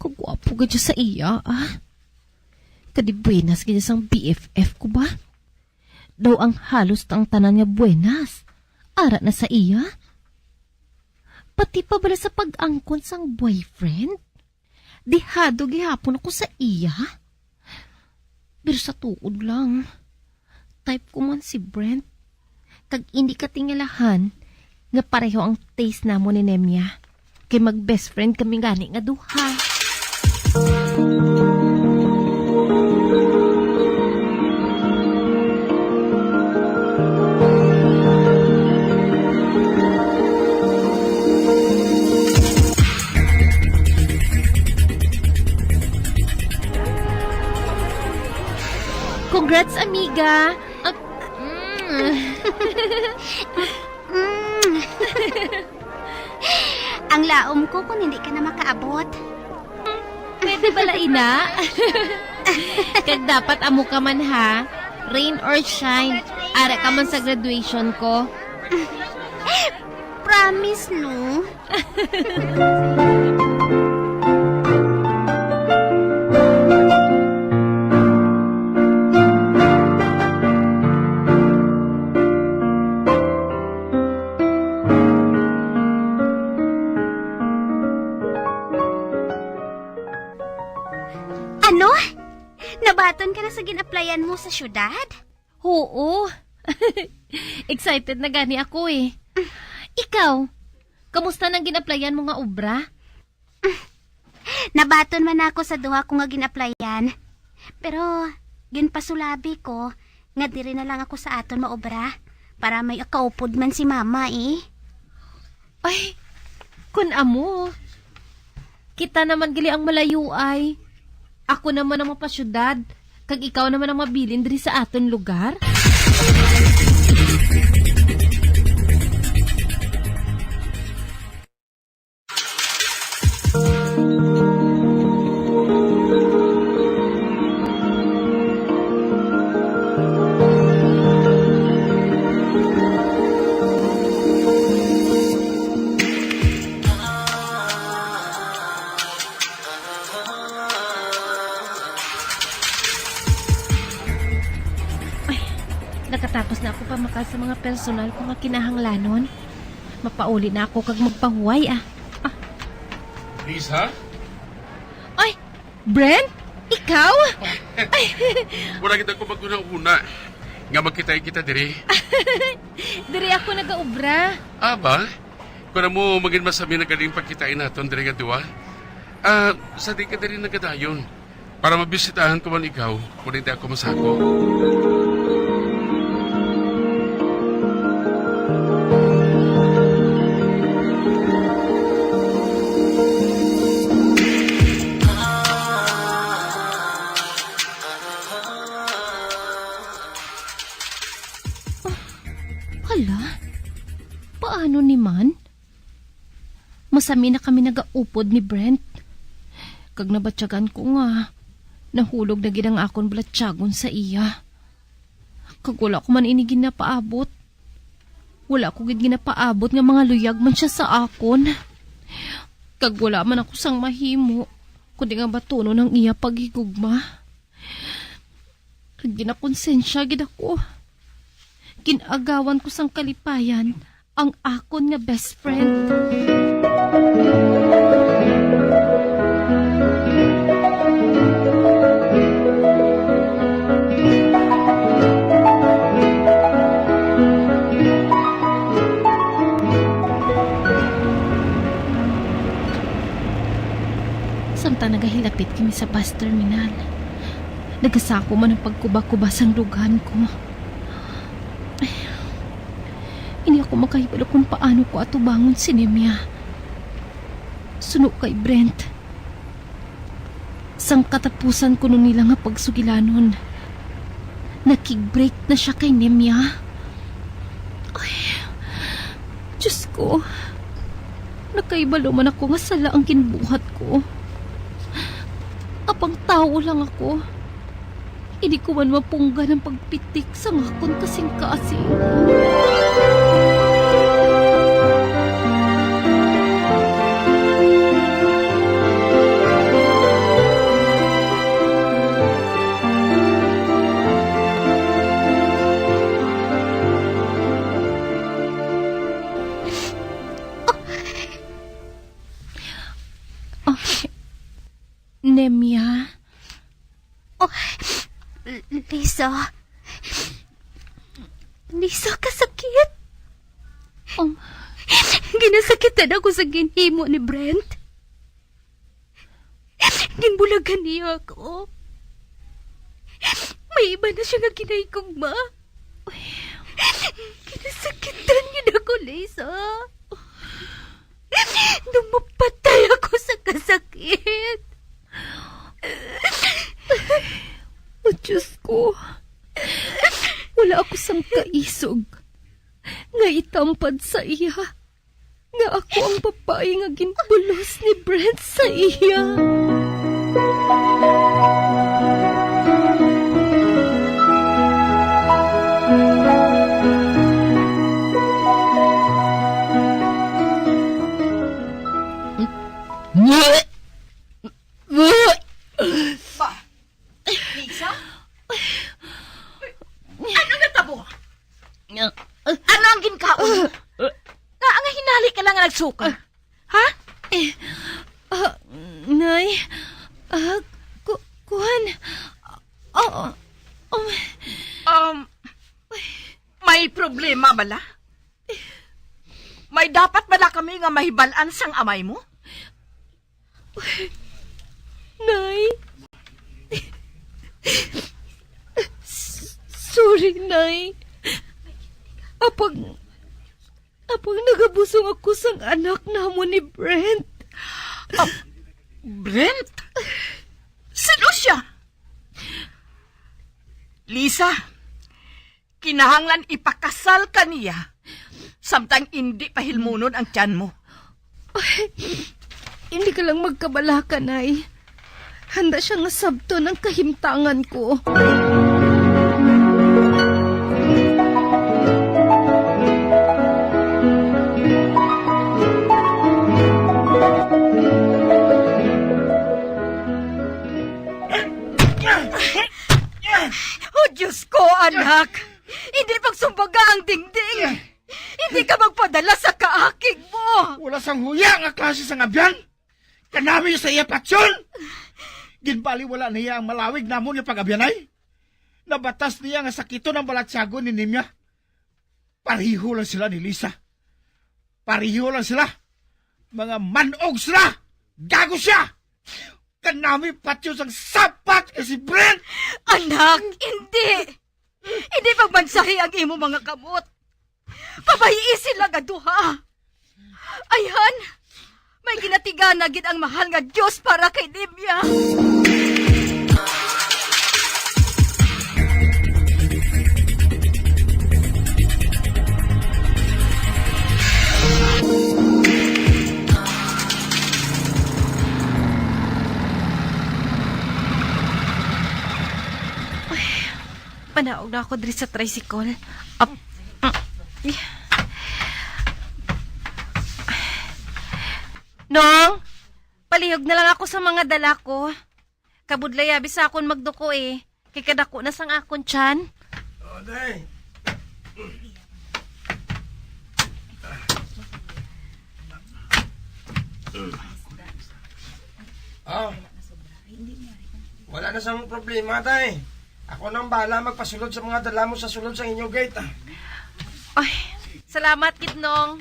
Kagwapo gid siya sa iya, ah. Kadi buenas gid sang B F F ko ba? Daw ang halos ang tanan nga buenas. Ara na sa iya. Pati pa bala sa pag-angkon sang boyfriend? Dihado gihapon ako sa iya. Pero sa tuod lang, type ko man si Brent. Kag indi katingalahan nga pareho ang taste namon ni Nemia. Kay mag-best friend kami gani nga duha. Congrats, amiga! Ah, mm. Mm. Ang laom ko kung hindi ka na makaabot. Pwede bala, ina? Kag dapat amo ka man, ha? Rain or shine, ara ka man sa graduation ko. Promise, no? Ano? Nabaton ka na sa gin-applyan mo sa syudad? Oo. Excited na gani ako eh. Ikaw, kamusta nang gin-applyan mo nga obra? Nabaton man ako sa duha ko nga gin-applyan. Pero ginpasulabi ko nga diri na lang ako sa aton maobra para may kaupod man si mama eh. Ay, kun amo, kita naman gali ang malayo ay. Ako naman ang mapasyudad, kag ikaw naman ang mabilin diri sa aton lugar. Ay, nakatapos na ako pamakal sa mga personal ko nga kinahanglanon. Mapauli na ako kag magpahuway, ah. Ah. Lisa? Ay, Brent? Ikaw? Ay. Wala kita ko maghuna-huna nga magkita kita diri. Diri ako nagaobra. Ah, ba? Kung amo, magin masami na galing pagkitain naton diri nga duwa. Ah, sa di ka diri nagadayon. Para mabisitahan ko man ikaw, kung hindi ako masako. Ah, hala? Paano ni man? Masami na kami nagaupod ni Brent. Kag nabatyagan ko nga nahulog na gid ang akon balatyagon sa iya. Kag wala ko man ini ginapaabot. Wala ko gid ginapaabot nga mga luyag man siya sa akon. Kag wala man ako sang mahimo, kundi nga batunon ang iya paghigugma. Kag ginakonsensya gid ako. Gin-agawan ko sang kalipayan ang akon nga best friend. Samtang nagahilapit kami sa bus terminal, nagasako man ang pagkuba-kuba sang dughan ko. Hindi ako makahibalo kung paano ko atubangon si Nemia. Suno kay Brent, sang katapusan kuno nila nga pagsugilanon, nakig-break na siya kay Nemia. Ay, Diyos ko, nakahibalo man ako nga sala ang ginbuhat ko. Apang tawo lang ako. Hindi ko man mapunggan ang pagpitik sang akon kasing-kasing. Oh, Nemia? Oh, Lisa. Lisa, kasakit. Oh. Ginasakitan ako sa ginhimo ni Brent. Ginbulagan niya ako. May iba na siya nga ginahigugma. Ginasakitan niya ako, Lisa. Nung mapatay ako sa kasakit. O Diyos ko, wala ako sang kaisog nga itampad sa iya nga ako ang babayi nga ginbulos ni Brent sa iya. Ba, Lisa? Ano natabo? Ano ang ginkaon mo? Nga, nga hinali ka lang nga nagsuka? Ha? Eh, ah, Nay, ah, ku-, kuwan. Oh, oh, Um, may problema bala? May dapat bala kami nga mahibalan sang amay mo? Nay. S-, sorry, Nay. Apang, apang nagabusong ako sang anak namon ni Brent. Ah, Brent? Sino siya? Lisa, kinahanglan ipakasal ka niya, samtang indi pa hilmunon ang tiyan mo. Ay, hindi ka lang magkabalaka, Nay. Handa siya nga sabton ang kahimtangan ko. Oh, Diyos ko, anak! Hindi pagsumbaga ang dingding! Hindi ka magpadala sa kaakig mo! Wala sang huya nga klase sang abyan! Kanami sa iya patyon! Ginbaliwala niya ang malawig namon nga pag-abyanay. Nabatas niya nga sakiton ang balatyagon ni Nimya. Pareho lang sila ni Lisa. Pareho lang sila. Mga manog sila. Gago siya. Kanami patyon sang sapat nga si Brent. Anak, hindi. Hindi pagmansahi ang imo mga kamot. Pabayii sila nga duha. Ayhan, may ginatigana gid ang mahal nga Dios para kay Nimya. Manaog na ako diri sa tricycle. Ap-, Nong, palihog na lang ako sa mga dala ko. Kabudlay abi sa akon magduko, eh. Kay kadako na sang akon tiyan. Oh, day. Sang problema, tay. Ako nang bala magpasulod sa mga dala mo sa sulod sang inyo gate, ah. Ay, salamat, Gidnong.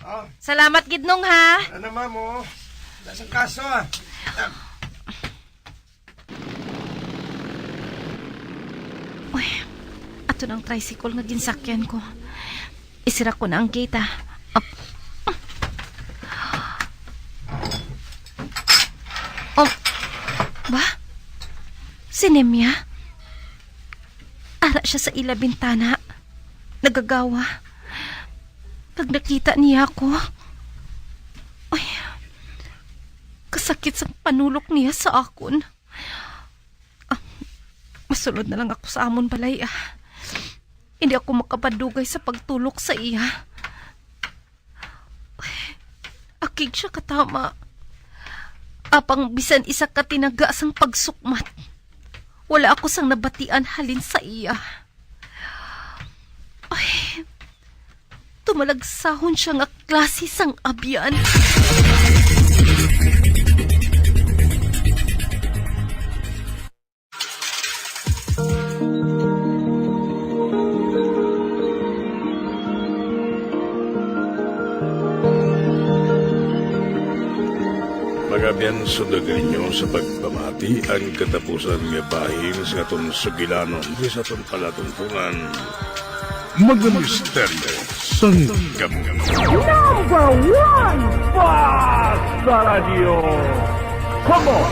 Ah. Salamat, Gidnong, ha? Ano, ma'am, oh? Wala sang kaso, ah. Uy, ato na ang tricycle nga ginsakyan ko. Isira ko na ang gate, ah. Ap-, oh, ba? Si Nemia? Ara siya sa ila bintana. Nagagawa. Kag nakita niya ako. Ay, kasakit sang panulok niya sa akon. Ah, masulod na lang ako sa amon balay, ah. Hindi ako makapadugay sa pagtulok sa iya. Akig siya katama. Apang bisan isa ka tinaga sang pagsukmat, wala ako sang nabatian halin sa iya. Ay, tumalagsahon siya nga klase sang abyan. Mga abyan, sundagan ninyo sa pagpamati ang katapusan nga bahin sa aton sugilanon sa aton palatungtungan. Mga misteryo sang kamot. Number one, Basta Radyo. Come on!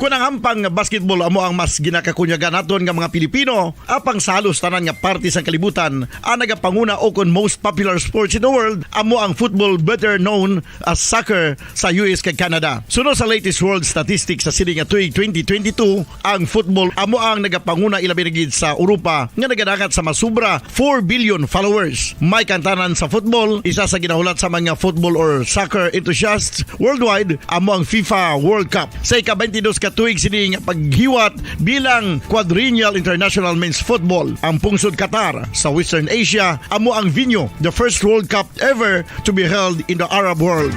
Kon ang hampang nga basketball amo ang mas ginakakunyagan naton nga mga Pilipino, apang sa halos tanan nga parte sang kalibutan, ang nagapanguna o kon most popular sports in the world amo ang football, better known as soccer, sa U S kag Canada. Suno sa latest world statistics sa sini nga tuig twenty twenty-two, ang football amo ang nagapanguna, ilabi na gid sa Europa, nga nagadangat sa masubra four billion followers. May kantanan sa football, isa sa ginahulat sa mga football or soccer enthusiasts worldwide amo ang FIFA World Cup. Sa ika-twenty-dos ka tuig sini nga paghiwat bilang Quadrennial International Men's Football, ang pungsod Qatar sa Western Asia amo ang venue, the first World Cup ever to be held in the Arab world.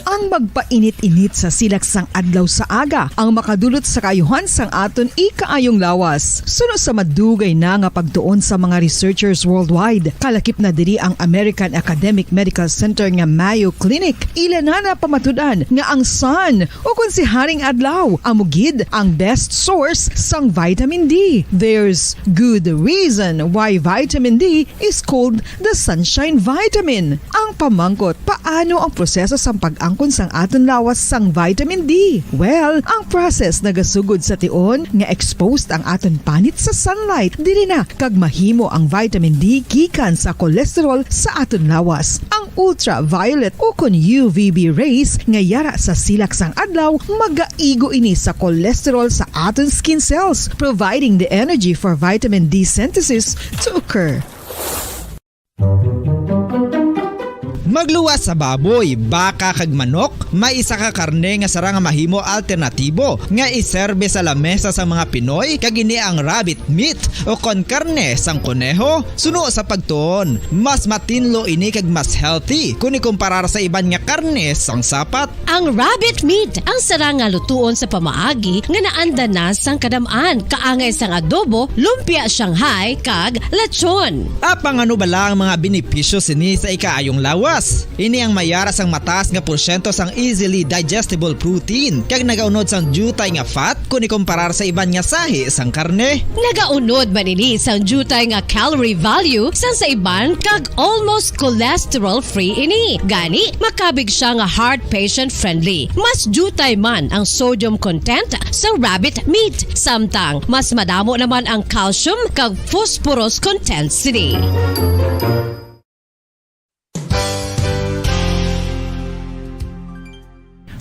Ang magpainit-init sa silak sang adlaw sa aga ang makadulot sa kaayuhan sang aton ikaayong lawas. Suno sa madugay na nga pagtuon sa mga researchers worldwide, kalakip na diri ang American Academic Medical Center nga Mayo Clinic. Ila na napamatud-an nga ang sun, o kon si Haring Adlaw, amo gid ang best source sang vitamin D. There's good reason why vitamin D is called the sunshine vitamin. Ang pamangkot, paano ang proseso sang pag-angkon sang aton lawas sang vitamin D? Well, ang process nagasugod sa tion nga exposed ang aton panit sa sunlight. Diri na kag mahimo ang vitamin D gikan sa cholesterol sa aton lawas. Ang ultraviolet o kon U V B rays nga yara sa silak sang adlaw magaigo ini sa cholesterol sa aton skin cells, providing the energy for vitamin D synthesis to occur. Magluwas sa baboy, baka, kag manok, may isa ka karne nga sarang nga mahimo alternatibo nga iserbe sa lamesa sang mga Pinoy, kag ini ang rabbit meat o kon karne sang koneho. Suno sa pagtuon, mas matinlo ini kag mas healthy kon ikumparar sa iban nga karne sang sapat. Ang rabbit meat ang sarang nga lutuon sa pamaagi nga naanda na sang kadam-an, kaangay sang adobo, lumpia Shanghai, kag lechon. Apang ano bala ang mga benepisyo sini sa ikaayong lawas? Ini ang may yara sang mataas nga porsyento sang easily digestible protein kag nagaunod sang diutay nga fat kon ikumparar sa iban nga sahi sang karne. Nagaunod man ini sang diutay nga calorie value sang sa iban kag almost cholesterol-free ini. Gani, makabig sia nga heart patient-friendly. Mas diutay man ang sodium content sa rabbit meat, samtang mas madamo naman ang calcium kag phosphorus content sini.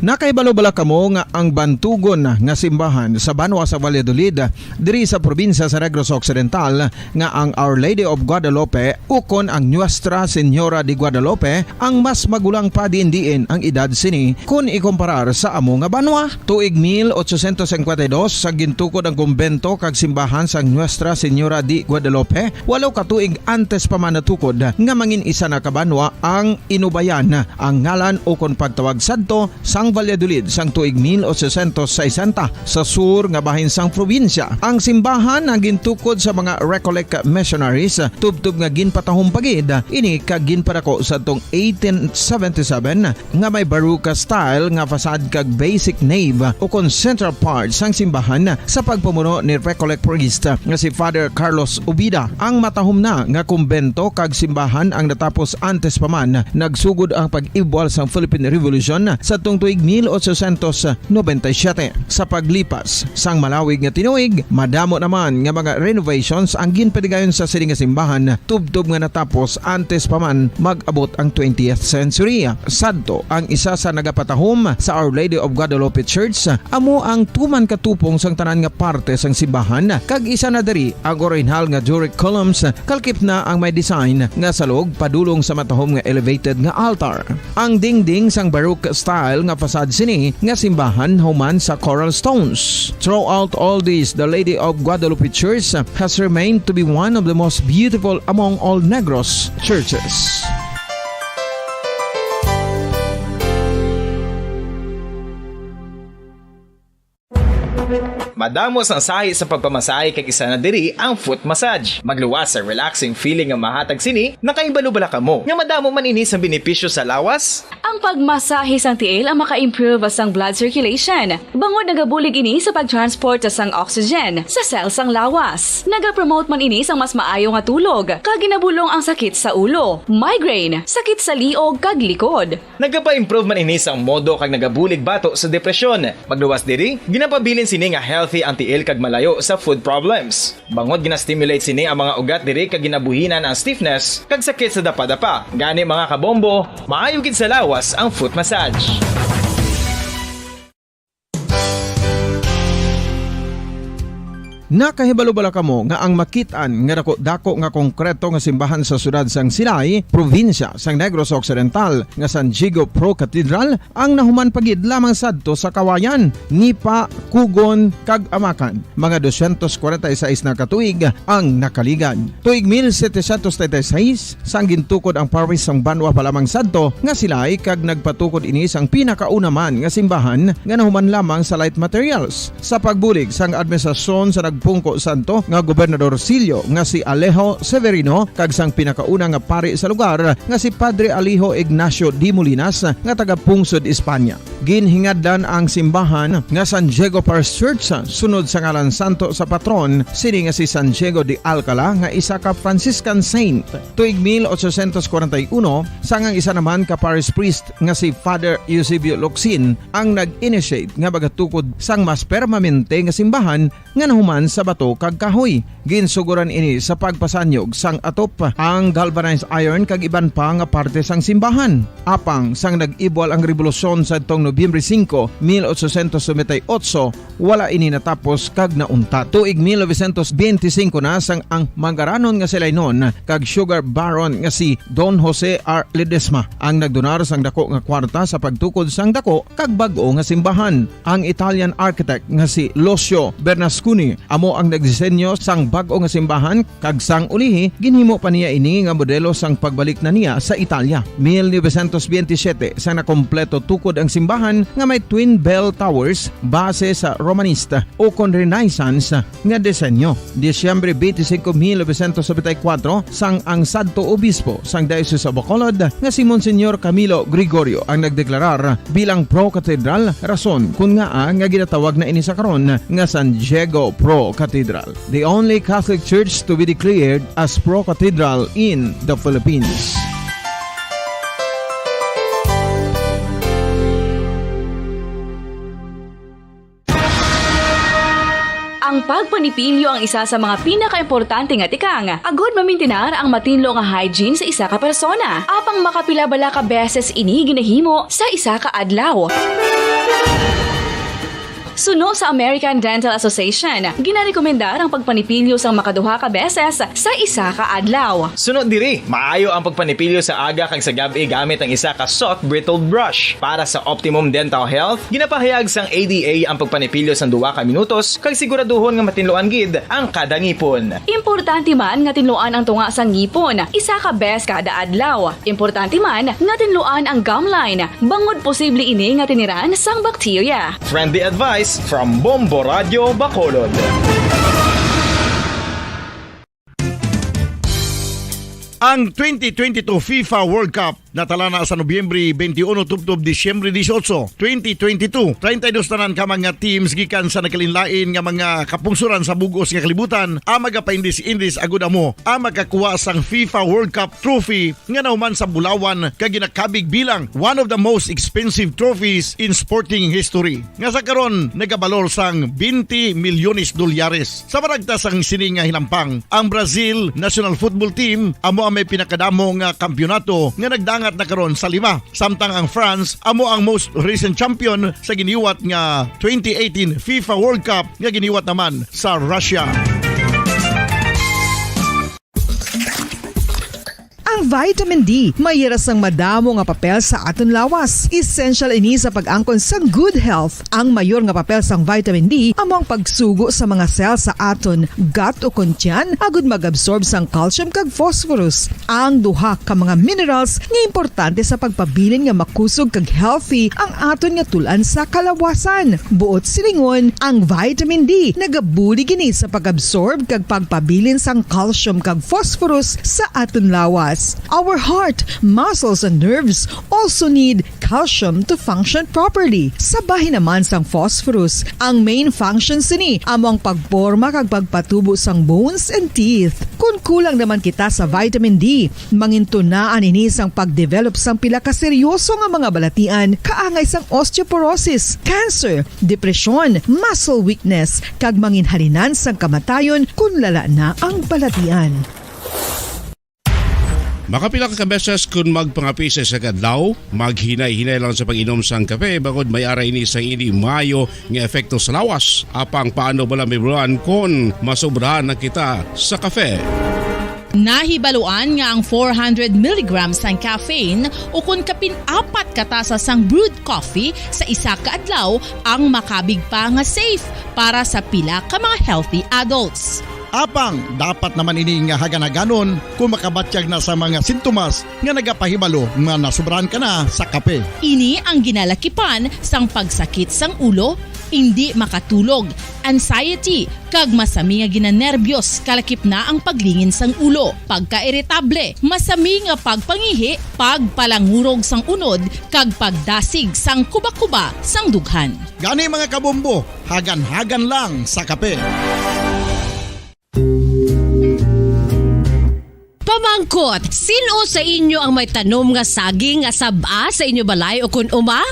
Nakahibalo bala kamo nga ang bantugon nga simbahan sa banwa sa Valladolid, diri sa probinsya sa Negros Occidental, nga ang Our Lady of Guadalupe ukon ang Nuestra Señora de Guadalupe ang mas magulang pa diin-diin ang edad sini kon ikumparar sa amo nga banwa? Tuig mil ochocientos cincuenta y dos, sa gintukod ang kumbento kag simbahan sang Nuestra Señora de Guadalupe, walo ka tuig antes pa man natukod nga mangin isa na ka banwa ang Inubayan, ang ngalan ukon pagtawag sadto sang Valladolid sang tuig mil ochocientos sesenta, sa sur nga bahin sang probinsya. Ang simbahan ang gintukod sa mga Recollect missionaries, tubtob nga ginpatahom pa gid ini kag ginpadako sadtong eighteen seventy-seven, nga may Baroque style nga facade kag basic nave ukon central part sang simbahan sa pagpamuno ni Recollect priest nga si Father Carlos Ubida. Ang matahom na nga kumbento kag simbahan ang natapos antes pa man nagsugod ang pag-ibwal sang Philippine Revolution sadtong tuig mil ochocientos noventa y siete. Sa paglipas sang malawig nga tinuig, madamo naman nga mga renovations ang ginpadigayon sa sini nga simbahan, tubtob nga natapos antes pa man mag-abot ang twentieth century. Sadto, ang isa sa nagapatahom sa Our Lady of Guadalupe Church amo ang tuman katupong sang tanan nga parte sang simbahan, kag isa na diri ang orihinal nga Doric columns, kalkip na ang may design nga salog padulong sa matahom nga elevated nga altar. Ang dingding sang Baroque style nga facade sini nga simbahan human sa coral stones. Throughout all this, the Lady of Guadalupe Church has remained to be one of the most beautiful among all Negros churches. Madamo sang sahi sa pagpamasahe, kag isa na diri ang foot massage. Magluwas sa relaxing feeling nga mahatag sini. Nakahibalo bala kamo nga madamo man ini sang benepisyo sa lawas? Ang pagmasahe sang tiil ang maka-improve sang blood circulation, bangod nagabulig ini sa pag-transport sang oxygen sa cell sang lawas. Nagapromote man ini sang mas maayo nga tulog, kag ginabulong ang sakit sa ulo, migraine, sakit sa liog, kag likod. Nagapa-improve man ini sang modo kag nagabulig bato sa depresyon. Magluwas diri, ginapabilin sini nga healthy ang tiil kag malayo sa foot problems. Bangod gina-stimulate sini ang mga ugat diri kag ginabuhinan ang stiffness kag sakit sa dapadapa. Gani, mga kabombo, maayo gid sa lawas ang foot massage. Nakahibalo bala kamo nga ang makit-an nga dako-dako nga konkreto nga simbahan sa siyudad sang Silay, probinsya sang Negros Occidental, nga San Diego Pro Cathedral ang nahuman pa gid lamang sadto sa Kawayan, Nipa, Cogon, kag Amacan, mga doscientos cuarenta y seis na ka tuig ang nakaligad. Tuig mil setecientos treinta y seis, sang gintukod ang parish sang banwa pa lamang sadto nga Silay, kag nagpatukod ini sang pinakauna man nga simbahan nga nahuman lamang sa light materials. Sa pagbulig sang administrasyon sa nagpungko sadto nga Gobernador Silio nga si Alejo Severino kag sang pinakauna nga pari sa lugar nga si Padre Alejo Ignacio de Molinas nga taga-pungsod Espanya. Ginhingadlan ang simbahan nga San Diego Parish Church sunod sa ngalan santo sa patron sini nga si San Diego de Alcala, nga isa ka Franciscan saint. Tuig mil ochocientos cuarenta y uno, sang ang isa naman ka parish priest nga si Father Eusebio Locsin ang nag-initiate nga magatukod sang mas permanente nga simbahan nga nahuman sa bato kag kahoy. Ginsuguran ini sa pagpasanyog sang atop, ang galvanized iron kag iban pa nga parte sang simbahan. Apang sang nag-ibwal ang rebolusyon sadtong Nobyembre singko, mil ochocientos noventa y ocho, wala ini natapos kag nauntat. Tuig mil novecientos benti singko na sang ang mangaranon nga Silaynon kag sugar baron nga si Don Jose R. Ledesma ang nagdonar sang dako nga kwarta sa pagtukod sang dako kag bag-o nga simbahan. Ang Italian architect nga si Lucio Bernasconi amo ang nagdisenyo sang bag-o nga simbahan, kag sang ulihi ginhimo pa niya ini nga modelo sang pagbalik na niya sa Italia. Mil novecientos benti siyete, sang nakompleto tukod ang simbahan nga may twin bell towers base sa Romanista ukon Renaissance nga disenyo. Disyembre benti singko, mil novecientos nobenta y kuwatro, sang ang sadto obispo sang Diocese of Bacolod nga si Monsignor Camilo Gregorio ang nagdeklarar bilang pro-cathedral, rason kon ngaa nga ginatawag na ini sa karon nga San Diego Pro Cathedral, the only Catholic church to be declared as pro-cathedral in the Philippines. Ang pagpanipilyo ang isa sa mga pinakaimportante nga tikang, agod mamintinar ang matinlo nga hygiene sa isa ka persona. Apang makapila bala ka beses ini ginahimo sa isa ka adlaw? Suno sa American Dental Association, ginarekomendar ang pagpanipilyo sang makaduha ka beses sa isa ka adlaw. Suno diri, maayo ang pagpanipilyo sa aga kag sa gab-i gamit ang isa ka soft bristle brush. Para sa optimum dental health, ginapahayag sang A D A ang pagpanipilyo sang duha ka minutos kag siguraduhon nga matinluan gid ang kada ngipon. Importante man nga tinluan ang tunga sang ngipon isa ka bes kada adlaw. Importante man nga tinluan ang gum line, bangod posible ini nga tiniran sang bakterya. Friendly advice from Bombo Radio Bacolod. Ang twenty twenty-two FIFA World Cup natala na sa Nobyembre twenty-one tubtob Disyembre dieciocho, twenty twenty-two. Treinta y dos tanan ka mga teams gikan sa nagkalainlain nga mga kapungsoran sa bug-os nga kalibutan ang magapaindis-indis agud amo ang makakuha sang FIFA World Cup trophy nga nahuman sa bulawan kag ginakabig bilang one of the most expensive trophies in sporting history, nga sa karon nagabalor sang twenty milyones dolyares. Sa maragta sang sini nga hinampang, ang Brazil national football team amo ang may pinakadamo nga kampiyonato nga nagdangat na karon sa lima, samtang ang France amo ang most recent champion sa giniwat nga twenty eighteen FIFA World Cup nga giniwat naman sa Russia. Ang vitamin D may ira sang madamo nga papel sa aton lawas. Essential ini sa pag-angkon sang good health. Ang mayor nga papel sang vitamin D amo ang pagsugo sa mga cell sa aton gut ukon tiyan agud mag-absorb sang calcium kag phosphorus. Ang duha ka mga minerals nga importante sa pagpabilin nga makusog kag healthy ang aton nga tul-an sa kalawasan. Buot silingon, ang vitamin D nagabulig ini sa pag-absorb kag pagpabilin sang calcium kag phosphorus sa aton lawas. Our heart, muscles, and nerves also need calcium to function properly. Sa bahin naman sang phosphorus, ang main function sini amo ang pagporma kag pagpatubo sang bones and teeth. Kon kulang naman kita sa vitamin D, mangintunaan ini sang pagdevelop sang pila ka seryoso nga mga balatian, kaangay sang osteoporosis, cancer, depresyon, muscle weakness, kag manginhalinan sang kamatayon kon lala na ang balatian. Makapila ka beses kon magpangape sa isa ka adlaw, maghinay-hinay lang sa pag-inom sang kape, bangod may ara ini sa hindi maayo nga epekto sa lawas. Apang paano bala, Mibran, kon masobrahan na kita sa kape? Nahibaluan nga ang four hundred milligrams sang caffeine ukon kapin apat ka tasa sang brewed coffee sa isa ka adlaw ang makabig pa nga safe para sa pila ka mga healthy adults. Apang dapat naman ini nga hagan-haganon kung makabatyag na sa mga sintomas nga nagapahibalo nga nasobrahan ka na sa kape. Ini ang ginalakipan sang pagsakit sang ulo, indi makatulog, anxiety, kag masami nga ginanerbyos, kalakip na ang paglingin sang ulo, pagkairitable, masami nga pagpangihi, pagpalangurog sang unod, kag pagdasig sang kubakuba sang dughan. Gani, mga kabombo, hagan-hagan lang sa kape. Pamangkot, sin-o sa inyo ang may tanom nga saging nga sab-a sa inyo balay ukon uma?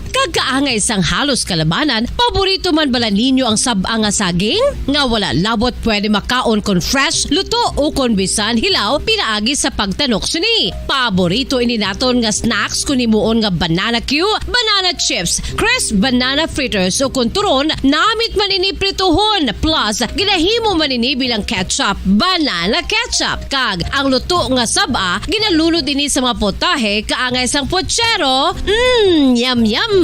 Kag kaangay sang halos kalabanan, paborito man bala ninyo ang sab-a nga saging? Nga wala labot pwede makaon kon fresh, luto, ukon bisan hilaw, pinaagi sa pagtanok sini. Paborito ini naton nga snacks kon himuon nga banana cue, banana chips, crisp banana fritters, ukon turon, namit man ini prituhon. Plus, ginahimo man ini bilang ketchup, banana ketchup. Kag ang luto nga sab-a, ginalunod ini sa mga potahe kaangay sang pochero. Mm, yum, yum!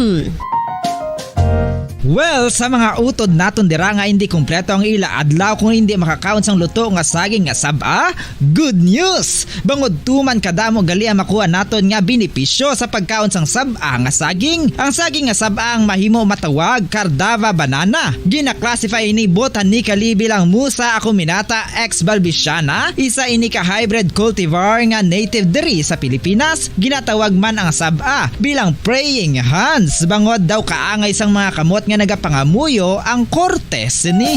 Well, sa mga utod naton dira nga hindi kompleto ang ila adlaw kung hindi makakaon sang luto nga saging nga sab-a, good news! Bangod tuman kadamo gali ang makuha naton nga benepisyo sa pagkaon sang sab-a nga saging. Ang saging nga sab-a ang mahimo matawag Cardava banana. Gina-classify ini botanically bilang Musa acuminata ex balbisiana, isa ini ka hybrid cultivar nga native diri sa Pilipinas. Ginatawag man ang sab-a bilang praying hands, bangod daw kaangay sang mga kamot nga nagapangamuyo ang korte sini.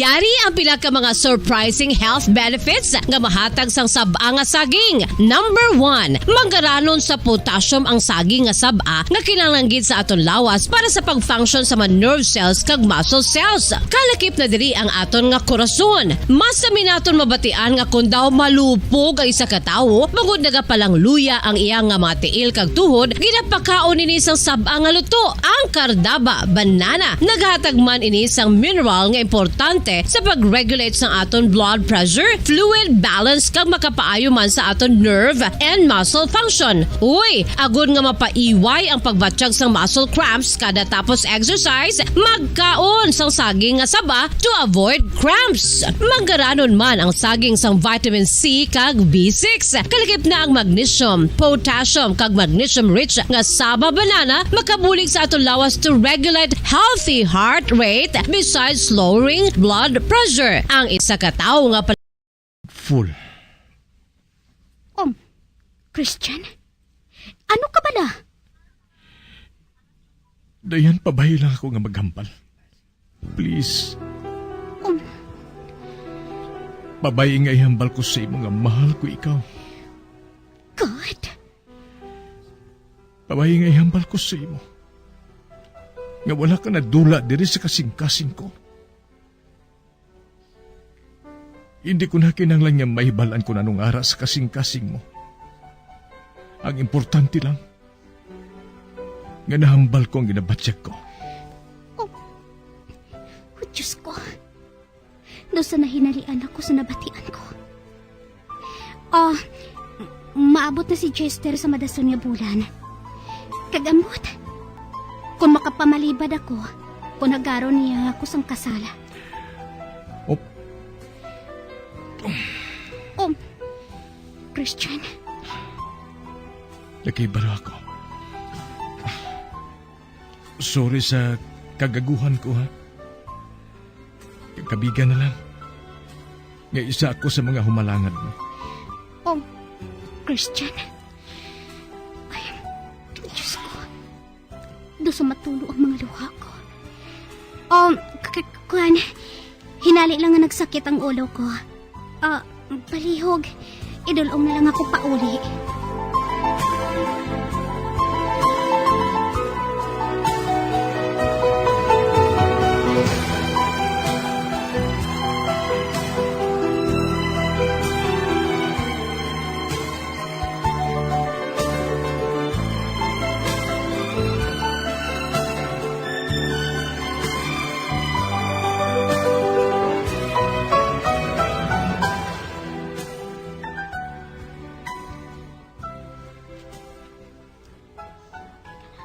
Yari ang pila ka mga surprising health benefits nga mahatag sang sab-a nga saging. Number one, manggaranon sa potassium ang saging nga sab-a nga kinahanglan gid sa aton lawas para sa pag-function sa mga nerve cells kag muscle cells. Kalakip na diri ang aton nga korason. Mas sami naton mabatian nga kon daw malupog ang isa ka tawo, bangod nagapalangluya ang iya nga mga tiil kag tuhod, ginapakaon ini sang sab-a nga luto. Ang kardaba, banana, naghatag man ini sang mineral nga importante sa pag-regulate sang aton blood pressure, fluid balance, kag makapaayo man sa aton nerve and muscle function. Uy, agod nga mapaiway ang pagbatyag sang muscle cramps kada tapos exercise, magkaon sang saging nga saba to avoid cramps. Manggaranon man ang saging sang vitamin C kag B six. Kalakip na ang magnesium, potassium, kag magnesium-rich nga saba banana makabulig sa aton lawas to regulate healthy heart rate besides lowering blood pressure. Ang isa ka tawo nga pal- Full. Um, Christian? Ano ka bala? Dayan, pabayi lang ako nga maghambal. Please. Um. Pabayi nga ihambal ko sa imo nga mahal ko ikaw. God. Pabayi nga ihambal ko sa imo nga wala ka nadula diri sa kasing-kasing ko. Hindi ko na kinahanglan nga mahibal-an kon anong ara sa kasing-kasing mo. Ang importante lang, nga nahambal ko ang ginabatyag ko. Oh, oh, Diyos ko. Daw sa nahinalian ako sa nabatian ko. Ah, maabot na si Chester sa madason nga bulan. Kag ambot, kung makapamalibad ako, kung hagaron niya ako sang kasal. Oh. Oh, Christian. Nakahibalo ako. Sorry sa kagaguhan ko, ha? Kabiga na lang nga isa ako sa mga humalangad mo. Oh, Christian. Ay, Diyos ko. Daw sa matulo ang mga luha ko. Um, k-, k-, kuwan, hinali lang nga nagsakit ang ulo ko. Ah, palihog. Idul-ong na lang ako pauli.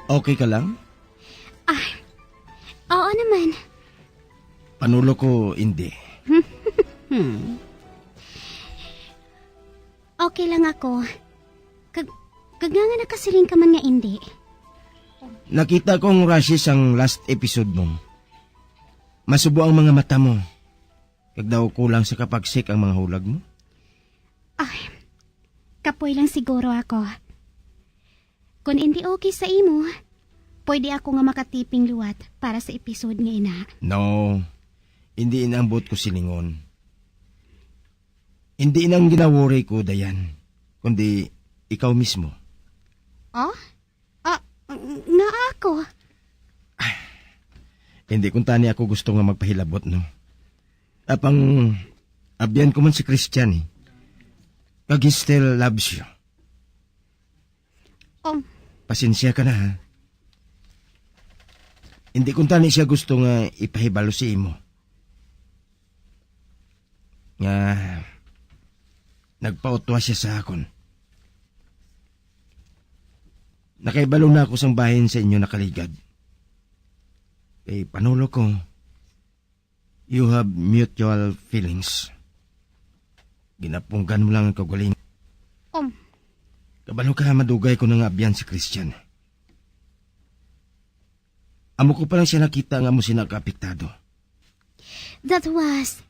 Okay ka lang? Ah, oo naman. Panulo ko, hindi. Hmm. Okay lang ako. Kag, kag nga nga nakasiling ka man nga hindi. Nakita ko ang rashes sang last episode mo. Masubo ang mga mata mo. Kag daw kulang sa kapagsik ang mga hulag mo. Ay, kapoy lang siguro ako. Kung hindi okay sa imo, pwede ako nga makatiping liwat para sa episode nga ina. No, hindi ina ang buot ko silingon. Hindi ina ang ginaworry ko, Dayan, kundi ikaw mismo. Oh? Ah, ng-, nga ako? Hindi kuntani ako gusto nga magpahilabot, no? Apang abyan ko man si Christian, eh. Kag he still loves you. Um. Pasensya ka na, ha? Hindi kuntani siya gusto nga ipahibalo si imo nga nagpautwa siya sa akon. Nakahibalo na ako sang bahin sa inyo nakaligad. Kay panulo ko, you have mutual feelings. Ginapunggan mo lang ang kaugalingon. Um. Kabalo ka, madugay ko na nga abyan si Christian. Amo ko pa lang siya nakita nga amo sina kaapektado. That was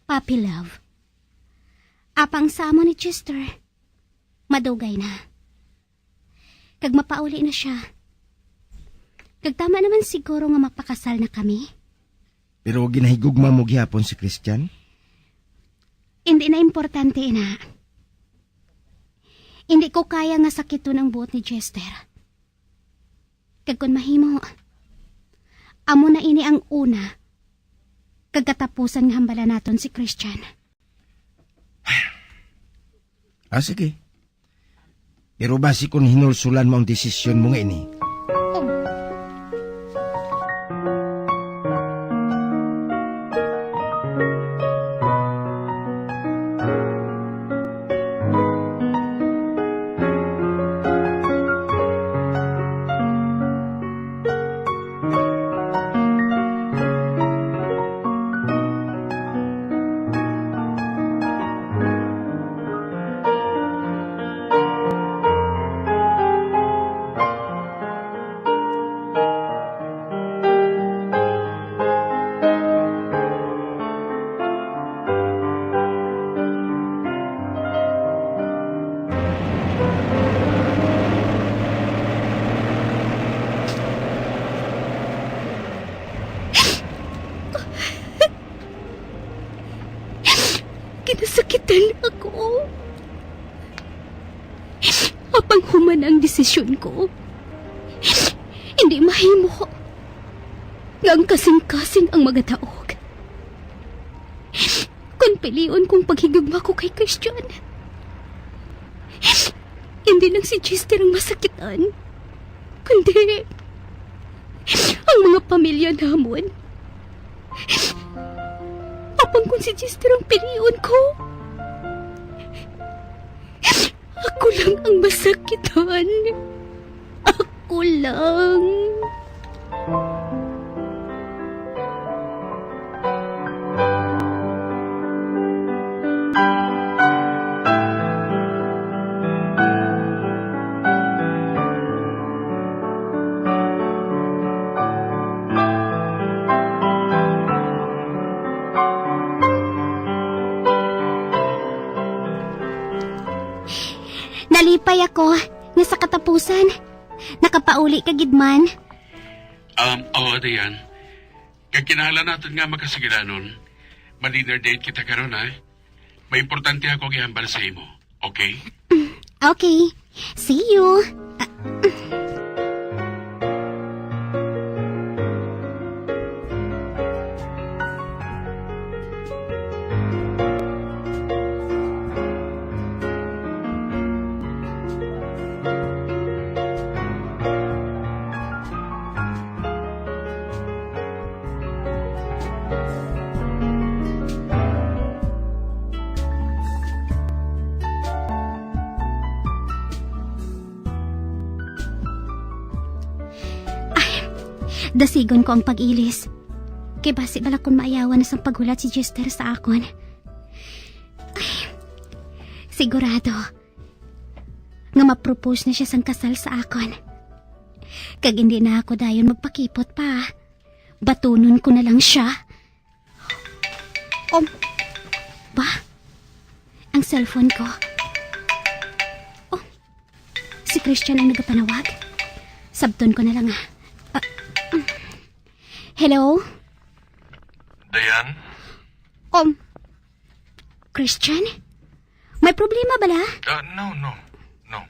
puppy love. Apang sa amo ni Chester, madugay na. Kag mapauli na siya. Kag tama naman siguro nga mapakasal na kami. Pero ginahigugma mo gihapon si Christian? Hindi na importante, ina. Hindi ko kaya nga sakiton ang buot ni Chester. Kag kon mahimo, amo na ini ang una kag katapusan nga hambala naton si Christian. Ah, sige. Pero basi kon hinulsulan mo ang desisyon mo nga ini. Ginasakitan ako. Apang human ang desisyon ko, hindi mahimo nga ang kasing-kasing ang magadaog. Kon pilion kong paghigugma ko kay Christian, hindi lang si Chester ang masakitan, kundi ang mga pamilya namon. Apang kung si Chester ang pilion ko, ako lang ang masakitan. Ako lang. Nalipay ako nga sa katapusan, nakapauli ka gid man. Um, oo, Dayan. Kag kinahanglan naton nga makasigilanon. Ma-dinner date kita karon, ha? May importante ako gihambal sa imo, okay? Okay. See you. Ah, Ay, dasigon ko ang pag-ilis. Kay basi bala kon maayawan na sang paghulat si Chester sa akon. Ay, sigurado nga ma-propose na siya sang kasal sa akon. Kag hindi na ako dayon magpakipot pa. Batunon ko na lang siya. Um, ba? Ang cellphone ko. Oh, si Christian ang nagapanawag. Sabton ko na lang, ah. Ah, mm. Hello? Dayan? Um, Christian? May problema bala? Ah, no, no, no.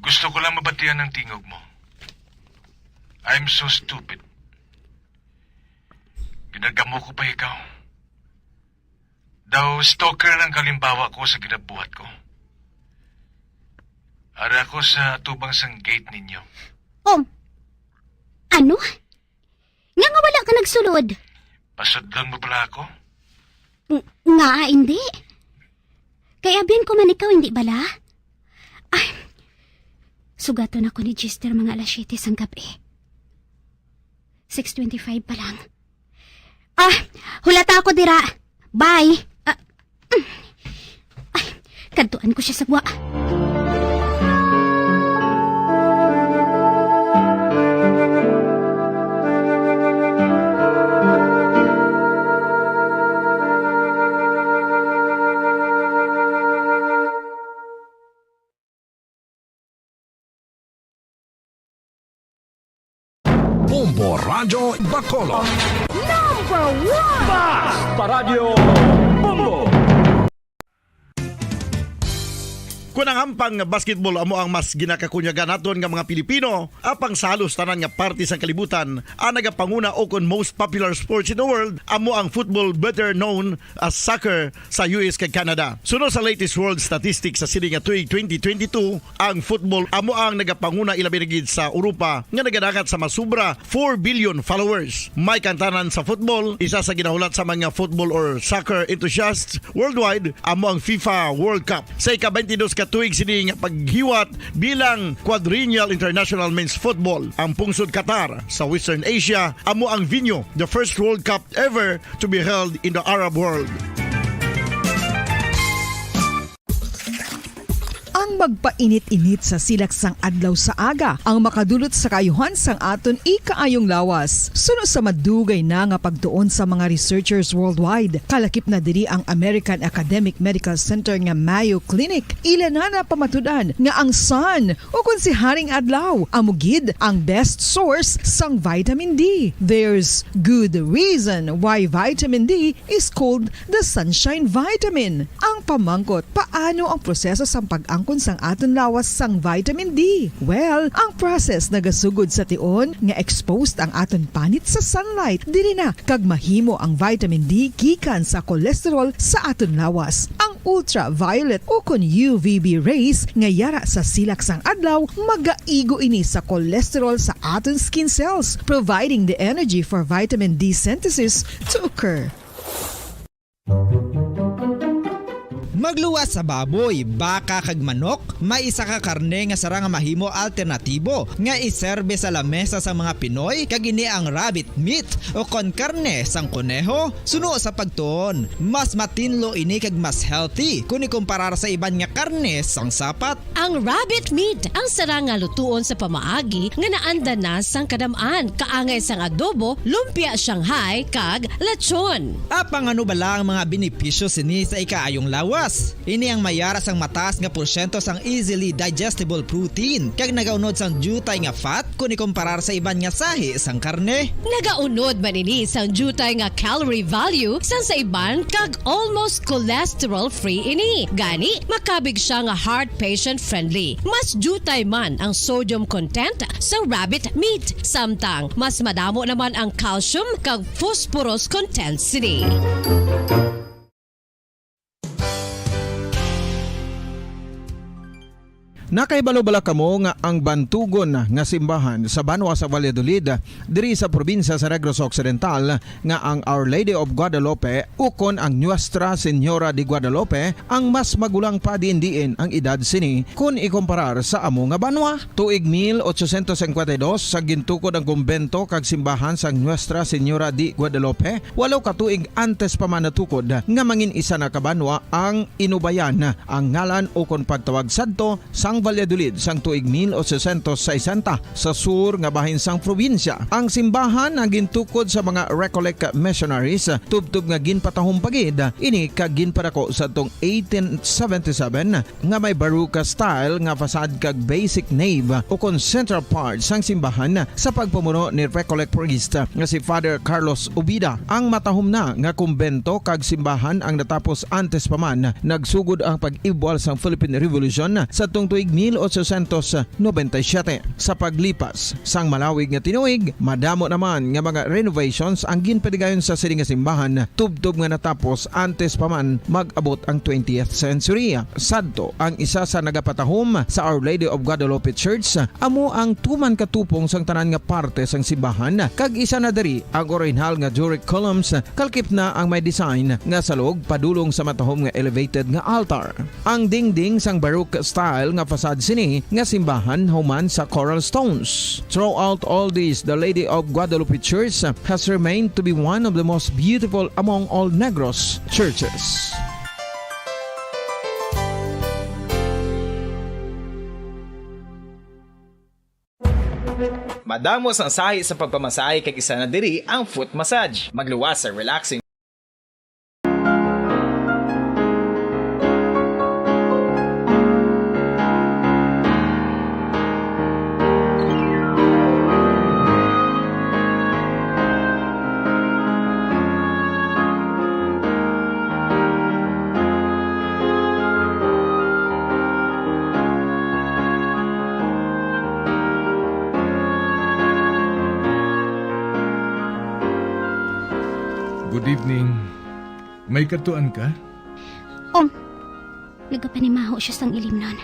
Gusto ko lang mabatian ang tingog mo. I'm so stupid. Ginagamo ko pa ikaw. Daw stalker lang kalimbawa ko sa ginabuhat ko. Ara ako sa tubang sang gate ninyo. Um, ano? Nga nga wala ka nagsulod? Pasudlon mo pala ako? Ng-, nga, hindi. Kay abyan ko man ikaw, hindi bala? Ay, sugaton ako ni Chester mga alas siyete sang gabi. Six twenty-five pa lang. Ah, hulata ako dira. Bye. Ah, mm. Ay, kadtuan ko siya sa gwa. Bombo Radyo Bacolod. Number one! Basta Radyo Bombo! Kun ang hampang basketball amo ang mas ginakakunyagan naton nga mga Pilipino, apang sa halos tanan nga parte sang kalibutan, ang nagapanguna o kon most popular sports in the world amo ang football, better known as soccer, sa U S kag Canada. Suno sa latest world statistics sa sini nga tuig twenty twenty-two, ang football amo ang nagapanguna, ilabi na gid sa Europa, nga nagadangat sa masubra four billion followers. May kantanan sa football, isa sa ginahulat sa mga football or soccer enthusiasts worldwide amo ang FIFA World Cup. Sa ika-twenty-dos ka tuig sini nga paghiwat bilang Quadrennial International Men's Football, ang pungsod Qatar sa Western Asia amo ang venue. The first World Cup ever to be held in the Arab world. Ang magpainit-init sa silak sang adlaw sa aga ang makadulot sa kaayuhan sang aton ikaayong lawas. Suno sa madugay na nga pagtuon sa mga researchers worldwide, kalakip na diri ang American Academic Medical Center nga Mayo Clinic, ila na napamatud-an nga ang sun, o kon si Haring Adlaw, amo gid ang best source sang vitamin D. There's good reason why vitamin D is called the sunshine vitamin. Ang pamangkot, paano ang proseso sang pag-angkon sang aton lawas sang vitamin D? Well, ang process nagasugod sa tion nga exposed ang aton panit sa sunlight. Diri na kag mahimo ang vitamin D gikan sa cholesterol sa aton lawas. Ang ultraviolet o kon U V B rays nga yara sa silak sang adlaw, magaigo ini sa cholesterol sa aton skin cells, providing the energy for vitamin D synthesis to occur. Magluwas sa baboy, baka kag manok, may isa ka karne nga sarang nga mahimo alternatibo nga iserbe sa lamesa sang mga Pinoy, kag ini ang rabbit meat o kon karne sang koneho. Suno sa pagtuon, mas matinlo ini kag mas healthy kon ikumparar sa iban nga karne sang sapat. Ang rabbit meat ang sarang nga lutuon sa pamaagi nga naanda na sang kadam-an, kaangay sang adobo, lumpia Shanghai, kag lechon. Apang ano bala ang mga benepisyo sini sa ikaayong lawas? Ini ang may yara sang mataas nga porsyento sang easily digestible protein, kag nagaunod sang diutay nga fat kon ikumparar sa iban nga sahi sang karne. Nagaunod man ini sang diutay nga calorie value sang sa iban, kag almost cholesterol-free ini. Gani, makabig sia nga heart patient-friendly. Mas diutay man ang sodium content sa rabbit meat, samtang mas madamo naman ang calcium kag phosphorus content sini. Nakahibalo bala kamo nga ang bantugon nga simbahan sa banwa sa Valladolid, diri sa probinsya sa Negros Occidental, nga ang Our Lady of Guadalupe ukon ang Nuestra Señora de Guadalupe ang mas magulang pa diin-diin ang edad sini kon ikumparar sa amo nga banwa? Tuig mil ochocientos cincuenta y dos, sa gintukod ang kumbento kag simbahan sang Nuestra Señora de Guadalupe, walo ka tuig antes pa man natukod nga mangin-isa na ka banwa ang Inubayan, ang ngalan ukon pagtawag sadto sang Valladolid sang tuig mil ochocientos sesenta, sa sur nga bahin sang probinsya. Ang simbahan ang gintukod sa mga Recollect missionaries, tubtob nga ginpatahom pa gid ini kag ginpadako sadtong eighteen seventy-seven, nga may Baroque style nga facade kag basic nave ukon central part sang simbahan sa pagpamuno ni Recollect priest nga si Father Carlos Ubida. Ang matahom na nga kumbento kag simbahan ang natapos antes pa man nagsugod ang pag-ibwal sang Philippine Revolution sadtong tuig mil ochocientos noventa y siete. Sa paglipas sang malawig nga tinuig, madamo naman nga mga renovations ang ginpadigayon sa sini nga simbahan, tubtob nga natapos antes pa man mag-abot ang twentieth century. Sadto, ang isa sa nagapatahom sa Our Lady of Guadalupe Church amo ang tuman ka tupong sang tanan nga parte sang simbahan, kag isa na diri ang orihinal nga Doric columns, kalakip na ang may design nga salog padulong sa matahom nga elevated nga altar. Ang dingding sang Baroque style nga facade sini nga simbahan human sa coral stones. Throughout all these, the Lady of Guadalupe Church has remained to be one of the most beautiful among all Negros churches. Madamo sang sahi sa pagpamasahe, kag isa na diri ang foot massage. Magluwas sa relaxing Good evening. May katuan ka? Um, nagapanimaho siya sang ilimnon.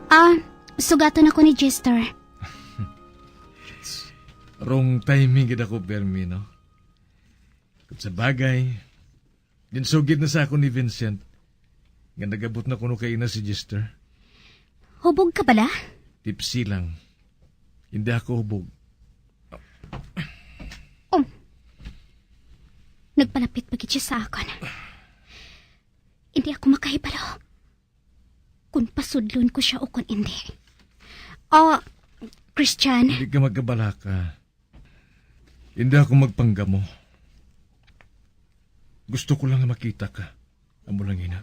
Ah, sugaton ako ni Jester. Wrong timing gid ako, Permi, no? Kung sa bagay, ginsugid na sa ako ni Vincent nga nagabot na kuno kaina si Jester. Hubog ka bala? Tipsy lang. Hindi ako hubog. Um, nagpalapit pa gid siya sa akon. Hindi ako makahibalo kung pasudlon ko siya o kung hindi. Ah, Christian. Hindi ka magkabalaka. Hindi ako magpanggamo. Gusto ko lang nga makita ka. Amo lang ina.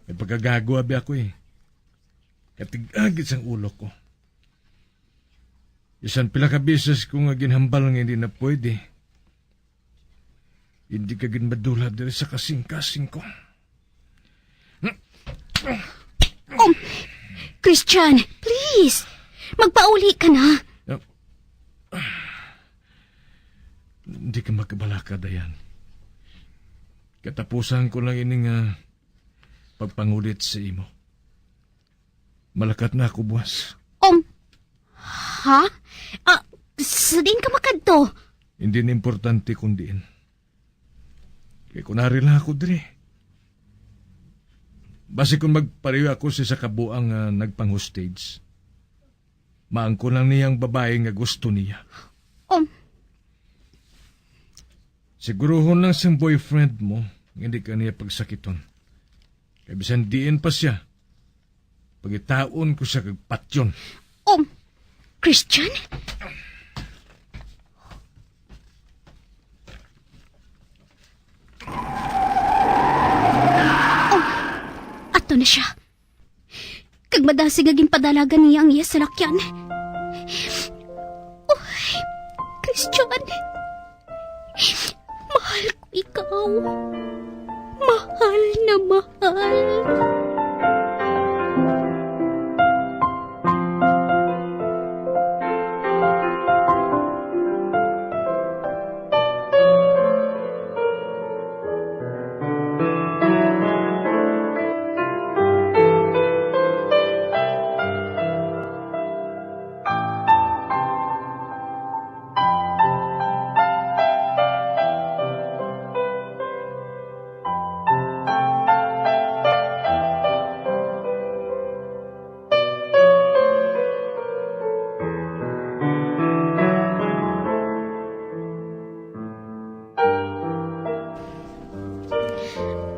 May pagkagago abi ako eh. Katig-agit sang ulo ko. Bisan pila ka beses ko nga ginhambal nga hindi na pwede. Hindi ka gid madula diri sa kasing-kasing ko. Um, Christian, please. Magpauli ka na. Hindi ka magkabalaka, Dayan. Katapusan ko lang ini nga pagpangulit sa imo. Malakat na ako buwas. Um, ha? Ah, sa diin ka makadto? Hindi na importante kung diin. Kay kunari lang ako diri. Basi kung magpareho ako sa isa ka buang nga nagpang-hostage, maangkon lang niya ang babae nga gusto niya. Um. Siguruhon lang sang boyfriend mo nga hindi ka niya pagsakiton. Kay bisan diin pa siya, pagitaon ko siya kag patyon. Um, Christian? Um, ato na siya. Kag madasig nga ginpadalagan niya ang iya salakyan. Uy, Christian, mahal ko ikaw. Mahal na mahal.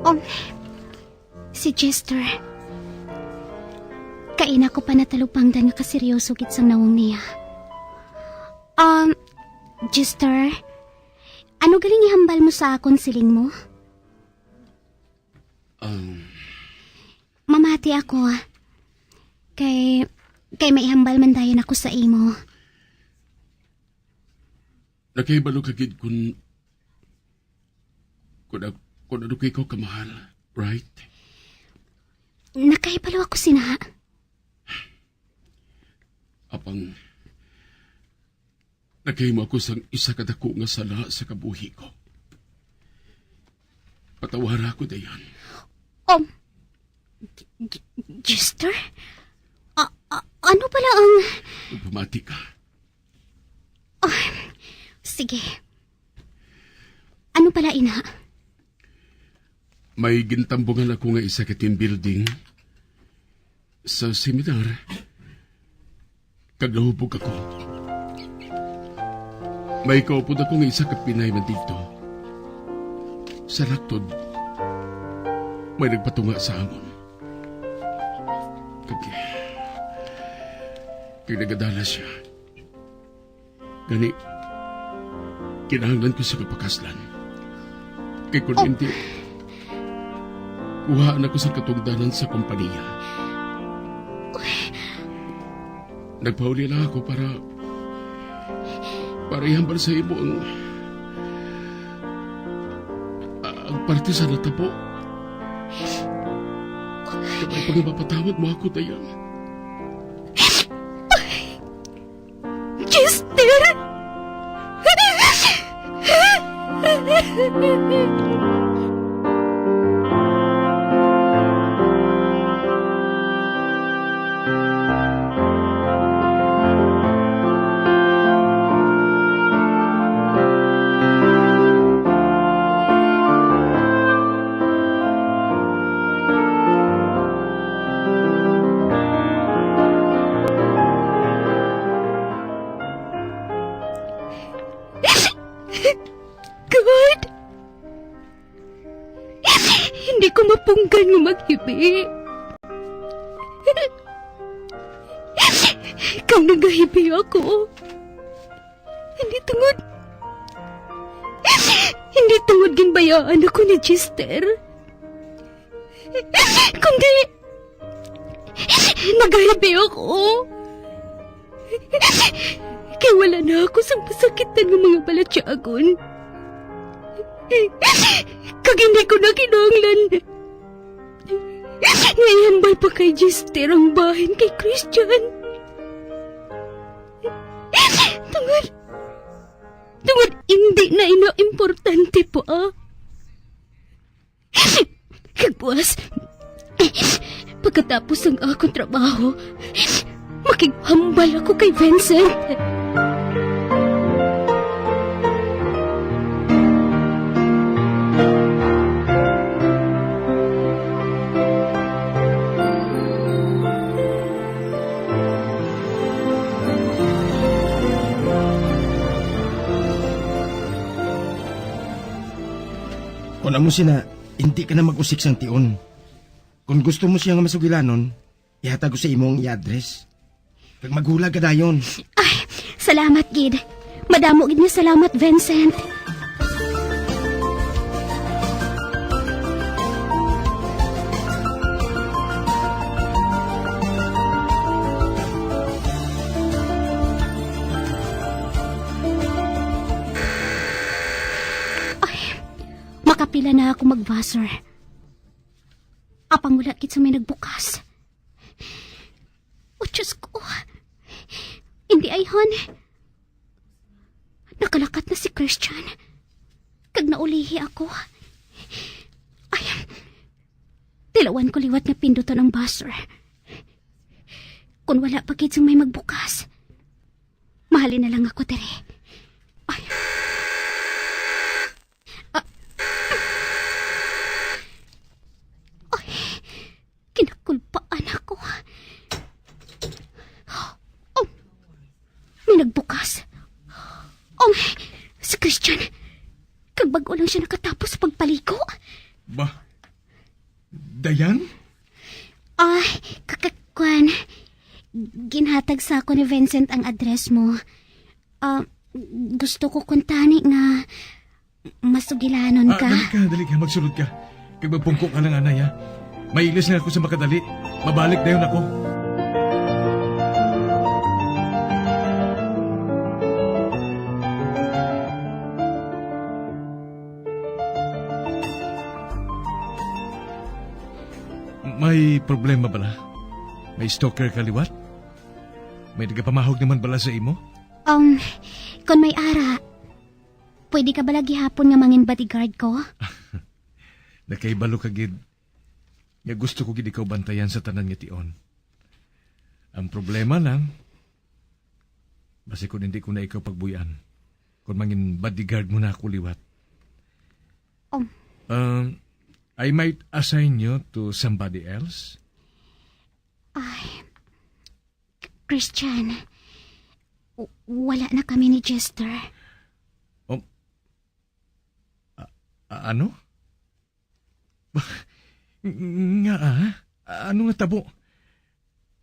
Um, si Chester. Kaina ko pa natalupangdan nga kaseryoso gid sang nawong niya. Um, Chester, ano galing ihambal mo sa akon, siling mo? Um, Mamati ako, ah. Kay, kay may ihambal man dayon ako sa imo. Nakahibalo ka gid kun, kun, kun ano ko ikaw kamahal, right? Nakahibalo ako sina. Apang, nakahimo ako sang isa ka dako nga sala sa kabuhi ko. Patawara ko dayon. Um, J-, J-, Jester? A-, a-, ano pala ang... Magpamati ka. Ah, sige. Ano pala, ina? May gintambungan ako nga isa ka team building sa seminar. Kag nahubog ako. May kaupod ako nga isa ka Pinay man didto. Sa laktod, may nagpatunga sa amon. Kag, kag nagadala siya. Gani, kinahanglan ko sa kapakaslan. Kay kung Oh. hindi, kuhaan ako sa katungdanan sa kompanya. Nagpauli lang ako para, para ihambal sa imo ang, ang parte sa natabo. Kay para mapatawad mo ako, Dayan. Chester! God! Hindi ko mapunggan nga maghibi. Kag nagahibi ako. Hindi tungod, hindi tungod ginbayaan ako ni Chester. Kundi, nagahibi ako. Kay wala na ako sang masakitan nga mga balatyagon. Kag hindi ko na kinahanglan nga ihambal pa kay Chester ang bahin kay Christian. Tungod, tungod hindi na ina importante pa. Kag buwas, pagkatapos sang akon trabaho, makighambal ako kay Vincent. Kon amo sina, hindi ka na mag-usik sang tion. Kon gusto mo siya nga masugilanon, ihatag ko sa imo ang iya address. Kag maghulag ka dayon. Ay, salamat gid. Madamo gid nga salamat, Vincent. Ay, makapila na ako mag-buzzer. Apang wala gid sa may nagbukas. O, Diyos ko. Hindi, ayhan. Nakalakat na si Christian. Kag naulihi ako. Ay, tilawan ko liwat nga pinduton ang buzzer. Kung wala pa gid sang may magbukas, mahalin na lang ako diri. Ay. Ah. Ay. Kinakulbaan ako. Oh, may nagbukas. Oh, si Christian. Kag bag-o lang siya nakatapos pagpaligo. Ba? Dayan? Ah, kakakwan. Ginhatag sa ako ni Vincent ang address mo. Ah, gusto ko kuntani nga masugilanon Ah, ka. Dali ka, dali ka, magsulod ka. Kag magpungko ka lang, anay, ha? Mailis lang ako sa makadali. Mabalik dayon ako. May problema bala? May stalker ka liwat? May nagapamahog naman bala sa imo? Um, kon may ara, pwede ka bala gihapon nga mangin bodyguard ko? Nakahibalo ka gid nga gusto ko gid ikaw bantayan sa tanan nga tion. Ang problema lang, basi kon hindi ko na ikaw pagbuy-an, kon mangin bodyguard mo na ako liwat. Um. Um, I might assign you to somebody else. Ay, Christian, w-, wala na kami ni Chester. Um, a-, a-, ano? Nga, ah? Ano nga tabo?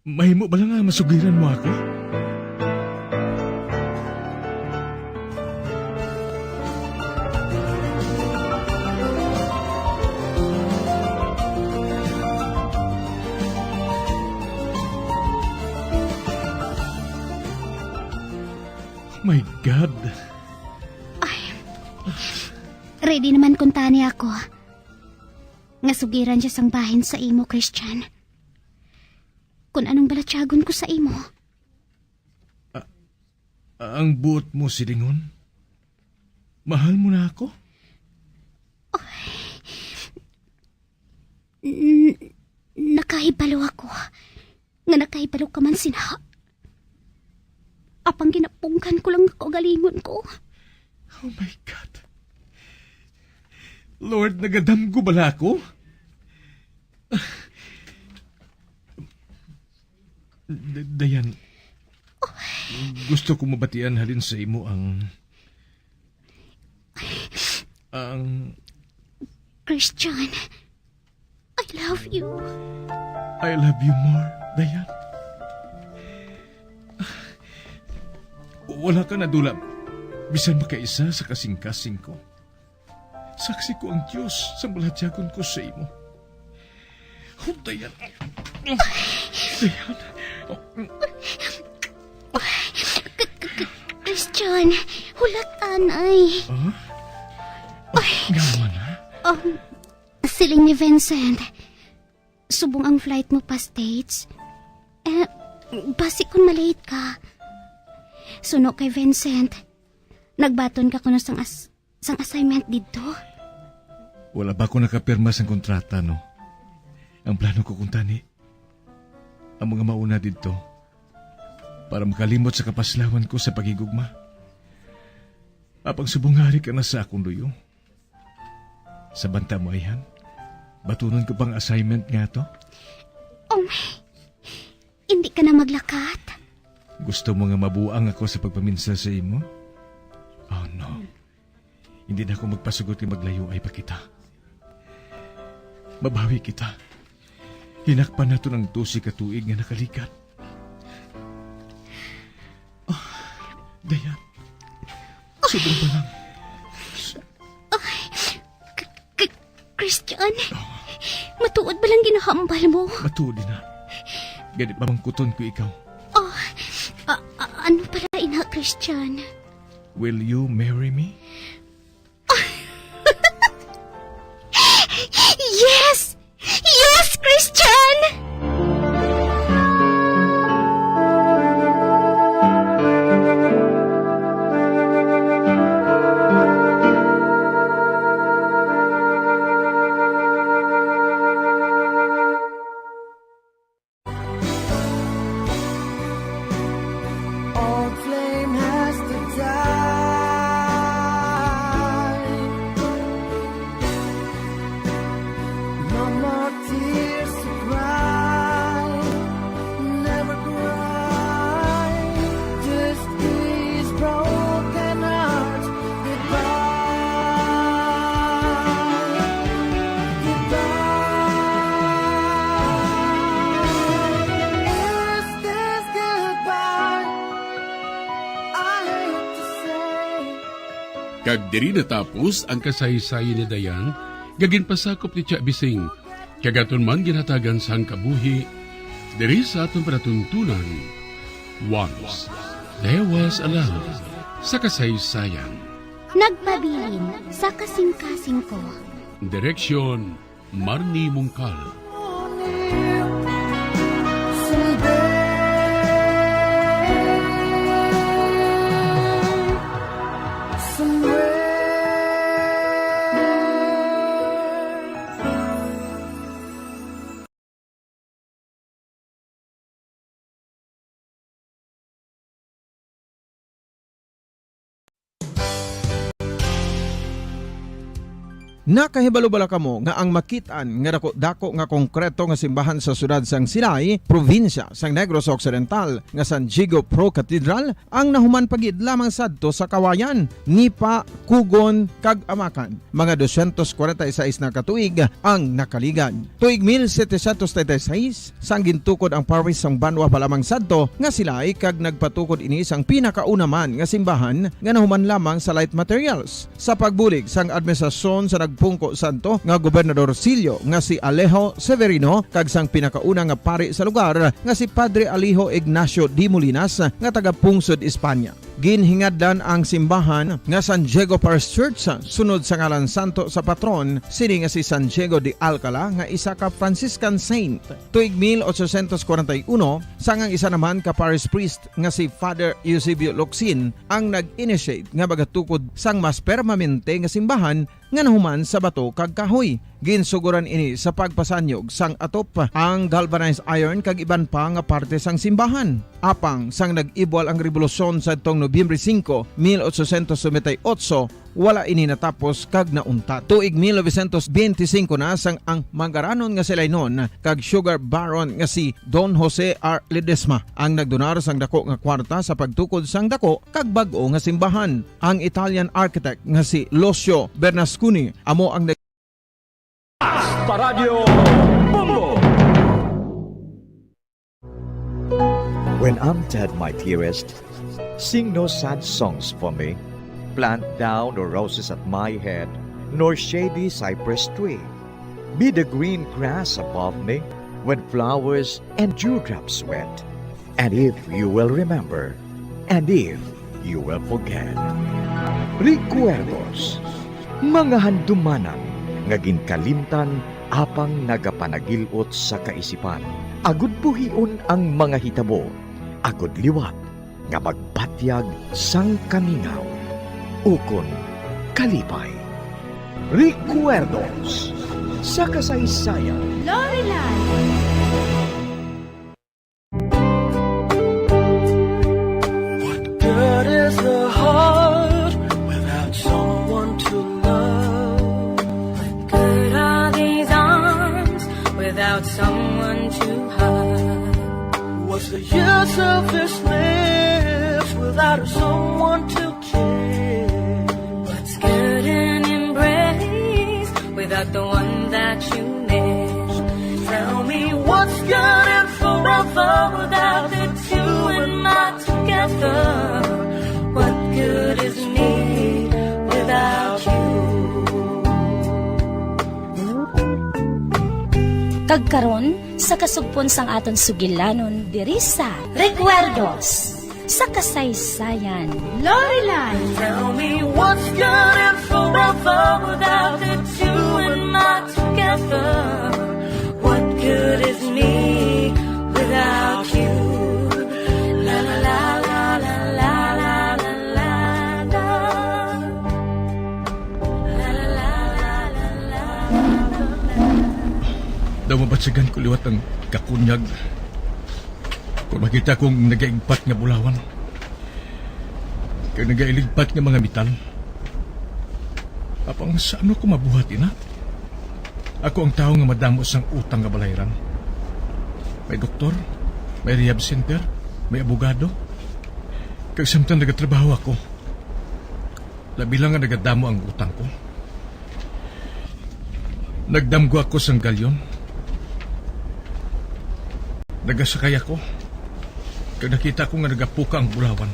Mahimo bala nga masugiran mo ako? Oh my God. Ay, ready naman kuntani ako. Nga sugiran siya sang bahin sa imo, Christian. Kun anong balatyagon ko sa imo? A-, ang buot mo silingon? Mahal mo na ako? N-, nakahibalo ako nga nakahibalo ka man sina. Apang ginapunggan ko lang ang kaugalingon ko. Oh my God. Lord, nagadamgo bala ako? D-, Dayan, gusto ko mabatian halin sa imo ang, ang Christian, I love you. I love you more, Dayan. Wala ka nadula bisan makaisa sa kasing-kasing ko. Saksi ko ang Dios sa malatyagon ko sa imo. Oh, Dayan. Dayan. Christian, hulat anay. Ah? Oh, nga naman, ha? Um, siling ni Vincent, subong ang flight mo pa States, eh, basi kung malate ka. Suno kay Vincent, nagbaton ka kuno sang as-, sang assignment didto? Wala ba ako nakapirma sang kontrata, no? Ang plano ko kuntani, ang mga mauna didto, para makalimot sa kapaslawan ko sa paghigugma. Apang subong nga ari ka na sa akong luyo. Sa banta mo, ayhan, batunon ko pang assignment nga to. Oh, hindi ka na maglakat? Gusto mo nga mabuang ako sa pagpaminsa sa imo? Oh, no. Hindi na ako magpasugot nga maglayo ay pa kita. Mabawi kita. Hinakpan naton ang dose ka tuig nga nakaligad. Ah, Dayan, subong pa lang. Ay, K-, K-, Christian, matuod ba lang ginahambal mo? Matuod na. Gani, pamangkuton ko ikaw. Oh, a-, a-, ano pala ina, Christian? Will you marry me? Yes! Yes, Christian! All blame has to die. No more tears to cry. Never cry. This is broken heart. Goodbye. Goodbye. Is this goodbye? I hate to say. Kag diri natapos ang kasaysayan ni Dayan, nga ginpasakop ni Tia Bising, kag aton man ginhatagan sang kabuhi diri sa aton palatuntunan. Once there was a love sa kasaysayan. Nagpabilin sa kasing-kasing ko. Direksyon, Marnie Mungkal. Nakahibalo bala kamo nga ang makit-an nga daku-daku nga konkreto nga simbahan sa siyudad sang Silay, probinsya sang Negros Occidental, nga San Diego Pro Cathedral, ang nahuman pa gid lamang sadto sa Kawayan, ni pa kugon kag amakan? Mga dosyentos kwarenta y seis na ka tuig ang nakaligad. Tuig mil setecientos treinta y seis, sang gintukod ang parish sang banwa pa lamang sadto nga Silay, kag nagpatukod ini sang pinakauna man nga simbahan nga nahuman lamang sa light materials. Sa pagbulig sang administrasyon sa nagpungko sadto nga gobernadorcillo nga si Alejo Severino kag sang pinakauna nga pari sa lugar nga si Padre Alejo Ignacio de Molinas nga taga-pungsod Espanya. Ginhingadlan ang simbahan nga San Diego Parish Church sunod sa ngalan santo sa patron sini nga si San Diego de Alcala nga isa ka Franciscan saint. Tuig mil ochocientos kwarenta y uno, sang ang isa naman ka parish priest nga si Father Eusebio Locsin ang nag-initiate nga magatukod sang mas permanente nga simbahan nga nahuman sa bato kag kahoy. Ginsugoran ini sa pagpasanyog sang atop, ang galvanized iron kag iban pa nga parte sang simbahan. Apang sang nag-ibwal ang rebolusyon sadtong Nobyembre singko, mil ochocientos noventa y ocho, wala ini natapos kag nauntat. Tuig mil novecientos benti singko na sang ang Mangaranon nga si Lainon kag Sugar Baron nga si Don Jose R. Ledesma ang nagdonar sang dako nga kwarta sa pagtukod sang dako kag bag-o nga simbahan. Ang Italian architect nga si Lucio Bernasconi amo ang nag- Paradyo Bombo. When I'm dead, my dearest, sing no sad songs for me. Plant thou no roses at my head, nor shady cypress tree. Be the green grass above me when flowers and dewdrops wet. And if you will remember, and if you will forget. Recuerdos, mga handumanan nga ginkalimtan apang nagapanagil-ot sa kaisipan, agud buhion ang mga hitabo, agud liwat nga magbatyag sang kamingaw ukon kalipay. Recuerdos sa kasaysayan. Lorelan. What good is the heart without someone to love? What good are these arms without someone to hug? What's the use of this lips without someone to kiss? What's good an embrace without the one that you miss? Tell me what's good and forever without the two and my together. What good is me without you? Kag karon, sa kasugpon sang aton sugilanon diri sa Recuerdos sa Kasaysayan. Lorelan. Tell me what's good and forever without the two and my together. What good is me without you? La, la, la. Daw mabatyagan ko liwat ang kakunyag. Kung makita kong nagaigpat nga bulawan, kag nagailigpat nga mga metal. Apang sa ano ko mabuhat ina? Ako ang tawo nga madamo sang utang nga balayran. May doktor, may rehab center, may abogado. Kag samtang nagatrabaho ako, labi lang nga nagadamo ang utang ko. Nagdamgo ako sang galyon. Nagasakay ako, kag nakita ko nga nagapuka ang bulawan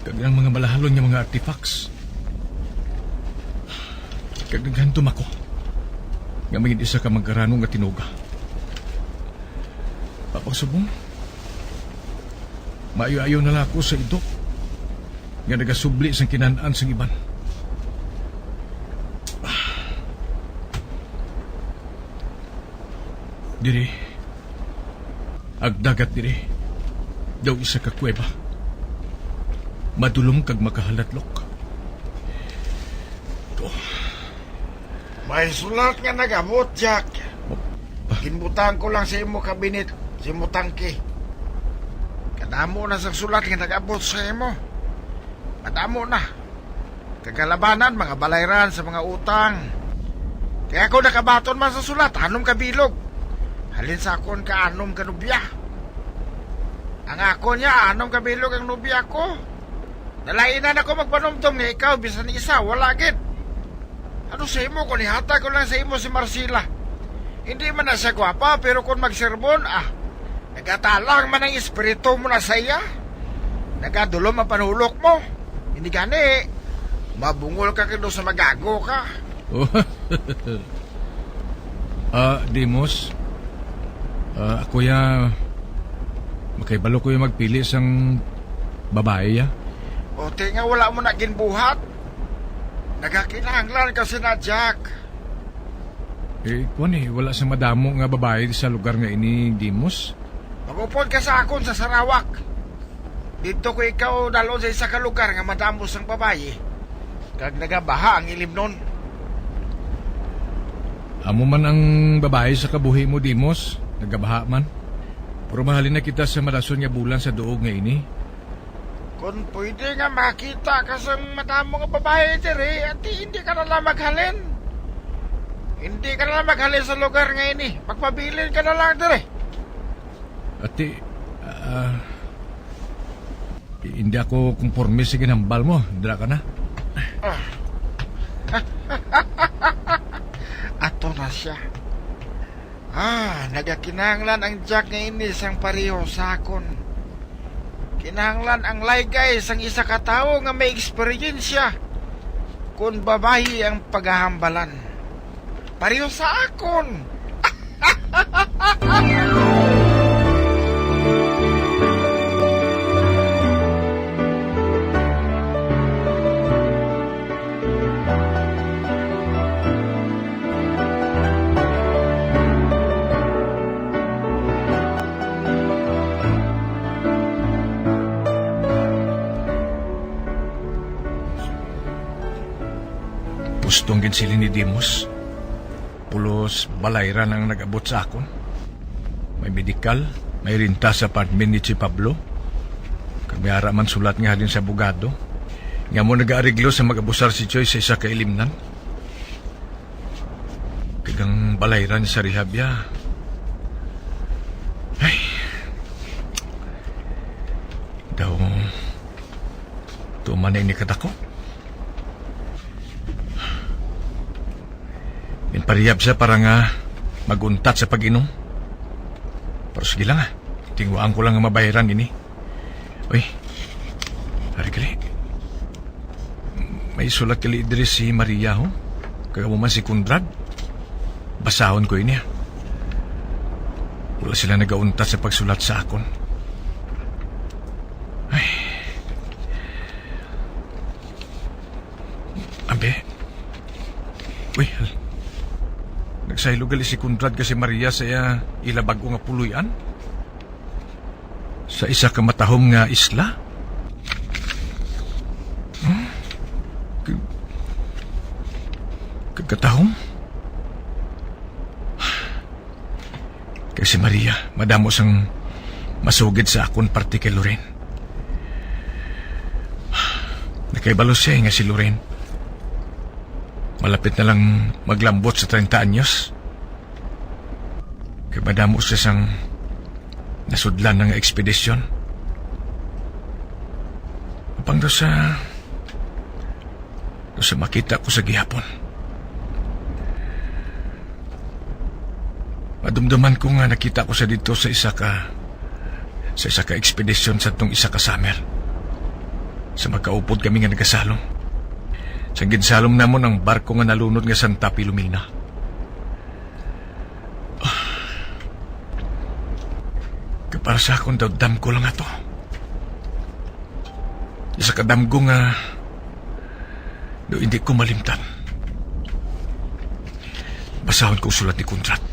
kag ang mga malahalon nga mga artifacts. Kag naghandom ako nga may isa ka Mangaranon nga tinuga. Apang subong, maayo-ayo na lang ako sa ido nga nagasubli sang kinan-an sang iban. Diri, ang dagat diri daw isa ka kuweba. Madulom kag makahalatlok. May sulat nga nag-abot, Jack. Ginbutang ko lang sa imo kabinet, sa imo tangke. Kadamo na sa sulat nga nag-abot sa imo. Madamo na. Kag kalabanan, mga balayran sa mga utang. Kay ako nakabaton man sa sulat, anom ka bilog. Halin sa akon ka anom ka nobya. Ang akon niya, anom ka bilog ang nobya ko. Nalainan ako magpanumdom nga ikaw, bisan isa, wala gid. Ano sa imo kung ihatag ko lang sa imo si Marcela? Hindi man na siya gwapa, pero kung magsermon, ah, nagatalang man ang espiritu mo na sa iya. Nagadulom ang panulok mo. Hindi gani, mabungol ka kag sa magago ka. Ah, Dimos. Ah, ako ya, makahibalo ko ya magpili sang babayi ya. O, ti nga wala mo na ginbuhat. Nagakinahanglan ka sina Jack. Eh, kuwan eh, wala sa madamo nga babayi sa lugar nga ini, Dimos. Mag-upod ka sa akon sa Sarawak. Didto ko ikaw dalon sa isa ka lugar nga madamo sang babayi. Kag nagabaha ang ilimnon. Amo man ang babayi sa kabuhi mo, Dimos. Nagabaha man. Pero mahalin na kita sa malason nga bulan sa duog nga ini. Kon pwede nga makita ka sang madamo nga babayi diri, ati hindi ka na lang maghalin. Hindi ka na lang maghalin sa lugar nga ini. Magpabilin ka na lang diri. Ati, ah, hindi ako kumporme sa ginhambal mo. Dira ka na. Ah. Ato na siya. Ah, nagakinahanglan ang Jack nga ini sang pareho sa akon. Kinahanglan ang laygay sang isa ka tawo nga may eksperyensya kon babayi ang pagahambalan. Pareho sa akon. Gusto ang ginsiling ni Dimos. Pulos balayran ang nag-abot sa akon. May medikal, may renta sa apartment ni Chi Pablo. Kag may ara man sulat nga halin sa abogado nga amo nagaareglo sa mag-abusar si Choi sa isa ka ilimnan. Kag ang balayran sa rehab ya. Ay. Daw, tuman na ini kadako. Ginparehab siya para nga mag-untat sa pag-inom. Pero sige lang, ah. Tinguhaan ko lang nga mabayaran ini. Uy, ari gali. May sulat gali diri si Maria, ho? Kag amo man si Conrad. Basahon ko ini, ah. Wala sila nagauntat sa pagsulat sa akon. Ay. Ambi. Uy, hal-, nagsaylo gali si Conrad kag si Maria sa iya, ila bag-o nga puloy-an sa isa ka matahom nga isla. Hmm? Ka-, kagkatahom? Kay si Maria, madamo sang masugid sa akon parte kay Lorraine. Nakahibalo siya nga si Lorraine malapit na lang maglambot sa treinta anyos. Kay madamo siya sang nasudlan nga ekspedisyon. Apang daw sa, daw sa makita ko sa gihapon. Madumduman ko nga nakita ko siya didto sa isa ka, sa isa ka ekspedisyon sa tong isa ka summer. Sa magkaupod kami nga nagasalom. Sa ginsalom namon ang barko nga nalunod nga Santa Filomena. Kay para sa akon daw, damgo lang ato. Isa ka damgo nga do hindi ko malimtan. Basahon ko sulat ni Conrad.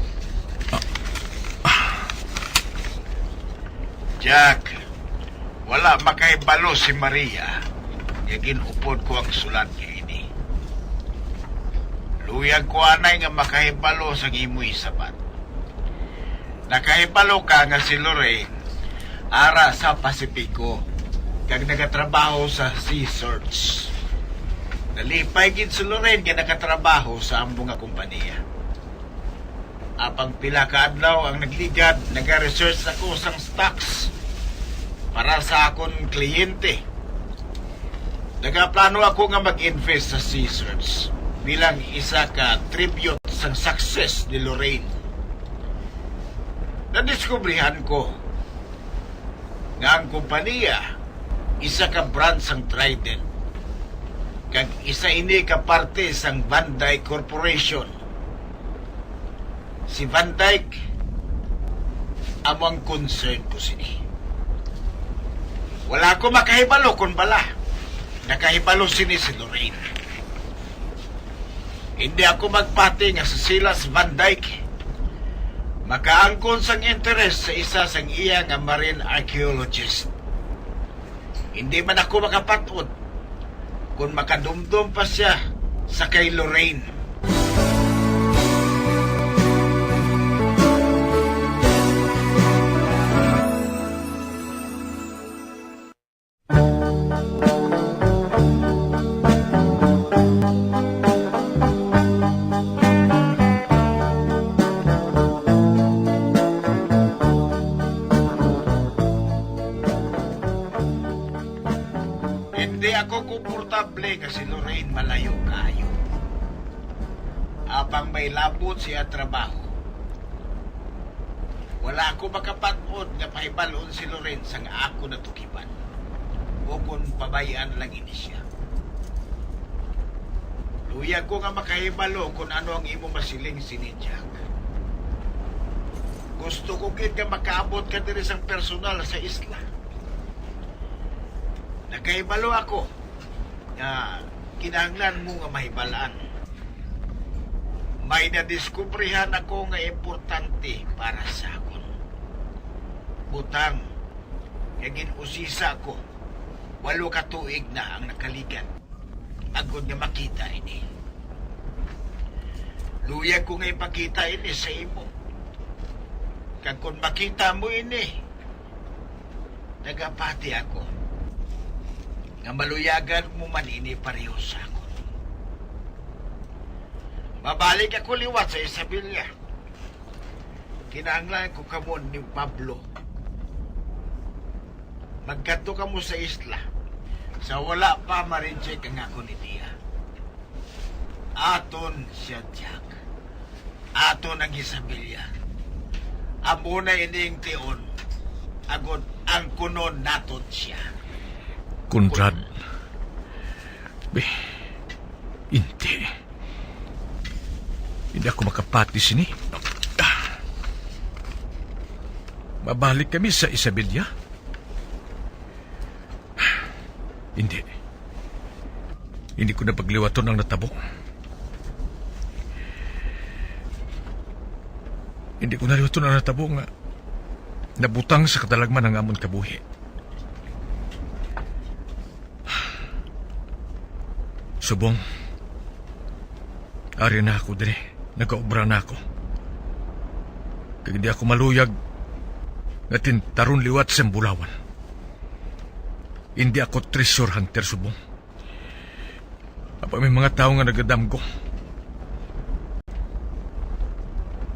Ah, ah. Jack, wala makahibalo si Maria nga gin-upod ko ang sulat nga ini. Luyag ko anay nga makahibalo sang imo isabat. Nakahibalo ka nga si Lorraine ara sa Pasipiko kag nagatrabaho sa Sea Search. Nalipay gid si Lorraine nga nakatrabaho sa amo nga kompanya. Apang pila ka adlaw ang nagligad, nagaresearch ako sang stocks para sa akon kliyente. Nagaplano ako nga mag-invest sa Sea Search bilang isa ka tribute sang success ni Lorraine. Nadiskubrihan ko nga ang kompanya isa ka branch sang Trident, kag isa ini ka parte sang Van Dyke Corporation. Si Van Dyke, amo ang concern ko sini. Wala ko makahibalo kon bala nakahibalo sini si Lorraine. Hindi ako magpati nga si Silas Van Dyke makaangkon sang interes sa isa sang iya nga marine archaeologist. Hindi man ako makapat-od Kung makadumdom pa siya sa kay Lorraine. Hindi ako komportable nga si Lorraine malayo kaayo. Apang may labot siya trabaho. Wala ako makapat-od nga pahibal-on si Lorraine sang ako natukiban, o kon pabay-an lang ini siya. Luyag ko nga makahibalo kon ano ang imo masiling sini, Jack. Gusto ko gid nga makaabot ka diri sang personal sa isla. Nakahibalo ako nga kinahanglan mo nga mahibal-an. May nadiskubrihan ako nga importante para sa akon. Butang nga gin-usisa ko, walo ka tuig na ang nakaligat agod nga makita ini. Luyag ko nga ipakita ini sa imo. Kag kon makita mo ini, nagapati ako nga maluyagan mo man ini pareho sa akon. Mabalik ako liwat sa Isabela. Kinahanglan ko kamo ni Pablo. Magkadto kamo sa isla sa wala pa ma-reject ang akon ideya. Aton siya, Jack. Aton ang Isabela. Amo na ining tion, agod ang kunon naton siya. Conrad, be, hindi. Hindi ako makapati sini. Mabalik kami sa Isabela? Hindi. Hindi ko na pagliwaton ang natabo. Hindi ko na liwaton ang natabo nga nabutang sa katalagman ang amon kabuhi. Subong, ari na ako diri, nagaobra na ako. Kag hindi ako maluyag nga tintaron liwat sa bulawan. Hindi ako treasure hunter, subong. Apang may mga tawo nga nagadamgo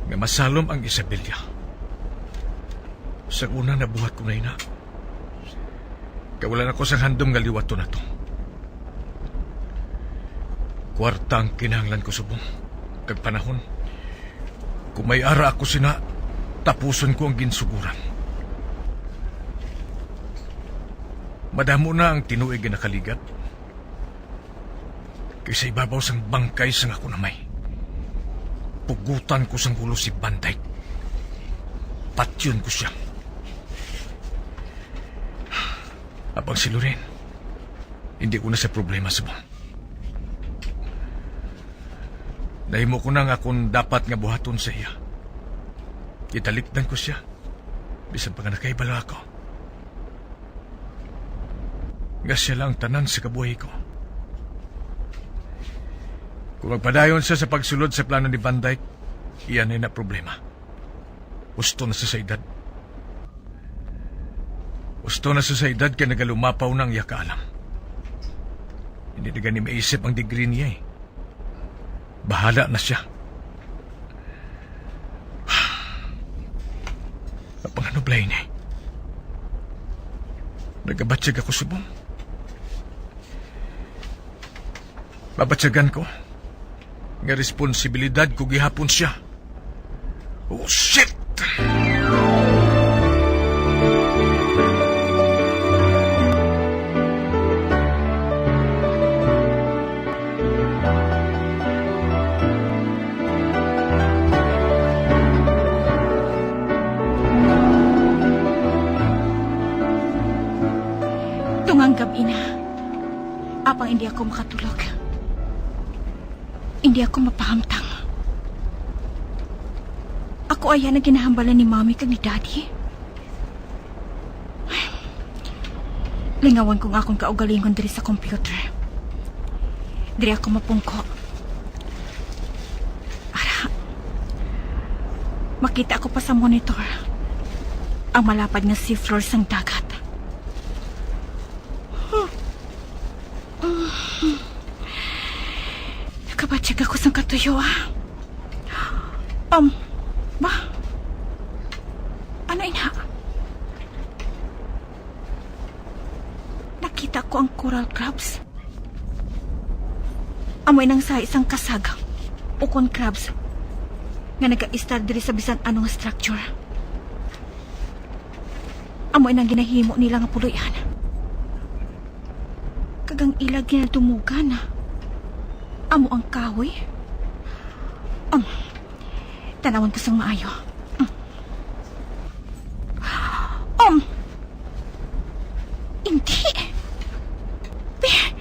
nga masalom ang Isabela. Sa una, nabuhat ko na ina. Kay wala na ko sang handom nga liwaton nato. Kwarta ang kinahanglan ko subong, kag panahon. Kung may ara ako sina, tapuson ko ang ginsuguran. Madamo na ang tinuig nga nakaligat. Kay sa ibabaw sang bangkay sang akon amay, pugutan ko sang ulo si Van Dyke. Patyon ko siya. Apang si Lorraine, hindi ko na siya problema subong. Nahimo ko na ang akon dapat nga buhaton sa iya. Gitalikdan ko siya, bisan pa nga nakahibalo ako nga siya lang ang tanan sa kabuhi ko. Kung magpadayon siya sa pagsulod sa plano ni Van Dyke, iya na na problema. Husto na siya sa edad. Husto na siya sa edad kay nagalumapaw na ang iya kaalam. Hindi na gani maisip ang degree niya eh. Bahala na siya. Apang ano, Blaine, eh? Nagabatyag ako subong. Babatyagan ko nga responsibilidad ko gihapon siya. Oh, shit! Tungang gab-i na, apang hindi ako makatulog. Hindi ako mapahamtang. Ako aya na ginahambalan ni Mommy kag ni Daddy. Lingawan ko nga akong kaugalingon diri sa computer. Diri ako mapungko. Ara, makita ko pa sa monitor ang malapad nga seafloor sang dagat. Nakabatyag ako sang katuyo, ah. Um, ba? Ano ina? Nakita ko ang coral crabs. Amo inang sahi sang kasag, ukon crabs, nga nagaistar diri sa bisan ano nga structure. Amo inang ginahimo nila nga puloy-an. Kag ang ila ginadumugan, amo ang kahoy. Um, tanawon ko sang maayo. Um, hindi. Be-,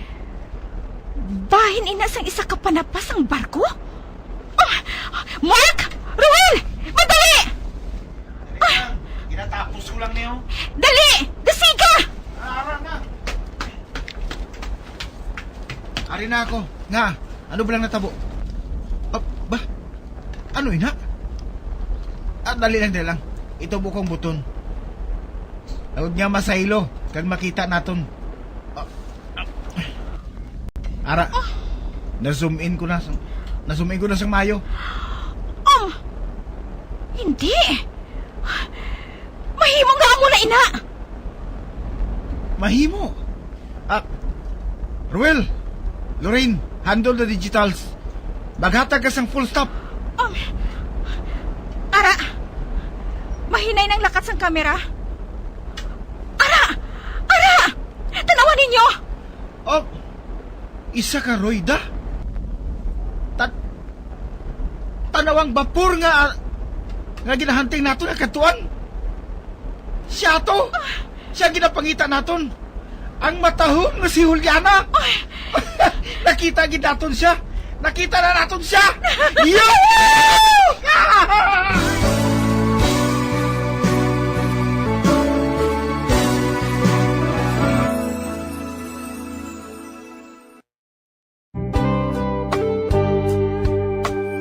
bahin ina sang isa ka panapas ang barko? Um, Mark! Ruel! Madali! Ginatapos ko lang niyo. Dali! Dasiga! Ara na. Ari na ako. Nga, ano ba lang natabo? Ah, ba? Ano ina? Ah, dali lang, dali lang. Ito bukong buton. Tawag niya masaylo, kag makita naton. Ah, ah. Ara, na-zoom in ko na. Na-zoom in ko na sang maayo. Um, hindi. Mahimo nga amo na ina. Mahimo. Ah, Ruel, Lorraine, handle the digitals. Maghatag ka sang full stop. Um, ara, mahinay nang lakat sang kamera. Ara! Ara! Tanawa ninyo! Oh, isa ka Royda? Tan-, tanawang bapor nga, nga ginahunting naton nga kadtuan? Siya to! Siya ginapangita naton! Ang matahom nga si Juliana! Ay! Nakita gid naton siya! Nakita na naton siya! Yo!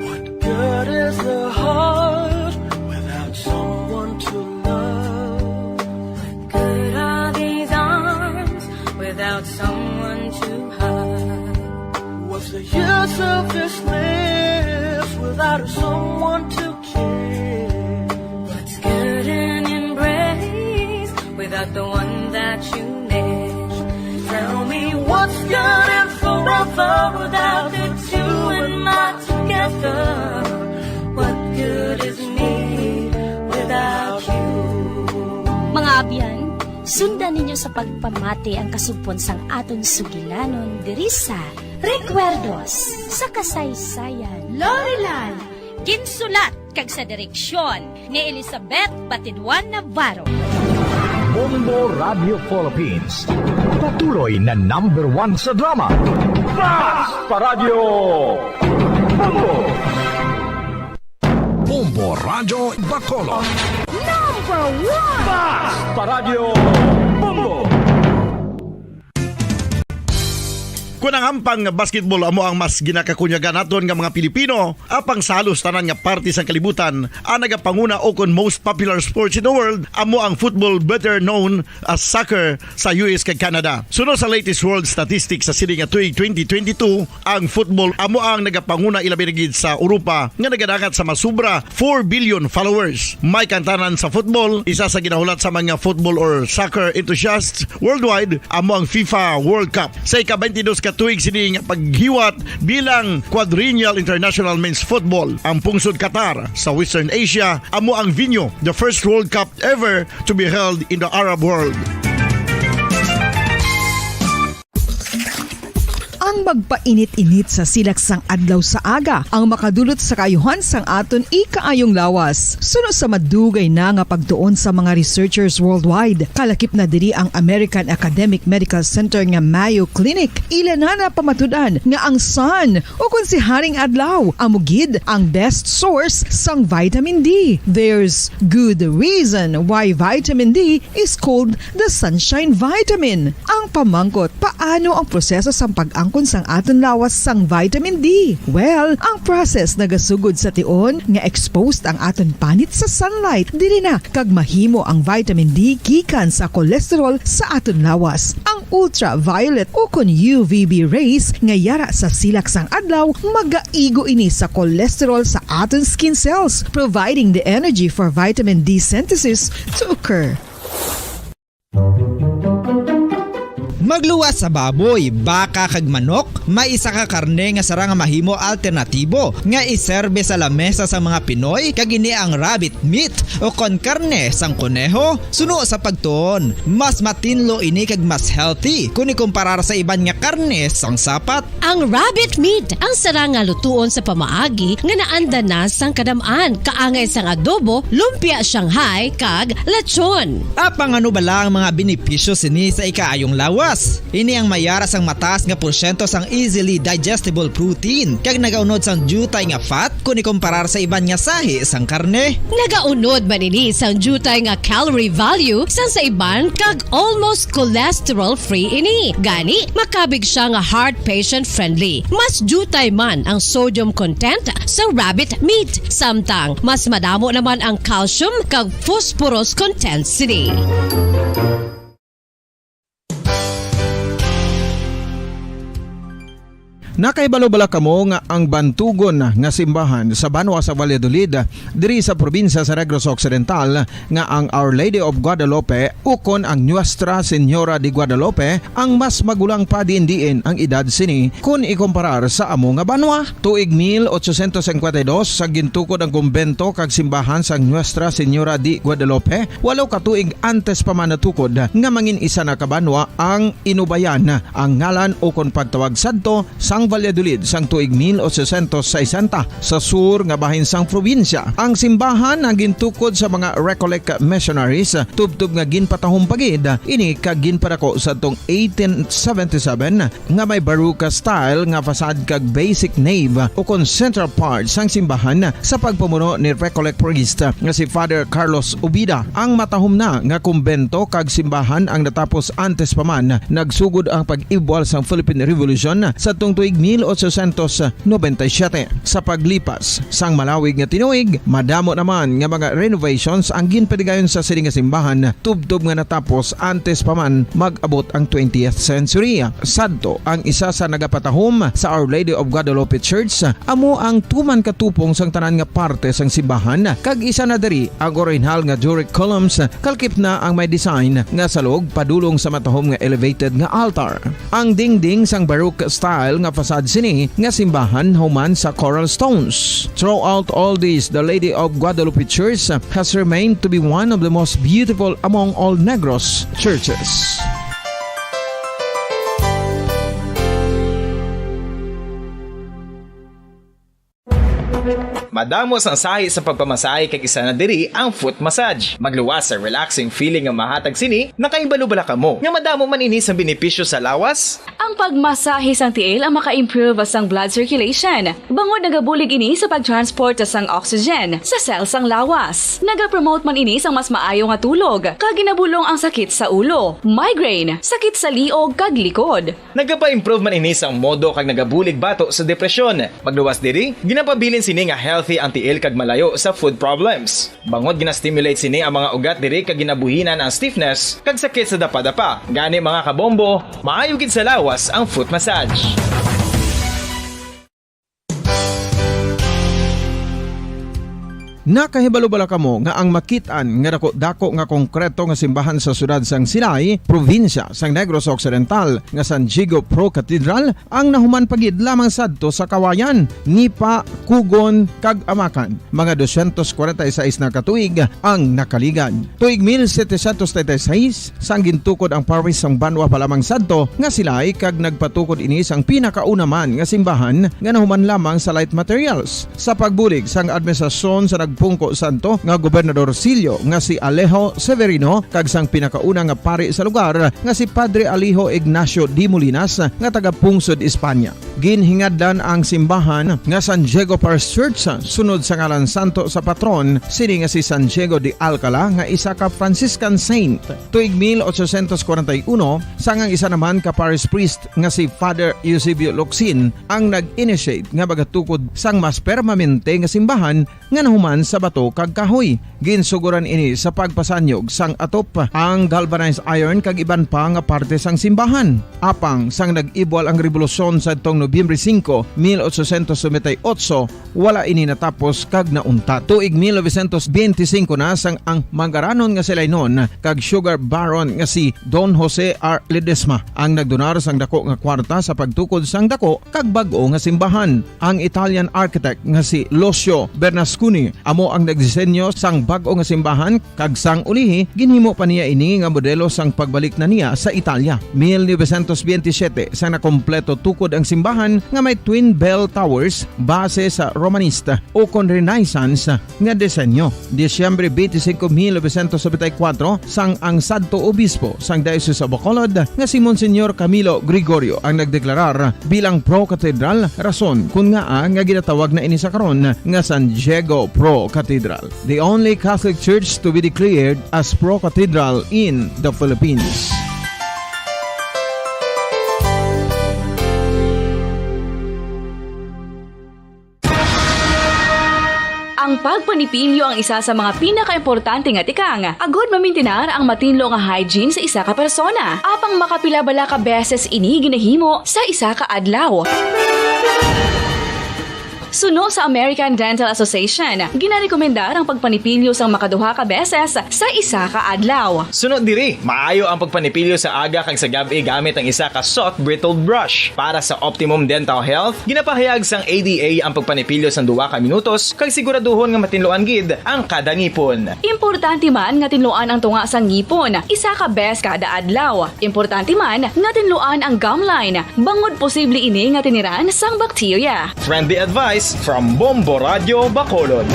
What good is the heart without someone to love? What good are these arms without someone to hug? What's the use of this lips without someone to care? What's good an embrace without the one that you miss? Tell me what's good and forever without the two and not together? What good is me without you? Mga abyan, sundan ninyo sa pagpamati ang kasugpon sang aton sugilanon diri sa Recuerdos sa Kasaysayan. Lorelan. Ginsulat kag sa direksyon ni Elizabeth Batidwan Navarro. Bombo Radio Philippines, patuloy na number one sa drama. Basta Radyo Bombo! Bombo Radyo Bacolod. Number one! Basta Radyo Bombo! Kon ang hampang nga basketball amo ang mas ginakakunyagan naton nga mga Pilipino, apang sa halos tanan nga parte sang kalibutan, ang nagapanguna ukon most popular sports in the world amo ang football, better known as soccer, sa U S kag Canada. Suno sa latest world statistics sa sini nga tuig twenty twenty-two, ang football amo ang nagapanguna, ilabi na gid sa Europa, nga nagadangat sa mas sobra four billion followers. May kantanan sa football, isa sa ginahulat sa mga football or soccer enthusiasts worldwide, amo ang FIFA World Cup. Sa ika-twenty-dos ka tuig sini nga paghiwat bilang Quadrennial International Men's Football, ang pungsod Qatar sa Western Asia amo ang venue, the first World Cup ever to be held in the Arab world. Ang magpainit-init sa silak sang adlaw sa aga ang makadulot sa kaayuhan sang aton ikaayong lawas. Suno sa madugay na nga pagtuon sa mga researchers worldwide, kalakip na diri ang American Academic Medical Center nga Mayo Clinic. Ila na napamatud-an nga ang sun, o kon si Haring Adlaw, amo gid ang best source sang vitamin D. There's good reason why vitamin D is called the sunshine vitamin. Ang pamangkot, paano ang proseso sang pag-angkon kon sang aton lawas sang vitamin D? Well, ang process nagasugod sa tion nga exposed ang aton panit sa sunlight, diri na kag mahimo ang vitamin D gikan sa cholesterol sa aton lawas. Ang ultraviolet ukon U V B rays nga yara sa silak sang adlaw magaigo ini sa cholesterol sa aton skin cells, providing the energy for vitamin D synthesis to occur. Magluwas sa baboy, baka kag manok, may isa ka karne nga sara nga mahimo alternatibo nga iserbe sa lamesa sa mga Pinoy, kag ini ang rabbit meat o kon karne sang koneho. Suno sa pagtuon, mas matinlo ini kag mas healthy kon ikumparar sa iban nga karne sang sapat. Ang rabbit meat ang sara nga lutuon sa pamaagi nga naanda na sang kadam-an, kaangay sang adobo, lumpia Shanghai, kag lechon. Apang ano bala ang mga benepisyo sini sa ikaayong lawas? Ini ang mayara sang mataas nga porsyento sang easily digestible protein, kag nagaunod sang diutay nga fat kon ikumparar sa iban nga sahi sang karne. Nagaunod man ini sang diutay nga calorie value sang sa iban, kag almost cholesterol-free ini. Gani, makabig siya nga heart patient-friendly. Mas diutay man ang sodium content sa rabbit meat, samtang mas madamo naman ang calcium kag phosphorus content sini. Nakahibalo bala kamo nga ang bantugon nga simbahan sa banwa sa Valladolid, diri sa probinsya sa Negros Occidental, nga ang Our Lady of Guadalupe ukon ang Nuestra Señora de Guadalupe ang mas magulang pa diin-diin ang edad sini kon ikumparar sa amo nga banwa? Tuig mil ochocientos cincuenta y dos, sa gintukod ang kumbento kag simbahan sang Nuestra Señora de Guadalupe, walo ka tuig antes pa man natukod nga mangin isa na ka banwa ang Inubayan, ang ngalan ukon pagtawag sadto sang Valladolid sang tuig mil ochocientos sesenta, sa sur nga bahin sang probinsya. Ang simbahan ang gintukod sa mga Recollect missionaries, tubtob nga ginpatahom pa gid ini kag ginpadako sadtong eighteen seventy-seven, nga may Baroque style nga facade kag basic nave ukon central part sang simbahan sa pagpamuno ni Recollect priest nga si Father Carlos Ubida. Ang matahom na nga kumbento kag simbahan ang natapos antes pa man nagsugod ang pag-ibwal sang Philippine Revolution sadtong tuig mil ochocientos noventa y siete. Sa paglipas sang malawig nga tinuig, madamo naman nga mga renovations ang ginpadigayon sa sini nga simbahan, tubtob nga natapos antes pa man mag-abot ang twentieth century. Sadto, ang isa sa nagapatahom sa Our Lady of Guadalupe Church amo ang tuman katupong sang tanan nga parte sang simbahan, kag isa na diri ang orihinal nga Doric columns, kalkip na ang may design nga salog padulong sa matahom nga elevated nga altar. Ang dingding sang Baroque style nga facade sini nga simbahan human sa coral stones. Throughout all this, the Lady of Guadalupe Church has remained to be one of the most beautiful among all Negros churches. Madamo sang sahi sa pagpamasahe, kag isa na diri ang foot massage. Magluwas sa relaxing feeling nga mahatag sini. Nakahibalo bala kamo nga madamo man ini sang benepisyo sa lawas? Ang pagmasahe sang tiil ang maka-improve sang blood circulation, bangod nagabulig ini sa pag-transport sang oxygen sa cell sang lawas. Nagapromote man ini sang mas maayo nga tulog, kag ginabulong ang sakit sa ulo, migraine, sakit sa liog kag likod. Nagapa-improve man ini sang modo kag nagabulig bato sa depresyon. Magluwas diri, ginapabilin sini nga healthy ang tiil kag malayo sa foot problems. Bangod gina-stimulate sini ang mga ugat diri kag ginabuhinan ang stiffness kag sakit sa dapadapa. Gani, mga kabombo, maayo gid sa lawas ang foot massage. Nakahibalo bala kamo nga ang makit-an nga dako-dako nga konkreto nga simbahan sa siyudad sang Silay, probinsya sang Negros Occidental, nga San Diego Pro Cathedral, ang nahuman pa gid lamang sadto sa Kawayan, Nipa, Cogon, kag Amacan? Mga dosyentos kwarenta y seis na ka tuig ang nakaligad. Tuig mil setecientos treinta y seis, sang gintukod ang parish sang banwa pa lamang sadto nga Silay, kag nagpatukod ini sang pinakauna man nga simbahan nga nahuman lamang sa light materials. Sa pagbulig sang administrasyon sa nagpungko sadto nga gobernador silyo nga si Alejo Severino kag sang pinakauna nga pari sa lugar nga si Padre Alejo Ignacio de Molinas nga taga Pungsod, Espanya. Ginhingadlan ang simbahan nga San Diego Parish Church sunod sa ngalan santo sa patron sini nga si San Diego de Alcala nga isa ka Franciscan saint. Tuig mil ochocientos kwarenta y uno, sang ang isa naman ka parish priest nga si Father Eusebio Locsin ang nag-initiate nga magatukod sang mas permanente nga simbahan nga nahuman sa bato kag kahoy. Ginsuguran ini sa pagpasanyog sang atop, ang galvanized iron kag iban pa nga parte sang simbahan. Apang sang nag-ibwal ang rebolusyon sadtong Nobyembre singko, mil ochocientos noventa y ocho, wala ini natapos kag nauntat. Tuig mil novecientos benti singko na sang ang mangaranon nga si Lainon kag sugar baron nga si Don Jose R. Ledesma ang nagdonar sang dako nga kwarta sa pagtukod sang dako kag bag-o nga simbahan. Ang Italian architect nga si Lucio Bernasconi amo ang nagdisenyo sang bag-o nga simbahan, kag sang ulihi ginhimo pa niya ini nga modelo sang pagbalik na niya sa Italia. Mil novecientos benti siyete, sang nakompleto tukod ang simbahan nga may twin bell towers base sa Romanista ukon Renaissance nga disenyo. Disyembre benti singko, mil novecientos nobenta y kuwatro, sang ang sadto obispo sang Diocese of Bacolod nga si Monsignor Camilo Gregorio ang nagdeklarar bilang pro-cathedral, rason kon ngaa nga ginatawag na ini sa karon nga San Diego Pro Cathedral, the only Catholic church to be declared as pro-cathedral in the Philippines. Ang pagpanipilyo ang isa sa mga pinakaimportante nga tikang agud mamintinar ang matinlo nga hygiene sa isa ka persona. Apang makapila bala ka beses ini ginahimo sa isa ka adlaw? Suno sa American Dental Association, ginarekomendar ang pagpanipilyo sang makaduha ka beses sa isa ka adlaw. Suno diri, maayo ang pagpanipilyo sa aga kag sa gab-i gamit ang isa ka soft bristled brush. Para sa optimum dental health, ginapahayag sang A D A ang pagpanipilyo sang duha ka minutos kag siguraduhon nga matinluan gid ang kada ngipon. Importante man nga tinluan ang tunga sang ngipon isa ka bes kada adlaw. Importante man nga tinluan ang gum line, bangod posible ini nga tiniran sang bakterya. Friendly advice from Bombo Radio Bacolod.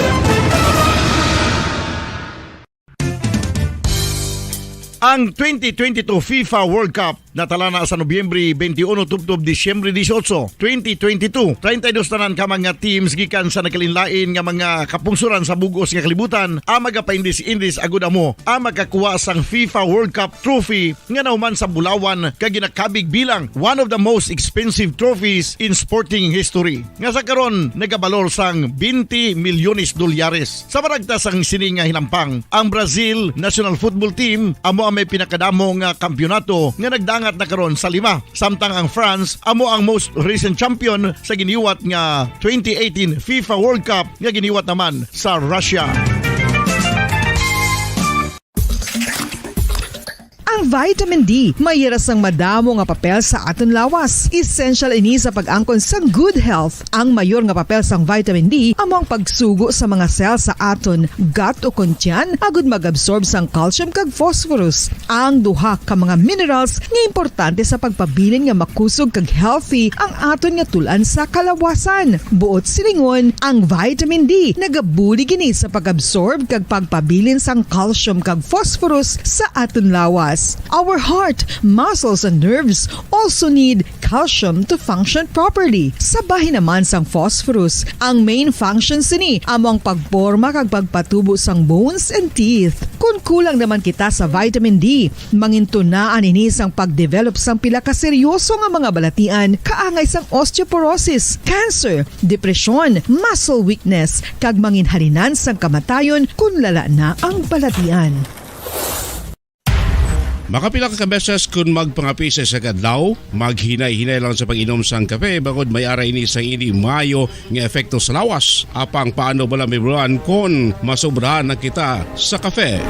Ang twenty twenty-two FIFA World Cup natala na sa Nobyembre twenty-one tubtob Disyembre dieciocho, twenty twenty-two. Treinta y dos tanan ka mga teams gikan sa nagkalainlain nga mga kapungsoran sa bug-os nga kalibutan ang magapaindis-indis agud amo ang makakuha sang FIFA World Cup trophy nga nahuman sa bulawan kag ginakabig bilang one of the most expensive trophies in sporting history, nga sa karon nagabalor sang twenty milyones dolyares. Sa maragtas sang sini nga hinampang, ang Brazil national football team amo ang may pinakadamo nga kampiyonato nga nagdangat na karon sa lima, samtang ang France amo ang most recent champion sa giniwat nga twenty eighteen FIFA World Cup nga giniwat naman sa Russia. Ang vitamin D may hira sang madamo nga papel sa aton lawas. Essential ini sa pag-angkon sang good health. Ang mayor nga papel sang vitamin D amo ang pagsugo sa mga cell sa aton gut o kon tiyan agud mag-absorb sang calcium kag phosphorus, ang duha ka mga minerals nga importante sa pagpabilin nga makusog kag healthy ang aton nga tul-an sa kalawasan. Buot silingon, ang vitamin D nagabulig ini sa pag-absorb kag pagpabilin sang calcium kag phosphorus sa aton lawas. Our heart, muscles, and nerves also need calcium to function properly. Sa bahin naman sang phosphorus, ang main function sini amo ang pagporma kag pagpatubo sang bones and teeth. Kon kulang naman kita sa vitamin D, mangintunaan ini sang pag-develop sang pila ka seryoso nga mga balatian, kaangay sang osteoporosis, cancer, depresyon, muscle weakness, kag manginhalinan sang kamatayon kon lala na ang balatian. Makapila ka beses kon magpangape sa isa ka adlaw, maghinay-hinay lang sa pag-inom sang kape, bangod may ara ini sang indi maayo nga epekto sa lawas. Apang paano bala maibaloan kon masobrahan na kita sa kape?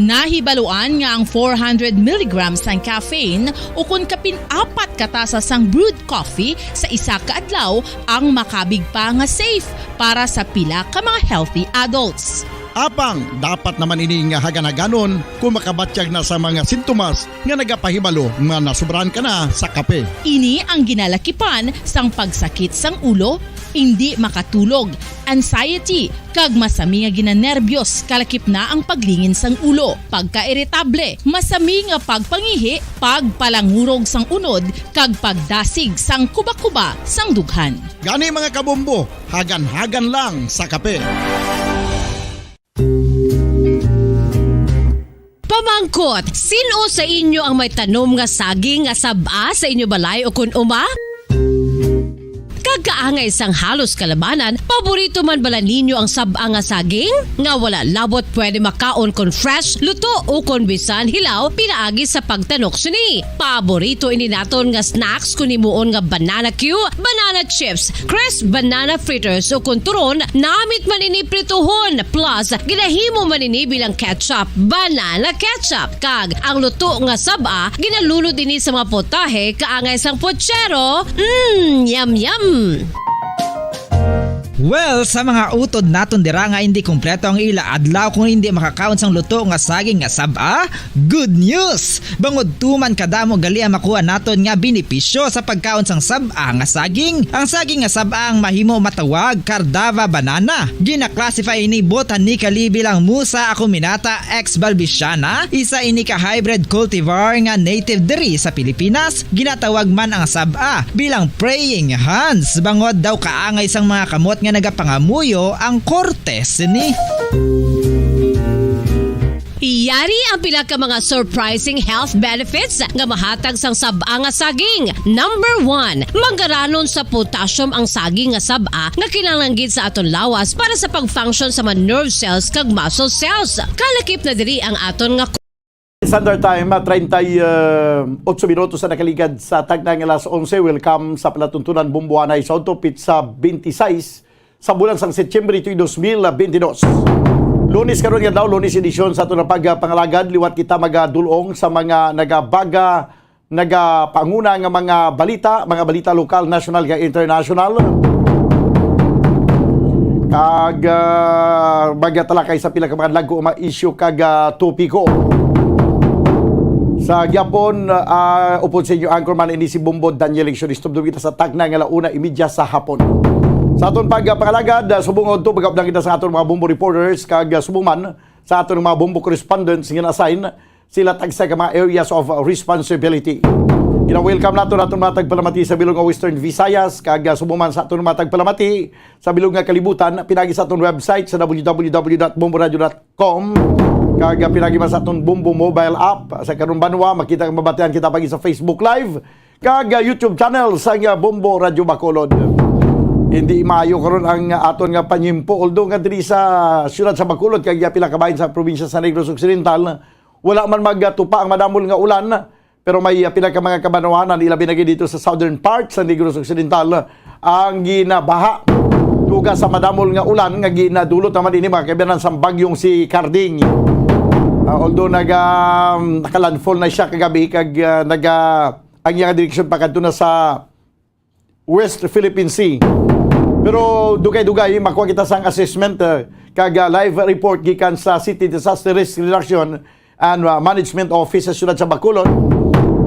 Nahibaluan nga ang four hundred milligrams sang caffeine, ukon kapin apat ka tasa sang brewed coffee sa isa ka adlaw, ang makabig pa nga safe para sa pila ka mga healthy adults. Apang dapat naman ini nga hagan-haganon kung makabatyag na sa mga sintomas nga nagapahibalo nga nasobrahan ka na sa kape. Ini ang ginalakipan sang pagsakit sang ulo, indi makatulog, anxiety, kag masami nga ginanerbyos, kalakip na ang paglingin sang ulo, pagkairitable, masami nga pagpangihi, pagpalangurog sang unod, kag pagdasig sang kuba-kuba sang dughan. Gani, mga kabombo, hagan-hagan lang sa kape. Pamangkot, sin-o sa inyo ang may tanom nga saging nga sab-a sa inyo balay ukon uma? Kag kaangay sang halos kalabanan, paborito man bala ninyo ang sab-a nga saging? Nga wala labot pwede makaon kon fresh, luto, o kon bisan hilaw pinaagi sa pagtanok sini. Paborito ini naton nga snacks kon himuon nga banana cue, banana chips, crisp banana fritters, o kon turon, namit man ini prituhon, plus ginahimo man ini bilang ketchup, banana ketchup, kag ang luto nga sab-a ginalunod ini sa mga potahe kaangay sang pochero. Mm, yum, yum! Well, sa mga utod naton dira nga hindi kompleto ang ila adlaw kung hindi makakaon sang luto nga saging nga sab-a, good news! Bangod tuman kadamo gali ang makuha naton nga benepisyo sa pagkaon sang sab-a nga saging. Ang saging nga sab-a ang mahimo matawag Cardava banana. Gina-classify ini botanically bilang Musa acuminata ex balbisiana, isa ini ka hybrid cultivar nga native diri sa Pilipinas. Ginatawag man ang sab-a bilang praying hands, bangod daw kaangay sang mga kamot nga nagapangamuyo ang korte sini. Yari ang pila ka mga surprising health benefits nga mahatag sang sab-a nga saging. Number one, manggaranon sa potassium ang saging nga sab-a nga kinahanglan gid sa aton lawas para sa pag-function sa mga nerve cells kag muscle cells. Kalakip na diri ang aton nga Standard Time, ah, treinta y ocho minutos na nakaligad sa tagna nga alas onse. Welcome sa palatuntunan Bombohanay sa Auto Pizza twenty-six sa bulan sang Setyembre tuig dos mil bentidós. Lunes karon nga adlaw, Lunes edisyon sa aton nga pagpangalagad. Liwat kita magadul-ong sa mga nagabaga, nagapanguna nga mga balita, mga balita lokal, national, kag international. Kag, ah, magatalakay sa pila ka mga lago nga mga isyu kag, ah, topiko. Sa gyapon, ah, upod sa inyo anchorman, ini si Bombo Daniel Leccionisto. Dugay kita sa tagna nga ala una imedya sa hapon. Sa aton pagpangalagad, ah, subong nga udto, pagabdang kita sa aton mga Bombo reporters kag, ah, subong man sa aton mga Bombo correspondents nga na-assign sila tagsa ka mga areas of responsibility. Gina-welcome nato naton mga tagpalamati sa bilog nga Western Visayas, kag, ah, subong man sa aton mga tagpalamati sa bilog nga kalibutan, pinagi sa aton website sa w w w dot bomboradio dot com, kag, ah, pinagi man sa aton Bombo mobile app. Sa karon banwa, makita kag mabatian kita pagi sa Facebook Live kag, ah, YouTube channel sang, ah, Bombo Radio Bacolod. Hindi maayo karon ang, ah, aton nga panyimpo, although nga diri sa siyudad sa Bacolod kag, ah, pila ka bahin sa probinsya sa Negros Occidental, wala man magtupa ang madamol nga ulan, pero may, ah, pila ka mga kabanwanan, ilabi na gid dito sa southern part sa Negros Occidental, ang ginabaha. Duga sa madamol nga ulan nga ginadulot naman ini, mga kaibigan, sa bagyong si Carding. Ah, although naga, um, naka-landfall na siya kagabi, kag, ah, naga, ang iyang direksyon pakadto na sa West Philippine Sea. Pero dugay-dugay, makuha kita sang assessment, eh, kag, ah, live report gikan sa City Disaster Risk Reduction and, ah, Management Office sa siyudad sa Bacolod.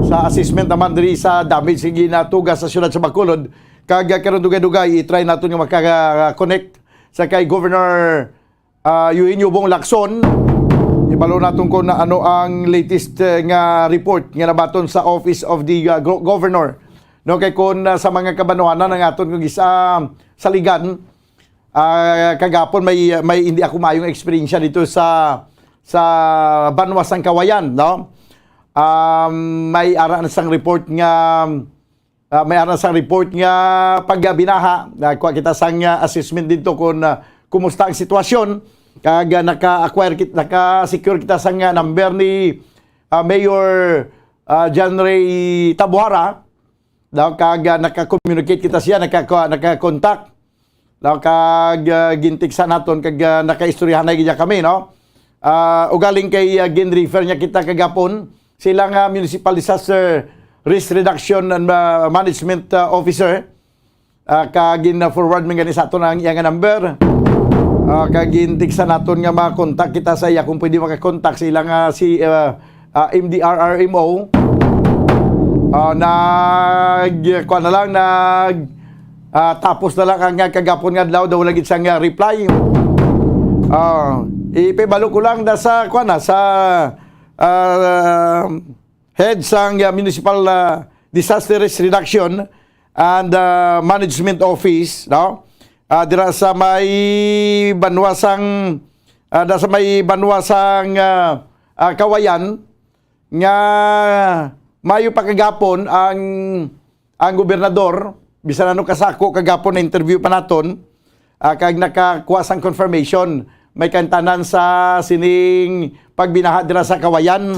Sa assessment naman diri sa damage nga ginatuga sa siyudad sa Bacolod, kag, ah, karon dugay-dugay, i-try naton nga maka-connect sa kay Governor ah, Eugenio Bong Lacson, ibalo naton kung ano ang latest, eh, nga report nga nabaton sa Office of the, ah, Go-, Governor. No, kay kung, ah, sa mga kabanwanan ang aton kung isa, ah, saligan, ah, kagapon may, may hindi ako maayong eksperyensya dito sa, sa Banwa sang Kawayan, no? Um, may ara na sang report nga Ah, may ara sang report nga pagbinaha. Nagkuha kita sang, ah, assessment dito kung, ah, kumusta ang sitwasyon. Kag, ah, naka-acquire kit-, naka-secure kita sang, ah, number ni, ah, Mayor, ah, John Ray Tabuhara. Daw kag, ah, naka-communicate kita siya, naka-, naka-contact. No, kag, ah, gintiksa naton kag, ah, nakaistoryahan na gid kami, no? Ah, ugaling kay, ah, gin-refer niya kita kagapon, sila nga Municipal Disaster Risk Reduction and, ah, Management, ah, Officer, ah, kag gin-forward man gani sa aton ang iya nga number. Ah, kag gintiksan naton nga makakontak kita sa iya kung pwede makakontak sa ilang, ah, si, ah, ah, M D R R M O. Ah, nag, kuwan na lang, nag, ah, tapos na lang ang, ah, kagapon nga adlaw, daw wala gid sang, ah, reply. Ah, ipibalo ko lang da sa, kuwan na, sa, ah, head sang, ah, Municipal, ah, Disaster Risk Reduction and, ah, Management Office, no? Ah, dira sa may banwa sang, ah, dira sa may banwa sang, ah, ah, Kawayan, nga mayo pa kagapon ang, ang gobernador, bisan ano kasako kagapon na interview pa naton, ah, kag nakakuha sang confirmation may kaintanan sa sining pagbinaha dira sa Kawayan.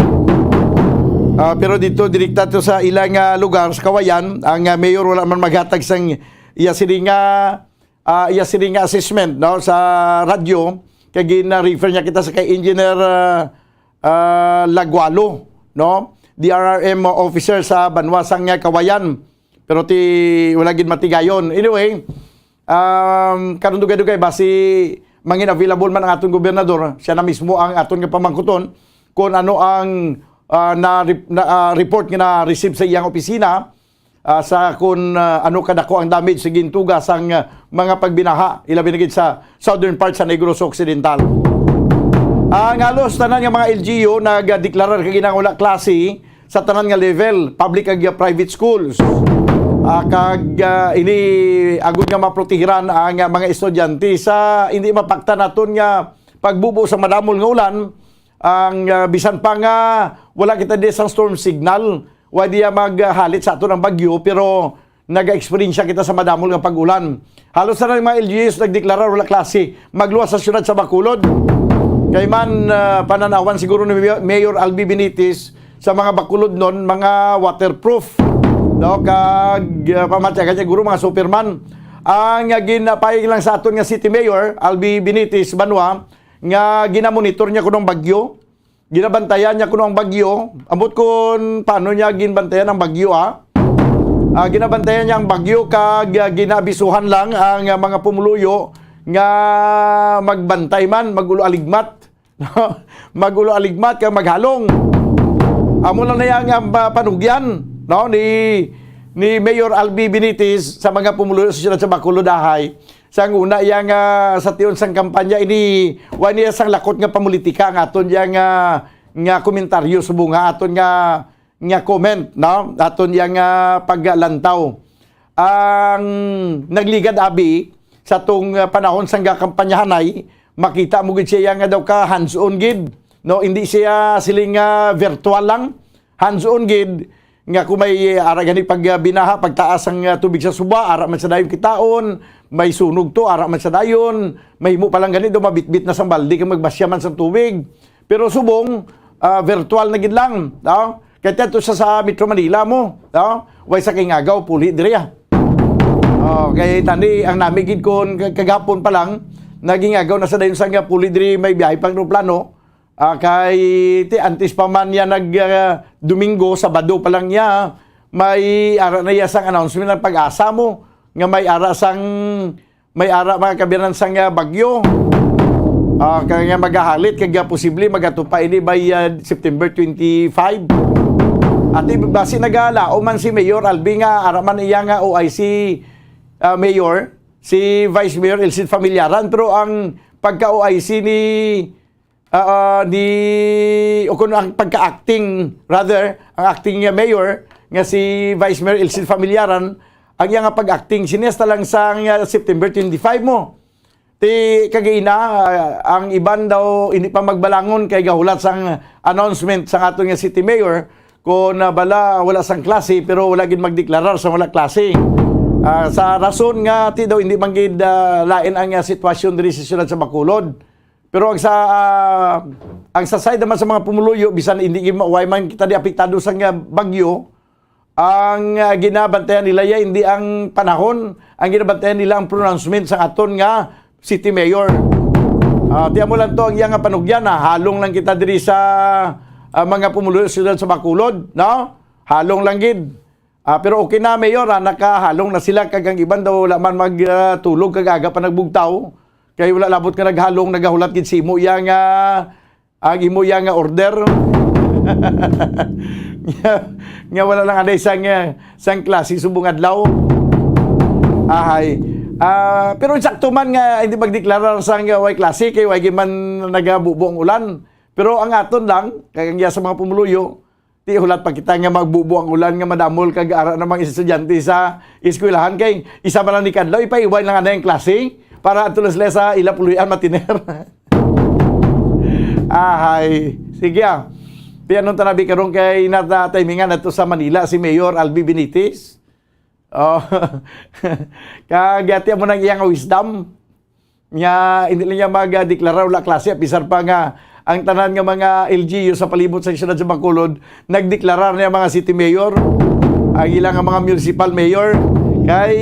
Ah, pero dito, direkta to sa ilang, ah, lugar sa Kawayan, ang, ah, mayor wala man maghatag sang iya sini nga, ah, iya sini nga assessment, no, sa radyo, kay gina-refer niya kita sa kay Engineer, ah, ah, Lagualo, no, D R R M officer sa banwa sang, ah, Kawayan. Pero ti wala gid matigayon. Anyway, um, karon dugay-dugay, basi mangin available man ang aton gobernador, siya na mismo ang aton nga pamangkuton kung ano ang, ah, na, na, ah, report nga na-receive sa iyang opisina, ah, sa kung, ah, ano kadako ang damage sa gintuga sang, ah, mga pagbinaha, ilabi na gid sa southern part sa Negros Occidental. Ang halos tanan nga mga L G U nagdeklarar kag ginang wala klase sa tanan nga level, public kag private schools. Ah, kag, ah, ini agud nga maprotehiran ang, ah, mga estudyante sa hindi mapaktan naton nga pagbubo sa madamol nga ulan, ang, ah, bisan pa nga wala kita di sang storm signal, wa diya maghalit sa aton ang bagyo, pero naga-eksperyensya kita sa madamol nga pag-ulan. Halos tanan nga mga L G Us nagdeklarar wala klase. Magluwas sa siyudad sa Bacolod. Kay man, ah, pananawan siguro ni Mayor, Mayor Albi Benitez sa mga Bacolodnon, mga waterproof. No, kag, ah, pamatyagan niya guro mga Superman. Ang, ah, ginapayag lang sa aton nga City Mayor, Albi Benitez Banwa, nga ginamonitor niya kuno ang bagyo. Ginabantayan niya kuno ang bagyo. Ambot kun paano niya ginbantayan ang bagyo, ah. Ah, ginabantayan niya ang bagyo kag, ah, ginaabisuhan lang ang, ah, mga pumuluyo nga magbantay man, mag-ulo-aligmat. Mag-ulo-aligmat kag maghalong. Amo lang na yang, ah, pa-, panugyan, no, ni, ni Mayor Albi Benitez sa mga pumuluyo sa siyudad sa Bacolod, ahay. Sang una, iya nga sa tion sang kampanya, ini, wa niya sang lakot nga pamulitika ang aton iya nga, nga komentaryo, subong nga aton nga, nga comment, no? Aton iya nga paglantaw. Ang nagligad, abi, sa tong, ah, panahon sang kakampanyahanay, makita mo gid siya nga daw ka hands-on gid, no? Hindi siya siling nga virtual lang, hands-on gid, nga kung may ara gani pag, ah, binaha, pagtaas ang, ah, tubig sa suba, ara man sa dayon kitaon, may sunog to, ara man sa dayon, mahimo pa lang gani daw mabitbit na sang balde kag magbasya man sang tubig. Pero subong, ah, virtual na gid lang, no? Kay teto sa, sa Metro Manila mo, no? Way sa kay ngagaw, puli diri, ah. Oh, kay tani ang nami gid kon kag-, kagapon pa lang, nagingagaw na sa dayon sang puli diri may biyahe pang eroplano. Ah, kay ti antes pa man niya nag, ah, Domingo, Sabado pa lang niya, may ara na iya sang announcement ang Pag-asa mo, nga may ara sang, may ara mga kabiyanan sang, ah, bagyo. Ah, kaya nga magahalit, kag, ah, posible magatupa ini by, ah, September twenty-five. Ati, basi nagalaom man si Mayor Albi nga ara man iya nga O I C, ah, Mayor, si Vice Mayor Elcid Familiaran, pero ang pagka-O I C ni ah, ah, ni, o kung ang pagka-acting, rather, ang acting nga mayor, nga si Vice Mayor Elcid Familiaran, ang iya nga pag-acting, sini hasta lang sa nga September twenty-five mo. Ti, kagaina, ah, ang iban daw, hindi pa magbalangon kay gahulat sang announcement sa aton nga city mayor, kung, ah, bala, wala sang klase, pero wala gid magdeklarar sa wala klase. Ah, sa rason nga, ti daw, hindi man gid, ah, lain ang, ah, sitwasyon diri sa siyudad sa Bacolod. Pero ang sa, ah, ang sa side naman sa mga pumuluyo, bisan hindi gid ma-, way man kita di apektado sa nga bagyo, ang, ah, ginabantayan nila ya hindi ang panahon, ang ginabantayan nila ang pronouncement sa aton nga city mayor. Ah, tiyan mo lang to ang iya nga panugyan, ah, halong lang kita diri sa, ah, mga pumuluyo sa siyudad sa Bacolod, no? Halong lang gid. Ah, pero okay na, Mayor, ah, nakahalong na sila, kag ang iban daw wala man mag, ah, tulog kag aga pa nagbugtaw. Kay wala labot nga naghalong, nagahulat gid sa imo iya nga, ang imo iya nga order. Nga, nga wala lang anay sang, eh, sang klase subong adlaw. Ahay. Ah, pero insakto man nga hindi magdeklarar sang, ah, way klase kay way gid man nagabubo ang ulan. Pero ang aton lang, kay ang iya sa mga pumuluyo, di hulat pa kita nga magbubo ang ulan nga madamol kag ara na mga estudyante sa eskwelahan kay isa man lang ni kadlaw, ipaiway lang anay ang klase para adto lang sila sa ila puloy-an matiner. Ahay. Sige, ah. Pianon ta na bi karon kay nata-, timingan nato sa Manila si Mayor Albi Benitez. Oh. Kag ati mo nang iyang wisdom. Nga, hindi lang niya magdeklara wala klase, apisar pa nga ang tanan nga mga L G U sa palibot sa siyudad sa Bacolod, nagdeklarar niya mga city mayor, ang ilang nga mga municipal mayor. Kay,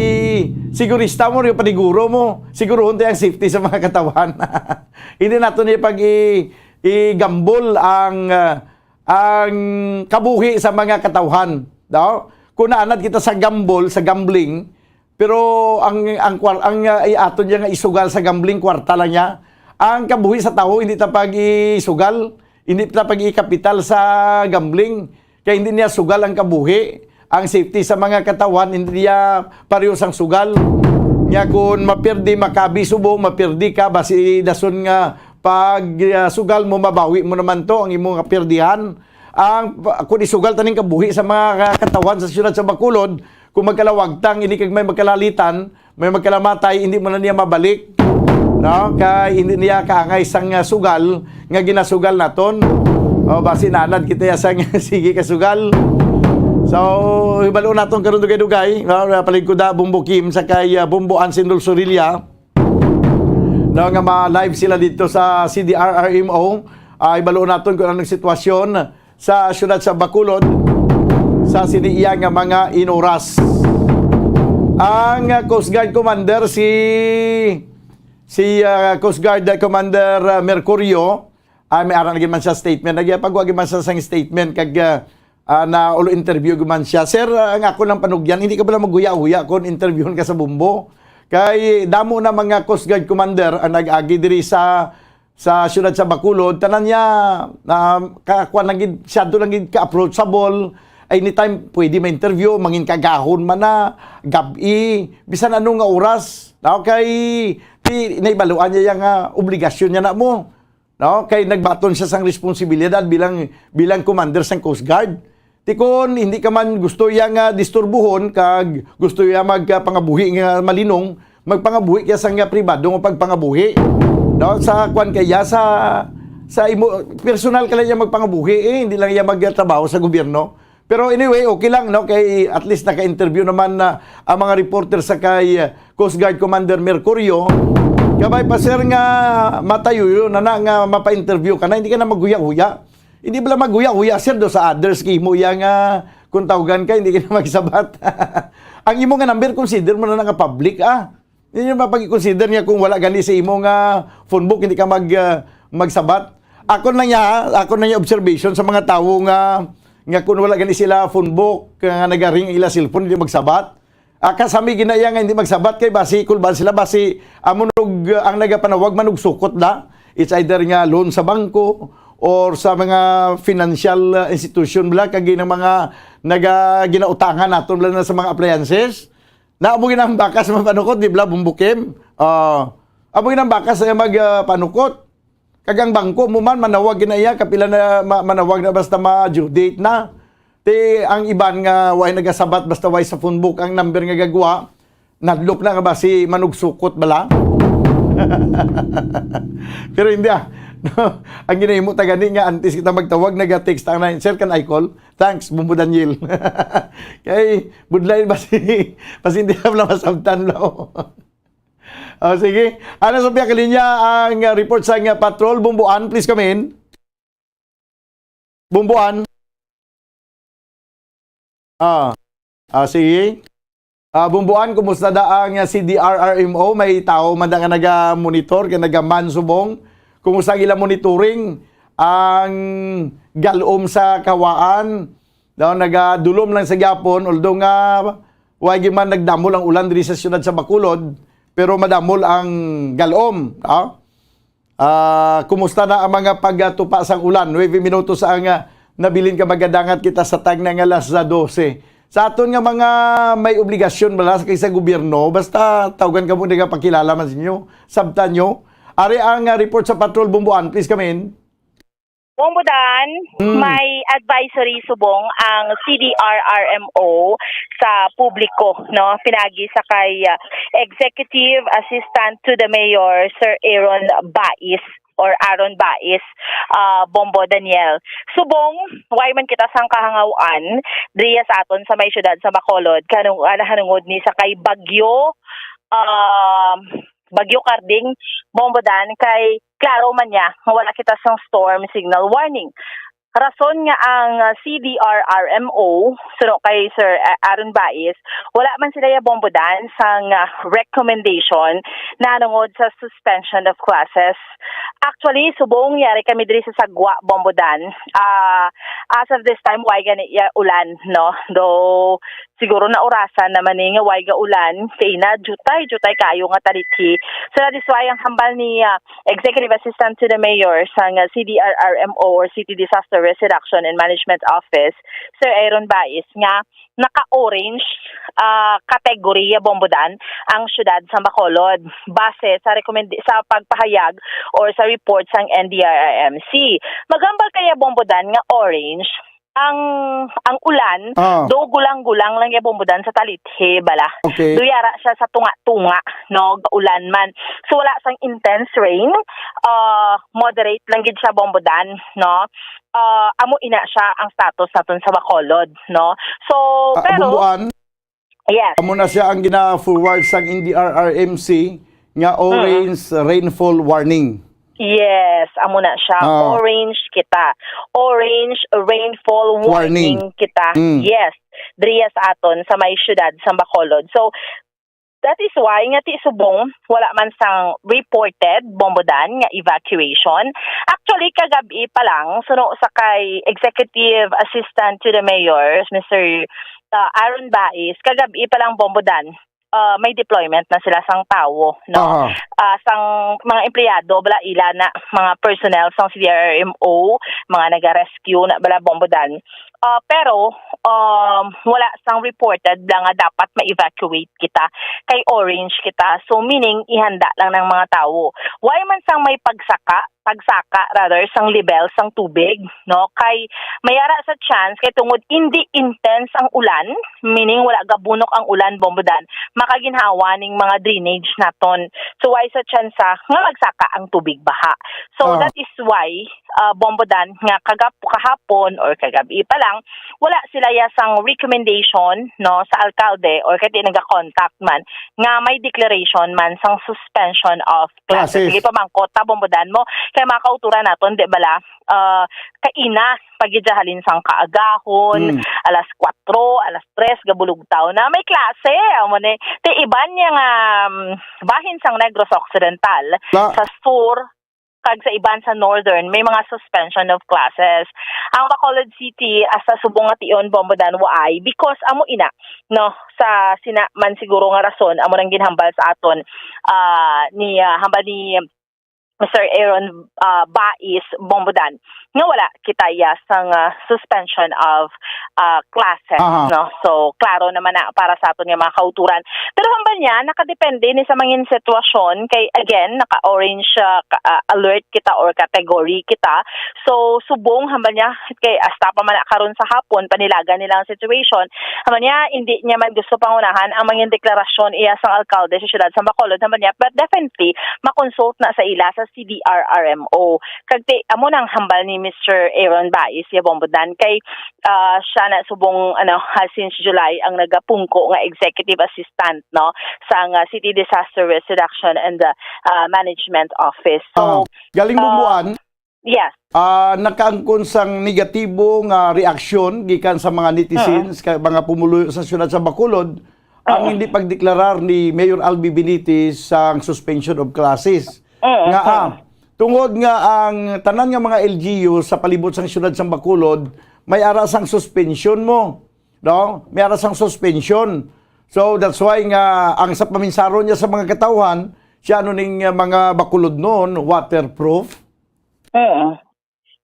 sigurista mo, yung paniguro mo, siguruhon tayo ang safety sa mga katawhan. Hindi nato niya pag i-, i-gamble ang, ah, ang kabuhi sa mga katawhan. No? Kung naanad kita sa gamble, sa gambling, pero ang, ang kwar-, ang, ah, aton niya nga isugal sa gambling, kwarta lang niya. Ang kabuhi sa tawo, hindi ta pag-isugal, hindi ta pag-ikapital sa gambling. Kay hindi niya sugal ang kabuhi. Ang safety sa mga katawhan, hindi niya pareho sang sugal. Nya kung mapirdi, makabi subong, mapirdi ka, basi dason nga pag, ah, sugal mo, mabawi mo naman to, ang imong kapirdihan. Ang, kung isugal taning kabuhi sa mga katawhan sa siyudad sa Bacolod, kung magkalawagtang ini kag may magkalalitan, may magkalamatay, hindi mo na niya mabalik. No? Kay hindi niya kaangay sang, ah, sugal nga ginasugal naton. O, basi nanad kita ya sang sige ka sugal. So, hibalo naton karon dugay-dugay. No? Palingkod na Bombo Kim sa kay, ah, Bombo Ansin Dulce Orilla. No, nga ma-live sila dito sa C D R R M O. Ah, hibalo naton kung anong sitwasyon sa siyudad sa Bacolod sa sini iya nga mga inuras. Ang, ah, Coast Guard Commander, si, si, ah, Coast Guard Commander, ah, Mercurio, ah, may ara na gid man siya statement. Nagyapagwa gid man siya sang statement kag, ah, ah, na ulo interview gid man siya. Sir, ah, ang ako lang panugyan, hindi ka bala maghuya-huya kung interviewon ka sa Bombo. Kay damo na mga Coast Guard Commander ang nag-agi diri sa sa siyudad sa Bacolod, tanan niya, ah, ka-, kuwan lang gid, siyado lang gid ka-approachable. Anytime pwede ma-interview, mangin kagahon man na, gab-i, bisan ano nga oras. No? Kay, ti, naibaluan niya yang, ah, obligasyon niya na mo. No? Kay nagbaton siya sang responsibilidad bilang, bilang commander sang Coast Guard. Ti kon hindi ka man gusto iya nga disturbuhon kag gusto iya magpangabuhi nga malinong, magpangabuhi kaya sa nga pribado nga pagpangabuhi. No, sa kwan kaya sa, sa imo personal ka lang iya magpangabuhi, eh, hindi lang iya magtrabaho sa gobyerno. Pero anyway, okay lang, no, kay at least naka-interview naman na ang mga reporter sa kay, uh, Coast Guard Commander Mercurio. Kabay pa, sir, nga matayuyo na na nga mapa-interview ka na, hindi ka na maghuya-huya. Hindi bala maghuya-huya, sir, do sa others kay imo iya nga kung tawgan ka, hindi ka na magsabat. Ang imo nga number, consider mo na nga public, ah. Hindi nyo mapag-consider niya kung wala gani sa imo nga phone book, hindi ka mag, ah, magsabat. Ako na niya, ha? Ako na niya observation sa mga tawo nga, nga kung wala gani sila phone book, nga nagaring ang ila cellphone, hindi magsabat. Ah, kasami ginaya nga hindi magsabat kay basi kulban sila, basi amo nog, ah, ang nagapanawag man og sukot na. It's either nga loan sa bangko or sa mga financial, ah, institution bala kag ng mga naga-, ginautangan naton bala na sa mga appliances. Na amo ginang bakas mapanukot, di bala, Bombo Kim? Ah, amo ginang bakas ay mag, ah, panukot. Kag ang bangko mo man, manawag na iya, kapila na ma-, manawag na basta ma-due date na. Ti ang iban nga way nagasabat basta way sa phone book ang number nga gagwa, nadlok na nga ba si manugsukot bala? Pero hindi, ah. Ang ginahimo ta gani nga antes kita magtawag, naga-text ta na, "Sir, can I call? Thanks, Bombo Daniel." Kay budlay ba si, basi hindi na masabtan, no? Oh, sige. Ana sa pihak linya ang, uh, report sa nga patrol. Bumbuan, please come in. Bumbuan. Ah, ah, sige. Ah, Bumbuan, kumusta da ang, uh, C D R R M O? May tao man da nga naga-monitor, nga naga-man subong? Kumusta ang ilang monitoring? Ang galom sa kawaan, daw nagadulom lang sa gyapon, although nga wa gyud man nagdamol ang ulan diri sa siyudad sa Bacolod, pero madamol ang galom, ah? Ah, kumusta na ang mga pagtupa sang ulan? Nuebe minutos ang, ah, nabilin ka, magadangat kita sa tagna nga alas dose. Sa aton nga mga may obligasyon bala kay sa gobyerno, basta tawgan kamo nga pakilala man sa inyo, sabtan nyo. Ari ang, ah, report sa Patrol Bomboan, please come in. Bombodan, Mm. may advisory subong ang C D R R M O sa publiko, no? Pinagi sa kay, ah, Executive Assistant to the Mayor, Sir Aaron Bais or Aaron Bais, ah, Bombo Daniel. Subong, way man kita sang kahangawan, driya sa aton sa may siyudad sa Bacolod, kanung, ah, nahanungod ni sa kay Bagyo, ah, Bagyo Karding, Bombodan, kay klaro man niya nga wala kita sang storm signal warning. Rason nga ang, ah, C D R R M O, suno kay Sir, ah, Aaron Bais, wala man sila ya Bombodan sang, ah, recommendation nanungod sa suspension of classes. Actually, subong yari kami diri sa Sagwa, Bombodan. Ah, as of this time, way gani ya ulan, no? Though, siguro na orasan naman ni nga way gaulan, kay na jutay, jutay kaayo nga talithi. So, that is why ang hambal ni, ah, Executive Assistant to the Mayor sang, ah, C D R R M O or City Disaster Risk Reduction and Management Office, Sir Aaron Bais, nga naka-orange, ah, category ya Bombodan ang siyudad sa Bacolod base sa recommend sa pagpahayag or sa report sang N D R R M C. Maghambal kaya Bombodan nga orange ang, ang ulan, Ah. do gulang-gulang lang ya Bombodan sa talithi bala. Okay. Do yara siya sa tunga-tunga, no, ulan man. So, wala sang intense rain, ah, moderate lang gid siya Bombodan, no. Ah, amo ina siya ang status naton sa Bacolod, no. So, Ah, pero Bomboan, Yes. amo na siya ang gina-forward sang N D R R M C nga Mm. orange rainfall warning. Yes, amo na siya. Ah. Orange kita. Orange rainfall Warning. warning kita. Mm. Yes. Driya sa aton sa may siyudad sa Bacolod. So, that is why nga ti subong wala man sang reported Bombodan nga evacuation. Actually, kagabi pa lang, suno sa kay Executive Assistant to the Mayor, Mister, uh, Aaron Bais, kagabi pa lang Bombodan, uh, may deployment na sila sang tawo, no? Aha. Ah, sang mga empleyado, bala ila na, mga personnel sang C D R R M O, mga naga-rescue na bala Bombodan. Ah, pero, um, wala sang reported lang nga dapat ma-evacuate kita kay orange kita. So, meaning, ihanda lang ng mga tawo. Way man sang may pagsaka, pagsaka, rather, sang level sang tubig, no? Kay mayara sa chance, kay tungod hindi intense ang ulan, meaning wala gabunok ang ulan, Bombodan, makaginhawa ning mga drainage naton. So, way sa chance nga magsaka ang tubig baha. So, Ah. that is why, uh, Bombodan, nga kagap-, kahapon or kagabi pa lang, wala sila ya sang recommendation, no, sa alkalde or kay di naga-contact man nga may declaration man sang suspension of classes. Classes. Sige, pamangkot ta, Bombodan mo, kay mga kauturan naton, di bala, uh, kaina, pagidya halin sang kaagahon, Mm. alas kwatro, alas tres, gabulugtaw na. May klase, amo ni, ti iban niya nga, um, bahin sang Negros Occidental, La- sa sur, kag sa iban sa Northern, may mga suspension of classes. Ang Bacolod City, hasta subong nga tion, Bombodan, waay, because amo ina, no, sa sina man siguro nga rason, amo nang ginhambal sa aton, ah, ni, ah, hambal ni Mister Aaron, ah, Bais, Bombodan, nga wala kita ya sang, ah, suspension of, ah, classes, Aha. no? So, klaro naman na para sa aton nga mga kauturan. Pero hambal niya, nakadepende ni sa mangin sitwasyon. Kay, again, naka-orange, ah, ka-, ah, alert kita or category kita. So, subong, hambal niya, kay hasta pa man na karon sa hapon, panilagan nila ang situation. Hambal niya, hindi niya man gusto pangunahan ang mangin deklarasyon iya sang alkalde sa siyudad sa Bacolod. Hambal niya, but definitely, ma-consult na sa ila sa C D R R M O. Kag ti, amo nang hambal ni Mister Aaron Bais, ya Bombodan, kay, ah, siya na subong, ano, ha, since July ang nagapungko nga executive assistant, no, sa nga City Disaster Risk Reduction and, ah, ah, Management Office. So, Ah, galing ah, Bomboan, yes. ah, nakaangkon sang negatibo nga reaksyon gikan sa mga netizens, Mm. kay mga pumuluyo sa siyudad sa Bacolod, ang Mm. hindi pagdeklarar ni Mayor Albi Benitez sang suspension of classes. Mm, Nga, mm. ah, tungod nga ang tanan nga mga L G U sa palibot sang siyudad sang Bacolod, may ara sang suspension mo, no? May ara sang suspension. So that's why nga ang sa paminsaron niya sa mga katawhan, siya ano ning, uh, mga bakulod noon, waterproof. Mm.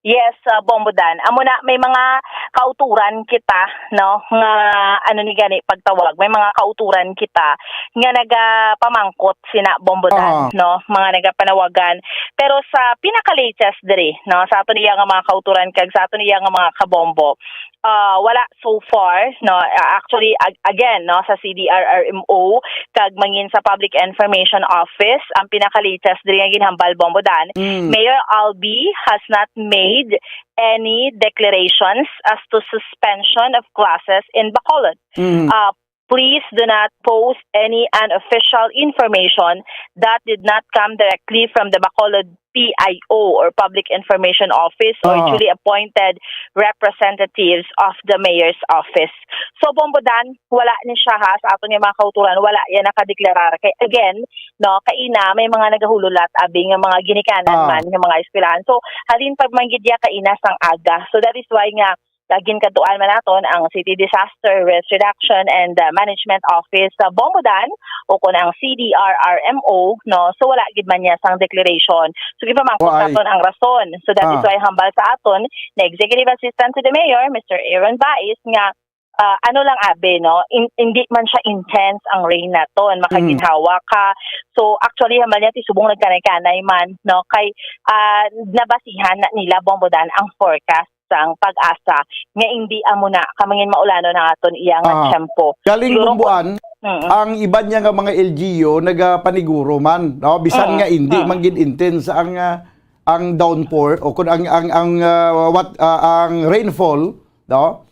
Yes, uh, Bombo Dan. Amo na, may mga kauturan kita, no, nga ano ni gani pagtawag, may mga kauturan kita nga nagapamangkot sina Bombo Dan, Ah. no, mga nagapanawagan. Pero sa pinaka-latest diri, no, sa aton iya nga mga kauturan kag sa aton iya nga mga kabombo, uh, wala so far, no, uh, actually, ag- again, no, sa C D R R M O kag mangin sa Public Information Office, ang pinaka-latest diri nga ginhambal, Bombo Dan, Mm. Mayor Albee has not made any declarations as to suspension of classes in Bacolod. Mm. Uh, please do not post any unofficial information that did not come directly from the Bacolod P I O or Public Information Office or Ah. duly appointed representatives of the mayor's office. So, Bombo Dan, wala ni siya ha, sa aton nga mga kauturan, wala yan nakadeklarar. Kay again, no, kaina, may mga nagahululat, abi nga mga ginikanan Ah. man, nga mga eskwelahan. So, halin pa man gid ya kaina sang aga. So, that is why nga, lagin katuan man naton ang City Disaster Risk Reduction and uh, Management Office sa Bombo Dan o kun ang C D R R M O, no? So, wala gid man niya sang declaration. So, gipamangkot Why? naton ang rason. So, that is Ah. why hambal sa aton na Executive Assistant to the Mayor, Mister Aaron Bais, nga ah, ano lang, abi, no? In- hindi man siya intense ang rain naton, makaginhawa ka. So, actually, hambal niya, ti subong nagkanay-kanay man, no? Kay ah, nabasihan na nila, Bombo Dan, ang forecast sang PAGASA nga hindi amo na kamangin maulanon ang aton iya nga Ah. tiyempo. Galing Siguro Bombo An, Mm. ang iban niya nga mga L G U nagapaniguro man, no? Bisan Mm, nga hindi mm. man gid intense ang ah, ang downpour o kun ang ang ang ah, what ah, ang rainfall, no?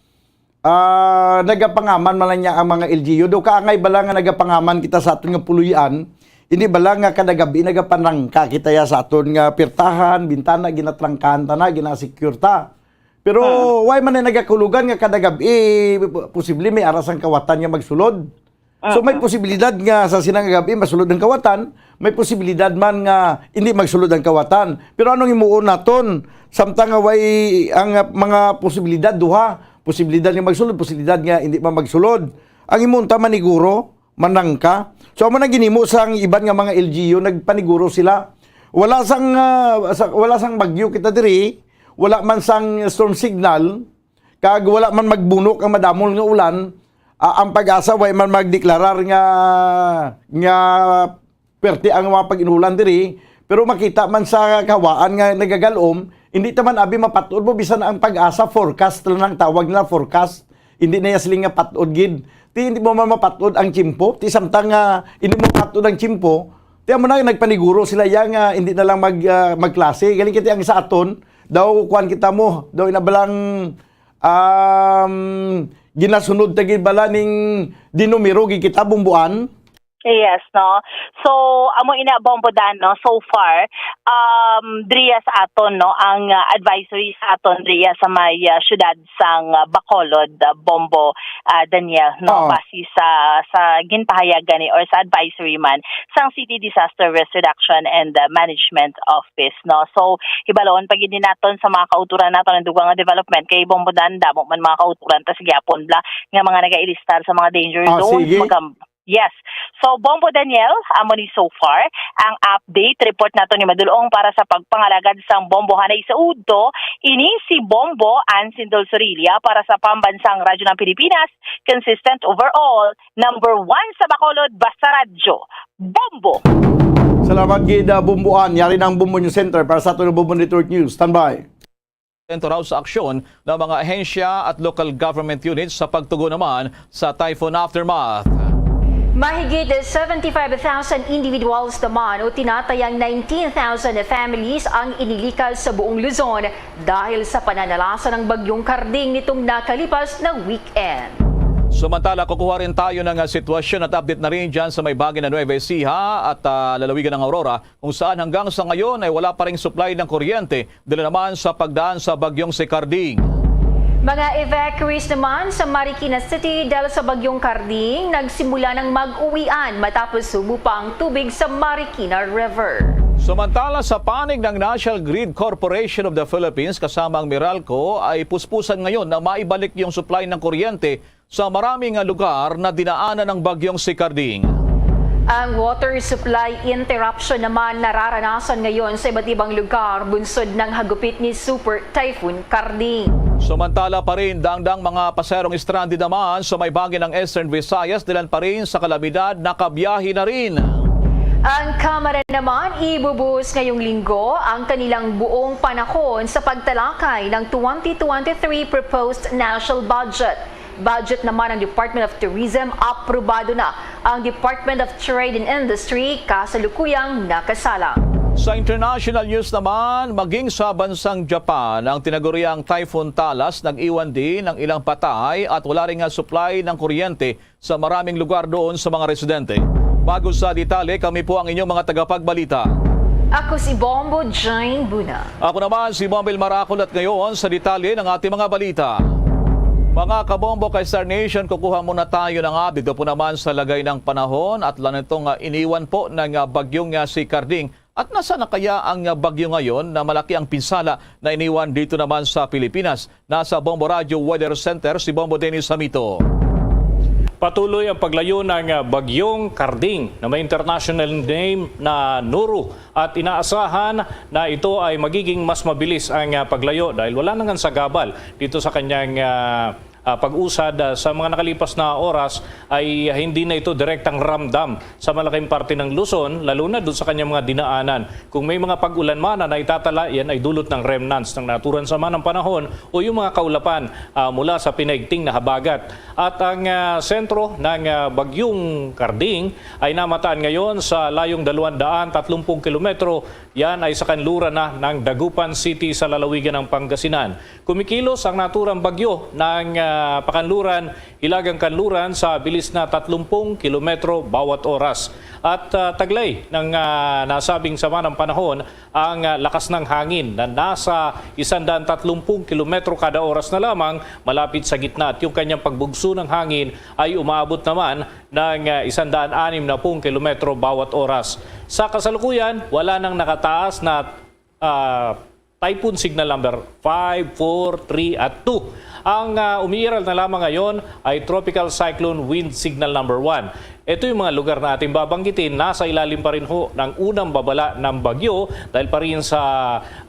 Ah, nagapangaman man lang niya ang mga L G U. Do kaangay bala nga nagapangaman kita sa aton nga puloy-an, hindi bala nga kada gabi nagapanrangka kita ya sa aton nga pirtahan, bintana, ginatrangkahan ta na, ginasecure ta. Pero Hmm. why man na nagakulugan nga kada gabi posible may ara sang kawatan nga magsulod? So may Mhm. posibilidad nga sa sina nga gabi masulod ang kawatan, may posibilidad man nga hindi magsulod ang kawatan. Pero anong himuon naton? Samtang nga way ang ah, mga posibilidad duha, posibilidad nga magsulod, posibilidad nga hindi man magsulod. Ang himuon ta maniguro, manrangka. So amo na ginhimo sang iban nga mga L G U, nagpaniguro sila. Wala sang ah, sa, wala sang bagyo kita diri, wala man sang storm signal, kag wala man magbunok ang madamol nga ulan, ah, ang PAGASA way man magdeklarar nga nga perte ang mga pag-inulan diri, pero makita man sa kahawaan nga nagagal-om, hindi ta man abi mapat-od mo, bisan ang PAGASA forecast lang ang tawag nila, forecast. Hindi na iya siling nga pat-od gid. Ti hindi mo man mapat-od ang tiyempo, ti samtang nga hindi mo mapat-od ang tiyempo, ti amo na nagpaniguro sila ya nga hindi na lang mag ah, magklase. Galing kiti ang sa aton, daw kuan kita mo, daw inabalang um, ginasunod ta gid bala ning dinumero gid kita, Bombo An. Yes, no? So, amo ina, Bombo Dan, no? So far, um, driya sa aton, no? Ang ah, advisory sa aton driya sa may ah, syudad sang ah, Bacolod, ah, Bombo, ah, Daniel, no? Oo. Base sa sa ginpahayagan ni or sa advisory man sang City Disaster Risk Reduction and ah, Management Office, no? So, hibalon pa gid naton sa mga kauturan naton ang dugang nga development kay Bombo Dan, damo man mga kauturan ta sa gyapon bla nga mga nagailistar sa mga danger Ah, zones, sige. Magam- Yes. So, Bombo Daniel, amo ni so far ang update report nato ni Madulong para sa pagpangalagad sang bombohanay sa udto. Ini si Bombo Ann Sindol Sorilla para sa Pambansang Radyo ng Pilipinas, consistent overall, number one sa Bacolod, basta radyo. Bombo! Salamat gid, ah, Bombo An. Yari na ang Bombo News Center para sa aton Bombo Network News. Standby. Sentro raw sa aksyon ng mga ahensya at local government units sa pagtugon naman sa typhoon aftermath. Mahigit seventy-five thousand individuals naman o tinatayang nineteen thousand families ang inilikas sa buong Luzon dahil sa pananalasa ng Bagyong Karding nitong nakalipas na weekend. Samantala, kukuha rin tayo ng ah, sitwasyon at update na rin dyan sa may bahagi ng Nueva Ecija at ah, lalawigan ng Aurora, kung saan hanggang sa ngayon ay wala pa ring supply ng kuryente dala naman sa pagdaan sa bagyong si Karding. Mga evacuees naman sa Marikina City dahil sa Bagyong Karding nagsimula ng mag-uwian matapos humupa ang tubig sa Marikina River. Samantala, sa panig ng National Grid Corporation of the Philippines kasama ang Meralco ay puspusan ngayon na maibalik yung supply ng kuryente Sa maraming lugar na dinaanan ng bagyong si Karding. Ang water supply interruption naman nararanasan ngayon sa iba't ibang lugar bunsod ng hagupit ni Super Typhoon Karding. Samantala pa rin, dangdang mga paserong stranded naman sa may bahagi ng Eastern Visayas, dahilan pa rin sa kalamidad, nakabiyahe na rin. Ang Kamara naman ibubuhos ngayong linggo ang kanilang buong panahon sa pagtalakay ng twenty twenty-three proposed national budget. Budget naman ng Department of Tourism, aprobado na ang Department of Trade and Industry, kasalukuyang nakasalang. Sa international news naman, maging sa bansang Japan, ang tinaguriang Typhoon Talas nag-iwan din ng ilang patay at wala rin nga supply ng kuryente sa maraming lugar doon sa mga residente. Bago sa detalye, kami po ang inyong mga tagapagbalita. Ako si Bombo Jane Buna. Ako naman si Bombil Marakol at ngayon sa detalye ng ating mga balita. Mga kabombo kay Star Nation, kukuha muna tayo ng update po naman sa lagay ng panahon at lanitong ah, iniwan po ng ah, bagyong ah, si Karding. At nasa na kaya ang ah, bagyo ngayon na malaki ang pinsala na iniwan dito naman sa Pilipinas? Nasa Bombo Radyo Weather Center si Bombo Dennis Hamito. Patuloy ang paglayo ng ah, bagyong Karding na may international name na Nuru at inaasahan na ito ay magiging mas mabilis ang ah, paglayo dahil wala nang sagabal dito sa kanyang ah, ah, pag-usad ah, sa mga nakalipas na oras ay hindi na ito direktang ramdam sa malaking parte ng Luzon, lalo na doon sa kanyang mga dinaanan. Kung may mga pag-ulan man na naitatala, yan ay dulot ng remnants ng naturan sama ng panahon o yung mga kaulapan ah, mula sa pinaigting na habagat. At ang ah, sentro ng ah, Bagyong Karding ay namataan ngayon sa layong dalawang daan tatlong pung kilometro. Yan ay sa kanluran na ng Dagupan City sa lalawigan ng Pangasinan. Kumikilos ang naturang bagyo ng ah, pakanluran, hilagang kanluran sa bilis na tatlong pung kilometro bawat oras. At ah, taglay ng ah, nasabing sama ng panahon ang ah, lakas ng hangin na nasa isang daan tatlong pung kilometro kada oras na lamang malapit sa gitna, at yung kanyang pagbugso ng hangin ay umaabot naman ng ah, isang daan anim na pung kilometro bawat oras. Sa kasalukuyan, wala nang nakataas na ah, Typhoon Signal Number five, four, three, at two. Ang ah, umiiral na lamang ngayon ay Tropical Cyclone Wind Signal Number one. Ito yung mga lugar na ating babanggitin, nasa ilalim pa rin ho ng unang babala ng bagyo dahil pa rin sa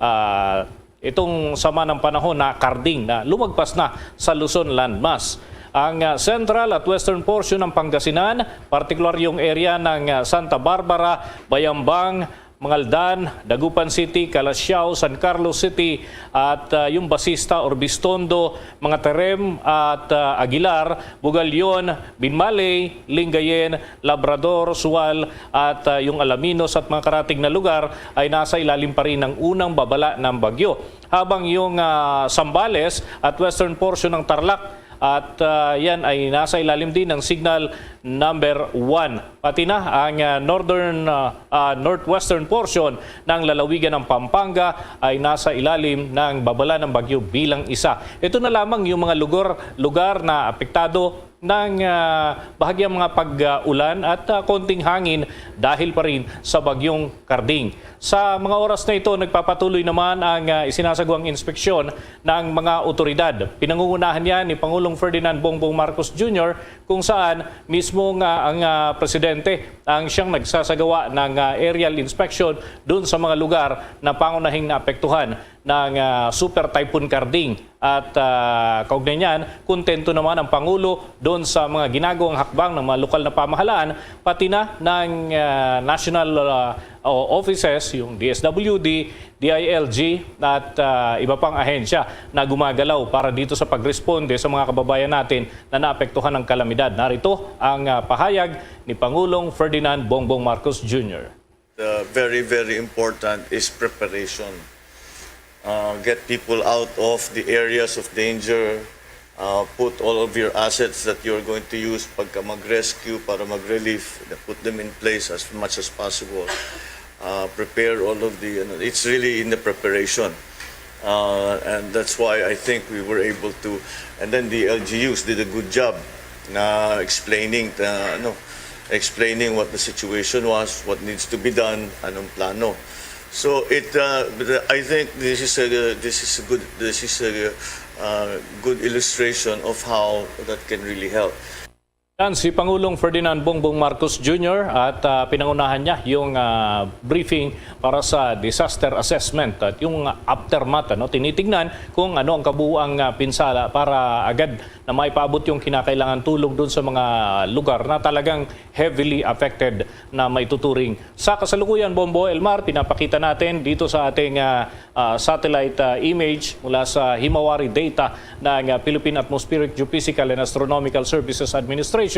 ah, itong sama ng panahon na Karding na lumagpas na sa Luzon landmass. Ang ah, central at western portion ng Pangasinan, partikular yung area ng ah, Santa Barbara, Bayambang, Mangaldan, Dagupan City, Calasiao, San Carlos City, at ah, yung Basista, Orbistondo, mga Terem at ah, Aguilar, Bugallon, Binmaley, Lingayen, Labrador, Sual, at ah, yung Alaminos at mga karatig na lugar ay nasa ilalim pa rin ng unang babala ng bagyo. Habang yung ah, Zambales at western portion ng Tarlac at ah, yan ay nasa ilalim din ng signal number one. Pati na ang ah, northern, ah, ah, northwestern portion ng lalawigan ng Pampanga ay nasa ilalim ng babala ng bagyo bilang isa. Ito na lamang yung mga lugar, lugar na apektado ng ah, bahagyang mga pag-ulan at ah, konting hangin dahil pa rin sa bagyong Karding. Sa mga oras na ito, nagpapatuloy naman ang ah, isinasagawang inspeksyon ng mga otoridad. Pinangungunahan yan ni Pangulong Ferdinand Bongbong Marcos Junior, kung saan mismo nga ang ah, presidente ang siyang nagsasagawa ng ah, aerial inspection doon sa mga lugar na pangunahing naapektuhan ng ah, Super Typhoon Karding. At ah, kaugnay niyan, kontento naman ang Pangulo doon sa mga ginagawang hakbang ng mga lokal na pamahalaan, pati na ng ah, national ah, o offices, yung D S W D, D I L G, at ah, iba pang ahensya na gumagalaw para dito sa pagresponde sa mga kababayan natin na naapektuhan ng kalamidad. Narito ang ah, pahayag ni Pangulong Ferdinand Bongbong Marcos Junior. The very, very important is preparation. Uh, get people out of the areas of danger. Uh, put all of your assets that you're going to use pagka mag-rescue para mag-relief, put them in place as much as possible. Uh, prepare all of the, ano, it's really in the preparation. Uh, and that's why I think we were able to, and then the L G Us did a good job na explaining, uh, ano, explaining what the situation was, what needs to be done, anong plano. So it, uh, but, uh, I think this is a, this is a good, this is a, uh, good illustration of how that can really help. Yan si Pangulong Ferdinand Bongbong Marcos Junior at ah, pinangunahan niya yung ah, briefing para sa disaster assessment at yung aftermath, ano, tinitingnan kung ano ang kabuuang ah, pinsala para agad na maipaabot yung kinakailangan tulong doon sa mga lugar na talagang heavily affected na maituturing. Sa kasalukuyan, Bombo Elmar, pinapakita natin dito sa ating ah, ah, satellite ah, image mula sa Himawari data ng ah, Philippine Atmospheric Geophysical and Astronomical Services Administration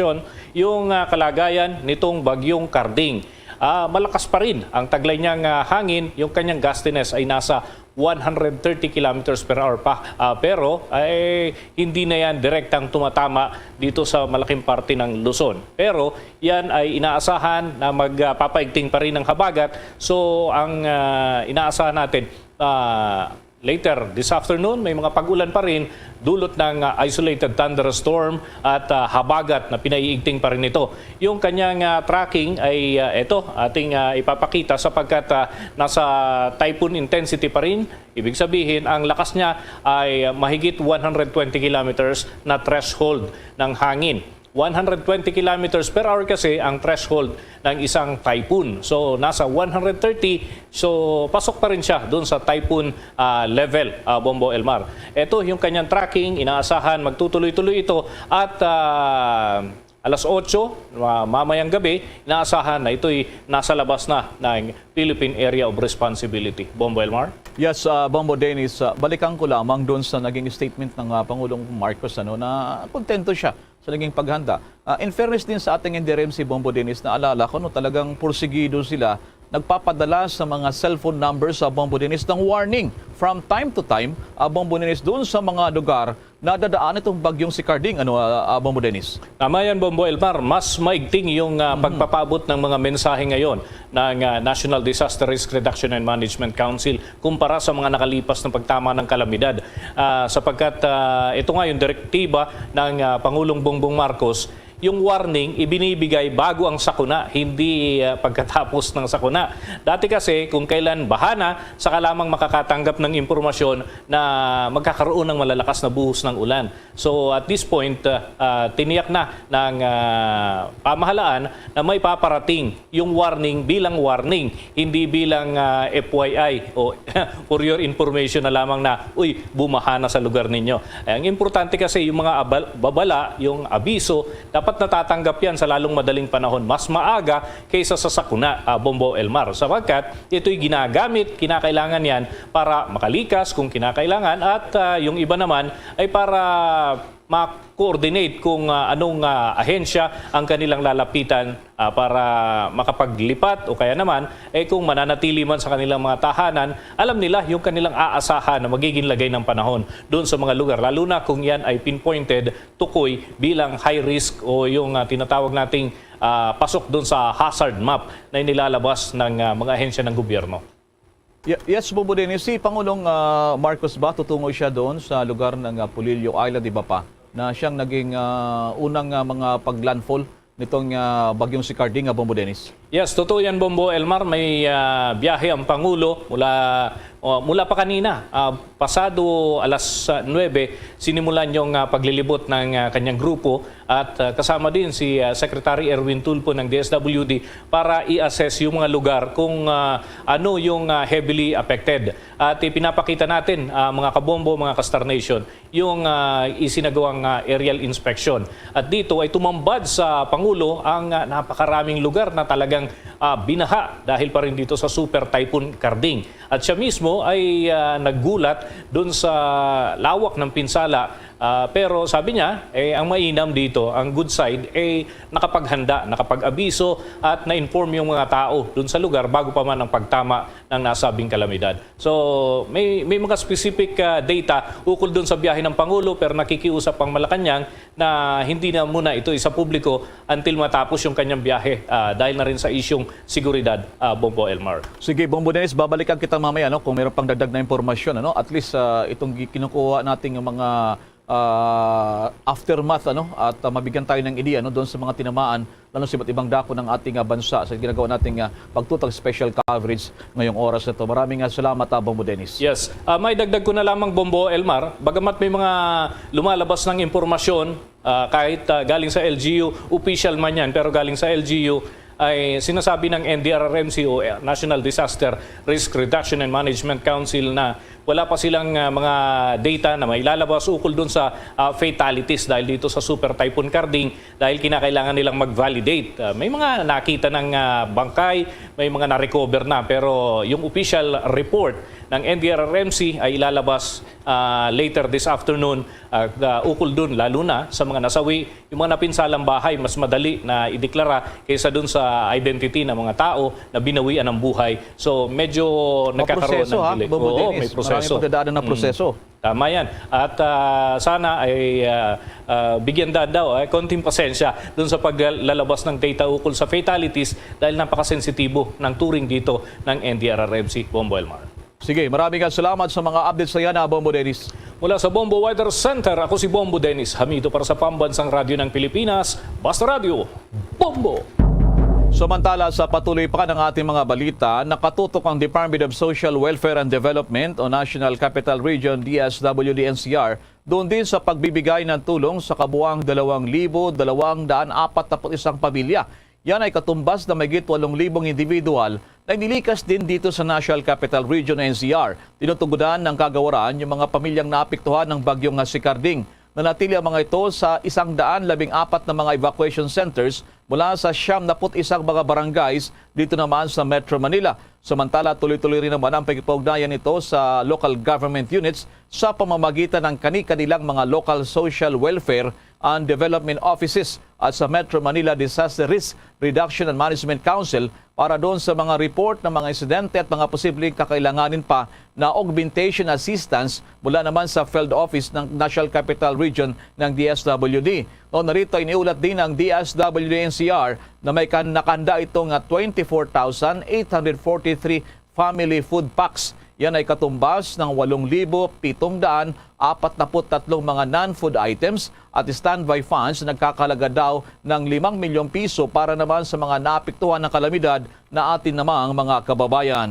yung ah, kalagayan nitong Bagyong Karding. Ah, malakas pa rin ang taglay niyang ah, hangin, yung kanyang gustiness ay nasa one hundred thirty kilometers per hour pa. Ah, pero ay hindi na yan direktang tumatama dito sa malaking parte ng Luzon. Pero yan ay inaasahan na magpapaigting pa rin ang habagat. So ang ah, inaasahan natin, ah, later this afternoon, may mga pag-ulan pa rin, dulot ng ah, isolated thunderstorm at ah, habagat na pinaiigting pa rin ito. Yung kanyang ah, tracking ay ah, ito, ating ah, ipapakita sapagkat ah, nasa typhoon intensity pa rin. Ibig sabihin, ang lakas niya ay mahigit one hundred twenty kilometers na threshold ng hangin. One hundred twenty kilometers per hour kasi ang threshold ng isang typhoon. So, nasa one hundred thirty. So, pasok pa rin siya doon sa typhoon ah, level, ah, Bombo Elmar. Ito yung kanyang tracking. Inaasahan magtutuloy-tuloy ito at ah, alas otso, ma- mamayang gabi, inaasahan na ito'y nasa labas na ng Philippine Area of Responsibility. Bombo Elmar? Yes, ah, Bombo Dennis, ah, balikan ko lamang doon sa naging statement ng ah, Pangulong Marcos, ano, na kontento siya sa naging paghanda. Ah, in fairness din sa ating N D R M C, Bombo Dennis, naalala ko, no, talagang pursigido sila, nagpapadala sa mga cellphone numbers sa Bombo Dennis ng warning from time to time, ah, Bombo Dennis, doon sa mga lugar na dadaan itong bagyong si Karding, ano, ah, ah, Bombo Dennis? Tama yan, Bombo Elmar. Mas maigting yung ah, pagpapaabot ng mga mensahe ngayon ng ah, National Disaster Risk Reduction and Management Council kumpara sa mga nakalipas na pagtama ng kalamidad. Ah, sapagkat ah, ito nga yung direktiba ng ah, Pangulong Bongbong Marcos, yung warning ibinibigay bago ang sakuna, hindi ah, pagkatapos ng sakuna. Dati kasi, kung kailan bahana, saka lamang makakatanggap ng impormasyon na magkakaroon ng malalakas na buhos ng ulan. So at this point, ah, ah, tiniyak na ng ah, pamahalaan na may paparating yung warning bilang warning, hindi bilang ah, F Y I o for your information na lamang na, "Uy, bumaha na sa lugar ninyo." Ay, ang importante kasi yung mga abal- babala, yung abiso, dapat natatanggap yan sa lalong madaling panahon, mas maaga kaysa sa sakuna, ah, Bombo Elmar. Sapagkat ito'y ginagamit, kinakailangan yan para makalikas kung kinakailangan at ah, yung iba naman ay para ma-coordinate kung ah, anong ah, ahensya ang kanilang lalapitan ah, para makapaglipat o kaya naman eh, kung mananatili man sa kanilang mga tahanan, alam nila yung kanilang aasahan na magiging lagay ng panahon doon sa mga lugar, lalo na kung yan ay pinpointed, tukoy bilang high risk o yung ah, tinatawag nating ah, pasok doon sa hazard map na inilalabas ng ah, mga ahensya ng gobyerno. Ye- Yes, Bombo Dennis, si Pangulong ah, Marcos ba tutungo siya doon sa lugar ng ah, Polillo Island, di ba pa? Na siyang naging ah, unang ah, mga paglandfall nitong ah, bagyong si Karding, ah, Bombo Dennis? Yes, totoo yan, Bombo Elmar. May ah, biyahe ang Pangulo mula, oh, mula pa kanina. Ah, pasado alas ah, nuwebe, sinimulan yung ah, paglilibot ng ah, kanyang grupo at ah, kasama din si ah, Secretary Erwin Tulfo ng D S W D para i-assess yung mga lugar kung ah, ano yung ah, heavily affected. At ipinapakita natin, ah, mga kabombo, mga ka-Star Nation, yung ah, isinagawang ah, aerial inspection. At dito ay tumambad sa Pangulo ang ah, napakaraming lugar na talagang ah, binaha dahil pa rin dito sa Super Typhoon Karding. At siya mismo ay ah, naggulat dun sa lawak ng pinsala. Ah, pero sabi niya, eh, ang mainam dito, ang good side, eh, nakapaghanda, nakapag-abiso at na-inform yung mga tao dun sa lugar bago pa man ang pagtama ng nasabing kalamidad. So, may, may mga specific ah, data ukol dun sa biyahe ng Pangulo, pero nakikiusap ang Malacañang na hindi na muna ito isapubliko until matapos yung kanyang biyahe ah, dahil na rin sa isyung seguridad, ah, Bombo Elmar. Sige, Bombo Dennis, babalikan kita mamaya, no, kung meron pang dagdag na impormasyon, ano, at least ah, itong gi- kinukuha nating mga ah, aftermath, ano, at ah, mabigyan tayo ng ideya, no, doon sa mga tinamaan lalo sa iba't ibang dako ng ating, ah, bansa sa ginagawa nating, ah, pagtutag special coverage ngayong oras na to. Maraming, ah, salamat, ah, Bombo Dennis. Yes. Ah, may dagdag ko na lamang, Bombo Elmar. Bagamat may mga lumalabas ng impormasyon, ah, kahit, ah, galing sa L G U, official man yan, pero galing sa L G U, ay sinasabi ng N D R R M C o, eh, National Disaster Risk Reduction and Management Council na wala pa silang, ah, mga data na mailalabas ukol dun sa, ah, fatalities dahil dito sa Super Typhoon Karding, dahil kinakailangan nilang mag-validate. Ah, may mga nakita ng, ah, bangkay, may mga na-recover na, pero yung official report ng N D R R M C ay ilalabas, ah, later this afternoon, ah, ah, ukol dun, lalo na sa mga nasawi, yung mga napinsalang bahay, mas madali na ideklara kaysa dun sa identity ng mga tao na binawian ng buhay. So, medyo nagkakaroon Maproseso, ng ha, delay. Bombo Oo, Dennis? May proseso. Maraming pagdadaanan ng Mm. proseso. Tama yan. At, ah, sana ay, ah, ah, bigyan daan daw, eh, konting pasensya dun sa paglalabas ng data ukol sa fatalities dahil napakasensitibo ng turing dito ng N D R R M C, Bombo Elmar. Sige, maraming salamat sa mga updates na yan, ah, Bombo Dennis. Mula sa Bombo Weather Center, ako si Bombo Dennis Hamido para sa Pambansang Radyo ng Pilipinas, Basta Radyo, Bombo! Samantala, sa patuloy pa ng ating mga balita, nakatutok ang Department of Social Welfare and Development o National Capital Region, D S W D N C R, doon din sa pagbibigay ng tulong sa kabuang dalawang libo dalawang daan apat na put isang pamilya. Yan ay katumbas na mahigit walong libong individual na inilikas din dito sa National Capital Region, N C R. Tinutugunan ng kagawaran yung mga pamilyang naapektuhan ng bagyong nga si Carding. Nanatili ang mga ito sa isang daan labing apat na mga evacuation centers mula sa siyam na put isang mga barangays dito naman sa Metro Manila. Samantala, tuloy-tuloy rin naman ang pakikipag-ugnayan nito sa local government units sa pamamagitan ng kani-kanilang mga local social welfare and development offices at sa Metro Manila Disaster Risk Reduction and Management Council para doon sa mga report ng mga insidente at mga posibleng kakailanganin pa na augmentation assistance mula naman sa field office ng National Capital Region ng D S W D. No, narito iniulat din ng D S W D N C R na may kan-, nakahanda ito nga twenty-four thousand eight hundred forty-three family food packs. Yan ay katumbas ng walong libo pitong daan apat na put tatlong mga non-food items at standby funds na nagkakalaga daw ng limang milyong piso para naman sa mga naapektuhan ng kalamidad na atin namang mga kababayan.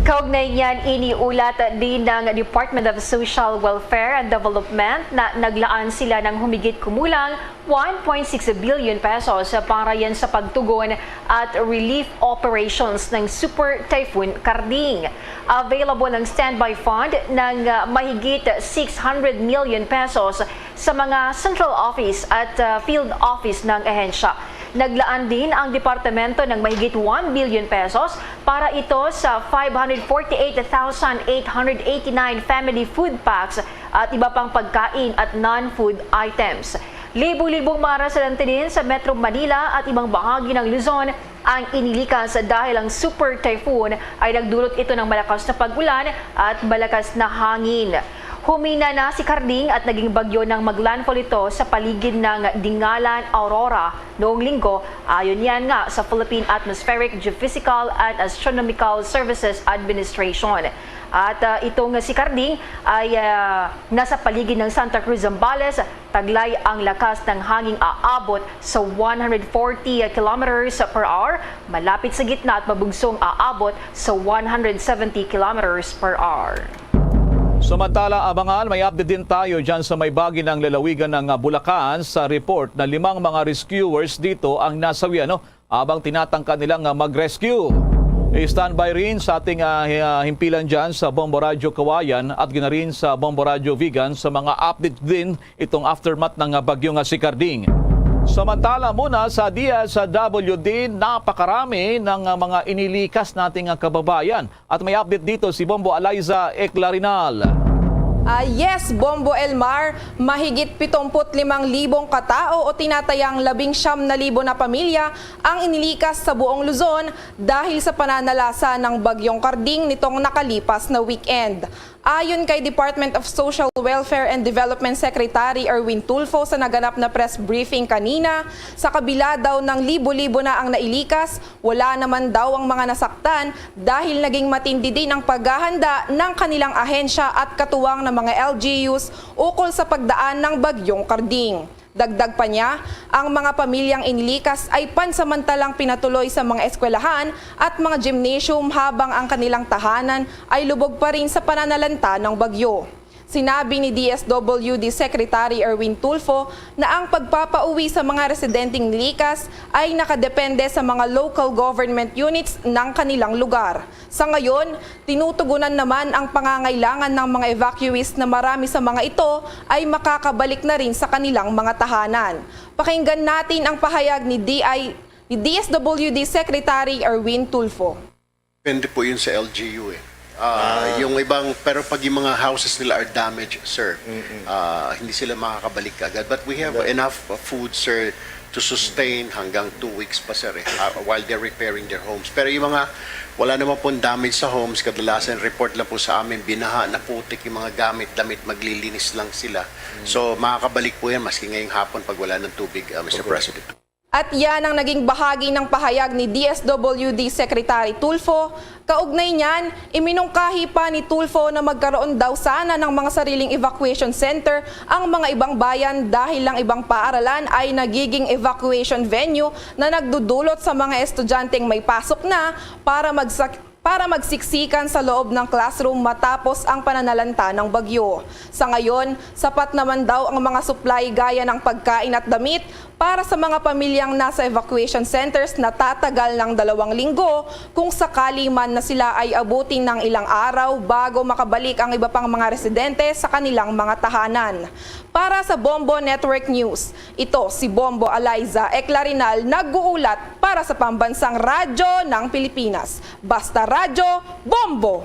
Kaugnay niyan, iniulat din ng Department of Social Welfare and Development na naglaan sila ng humigit kumulang one point six billion pesos para yan sa pagtugon at relief operations ng Super Typhoon Karding. Available ang standby fund ng, ah, mahigit six hundred million pesos sa mga central office at, ah, field office ng ahensya. Naglaan din ang departamento ng mahigit one billion pesos para ito sa five hundred forty-eight thousand eight hundred eighty-nine family food packs at iba pang pagkain at non-food items. Libo-libong mga residente din sa Metro Manila at ibang bahagi ng Luzon ang inilikas dahil ang Super Typhoon ay nagdulot ito ng malakas na pag-ulan at malakas na hangin. Humina na si Karding at naging bagyo nang maglandfall ito sa paligid ng Dingalan, Aurora noong Linggo, ayon yan nga sa Philippine Atmospheric, Geophysical and Astronomical Services Administration. At, ah, itong si Karding ay, ah, nasa paligid ng Santa Cruz, Zambales. Taglay ang lakas ng hanging aabot sa one hundred forty kilometers per hour, malapit sa gitna at mabugsong aabot sa one hundred seventy kilometers per hour. Samantala, abangan, may update din tayo dyan sa may bagi ng lalawigan ng, ah, Bulacan sa report na limang mga rescuers dito ang nasawi, ano, habang tinatangka nilang, ah, mag-rescue. I-standby rin sa ating, ah, hi-, ah, himpilan dyan sa Bombo Radyo Kawayan at gina rin sa Bombo Radyo Vigan sa mga update din itong aftermath ng, ah, bagyo nga si Karding. Samantala muna sa D S W D, napakarami ng, ah, mga inilikas nating, ah, kababayan. At may update dito si Bombo Eliza Eclarinal. Ah, yes, Bombo Elmar, mahigit pitumput limang libong katao o tinatayang labing siyam na libo na pamilya ang inilikas sa buong Luzon dahil sa pananalasa ng Bagyong Karding nitong nakalipas na weekend. Ayon kay Department of Social Welfare and Development Secretary Erwin Tulfo sa naganap na press briefing kanina, sa kabila daw ng libo-libo na ang nailikas, wala naman daw ang mga nasaktan dahil naging matindi din ang paghahanda ng kanilang ahensya at katuwang ng mga L G Us ukol sa pagdaan ng Bagyong Karding. Dagdag pa niya, ang mga pamilyang inilikas ay pansamantalang pinatuloy sa mga eskwelahan at mga gymnasium, habang ang kanilang tahanan ay lubog pa rin sa pananalanta ng bagyo. Sinabi ni D S W D Secretary Erwin Tulfo na ang pagpapauwi sa mga residenteng likas ay nakadepende sa mga local government units ng kanilang lugar. Sa ngayon, tinutugunan naman ang pangangailangan ng mga evacuees na marami sa mga ito ay makakabalik na rin sa kanilang mga tahanan. Pakinggan natin ang pahayag ni D I, ni D S W D Secretary Erwin Tulfo. Depende po yun sa L G U eh. Ah, yung ibang, pero pag yung mga houses nila are damaged, sir, ah, hindi sila makakabalik agad. But we have enough uh, food, sir, to sustain hanggang two weeks pa, sir, eh, ah, while they're repairing their homes. Pero yung mga wala naman pong damage sa homes, kadalasan report lang po sa amin, binaha, naputik yung mga gamit, damit, maglilinis lang sila. So, makakabalik po yan maski ngayong hapon pag wala ng tubig, ah, Mister President. At yan ang naging bahagi ng pahayag ni D S W D Secretary Tulfo. Kaugnay niyan, iminungkahi pa ni Tulfo na magkaroon daw sana ng mga sariling evacuation center ang mga ibang bayan dahil ang ibang paaralan ay nagiging evacuation venue na nagdudulot sa mga estudyanteng may pasok na para magsak- para magsiksikan sa loob ng classroom matapos ang pananalanta ng bagyo. Sa ngayon, sapat naman daw ang mga supply gaya ng pagkain at damit para sa mga pamilyang nasa evacuation centers na tatagal ng dalawang linggo kung sakali man na sila ay abutin ng ilang araw bago makabalik ang iba pang mga residente sa kanilang mga tahanan. Para sa Bombo Network News, ito si Bombo Eliza Eclarinal nag-uulat para sa Pambansang Radyo ng Pilipinas. Basta Radyo, Bombo!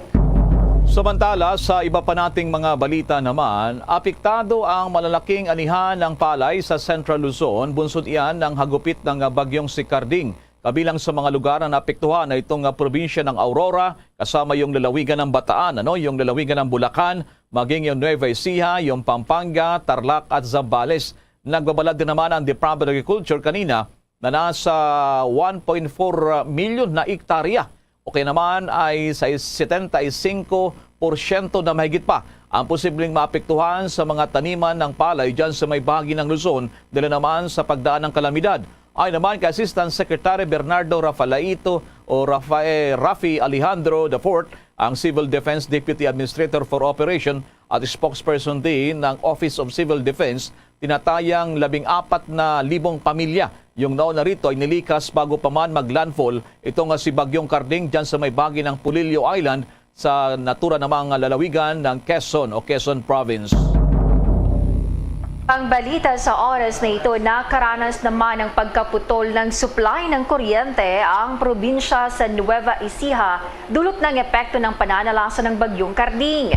Samantala, sa iba pa nating mga balita naman, apektado ang malalaking anihan ng palay sa Central Luzon, bunsod iyan ng hagupit ng bagyong si Carding. Kabilang sa mga lugar na naapektuhan ay itong, ah, probinsya ng Aurora, kasama yung lalawigan ng Bataan, ano, yung lalawigan ng Bulacan, maging yung Nueva Ecija, yung Pampanga, Tarlac at Zambales. Nagbabalad din naman ang Department of Agriculture kanina na nasa one point four milyon na ektarya, o kaya naman ay sa setenta y cinco porsyento na mahigit pa ang posibleng maapektuhan sa mga taniman ng palay dyan sa may bahagi ng Luzon, dala naman sa pagdaan ng kalamidad. Ayon naman kay Assistant Secretary Bernardo Rafaelito o Rafael Rafi Alejandro the fourth, ang Civil Defense Deputy Administrator for Operation at spokesperson din ng Office of Civil Defense, tinatayang labing apat na libong pamilya yung nauna rito ay nilikas bago pa man mag-landfall ito nga si Bagyong Carding dyan sa may bahagi ng Polillo Island sa natura namang lalawigan ng Quezon o Quezon Province. Ang balita sa oras na ito, nakaranas naman ng pagkaputol ng supply ng kuryente ang probinsya sa Nueva Ecija dulot ng epekto ng pananalasa ng Bagyong Carding.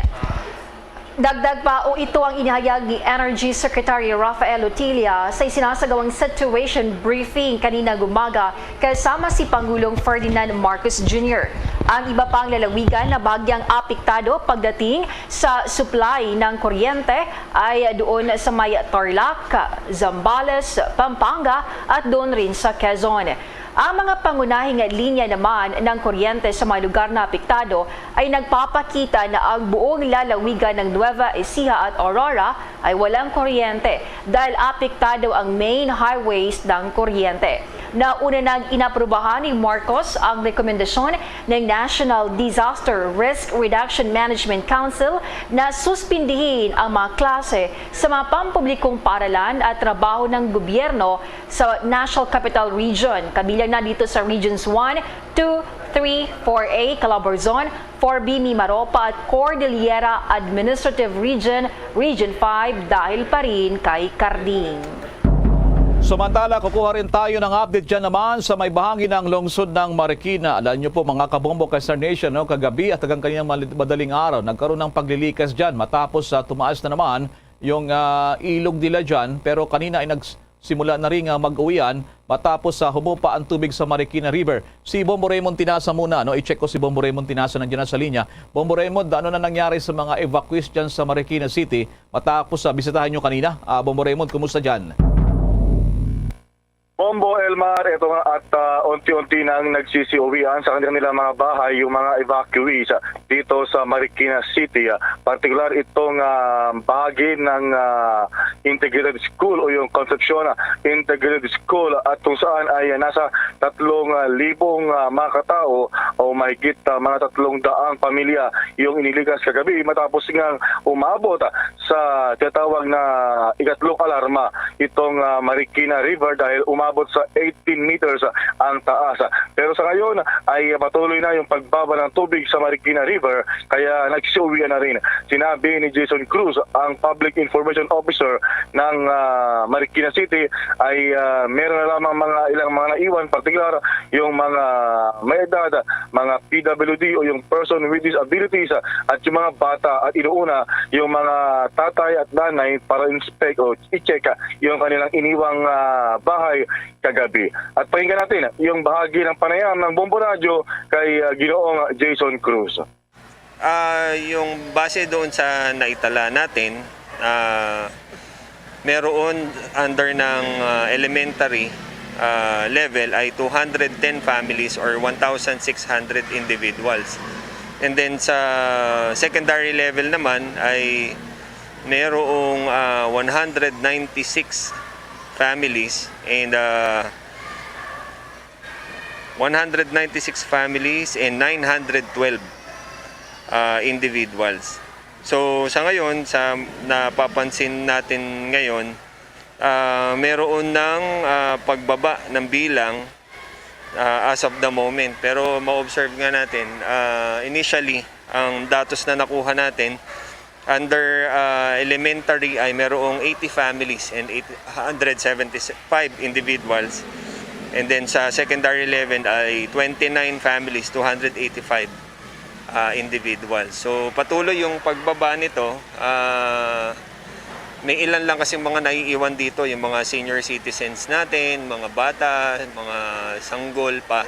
Dagdag pa, o ito ang inihayag ni Energy Secretary Rafael Otilla sa isinasagawang situation briefing kaninang umaga kasama si Pangulong Ferdinand Marcos Junior. Ang iba pang lalawigan na bagyang apektado pagdating sa supply ng kuryente ay doon sa may Tarlac, Zambales, Pampanga at doon rin sa Quezon. Ang mga pangunahing linya naman ng kuryente sa mga lugar na apektado ay nagpapakita na ang buong lalawigan ng Nueva Ecija at Aurora ay walang kuryente dahil apektado ang main highways ng kuryente. Nauna nang inaprubahan ni Marcos ang rekomendasyon ng National Disaster Risk Reduction Management Council na suspindihin ang mga klase sa mga pampublikong paaralan at trabaho ng gobyerno sa National Capital Region, kabilang na dito sa Regions one, two, three, four A, Calabarzon, four B, Mimaropa at Cordillera Administrative Region, Region five, dahil pa rin kay Carding. Samantala, kukuha rin tayo ng update dyan naman sa may bahagi ng lungsod ng Marikina. Alam niyo po, mga kabombo kay Star Nation, no, kagabi at hanggang kaninang mali- madaling araw, nagkaroon ng paglilikas dyan matapos sa tumaas na naman yung ah, ilog nila dyan. Pero kanina ay nagsimula na rin ah, mag-uwian matapos sa humupa ang tubig sa Marikina River. Si Bombo Raymond Tinasa muna, no? I-check ko si Bombo Raymond Tinasa, nandiyan na sa linya. Bombo Raymond, ano na nangyari sa mga evacuees dyan sa Marikina City matapos sa bisitahan nyo kanina? Ah, Bombo Raymond, kumusta dyan? Bombo, Elmar, ito nga at, ah, unti-unti nang nagsisiuwian sa kanilang mga bahay yung mga evacuees, ah, dito sa Marikina City. Ah, partikular itong, ah, bahagi ng, ah, Integrated School o yung Concepcion, ah, Integrated School at kung saan ay nasa tatlong, ah, libong, ah, mga katao o mahigit, ah, mga tatlong daang pamilya yung inilikas kagabi matapos ngang umabot, ah, sa tinatawag na ikatlong alarma itong, ah, Marikina River dahil umabot sa eighteen meters ang taas. Pero sa ngayon ay patuloy na yung pagbaba ng tubig sa Marikina River kaya nagsiuwian na rin. Sinabi ni Jason Cruz, ang Public Information Officer ng, ah, Marikina City, ay, ah, meron na lamang mga ilang mga naiwan, partikular yung mga may edad, mga P W D o yung person with disabilities, ah, at yung mga bata at inuuna yung mga tatay at nanay para inspect o i-check, ah, yung kanilang iniwang, ah, bahay kagabi. At pakinggan natin yung bahagi ng panayam ng Bombo Radyo kay, ah, Ginoong Jason Cruz. Ah, yung base doon sa naitala natin, ah, meron under ng, ah, elementary, ah, level ay two hundred ten families or one thousand six hundred individuals. And then sa secondary level naman ay merong, ah, one hundred ninety-six families and, ah, one hundred ninety-six families and nine hundred twelve, ah, individuals. So, sa ngayon, sa napapansin natin ngayon, ah, meron ng, ah, pagbaba ng bilang, ah, as of the moment. Pero ma-observe nga natin, ah, initially, ang datos na nakuha natin, under, ah, elementary ay merong eighty families and eight hundred seventy-five individuals. And then sa secondary level ay twenty-nine families, two hundred eighty-five, ah, individuals. So patuloy yung pagbaba nito. Ah, may ilan lang kasi mga naiiwan dito, yung mga senior citizens natin, mga bata, mga sanggol pa.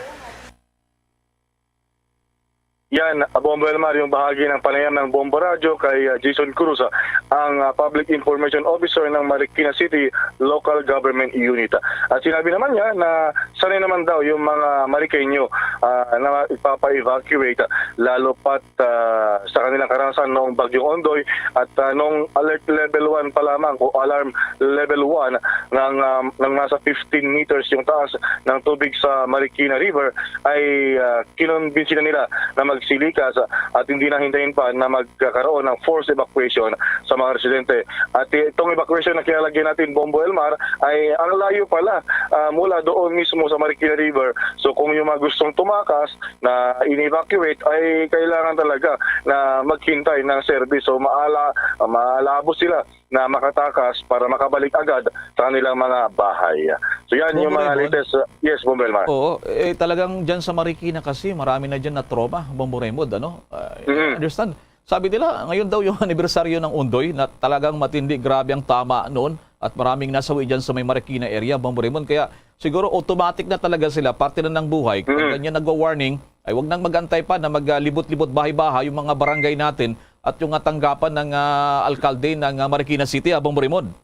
Yan, Bombo Elmar, yung bahagi ng panayam ng Bombo Radyo kay, ah, Jason Cruz, ah, ang, ah, Public Information Officer ng Marikina City Local Government Unit. At sinabi naman niya na sanay naman daw yung mga Marikenyo, ah, na ipapa-evacuate, ah, lalo pat, ah, sa kanilang karanasan noong Bagyong Ondoy at, ah, noong alert level one pa lamang o alarm level one ng, ah, ng nasa fifteen meters yung taas ng tubig sa Marikina River ay, ah, kinumbinsi na nila na magsilikas at hindi na hintayin pa na magkakaroon ng forced evacuation sa mga residente. At itong evacuation na kinalagyan natin, Bombo Elmar, ay ang layo pala, ah, mula doon mismo sa Marikina River. So kung yung mga gustong tumakas na in-evacuate ay kailangan talaga na maghintay ng service. So maala, maalabo sila na makatakas para makabalik agad sa kanilang mga bahay. So yan yung Bombo mga Raymond? Latest. Uh, yes, Bombo Elmar. Oo, eh, talagang dyan sa Marikina kasi marami na dyan na trauma, Bombo Raymond, ano? Uh, Mhm. I understand. Sabi nila, ngayon daw yung anibersaryo ng Ondoy na talagang matindi, grabe ang tama noon at maraming nasawi dyan sa may Marikina area, Bombo Raymond. Kaya siguro automatic na talaga sila, parte na ng buhay. Kapag Mhm. ganyan nagwa-warning, ay wag nang mag-antay pa na maglibot-libot bahay-bahay yung mga barangay natin at yung, ah, tanggapan ng, ah, alkalde ng, ah, Marikina City, ah, Bombo Raymond.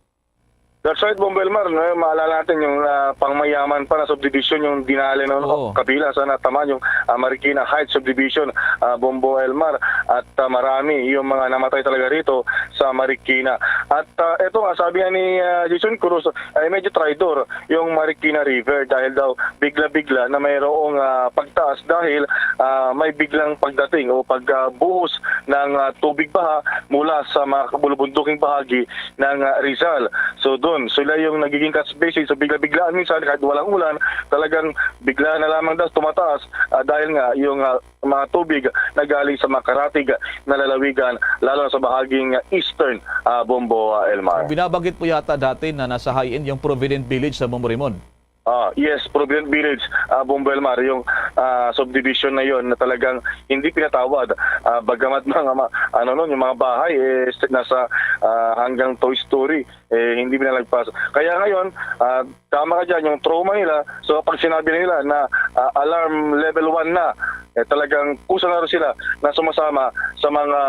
That's right, Bombo Elmar, no? Maalala natin yung, ah, pangmayaman pa na subdivision yung dinali noon Oo. o kabilang sa natamaan yung, ah, Marikina Heights Subdivision, ah, Bombo Elmar. At, ah, marami yung mga namatay talaga rito sa Marikina. At, ah, eto nga, sabi nga ni, ah, Jason Cruz, ay medyo traidor yung Marikina River dahil daw bigla-bigla na mayroong, ah, pagtaas dahil, ah, may biglang pagdating o pagbuhos ng, ah, tubig baha mula sa mga kabulubunduking bahagi ng, ah, Rizal. So doon, sila yung nagiging catch basin. So bigla-biglaan minsan kahit walang ulan, talagang bigla na lamang daw tumataas, ah, dahil nga yung, ah, mga tubig na galing sa mga karatig na lalawigan, lalo na sa bahaging eastern, ah, Bombo, ah, Elmar. Binabanggit po yata dati na nasa high end yung Provident Village sa Bombo Raymond. Ah, yes, Provident Village, ah, Bombo Elmar, yung, ah, subdivision na yon na talagang hindi pinatawad. Ah, bagamat mga ma-, ano nun, yung mga bahay, eh, st-, nasa, ah, hanggang two-story, eh, hindi pinalagpas. Kaya ngayon, ah, tama ka dyan, yung trauma nila, so pag sinabi nila na, ah, alarm level one na, eh, talagang kusa na rin sila na sumasama sa mga,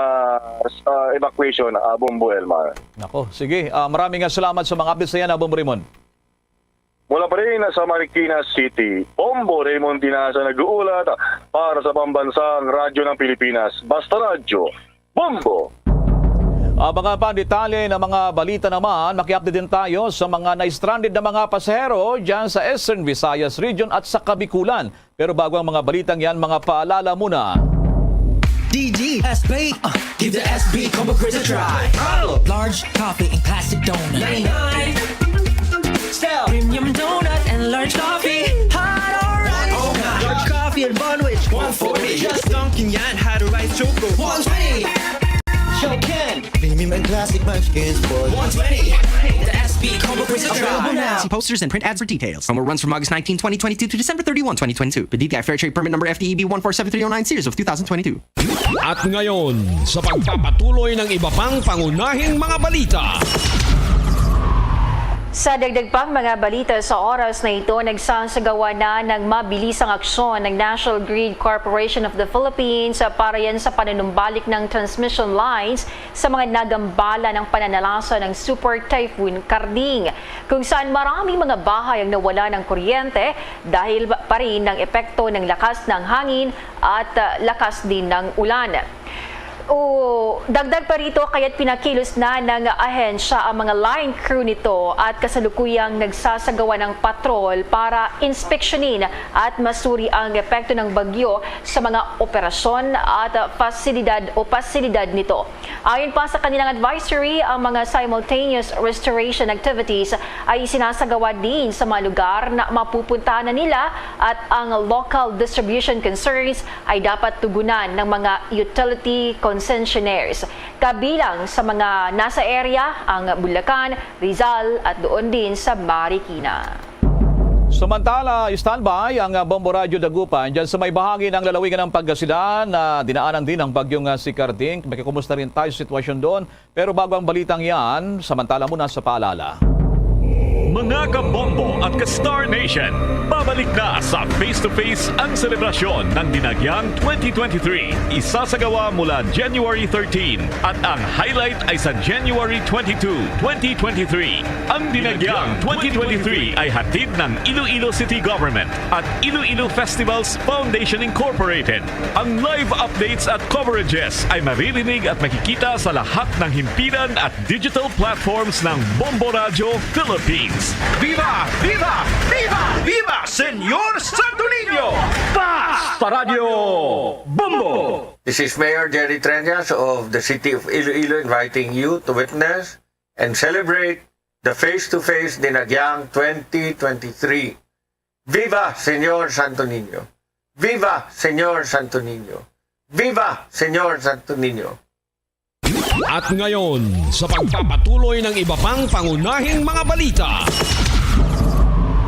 ah, evacuation, ah, Bombo Elmar. Nako, sige. Ah, maraming nga salamat sa mga updates na yan, ah, Bombo Raymond. Mula pa rin sa Marikina City, Bombo Raymond Tinaza nag-uulat para sa Pambansang Radyo ng Pilipinas, Basta Radyo, Bombo! Abangan pa ang detalye ng mga balita naman. Maki-update din tayo sa mga na-stranded na mga pasahero dyan sa Eastern Visayas Region at sa Kabikulan. Pero bago ang mga balitang yan, mga paalala muna. D D S P, uh, give the S B Combo Crisp a try. Large coffee and classic donut. Style. Premium donut and large coffee. Hot or rice. Large coffee and bun wich. One forty. Just dunking yan. Hot or rice choco. One twenty. Show Ken. Premium and classic munchkins for one twenty. The S B Combo Crisp a try. Available now. See posters and print ads for details. Promo runs from August nineteen, twenty twenty-two to December thirty-one, twenty twenty-two. P D T I Fair Trade Permit number F T E B one four seven three oh nine series of two thousand twenty-two. At ngayon, sa pagpapatuloy ng iba pang pangunahing mga balita. Sa dagdag pang mga balita sa oras na ito, nagsasagawa na ng mabilisang aksyon ng National Grid Corporation of the Philippines para yan sa panunumbalik ng transmission lines sa mga nagambala ng pananalasa ng Super Typhoon Karding, kung saan maraming mga bahay ang nawala ng kuryente dahil pa rin ng epekto ng lakas ng hangin at, ah, lakas din ng ulan. O dagdag pa rito, kaya't pinakilos na ng ahensya ang mga line crew nito at kasalukuyang nagsasagawa ng patrol para inspeksyonin at masuri ang epekto ng bagyo sa mga operasyon at, ah, pasilidad o pasilidad nito. Ayon pa sa kanilang advisory, ang mga simultaneous restoration activities ay isinasagawa din sa mga lugar na mapupuntahan na nila at ang local distribution concerns ay dapat tugunan ng mga utility concessionaires, kabilang sa mga nasa area ang Bulacan, Rizal at doon din sa Marikina. Samantala, standby ang, ah, Bombo Radyo Dagupan dyan sa may bahagi ng lalawigan ng Pangasinan na dinaanan din ng bagyong, ah, si Karding. Makikumusta rin tayo sa sitwasyon doon. Pero bago ang balitang yan, samantala muna sa paalala. Mga kabombo at ka-Star Nation, babalik na sa face-to-face ang selebrasyon ng Dinagyang twenty twenty-three. Isasagawa mula January thirteen at ang highlight ay sa January twenty-two, twenty twenty-three. Ang Dinagyang twenty twenty-three ay hatid ng Iloilo City Government at Iloilo Festivals Foundation Incorporated. Ang live updates at coverages ay maririnig at makikita sa lahat ng himpilan at digital platforms ng Bombo Radyo Philippines. Viva! Viva! Viva! Viva Senyor Santo Niño! Basta Radyo Bombo! This is Mayor Jerry Treñas of the City of Iloilo inviting you to witness and celebrate the face-to-face Dinagyang twenty twenty-three. Viva Senyor Santo Niño! Viva Senyor Santo Niño! Viva Senyor Santo Niño! At ngayon, sa pagpapatuloy ng iba pang pangunahing mga balita.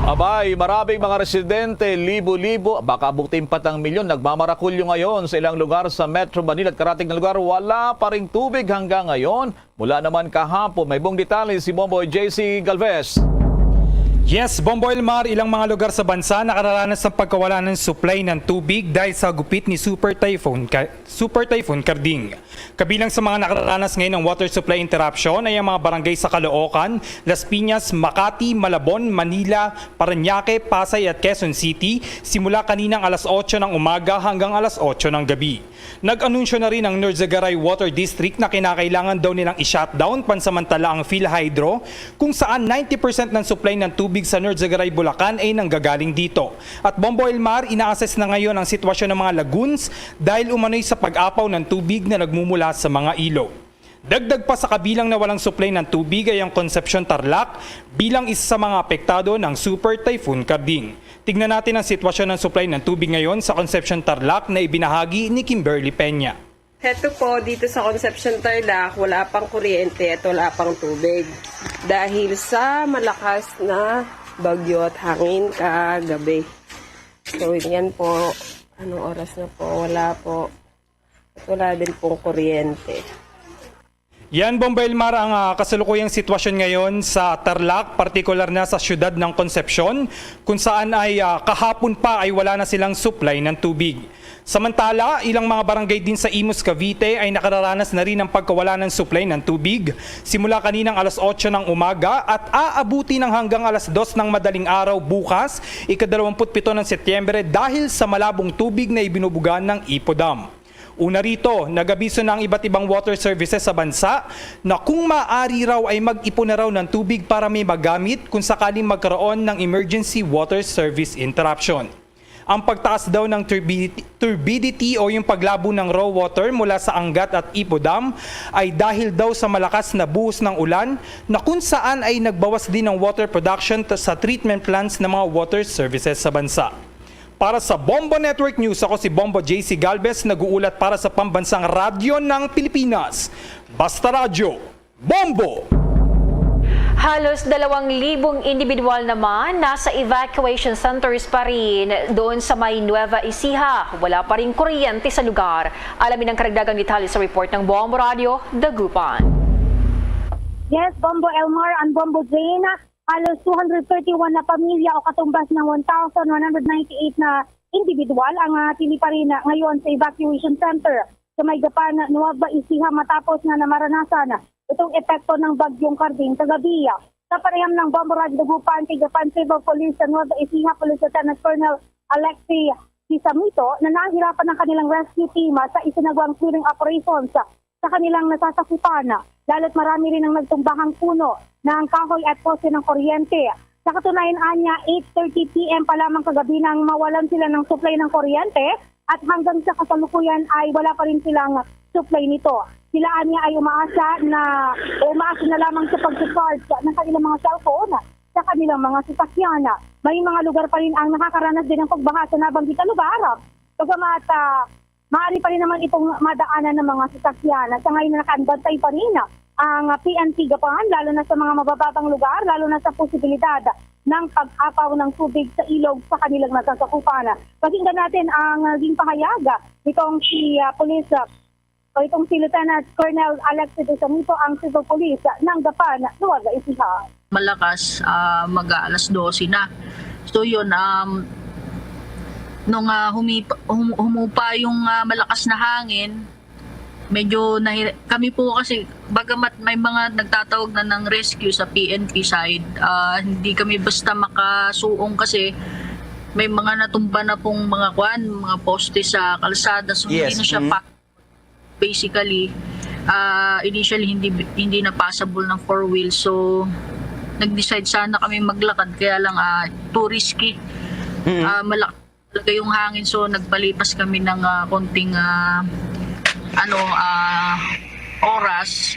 Abay, maraming mga residente, libo-libo, baka abutin pa tang milyon, nagmamarakulyo ngayon sa ilang lugar sa Metro Manila at karatig na lugar, wala pa ring tubig hanggang ngayon. Mula naman kahapon, may buong detalye si Bomboy J C Galvez. Yes, Bomboy Elmar, ilang mga lugar sa bansa nakararanas ng pagkawala ng supply ng tubig dahil sa gupit ni Super Typhoon Ka- Super Typhoon Karding. Kabilang sa mga nakararanas ngayon ng water supply interruption ay ang mga barangay sa Caloocan, Las Piñas, Makati, Malabon, Manila, Parañaque, Pasay at Quezon City simula kaninang alas otso ng umaga hanggang alas otso ng gabi. Nag-anunsyo na rin ang North Zagaray Water District na kinakailangan daw nilang i-shutdown pansamantala ang PhilHydro, kung saan ninety percent ng supply ng tubig sa North Zagaray, Bulacan ay nanggagaling dito. At Bombo Elmar, ina-assess na ngayon ang sitwasyon ng mga lagoons dahil umano'y sa pag-apaw ng tubig na nagmumula sa mga ilog. Dagdag pa sa kabilang na walang supply ng tubig ay ang Concepcion Tarlac bilang isa sa mga apektado ng Super Typhoon Karding. Tignan natin ang sitwasyon ng supply ng tubig ngayon sa Concepcion Tarlac na ibinahagi ni Kimberly Peña. Heto po, dito sa Concepcion Tarlac, wala pang kuryente at wala pang tubig dahil sa malakas na bagyo at hangin kagabi. So, yan po. Anong oras na po? Wala po. At wala din pong kuryente. Yan, Bombo Elmar, ang, ah, kasalukuyang sitwasyon ngayon sa Tarlac, partikular na sa siyudad ng Concepcion, kung saan ay, ah, kahapon pa ay wala na silang supply ng tubig. Samantala, ilang mga barangay din sa Imus, Cavite ay nakararanas na rin ng pagkawala ng supply ng tubig simula kaninang alas otso ng umaga at aabuti ng hanggang alas dos ng madaling araw bukas, ikadalawamput pito ng Setyembre, dahil sa malabong tubig na ibinubuga ng Ipo Dam. Una rito, nag-abiso na ang iba't ibang water services sa bansa na kung maaari raw ay mag-ipon na raw ng tubig para may magamit kung sakaling magkaroon ng emergency water service interruption. Ang pagtaas daw ng turbidity, turbidity o yung paglabo ng raw water mula sa Angat at Ipo Dam ay dahil daw sa malakas na buhos ng ulan na kung saan ay nagbawas din ng water production t-, sa treatment plants ng mga water services sa bansa. Para sa Bombo Network News, ako si Bombo J C Galvez, nag-uulat para sa Pambansang Radyo ng Pilipinas, Basta Radyo, Bombo! Halos dalawang libong individual naman nasa evacuation centers pa rin doon sa may Nueva Ecija. Wala pa ring kuryente sa lugar. Alamin ang karagdagang detalye sa report ng Bombo Radyo Dagupan. Yes, Bombo Elmar and Bombo Jane. Halos two hundred thirty-one na pamilya o katumbas ng one thousand one hundred ninety-eight na individual ang, ah, natili pa rin, ah, ngayon sa evacuation center sa may Gapan, Nueva Ecija, matapos nga namaranasan itong epekto ng Bagyong Karding kagabi. Sa panayam ng Bombo Radyo Dagupan kay Gapan Civil Police sa Nueva Ecija, Police Lieutenant Colonel Alexi Disamito, na nahihirapan ang kanilang rescue team, ah, sa isinagwang clearing operations sa kanilang nasasakupan, lalo't marami rin ang nagtumbahang puno ng kahoy at poste ng kuryente. Sa katunayan, anya, eight thirty P M pa lamang kagabi nang mawalan sila ng supply ng kuryente at hanggang sa kasalukuyan ay wala pa rin silang supply nito. Sila anya ay umaasa na, o umaasa na lamang sa pag-charge ng kanilang mga cellphone sa kanilang mga sasakyan. May mga lugar pa rin ang nakakaranas din ng pagbaha sa nabanggit na lugar. Bagamat, ah, maaari pa rin naman itong madaanan ng mga sasakyan. Sa ngayon, nakaanbantay pa rin ang P N P Gapan, lalo na sa mga mabababang lugar, lalo na sa posibilidad ng pag-apaw ng tubig sa ilog sa kanilang nasasakupan. Pakinggan natin ang naging pahayag nitong si, ah, Police, ah, o itong si Lieutenant Colonel Alexi Disamito, ang Civil Police ng Gapan, Nueva Ecija. Malakas, ah, mag-aalas dose na. So yun, um, nung, ah, humip-, hum-, humupa yung, ah, malakas na hangin, medyo nahi-, kami po kasi, bagamat may mga nagtatawag na ng rescue sa P N P side, ah, hindi kami basta makasuong kasi may mga natumba na pong mga kwan, mga poste sa kalsada. So, hindi Yes. na siya Mm. pa-, basically, ah, initially, hindi, hindi na passable ng four wheel. So, nag-decide sana kami maglakad, kaya lang, ah, too risky. Mm. Ah, malak-, talaga yung hangin, so nagpalipas kami ng, ah, konting, ah, ano, ah, oras.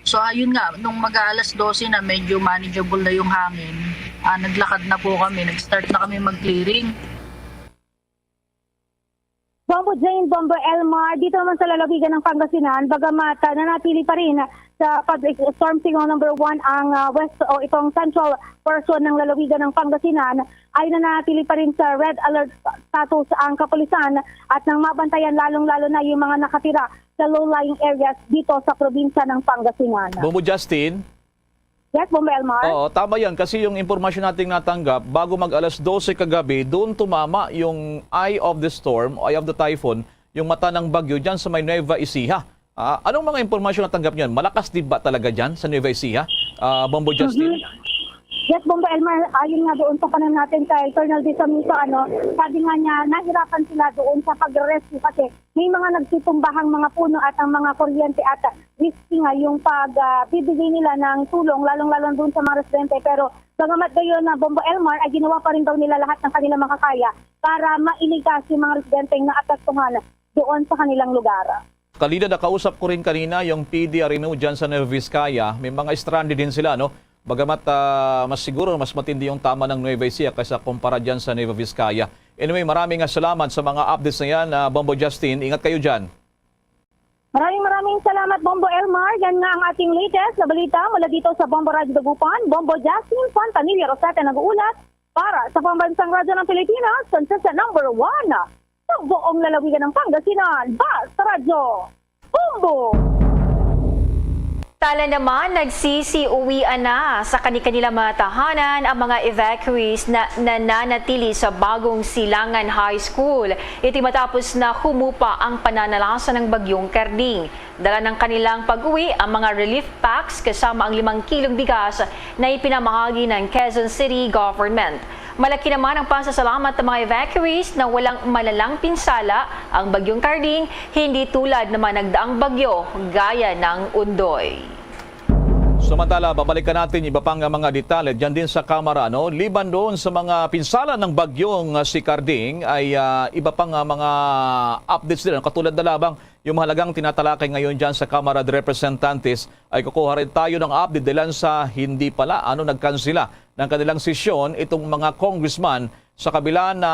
So, ayun nga, nung mag-aalas dose na, medyo manageable na yung hangin. Ah, naglakad na po kami, nag-start na kami mag-clearing. Bombo Jane, Bombo Elmar, dito naman sa lalawigan ng Pangasinan, bagamat, ah, nanatili pa rin sa Public Storm Signal number one ang, ah, west o itong central portion ng lalawigan ng Pangasinan, ay nanatili pa rin sa red alert status ang kapulisan at nang mabantayan, lalong-lalo na yung mga nakatira sa low-lying areas dito sa probinsya ng Pangasinan. Bombo Justin? Yes, Bombo Elmar? Oo, tama yan. Kasi yung impormasyon nating natanggap, bago mag alas dose kagabi, doon tumama yung eye of the storm, eye of the typhoon, yung mata ng bagyo dyan sa may Nueva Ecija. Ah, anong mga impormasyon natanggap niyan? Malakas din ba talaga dyan sa Nueva Ecija? Ah, Bombo Justin? Mhm. Yes, Bombo Elmar, ayon nga doon sa panayam natin kay Colonel Disamito, ano, sabi nga niya, nahirapan sila doon sa pag-rescue kasi may mga nagtutumbahang mga puno at ang mga kuryente at risky nga yung pag, ah, bibigay nila ng tulong, lalong-lalo doon sa mga residente. Pero bagamat gayon na, Bombo Elmar, ay ginawa pa rin daw nila lahat ng kanilang makakaya para mailigtas yung mga residenteng naapektuhan doon sa kanilang lugar. Kalida, nakausap ko rin kanina yung P D R N O dyan sa Nueva Vizcaya. May mga stranded din sila, no? Bagamat, ah, mas siguro, mas matindi yung tama ng Nueva Ecija kaysa kumpara dyan sa Nueva Vizcaya. Anyway, maraming nga salamat sa mga updates na yan, ah, Bombo Justin. Ingat kayo dyan. Maraming, maraming salamat, Bombo Elmar. Yan nga ang ating latest na balita mula dito sa Bombo Radyo Dagupan. Bombo Justin Fontanilla Rosete nag-uulat para sa Pambansang Radyo ng Pilipinas, consistent number one sa buong lalawigan ng Pangasinan. Basta Radyo, Bombo! Tala naman, nagsisiuwian na sa kani-kanila mga tahanan ang mga evacuees na nananatili sa Bagong Silangan High School. Iti matapos na humupa ang pananalasa ng Bagyong Karding. Dala ng kanilang pag-uwi ang mga relief packs kasama ang limang kilong bigas na ipinamahagi ng Quezon City Government. Malaki naman ang pasasalamat ng mga evacuees na walang malalang pinsala ang Bagyong Karding, hindi tulad ng mga nagdaang bagyo gaya ng Undoy. Samantala, babalikan natin iba pang mga detalye dyan din sa Kamara, no? Liban doon sa mga pinsala ng bagyong, ah, si Karding, ay, ah, iba pang, ah, mga updates din, ano? Katulad na lamang yung mahalagang tinatalakay ngayon dyan sa Kamara de Representantes, ay kukuha rin tayo ng update dahil sa hindi pala, ano, nagkansila ng kanilang sesyon itong mga congressman sa kabila na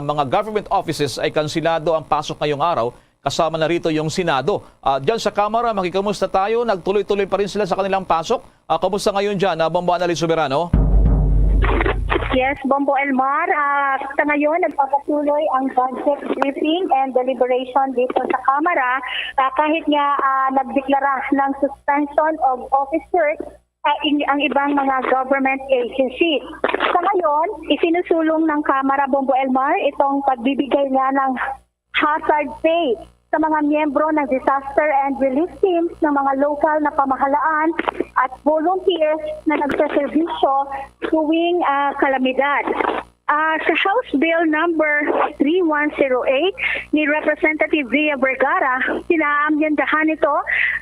mga government offices ay kansilado ang pasok ngayong araw, kasama na rito yung Senado. Ah, dyan sa Kamara, makikamusta tayo? Nagtuloy-tuloy pa rin sila sa kanilang pasok? Ah, kamusta ngayon dyan, ah, Bombo Annalyn Soberano? Yes, Bombo Elmar. Ah, sa ngayon, nagpapatuloy ang budget briefing and deliberation dito sa Kamara. Ah, kahit nga ah, nagdeklara ng suspension of office work ah, in- ang ibang mga government agency. Sa ngayon, isinusulong ng Kamara, Bombo Elmar, itong pagbibigay nga ng hazard pay sa mga miyembro ng disaster and relief teams ng mga lokal na pamahalaan at volunteers na nagseserbisyo tuwing ah, kalamidad. Ah, sa House Bill number three one zero eight ni Representative Via Vergara, pinaamyendahan nito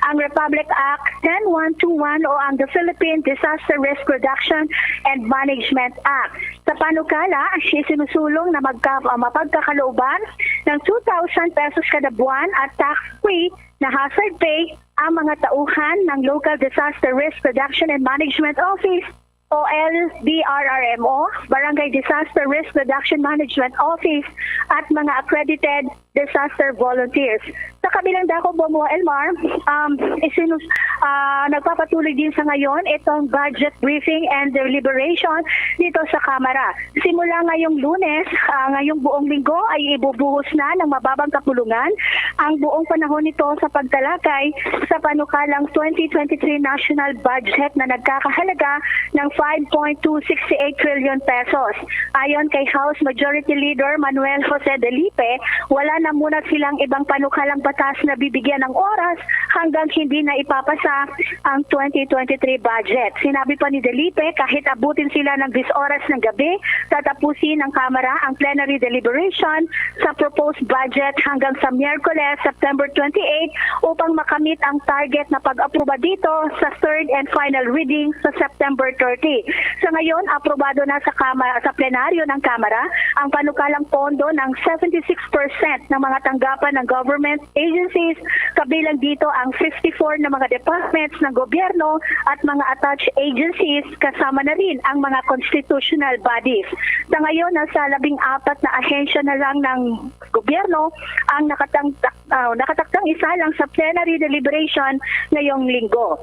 ang Republic Act ten one two one o ang the Philippine Disaster Risk Reduction and Management Act. Sa panukala, sinusulong na magka, ah, mapagkakalooban ng two thousand pesos kada buwan at tax-free na hazard pay ang mga tauhan ng Local Disaster Risk Reduction and Management Office o L D R R M O, Barangay Disaster Risk Reduction Management Office at mga accredited disaster volunteers. Sa kabilang dako, Bombo Elmar, um, isinus, ah, nagpapatuloy din sa ngayon itong budget briefing and deliberation dito sa Kamara. Simula ngayong Lunes, ah, ngayong buong linggo ay ibubuhos na ng mababang kapulungan ang buong panahon nito sa pagtalakay sa panukalang twenty twenty-three national budget na nagkakahalaga ng five point two six eight trillion pesos. Ayon kay House Majority Leader Manuel Jose Delipe, wala na muna silang ibang panukalang batas na bibigyan ng oras hanggang hindi na ipapasa ang twenty twenty-three budget. Sinabi pa ni Delipe, kahit abutin sila ng diyes oras ng gabi, tatapusin ng Kamara ang plenary deliberation sa proposed budget hanggang sa Miyerkules, September twenty-eight, upang makamit ang target na pag-aproba dito sa third and final reading sa September thirty. Sa ngayon, aprobado na sa Kamara, sa plenaryo ng Kamara ang panukalang pondo ng seventy-six percent ng mga tanggapan ng government agencies, kabilang dito ang fifty-four na mga departments ng gobyerno at mga attached agencies, kasama na rin ang mga constitutional bodies. Sa ngayon, nasa labing apat na ahensya na lang ng gobyerno ang nakatang-, ah, nakatakdang isalang sa plenary deliberation ngayong linggo.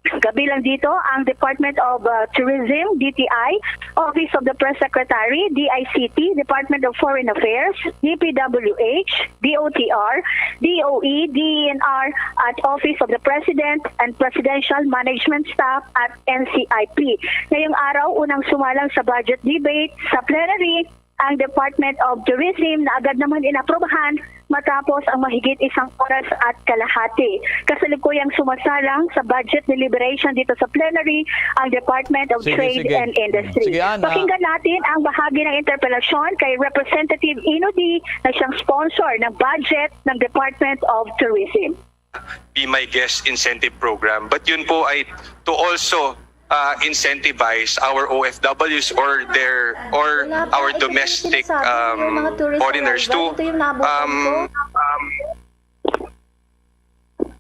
Kabilang dito ang Department of uh, Tourism, D T I, Office of the Press Secretary, D I C T, Department of Foreign Affairs, D P W H, D O T R, D O E, D E N R, at Office of the President and Presidential Management Staff at N C I P. Ngayong araw, unang sumalang sa budget debate sa plenary ang Department of Tourism na agad naman inaprobahan matapos ang mahigit isang oras at kalahati. Kasalukuyang sumasalang sa budget deliberation dito sa plenary ang Department of Sige, Trade sige. and Industry. Sige, Ana. Pakinggan natin ang bahagi ng interpelasyon kay Representative Ino D na siyang sponsor ng budget ng Department of Tourism. Be My Guest incentive program. But yun po ay to also uh, incentivize our O F Ws or their or our domestic um, foreigners to um, um,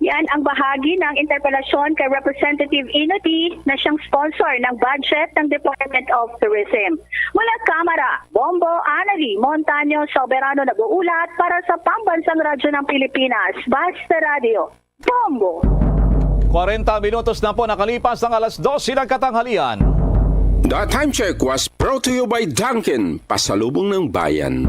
Yan ang bahagi ng interpelasyon kay Representative Ino D na siyang sponsor ng budget ng Department of Tourism. Mula Kamara, Bombo Anali Montaño Soberano nag-uulat para sa Pambansang Radyo ng Pilipinas, Basta Radio, Bombo. Kwarenta minutos na po nakalipas ang alas dose ng katanghalian. The Time Check was brought to you by Dunkin, pasalubong ng bayan.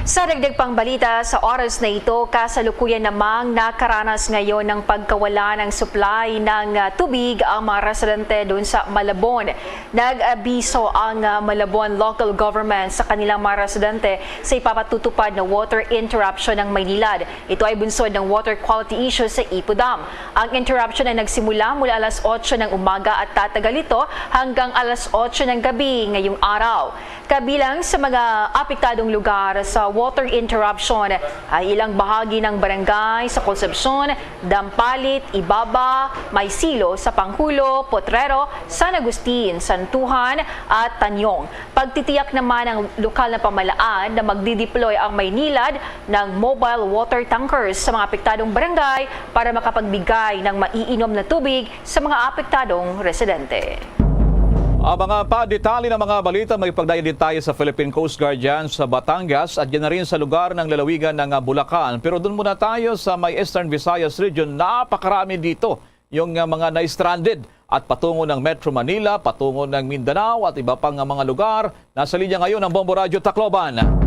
Sa dagdag pang balita, sa oras na ito, kasalukuyan namang nakaranas ngayon ng pagkawala ng supply ng, ah, tubig ang mga residente doon sa Malabon. Nag-abiso ang, ah, Malabon local government sa kanilang mga residente sa ipapatutupad na water interruption ng Maynilad. Ito ay bunsod ng water quality issue sa Ipo Dam. Ang interruption ay nagsimula mula alas otso ng umaga at tatagal ito hanggang alas otso ng gabi ngayong araw. Kabilang sa mga apektadong lugar sa water interruption ay ilang bahagi ng barangay sa Concepcion, Dampalit, Ibaba, Maysilo, sa Pangulo, Potrero, San Agustin, Santuhan, at Tanyong. Pagtitiyak naman ng lokal na pamahalaan na magdideploy ang Maynilad ng mobile water tankers sa mga apektadong barangay para makapagbigay ng maiinom na tubig sa mga apektadong residente. Ang mga pa-detalye ng mga balita, may pagdayon din tayo sa Philippine Coast Guard dyan sa Batangas at dyan na rin sa lugar ng lalawigan ng, ah, Bulacan. Pero doon muna tayo sa may Eastern Visayas region. Napakarami dito yung, ah, mga na-stranded at patungo ng Metro Manila, patungo ng Mindanao at iba pang, ah, mga lugar. Nasa linya ngayon ang Bombo Radyo Tacloban.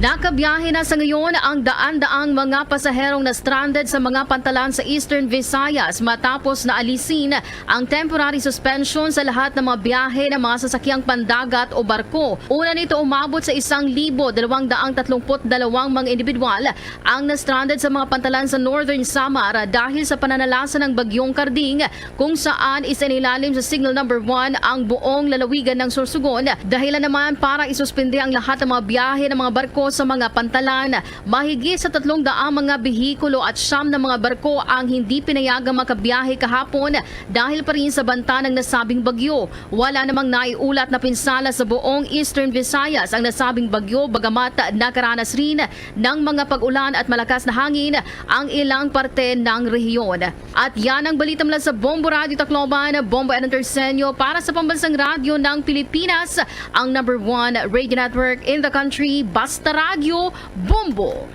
Nakabiyahe na sa ngayon ang daan-daang mga pasaherong na-stranded sa mga pantalan sa Eastern Visayas matapos na alisin ang temporary suspension sa lahat ng mga biyahe ng mga sasakyang pandagat o barko. Una nito, umabot sa isang libo dalawang daang tatlumpu't dalawang mga individual ang na-stranded sa mga pantalan sa Northern Samar dahil sa pananalasa ng Bagyong Karding, kung saan isinilalim sa Signal Number One ang buong lalawigan ng Sorsogon. Dahilan naman para isuspindi ang lahat ng mga biyahe ng mga barko sa mga pantalan. Mahigit sa tatlong daang mga behikulo at siyam na mga barko ang hindi pinayagang makabiyahe kahapon dahil pa rin sa banta ng nasabing bagyo. Wala namang naiulat na pinsala sa buong Eastern Visayas ang nasabing bagyo, bagamat nakaranas rin ng mga pag-ulan at malakas na hangin ang ilang parte ng rehiyon. At yan ang balita mula sa Bombo Radyo Tacloban, Bombo Aaron Terceño para sa Pambansang Radyo ng Pilipinas, ang number one radio network in the country, Basta Radyo, Bombo.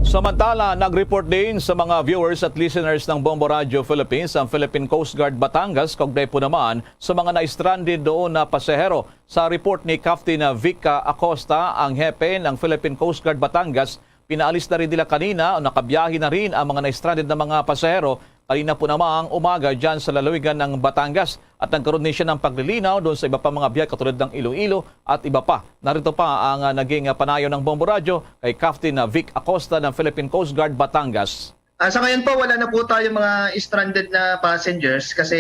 Samantala, nag-report din sa mga viewers at listeners ng Bombo Radyo Philippines ang Philippine Coast Guard Batangas, kaugnay po naman sa mga na-stranded doon na pasahero. Sa report ni Captain Vic Acosta, ang hepe ng Philippine Coast Guard Batangas, pinaalis na rin nila kanina o nakabiyahe na rin ang mga na-stranded na mga pasahero kanina po namang umaga dyan sa lalawigan ng Batangas. At nagkaroon din siya ng paglilinaw doon sa iba pa mga biyahe katulad ng Iloilo at iba pa. Narito pa ang, ah, naging, ah, panayaw ng Bombo Radyo kay Captain, ah, Vic Acosta ng Philippine Coast Guard Batangas. Ah, sa ngayon po, wala na po tayo mga stranded na passengers kasi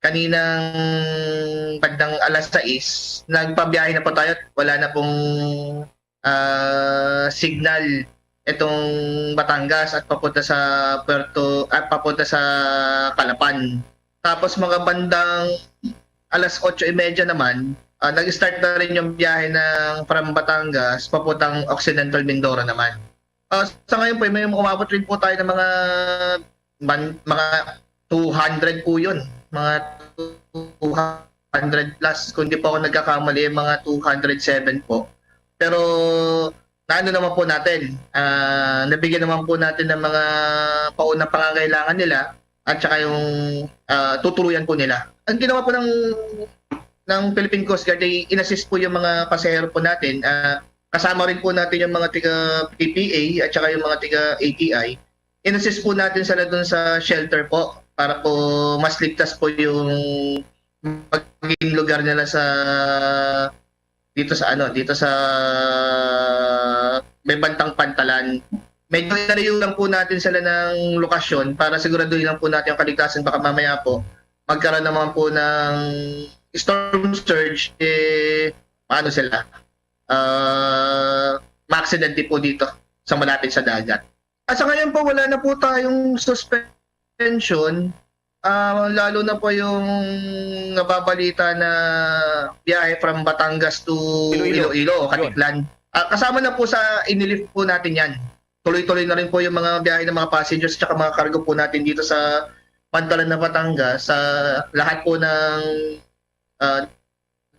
kaninang bandang alas sais, nagpabiyahe na po tayo at wala na pong, ah, signal itong Batangas at papunta sa Puerto, at papunta sa Calapan. Tapos mga bandang alas otso y media naman, ah, nag-start na rin yung biyahe ng from Batangas papuntang Occidental Mindoro naman. Ah, sa ngayon po, may umabot rin po tayo ng mga man-, mga two hundred po yun. Mga two hundred plus. Kung di po ako nagkakamali, mga two hundred seven po. Pero naano naman po natin, ah, nabigyan naman po natin ng mga paunang pangangailangan nila at saka yung, ah, tutuluyan po nila. Ang ginawa po ng, ng Philippine Coast Guard ay in-assist po yung mga pasahero po natin. Ah, kasama rin po natin yung mga tiga P P A at saka yung mga tiga A T I. In-assist po natin sila dun sa shelter po para po mas ligtas po yung maging lugar nila sa, dito sa ano, dito sa may bantang pantalan. Medyo inalayo lang po natin sila ng lokasyon para siguraduhin lang po natin ang kaligtasan. Baka mamaya po magkaroon naman po ng storm surge, eh, ano sila, ah, maaksidente po dito sa malapit sa dagat. At sa ngayon po, wala na po tayong suspension, ah, lalo na po yung nababalita na biyahe from Batangas to Iloilo. Iloilo, Yun. Caticlan. Ah, kasama na po sa inilift po natin yan. Tuloy-tuloy na rin po yung mga biyahe ng mga passengers at mga cargo po natin dito sa pantalan ng Batangas, sa lahat po ng, ah,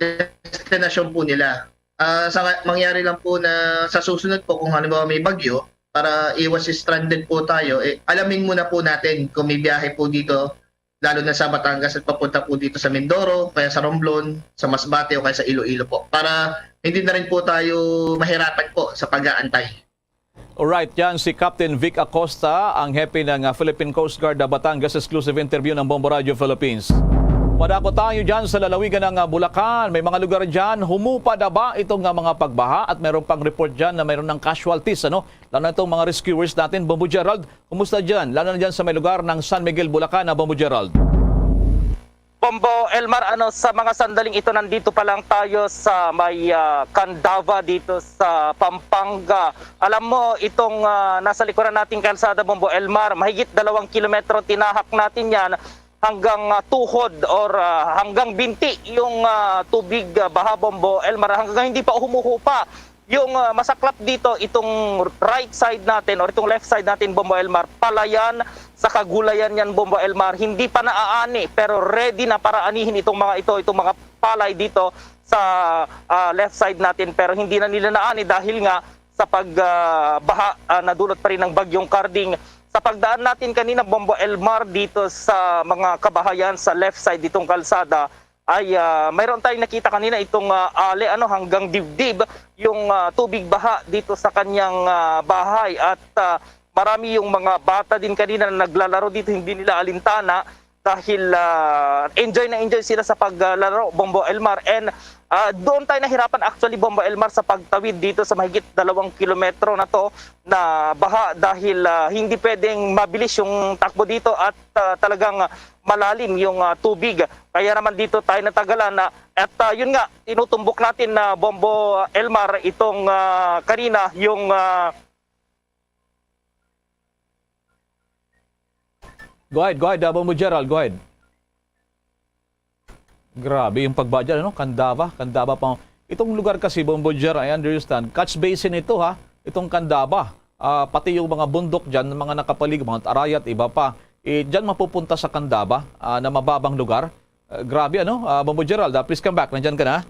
destinasyon po nila. Ah, sa mangyari lang po na sa susunod po, kung halimbawa may bagyo, para iwas stranded po tayo, eh, alamin muna po natin kung may biyahe po dito, lalo na sa Batangas at papunta po dito sa Mindoro, kaya sa Romblon, sa Masbate o kaya sa Iloilo po. Para hindi na rin po tayo mahirapan po sa pag-aantay. Alright, yan si Captain Vic Acosta, ang hepe ng ah, Philippine Coast Guard, ah, Batangas. Exclusive interview ng Bombo Radio Philippines. Padako tayo dyan sa lalawigan ng ah, Bulacan. May mga lugar dyan, humupa na ba itong ah, mga pagbaha? At meron pang report dyan na meron ng casualties, ano? Lalo na itong mga rescuers natin. Bombo Gerald, kumusta dyan? Lalo na dyan sa may lugar ng San Miguel, Bulacan, na Bombo Gerald. Bombo Elmar, ano, sa mga sandaling ito, nandito pa lang tayo sa may ah, Candaba dito sa Pampanga. Alam mo, itong ah, nasa likuran nating kalsada, Bombo Elmar, mahigit dalawang kilometro tinahak natin yan hanggang ah, tuhod or ah, hanggang binti yung ah, tubig ah, baha, Bombo Elmar, hanggang hindi pa humuhupa. Yung ah, masaklap dito, itong right side natin or itong left side natin, Bombo Elmar, palayan sa kagulayan yan, Bombo Elmar. Hindi pa naaani, pero ready na para anihin itong mga ito, itong mga palay dito sa ah, left side natin. Pero hindi na nila naani dahil nga sa pagbaha na dulot pa rin ng Bagyong Carding. Sa pagdaan natin kanina, Bombo Elmar, dito sa mga kabahayan sa left side ditong kalsada, ay ah, mayroon tayong nakita kanina itong ah, ali, ano, hanggang dibdib yung ah, tubig baha dito sa kanyang ah, bahay. At ah, marami yung mga bata din kanina na naglalaro dito, hindi nila alintana dahil ah, enjoy na enjoy sila sa paglalaro, Bombo Elmar. And ah, doon tayo nahirapan, actually, Bombo Elmar, sa pagtawid dito sa mahigit dalawang kilometro na to na baha dahil ah, hindi pwedeng mabilis yung takbo dito at ah, talagang malalim yung ah, tubig. Kaya naman dito tayo natagalan na, at ah, yun nga, tinutumbok natin na, Bombo Elmar, itong ah, kanina yung ah, Go ahead, go ahead, uh, Bombo Gerald, go ahead. Grabe yung pagbaha dyan, ano? Candaba, Candaba pa. Itong lugar kasi, Bombo Gerald, I understand, catch basin ito, ha? Itong Candaba. Ah, pati yung mga bundok dyan, mga nakapalig, Mount Arayat, iba pa. Eh, dyan mapupunta sa Candaba ah, na mababang lugar. Ah, grabe, ano? Ah, Bombo Gerald, ah, please come back. Nandyan ka na?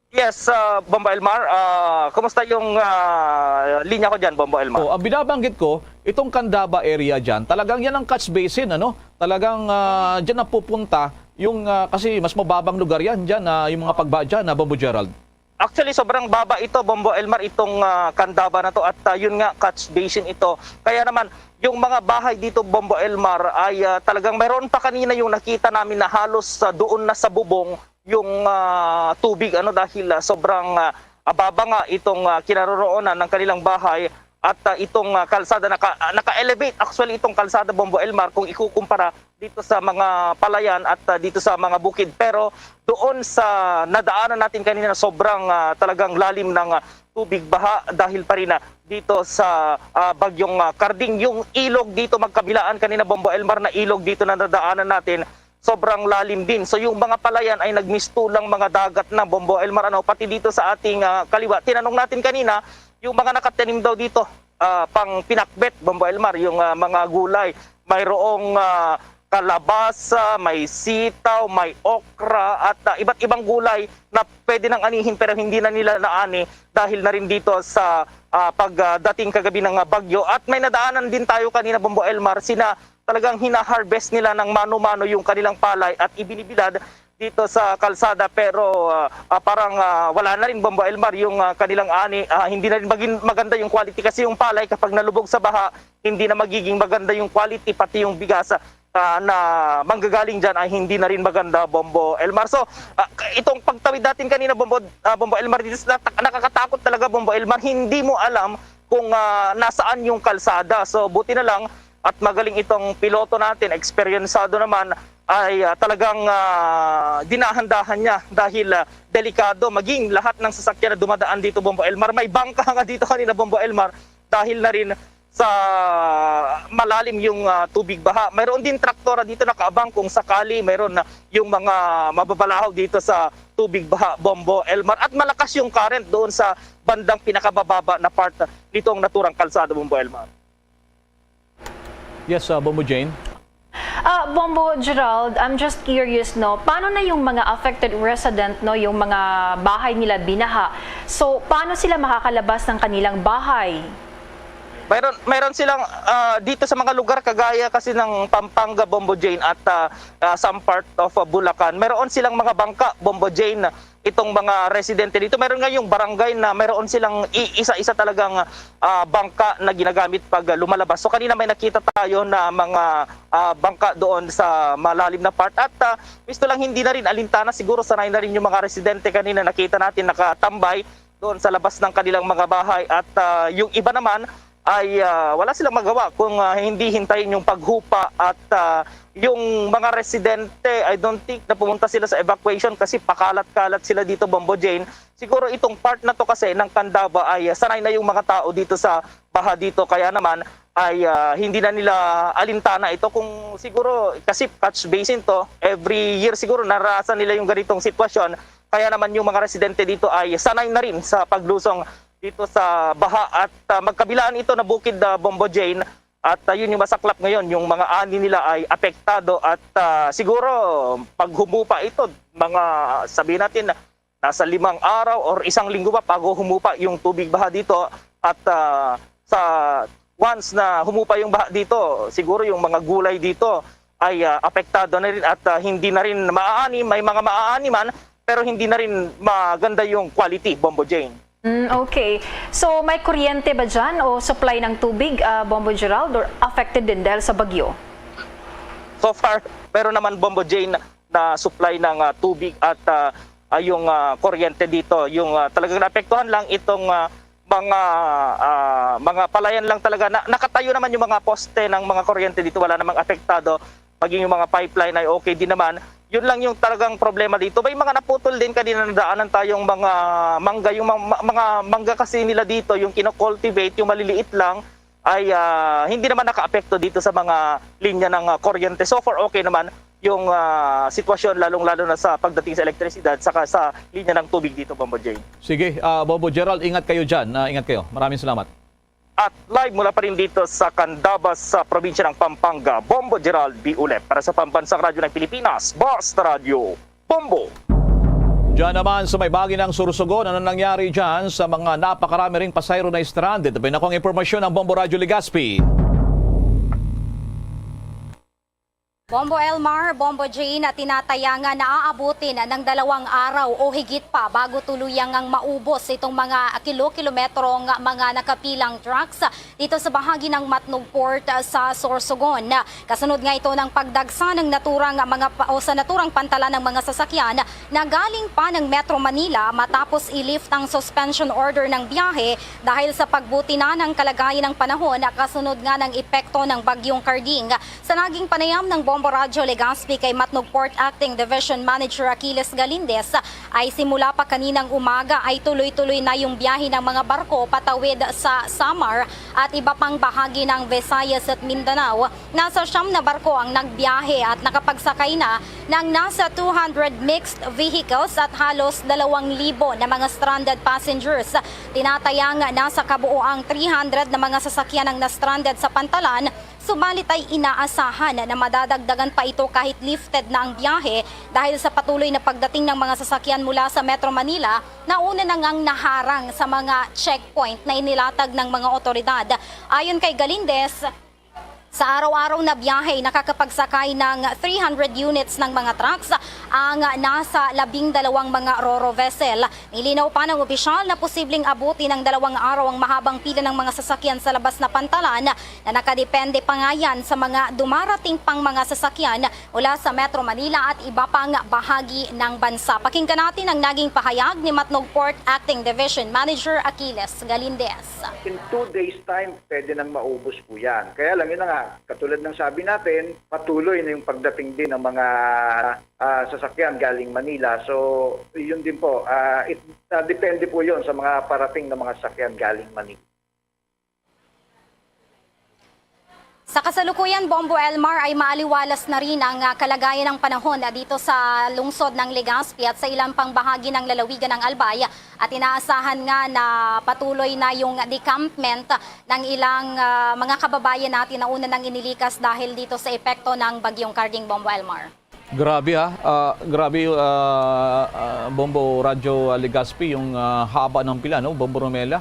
Yes, uh, Bombo Elmar. Uh, kumusta yung uh, linya ko dyan, Bombo Elmar? Oh, ang binabanggit ko, itong Candaba area dyan, talagang yan ang catch basin, ano? Talagang uh, dyan napupunta yung, uh, kasi mas mababang lugar yan dyan, uh, yung mga pagba dyan, uh, Bombo Gerald. Actually, sobrang baba ito, Bombo Elmar, itong uh, Candaba na to. At uh, yun nga, catch basin ito. Kaya naman, yung mga bahay dito, Bombo Elmar, ay uh, talagang mayroon pa kanina yung nakita namin na halos uh, doon na sa bubong yung ah, tubig, ano, dahil ah, sobrang ah, ababa nga itong ah, kinaroroonan ng kanilang bahay at ah, itong ah, kalsada naka, ah, naka-elevate actually itong kalsada, Bombo Elmar, kung ikukumpara dito sa mga palayan at ah, dito sa mga bukid. Pero doon sa nadaanan natin kanina, sobrang ah, talagang lalim ng ah, tubig baha dahil pa rin ah, dito sa ah, bagyong ah, Carding. Yung ilog dito magkabilaan kanina, Bombo Elmar, na ilog dito na nadaanan natin, sobrang lalim din. So yung mga palayan ay nagmistulang mga dagat na, Bombo Elmar, ano, pati dito sa ating ah, kaliwa. Tinanong natin kanina, yung mga nakatanim daw dito, ah, pang pinakbet, Bombo Elmar, yung ah, mga gulay. Mayroong ah, kalabasa, may sitaw, may okra, at ah, iba't ibang gulay na pwede nang anihin pero hindi na nila naani dahil na rin dito sa ah, pagdating kagabi ng ah, bagyo. At may nadaanan din tayo kanina, Bombo Elmar, sina talagang hina-harvest nila ng mano-mano yung kanilang palay at ibinibilad dito sa kalsada, pero ah, ah, parang ah, wala na rin, Bombo Elmar, yung ah, kanilang ani. Ah, hindi na rin magin- maganda yung quality kasi yung palay, kapag nalubog sa baha, hindi na magiging maganda yung quality, pati yung bigas ah, na manggagaling dyan ay hindi na rin maganda, Bombo Elmar. So, ah, itong pagtawid natin kanina, Bombo, ah, Bombo Elmar, dito sa, nakakatakot talaga, Bombo Elmar. Hindi mo alam kung ah, nasaan yung kalsada. So, buti na lang at magaling itong piloto natin, eksperyensado naman, ay ah, talagang ah, dinahan-dahan niya dahil ah, delikado maging lahat ng sasakyan na dumadaan dito, Bombo Elmar. May bangka nga dito kanina, Bombo Elmar, dahil na rin sa malalim yung ah, tubig baha. Mayroon din traktora dito nakaabang kung sakali mayroon na yung mga mababalahaw dito sa tubig baha, Bombo Elmar. At malakas yung current doon sa bandang pinakamababa na part nitong naturang kalsada, Bombo Elmar. Yes, uh, Bombo Jane. Ah, Bombo Gerald, I'm just curious, no, paano na yung mga affected resident, no, yung mga bahay nila binaha? So, paano sila makakalabas ng kanilang bahay? Mayroon, mayroon silang ah, dito sa mga lugar kagaya kasi ng Pampanga, Bombo Jane, at ah, ah, some part of ah, Bulacan. Mayroon silang mga bangka, Bombo Jane, itong mga residente dito. Meron nga yung barangay na meron silang i-, isa-isa talagang, ah, bangka na ginagamit pag lumalabas. So kanina may nakita tayo na mga, ah, bangka doon sa malalim na part. At, ah, gusto lang hindi na rin alintana, siguro sanay na rin yung mga residente kanina nakita natin nakatambay doon sa labas ng kanilang mga bahay. At, ah, yung iba naman ay, ah, wala silang magawa kung, ah, hindi hintayin yung paghupa. At, ah, yung mga residente, I don't think na pumunta sila sa evacuation kasi pakalat-kalat sila dito, Bombo Jane. Siguro itong part na to kasi ng Candaba ay, ah, sanay na yung mga tao dito sa baha dito. Kaya naman ay, ah, hindi na nila alintana ito. Kung siguro kasi catch basin to, every year siguro naranasan nila yung ganitong sitwasyon. Kaya naman yung mga residente dito ay sanay na rin sa paglusong dito sa baha. At, ah, magkabilaan ito na bukid, ah, Bombo Jane. At, ah, yun yung masaklap ngayon, yung mga ani nila ay apektado. At, ah, siguro pag humupa ito, mga, sabihin natin, nasa limang araw or isang linggo pa bago humupa yung tubig baha dito. At, ah, sa once na humupa yung baha dito, siguro yung mga gulay dito ay, ah, apektado na rin at, ah, hindi na rin maaani. May mga maaani man, pero hindi na rin maganda yung quality, Bombo Jane. Mm, okay. So, may kuryente ba dyan o supply ng tubig, ah, Bombo Gerald, or affected din dahil sa bagyo? So far, meron naman, Bombo Jane, na supply ng, ah, tubig at, ah, ah, yung, ah, kuryente dito. Yung, ah, talagang naapektuhan lang itong, ah, mga, ah, mga palayan lang talaga. Na, nakatayo naman yung mga poste ng mga kuryente dito, wala namang apektado. Maging yung mga pipeline ay okay din naman. Yun lang yung talagang problema dito. May mga naputol din kanina, nadaanan tayong mga mangga. Yung mga, mga mangga kasi nila dito, yung kinocultivate, yung maliliit lang, ay, ah, hindi naman nakaapekto dito sa mga linya ng, ah, kuryente. So far, okay naman yung, ah, sitwasyon, lalong-lalo na sa pagdating sa elektrisidad saka sa linya ng tubig dito, Bombo Jane. Sige, ah, Bombo Gerald, ingat kayo dyan. Ah, ingat kayo. Maraming salamat. At live mula pa rin dito sa Candaba sa probinsya ng Pampanga, Bombo Gerald B. Ulep para sa Pambansang Radyo ng Pilipinas, Basta Radyo, Bombo. Diyan naman sa may bahagi ng Sorsogon, ano nangyari dyan sa mga napakarami ring pasahero na stranded? May na ko ang impormasyon ng Bombo Radyo Legazpi. Bombo Elmar, Bombo Jane, tinatayang naaabutin ng dalawang araw o higit pa bago tuluyang ang maubos itong mga kilo-kilometrong mga nakapilang trucks dito sa bahagi ng Matnog Port sa Sorsogon. Kasunod nga ito ng pagdagsa ng naturang mga pa-, o sa naturang pantalan ng mga sasakyan na galing pa ng Metro Manila matapos i-lift ang suspension order ng biyahe dahil sa pagbuti na ng kalagayan ng panahon kasunod nga ng epekto ng Bagyong Carding. Sa naging panayam ng Bombo Radyo Legazpi kay Matnog Port Acting Division Manager Achilles Galindez, ay simula pa kaninang umaga ay tuloy-tuloy na yung biyahe ng mga barko patawid sa Samar at iba pang bahagi ng Visayas at Mindanao. Nasa siyam na barko ang nagbiyahe at nakapagsakay na ng nasa two hundred mixed vehicles at halos dalawang libo na mga stranded passengers. Tinatayang nasa kabuoang three hundred na mga sasakyan ang na-stranded sa pantalan, subalit ay inaasahan na madadagdagan pa ito kahit lifted na ang biyahe dahil sa patuloy na pagdating ng mga sasakyan mula sa Metro Manila na una na ngang naharang sa mga checkpoint na inilatag ng mga otoridad. Ayon kay Galindez, sa araw-araw na biyahe, nakakapagsakay ng three hundred units ng mga trucks ang nasa labing dalawang mga ro-ro vessel. Nilinaw pa ng opisyal na posibleng abutin ng dalawang araw ang mahabang pila ng mga sasakyan sa labas na pantalan na nakadepende pa nga yan sa mga dumarating pang mga sasakyan mula sa Metro Manila at iba pang bahagi ng bansa. Pakinggan natin ang naging pahayag ni Matnog Port Acting Division Manager Achilles Galindez. In two days time, pwede nang maubos po yan. Kaya lang, yun na nga, katulad ng sabi natin, patuloy na yung pagdating din ng mga ah, sasakyan galing Manila. So, yun din po, ah, it, ah, depende po yun sa mga parating na mga sasakyan galing Manila. Sa kasalukuyan, Bombo Elmar, ay maaliwalas na rin ang ah, kalagayan ng panahon ah, dito sa lungsod ng Legazpi at sa ilang pang bahagi ng lalawigan ng Albay. At inaasahan nga na patuloy na yung decampment ng ilang ah, mga kababayan natin na una nang inilikas dahil dito sa epekto ng Bagyong Carding, Bombo Elmar. Grabe ha. Ah, grabe, ah, ah, Bombo Radyo, ah, Legazpi, yung, ah, haba ng pila, no? Bombo Romela.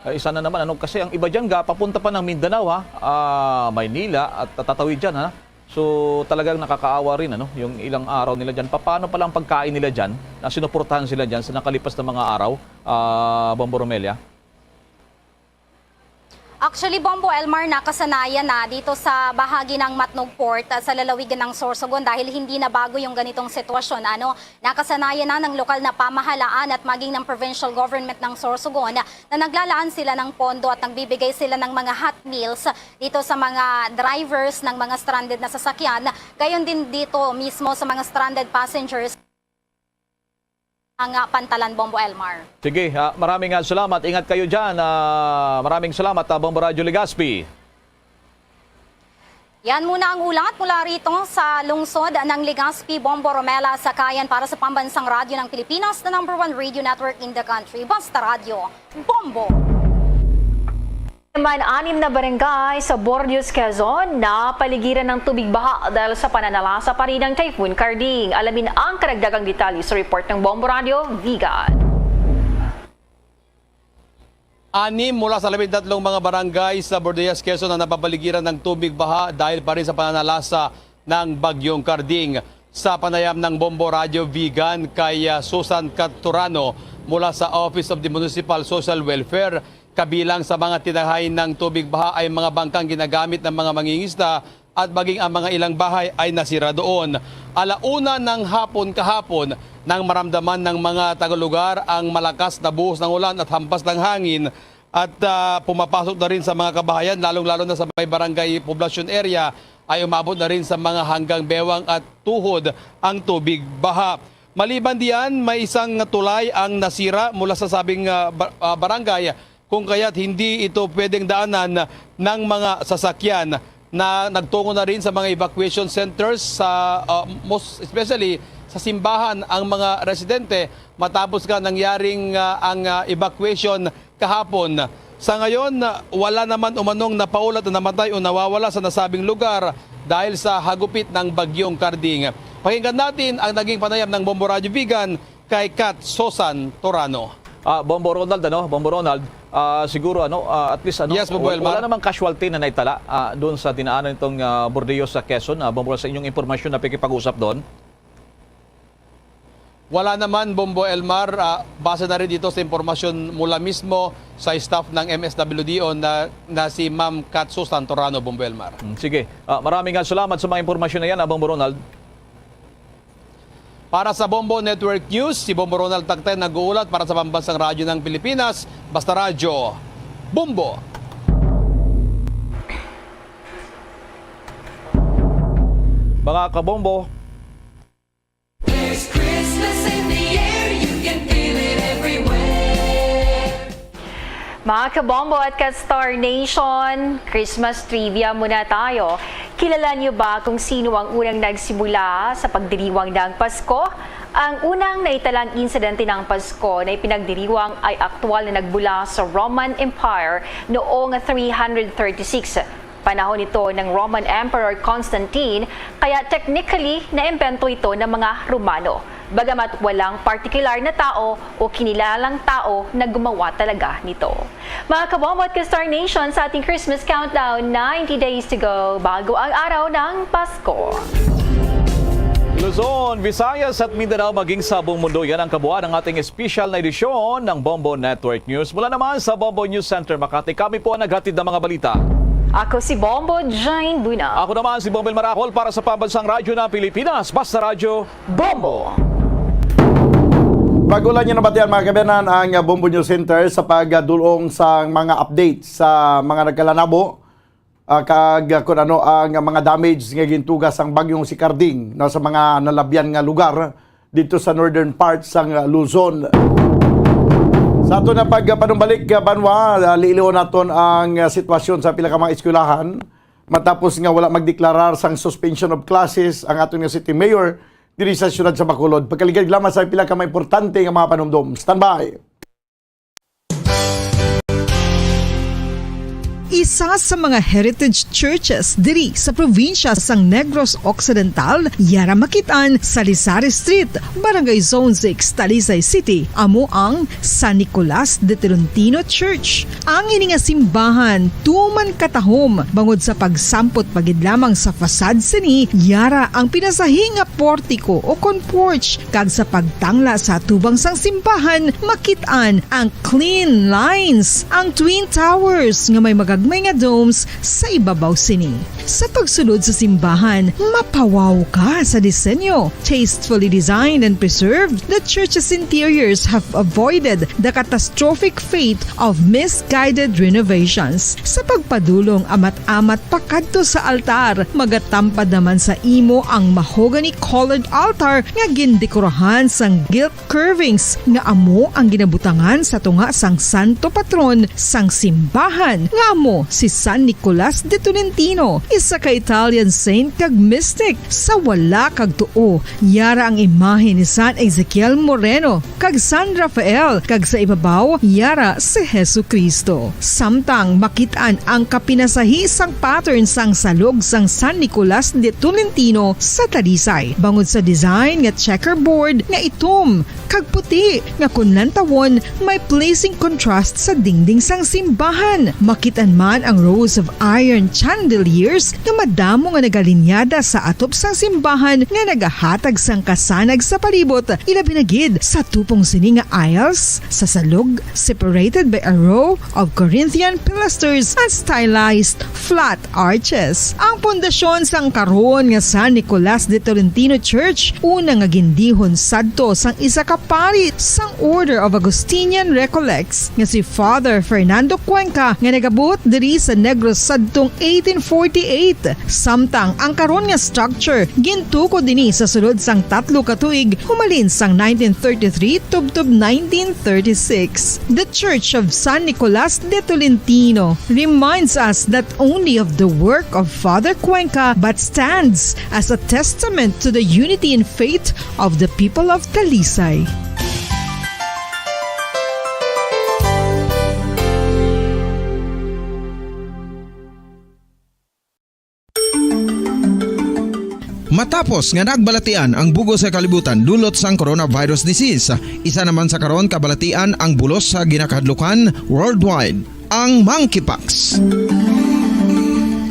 Ah, isa na naman, ano, kasi ang iba dyan, ga, papunta pa ng Mindanao, ha? Ah, Maynila, at tatawid dyan, ha? So, talagang nakakaawa rin, ano, yung ilang araw nila dyan. Paano pala ang pagkain nila dyan na sinuportahan sila dyan sa nakalipas na mga araw, ah, Bombo Romelia? Actually, Bombo Elmar, nakasanayan na dito sa bahagi ng Matnog Port, ah, sa lalawigan ng Sorsogon dahil hindi na bago yung ganitong sitwasyon. Ano, nakasanayan na ng lokal na pamahalaan at maging ng provincial government ng Sorsogon na naglalaan sila ng pondo at nagbibigay sila ng mga hot meals dito sa mga drivers ng mga stranded na sasakyan, gayon din dito mismo sa mga stranded passengers ang, ah, pantalan, Bombo Elmar. Sige, ah, maraming, ah, salamat. Ingat kayo dyan. Ah, maraming salamat, ah, Bombo Radyo Legazpi. Yan muna ang ulat mula rito sa lungsod ng Legazpi, Bombo Romela Sakayan para sa Pambansang Radyo ng Pilipinas, the number one radio network in the country. Basta Radyo, Bombo! Naman anim na barangay sa Bordeos, Quezon, napaligiran ng tubig baha dahil sa pananalasa pa rin ng Typhoon Karding. Alamin ang karagdagang detalye sa report ng Bombo Radio Vigan. Anim mula sa labing tatlong mga barangay sa Bordeas, Quezon ang napapaligiran ng tubig baha dahil pa rin sa pananalasa ng Bagyong Karding. Sa panayam ng Bombo Radyo Vigan kay, ah, Susan Caturano mula sa Office of the Municipal Social Welfare, kabilang sa mga tinahay ng tubig baha ay mga bangkang ginagamit ng mga mangingisda at maging ang mga ilang bahay ay nasira doon. Ala una ng hapon kahapon nang maramdaman ng mga tagalugar ang malakas na buhos ng ulan at hampas ng hangin at, ah, pumapasok na rin sa mga kabahayan, lalong-lalo na sa may barangay poblasyon area ay umabot na rin sa mga hanggang bewang at tuhod ang tubig baha. Maliban diyan, may isang tulay ang nasira mula sa sabing, ah, ba-, ah, barangay kung kaya't hindi ito pwedeng daanan ng mga sasakyan na nagtungo na rin sa mga evacuation centers sa, ah, most especially sa simbahan ang mga residente matapos nga nangyaring, ah, ang, ah, evacuation kahapon. Sa ngayon, ah, wala naman umanong napaulat na namatay o nawawala sa nasabing lugar dahil sa hagupit ng Bagyong Karding. Pakinggan natin ang naging panayam ng Bombo Radyo Vigan kay Kat Sosan Torano. Ah, Bombo Ronald, ano? Bombo Ronald, ah, siguro, ano, ah, at least, ano, Yes, Bombo wal-, Elmar. Wala namang casualty na naitala, ah, doon sa dinaanan nitong, ah, Bordeos sa Quezon, ah, Bombo, sa inyong impormasyon na pakikipag-usap doon? Wala naman, Bombo Elmar, ah, base na rin dito sa impormasyon mula mismo sa staff ng M S W D O na, na si Ma'am Kat Susan Torano, Bombo Elmar. Hmm, sige. Ah, maraming nga salamat sa mga impormasyon na yan, ah, Bombo Ronald. Para sa Bombo Network News, si Bombo Ronald Tacten nag-uulat para sa Pambansang Radyo ng Pilipinas, Basta Radyo, Bombo! Mga kabombo, There's Christmas in the air, you can feel it everywhere. Mga kabombo at ka-Star Nation, Christmas trivia muna tayo. Kilala niyo ba kung sino ang unang nagsimula sa pagdiriwang ng Pasko? Ang unang naitalang insidente ng Pasko na ipinagdiriwang ay aktual na nagmula sa Roman Empire noong three hundred thirty-six. Panahon ito ng Roman Emperor Constantine, kaya technically naimbento ito ng mga Romano, bagamat walang partikular na tao o kinilalang tao na gumawa talaga nito. Mga kabombo at ka-Star Nation, sa ating Christmas countdown, ninety days to go bago ang araw ng Pasko. Luzon, Visayas at Mindanao, maging sa buong mundo, yan ang kabuuan ng ating espesyal na edisyon ng Bombo Network News. Mula naman sa Bombo News Center Makati, kami po ang naghatid ng mga balita. Ako si Bombo Jane Buna. Ako naman si Bombo Maracol para sa Pambansang Radyo ng Pilipinas, Basta Radyo, Bombo! Bago lang niyo nabatian, mga kabayanan, ang Bombo News Center sa pagdulong sa mga updates sa mga nagkalanabo, ah, kag, ah, kun ano ang mga damage nga gintuga sang bagyong si Karding, no, sa mga nalabyan nga lugar dito sa northern part sang, ah, Luzon. Sa aton na pagpanumbalik, ah, banwa, ah, liilihon naton ang, ah, sitwasyon sa pila ka mga eskwelahan matapos nga wala magdeklarar sang suspension of classes ang aton nga city mayor diri sa siyudad sa Bacolod. Pagkaligad lamang sa pila ka mga importante nga mga panumdom. Standby! isa sa mga heritage churches diri sa probinsya sang Negros Occidental, yara makit-an sa Lisari Street, Barangay Zone six, Talisay City, amo ang San Nicolas de Tolentino Church. Ang ini nga simbahan tuman katahom bangod sa pagsampot pa gid lamang sa facade sini, yara ang pinasahi nga portiko o kon porch, kag sa pagtangla sa atubang sang simbahan, makit-an ang clean lines, ang twin towers nga may magagmay nga domes sa ibabaw sini. Sa pagsulod sa simbahan, mapawaw ka sa disenyo. Tastefully designed and preserved, the church's interiors have avoided the catastrophic fate of misguided renovations. Sa pagpadulong amat-amat pakadto sa altar, magatampad naman sa imo ang mahogany-colored altar nga gindekorahan sang gilt curvings nga amo ang ginabutangan sa tunga sang santo patron sang simbahan, nga amo si San Nicolas de Tolentino, isa ka Italian saint kag mystic. Sa wala kag tuo, yara ang imahe ni San Ezekiel Moreno kag San Rafael, kag sa ibabaw, yara si Jesu-Cristo. Samtang makit-an ang kapinasahi sang pattern sang salog sang San Nicolas de Tolentino sa Talisay, bangod sa design nga checkerboard nga itom kag puti nga kon lantawon may pleasing contrast sa dingding sang simbahan. Makit-an man ang rows of iron chandeliers nga madamo nga nagalinyada sa atop sang simbahan nga nagahatag sang kasanag sa palibot, ilabi na gid sa tupong sini nga aisles sa salog, separated by a row of Corinthian pilasters and stylized flat arches. Ang pundasyon sang karon nga San Nicolas de Tolentino Church, una nga gindihon sadto sang isa ka pari sang Order of Augustinian Recollects nga si Father Fernando Cuenca, nga nagabuot diri sa Negros sadtong eighteen forty-eight. Samtang ang karon nga structure gintukod ini sa sulod sang tatlo ka tuig, humalin sang nineteen thirty-three tubtob nineteen thirty-six. The Church of San Nicolas de Tolentino reminds us not only of the work of Father Cuenca, but stands as a testament to the unity in faith of the people of Talisay. Matapos nga nagbalatian ang bug-os nga kalibutan dulot sang coronavirus disease, isa naman sa karon kabalatian ang bulos sa ginakahadlukan worldwide, ang monkeypox.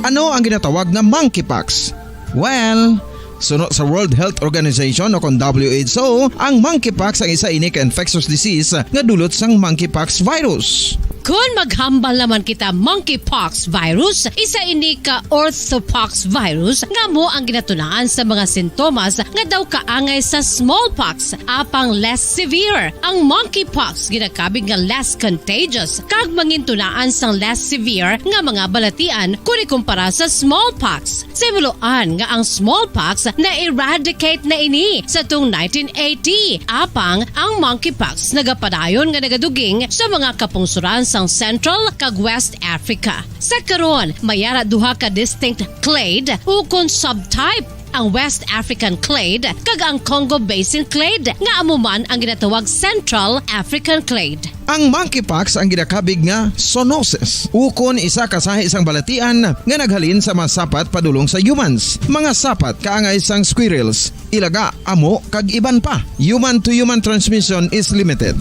Ano ang ginatawag nga monkeypox? Well, suno sa World Health Organization o kon W H O, ang monkeypox ang isa ini ka infectious disease nga dulot sang monkeypox virus. Kon maghambal naman kita monkeypox virus, isa ini ka orthopox virus nga amo ang ginatunaan sa mga sintomas nga daw kaangay sa smallpox, apang less severe. Ang monkeypox ginakabig nga less contagious kag mangintunaan sang less severe nga mga balatian kon ikumpara sa smallpox. Sa himuloan nga ang smallpox na-eradicate na ini sa tung nineteen eighty, apang ang monkeypox nagapadayon nga nagaduging sa mga kapungsoran sang Central kag West Africa. Sa karon, may ara duha ka distinct clade ukon subtype, ang West African clade kag ang Congo Basin clade, nga amo man ang ginatawag Central African clade. Ang monkeypox ang ginakabig nga zoonosis, ukon isa ka sahi sang balatian nga naghalin sa mga sapat padulong sa humans. Mga sapat kaangay sang squirrels, ilaga, amo, kag iban pa. Human to human transmission is limited.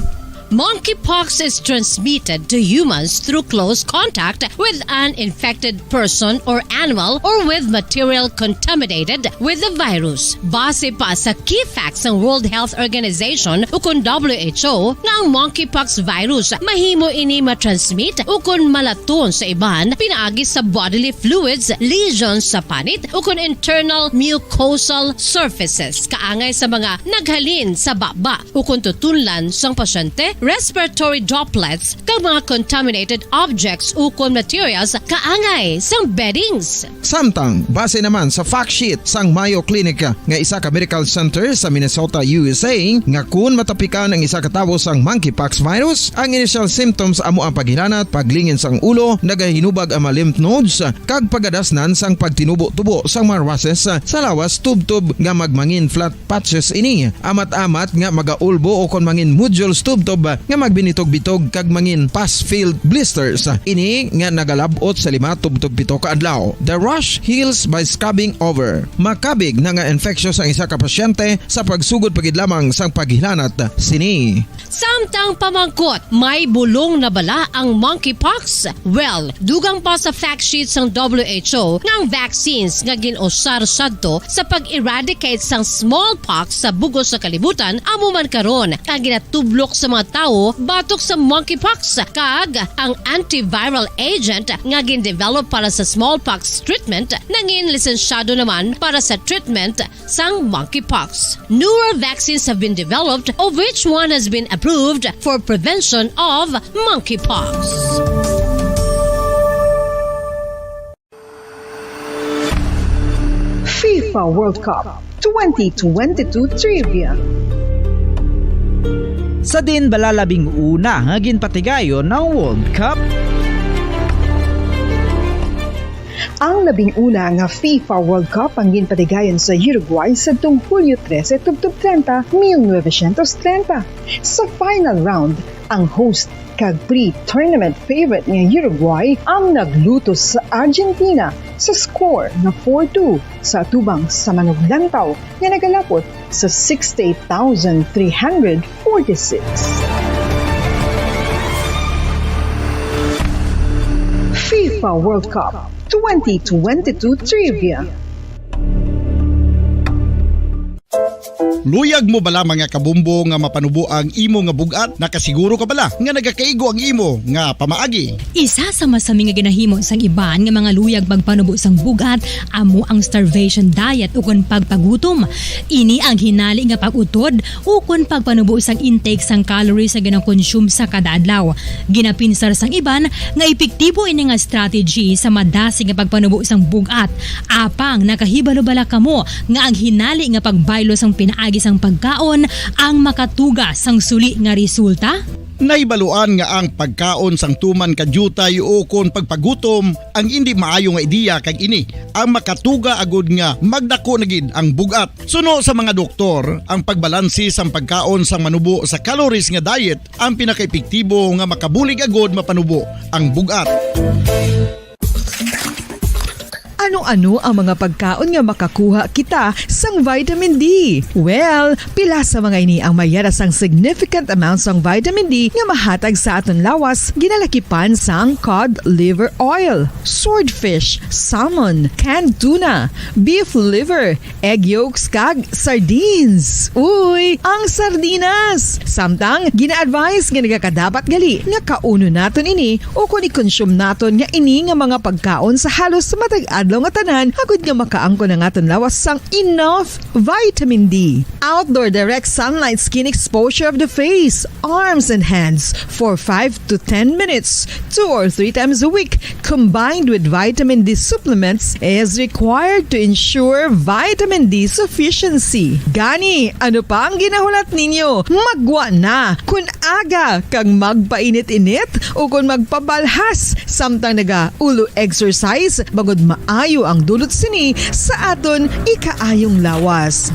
Monkeypox is transmitted to humans through close contact with an infected person or animal or with material contaminated with the virus. Base pa sa key facts sang World Health Organization ukon W H O nga ang monkeypox virus mahimo ini matransmit ukon malaton sa iban pinaagi sa bodily fluids, lesions sa panit ukon internal mucosal surfaces kaangay sa mga naghalin sa baba ukon tutunlan sang pasyente, respiratory droplets, kag mga contaminated objects ukon materials kaangay sang beddings. Samtang, base naman sa fact sheet sang Mayo Clinic nga isa ka medical center sa Minnesota, U S A, nga kun matapikan ang isa ka tawo sang monkeypox virus, ang initial symptoms amo ang paghilanat, paglingin sang ulo, nagahinubag ang mga lymph nodes, kag pagadasnan sang pagtinubo-tubo sang mga rashes sa lawas tubtob nga magmangin flat patches ini. Amat-amat nga magaulbo o kon mangin nodules tubtob nga magbinitog-bitog kag mangin pus-filled blisters. Ini nga nagalab-ot sa lima tubtob pito ka adlaw. The rash heals by scrubbing over. Makabig na nga infectious ang isa ka pasyente sa pagsugod pa gid lamang sang paghilanat sini. Samtang pamangkot, may bulong na bala ang monkeypox? Well, dugang pa sa fact sheet sang W H O nga ang vaccines nga gin-usar sadto sa pag-eradicate sang smallpox sa bug-os nga kalibutan amo man karon ang ginatublok sa mga tawo batok sa monkeypox, kag ang antiviral agent nga gin-develop para sa smallpox treatment nangin lisensyado naman para sa treatment sang monkeypox. Newer vaccines have been developed, of which one has been approved for prevention of monkeypox. FIFA World Cup twenty twenty-two Trivia. Sa diin bala labing una nga ginpatigayon ang World Cup? Ang labing una nga FIFA World Cup ang ginpatigayon sa Uruguay sadtong Hulyo trese tubtob treinta, mil novecientos treinta. Sa final round, ang host kag pre-tournament favorite nga Uruguay ang naglutos sa Argentina sa score nga four two sa atubang sa manuglantaw nga nagalapot sa sixty-eight thousand three hundred forty-six. FIFA World Cup twenty twenty-two Trivia. Luyag mo bala, mga kabumbo, nga mapanubo ang imo nga bug-at? Nakasiguro ka bala nga nagakaigo ang imo nga pamaagi? Isa sa masami nga ginahimo sang iban nga mga luyag pagpanubo sang bug-at amo ang starvation diet ukon pagpagutom. Ini ang hinali nga pag-utod ukon pagpanubo sang intake sang calories nga ginakonsume sa kada adlaw. Ginapinsar sang iban nga epektibo ini nga strategy sa madasig nga pagpanubo sang bug-at. Apang nakahibalo bala kamo nga ang hinali nga pagbaylo sang pinaagi sang pagkaon ang makatuga sang suli nga resulta? Nahibaluan nga ang pagkaon sang tuman ka diutay ukon pagpagutom ang indi maayo nga ideya, kag ini ang makatuga agud nga magdako na gid ang bug-at. Suno sa mga doktor, ang pagbalanse sang pagkaon sang manubo sa calories nga diet ang pinakaepektibo nga makabulig agud mapanubo ang bug-at. Ano-ano ang mga pagkaon nga makakuha kita sang vitamin D? Well, pila sa mga ini ang mayara sang significant amount sang vitamin D nga mahatag sa aton lawas, ginalakipan sang cod liver oil, swordfish, salmon, canned tuna, beef liver, egg yolks, kag sardines. Uy, ang sardinas! Samtang gina-advise nga nagakadapat gali nga kaunon naton ini ukon i-consume naton nga ini nga mga pagkaon sa halos matag adlaw nga tanan, agud nga makaangkon ang aton lawas sang enough vitamin D. Outdoor direct sunlight skin exposure of the face, arms, and hands for five to ten minutes, two or three times a week, combined with vitamin D supplements, is required to ensure vitamin D sufficiency. Gani, ano pa ang ginahulat ninyo? Maggwa na! Kun aga kag magpainit-init ukon magpabalhas samtang naga-ulo exercise, bangod maayo ang dulot sini sa aton ikaayong lawas.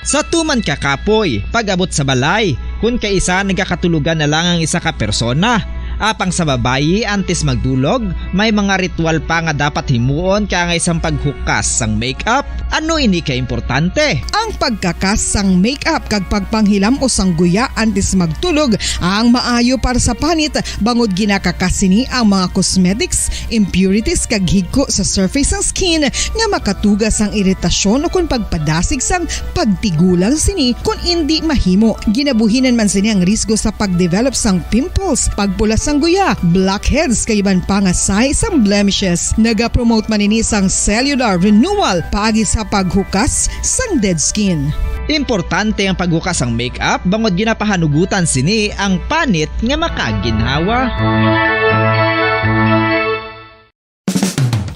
Sa tuman ka kapoy, pag-abot sa balay, kun kaisa nagakatulogan na lang ang isa ka persona. Apang sa babayi, antes magdulog, may mga ritual pa nga dapat himuon, kaangay sang paghukas sang makeup. Ano ini ka importante? Ang pagkakas sang makeup kag pagpanghilam-os sang guya antes magtulog ang maayo para sa panit, bangod ginakakas sini ang mga cosmetics, impurities, kag higko sa surface sang skin nga makatuga sang iritasyon ukon pagpadasig sang pagtigulang sini kon indi mahimo. Ginabuhinan man sini ang risgo sa pagdevelop sang pimples, pagpula sang guya, blackheads, kag iban pa nga sahi sang blemishes. Nagapromote man ini sang cellular renewal paagi sa paghukas sang dead skin. Importante ang paghukas sang makeup bangod ginapahanugutan sini ang panit nga makaginhawa.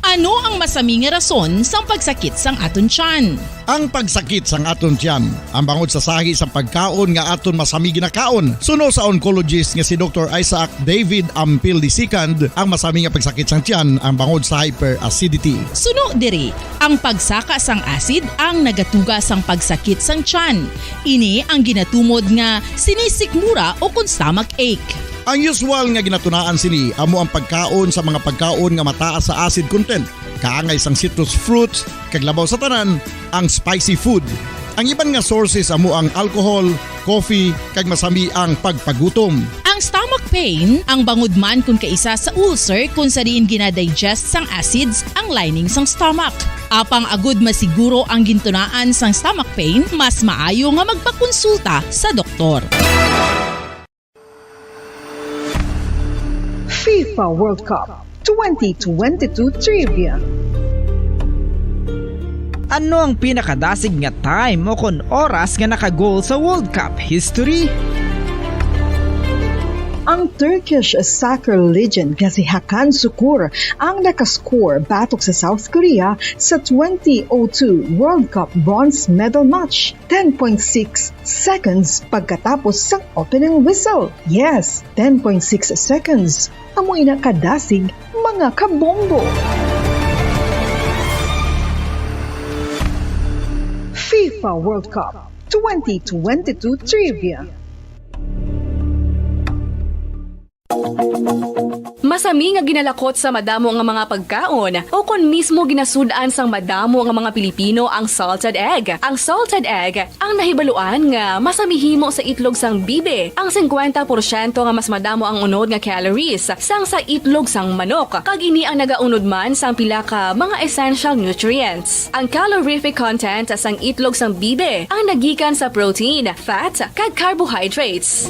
Ano ang Masami nga rason sang pagsakit sang aton tiyan. Ang pagsakit sang aton tiyan, ang bangod sa sahi sang pagkaon nga aton masami ginakaon. Suno sa oncologist nga si Doktor Isaac David Ampil the second, ang masami nga pagsakit sang tiyan ang bangod sa hyperacidity. Suno diri, ang pagsaka sang acid ang nagatuga sang pagsakit sang tiyan. Ini ang ginatumod nga sinisikmura o kon stomach ache. Ang usual nga ginatunaan sini amo ang pagkaon sa mga pagkaon nga mataas sa acid content, kaangay sang citrus fruits, kag labaw sa tanan, ang spicy food. Ang iban nga sources amo ang alcohol, coffee, kag masami ang pagpagutom. Ang stomach pain ang bangod man kon kaisa sa ulcer kon sa diin ginadigest sang acids ang lining sang stomach. Apang agud masiguro ang gintunaan sang stomach pain, mas maayo nga magpakonsulta sa doktor. FIFA World Cup twenty twenty-two Trivia. Ano ang pinakadasig nga time o kon oras nga naka-goal sa World Cup history? Ang Turkish soccer legend nga si Hakan Sukur ang nakascore batok sa South Korea sa twenty oh two World Cup bronze medal match, ten point six seconds pagkatapos sang opening whistle. Yes, ten point six seconds. Amo ina kadasig, mga kabombo. FIFA World Cup twenty twenty-two Trivia. Masami nga ginalakot sa madamo nga mga pagkaon, o kon mismo ginasud-an sang madamo nga mga Pilipino ang salted egg. Ang salted egg ang nahibaluan nga masami himo sa itlog sang bibi. Ang singkwenta porsyento nga mas madamo ang unod nga calories sang sa itlog sang manok, kag ini ang nagaunod man sang pila ka mga essential nutrients. Ang calorific content sang itlog sang bibi ang nagikan sa protein, fat, kag carbohydrates.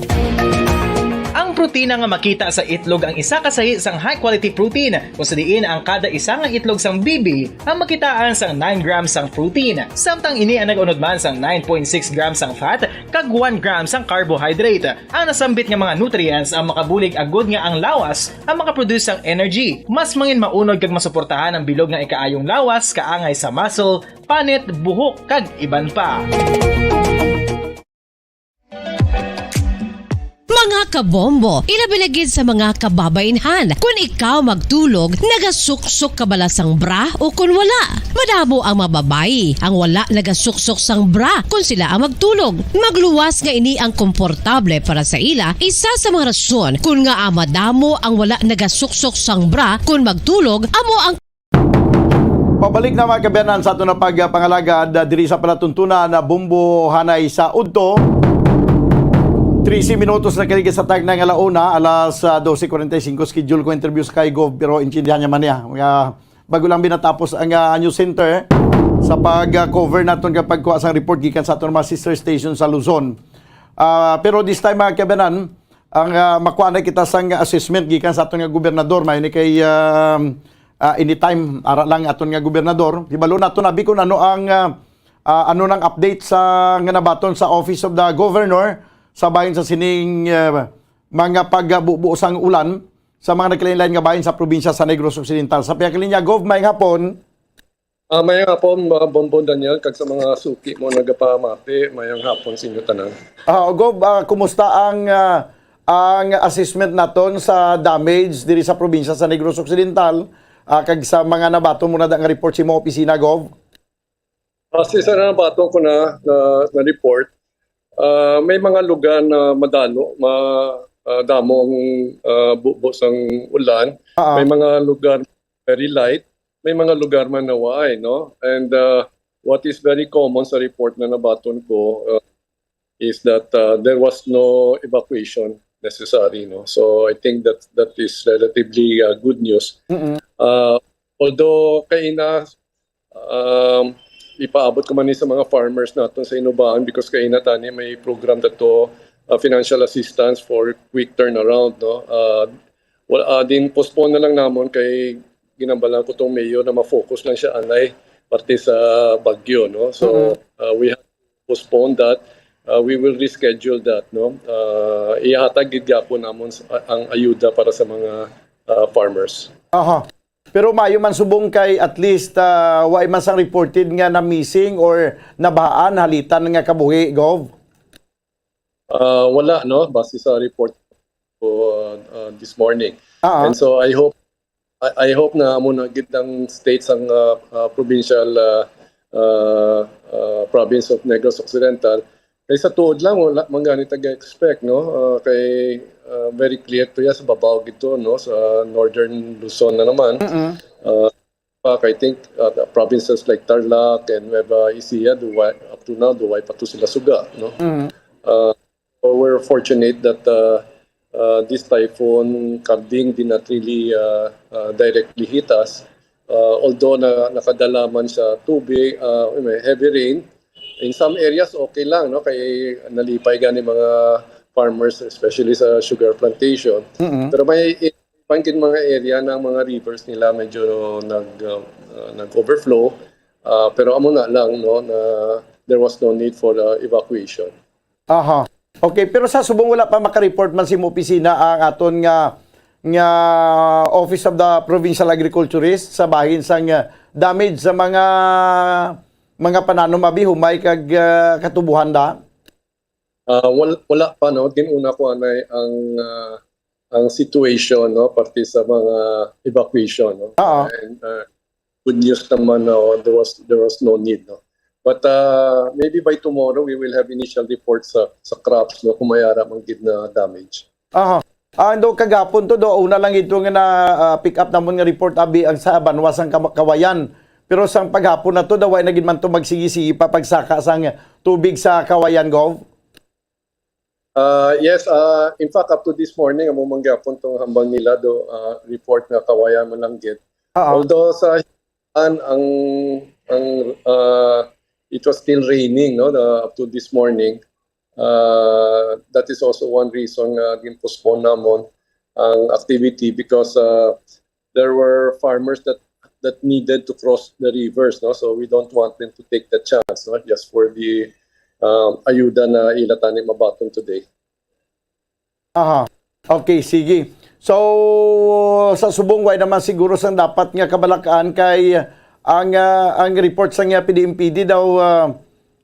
Ang protina nga makita sa itlog ang isa ka sahi sang high-quality protein, kung sa diin ang kada isa nga itlog sang bibi ang makitaan sang nine grams sang protein, samtang ini ang nag-unod man sang nine point six grams sang fat kag one gram sang carbohydrate. Ang nasambit nga mga nutrients ang makabulig agud nga ang lawas ang makaproduce sang energy. Mas mangin maunod kag masuportahan ang bilog nga ikaayong lawas kaangay sa muscle, panit, buhok, kag iban pa. Mga kabombo, ilabi na gid sa mga kababainhan. Kun ikaw magtulog, nagasuksok ka bala sang bra o kun wala? Madamo ang mga babayi ang wala nagasuksok sang bra kun sila ang magtulog. Magluwas nga ini ang komportable para sa ila. Isa sa mga rason kun ngaa madamo ang wala nagasuksok sang bra kun magtulog amo ang Pabalik na, mga kaabyanan, sa aton na pagpangalagad, ah, diri sa palatuntunan na Bombo Hanay sa Udto. Trese minutos na kaligid sa tagna nga alauna, alas, ah, dose cuarenta y cinco, schedule ko interview sa kay Gov, pero intindihan niya man niya. Nga, bago lang binatapos ang, ah, news center sa pag-cover naton kag pagkuha sang report gikan sa aton mga sister station sa Luzon. Ah, pero this time, mga kaabyanan, ang, ah, makuha na kita sang assessment gikan sa aton nga gobernador, may ni kay, ah, ah, anytime, ara lang aton nga gobernador. Hibalo naton abi kung ano ang, ah, ah, ano nang update sa nga nabaton sa Office of the Governor sa bahin sa sining, ah, mga pagbubo sang ulan sa mga nagkalain-lain nga bahin sa probinsya sa Negros Occidental. Sa pihak linya, Gov, maayong hapon. Ah, mayang hapon, ah, Bonbon Daniel, kag sa mga suki mo nagapamati, mayang hapon sa inyo tanan. Ah, Gov, ah, kumusta ang, ah, ang assessment naton sa damage diri sa probinsya sa Negros Occidental, ah, kag sa mga nabaton mo na da nga report sa imong opisina, Gov? Base sa nabaton ko na, na, na report, ah, may mga lugar na madalo, ma-, ah, damo ang, ah, bubo sang ulan. Ah, ah. May mga lugar very light, may mga lugar man na waay, no? And, uh, what is very common sa report na nabaton ko, uh, is that, uh, there was no evacuation necessary, no? So I think that that is relatively, uh, good news. Mm-mm. Uh, although kaina, um, ipaabot ko man ni sa mga farmers naton sa Inubaan because kaina tani may program tato, uh, financial assistance for quick turnaround, no? Uh, wala, uh, din postpone na lang namon kay ginambalan ko tong mayor na ma-focus lang siya anay parte sa bagyo, no? So, Mm-hmm. uh, we have to postpone that. Uh, we will reschedule that, no? Uh, ihatag gid gyapon namon sa, ang ayuda para sa mga, uh, farmers. Aha. Pero maayo man subong kay at least, ah, wa man sang reported nga na-missing or nabahaan halitan nga kabuhi, Gov. Ah, wala, no? Base sa report ko, uh, uh, this morning. Ah, And so I hope I, I hope na amo na gid ang state sang, uh, uh, provincial, uh, uh, uh, province of Negros Occidental. Kay sa tuod lang, wala man gani taga-expect, no? Uh, kay, uh, very clear to ya sa babaw gito, no? Sa northern Luzon na naman. Mm-mm. Uh, pa, I think, uh, the provinces like Tarlac and Nueva Ecija, duway, up to now, duway pa to sila suga, no? Mm. Uh, so we're fortunate that, uh, uh, this typhoon Karding did not really, uh, uh, directly hit us. Uh, although na, nakadala man sa tubig, uh, may heavy rain, in some areas okay lang, no? Kay nalipay gani mga farmers, especially sa sugar plantation. Mm-mm. Pero may iban gid mga area na ang mga rivers nila medyo nag, uh, uh, nag-overflow. Uh, pero amo na lang, no, na there was no need for, uh, evacuation. Aha. Okay, pero sa subong wala pa maka-report man sa imong opisina ang aton nga, nga Office of the Provincial Agriculturist sa bahin sang, uh, damage sa mga, mga pananom abi humay kag, uh, katubuhan da? Ah, wal-, wala pa, no? Gin-una ko anay ang, ah, ang situation, no, parte sa mga evacuation, no? Oo. And, ah, good news naman, no, there was, there was no need, no? But, ah, maybe by tomorrow we will have initial reports sa, sa crops, no, kung may ara man gid na damage. Aha. Ah, do kagapon to do, una lang ito nga na, ah, pick up namon nga report abi ang sa banwa sang Kam-, Kawayan. Pero sang paghapon na to daw, wala na gid man to magsigi-sigi pa pagsaka sang tubig sa Kawayan, Gov. Ah, yes, ah, in fact, up to this morning, amo man gyapon tong hambal nila do, ah, report nga Kawayan man lang gid. Oo. Although sa an ang ang ah, it was still raining, no, the, up to this morning. Uh, that is also one reason nga gin-postpone namon ang activity because, uh, there were farmers that that needed to cross the rivers, no? So we don't want them to take the chance, no? Just for the, um, ayuda na ila tani mabaton today. Aha. Okay, sige. So, sa subong, way naman siguro sang dapat nga kabalakan kay ang, ah, ang report sang, ah, P D M P D daw, ah,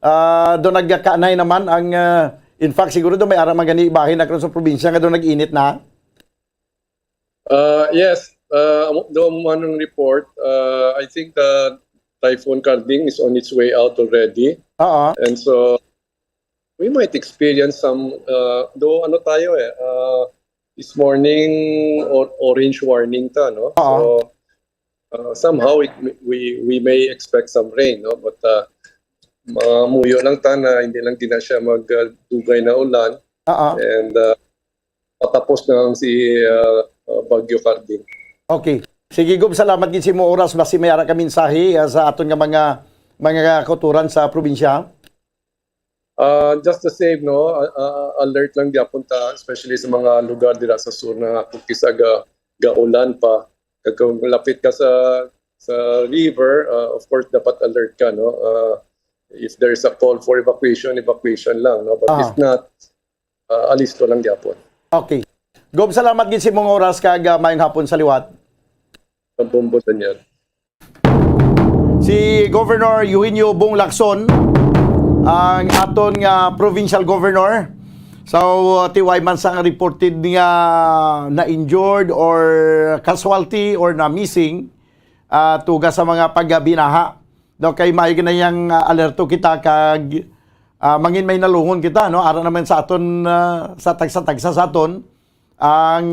ah, do nagkaanay naman ang, ah, in fact, siguro do may ara man gani bahin na karon sa probinsya nga do nag-init na. Uh, yes, uh, amo, do man ang report. Uh, I think the Typhoon Karding is on its way out already. Oo. And so, we might experience some, uh, do ano tayo eh, uh, this morning or orange warning ta, no? Oo. So, uh, somehow it, we we may expect some rain, no? But, uh, mamuyo lang ta na hindi lang gina siya magdugay na ulan Oo. and, uh, patapos na lang si, uh, uh, Bagyo Karding. Okay. Sige, Gov, salamat gid sa imong oras. Basi may ara ka mensahe, ah, sa aton nga mga, mga kauturan sa probinsya. Uh, just the same, no, uh, uh, alert lang gyapon ta, especially sa mga lugar dira sa sur na kung kisa ga, gaulan pa. Kag kung lapit ka sa sa river, uh, of course dapat alert ka, no. Uh, if there is a call for evacuation, evacuation lang, no. But Ah. If not, uh, alisto lang gyapon. Okay. Gov, salamat gid sa imong oras kag, ah, mayong hapon sa liwat. Ang bombo, Daniel. Si Governor Eugenio Bong Lacson, ang aton nga provincial governor. So, uh, tiway man sang reported nga na-injured or casualty or na-missing, ah, tuga sa mga pagbinaha. No, kay maayo na yang, ah, alerto kita kag, ah, mangin may nalungon kita, no? Ara naman sa aton, ah, sa tagsa-tagsa sa aton ang,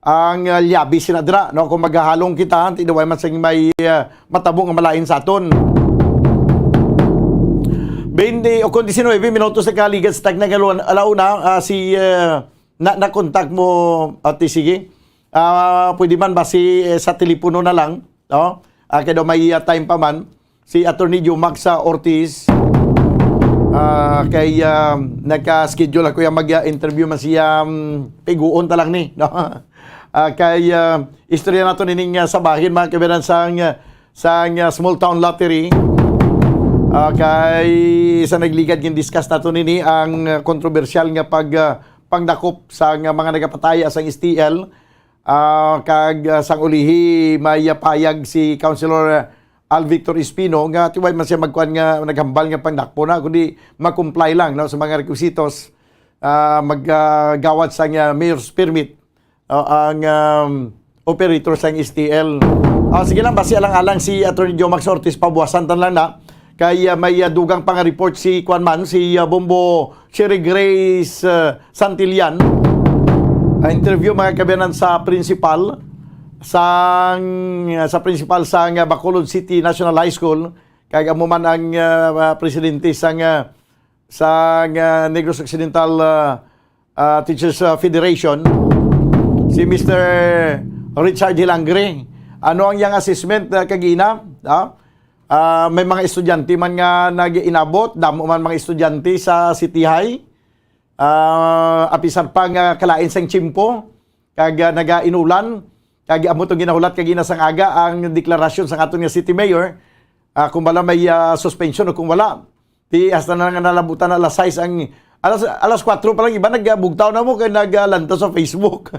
ang, ah, liabi sina dira, no? Kung maghahalong kita, ti daw man sing may, ah, matabo nga malain sa aton. Twenty o kung diecinuebe minutos na kaligad sa tagna nga luan-, alauna, ah, si, ah, na, na-contact mo, Ate Sige? Ah, pwede man ba si, eh, sa telepono na lang, no? Ah, kay daw may, ah, time pa man. Si Attorney Jumax, ah, Ortiz. Ah, kay, ah, nagka-schedule ako yung mag-interview man siya, um, tiguon ta lang ni, no? Ah, kay, ah, istorya nato nining, ah, sa bahin, mga kabayan, sang, ah, sang, ah, small town lottery. Ah, kay sa nagligad gin-discuss nato nini ang, ah, kontrobersyal nga pag, ah, pagdakop sa nga mga nagapataya sang S T L. Ah, kag, ah, sang ulihi, may, ah, payag si Councilor, ah, Al Victor Espino nga tiway man siya magkuan nga naghambal nga pangdakpo na, kundi mag-comply lang, no, sa mga requisitos, ah, mag, ah, gawad sang, ah, mayor's permit, ah, ang, um, operator sang S T L. Ah, sige lang, basi alang-alang si Attorney Jomax Ortiz, pabuwasan tan lang na. Kay, ah, may, ah, dugang pa nga report si kuan man, si, ah, Bombo Cherry Grace, ah, Santillan. Ah, interview, mga kababayan, sa principal sang, ah, sa principal sang, ah, Bacolod City National High School, kag amo man ang, ah, ah, presidente sang, ah, sang, ah, Negros Occidental, ah, ah, Teachers, ah, Federation, si Mister Richard Hilangre. Ano ang iyang assessment, ah, kagina? Ah? Ah, may mga estudyante man nga nag-inabot, damo man mga estudyante sa City High. Ah, apisar pa nga kalain sang tiyempo, kag, ah, nagainulan, kag amo tong ginahulat kagina sang aga ang deklarasyon sang aton nga city mayor, ah, kung bala may, ah, suspension o kung wala. Di hasta na nga nalabutan na alas sais ang, alas, alas kuwatro pa lang, iba nagbugtaw na mo kay naglantaw sa Facebook.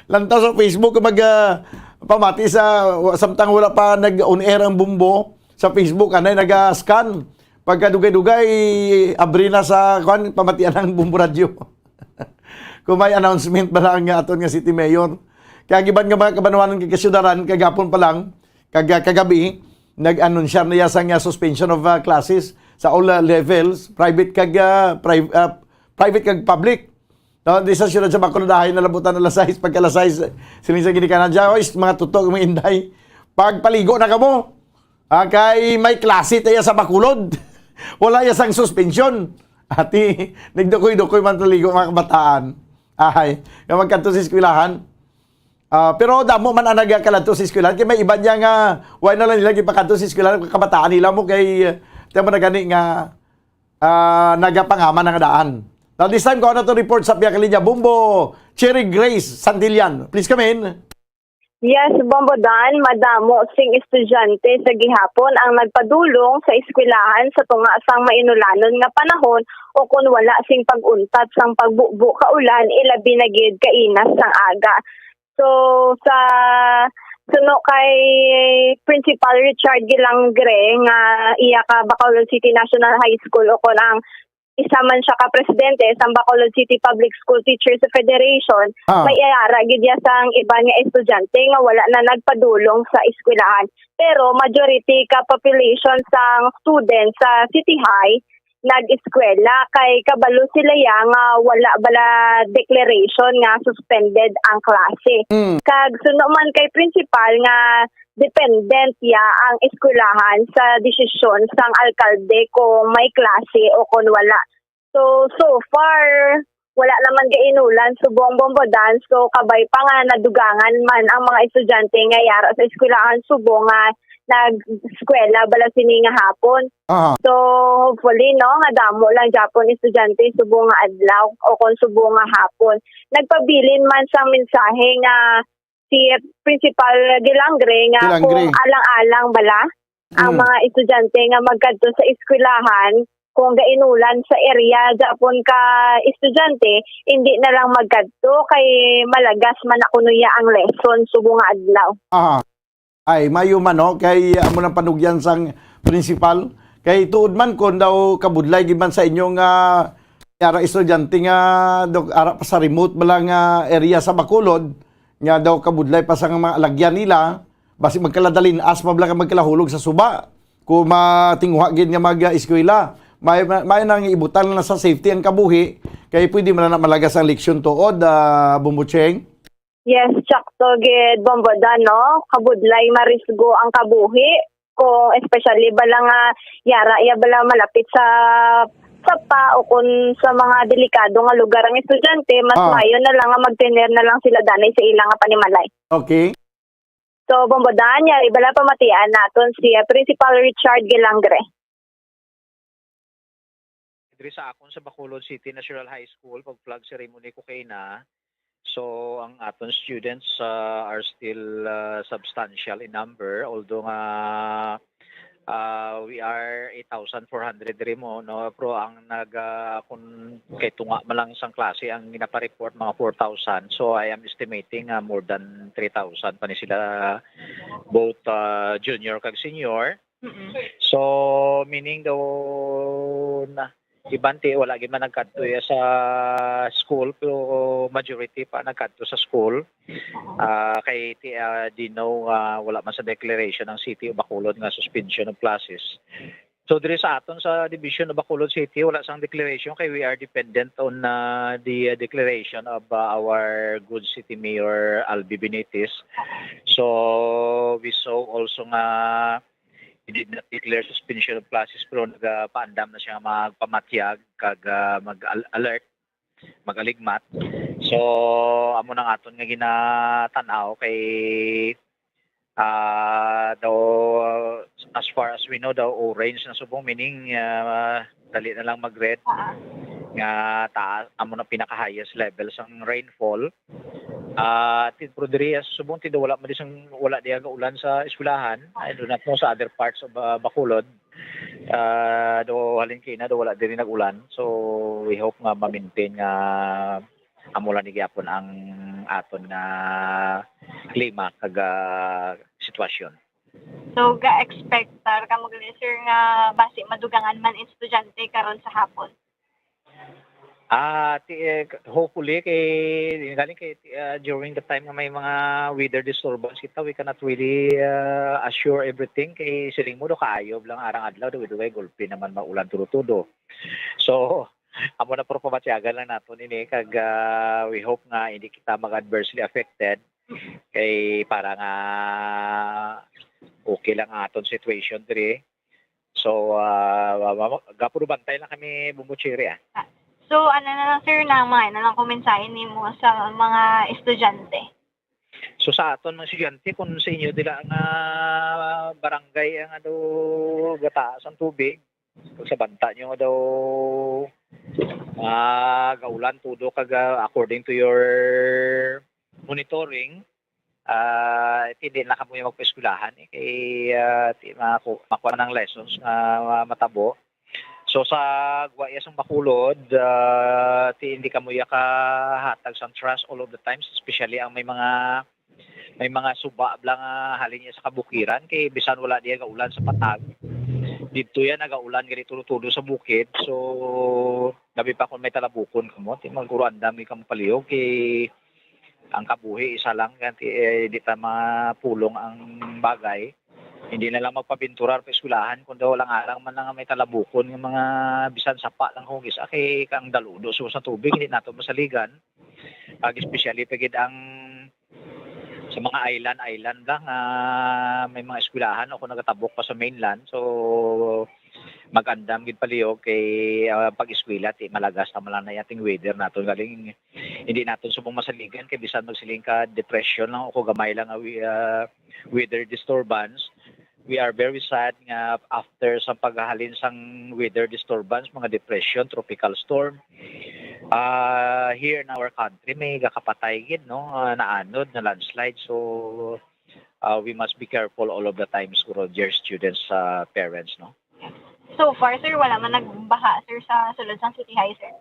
Lantaw sa Facebook, mag, ah, pamati sa, samtang wala pa nag-on air ang Bombo sa Facebook, anay naga-scan. Pagkadugay-dugay, abri na sa, kuwan, pamatian ang Bombo Radyo. Kung may announcement ba lang nga aton nga city mayor. Kaya giban nga mga kabanwanan kag kasyudaran, kagapon pa lang, kag, ah, kagabi, nag-anunsyar na iya sang, ah, suspension of, ah, classes sa all, ah, levels, private kag, ah, pri-, ah, private kag public. No, di sa siyudad sa Bacolod, ahay nalabutan alas sais, pagka alas sais, siling sa ginikanan dyan, "Oy, mga tuto, mga inday, pagpaligo na kamo. Ah, kay may klase tayo sa Bacolod." Wala ya sang suspension. Ati, nagdukoy-dukoy man paligo, mga kabataan. Ahay, nga magkadto sa eskwelahan. Ah, pero damo man ang nagakaladto sa eskwelahan. Kay may iba niya nga, why na lang nila gipakadto sa eskwelahan, kabataan nila mo kay, eh, tiyan mo na gani nga, ah, nagapangaman ang daan. Now, this time, kuha na to report sa Piyakalinya. Bombo, Cherry Grace Santillan. Please come in. Yes, Bombo Dan, madamo sing estudyante sa gihapon ang nagpadulong sa eskwelahan sa tunga sang mainulanon nga panahon o kon wala sing pag-untat sang pagbubo kaulan, ilabi na gid kainas sang aga. So, sa suno kay Principal Richard Gilangre nga iya ka Bacolod City National High School o kon ang isa man siya ka presidente sang Bacolod City Public School Teachers Federation, Ah. may iyara gid iya sang iban nga estudyante nga wala na nagpadulong sa eskwelahan. Pero majority ka population sang students sa City High nag-eskwela kay kabalo sila ya nga wala bala declaration nga suspended ang klase. Mm. Kag suno man kay principal nga dependent ya ang eskwelahan sa desisyon sang alkalde kung may klase o kon wala. So, so far, wala naman gainulan subong Bombo Dan. So, kabay pa nga nadugangan man ang mga estudyante nga yara sa eskwelahan subong nga nag-eskwela bala sini nga hapon. Aha. So, hopefully, no, nga damo lang gyapon estudyante subong nga adlaw o kon subong nga hapon. Nagpabilin man sang mensahe nga si Principal Gilangre nga Gilangre. kung alang-alang bala ang Hmm. mga estudyante nga magkadto sa eskwelahan, kung gainulan sa area gyapon ka estudyante, hindi na lang magkadto kay malagas man na kuno ya ang lesson subong nga adlaw. Aha. Ay, mayo man, no? Kay amo nang panugyan sang principal. Kay tuod man, kung daw kabudlay gid man sa inyo nga yara estudyante nga dok-, ara pa sa remote bala nga area sa Bacolod, nga daw kabudlay pa sa mga alagyan nila, basi magkaladalin-as pa bala ka magkalahulog sa suba. Kung matinguha gid nga mag-eskwela, may, may nang ibutang na sa safety ang kabuhi, kay pwede man na malagas ang leksyon tuod, ah, Bombo Cheng. Yes, sakto gid, Bombo Dan, no? Kabudlay marisgo ang kabuhi. Kung especially bala nga yara ya bala malapit sa sapa o kung sa mga delikado nga lugar ang estudyante, mas Ah. maayo na lang nga magtener na lang sila danay sa ila nga panimalay. Okay. So, Bombo Dan, yari bala pamatian naton si, ah, Principal Richard Gilangre. Diri sa akon sa Bacolod City National High School, pag flag ceremony ko kay na. So, ang aton students, ah, are still, ah, substantial in number, although nga Ah, we are eight thousand four hundred diri mo, no? Pero ang nag, ah, kung kay tunga man lang sang klase ang ginapareport, mga four thousand. So, I am estimating, ah, more than three thousand pa ni sila, both, ah, junior kag senior. Mm-mm. So, meaning daw na, iban ti wala gid man nagkadto ya sa school, pero majority pa nagkadto sa school. Ah, kay ti, ah, di know, ah, wala man sa declaration ang City of Bacolod nga suspension of classes. So, diri sa aton sa Division of Bacolod City, wala sang declaration kay we are dependent on, ah, the, ah, declaration of, ah, our good city mayor, Albi Benitez. So, we saw also nga he did not declare suspension of classes, pero nagapaandam na siya nga magpamatyag kag, ah, mag-al-, alert, mag-aligmat. So, amo nang aton nga ginatan-aw kay, ah, daw, as far as we know, daw orange na subong, meaning, ah, dali na lang mag-red. Ah. Nga taas, amo na pinaka-highest level sang rainfall. Ah, ti-, pero diri, ah, subong ti daw wala man di sang, wala diya gaulan sa eskwelahan. I do not know sa other parts of, ah, Bacolod. Ah, do halin kay na do wala diri nag-ulan. So, we hope nga ma-maintain nga amo lang ni gyapon ang aton nga klima kag, ah, sitwasyon. So, ga-expectar kamo gali, sir, nga basi madugangan man estudyante karon sa hapon? Ah, ti-, eh, hopefully kay, galing kay, ah, during the time nga may mga weather disturbance kita, we cannot really, ah, assure everything kay siling mo do kaayo lang arang adlaw, do, do kay gulpi naman maulan tudo-tudo. So, amo na, pero pamatyagan lang naton ini kag, ah, we hope nga hindi kita mag-adversely affected kay para nga okay lang ang aton situation diri. So, ah, ma-, ma-, gapuro bantay lang kami, Bombo Cherry, ah. Ah, so, ano na lang, sir, na mga, na lang kumensahe nimo sa mga estudyante? So, sa aton mga estudyante, kung sa inyo dila nga barangay ang ano, gataas ang tubig, kung sa banta nyo nga daw, ah, gaulan tudo kag, ah, according to your monitoring, ah, hindi na kamo yung magpaeskwelahan, eh, kay, ah, ti-, maku-, makuha na ng lessons nga matabo. So, sa gwa iya sang Bacolod, ah, ti-, hindi kamo iya kahatag sang trust all of the times, especially ang may mga, may mga suba bla nga halin niya sa kabukiran, kay bisan wala diya gaulan sa patag, didto yan nagaulan gali tudo-tudo sa bukid. So, labi pa kung may talabukon kamo, ti-, maguro andam kamo palihog, kay ang kabuhi isa lang, kay, eh, di ta mapulong ang bagay. Hindi na lang magpabinturar pa eskwelahan, kung daw lang alang man lang may talabukon nga mga bisan sapa lang kung isa, kay kang daludo sa, sa tubig, hindi nato masaligan. Pag especially pa gid ang sa mga island, island lang, ah, may mga eskwelahan o kung nagatabok pa sa mainland. So, mag-andam gid palihog kay, ah, pag-eskwela, ti-, malagas naman lang na ating weather naton. Galing, hindi naton subong masaligan kay bisan magsiling ka depression lang o kung gamay lang nga wi-, ah, weather disturbance, we are very sad nga after sa paghalin sang weather disturbance, mga depression, tropical storm, ah, here in our country, may gakapatay gid, no? Ah, naanod, na landslide. So, ah, we must be careful all of the time, siguro, dear students, ah, parents, no? So far, sir, wala man nagbaha, sir, sa sulod sang City High, sir.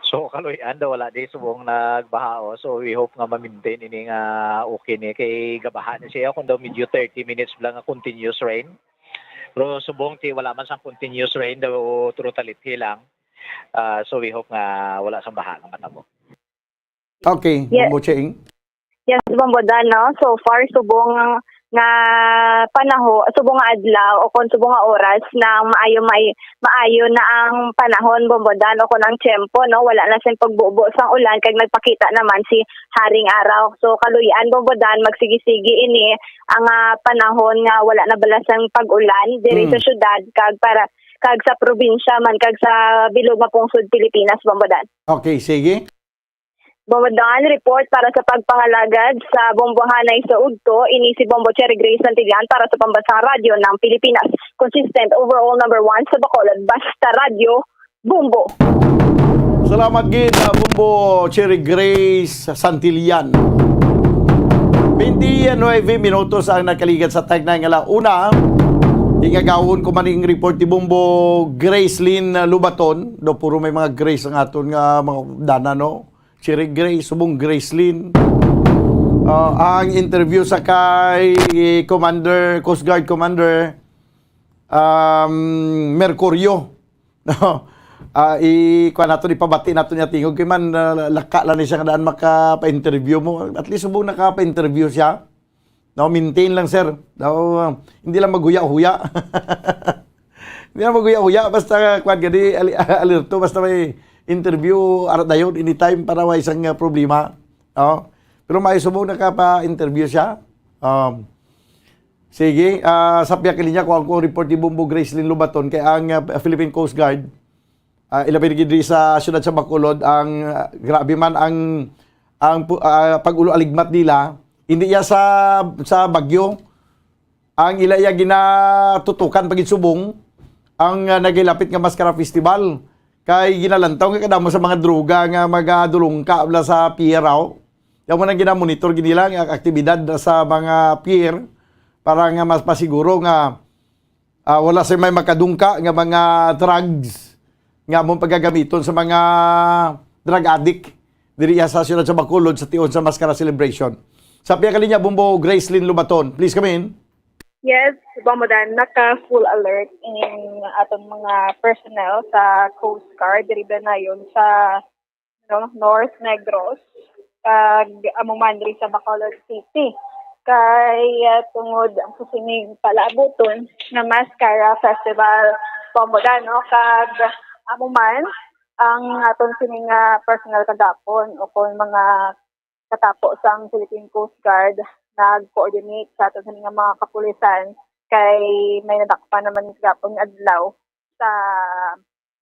So, kaluy-an daw, wala di subong nagbaha, oh. So, we hope nga ma-maintain ini nga okay ni. Kay gabaha ni siya kung daw medyo thirty minutes lang nga continuous rain. Pero subong ti wala man sang continuous rain daw, totality lang. Ah, so, we hope nga wala sang baha nga matabo. Okay, Yes. Bombo Ching. Yes, Bombo Dan, no? So far, subong nga panaho-, subong nga adlaw o kon subong nga oras na maayo, may, maayo na ang panahon, Bombo Dan, o kon ang tiyempo, no? Wala na sing pagbubo sang ulan kag nagpakita naman si Haring Araw. So, kaluy-an, Bombo Dan, magsigi-sigi ini ang, ah, panahon nga wala na bala sang pag-ulan diri Mm. sa syudad kag para, kag sa probinsya man kag sa bilog nga pungsod Pilipinas, Bombo Dan. Okay, sige. Bombo Dan, report para sa pagpangalagad sa Bombohanay sa Udto. Ini si Bombo Cherry Grace Santillan para sa Pambansang Radyo ng Pilipinas. Consistent, overall number one sa Bacolod. Basta Radyo, Bombo. Salamat gid, ah, Bombo Cherry Grace Santillan. Twenty-nueve minutos ang nakaligad sa tagnay nga ala una. Ingagawon ko man ing report ni Bombo Gracelyn, uh, Lubaton. Do puro may mga Grace ang aton nga mga dana, no? Cherry Grace, subong Gracelyn. Uh, ang interview sa kay Commander, Coast Guard Commander, um, Mercurio. No? Ah, i-, kuha nato, ipabati nato niya tingog. Kay man, uh, laka lang ni siya nga daan makapa-interview mo. At least, subong nakapa-interview siya. No, maintain lang, sir. No, hindi lang maghuya-huya. Hindi lang maghuya-huya. Basta, kwan, gani, ali-, alerto. Basta may interview, ara dayon, anytime para wa isang, uh, problema. No? Pero may subong nakapa-interview siya. Um, sige, ah, sa pihak linya, kung ang report ni Bombo Gracelyn Lubaton, kay ang, uh, Philippine Coast Guard, ah, ilabi na gid diri sa siyudad sa Bacolod, ang, ah, grabe man ang, ang pu-, ah, pag-ulo aligmat nila. Hindi iya sa, sa bagyo. Ang ila iya ginatutukan pa gid subong ang, ah, nagilapit nga Mascara Festival. Kay ginalantaw nga kadamo sa mga droga nga magadulungka bala sa pier, aw. Yan mo nang ginamonitor gid nila nga aktibidad sa mga pier para nga mas pasiguro nga ah, wala sa may makadungka nga mga drugs nga among pagagamiton sa mga drug addict diri sa siyudad sa Bacolod sa tion sa Mascara Celebration. Sa pihak linya, Bombo Gracelyn Lubaton, please come in. Yes, Bombo Dan, naka full alert ining atong mga personnel sa Coast Guard diri ba nayon sa no, North Negros, kag amo man diri sa Bacolod City. Kay, ah, tungod ang sining palaabuton nga Mascara Festival, Bombo Dan, no, kag amo man ang aton sini nga personal kagapon o kung mga katapo sang Philippine Coast Guard nag-coordinate sa aton sini nga mga kapulisan kay may nadakpan naman gapon nga adlaw sa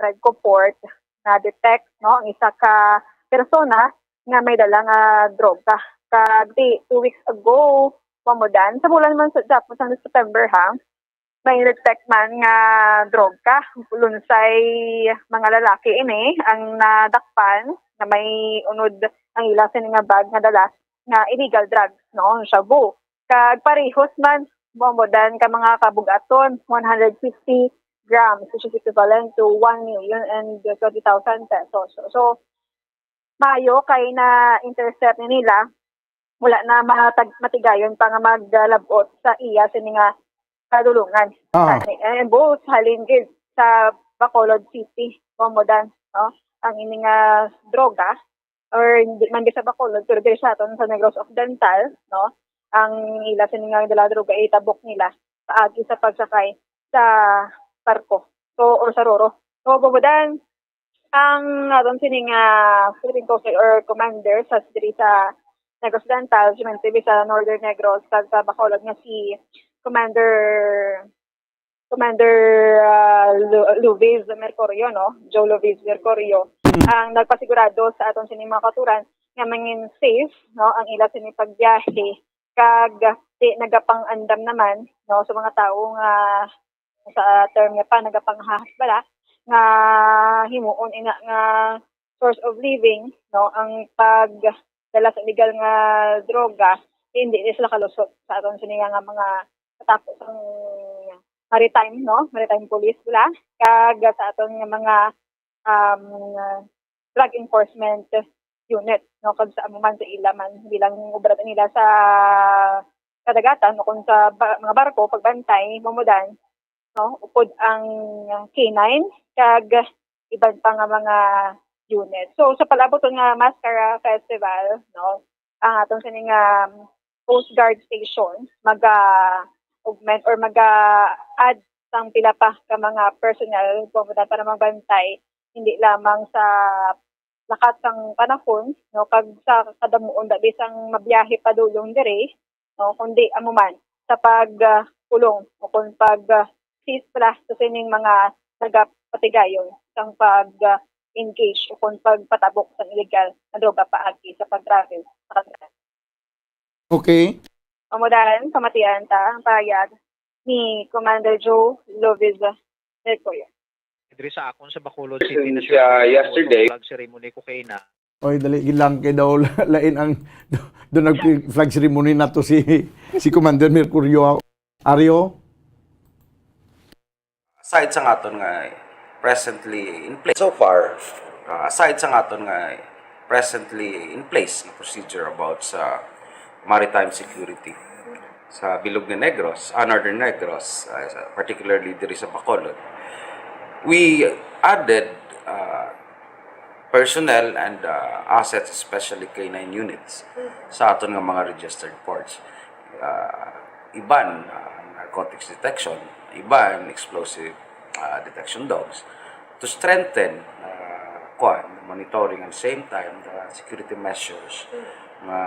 Redco Port na-detect, no, ang isa ka persona nga may dala nga droga. Kag di, two weeks ago, Bombo Dan, sa bulan man sa, dapat sa September, ha, may detect man nga droga. Lunsay mga lalaki ini ang nadakpan nga may unod ang ila sini nga bag nga dala nga illegal drugs, no, shabu. Kag parehos man, Bombo Dan, ka mga kabugaton, one hundred fifty grams, which is equivalent to one million and twenty thousand pesos. So, so, maayo kay na-intercept ni nila, wala na matag-, matigayon pa nga maglabot sa iya sini nga kadulungan. Ah. Ani, and both halin gid sa Bacolod City, Bombo Dan, no? Ang ini nga droga, or hindi man gid sa Bacolod, pero diri sa aton sa Negros Occidental, no? Ang ila sini nga dala droga itabok nila paagi sa pagsakay sa barko, so, or sa roro. So, Bombo Dan, ang aton sini nga Philippine Coast Guard or commander sa diri sa Negros Occidental, si Mentivi sa Northern Negros, kag sa Bacolod nga si Commander, Commander, ah, Lu-, Luviz Mercurio, no? Joe Luviz Mercurio, Mm. ang nagpasigurado sa aton sini mga kautoran nga mangin safe, no, ang ila sini pagbiyahe, kag di nagapang-andam naman, no, sa mga tawo nga sa term nga pa nagapanghahas bala nga himuon ina nga source of living, no, ang pagdala sa illegal nga droga, hindi ni sila kalusot sa aton sini nga, nga mga katapo sang maritime, no, maritime police bala, kag sa aton nga mga, um, drug enforcement unit, no, kag sa amo man sa ila man bilang obra nila sa kadagatan o kung sa ba-, mga barko pagbantay, Bombo Dan, no, upod ang K nine kag iban pa nga mga unit. So, sa palabot nga Mascara Festival, no, ang aton sini nga Coast Guard Station maga-augment or maga-add sang pila pa ka mga personnel, Bombo Dan, para magbantay hindi lamang sa lakat sang panahon, no, kag sa kadamuon da bisang mabiyahe padulong diri, no, kundi amo man sa pag, ah, pulong o kung pag, ah, assist pala sa sining mga nagapatigayon sang pag, ah, engage o kung pagpatabok sang illegal nga droga paagi sa pag-travel sa kanila. Okay. Amo dalan, pamatian ta ang pahayag ni Commander Joe Loviza Mercurio. Diri sa akon sa Bacolod City na siya, yesterday, flag ceremony ko kay na. Oy, dali gid lang kay daw lain ang do nag-flag ceremony nato si, si Commander Mercurio. Ario? Aside sa nga aton nga presently in place, so far, ah, aside sa nga aton nga presently in place nga procedure about sa maritime security sa Bilog ni Negros, ah, Northern Negros, ah, sa, particularly diri sa Bacolod, we added, ah, personnel and, ah, assets, especially K nine units, sa aton nga mga registered ports. Ah, iban, ah, narcotics detection, iban explosive, ah, detection dogs, to strengthen, ah, kuwan, the monitoring and same time the security measures nga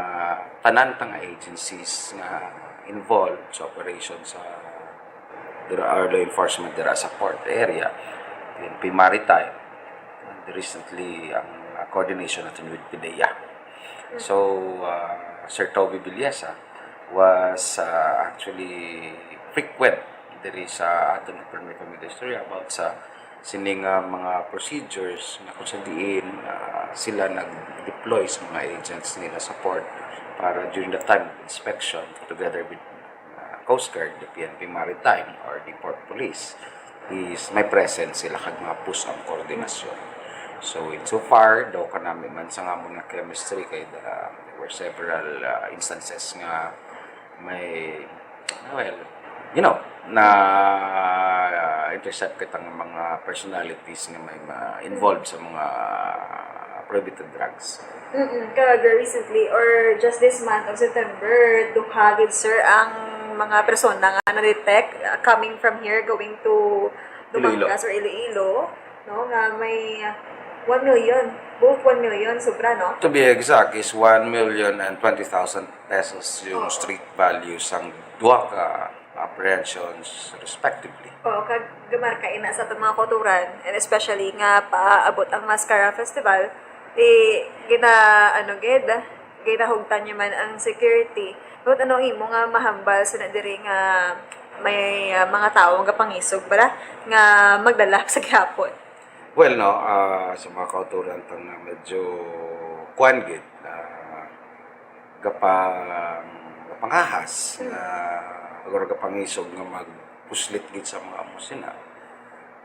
tanan tang agencies nga involved sa operation sa dira, or law enforcement dira sa port area, P N P Maritime, and recently ang, ah, coordination natin with PDEA. So, ah, Sir Toby Villesa was, ah, actually frequent diri sa aton Information Ministry about sa sini nga mga procedures nga kung sa diin, ah, sila nag-deploy sa mga agents nila sa port para during the time of inspection together with, ah, Coast Guard, the P N P Maritime, or the Port Police, is may presence sila kag mga pusang koordinasyon. So, in so far, daw kanami man sa nga amon nga chemistry kay, ah, there were several, ah, instances nga may, well, you know, na, ah, intercept kita nga mga personalities nga may ma-, involved sa mga prohibited drugs. Mm-mm. Kag recently, or just this month of September, duha gid, sir, ang mga persona nga na-detect, uh, coming from here going to Iloilo. Dumangas or Iloilo, no, nga may, uh, one million, both one million, sobra, no? To be exact, is one million and twenty thousand pesos yung Oh. street value sang duha ka apprehensions respectively. Oo, kag gamarka ina sa atong mga kauturan, and especially nga paabot ang Mascara Festival, di gina-, ano gid, ginahugtan niya man ang security. But ano imo nga mahambal sa na diri nga may, ah, mga tawo nga pangisog bala nga magdala sa gihapon? Well, no, ah, sa mga kauturan tang na medyo kuwan gid, ah, gapang-, gapangahas Mm. nga, or gapangisog nga magpuslit gid sa mga amo sina.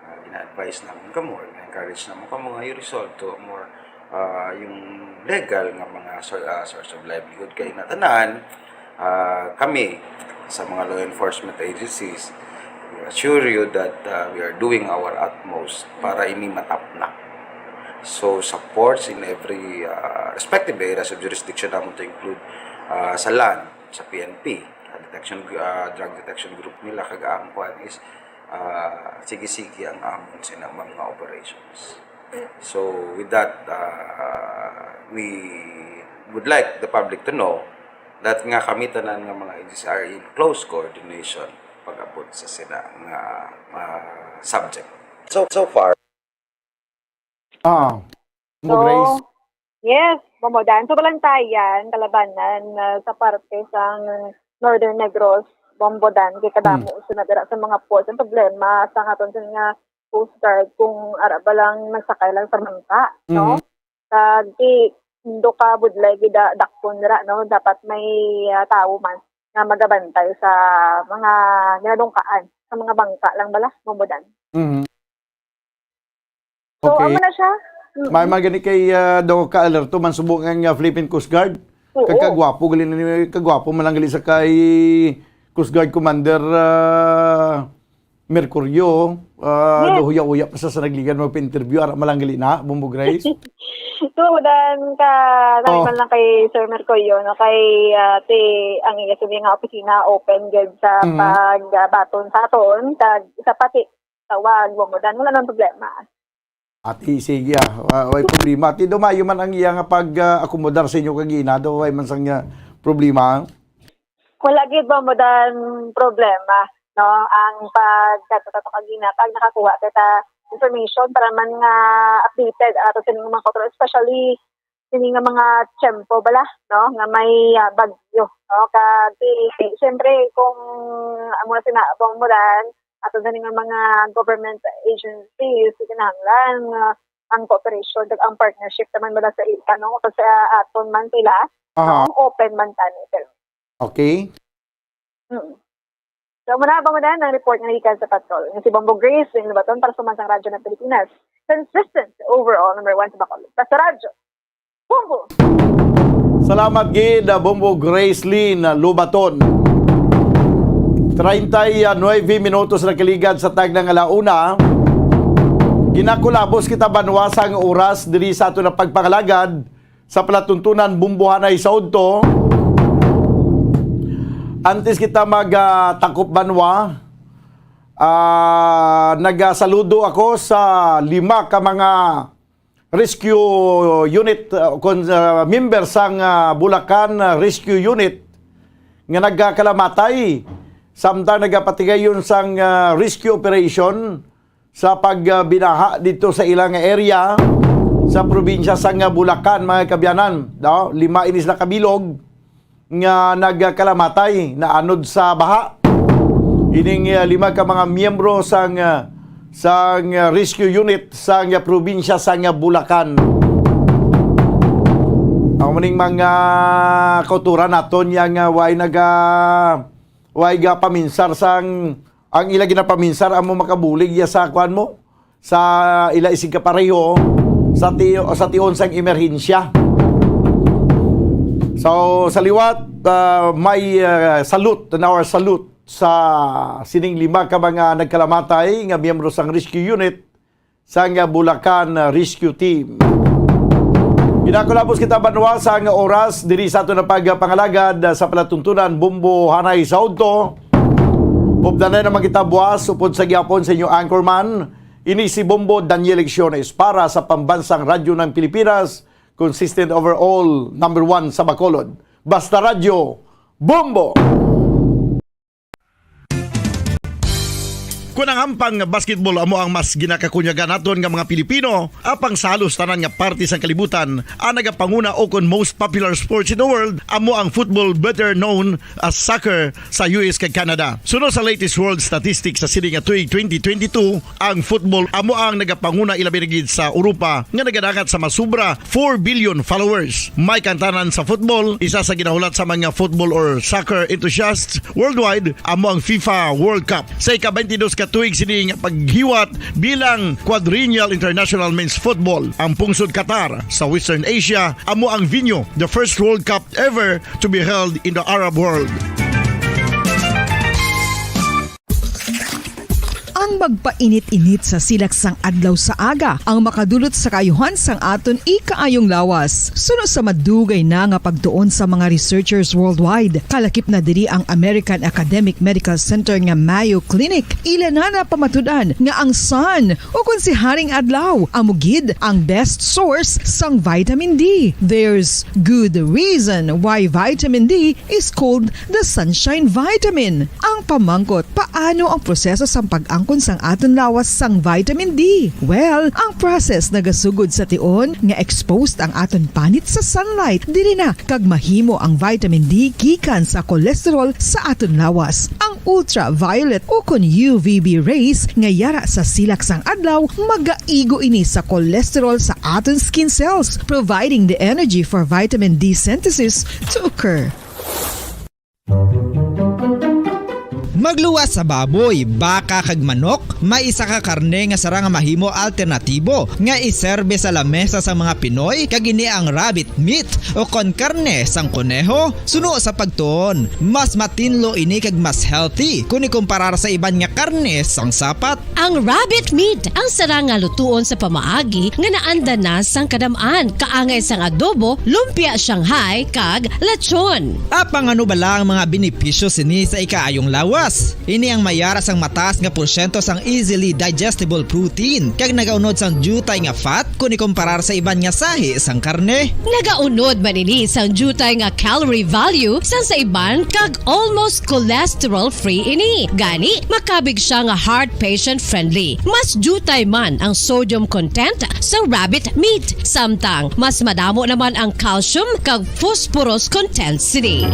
Ah, gina-advise naman kamo, gina-encourage naman kamo nga you resort to more, ah, yung legal nga mga sor-, ah, source of livelihood. Kay na tanan, ah, kami sa mga law enforcement agencies, we assure you that, ah, we are doing our utmost para ini matapna. So, supports in every, ah, respective areas of jurisdiction naman to include, ah, sa land, sa P N P, ah, detection, ah, drug detection group nila, kag ang kuan is, ah, sige-sige ang amon sina mga operations. So, with that, ah, we would like the public to know that nga kami tanan nga mga agencies are in close coordination pag-abot sa sila nga, ah, subject. So, so far, Ah, mo, So, Grace? Yes, Bombodan. So, Balantayan, Kalabanan, ah, sa parte sang Northern Negros, Bombodan, kay kadamo Hmm. sila dira sa mga ports. Ang problema sa aton sa nga Coast Guard, kung ara ba lang nagsakay lang sa bangka, no? Mhm. Kag di, do ka budlay gid, ah, dakpon dira, no? Dapat may, ah, tawo man nga magabantay sa mga ginadungkaan, sa mga bangka lang bala, Bombodan. Mhm. So, Okay. amo na siya. Mm-mm. May, may gani kay, ah, daw ka alerto man subong ang, ah, Philippine Coast Guard. Oo. Kag kagwapo gali ni, kagwapo man lang gali sa kay Coast Guard Commander, ah, Mercurio, ah, Yes. daw huya-huya pa sa, sa nagligan magpa-interview, ara man lang gali na, Bombo Grace. So, dan ka, Oh. naman lang kay Sir Mercurio, no, kay, ah, ti, ang iya sabi nga opisina open gid sa Mhm. pag, ah, baton sa aton, kag sa pati tawag, Bombo Dan, wala nang problema. Ati, sige, ah. Wa-, way problema. Ati, dumayo man ang iya nga pag, ah, akomodar sa inyo kag ina, do, way man sang, ah, problema. Wala gid, Bombo Dan, problema, no? Ang pagkatato kag ina, pag nakakuha kita information para man nga updated ato sa mga kontrol, especially sini nga mga tiyempo bala, no, nga may, ah, bagyo, no? Kag di, siyempre, kung amo na sina-, Bombo Dan, ato na nga mga government agencies, kinahanglan nga ang cooperation kag ang partnership naman bala sa ila, no? Kasi, ah, aton man sila, Aha. no? Open man tani, pero Okay. Mm. So, muna, abangunan ang report nga nagikan sa Patrol. Nga si Bombo Grace, ang Lubaton para sa Mansang Radyo ng Pilipinas. Consistent overall, number one sa Bacolod. Para sa Radyo, Bombo! Salamat gid, ah, Bombo Grace Lynn, ah, Lubaton. Treinta y nueve minutos na kaligad sa tagna nga alauna. Ginakulabos kita, banwa, sang oras diri sa aton nga pagpangalagad sa palatuntunan Bombo Hanay sa Udto. Antes kita mag, ah, takop, banwa, ah, nagasaludo ako sa lima ka mga rescue unit, ah, kon, ah, member sang, ah, Bulacan, ah, Rescue Unit nga nagakalamatay samtang nagapatigayon sang, ah, rescue operation sa pag, ah, binaha dito sa ilang area sa probinsya sang, ah, Bulacan, mga kaabyanan, no? Lima ini sila kabilog nga nagkalamatay naanod sa baha. Ining, ah, lima ka mga miyembro sang, ah, sang, ah, rescue unit sang, ah, probinsya sang, ah, Bulacan. Ang maning mga kauturan naton yang, ah, way naga-, way gapaminsar sang, ang ila ginapaminsar amo makabulig ya sa kuan mo, sa ila isig kapareho sa ti-, sa tion sang emerhensya. So, sa liwat, ah, may, ah, salute, and our salute sa sining lima ka mga nagkalamatay nga miyembro sang rescue unit sang Bulacan Rescue Team. Ginakulabos kita, banwa, sang oras diri sa aton nga pagpangalagad sa palatuntunan Bombo Hanay sa Udto. Updanay naman kita buwas, upod sa gihapon sa inyo anchorman, ini si Bombo Daniel Lecciones para sa Pambansang Radyo ng Pilipinas, consistent overall, number one sa Bacolod. Basta Radyo, Bombo! Kun ang hampang nga basketball amo ang mas ginakakunyagan naton nga mga Pilipino, apang sa halos tanan nga parte sang kalibutan, ang nagapanguna o kon most popular sports in the world amo ang football, better known as soccer, sa U S kag Canada. Suno sa latest world statistics sa sini nga tuig twenty twenty-two, ang football amo ang nagapanguna, ilabi na gid sa Europa, nga nagadangat sa masubra four billion followers. May kantanan sa football, isa sa ginahulat sa mga football or soccer enthusiasts worldwide amo ang FIFA World Cup. Sa ika-twenty-dos ka tuig sini nga paghiwat bilang Quadrennial International Men's Football, ang pungsod Qatar sa Western Asia amo ang venue. The first World Cup ever to be held in the Arab world. Ang magpainit-init sa silak sang adlaw sa aga ang makadulot sa kaayuhan sang aton ikaayong lawas. Suno sa madugay na nga pagtuon sa mga researchers worldwide, kalakip na diri ang American Academic Medical Center nga Mayo Clinic. Ila na napamatud-an nga ang sun, o kon si Haring Adlaw, amo gid ang best source sang vitamin D. There's good reason why vitamin D is called the sunshine vitamin. Ang pamangkot, paano ang proseso sang pag-angkon sang aton lawas sang vitamin D? Well, ang process nagasugod sa tion nga exposed ang aton panit sa sunlight. Diri na kag mahimo ang vitamin D gikan sa cholesterol sa aton lawas. Ang ultraviolet o kon U V B rays nga yara sa silak sang adlaw magaigo ini sa cholesterol sa aton skin cells, providing the energy for vitamin D synthesis to occur. Magluwas sa baboy, baka, kag manok, may isa ka karne nga sarang nga mahimo alternatibo nga iserbe sa lamesa sang mga Pinoy, kag ini ang rabbit meat o kon karne sang koneho. Suno sa pagtuon, mas matinlo ini kag mas healthy kon ikumparar sa iban nga karne sang sapat. Ang rabbit meat ang sarang nga lutuon sa pamaagi nga naanda na sang kadam-an, kaangay sang adobo, lumpia Shanghai, kag lechon. Apang ano bala ang mga benepisyo sini sa ikaayong lawas? Ini ang mayara sang mataas nga porsyento sang easily digestible protein, kag nagaunod sang diutay nga fat kon ikumparar sa iban nga sahi sang karne. Nagaunod man ini sang diutay nga calorie value sang sa iban, kag almost cholesterol-free ini. Gani, makabig sia nga heart patient-friendly. Mas diutay man ang sodium content sa rabbit meat, samtang mas madamo naman ang calcium kag phosphorus content sini.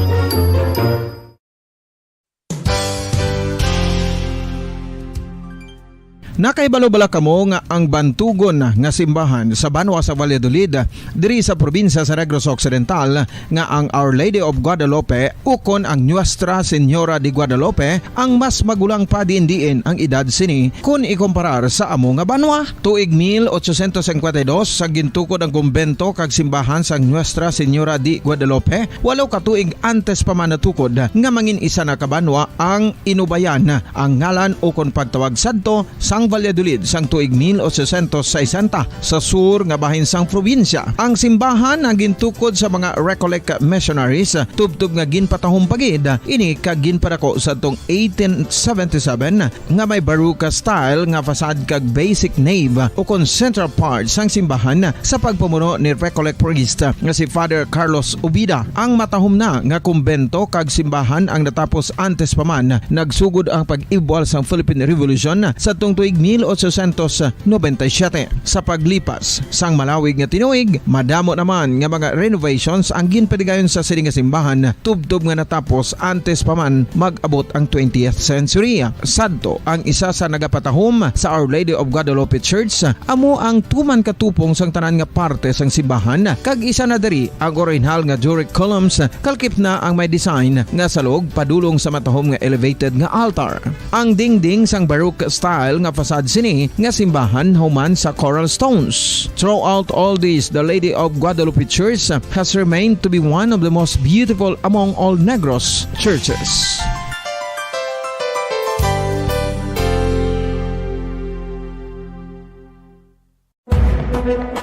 Nakahibalo bala kamo nga ang bantugon nga simbahan sa banwa sa Valladolid, diri sa probinsya sa Negros Occidental, nga ang Our Lady of Guadalupe ukon ang Nuestra Señora de Guadalupe ang mas magulang pa diin-diin ang edad sini kon ikumparar sa amo nga banwa? Tuig mil ochocientos cincuenta y dos, sa gintukod ang kumbento kag simbahan sang Nuestra Señora de Guadalupe, walo ka tuig antes pa man natukod nga mangin isa na ka banwa ang Inubayan, ang ngalan ukon pagtawag sadto sang Valladolid sang tuig mil ochocientos sesenta, sa sur nga bahin sang probinsya. Ang simbahan ang gintukod sa mga Recollect missionaries, tubtob nga ginpatahom pa gid ini kag ginpadako sadtong eighteen seventy-seven, nga may Baroque style nga facade kag basic nave ukon central part sang simbahan sa pagpamuno ni Recollect priest nga si Father Carlos Ubida. Ang matahom na nga kumbento kag simbahan ang natapos antes pa man nagsugod ang pag-ibwal sang Philippine Revolution sadtong tuig mil ochocientos noventa y siete. Sa paglipas sang malawig nga tinuig, madamo naman nga mga renovations ang ginpadigayon sa sini nga simbahan, tubtob nga natapos antes pa man mag-abot ang twentieth century. Sadto, ang isa sa nagapatahom sa Our Lady of Guadalupe Church amo ang tuman ka tupong sang tanan nga parte sang simbahan, kag isa na diri ang orihinal nga Doric columns, kalkip na ang may design nga salog padulong sa matahom nga elevated nga altar. Ang dingding sang Baroque style nga facade sini nga simbahan human sa coral stones. Throughout all this, the Lady of Guadalupe Church has remained to be one of the most beautiful among all Negros churches.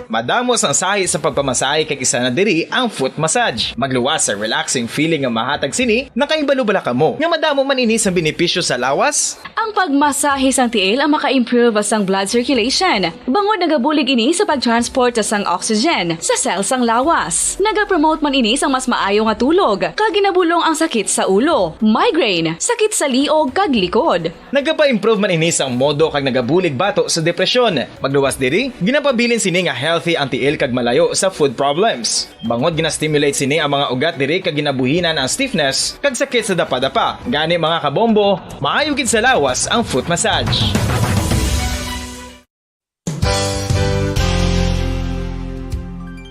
Madamo sang sahi sa pagpamasahe kag isa na diri ang foot massage. Magluwas sa relaxing feeling nga mahatag sini, nakahibalo bala kamo nga madamo man ini sang benepisyo sa lawas? Ang pagmasahe sang tiil ang maka-improve sang blood circulation, bangod nagabulig ini sa pag-transport sang oxygen sa cell sang lawas. Nagapromote man ini sang mas maayo nga tulog, kag ginabulong ang sakit sa ulo, migraine, sakit sa liog, kag likod. Nagapa-improve man ini sang modo kag nagabulig bato sa depresyon. Magluwas diri, ginapabilin sini nga healthy ang tiil kag malayo sa foot problems. Bangod gina-stimulate sini ang mga ugat diri kag ginabuhinan ang stiffness kag sakit sa dapadapa. Gani, mga kabombo, maayo gid sa lawas ang foot massage.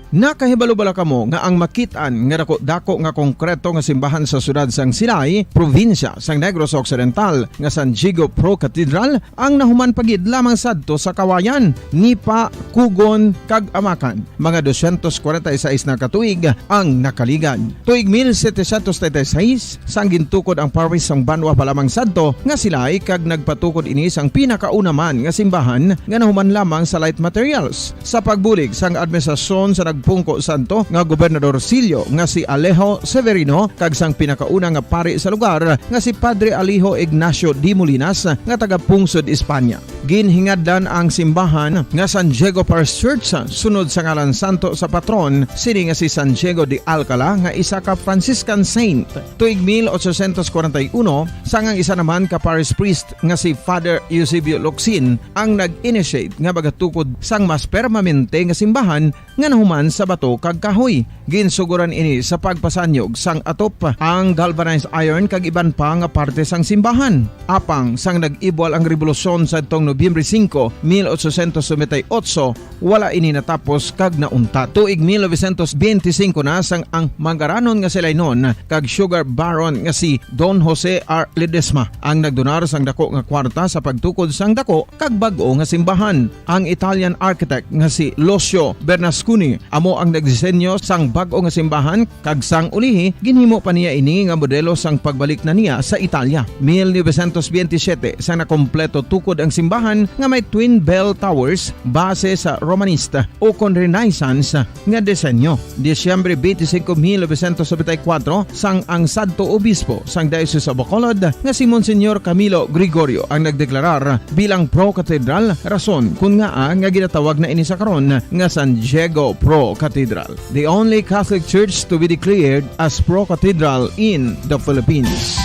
Nakahibalo bala kamo nga ang makit-an nga dako-dako nga konkreto nga simbahan sa siyudad sang Silay, probinsya sang Negros Occidental, nga San Diego Pro Cathedral ang nahuman pa gid lamang sadto sa Kawayan, Nipa, Cogon, kag Amacan? Mga doscientos cuarenta y seis na ka tuig ang nakaligad. Tuig mil setecientos treinta y seis, sang gintukod ang parish sang banwa pa lamang sadto nga Silay, kag nagpatukod ini sang pinakauna man nga simbahan nga nahuman lamang sa light materials. Sa pagbulig sang administrasyon sa nagpungko sadto nga Gobernador Silio nga si Alejo Severino kag sang pinakauna nga pari sa lugar nga si Padre Alejo Ignacio de Molinas nga taga-pungsod Espanya. Ginhingadlan ang simbahan nga San Diego Parish Church sunod sa ngalan santo sa patron sini nga si San Diego de Alcala, nga isa ka Franciscan saint. Tuig mil ochocientos cuarenta y uno, sang ang isa naman ka parish priest nga si Father Eusebio Locsin ang nag-initiate nga magatukod sang mas permanente nga simbahan nga nahuman sa bato kag kahoy. Ginsuguran ini sa pagpasanyog sang atop, ang galvanized iron kag iban pa nga parte sang simbahan. Apang sang nag-ibwal ang rebolusyon sadtong Nobyembre singko, mil ochocientos noventa y ocho, wala ini natapos kag nauntat. Tuig mil novecientos benti singko na sang ang mangaranon nga Silaynon kag sugar baron nga si Don Jose R. Ledesma ang nagdonar sang dako nga kwarta sa pagtukod sang dako kag bag-o nga simbahan. Ang Italian architect nga si Lucio Bernasconi amo ang nagdisenyo sang bag-o nga simbahan, kag sang ulihi ginhimo pa niya ini nga modelo sang pagbalik na niya sa Italia. Mil novecientos benti siyete, sang nakompleto tukod ang simbahan nga may twin bell towers base sa Romanista ukon Renaissance nga disenyo. Disyembre benti singko, mil novecientos nobenta y kuwatro, sang ang sadto obispo sang Diocese of Bacolod nga si Monsignor Camilo Gregorio ang nagdeklarar bilang pro-cathedral, rason kon ngaa nga ginatawag na ini sa karon nga San Diego Pro Cathedral, the only Catholic church to be declared as pro-cathedral in the Philippines.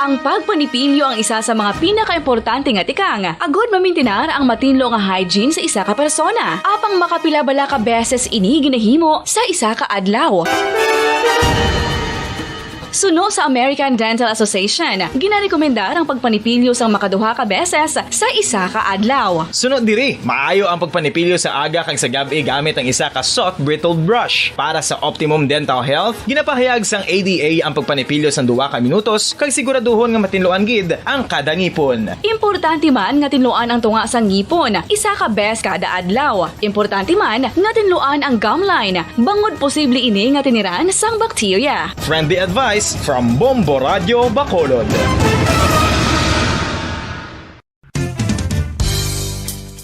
Ang pagpanipilyo ang isa sa mga pinakaimportante nga tikang, agod mamintinar ang matinlo nga hygiene sa isa ka persona. Apang makapila bala ka beses ini ginahimo sa isa ka adlaw? Suno sa American Dental Association, ginarekomendar ang pagpanipilyo sang makaduha ka beses sa isa ka adlaw. Suno diri, maayo ang pagpanipilyo sa aga kag sa gab-i gamit ang isa ka soft bristled brush. Para sa optimum dental health, ginapahayag sang A D A ang pagpanipilyo sang duha ka minutos kag siguraduhon nga matinluan gid ang kada ngipon. Importante man nga tinluan ang tunga sang ngipon isa ka bes kada adlaw. Importante man nga tinluan ang gum line, bangod posible ini nga tiniran sang bakterya. Friendly advice from Bombo Radio Bacolod.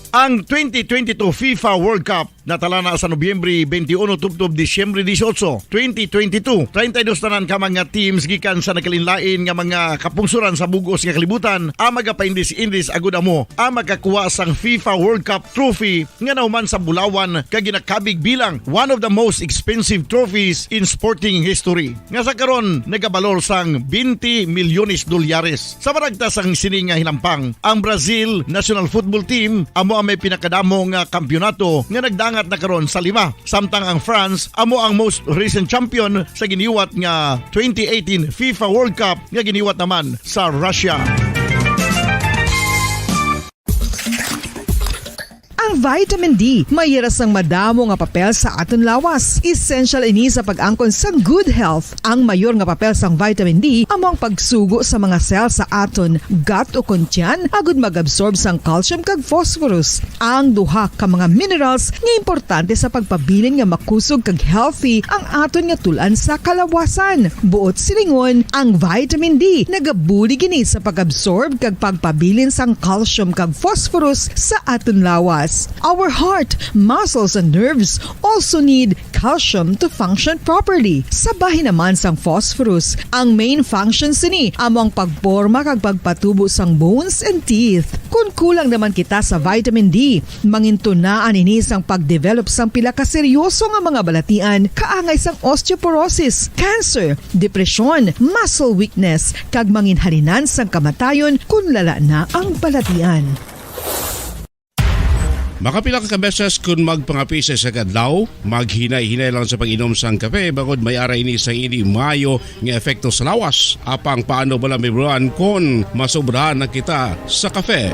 Ang twenty twenty-two FIFA World Cup natala na sa Nobyembre twenty-one tubtob Disyembre dieciocho, twenty twenty-two. Treinta y dos tanan ka mga teams gikan sa nagkalainlain nga mga kapungsoran sa bug-os nga kalibutan ang magapaindis-indis agud amo ang makakuha sang FIFA World Cup trophy nga nahuman sa bulawan kag ginakabig bilang one of the most expensive trophies in sporting history, nga sa karon nagabalor sang twenty milyones dolyares. Sa maragta sang sini nga hinampang, ang Brazil national football team amo ang may pinakadamo nga kampiyonato nga nagdangat na karon sa lima, samtang ang France amo ang most recent champion sa giniwat nga twenty eighteen FIFA World Cup nga giniwat naman sa Russia. Ang vitamin D may ira sang madamo nga papel sa aton lawas. Essential ini sa pag-angkon sang good health. Ang mayor nga papel sang vitamin D amo ang pagsugo sa mga cell sa aton gut o kon tiyan agud mag-absorb sang calcium kag phosphorus, ang duha ka mga minerals nga importante sa pagpabilin nga makusog kag healthy ang aton nga tul-an sa kalawasan. Buot silingon, ang vitamin D nagabulig ini sa pag-absorb kag pagpabilin sang calcium kag phosphorus sa aton lawas. Our heart, muscles, and nerves also need calcium to function properly. Sa bahin naman sang phosphorus, ang main function sini amo ang pagporma kag pagpatubo sang bones and teeth. Kon kulang naman kita sa vitamin D, mangintunaan ini sang pag-develop sang pila ka seryoso nga mga balatian, kaangay sang osteoporosis, cancer, depresyon, muscle weakness, kag manginhalinan sang kamatayon kon lala na ang balatian. Makapila ka beses kon magpangape sa isa ka adlaw, maghinay-hinay lang sa pag-inom sang kape, bangod may ara ini sang indi maayo nga epekto sa lawas. Apang paano bala, Ma'am Ron, kon masobrahan na kita sa kape?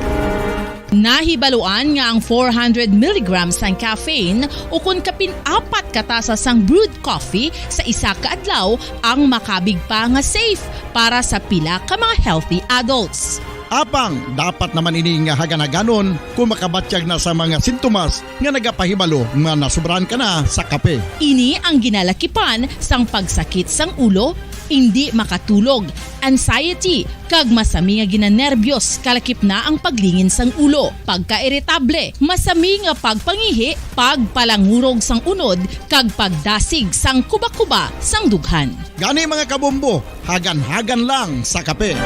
Nahibaluan nga ang four hundred milligrams sang caffeine, ukon kapin apat ka tasa sang brewed coffee sa isa ka adlaw, ang makabig pa nga safe para sa pila ka mga healthy adults. Apang dapat naman ini nga hagan-haganon kon makabatyag na sa mga sintomas nga nagapahibalo nga nasobrahan ka na sa kape. Ini ang ginalakipan sang pagsakit sang ulo, indi makatulog, anxiety, kag masami nga ginanerbyos, kalakip na ang paglingin sang ulo, pagkairitable, masami nga pagpangihi, pagpalangurog sang unod, kag pagdasig sang kubakuba sang dughan. Gani, mga kabombo, hagan-hagan lang sa kape.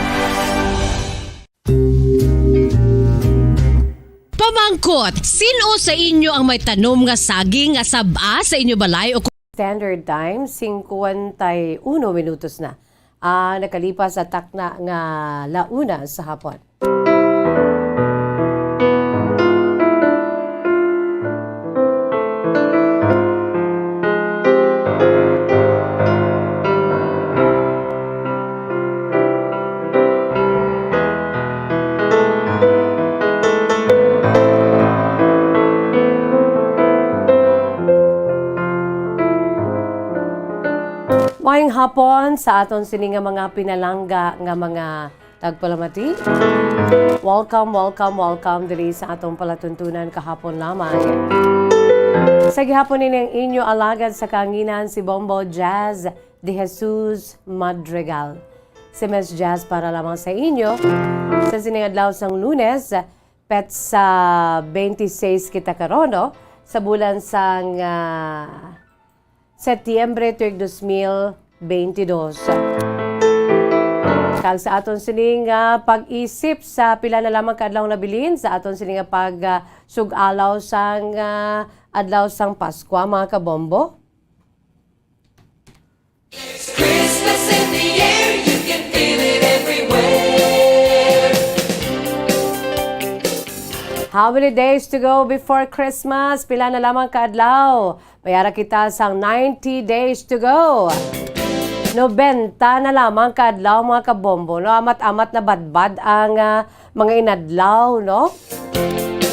Pamangkot, sin-o sa inyo ang may tanom nga saging nga sab-a sa inyo balay o Standard Time, singkwenta y uno minutos na, ah, nakalipas sa takna nga la una sa hapon. Maayong hapon sa aton sini nga mga pinalangga nga mga tagpalamati. Welcome, welcome, welcome diri sa atong palatuntunan kahapon lamang. Sa gihapon ini ang inyo alagad sa kahanginan, si Bombo Jazz de Jesus Madrigal. Si Miss Jazz para lamang sa inyo sa sining adlaw sang Lunes, petsa twenty-six kita karon, no? Sa bulan sang, ah, Setyembre tuig dos mil beintidos. Kag sa aton sini nga pag-isip sa pila na lamang ka adlaw nabilin sa aton sini nga pag, ah, sug-alaw sang, ah, adlaw sang Paskwa, mga kabombo. It's Christmas in the air, you can feel it everywhere. How many days to go before Christmas? Pila na lamang ka adlaw? May ara kita sang ninety days to go. Nobenta na lamang ka adlaw, mga kabombo, no? Amat-amat na badbad ang, ah, mga inadlaw, no?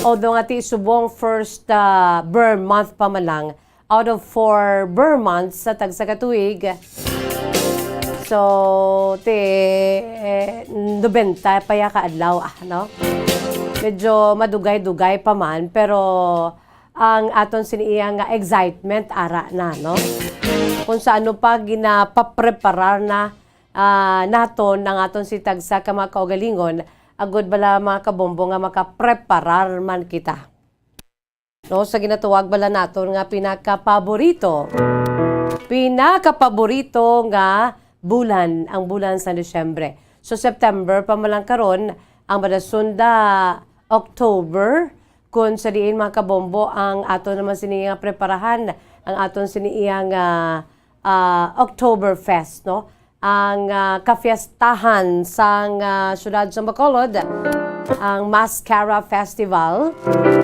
Although nga ti subong first, ah, Ber month pa man lang, out of four Ber months sa tagsa ka tuig, so, ti, eh, nobenta pa ya ka adlaw, ah, no? Medyo madugay-dugay pa man, pero ang aton sini iya nga excitement ara na, no? Kung sa ano pa ginapapreparar na, ah, naton ang aton si tagsa ka mga kaugalingon, agud bala, mga kabombo, nga makapreparar man kita, no, sa ginatawag bala naton nga pinakapaborito, pinakapaborito nga bulan, ang bulan sa Disyembre. So, September pa man lang karon, ang madasunda October, kun sa diin, mga kabombo, ang aton naman sini nga preparahan, ang aton sini iya nga, ah, Oktoberfest, no? Ang, ah, kafiestahan sang, ah, siyudad sa Bacolod, ang Mascara Festival,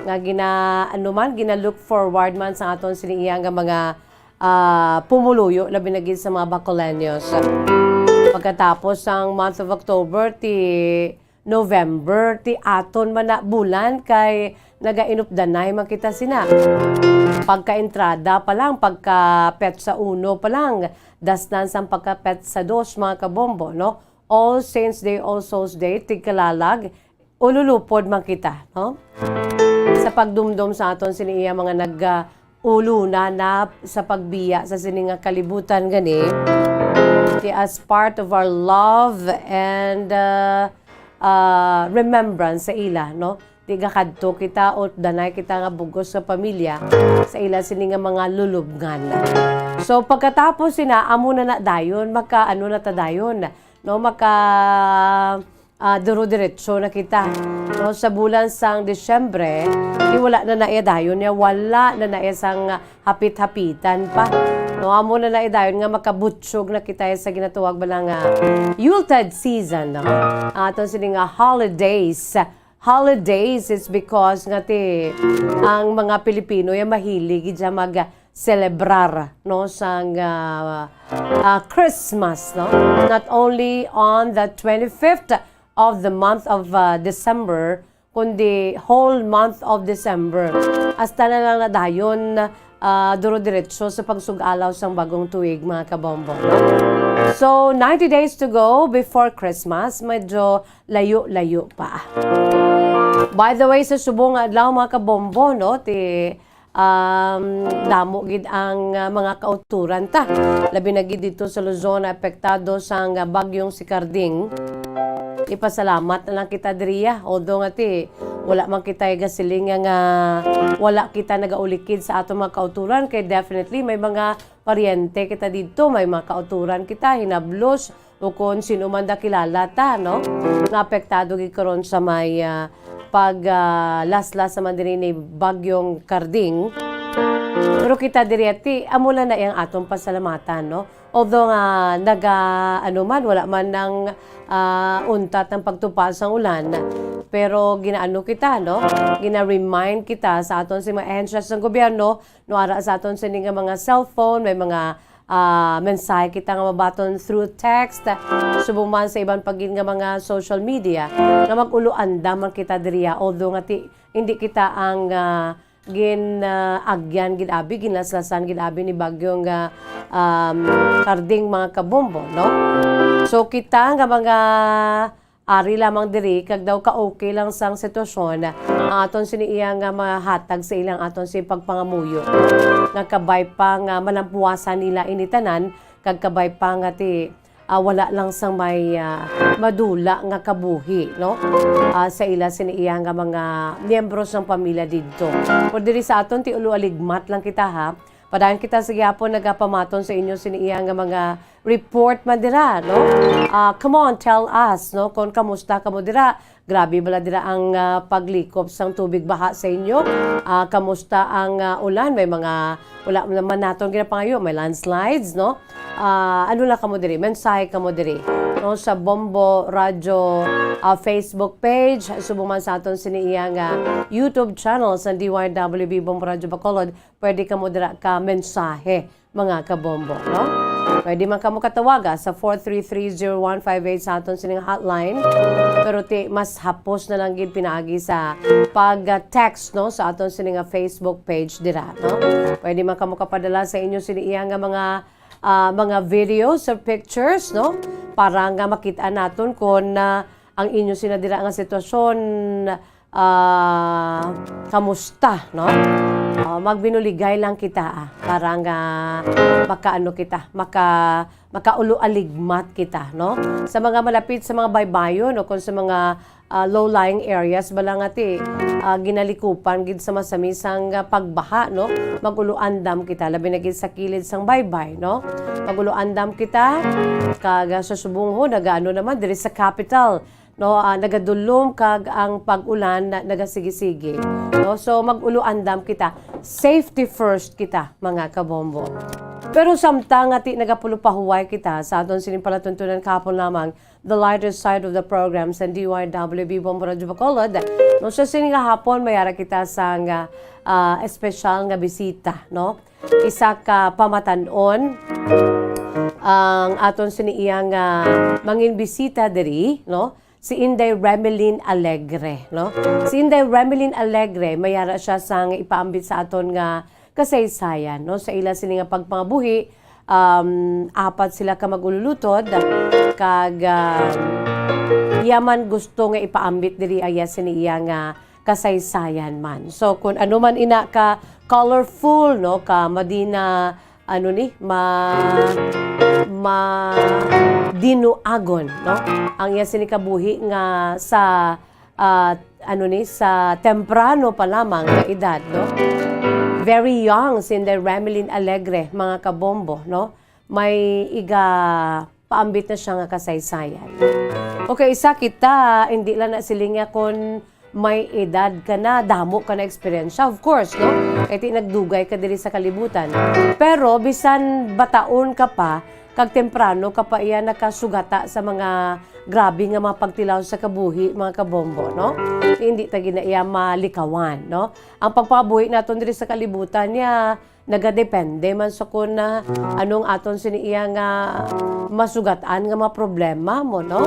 nga gina-, ano man, gina-look forward man sa aton sini iya nga mga, ah, pumuluyo, labi na gid sa mga Bacoleños. Pagkatapos sang month of October, ti November, ti aton man na bulan kay nagainupdanay man kita sina. Pagka-entrada pa lang, pagka petsa uno pa lang, dasnan sang pagka petsa dos, mga kabombo, no? All Saints Day, All Souls Day, tigkalalag, ululupod man kita, no? Sa pagdumdom sa aton sini iya mga nag, ah, uluna na sa pagbiya sa sini nga kalibutan gani, ti as part of our love and, uh, uh, remembrance sa ila, no? Di gakadto kita o danay kita nga bugos sa pamilya sa ila sini nga mga lulubngan. So, pagkatapos sina, amo na na dayon, maka, ano na ta dayon, no? Maka, ah, duro-diretso na kita. No, sa bulan sang Disyembre, di wala na na iya dayon niya, wala na na iya sang hapit-hapitan pa. No, amo na na iya dayon nga makabutyog na kita sa ginatawag bala nga Yuletide season, no? Aton sini nga holidays. Holidays is because nga ti ang mga Pilipino ya mahilig gid siya mag celebrar, no, sang, ah, ah, Christmas, no? Not only on the twenty-fifth of the month of, ah, December, kundi whole month of December. Hasta na lang na dayon, ah, duro-diretso sa pagsug-alaw sang bagong tuig, mga kabombo, no? So, ninety days to go before Christmas, medyo layo-layo pa. By the way, sa subong nga adlaw, mga kabombo, no, ti Um, damo gid ang, ah, mga kauturan ta. Labi na gid dito sa Luzon na apektado sang, ah, bagyong si Carding. Ipasalamat na lang kita diriya. Although nga ti, wala man kita gasiling nga, nga wala kita nagaulikid sa aton mga kauturan. Kay definitely may mga paryente kita dito, may mga kauturan kita, hinablos, o kon sino man da kilala ta, no? Nga apektado gid karon sa may, ah, pag, ah, laslas naman diri ni Bagyong Carding. Pero kita diri ati, amo lang na iyang atong pasalamatan, no? Although nga naga, ano man, wala man nang, ah, untat ang pagtupa sang ulan, pero ginaano kita, no? Gina-remind kita sa aton si mga ahensya sang gobyerno, no, ara sa aton sini nga mga cellphone, may mga, ah, mensahe kita nga mabaton through text, subong man sa iban pa gid nga mga social media, nga mag-ulo-andam man kita diriya, although nga ti-, hindi kita ang, ah, gin, ah, agyan gid abi, ginlaslasan gid abi ni Bagyong, ah, um, Carding, mga kabombo, no? So, kita nga mga ari lamang diri, kag daw ka-okay lang sang sitwasyon, ang aton sini iya nga mahatag sa ilang aton si pagpangamuyo, nga kabay pa nga malampuasan nila ini tanan, kag kabay pa nga ti, ah, wala lang sang may, ah, madula nga kabuhi, no? Ah, sa ila sini iya nga mga miyembro sang pamilya didto. Pero diri sa aton, ti ulo aligmat lang kita, ha? Padayon kita sa gihapon nagapamaton sa inyo sini iya nga mga report man dira, no? Ah, come on, tell us, no? Kung kamusta kamo dira? Grabe bala dira ang, ah, paglikop sang tubig baha sa inyo? Ah, kamusta ang, ah, ulan? May mga, wala naman naton ginapangayo, may landslides, no? Ah, ano lang kamo diri? Mensahe kamo diri. no, sa Bombo Radyo, ah, Facebook page, subong man sa aton sini iya nga YouTube channel sa D Y W B Bombo Radyo Bacolod, pwede kamo dira ka mensahe, mga kabombo, no? Pwede man kamo katawaga sa four three three zero one five eight sa aton sining hotline. Pero ti, mas hapos na lang gid pinaagi sa pag-text, no, sa aton sini nga Facebook page dira, no? Pwede man kamo kapadala sa inyo sini iya nga mga, ah, mga videos or pictures, no? Para nga makita naton kung, ah, ang inyo sina dira nga sitwasyon, ah, kamusta, no? Ah, magbinuligay lang kita, ah, para nga makaano kita, maka-, makaulo-aligmat kita, no? Sa mga malapit sa mga baybayon o kung sa mga, ah, low-lying areas, bala nga ti, ah, ginalikupan gid sa masamisang, ah, pagbaha, no? Mag-ulo-andam kita, labi na gid sa kilid sang baybay, no? Mag-ulo-andam kita, kag, ah, sa subong ho, nagaano naman, diri sa capital, no, ah, nagadulom kag ang pag-ulan na nagasigi-sige, no? So, mag-ulo-andam kita. Safety first kita, mga kabombo. Pero samtang nga ti nagapulopahuway kita sa aton sining palatuntunan kahapon lamang, the lighter side of the program sa D Y W B Bombo Radyo Bacolod, no, sa sining nga hapon, may ara kita sang, ah, espesyal nga bisita, no? Isa ka pamatan-on ang aton sini iya nga manginbisita diri, no? Si Inday Remelin Alegre, no? Si Inday Remelin Alegre, may ara siya sang ipaambit sa aton nga kasaysayan, no? Sa ila sini nga pagpangabuhi, um, apat sila ka mag-ululutod, kag, ah, iya man gusto nga ipaambit diri ang iya sini iya nga kasaysayan man. So, kung ano man ina ka colorful, no, ka madina, ano ni, ma-, madinuagon, no, ang iya sini kabuhi nga sa, ah, ano ni, sa temprano pa lamang nga edad, no? Very young, si Inday Remelin Alegre, mga kabombo, no? May iga paambit na siya nga kasaysayan. Okay, isa kita, hindi lang na siling niya kon may edad ka na, damo ka na eksperyensya, of course, no? Kay ti nagdugay ka diri sa kalibutan. Pero bisan bataon ka pa, kag temprano ka pa iya nakasugata sa mga grabe nga mga pagtilaw sa kabuhi, mga kabombo, no? Hindi ta gina iya malikawan, no? Ang pagpabuhi naton diri sa kalibutan niya, nagadepende man sa kun, ah, anong aton sini iya nga masugat-an nga mga problema mo, no?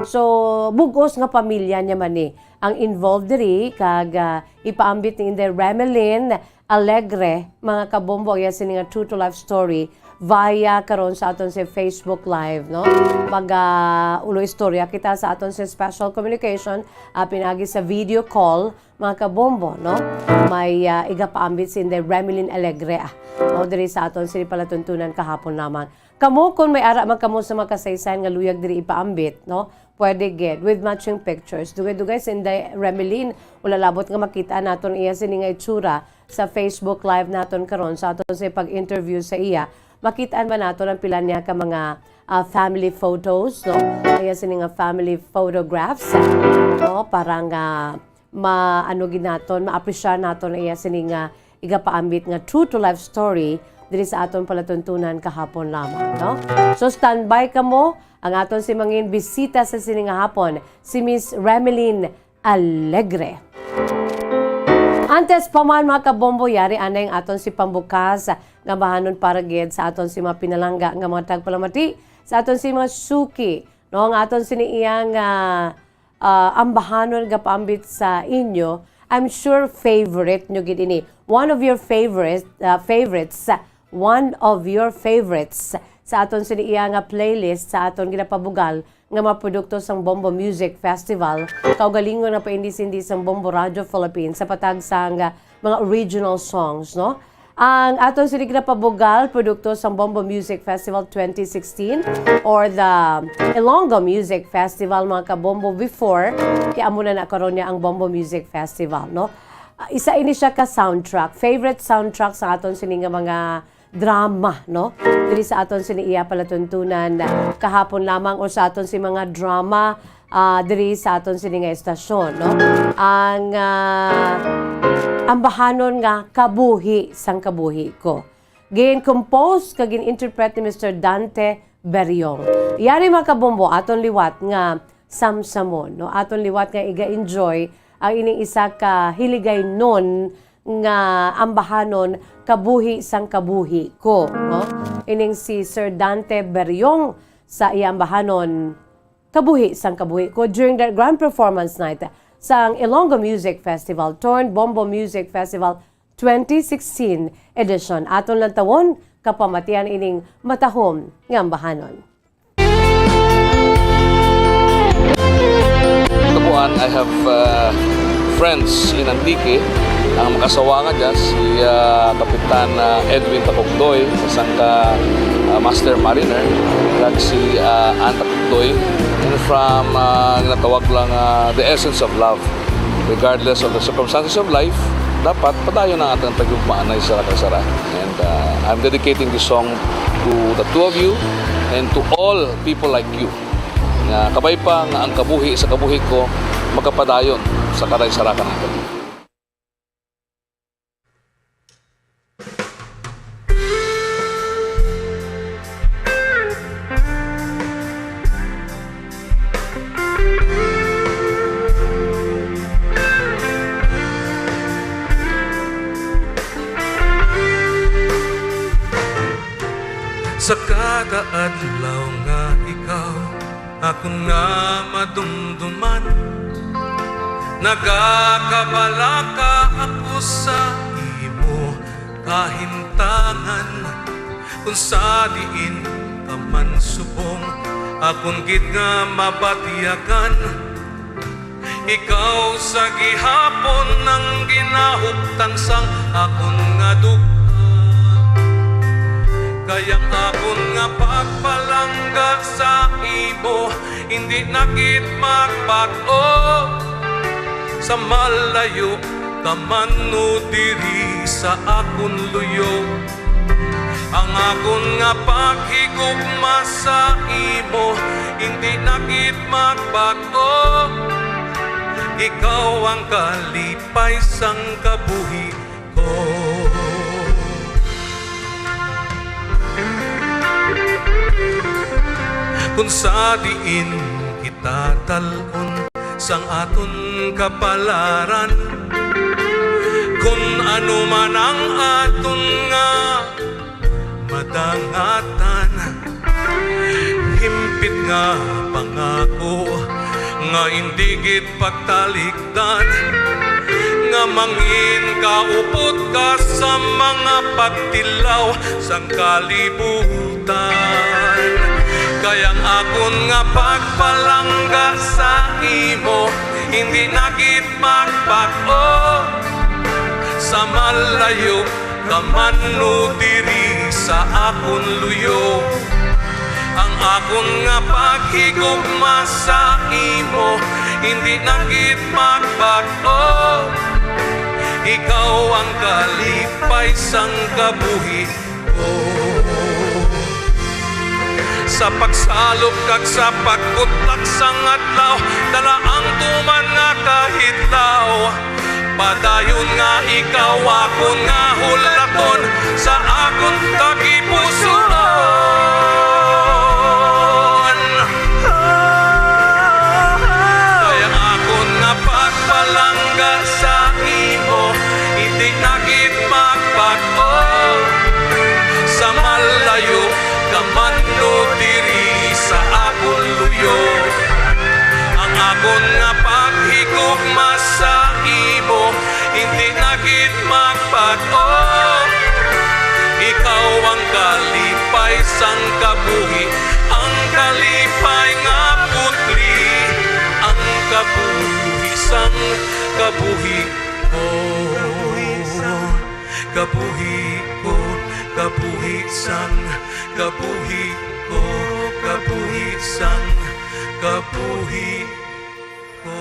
So, bug-os nga pamilya niya man ni ang involved diri, kag, ah, ipaambit ni Inday Remelin Alegre, mga kabombo, iya sini nga true to life story via karon sa aton si Facebook Live, no? Mag, ah, ulo istorya kita sa aton si special communication, ah, pinaagi sa video call, mga kabombo, no? May, ah, igapaambit si Inday Remelin Alegre, ah, no? Diri sa aton sini palatuntunan kahapon lamang. Kamo, kung may ara man kamo sa mga kasaysayan nga luyag diri ipaambit, no? Pwede gid, with matching pictures. Dugay-dugay si Inday Remelin, wala labot nga makita naton iya sini nga itsura sa Facebook Live naton karon sa aton sa pag-interview sa iya. Makita man naton ang pila niya ka mga, ah, family photos, no? Iya sini nga family photographs, no? Para nga ma-, ano gid naton, ma-appreciate naton iya sini nga igapaambit nga true to life story diri sa aton palatuntunan kahapon lamang, no? So, standby kamo, ang aton si mangin bisita sa sini nga hapon, si Miss Remelin Alegre. Antes pa man, mga kabombo, yari anay ang aton si pambukas nga bahanon para gid sa aton si mga pinalangga nga mga tagpalamati, sa aton si mga suki, no, ang aton sini iya nga, ah, ambahanon gapaambit sa inyo. I'm sure favorite nyo gid ini. One of your favorite, ah, favorites, one of your favorites sa aton sini iya nga playlist sa aton ginapabugal nga mga produkto sang Bombo Music Festival, kaugalingon nga paindis-indis sang Bombo Radio Philippines sa patag sang mga original songs, no? Ang aton sini ginapabugal, produkto sang Bombo Music Festival twenty sixteen or the Ilonggo Music Festival, mga kabombo, before, kay amo na na karon niya ang Bombo Music Festival, no? Ah, isa ini siya ka soundtrack, favorite soundtrack sa aton sini nga mga drama, no? Diri sa aton sini iya palatuntunan, ah, kahapon lamang o sa aton si mga drama, ah, diri sa aton sini nga estasyon, no? Ang, ah, ambahanon nga Kabuhi sang Kabuhi Ko. Gin-compose kag gin-interpret ni Mister Dante Beriong. Yari, mga kabombo, aton liwat nga samsamon, no? Aton liwat nga iga-enjoy ang ining isa ka hiligaynon nga ambahanon, Kabuhi sang Kabuhi Ko, no? Ining si Sir Dante Beriong sa iya ambahanon, Kabuhi sang Kabuhi Ko, during the grand performance night sang Ilonggo Music Festival turned Bombo Music Festival twenty sixteen edition. Aton lantawon, kapamatian ining matahom nga ambahanon. Kabuan, I have uh, friends in Antique. Ang makasawa nga dyan, si uh, Kapitan uh, Edwin Takugdoy, isang ka uh, master mariner, kag si uh, Ann Takugdoy. And from uh, ginatawag lang uh, the essence of love. Regardless of the circumstances of life, dapat padayon ang atong paghigugma sa isa kag isa. And uh, I'm dedicating this song to the two of you and to all people like you. Nga kabay pa nga ang kabuhi sa kabuhi ko makapadayon sa karay-sarakan nga kabuhi. Sa kada adlaw nga ikaw akon nga madumduman, nagakabalaka ako sa imo kahimtangan. Kung sa diin ka man subong, akon gid nga mabatyagan. Ikaw sa gihapon ang ginahuptan sang akon nga dugha. Kay ang akon nga pagpalangga sa imo hindi na gid magbag-o. Sa malayo ka man o diri sa akon luyo, ang akon nga paghigugma sa imo hindi na gid magbag-o. Ikaw ang kalipay sang kabuhi ko. Kung sa diin kita dal-on sang aton kapalaran, kun ano man ang aton nga madangatan, himpit nga pangako nga indi gid pagtalikdan, nga mangin kaupod ka sa mga pagtilaw sang kalibutan. Kay ang akon nga pagpalangga sa imo hindi na gid magbag-o. Sa malayo ka man o diri sa akon luyo, ang akon nga paghigugma sa imo hindi na gid magbag-o. Ikaw ang kalipay sang kabuhi ko. Sa pagsalop kag sa pagbutlak sang adlaw, dala ang tuman nga kahitlaw. Padayon nga ikaw akon nga hulaton sa akon tagipusoon. Kay ang akon nga pagpalangga sa imo hindi na gid magbag-o. Sa malayo ka man o diri sa akon luyo, ang akon nga paghigugma sa imo hindi na gid magbag-o. Ikaw ang kalipay sang kabuhi, ang kalipay nga putli, ang kabuhi sang kabuhi ko. Kabuhi ko, kabuhi sang kabuhi ko, kabuhi sang kabuhi ko.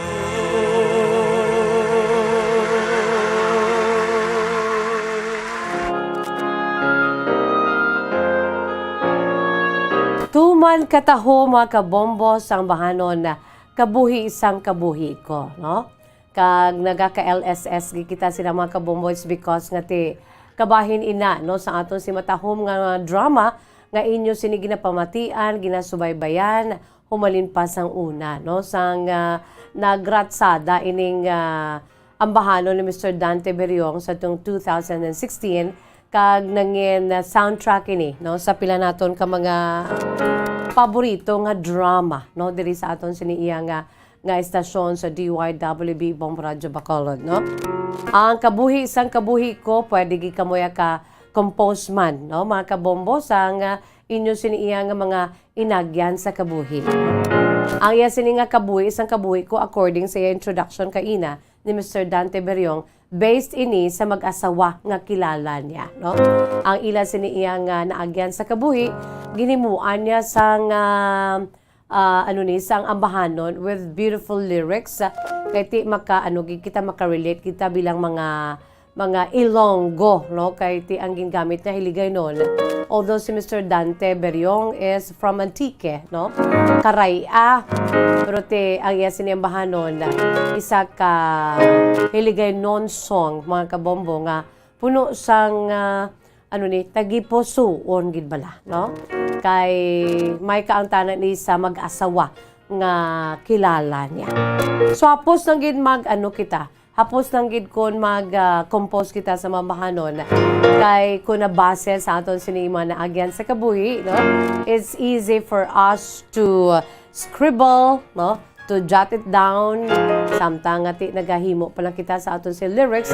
Tuman kataho, mga kabombo, sang bahanon, Kabuhi sang Kabuhi Ko, no? Kag nagaka-L S S gid kita sila, mga kabombo, it's because nga ti kabahin ina, no, sa aton si matahom nga drama nga inyo sini ginapamatian, ginasubaybayan, humalin pa sang una, no? Sang, ah, nagratsada ining, ah, ambahanon ni Mister Dante Beriong sa atong two thousand and sixteen, kag nangin, ah, soundtrack ini, no, sa pila naton ka mga paborito nga drama, no, diri sa aton sini iya nga, nga estasyon sa D Y W B Bombo Radyo Bacolod, no? Ang kabuhi sang kabuhi ko, pwede gid kamo ya ka compose man, no, mga kabombo, sang, ah, inyo sini iya nga mga inagyan sa kabuhi. Ang iya sini nga kabuhi, sang kabuhi ko, according sa iya introduction kaina ni Mister Dante Beriong, based ini sa mag-asawa nga kilala niya, no? Ang ila sini iya nga naagyan sa kabuhi, ginimuan niya sang, ah, ah, ano ni, sang ambahanon with beautiful lyrics. Ah, kay ti maka, ano, gi-, kita makarelate kita bilang mga, mga Ilonggo, no? Kay ti ang gingamit na Hiligaynon. Although si Mister Dante Beriong is from Antique, no? Karay-a. Pero ti ang iya sini ambahanon, isa ka Hiligaynon song, mga kabombo, nga puno sang, ah, ano ni, tagipusoon gid bala, no? Kay may kaangtanan ni sa mag-asawa nga kilala niya. So, hapos lang gid mag, ano, kita, hapos lang gid kun mag, ah, compose kita sa mga ambahanon. Kay kun nabase sa aton sini mga naagyan sa kabuhi, no? It's easy for us to scribble, no? To jot it down. Samtang nga ti nagahimo pa lang kita sa aton si lyrics.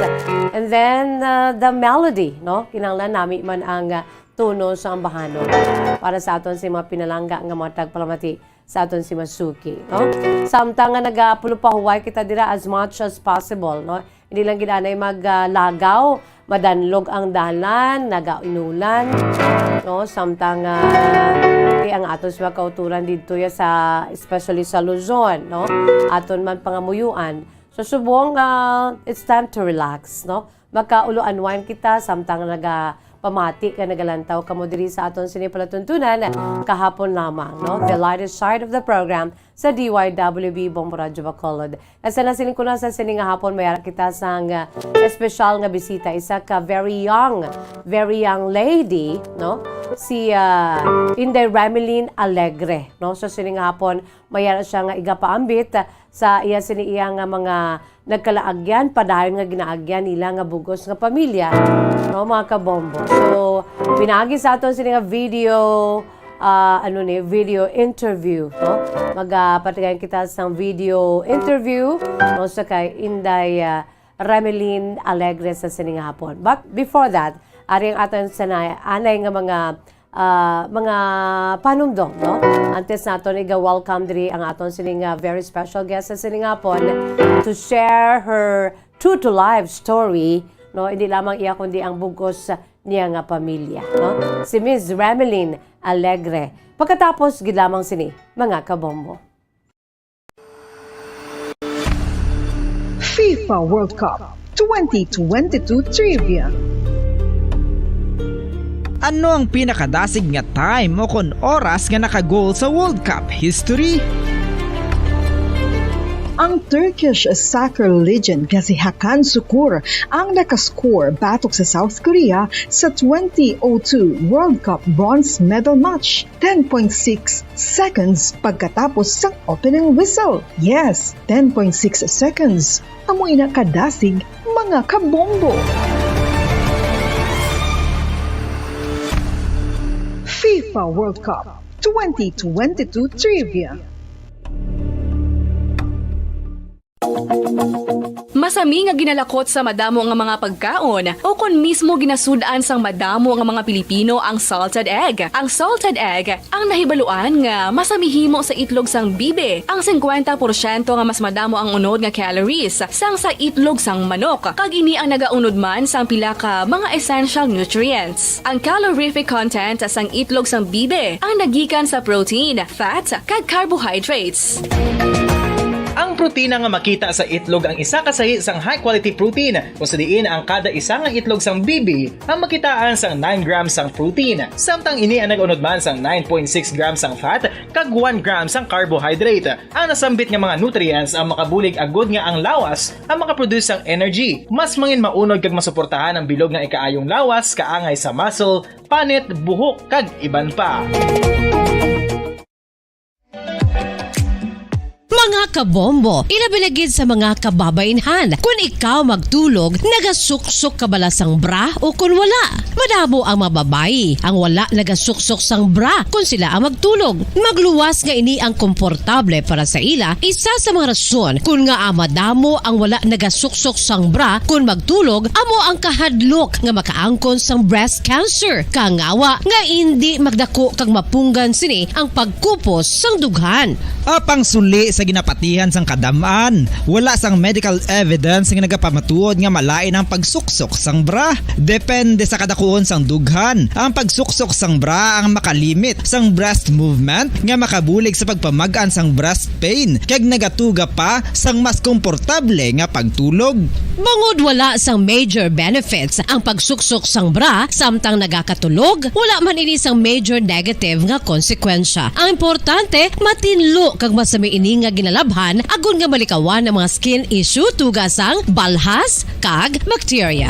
And then, uh, the melody, no? Kinahanglan nami man ang, uh, tono sa ambahanon para sa aton si mga pinalangga nga mga tagpalamati sa aton si Masuki, no? Samtang nga nagapulopahuway kita dira as much as possible, no? Hindi lang gid anay mag, ah, lagaw, madanlog ang dalan, nagainulan, no? Samtang, ah, di ang aton sa mga kauturan didto ya sa, especially sa Luzon, no? Aton man pangamuyuan. So, subong, ah, it's time to relax, no? Makaulo-unwind kita samtang nagapamati ka, nagalantaw kamo diri sa aton sini palatuntunan kahapon lamang, no? The lighter side of the program sa D Y W B Bombo Radyo Bacolod. Nasa nasiling ko na sa sini nga hapon, may ara kita sang, ah, espesyal nga bisita, isa ka very young, very young lady, no? Si, ah, Inday Remeline Alegre, no? So, sini nga hapon, may ara siya nga igapaambit, ah, sa iya sini iya nga mga nagkalaagyan, padayon nga ginaagyan nila nga bugos nga pamilya, no, mga kabombo. So, pinaagi sa aton sini nga video, ah, ano ni, video interview, no? Magapatigayon kita sang video interview, no, sa kay Inday, ah, Remeline Alegre sa sini nga hapon. But before that, ari ang aton sanay, anay nga mga, ah, mga panumdom, no? Antes naton iga-welcome diri ang aton sini nga very special guest sa sini nga hapon to share her true to life story, no? Hindi lamang iya kundi ang bugos niya nga pamilya, no? Si Miss Remeline Alegre. Pagkatapos gid lamang sini, mga kabombo. FIFA World Cup twenty twenty-two Trivia. Ano ang pinakadasig nga time o kon oras nga naka-goal sa World Cup history? Ang Turkish soccer legend nga si Hakan Sukur ang nakascore batok sa South Korea sa twenty oh two World Cup bronze medal match, ten point six seconds pagkatapos sang opening whistle. Yes, ten point six seconds. Amo ina kadasig, mga kabombo. FIFA World Cup twenty twenty-two Trivia. Masami nga ginalakot sa madamo nga mga pagkaon, o kon mismo ginasud-an sang madamo nga mga Pilipino ang salted egg. Ang salted egg ang nahibaluan nga masami himo sa itlog sang bibe. Ang singkwenta porsyento nga mas madamo ang unod nga calories sang sa itlog sang manok, kag ini ang nagaunod man sang pila ka mga essential nutrients. Ang calorific content sang itlog sang bibe ang nagikan sa protein, fat, kag carbohydrates. Ang protina nga makita sa itlog ang isa ka sahi sang high-quality protein, kung sa diin ang kada isa nga itlog sang bibi ang makitaan sang nine grams sang protein, samtang ini ang nag-unod man sang nine point six grams sang fat kag one gram sang carbohydrate. Ang nasambit nga mga nutrients ang makabulig agud nga ang lawas ang makaproduce sang energy, mas mangin maunod kag masuportahan ang bilog nga ikaayong lawas, kaangay sa muscle, panit, buhok, kag iban pa. Mga kabombo, ilabi na gid sa mga kababainhan. Kun ikaw magtulog, nagasuksok ka bala sang bra o kun wala? Madamo ang mga babayi ang wala nagasuksok sang bra kun sila ang magtulog. Magluwas nga ini ang komportable para sa ila, isa sa mga rason kun ngaa madamo ang wala nagasuksok sang bra kun magtulog amo ang kahadlok nga makaangkon sang breast cancer. Kangawa nga indi magdako kag mapunggan sini ang pagkupos sang dughan. Apang suli sa ginapatihan sang kadam-an, wala sang medical evidence nga nagapamatuod nga malain ang pagsuksok sang bra. Depende sa kadakuon sang dughan, ang pagsuksok sang bra ang makalimit sang breast movement nga makabulig sa pagpamag-an sang breast pain kag nagatuga pa sang mas komportable nga pagtulog. Bangod wala sang major benefits ang pagsuksok sang bra samtang nagakatulog, wala man ini sang major negative nga konsekwensya. Ang importante, matinlo kag masami ini nga ginalabhan agod nga malikawan ang mga skin issue tuga sang balhas kag bakterya.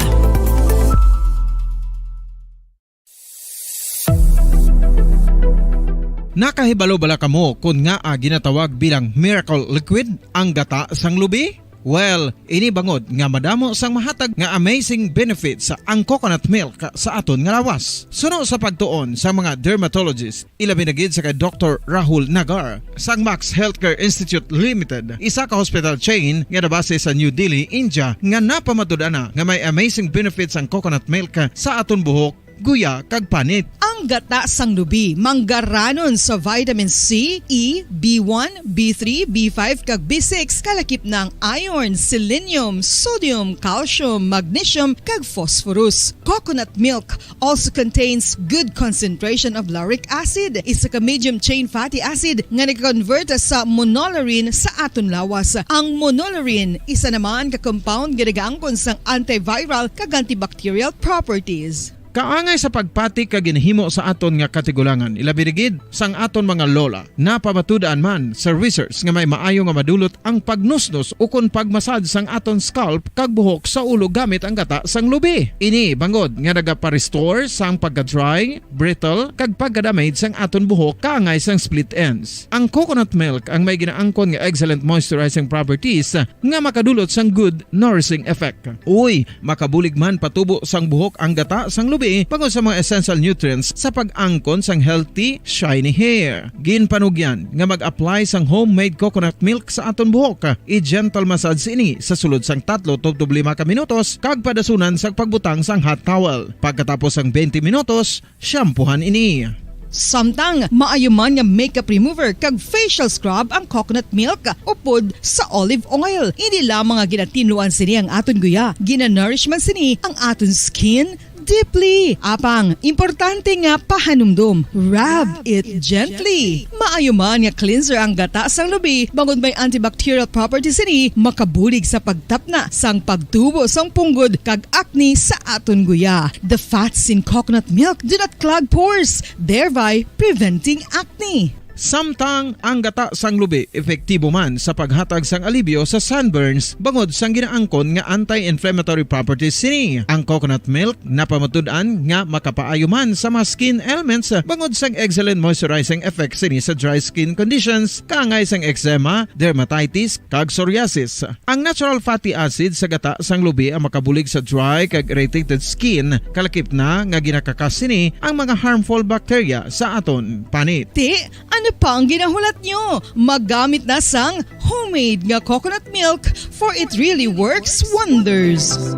Nakahibalo bala kamo kon ngaa ginatawag bilang miracle liquid ang gata sang lubi? Well, ini bangod nga madamo sang mahatag nga amazing benefits ang coconut milk sa aton nga lawas. Suno sa pagtuon sa mga dermatologist, ilabi na gid sa kay Doktor Rahul Nagar sang Max Healthcare Institute Limited, isa ka hospital chain nga nabase sa New Delhi, India, nga napamatud-an na nga may amazing benefits ang coconut milk sa aton buhok, guya, kag panit. Ang gata sang lubi manggaranon sa vitamin C, E, B one, B three, B five, kag B six, kalakip na ang iron, selenium, sodium, calcium, magnesium, kag phosphorus. Coconut milk also contains good concentration of lauric acid, isa ka medium chain fatty acid nga nag-convert sa monolaurin sa aton lawas. Ang monolaurin isa naman ka compound nga nagaangkon sang antiviral kag antibacterial properties. Kaangay sa pagpati kag ginhimo sa aton nga katigulangan, ilabi na gid sang aton mga lola. Napamatud-an man sa research nga may maayo nga madulot ang pagnusnos ukon pagmasad sang aton scalp kag buhok sa ulo gamit ang gata sang lubi. Ini bangod nga nagapa-restore sang pagka-dry, brittle, kag pagka-damage sang aton buhok kaangay sang split ends. Ang coconut milk ang may ginaangkon nga excellent moisturizing properties nga makadulot sang good nourishing effect. Uy, makabulig man patubo sang buhok ang gata sang lubi bangod sa mga essential nutrients sa pag-angkon sang healthy, shiny hair. Ginpanugyan nga mag-apply sang homemade coconut milk sa aton buhok. I-gentle massage ini sa sulod sang tatlo tubtob lima ka minutos kag padasunan sang pagbutang sang hot towel. Pagkatapos sang twenty minutos, shampoohan ini. Samtang maayo man nga makeup remover kag facial scrub ang coconut milk upod sa olive oil. Hindi lamang nga ginatinluan sini ang aton guya, ginanourish man sini ang aton skin deeply. Apang, importante nga pahanumdom, rub it gently. Maayo man nga cleanser ang gata sang lubi, bangod may antibacterial properties sini, makabulig sa pagtapna sang pagtubo sang punggod kag acne sa aton guya. The fats in coconut milk do not clog pores, thereby preventing acne. Samtang ang gata sang lubi epektibo man sa paghatag sang alibyo sa sunburns bangod sang ginaangkon nga anti-inflammatory properties sini. Ang coconut milk napamatud-an nga makapaayo man sa mga skin ailments bangod sang excellent moisturizing effect sini sa dry skin conditions, kaangay sang eczema, dermatitis, kag psoriasis. Ang natural fatty acid sa gata sang lubi ang makabulig sa dry kag irritated skin, kalakip na nga ginakakas sini ang mga harmful bacteria sa aton panit. Ti, ano pa ang ginahulat nyo? Maggamit na sang homemade nga coconut milk, for it really works wonders.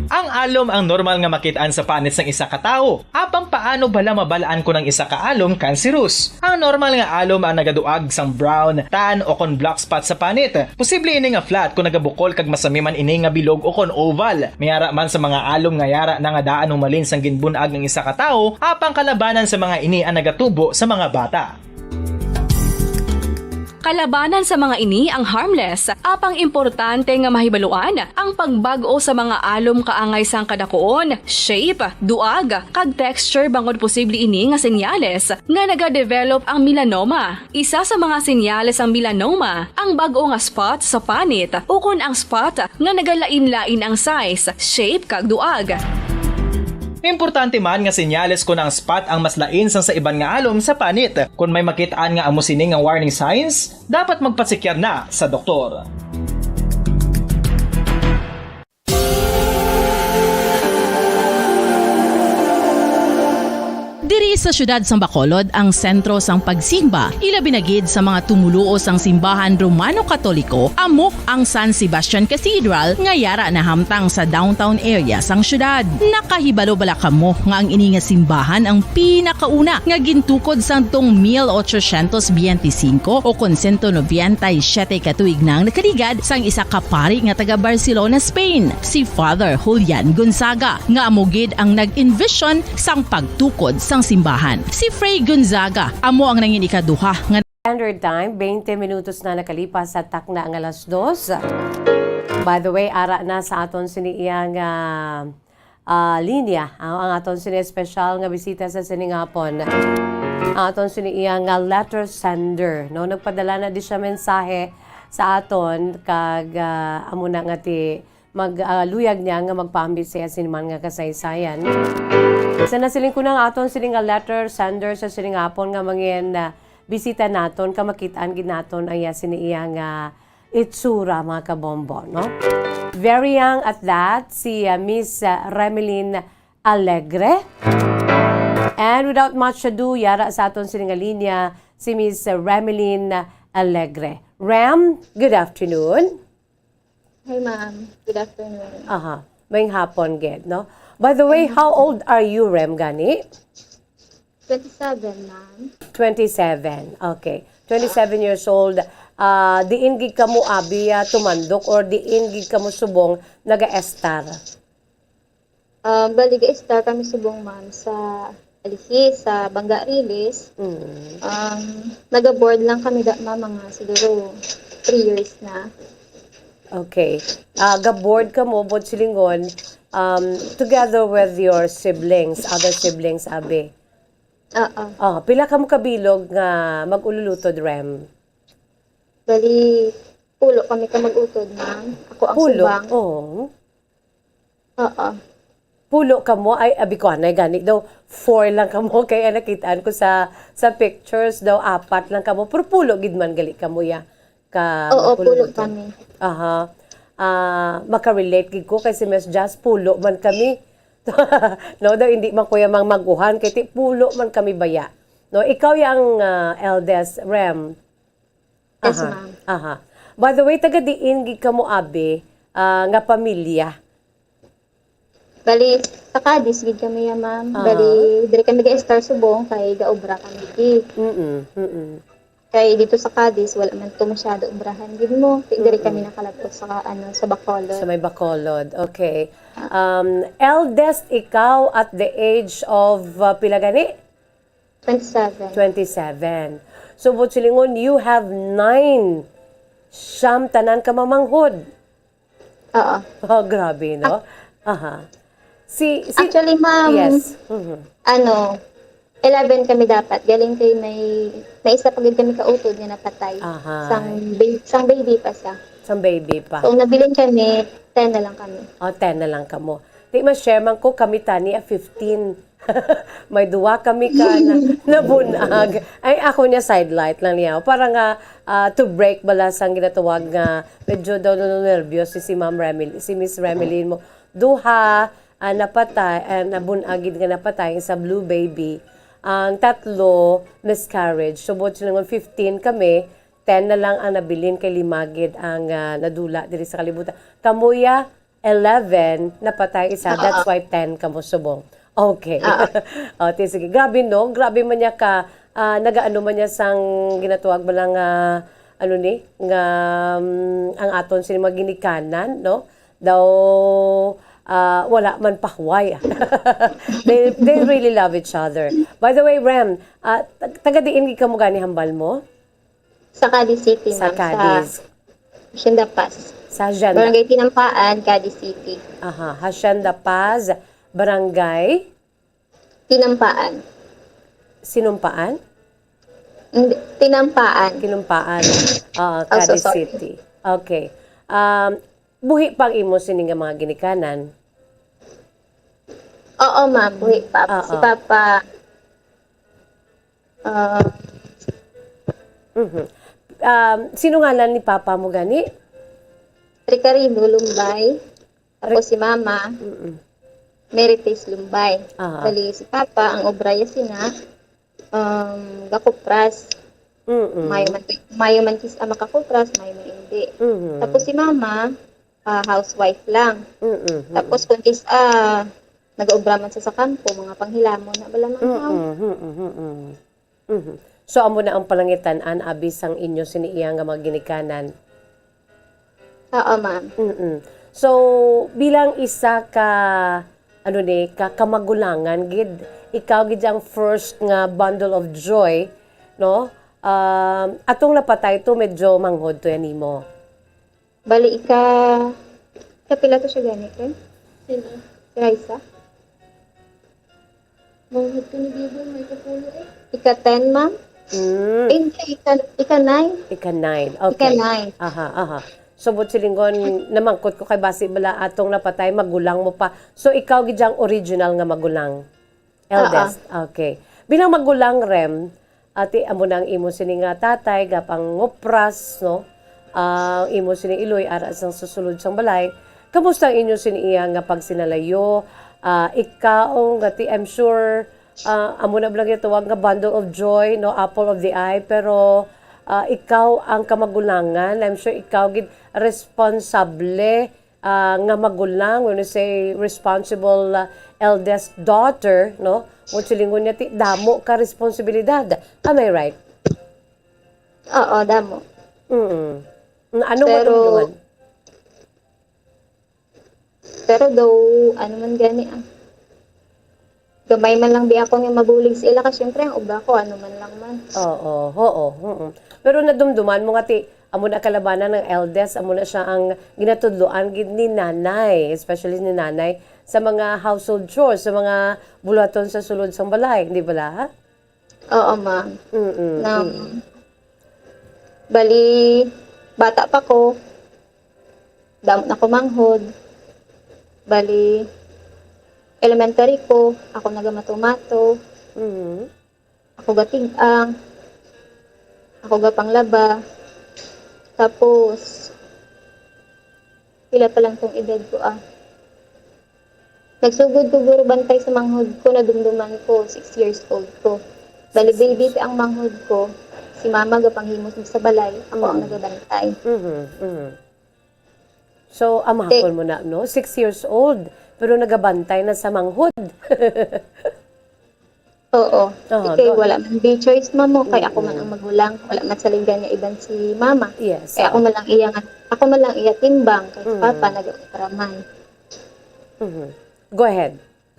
Ang alom ang normal nga makit-an sa panit sang isa ka tawo. Apang paano bala mabal-an kon ang isa ka alom kanseros? Ang normal nga alom ang nagaduag sang brown, tan, o kon black spot sa panit. Posible ini nga flat kon nagabukol kag masami man ini nga bilog o kon oval. May ara man sa mga alom nga yara na nga daan humalin sang ginbun-ag ang isa ka tawo, apang kalabanan sa mga ini ang nagatubo sa mga bata. Kalabanan sa mga ini ang harmless, apang importante nga mahibaluan ang pagbag-o sa mga alom kaangay sang kadakuon, shape, duag, kag texture bangod posible ini nga senyales nga nagadevelop ang melanoma. Isa sa mga senyales sang melanoma ang bag-o nga spot sa panit ukon ang spot nga nagalain-lain ang size, shape, kag duag. Importante man nga senyales kon ang spot ang mas lain sang sa iban nga alom sa panit. Kon may makit-an nga amo sini nga warning signs, dapat magpatsikyar na sa doktor. Diri sa siyudad sang Bacolod ang sentro sang pagsimba, ilabi na gid sa mga tumoluo sang simbahan Romano-Katoliko, amo ang San Sebastian Cathedral nga yara nahamtang sa downtown area sang siyudad. Nakahibalo bala kamo nga ang ini nga simbahan ang pinakauna nga gintukod sadtong mil ochocientos biyente singko o kon sento nobenta y siyete ka tuig nang nakaligad sang isa ka pari nga taga Barcelona, Spain, si Father Julian Gonzaga, nga amo gid ang nag-envision sang pagtukod sang simbahan. Si Fray Gonzaga amo ang nangin ikaduha nga Standard Time, twenty minutos na nakalipas sa takna nga alas dos. By the way, ara na sa aton sini iya nga, ah, linya, ah, ang aton sini espesyal nga bisita sa sining hapon. Ang aton sini iya nga letter sender, no? Nagpadala na di siya mensahe sa aton kag, ah, amo na nga ti mag, ah, luyag niya nga magpaambit sa iya sini man nga kasaysayan. Sa nasiling ko na nga aton sini nga letter sender sa sining hapon nga mangin, ah, bisita naton, kamakit-an gid naton ang iya sini iya nga itsura, mga kabombo, no? Very young at that, si, ah, Miss, ah, Remelin Alegre. And without much ado, yara sa aton sini nga linya, si Miss Remelin Alegre. Rem, good afternoon. Hi, ma'am. Good afternoon. Aha. Maayong hapon gid, no? By the way, how old are you, Rem, gani? Twenty-seven, ma'am. Twenty-seven. Okay. Twenty-seven years old. Ah, diin gid kamo abi, ah, tumandok or diin gid kamo subong nagaestar? Um, bali, ga-estar kami subong, ma'am, sa Alihis, sa Bangga Rilis. Mm. Um, naga-board lang kami da, ma'am, mga siguro three years na. Okay. Ah, ga-board kamo, buot silingon, um, together with your siblings, other siblings, abi? Oo. Ah, pila kamo kabilog nga mag-ululutod, Rem? Bali, pulo kami ka mag-utod, ma'am. Ako ang Pulo? Subang. Oo. Oo. Pulo kamo? Ay, abi ko, anay gani daw, four lang kamo. Kaya nakitaan ko sa, sa pictures daw, apat lang kamo. Pero pulo gid man gali kamo, ya, ka Oo, pulo magululuto. Kami. Aha. Ah, makarelate gid ko kay si Miss Jazz, pulo man kami. No, daw hindi man kuya mang maguhan, kay ti pulo man kami baya. No, ikaw yang, ah, eldest, Rem. Yes, Aha, ma'am. Aha. By the way, taga diin gid kamo, abi, ah, nga pamilya? Bali, sa Cadiz gid kami ya, ma'am. Aha. Bali, diri kami ga-estar subong kay gaobra kami di. Mm, mm. Kay dito sa Cadiz, wala man to masyado obrahan gid mo. Kay diri kami Mm-mm. nakalabot sa, ano, sa Bacolod. Sa may Bacolod. Okay. Ah. Um, eldest ikaw at the age of, uh, pila gani? Twenty-seven. Twenty-seven. So, buot silingon, you have nine. Siyam tanan ka mamanghod. Oo. Oh, grabe, no? Ac- Aha. Si, si Actually, ma'am, Yes. Mhm. ano, eleven kami dapat. Galing kay may, may isa pa gid kami kautod nga napatay. Aha. Sang ba-, sang baby pa siya. Sang baby pa. So, nabilin kami, ten na lang kami. Oh, ten na lang kamo. Di ma-share man ko, kami tani, ah, fifteen. May duwa kami ka na, nabunag. Ay, ako niya sidelight lang niya. Para nga, ah, to break bala sang ginatawag nga medyo daw nanunervyos si, si Ma'am Remel-, si Miss Remelin mo. Duha, ah, napatay, ah, nabunag gid nga napatay sa blue baby. Ang tatlo, miscarriage. So, buot silingon fifteen kami, ten na lang ang nabilin kay lima gid ang, ah, nadula diri sa kalibutan. Kamuya, eleven, napatay isa. Oo. That's why ten kamo subong. Okay. Oo. O, ti, sige. Grabe, no? Grabe man niya ka, ah, nagaano man niya sang ginatawag ba lang, ah, ano ni? Nga, um, ang aton sini mga ginikanan, no? Daw, ah, wala man pahuway. They, they really love each other. By the way, Rem, ah, tag-, taga diin gid kamo gani hambal mo? Sa Cadiz City, Sa ma'am. Cadiz. Sa Hacienda Paz. Sa Hacienda. Barangay Tinampaan, Cadiz City. Aha, Hacienda Paz, Barangay? Tinampaan. Sinumpaan? Hindi, Tinampaan. Tinumpaan, ah, Oh, so Cadiz sorry. City. Okay. Um, buhi pa ang imo sini nga mga ginikanan? Oo, ma'am. Buhi pa. Oo. Si Papa, ah, Mhm. Um, sino ngalan ni Papa mo gani? Ricarino Lumbay. Tapos Ric- si Mama, Mm-mm. Merites Lumbay. Aha. Bali, si Papa, ang obra niya sina, um, gakupras. Mm-mm. Mayo man, mayo man kis-, ah, makakupras, mayo man hindi. Mhm. Tapos si Mama, ah, housewife lang. Mm-mm. Tapos kung kis-, ah, nag-obra man sa, sa kampo, mga panghilamon na bala man, ma'am. Mm-mm. Mm-mm. Mhm. So, amo na ang palangitan-an, abi, sang inyo sini iya nga mga ginikanan? Oo, ma'am. Mm-mm. So, bilang isa ka, ano ni, ka kamagulangan gid, ikaw gid ang first nga bundle of joy, no? Um, atong napatay to, medyo manghod to yan nimo. Bali, ika-, ikapila to siya gani, Ken? Sino? Si Raisa? Manghod to ni Bibo, may kapulo eh. Ika-ten, ma'am? Mm. Eh, hindi, ika-, ika-nine. Ika-nine. Okay. Ika-nine. Aha, aha. So, buot silingon, namangkot ko kay basi bala atong napatay, magulang mo pa. So, ikaw gid ang original nga magulang? Eldest. Oo. Okay. Bilang magulang, Rem, ati, amo na ang imo sini nga tatay, gapangupras, no? Ah, imo sini iloy, ara sang susulod sang balay. Kamusta ang inyo sini iya nga pagsinalayo? Ah, ikaw, nga ti, I'm sure, ah, amo na lang gitawag nga bundle of joy, no? Apple of the eye, pero, ah, ikaw ang kamagulangan. I'm sure ikaw gid responsable ah, nga magulang, when we say responsible, ah, eldest daughter, no? Kung silingon niya, ti, damo ka responsibilidad. Am I right? Oo, damo. Mm. N-, ano mo Pero, tumduman? Pero daw, ano man gani, ah. Gamay man lang bi ako nga mabulig sa ila, kay syempre ang obra ko, ano man lang man. Oo, oo, mm. Pero nadumduman mo nga ti, amo na kalabanan ng eldest, amo na siya ang ginatudloan gid ni nanay, especially ni nanay, sa mga household chores, sa mga buluhaton sa sulod sang balay, di bala? Oo, ma'am. Mm-mm, Nang, mm. Bali, bata pa ko, damo na ko manghod. Bali, elementary ko, ako nagamatumato. Mhm. Ako gatig-ang. Ako gapanglaba. Tapos, pila pa lang tong edad ko, ah. Nagsugod ko guro bantay sa manghod ko, nadumduman ko, six years old ko. Bali, Six baby years. pa ang manghod ko. Si mama gapanghimo sa balay, ako ang Mm. nagabantay. Mhm, mhm. So, Te- amahapon mo na, no? Six years old, pero nagabantay na sa manghod. Oo. Aha, Ikay, go. wala man di choice, ma'am, mo, kay ako man Mm. ang magulang. Wala man sa liga niya iban si mama. Yes, Kay ako oo. man lang iya nga, ako man lang iya timbang, kay si Mm. papa nag-opera man. Mhm. Go ahead.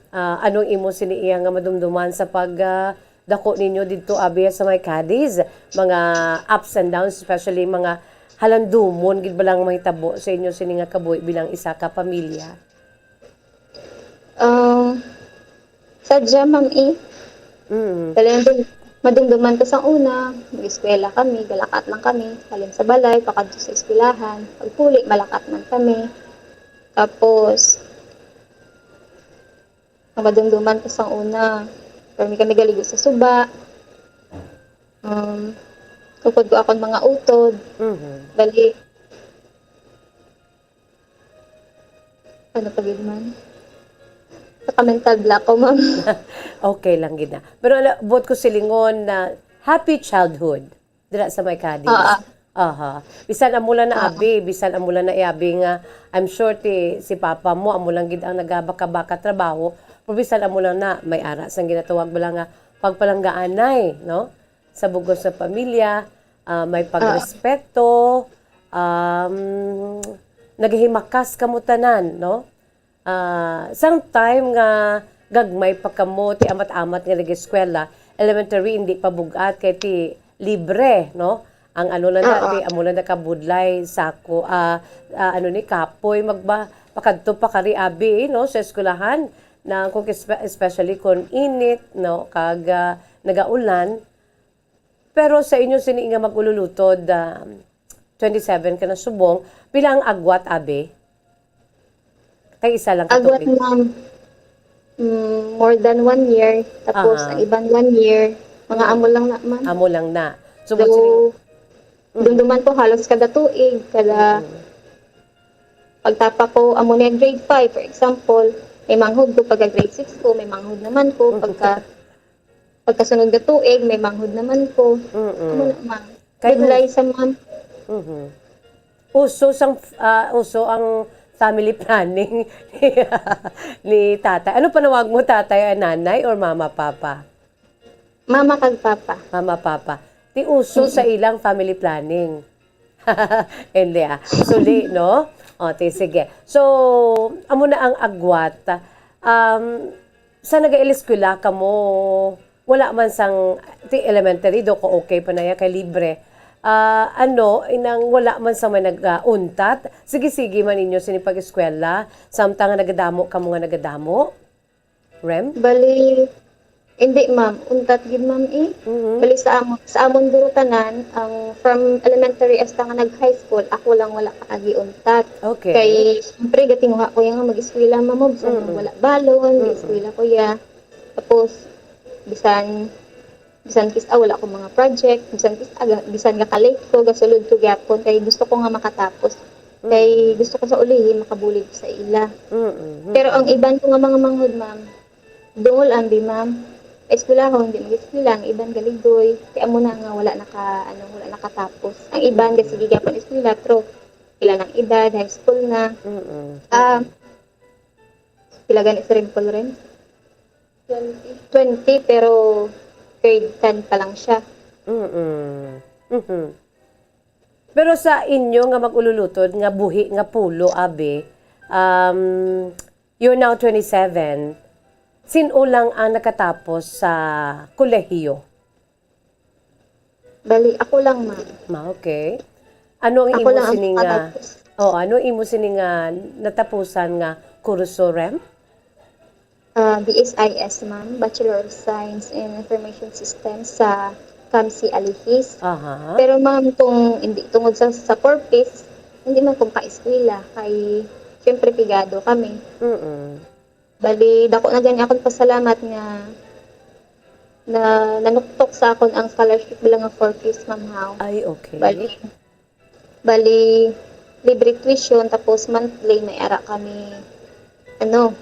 Ah, anong imo sini iya nga madumduman sa pag, ah, dako ninyo didto, abi, sa may Cadiz? Mga ups and downs, especially mga halandumon gid ba lang mahitabo sa inyo sini nga kabuhi bilang isa ka pamilya? Um, sadya, ma'am, eh. Mm. Talagang dum-, madumduman ko sa una, mag-eskwela kami, galakat lang kami, halin sa balay, pakadto sa eskwelahan. Pagpuli, malakat man kami. Tapos, ang madumduman ko sa una, kami, kami galigo sa suba. Um, tukod ko akong mga utod. Mhm. Bali, Ano pa gid man? Naka-mental block ko, ma'am. Okay lang gid na. Pero ala, buot ko silingon na happy childhood dira sa may Cadiz. Oo. Aha. Bisan amo lang na Oo. abi, bisan amo lang na iabi nga, I'm sure ti, si papa mo, amo lang gid ang nagabaka-baka trabaho, pero bisan amo lang na, may ara sang ginatawag bala nga pagpalanggaanay, no? Sa bugos nga pamilya, ah, may Oo. pagrespeto, um, nagahimakas kamo tanan, no? Ah, sang time nga gagmay pa kamo, ti amat-amat nga nag-eskwela, elementary, hindi pa bug-at, kay ti libre, no? Ang ano lang Oo. dati, amo lang nakabudlay, sako, ah, ah, ano ni, kapoy, magba-, pakadto pa kari abi, eh, no, sa eskwelahan. Na kung espe-, especially kung init, no, kag, ah, nagaulan. Pero sa inyo sini nga mag-ululutod, ah, twenty-seven ka na subong, pila ang agwat, abi? Kay isa lang ka Agwat, tuig. ma'am, mm, more than one year. Tapos, Aha. ang iban one year, mga Mm. amo lang na, ma'am. Amo lang na. So, So, sini-, Mm. dumduman ko halos kada tuig, kada Mm. pagtapa ko, amo niya grade five, for example, may manghod ko pagka grade six ko, may manghod naman ko pagka, pagkasunod nga tuig, may manghod naman ko. Mm-mm. Amo na, ma'am. Kay Budlay sa, ma'am. Mhm. Uso sang, ah, uso ang family planning ni tatay. Ano panawag mo, tatay, nanay, or mama, papa? Mama kag papa. Mama, papa. Ti uso sa Mm. ilang family planning. Hindi, ah. Suli, no? O, ti, sige. So, amo na ang agwat. Um, sa nag-eskwela kamo, wala man sang, ti, elementary, do ko okay pa na ya kay libre. Ah, ano, inang wala man sang may nag-, ah, untat? Sige-sige man ninyo sini pag-eskwela, samtang nga nagadamo kamo nga nagadamo? Rem? Bali, hindi, ma'am. Untat gid, ma'am, eh. Mhm. Bali, sa amon, sa amon guro tanan, ang from elementary hasta nga nag-high school, ako lang wala ka agi untat. Okay. Kay, siyempre, gatinguha ko yan nga mag-eskwela, ma'am, oh, bisan Mm-mm. wala balon, Mm-mm. mag-eskwela ko ya. Tapos, bisan, bisan kis-, ah, wala akong mga project, bisan kis-, ah, ga-, bisan ga-late ko, gasulod ko gyapon, kay gusto ko nga makatapos. Kay Mm. gusto ko sa ulihi, makabulig sa ila. Mm-mm. Pero ang iban ko nga mga manghod, ma'am, dungol ambi, ma'am. Eskwelahon, di mag-eskwela, ang iban galigoy. Kay amo na nga wala naka, ano, wala nakatapos. Ang iban, Mm. sige gyapon eskwela, pero pila ng edad, high school na. Mm-mm. Ah, pila gani si Rimple rin? Twenty. Twenty, pero grade ten pa lang siya. Mm-mm. Mhm. Pero sa inyo nga mag-ululutod nga buhi nga pulo, abi, um, you're now twenty-seven, sin-o lang ang nakatapos sa kolehiyo? Bali, ako lang, ma'am. Ma, okay. Ano ang Ako imo lang ang sini nga, nakatapos. Oh, ano ang imo sini nga natapusan nga kurso, Rem? Ah, B S I S, ma'am, Bachelor of Science in Information Systems sa CAMC Alihis. Aha. Pero, ma'am, kung hindi tungod sa, sa Four Ps, hindi man kung ka-eskwela, kay siyempre pigado kami. Mm-mm. Bali, dako na gani akong pasalamat nga na nanuktok sa akon ang scholarship bala nga Four Ps, ma'am, haw. Ay, okay. Bali, bali, libre tuition, tapos monthly may ara kami, ano,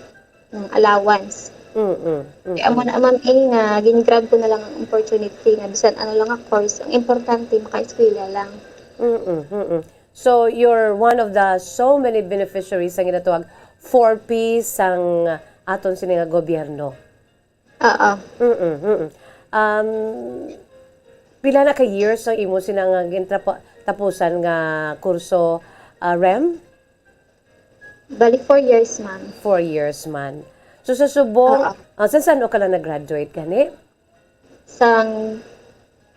ng allowance. Mm, mm, Kaya amo mm. na, ma'am, eh, nga gin-grab ko na lang ang opportunity nga bisan ano lang nga course, ang importante makaeskwela lang. Mm, mm, mm. So, you're one of the so many beneficiaries sang ginatawag Four Ps sang aton sini nga gobyerno. Oo. Mm-mm, mm-mm. Um, pila na ka years ang imo sina nga gintrapa-, tapusan nga kurso, ah, Rem? Bali, four years, ma'am. Four years man. So, sa subong, Oo. ah, sa san-o ka lang nag-graduate gani? Sang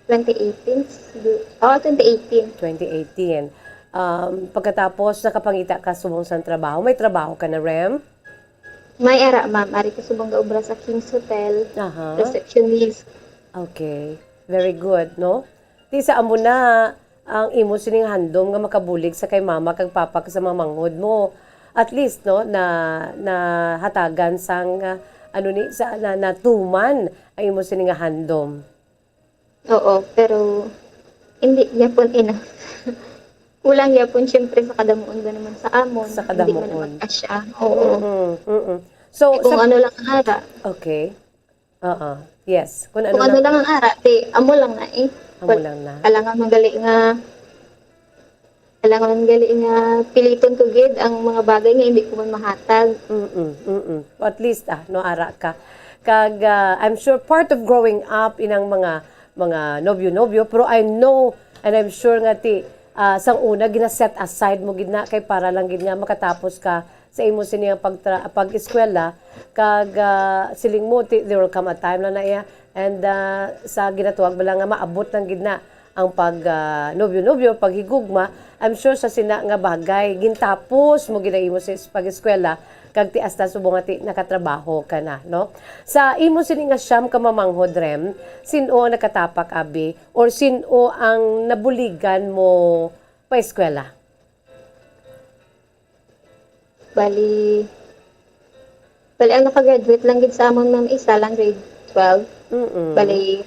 twenty eighteen, sigu-, oh, twenty eighteen. Twenty eighteen. Um, pagkatapos, nakapangita ka subong sang trabaho. May trabaho ka na, Rem? May ara, ma'am. Ari ko subong gaobra sa King's Hotel, Aha. receptionist. Okay. Very good, no? Ti sa amo na ang imo sining handom nga makabulig sa kay mama kag papa ka sa mga manghod mo. At least, no, na, nahatagan sang, ah, ano ni, sa, na, natuman ang imo sining handom. Oo, pero hindi gyapon enough. Kulang gyapon, syempre, sa kadamuon ba naman sa amon. Sa Hindi man kadamuon. magkasya. Oo. Mm-mm, mm-mm. So, Eh, kung sa ano lang ang ara. Okay. Oo. Yes. Kung ano Kung ano lang lang ang ara, ti, amo lang na eh. Amo Wal-, lang na. Alangan man gali nga, alangan man gali nga piliton ko gid ang mga bagay nga hindi ko man mahatag. Mm-mm, mm-mm. At least, ah, no, ara ka. Kag, ah, I'm sure part of growing up inang mga, mga nobyo-nobyo, pero I know and I'm sure nga ti, ah, sang una gina-set aside mo gid na kay para lang gid nga makatapos ka sa imo sini nga pagtra-, pag-eskwela, kag, ah, siling mo, ti-, there will come a time lang na iya, and, ah, sa ginatawag bala nga maabot lang gid na ang pag, ah, nobyo-nobyo, paghigugma, I'm sure sa sina nga bagay, gintapos mo gid ang imo sa es-, pag-eskwela, kag ti hasta subong nga ti nakatrabaho ka na, no? Sa imo sini nga siyam ka mamanghod, Rem, sin-o ang nakatapak, abi? Or sin-o ang nabuligan mo pa-eskwela? Bali, bali ang nakagraduate lang gid sa amon, ma'am, isa lang, grade twelve. Mm-mm. Bali,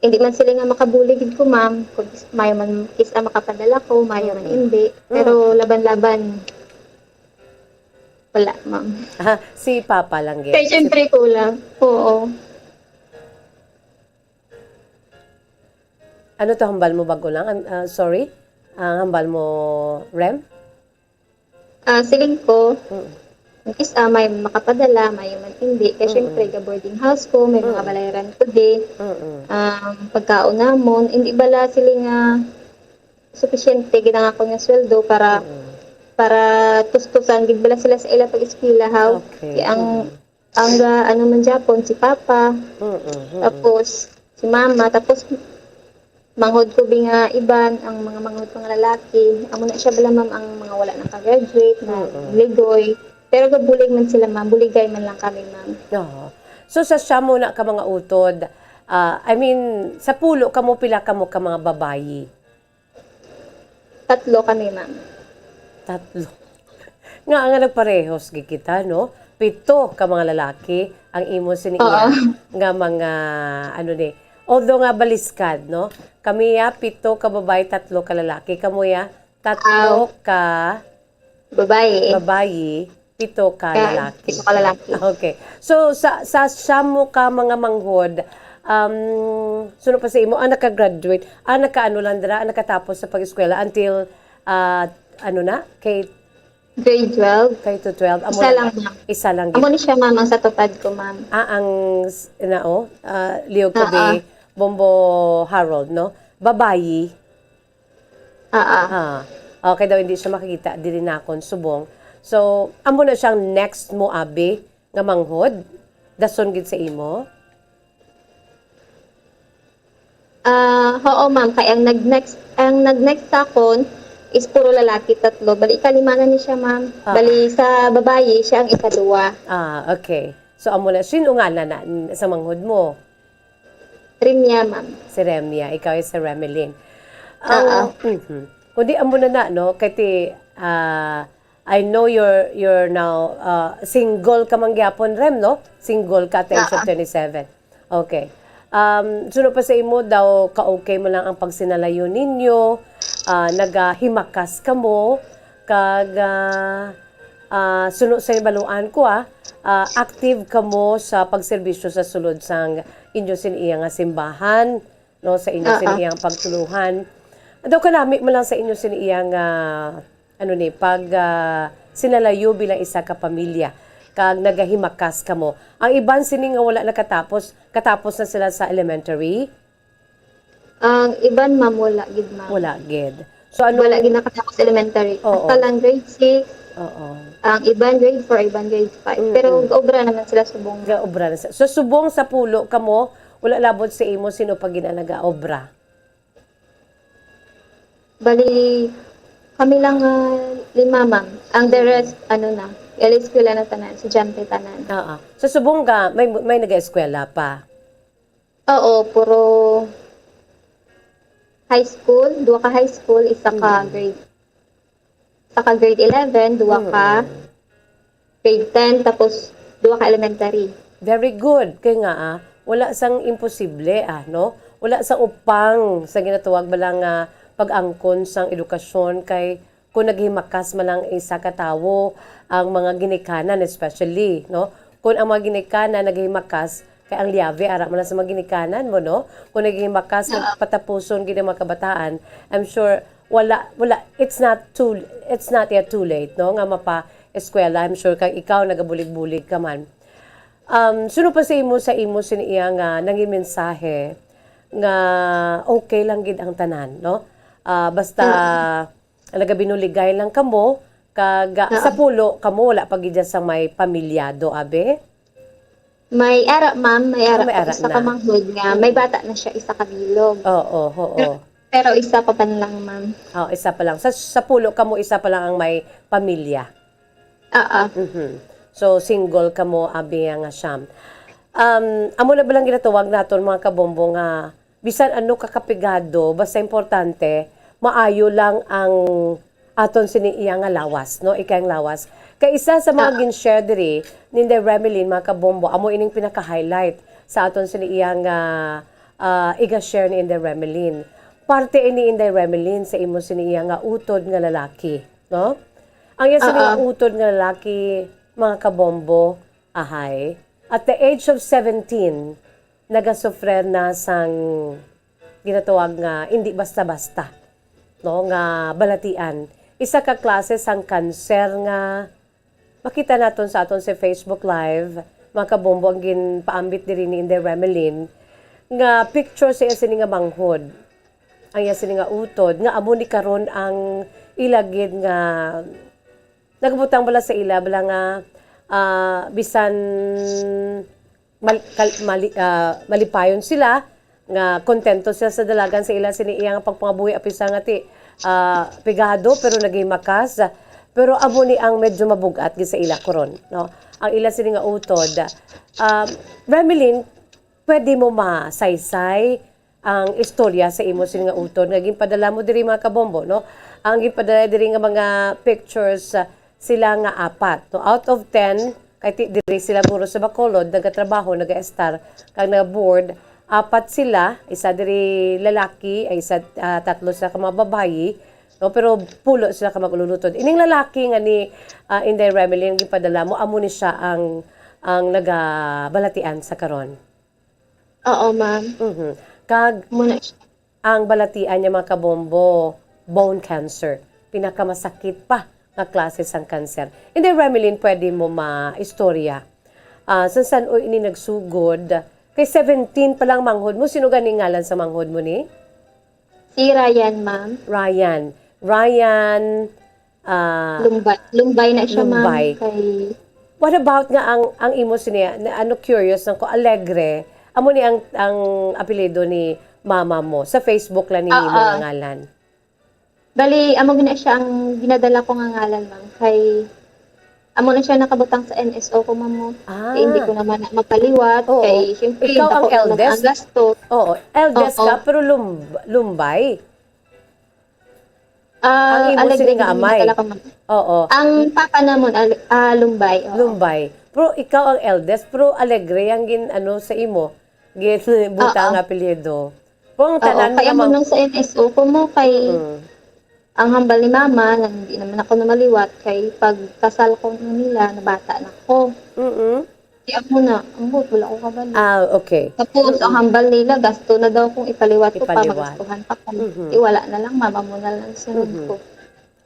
hindi man sila nga makabulig gid ko, ma'am. Kung is-, mayo man kis-, ah, makapadala ko, mayo man Mm. hindi. Pero laban-laban, wala, ma'am. Ah, si Papa lang gid. Kaya Si syempre kulang. Oo. Ano to hambal mo bago lang? An-, ah, sorry? Ang hambal mo, Rem? Ah, siling ko, Mm. ang isa may makapadala, may man hindi. Kaya Mm-mm. syempre, ga boarding house ko, may mga Mm. balayran ko din. Mm-mm. Ang pagkaon namon, hindi bala sila nga sufisyente gid ang akon nga sweldo para Mm. para tustusan gid bala sila sa ila pag-eskwela, haw. Okay. Kaya ang Mm. ang ah, ano man gyapon si Papa, Mm-mm. Mm-mm. tapos si Mama, tapos manghod ko bi nga iban, ang mga manghod ko nga lalaki, amo na siya bala, ma'am, ang mga wala naka-graduate, na Mm-mm. ligoy. Pero gabulig man sila, ma'am, buligay man lang kami, ma'am. Oo. So, sa siya mo na ka mga utod, ah, I mean, sa pulo kamo, pila kamo ka mga babayi? Tatlo kami, ma'am. Tatlo. Nga, nga nagparehos gid kita, no? Pito ka mga lalaki ang imo sini iya Oo. nga mga, ano ni, although nga baliskad, no? Kami ya, pito ka babayi, tatlo ka lalaki. Kamo ya, tatlo Aw. ka Babayi. babayi, pito ka Ka-, lalaki. pito ka lalaki. Okay. So, sa, sa siya mo ka mga manghod, um, suno pa sa imo, ang nakagraduate, ang nakaano lang dira, ang nakatapos sa pag-eskwela until, ah, ano na, K, Grade twelve. K to twelve. Amo Isa na, lang, ma'am. Isa lang Amo gid. Ni siya, ma'am, ang sa tupad ko, ma'am. Ah, ang s-, na, oh, ah, Leo Ah, ah. Cabe, Bombo Harold, no? Babayi. Ah, ah. Ah, okay daw, hindi siya makikita diri nakon subong. So, amo na siyang next mo, abi, nga manghod? Dason gid sa imo? Ah, oo, ma'am. Kay ang nag-next, ang nag-next sa akon is puro lalaki, tatlo. Bali, ikalima na ni siya, ma'am. Ah. Bali, sa babayi, siya ang ikaduwa. Ah, okay. So, amo na. Sino nga na, na sa manghod mo? Remia, ma'am. Si Remia, ikaw ay si Remelin. Oo. Ang, mhm. Kundi amo na na, no? Kay ti, ah, I know you're, you're now, ah, single ka man gyapon, Rem, no? Single ka at the age of Oo. twenty-seven. Okay. Um, suno pa sa imo daw, ka-okay mo lang ang pagsinalayo ninyo, ah, nagahimakas kamo, kag, ah, ah, suno sa hibaluan ko, ah, ah, active kamo sa pagserbisyo sa sulod sang inyo sin iya nga simbahan, no, sa inyo sin Oo. iyang pagtuluhan. Daw kanami mo lang sa inyo sin iyang, ah, ano ni, pag, ah, sinalayo bilang isa ka pamilya, kag nagahimakas kamo. Ang iban sini nga wala nakatapos, katapos na sila sa elementary? Ang iban, ma'am, wala gid, ma'am. Wala gid. So, ano? Wala gid nakatapos elementary. Oo. Hasta lang grade six. Oo. Ang iban, grade four, iban, grade five. Mm-mm. Pero gaobra naman sila subong. Gaobra na sa, so, subong sa pulo kamo, wala labot sa imo, sino pa gid ang nagaobra? Bali, kami lang, ah, lima, ma'am. Ang the rest, ano na, L S Q lang na tanan, estudyante tanan. Oo. So, subong ka, may, may nag-eskwela pa? Oo, puro high school, duha ka high school, isa ka Mm. grade, isa ka grade eleven, duha ka Mm. grade ten, tapos duha ka elementary. Very good. Kay nga, ah, wala sang imposible, ah, no? Wala sang upang sa ginatawag bala nga pag-angkon sang edukasyon kay kung naghimakas man ang isa ka tawo, ang mga ginikanan especially, no? Kung ang mga ginikanan naghimakas, kay ang liyabe ara man sa mga ginikanan mo, no? Kung naghimakas, Oo. patapuson gid ang mga kabataan, I'm sure wala, wala, it's not too, it's not yet too late, no? Nga mapa-eskwela, I'm sure kag ikaw nagabulig-bulig ka man. Um, suno pa sa imo, sa imo sin iya nga nangimensahe nga okay lang gid ang tanan, no? Ah, basta nagabinuligay lang kamo, kag, ah, Oo. sa pulo kamo wala pa gid sang may pamilyado, abi? May ara, ma'am, may Ah, ara may pa ara isa na. ka manghod nga may bata na siya, isa ka bilog. Oo, oo. Pero isa pa man lang, ma'am. Oh, isa pa lang. Sa, sa pulo kamo, isa pa lang ang may pamilya. Oo. Mhm. So, single kamo, abi nga siyam. Um, amo na ba lang ginatawag naton, mga kabombo, nga bisan ano ka kapigado, basta importante, maayo lang ang aton sini iya nga lawas, no? Ikang lawas. Kay isa sa mga Ah. gin-share diri ni Inday Remelin, mga kabombo, amo ining pinaka-highlight sa aton sini iya nga, ah, iga-share ni Inday Remelin. Parte ini, Inday Remelin, sa imo sini iya nga utod nga lalaki, no? Ang iya sini nga Oo. utod nga lalaki, mga kabombo, ahay, at the age of seventeen, nagasufrer na sang ginatawag nga hindi basta-basta, no, nga balatian. Isa ka klase sang kanser nga makita naton sa aton sa Facebook Live, mga kabombo, ang ginpaambit diri ni Inday Remelin, nga picture sa iya sini nga manghod. Ang iya sini nga utod, nga amo ni karon ang ila gid nga nagbutang bala sa ila, bala nga, ah, bisan mal-, kal-, mali-, ah, malipayon sila, nga kontento sila sa dalagan sa ila sini iya nga pagpangabuhi, apisa nga ti, ah, pigado pero naghimakas. Pero amo ni ang medyo mabug-at gid sa ila karon, no? Ang ila sini nga utod. Ah, Remelin, pwede mo masaysay ang istorya sa imo sini nga utod nga ginpadala mo diri, mga kabombo, no? Ang ginpadala diri nga mga pictures, ah, sila nga apat, no? Out of ten, kay ti-, diri sila guro sa Bacolod, nagatrabaho, nagaestar, kag nagaboard. Apat sila, isa diri lalaki, ay isa, ah, tatlo sila ka mga babayi, no? Pero pulo sila ka mag-ululutod. Ining lalaki nga ni, ah, Inday Remelin nga ginpadala mo, amo ni siya ang, ang nagabalatian sa karon. Oo, ma'am. Mhm. Kag Muna siya. ang balatian niya, mga kabombo, bone cancer. Pinakamasakit pa nga klase sang cancer. Inday Remelin, pwede mo maistorya? Ah, san-san o ini nagsugod? Kay seventeen pa lang manghod mo, sino gani ngalan sa manghod mo ni? Si Ryan, ma'am. Ryan. Ryan, ah, Lumbay. Lumbay na siya, ma'am. Lumbay. Kay, What about nga ang, ang imo sini, na, ano, curious lang ko, Alegre? Amo ni ang, ang apelyido ni mama mo. Sa Facebook lang ni Ah, imo ah. nga ngalan. Bali, amo gina siya ang ginadala ko nga ngalan, ma'am. Kay, amo na siya nakabutang sa N S O ko, ma'am, mo. Ah. Kay hindi ko naman na mapaliwat. Oo. Kay, siyempre, Ikaw ang dako naman eldest? Ang gasto. Oo, eldest Oo. ka, pero lum-, Lumbay. Ah, Ang imo Alegre sini nga din amay. Dala ko, ma'am. Oo. Ang papa namon, Al- ah, Lumbay. Oo. Lumbay. Pero ikaw ang eldest, pero Alegre ang gin, ano, sa imo. Gin buta Oo. Ang apelyido. Pero ang Oo, tanan kaya nga mo mga nung sa N S O ko mo, kay Mm. ang hambal ni mama, na hindi naman ako namaliwat, kay pag kasal ko na nila, nabata na ko. Mm-mm. Kaya mo na, ambot, wala ko kabalo. Ah, okay. Tapos, ang hambal nila, gasto na daw kung ipaliwat ko pa, Ipaliwat. Magastuhan pa ko. Mhm. Di wala na lang, mama mo na lang sunod Mhm. ko.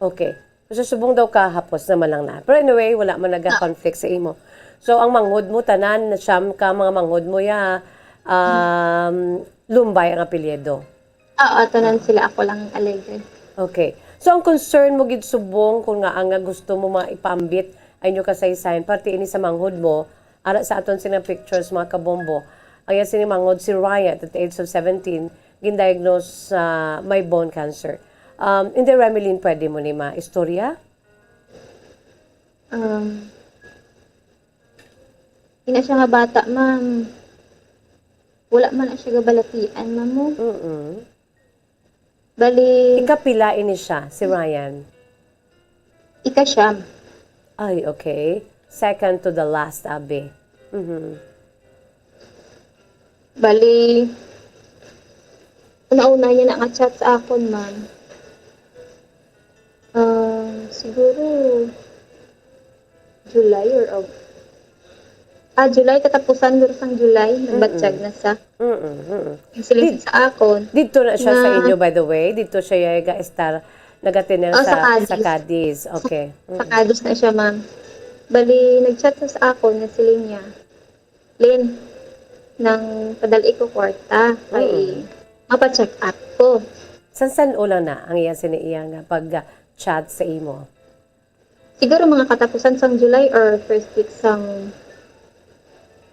Okay. So, subong daw kahapos naman lang na. Pero anyway, wala man naga-conflict sa imo. So, ang manghod mo, tanan, siyam ka mga manghod mo, ya, um, Lumbay ang apelyido. Oo, tanan sila, ako lang ang Alegre. Okay. So, ang concern mo gid subong kung nga ang nga gusto mo mga ipaambit ay inyo kasaysayan, parte ini sa manghod mo, ara sa aton sini nga pictures, mga kabombo. Ang iya sini manghod si Ryan, at the age of seventeen, gindiagnose sa may bone cancer. Um, Inday Remelin, pwede mo ni maistorya? Um, ina siya nga bata, ma'am. Wala man na siya gabalatian, ma'am, mo. Mm-mm. Bali, Ikapila ini siya, si Ryan? Ika-siyam. Ay, okay. Second to the last, abi. Mhm. Bali, una-una niya na nga chat sa akon, ma'am. Ah, siguro July or Aug-, ah, July, katapusan guro sang July, nagbatyag na sa. Mm-mm, mm-mm. Ang siling sa akon. Dito na siya sa Na- inyo, by the way. Dito siya yung ga-estar, nag-attend Oh, sa, sa Cadiz. sa Cadiz. Okay. Sa Cadiz na siya, ma'am. Bali, nag-chat sa, sa akon na siling niya, "Lin, nang padali ko kwarta, kay Mm. mapa-check up ko." San-san o lang na ang iya sini iya nga pag-chat sa imo? Siguro mga katapusan sang July or first week sang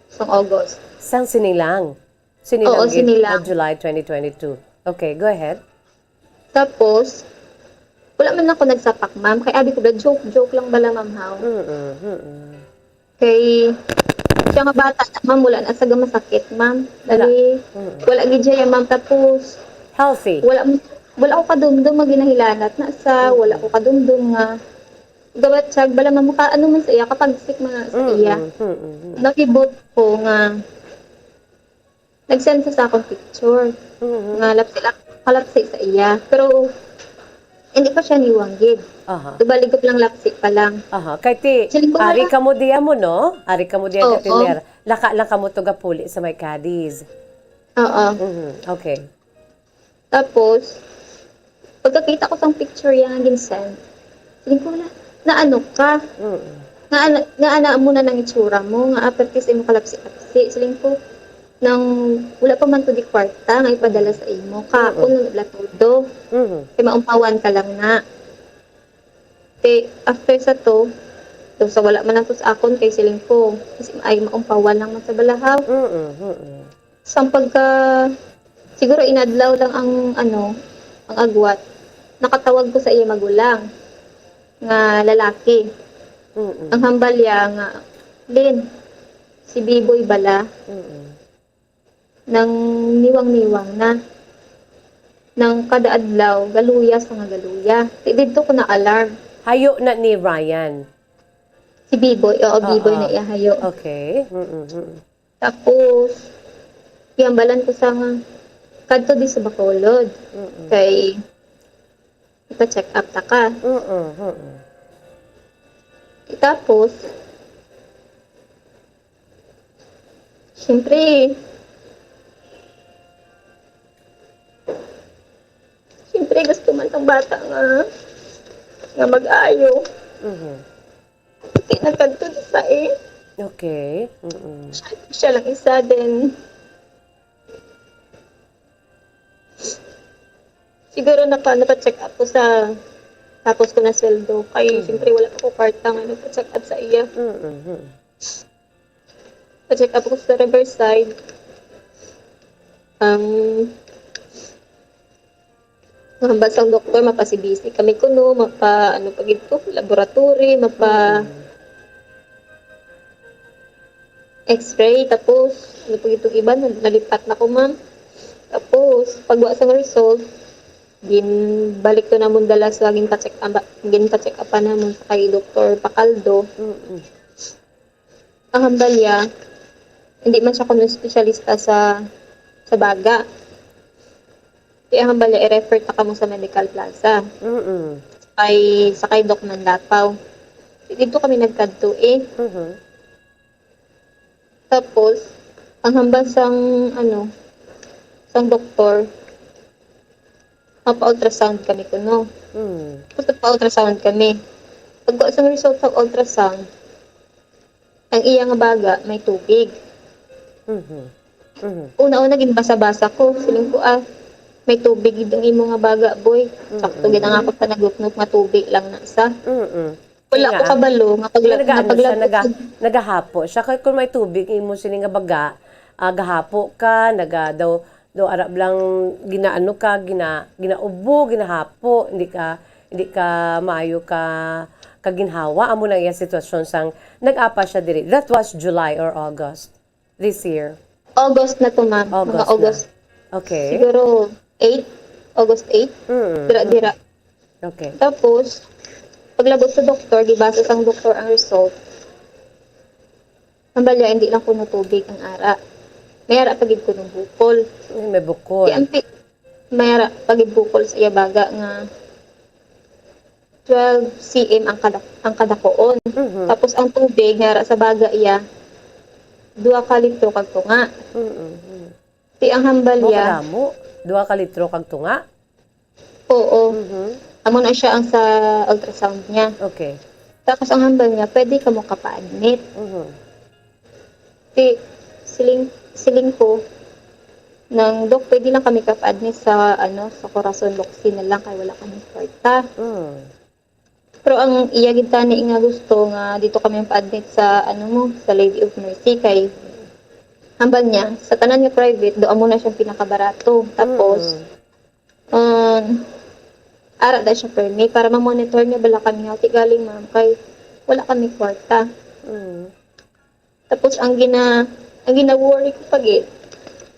sang August. Sang sinilang? Oo, Sinilang gid, sinilang. O July twenty twenty-two. Okay, go ahead. Tapos, wala man ako nagsapak, ma'am. Kay abi ko ba, joke-joke lang bala, ma'am, haw. Mm-mm, mm-mm. Kay, siya nga bata na, ma'am, wala na sa masakit, ma'am. Wala. Dali, Mm-mm. wala gid siya, ma'am. Tapos, Healthy. wala, wala ko kadumdum nga ginahilanat na sa, Mm-mm. wala ko kadumdum nga gabatyag bala, ma'am, ka, ano man sa iya, kapag sick man na sa iya. Mm-mm, mm-mm. Nakibot ko nga, nag-send sa, sa akong picture Mhm. nga lapsi, lap-, kalapsi sa iya. Pero hindi pa siya niwang gid. Aha. Tubalig ko lang lapsi pa lang. Aha. Kay ti, Siling ko ari nga, kamo diya mo, no? Ari kamo diya Oo. Gatiner. Laka lang kamo to gapuli sa may Cadiz. Oo. Mhm. Okay. Tapos, pagkakita ko sang picture iya nga gin-send, siling ko, "Hala, naano ka? Mm. Nga ana, nga ana mo na nang itsura mo, nga aperti sa imo kalapsi-apsi." Siling ko, "Nang wala pa man to di kwarta nga ipadala Mm. sa imo, Mm. kaon na bala todo. Mm. Kay maumpawan ka lang na." Te, after sa to, daw sa wala man lang to sa akon, kay siling ko, kasi ay maumpawan lang man sa balahaw. Mm, mm. Sang pagka, siguro inadlaw lang ang, ano, ang agwat, nakatawag ko sa iya magulang nga lalaki. Mm-mm. Ang hambal niya nga, "Lin, si Biboy bala Mm-mm. nang niwang-niwang na. Nang kada adlaw, galuya sa nga galuya." Di didto ko na-alarm. Hayo na ni Ryan? Si Biboy, oo, Biboy Oo. na iya hayo. Okay. Mm-mm. Tapos, gihambalan ko sa nga, kadto di sa Bacolod. Mm-mm. Kay, ipa-check up ta ka. Mm-mm, mm-mm. Tapos, siyempre, siyempre, gusto man ng bata nga, nga mag-ayo. Mhm. Di nagkadto sa eh. Okay. Mm-mm. Siya, siya lang isa din. Siguro napa-, napa-check up ko sa, tapos ko na sweldo. Kay, Mm. siyempre, wala pa ko kwarta nga nagpa-check up sa iya. Mm-mm. Pa-check up ko sa Riverside. Ang Nga hambal sang doktor, mapa-C B C kami kuno, mapa, ano pa gid to, laboratory, mapa Mm. X-ray, tapos, ano pa gid tong iba, nal-, nalipat na ko, ma'am. Tapos, pagwa sang result, ginbalik to namon dala sa ginpa-check up, ginpa-check upan namon sa kay Doktor Pacaldo. Mm-mm. Ang hambal niya, hindi man siya kuno espesyalista sa, sa baga. Kaya ang hambal niya, i-refer ta kamo sa Medical Plaza. Mm-mm. Kay, sa kay Doc Mandapaw. Dito kami nagkadto eh. Mhm. Tapos, ang hambal sang, ano, sang doktor, mapa-ultrasound kami kuno. Mm. Tapos nagpa-ultrasound kami. Pagkuha sang result sa ultrasound, ang iya nga baga may tubig. Mhm. Mhm. Una-una, ginbasa-basa ko. Siling ko, "Ah, may tubig gid ang imo nga baga, boy." Sakto Mm-mm. gid ang ako sa nagluknop nga tubig lang na sa. Mm-mm. Wala Nga, ko kabalo nga pagla-, nga nagaano siya, naglabot naga-, sa nagahapo siya. Kay kung may tubig, imo sini nga baga, ah, gahapo ka, naga-, daw, daw arab lang ginaano ka, gina-, ginaubo, ginahapo, hindi ka, hindi ka maayo ka, kaginhawa. Amo na iya sitwasyon sang nag-apa siya diri. That was July or August this year? August na to, ma'am. Mga August na. August. Okay. Siguro eight, August eight. Mm, Dira-dira. mm. Okay. Tapos, paglabot sa doktor, gibasa sang doktor ang result. Ang balya, hindi lang kuno tubig ang ara. May ara pa gid kuno bukol. Ay, may bukol. Di ang pi-, may ara pa gid bukol sa iya baga nga twelve C M ang kada-, ang kadakuon. Mhm. Tapos ang tubig nga ara sa baga iya, dua ka litro kag tunga. Mm, mm. Ti ang hambal Mao iya. Kadamo? Dua ka litro kag tunga? Oo. Mhm. Amo na siya ang sa ultrasound niya. Okay. Tapos ang hambal niya, pwede ka mo kapa-admit. Mhm. Ti, siling, siling ko, nang, "Dok, pwede lang kami kapa-admit sa, ano, sa Corazon Luxi na lang kay wala kami kwarta." Mm. Pero ang iya gid tani nga gusto nga dito kami pa-admit sa, ano mo, sa Lady of Mercy kay hambal niya, sa tanan nga private, do amo na siyang pinakabarato. Tapos, Mm. um, ara na siya permi para ma-monitor niya bala kami healthy galing, ma'am, kay wala kami kwarta. Mm. Tapos ang gina-, ang gina-worry ko pa gid,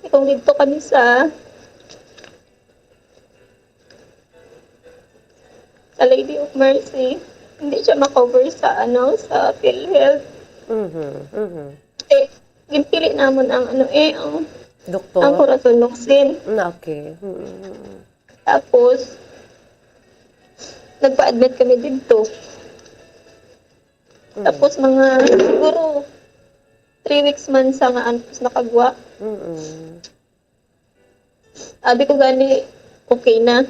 kung didto kami sa, sa Lady of Mercy, hindi siya ma-cover sa, ano, sa PhilHealth. Mhm, mhm. Eh, ginpili namon ang, ano, eh, ang, Doktor? ang Corazon Locsin. Mm, okay. Mm, mm, mm. Tapos, nagpa-admit kami didto. Mm. Tapos, mga, siguro, three weeks man sa nga antes nakagwa. Mm-mm. Abi ko gani, okay na.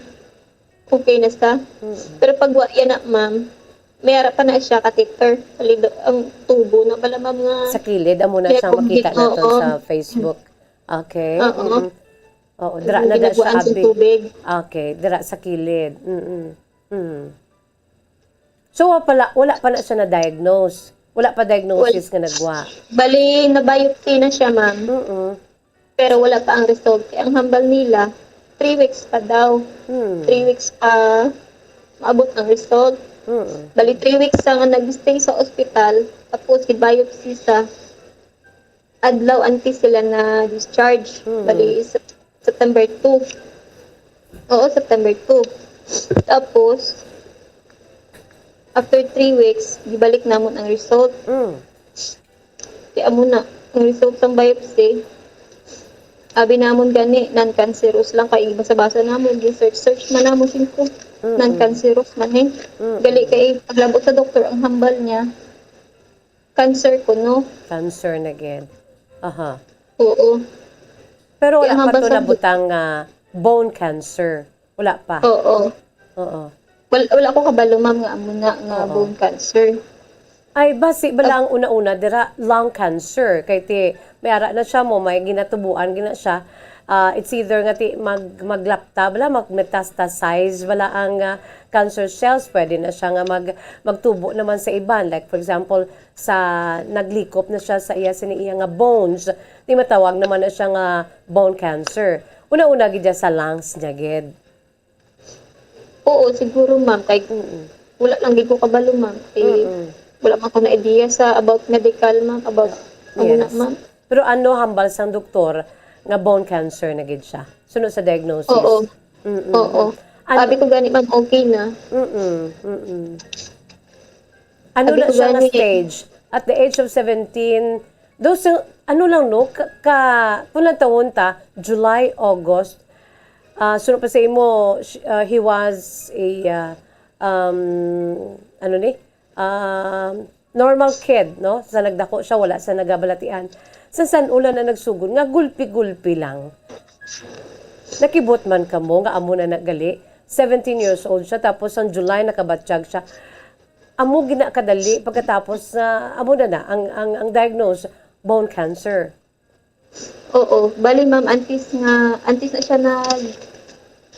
Okay na sa. Mm-mm. Pero pagwa yan na, ma'am, may ara pa na siya catheter. Salido, ang tubo na pala, ma'am, nga Sa kilid, amo na may siyang makita naton oo. sa Facebook. Okay. Oo. Mm-mm. Oo, Ang dira na da siya, ginagwaan sa abi. tubig. Okay, dira sa kilid. Mm-mm. Mm. So, wa pala, wala pa na siya na-diagnose? Wala pa diagnosis Wal- nga nagwa? Bali, na-biopsy na siya, ma'am. Mm-mm. Pero wala pa ang result. Kaya ang hambal nila, three weeks pa daw. Hmm. Three weeks pa maabot ang result. Mm-mm. Bali, three weeks sa nga nag-stay sa ospital, tapos gi-biopsy sa adlaw antes sila na-discharge. Mm. Bali, Sep-, September two. Oo, September two. Tapos, after three weeks, gibalik namon ang result. Mm. Kaya amo na, ang result sang biopsy, abi namon gani, non-cancerous lang, kay basa-basa namon, gi-search-search man namon singko. Mm-mm. Non-cancerous man eh. Mm-mm. Gali kay paglabot sa doktor, ang hambal niya, cancer kuno. Cancer na gid. Aha. Oo. Pero Kaya wala pa hambal to sa nabutang nga bone cancer. Wala pa. Oo. Oo. Wal-, wala ko kabalo, ma'am, nga amo na nga Oo. bone cancer. Ay, basi bala ang una-una dira lung cancer. Kay ti, may ara na siya mo, may ginatubuan gina siya. Ah, it's either nga ti mag-, maglapta bala, mag-metastasize bala ang, ah, cancer cells. Pwede na siya nga mag-, magtubo naman sa iban. Like, for example, sa naglikop na siya sa iya, sini iya nga bones, ti matawag naman na siya nga bone cancer. Una-una gid siya sa lungs niya gid. Oo, siguro, ma'am, kay Mm-mm. wala lang gid ko kabalo, ma'am. Kay Mm-mm. wala man ko na idea sa about medical, ma'am, about ano na, Yes. ma'am. Pero ano hambal sang doktor nga bone cancer na gid siya? Suno sa diagnosis. Oo. Mm-mm. Oo. Ano Sabi ko gani, ma'am, okay na. Mm-mm. Mm-mm. Ano Sabi na ko siya nga gani. stage? At the age of seventeen, those, ano lang, no? Ka, ka, kung nagtawon ta, July, August, ah, suno pa sa imo, sh-, ah, he was a, ah, um, ano ni? Um, normal kid, no? Sa nagdako siya, wala sa nagabalatian. Sa san-o lang na nagsugod, nga gulpi-gulpi lang. Nakibot man kamo nga amo na nagali. Seventeen years old siya, tapos ang July nakabatyag siya. Amo gina kadali pagkatapos na amo na na ang, ang, ang diagnose, bone cancer. Oo. Bali, ma'am, antes nga, antes na siya nag,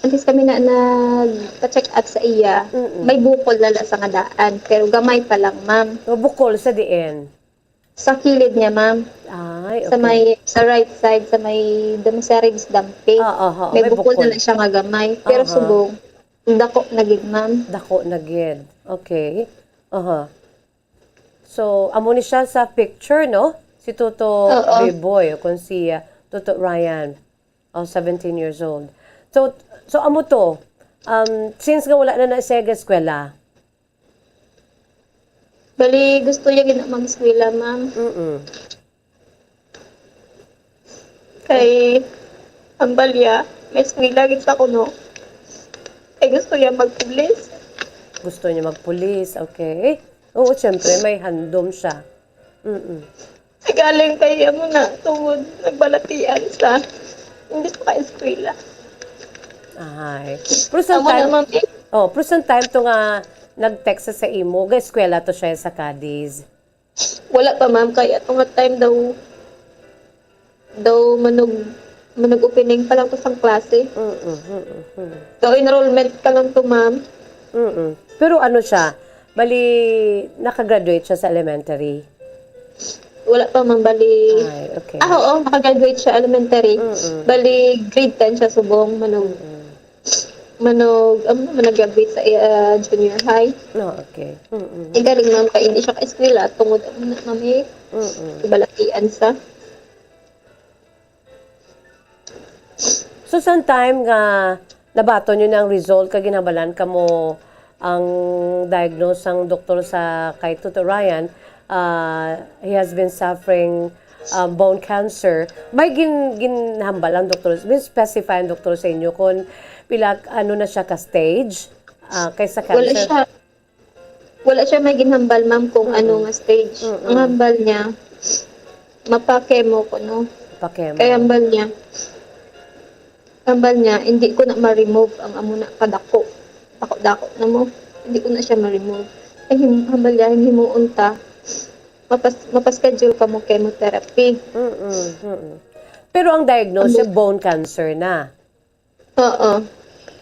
antes kami na nagpa-check up sa iya, Mm-mm. may bukol na lang sa nga daan, pero gamay pa lang, ma'am. So, bukol sa diin? Sa kilid niya, ma'am. Ay, Sa okay. may, sa right side, sa may dam-, sa ribs dampi. Ah, aha, May may bukol bukol. na lang siya nga gamay. Pero Aha. subong, dako na gid, ma'am. Dako na gid. Okay. Aha. So, amo ni siya sa picture, no? Si Toto Oo. Biboy, o kung si, uh, Toto Ryan, oh, seventeen years old. So, so amo to, um, since nga wala na na siya eskwela. Bali, gusto niya gid na mag-eskwela, ma'am. Mm-mm. Kay, ang balya, may eskwela gid sa kuno. Kay gusto niya magpulis. Gusto niya magpulis, okay. Oo, siyempre, may handom siya. Mm-mm. Galing kay amo na, tungod nagbalatian sa hindi sa ka-eskwela. Ay. Pero sa Amo na, time, ma'am, eh. Oh, pero sa time to nga nag-text sa imo, ga-eskwela to siya sa Cadiz. Wala pa, ma'am, kay ato nga time daw, daw manug, manug-opening pa lang to sang klase. Mm, mm, mm, mm. Daw enrollment ka lang to, ma'am. Mm. Pero ano siya, bali, nakagraduate siya sa elementary? Wala pa, ma'am, bali. Ay, okay. Ah, oo, nakagraduate siya elementary. Mm-mm. Bali, grade ten siya subong, manug. Mm-mm. Manog, amo naman nag-graduate sa, ah, junior high. No, okay. Mm-mm. Ang galing, ma'am, kay hindi siya ka-eskwela tungod amo na, ma'am, eh. Mm-mm. Balatian sa. So, sang time nga nabaton nyo na ang result, kag ginhambalan kamo ang diagnose sang doktor sa kay Tuto Ryan, ah, he has been suffering, um, bone cancer. May gin-, ginhambal ang doktor, may specify ang doktor sa inyo kung pila, ano na siya ka stage, ah, kay sa Wala cancer? siya, wala siya may ginhambal, ma'am, kung Mm-mm. ano nga stage. Mm-mm. Ang hambal niya, mapa-chemo ko, no? Pa-chemo. Kaya hambal niya, hambal niya, hindi ko na ma-remove ang amo na kadako. Dako-dako na mo. Hindi ko na siya ma-remove. Ay, him-, hambal niya, himuon ta. Mapas, mapaschedule ka mo chemotherapy. Mm-mm, mm-mm. Pero ang diagnose niya, bone cancer na. Oo.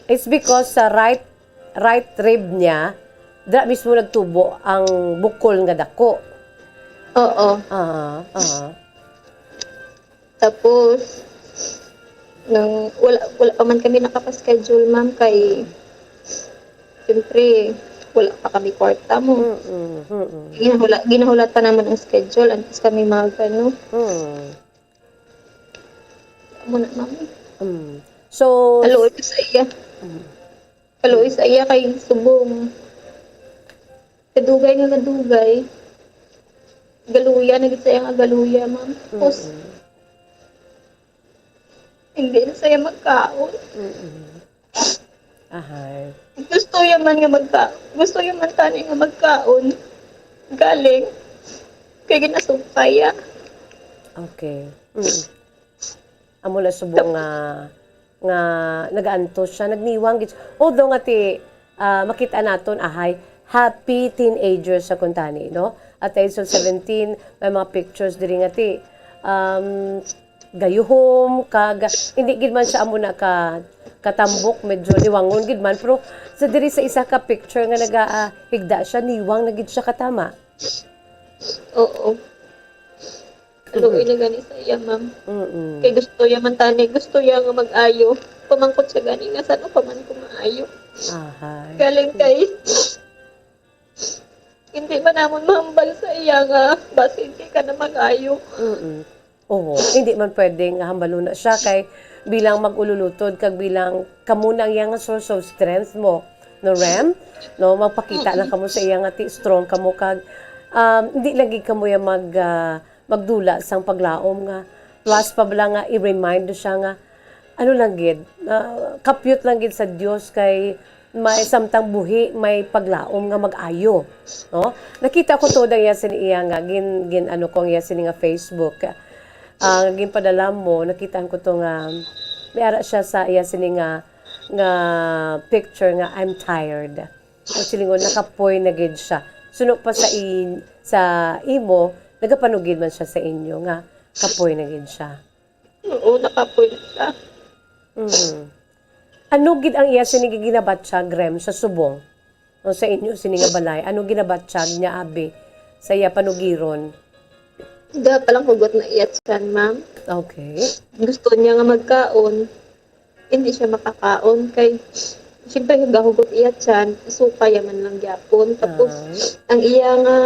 It's because sa right, right rib niya, dira mismo nagtubo ang bukol nga dako. Oo. Ah, ah. Tapos, nang wala, wala pa man kami nakapaschedule, ma'am, kay, siyempre, wala pa kami kwarta mo. Mm-mm, mm-mm. Ginahula, ginahulatan naman ang schedule, antes kami mag, ano, Mm. amo na, ma'am. Mm. So, Kaluoy ko sa iya. Mm. Kaluoy sa iya kay subong. Kadugay nga kadugay. Galuya, na gid sa iya nga galuya, ma'am. Tapos, Mm-mm. hindi na siya magkaon. Mm-mm. Ahay. Gusto niya man nga magka, gusto niya man tani nga magkaon. Galing. Kay ginasugkay ya. Okay. Mm. Amo na subong nga, nga nagaantos siya, nagniwang gid siya. Although nga ti, ah, makita naton, ahay, happy teenager sa kuntani, no? At the age of seventeen, may mga pictures diri nga ti, um, gayuhom, kag hindi gid man siya amo na ka, katambok, medyo niwangon gid man, pero sa diri sa isa ka picture nga nagahigda siya, niwang na gid siya katama. Oo. Kaluoy na gani sa iya, ma'am. Mm-mm. Kay gusto niya man tani, gusto niya nga mag-ayo. Pamangkot siya gani nga saan pa man ko maayo. Ahay. Galing kay hindi man namon mahambal sa iya nga basi hindi ka na mag-ayo. Mm-mm. Oo, hindi man pwedeng hambalon na siya kay bilang mag-ululutod kag bilang kamo na ang iyang source of strength mo, no, Rem? No, magpakita na kamo sa iya nga ti strong kamo kag, um, hindi lagi kamo ya mag, ah, magdula sang paglaom nga plus pa bala nga i-remind siya nga ano lang gid, ah, kapyot lang gid sa Dios kay may samtang buhi, may paglaom nga mag-ayo, no? Nakita ko to ang iya sini iya nga gin, gin ano ko ang iya sini nga Facebook. Ah, ginpadala mo, nakitaan ko to nga may ara siya sa iya sini nga, nga picture nga, "I'm tired." Ang silingon, nakapoy na gid siya. Suno pa sa in-, sa imo, nagapanugid man siya sa inyo nga kapoy na gid siya. Oo, nakapoy na siya. Mm. Ano gid ang iya sini nga ginabatyag, Rem, sa subong? O sa inyo sini nga balay? Ano ginabatyag niya, abi, sa iya panugiron? Ga pa lang hugot na iya tiyan, ma'am. Okay. Gusto niya nga magkaon, hindi siya makakaon kay siyempre gahugot iya tiyan, isuka ya man lang gyapon. Tapos Ah. ang iya nga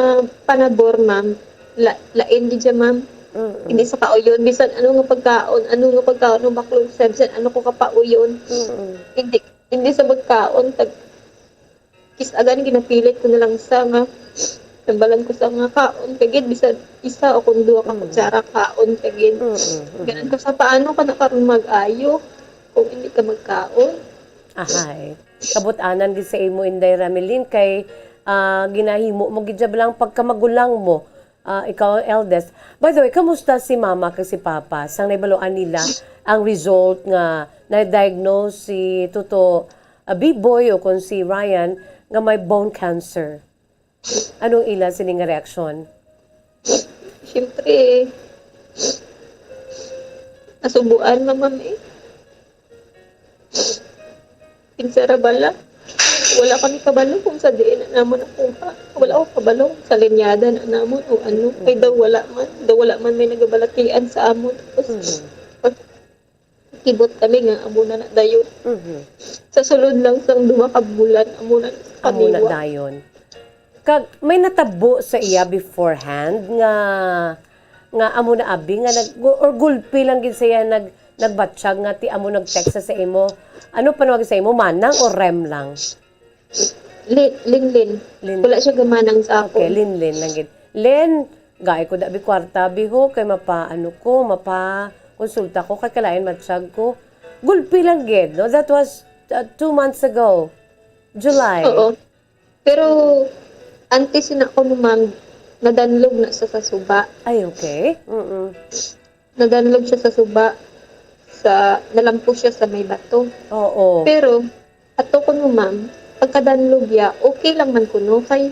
panabor, ma'am, la, lain gid siya, ma'am. Mm-mm. Hindi sa kauyon, bisan ano nga pagkaon, ano nga pagkaon, ang baklog siya, bisan ano ko kapauyon. Mm-mm. Hindi, hindi sa magkaon, tag kis-a gani ginapilit ko na lang sa nga, tambalan ko sa nga kaon kagid, bisan isa o kung duha ka Mm. kutsara kaon kagid. Mm, mm, mm. Ganun ko sa paano ka na karon mag-ayo kung hindi ka magkaon? Ahay. Kabut-anan gid sa imo, Inday Ramelin, kay, ah, ginahimo mo gid siya lang pagkamagulang mo. Ah, ikaw ang eldest. By the way, kamusta si mama kag si papa? Sang naibaluan nila ang result nga na-diagnose si Tuto, ah, Biboy o kon si Ryan nga may bone cancer. Anong ila sini nga reaksyon? Siyempre, nasubuan na, ma'am, eh. Kinsa ra bala? Wala kami kabalo kung sa diin na namo nakuha. Wala ko kabalo kung sa linyada na namon o ano. Kay daw wala man, daw wala man may nagabalatian sa amon. Tapos, Mhm. pag, Kibot kami nga amo na na dayon. Mhm. Sa sulod lang sang duha ka bulan, amo na sa Amo na kaniwa. dayon. Kag may natabo sa iya beforehand nga, nga amo na abi nga nag, or gulpi lang gid sa iya nag, nagbatyag nga ti amo nag-text sa imo. Ano panawag sa imo? Manang o Rem lang? Lin, Linlin. Lin- Wala siya gamanang sa Okay, akon. Linlin lang gid. Lin, gay ko da bi kwarta, bi ho, kay mapa, ano ko, mapa konsulta ko, kay kalain matsyag ko. Gulpi lang gid, no? That was, uh, two months ago. July. Oo. Pero, antes na ako, no, ma'am, nadanlog na sa, sa suba. Ay, okay. Mm-mm. Nadanlog siya sa suba, sa, nalampos siya sa may bato. Oo. Pero, ato ko, no, ma'am, pagkadanlog ya, okay lang man kuno, kay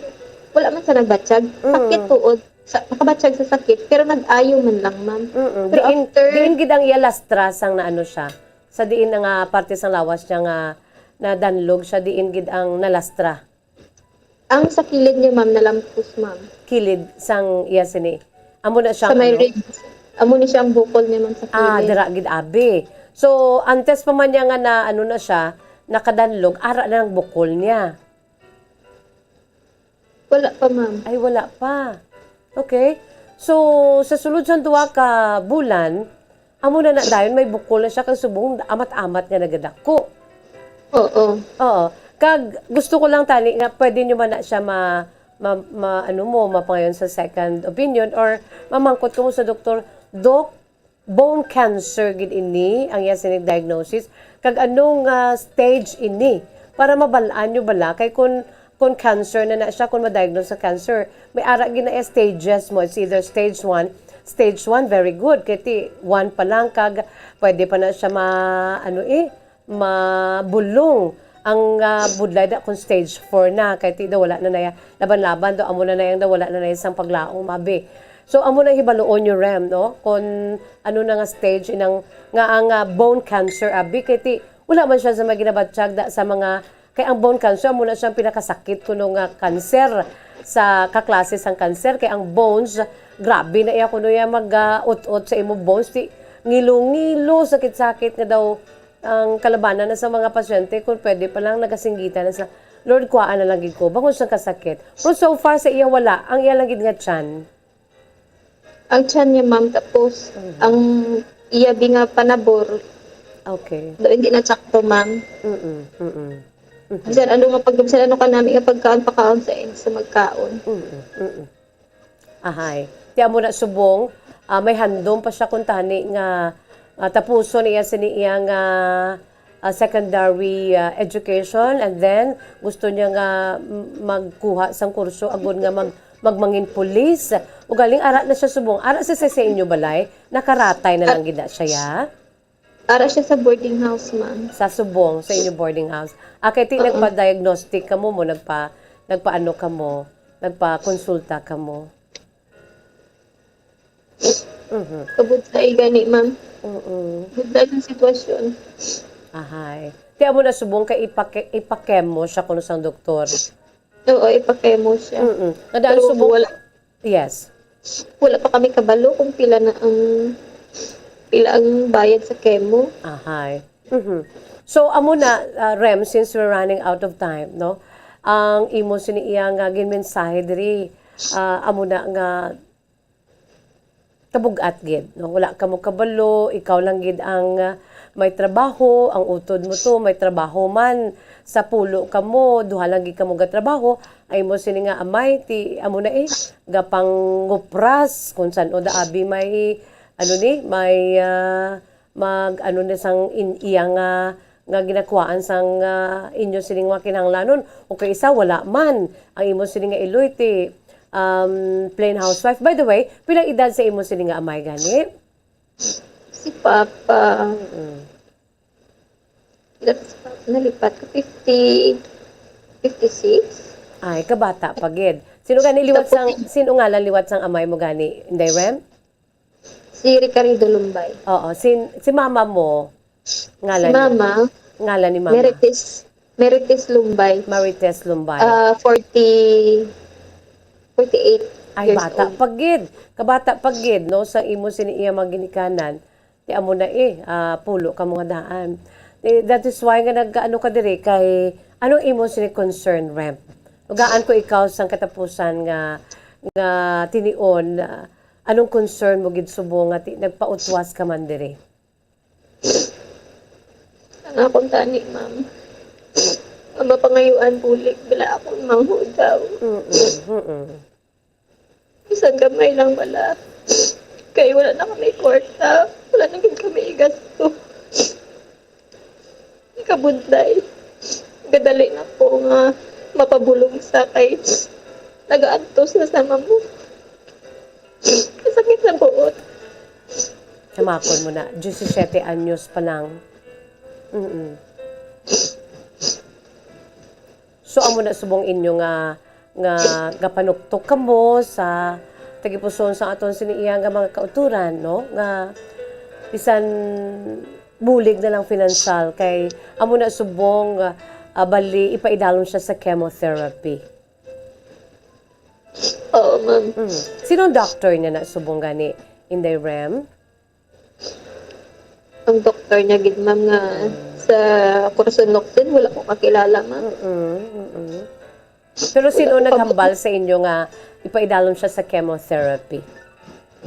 wala man sa nagbatyag. Mm. Sakit tuod, sa, nakabatyag sa sakit, pero nag-ayo man lang, ma'am. Mm-mm. Pero Diin, after diin gid ang iya lastra sang naano siya? Sa diin nga parte sang lawas niya nga nadanlog siya, diin gid ang nalastra? Ang sa kilid niya, ma'am, nalampos, ma'am. Kilid sang iya sini. Amo na siya Sa may ano? Ribs. Amo ni siya ang bukol niya, ma'am, sa Ah, kilid. Dira gid abi. So, antes pa man niya nga na, ano na siya, nakadanlog, ara na ang bukol niya. Wala pa, ma'am. Ay, wala pa. Okay. So, sa sulod sang duha ka bulan, amo na na dayon, may bukol na siya kag subong amat-amat nga nagadako. Oo. Oo. Kag gusto ko lang tani nga pwede nyo man na siya ma, ma, ma, ano mo, mapangayon sa second opinion or mamangkot ko mo sa doktor, "Doc, bone cancer gid ini ang iya sining diagnosis. Kag anong, ah, stage ini? Para mabal-an nyo bala? Kay kung, kung cancer na na siya, kung ma-diagnose sa cancer, may ara gid na iya stages mo. It's either stage one, stage one, very good. Kay ti one pa lang, kag pwede pa na siya ma, ano eh, mabulong ang, ah, budlay da kung stage four na, kay ti daw wala na naya laban-laban daw, amo na naya ang daw wala na naya sang paglaom, abi." So, amo na hibaluon nyo, Rem, no? Kung ano na nga stage inang, nga ang, ah, bone cancer, abi, kay ti wala man siya sa mga ginabatyag da sa mga, kay ang bone cancer, amo na siyang pinakasakit kuno nga cancer sa kaklase sang cancer, kay ang bones, grabe na iya kuno iya mag, ah, ut-ut sa imo bones, ti ngilo-ngilo, sakit-sakit nga daw ang kalabanan na sa mga pasyente, kung pwede pa lang, nagasinggitan na sa, "Lord, kuhaan na lang gid ko, bangon sang kasakit." Pero so far sa iya, wala. Ang iya lang gid nga tiyan. Ang tiyan niya, ma'am, tapos Mhm. ang iya bi nga panabor, Okay. do, hindi na sakto, ma'am. Mm-mm, mm-mm. Mhm. Bisan ano nga pag-, bisan ano ka nami nga pagkaon, pakaon sa, sa magkaon. Mm-mm, mm-mm. Ahay. Ti amo na subong, ah, may handom pa siya kung tani nga, ah, tapuson niya sini iya nga, ah, secondary, ah, education, and then gusto niya nga m-, magkuha sang kurso agud nga mag-, magmangin pulis. Ugaling ara na siya subong, ara sa, sa, sa inyo balay, nakaratay na lang gid na siya, ya? Ara siya sa boarding house, ma'am. Sa subong, sa inyo boarding house. Ah, kay ti Oo. nagpa-diagnostic ka mo, mo, nagpa-, nagpaano ka mo, nagpa-consulta ka mo. Mhm. Kabudlay gani, ma'am. Mm-mm. Budlay ang sitwasyon. Ahay. Ti amo na subong kay ipake-, ipakemo siya kuno sang doktor. Oo, ipakemo siya. Mm-mm. Nadaan Pero subong wala. Yes. Wala pa kami kabalo kung pila na ang, pila ang bayad sa chemo. Ahay. Mhm. So, amo na, ah, Rem, since we're running out of time, no? Ang imo sini iya nga ginmensahe diri, ah, amo na nga kabug-at gid, no? Wala ka mo kabalo, ikaw lang gid ang, ah, may trabaho, ang utod mo to, may trabaho man, sa pulo ka mo, duha lang gid ka mo gatrabaho, ay mo sini nga amay, ti, amo na eh, gapangupras, kung san-o da abi may, ano ni, may, ah, mag, ano ni sang in, iya nga, nga ginakuhaan sang, ah, inyo sining mga kinahanglanon, o kay isa, wala man, ang imo sini nga iloy, ti, um, plain housewife. By the way, pila edad sa imo sini nga amay gani? Si Papa, Mm. Pila si Papa? Nalipat ka, fifty, fifty-six? Ay, kabata pa gid. Sino gani liwat sang, Tapos sino ngalan liwat sang amay mo gani, Inday Rem? Si Ricardo Lumbay. Oo, si, si mama mo, Si ngalan ni, Mama, ngalan ni mama? Merites, Merites Lumbay. Marites Lumbay. Ah, forty, forty-eight Ay, years bata old. pa gid. Kabata pa gid, no, sa imo sini iya mga ginikanan. Ti amo na eh, ah, pulo ka mo nga daan. Eh, that is why nga nag-ano ka diri kay anong imo sini concern, Rem? Ugaan ko ikaw sang katapusan nga, nga tinion, ah, anong concern mo gid subong nga ti-, nagpautwas ka man diri? Ang akon tani, ma'am, ang mapangayuan bulig bila akong manghod daw. Mm-mm, mm-mm. Bisan gamay lang bala. Kay wala na kami kwarta, wala na gid kami igasto. Ikabudlay, gadali na ko nga mapabulong sa kay nagaantos na sa mamo. Kasakit sa buot. Samakon mo na, diyesisiyete anyos pa lang. Mm-mm. So, amo na subong inyo nga, nga gapanuktok kamo sa tagipusoon sa aton sini iya nga mga kauturan, no? Nga bisan bulig na lang financial kay amo na subong, ah, bali ipaidalom siya sa chemotherapy. Oo, ma'am. Mm. Sino ang doctor niya na subong gani, Inday Rem? Ang doktor niya gid, ma'am, nga sa Corazon Locsin, wala ko kakilala, ma'am. Mm-mm, mm-mm. Pero sino naghambal sa inyo nga ipaidalom siya sa chemotherapy?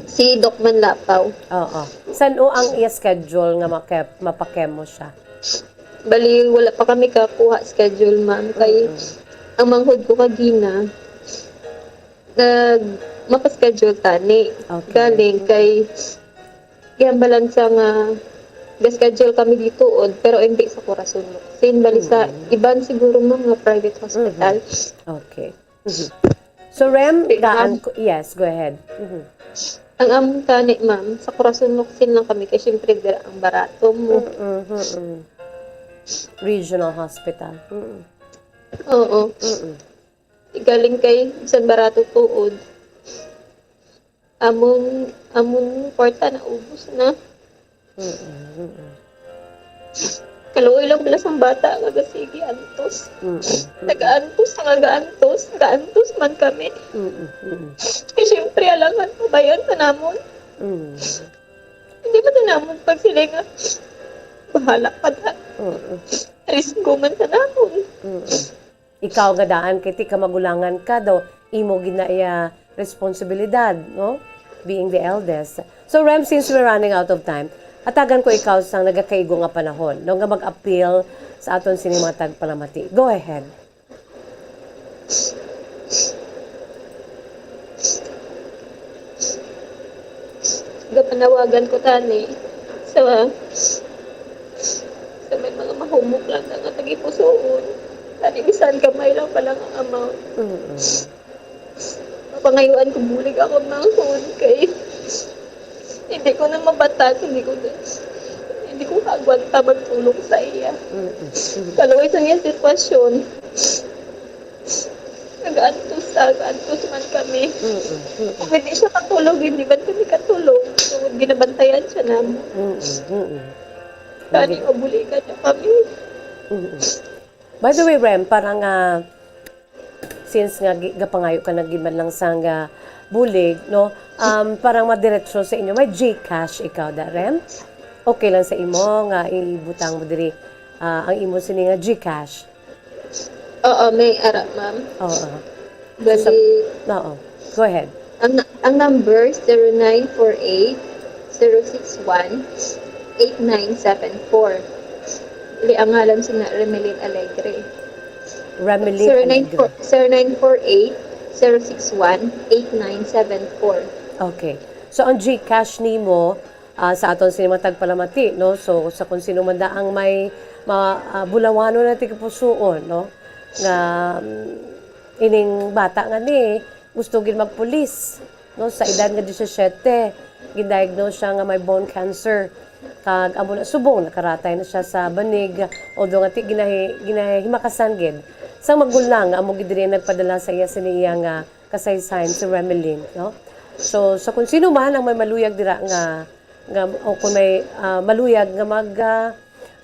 Si Doc Manlapaw. Oo. San-o ang iya schedule nga maka-, mapakemo siya? Bali, wala pa kami kakuha schedule, ma'am. Kay ang manghod ko kagina, nag mapaschedule tani. Okay. Galing kay gihambalan sa nga ga-schedule kami dito, od, pero hindi sa Corazon Locsin. Bali sa iban siguro, ma'am, nga private hospital. Okay. Mhm. So, Rem, Wait, gaan ma'am. ko, yes, go ahead. Mhm. Ang amon tani, ma'am, sa Corazon Locsin lang kami kay syempre dira ang barato mo. Mm-mm, mm-mm. Regional Hospital. Mm-mm. Oo. Mm-mm. Galing kay bisan barato tuod. Amon, amon kwarta na ubos na. Mm-mm, mm-mm. Kaluoy lang pala sang bata nga gasigi antos. Mm-mm. Nagaantos, nga gaantos, gaantos man kami. Mm-mm, mm-mm. Kay syempre, alangan pabayan pa namon. Mm. Hindi man na namon pagsiling nga bahala ka na. Mm-mm. Risgo man sa namon. Mm-mm. Ikaw nga daan kay ti kamagulangan ka daw, imo gid na iya responsibilidad, no? Being the eldest. So, Rem, since we're running out of time, atagan ko ikaw sang nagakaigo nga panahon, no, nga mag-appeal sa aton sini mga tagpalamati. Go ahead. Gapanawagan ko tani sa sa may mga mahumok lang na nga tagipusoon. Tani bisan gamay lang pala nga amount. Mm-mm. Mapangayuan ko bulig ako manghod kay hindi ko na mabatag, hindi ko na, hindi ko kaagwanta magtulong sa iya. Mm-mm. Kaluoy sa iya sitwasyon. Nag-antos, nag-antos man kami. Mm-mm. Mm-mm. Kung hindi siya katulog, hindi man kami katulog. Tungod ginabantayan siya namo. Mm-mm. Mm-mm. Gani, mabuligan niya kami. Mm-mm. By the way, Rem, para nga, since nga gi-, gapangayo ka na gid man lang sang, ah, bulig, no? Um, parang madiretso sa inyo, may GCash ikaw da, Rem? Okay lang sa imo nga ibutang mo diri, ah, ang imo sini nga GCash? Oo, may ara, ma'am. Oo. Bali, Oo. Go ahead. Ang, ang number, zero nine four eight, zero six one, eight nine seven four. Bali, ang ngalan sina Remelin Alegre. Remelin Zero nine four, Alegre. zero nine four eight, zero six one, eight nine seven four. Okay. So, ang GCash nimo, ah, sa aton sini mga tagpalamati, no? So, sa kung sino man da ang may ma-, ah, bulawanon na tigipusuon, no? Nga, mm, ining bata nga ni, gusto gid magpulis, no? Sa edad nga diyesisiyete, gin-diagnose siya nga may bone cancer. Kag amo na subong, nakaratay na siya sa banig, although nga ti-, ginahi-, ginahimakasan gid. Sa magulang, amo gid diri nagpadala sa iya sini iya nga kasaysayan si Remelin, no? So, sa kung sino man ang may maluyag dira nga, nga, o kung may, ah, maluyag nga mag, ah,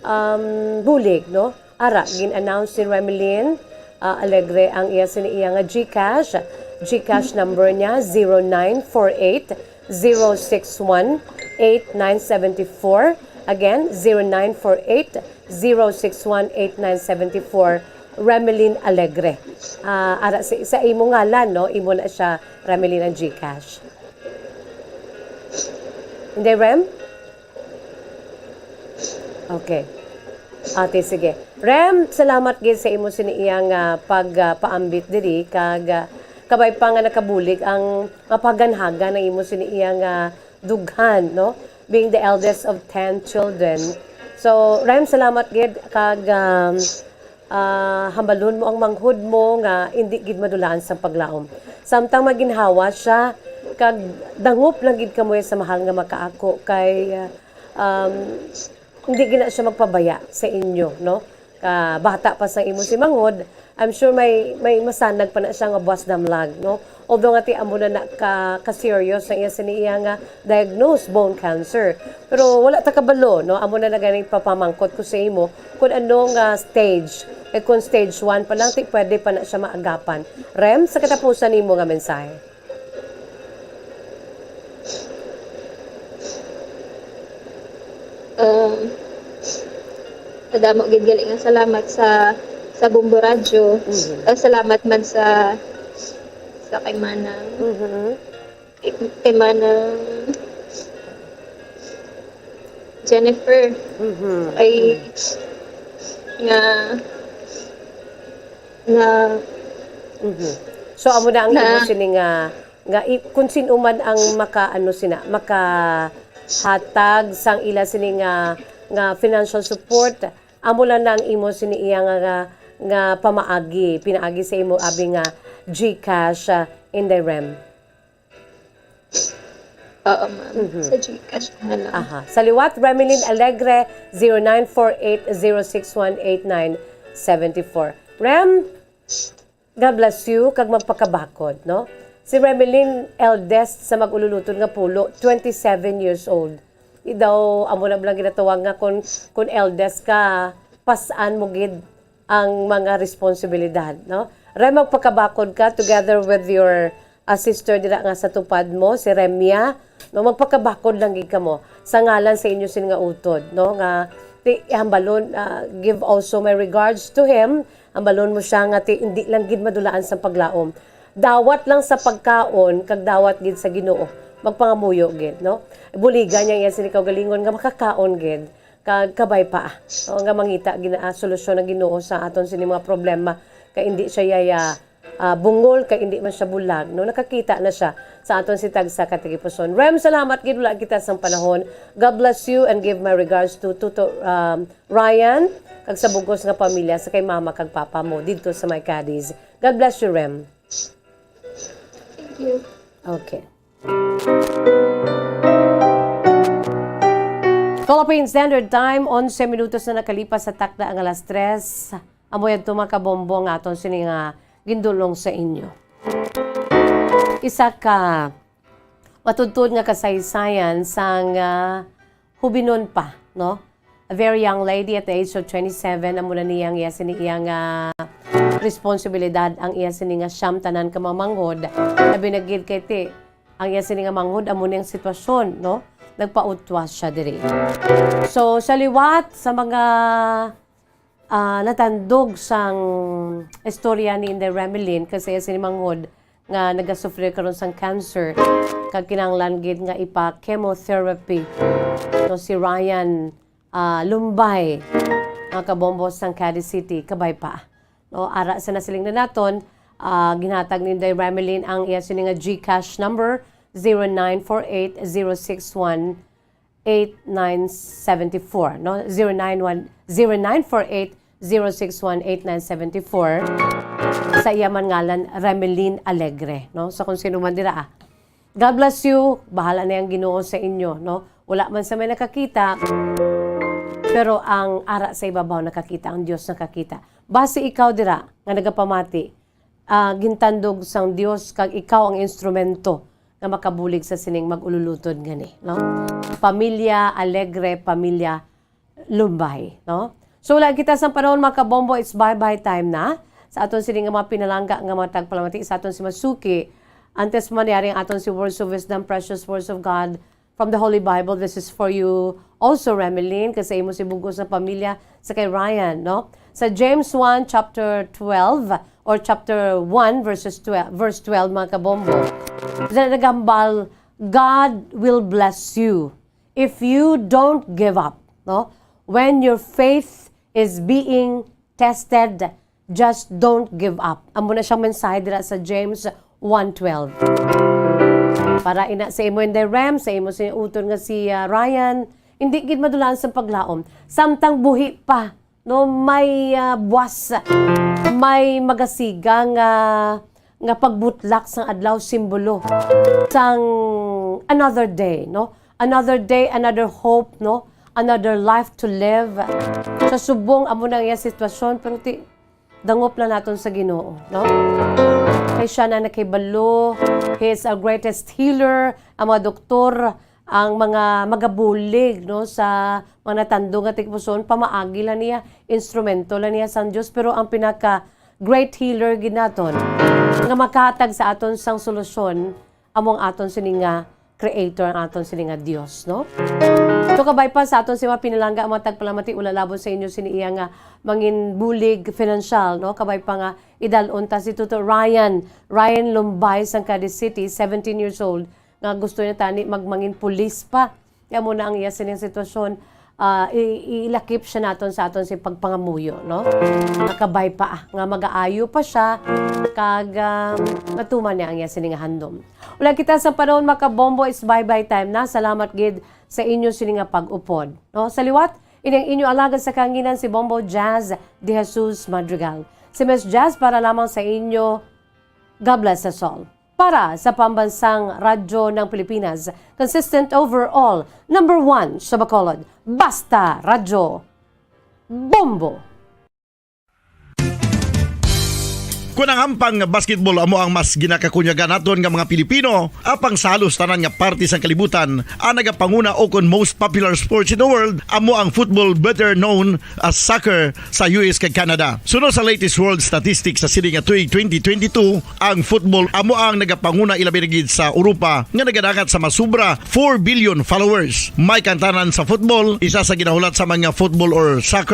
um, bulig, no? Ara, gin-announce ni Remelin, ah, Alegre ang iya sini iya nga GCash. GCash number niya, zero nine four eight, zero six one, eight nine seven four. Again, zero nine four eight, zero six one, eight nine seven four, Remelin Alegre. Ah, ara sa, sa imo ngalan, no? Imo na siya, Remelin, ang GCash. Hindi, Rem? Okay. Ate, sige. Rem, salamat gid sa imo sini iya nga pag, ah, paambit diri, kag, ah, kabay pa nga nakabulig ang mapaganhagan ang imo sini iya nga dughan, no? Being the eldest of ten children. So, Rem, salamat gid, kag, um, ah, hambalon mo ang manghod mo nga indi gid madulaan sang paglaom. Samtang maginhawa siya, kag dangop lang gid kamo sa mahal nga makaako kay, ah, um, hindi gid na siya magpabaya sa inyo, no? Ka bata pa sa imo si manghod, I'm sure may, may masanag pa na siya nga buwas damlag, no? Although nga ti amo na na ka, ka-serious ang iya sini iya nga diagnosed bone cancer. Pero wala ta kabalo, no? Amo na na gani papamangkot ko sa imo kung ano nga stage. Eh, kung stage one pa lang, ti pwede pa na siya maagapan. Rem, sa katapusan nimo nga mensahe. Um, kadamo gid gali nga salamat sa sa Bombo Radyo. Mhm. Ah, salamat man sa sa kay Manang Mhm. kay, kay Manang Jennifer Mhm. ay nga nga Mhm. So amo na ang Na- imo sini nga nga i- kung sino man ang maka ano sina maka hatag sang ila sini nga nga financial support, amo lang na ang imo sini iya nga nga, nga pamaagi, pinaagi sa imo abi nga GCash, ah, Inday Rem. Oo, ma'am. Mhm. Sa GCash na lang. Aha. Sa liwat, Remelin Alegre, zero nine four eight zero six one eight nine seven four. Rem, God bless you, kag magpakabakod, no? Si Remelin, eldest sa mag-ululutod nga pulo, twenty-seven years old. Di daw, amo na lang ginatawag nga kung, kung eldest ka, pasan mo gid ang mga responsibilidad, no? Rem, magpakabakod ka together with your, ah, sister dira nga sa tupad mo, si Remia, no? Magpakabakod lang gid kamo sa ngalan sa inyo sin nga utod, no? Nga ti hambalon, ah, give also my regards to him. Hambalon mo siya nga ti hindi lang gid madulaan sang paglaom. Dawat lang sa pagkaon kag dawat gid sa Ginoo. Magpangamuyo gid, no? Buligan niya iya sini kaugalingon nga makakaon gid. Kag kabay pa, o, nga mangita gina ah, solusyon ang Ginoo sa aton sini mga problema, kay indi siya yaya, ah, bungol, kay indi man siya bulag, no? Nakakita na siya sa aton si tagsa ka tagipuson. Rem, salamat gid, wala kita sang panahon. God bless you and give my regards to Tuto, um, Ryan, kag sa bugos nga pamilya sa kay mama kag papa mo didto sa may Cadiz. God bless you, Rem. Thank you. Okay. Philippine Standard Time, onse minutos na nakalipas sa takda ang alas tres. Amo yadto, mga kabombo, nga aton sini nga gindulong sa inyo. Isa ka matudtod nga kasaysayan sang, ah, hubinon pa, no? A very young lady at the age of twenty-seven, amo na niya ang iya sini iya nga responsibilidad, ang iya sini nga siyam tanan ka mga manghod. Labi na gid kay ti, ang iya sini nga manghod, amo ni ang sitwasyon, no? Nagpautwas siya diri. So, sa liwat sa mga, ah, natandog sang istorya ni Inday Remelin, kasi iya sini manghod nga nagasufrir karon sang cancer, kag kinahanglan gid nga ipa-chemotherapy, no, si Ryan, ah, Lumbay, mga kabombo sang Cadiz City, kabay pa. No, ara sa nasiling na naton, ah, ginhatag ni Inday Remelin ang iya sini nga GCash number, zero nine four eight zero six one eight nine seven four, no? Zero nine one, zero nine four eight zero six one eight nine seven four. Sa iya man ngalan, Remelin Alegre, no? Sa kung sino man dira, ah. God bless you. Bahala na ang Ginoo sa inyo, no? Wala man sa may nakakita, pero ang ara sa ibabaw nakakita, ang Dios nakakita. Basi ikaw dira nga nagapamati, ah, gintandog sang Dios kag ikaw ang instrumento nga makabulig sa sining mag-ululutod ngani, no? Pamilya Alegre, pamilya Lumbay, no? So, wala kita sang panahon, mga kabombo, it's bye-bye time na. Sa aton sini nga mga pinalangga nga mga tagpalamati, sa aton si Masuki, antes man yari ang aton si Words of Wisdom, Precious Words of God, from the Holy Bible. This is for you also, Remelin, kasi imo si bugos sa pamilya sa kay Ryan, no? Sa James one chapter twelve or chapter one verses twelve, verse twelve, mga kabombo. Sa nagambal, "God will bless you if you don't give up," no? When your faith is being tested, just don't give up. Amo na siyang mensahe dira sa James one twelve. Para ina sa imo, Inday Rem, sa imo si utod nga si, ah, Ryan, hindi gid madulaan sa paglaom. Samtang buhi pa, no, may, ah, buwas, may magasiga nga, nga pagbutlak sang adlaw, simbolo sang another day, no? Another day, another hope, no? Another life to live. Sa subong, amo na ang iya sitwasyon, pero ti, dangop lang naton sa Ginoo, no? Kay siya na nakahibalo, He is our greatest healer. Ang mga doktor, ang mga magabulig, no, sa mga natandog nga tagipusoon, pamaagi lang niya, instrumento lang niya sang Dios. Pero ang pinaka great healer gid naton, nga makahatag sa aton sang solusyon, amo ang aton sini nga Creator, ang aton sini nga Dios, no? So, kabay pa sa aton si mga pinalangga, ang mga tagpalamati, wala labot sa inyo sini iya nga mangin bulig financial, no? Kabay pa nga idalon ta si Tuto Ryan, Ryan Lumbay sang Cadiz City, seventeen years old, nga gusto niya tani magmangin pulis pa. Kaya mo na ang iya sining sitwasyon, ah, i-, ilakip siya naton sa aton si pagpangamuyo, no? Nakabay pa, ah, nga magaayo pa siya, kag, ah, matuman niya ang iya sining handom. Wala kita sa panahon, mga kabombo, is bye-bye time na. Salamat gid sa inyo sini nga pag-upod, no? Sa liwat, ini ang inyo alagad sa kanginan, si Bombo Jazz de Jesus Madrigal. Si Miss Jazz para lamang sa inyo. God bless us all. Para sa Pambansang Radyo ng Pilipinas, consistent overall, number one sa Bacolod. Basta Radyo. Bombo! Kun ang ampang nga basketball amo ang mas ginakakunyagan naton nga mga Pilipino, apang sa halos tanan nga parte sang kalibutan, ang nagapanguna o kon most popular sports in the world amo ang football, better known as soccer, sa U S kag Canada. Suno sa latest world statistics sa sini nga tuig twenty twenty-two, ang football amo ang nagapanguna, ilabi na gid sa Europa, nga nagadangat sa masubra four billion followers. May kantanan sa football, isa sa ginahulat sa mga football or soccer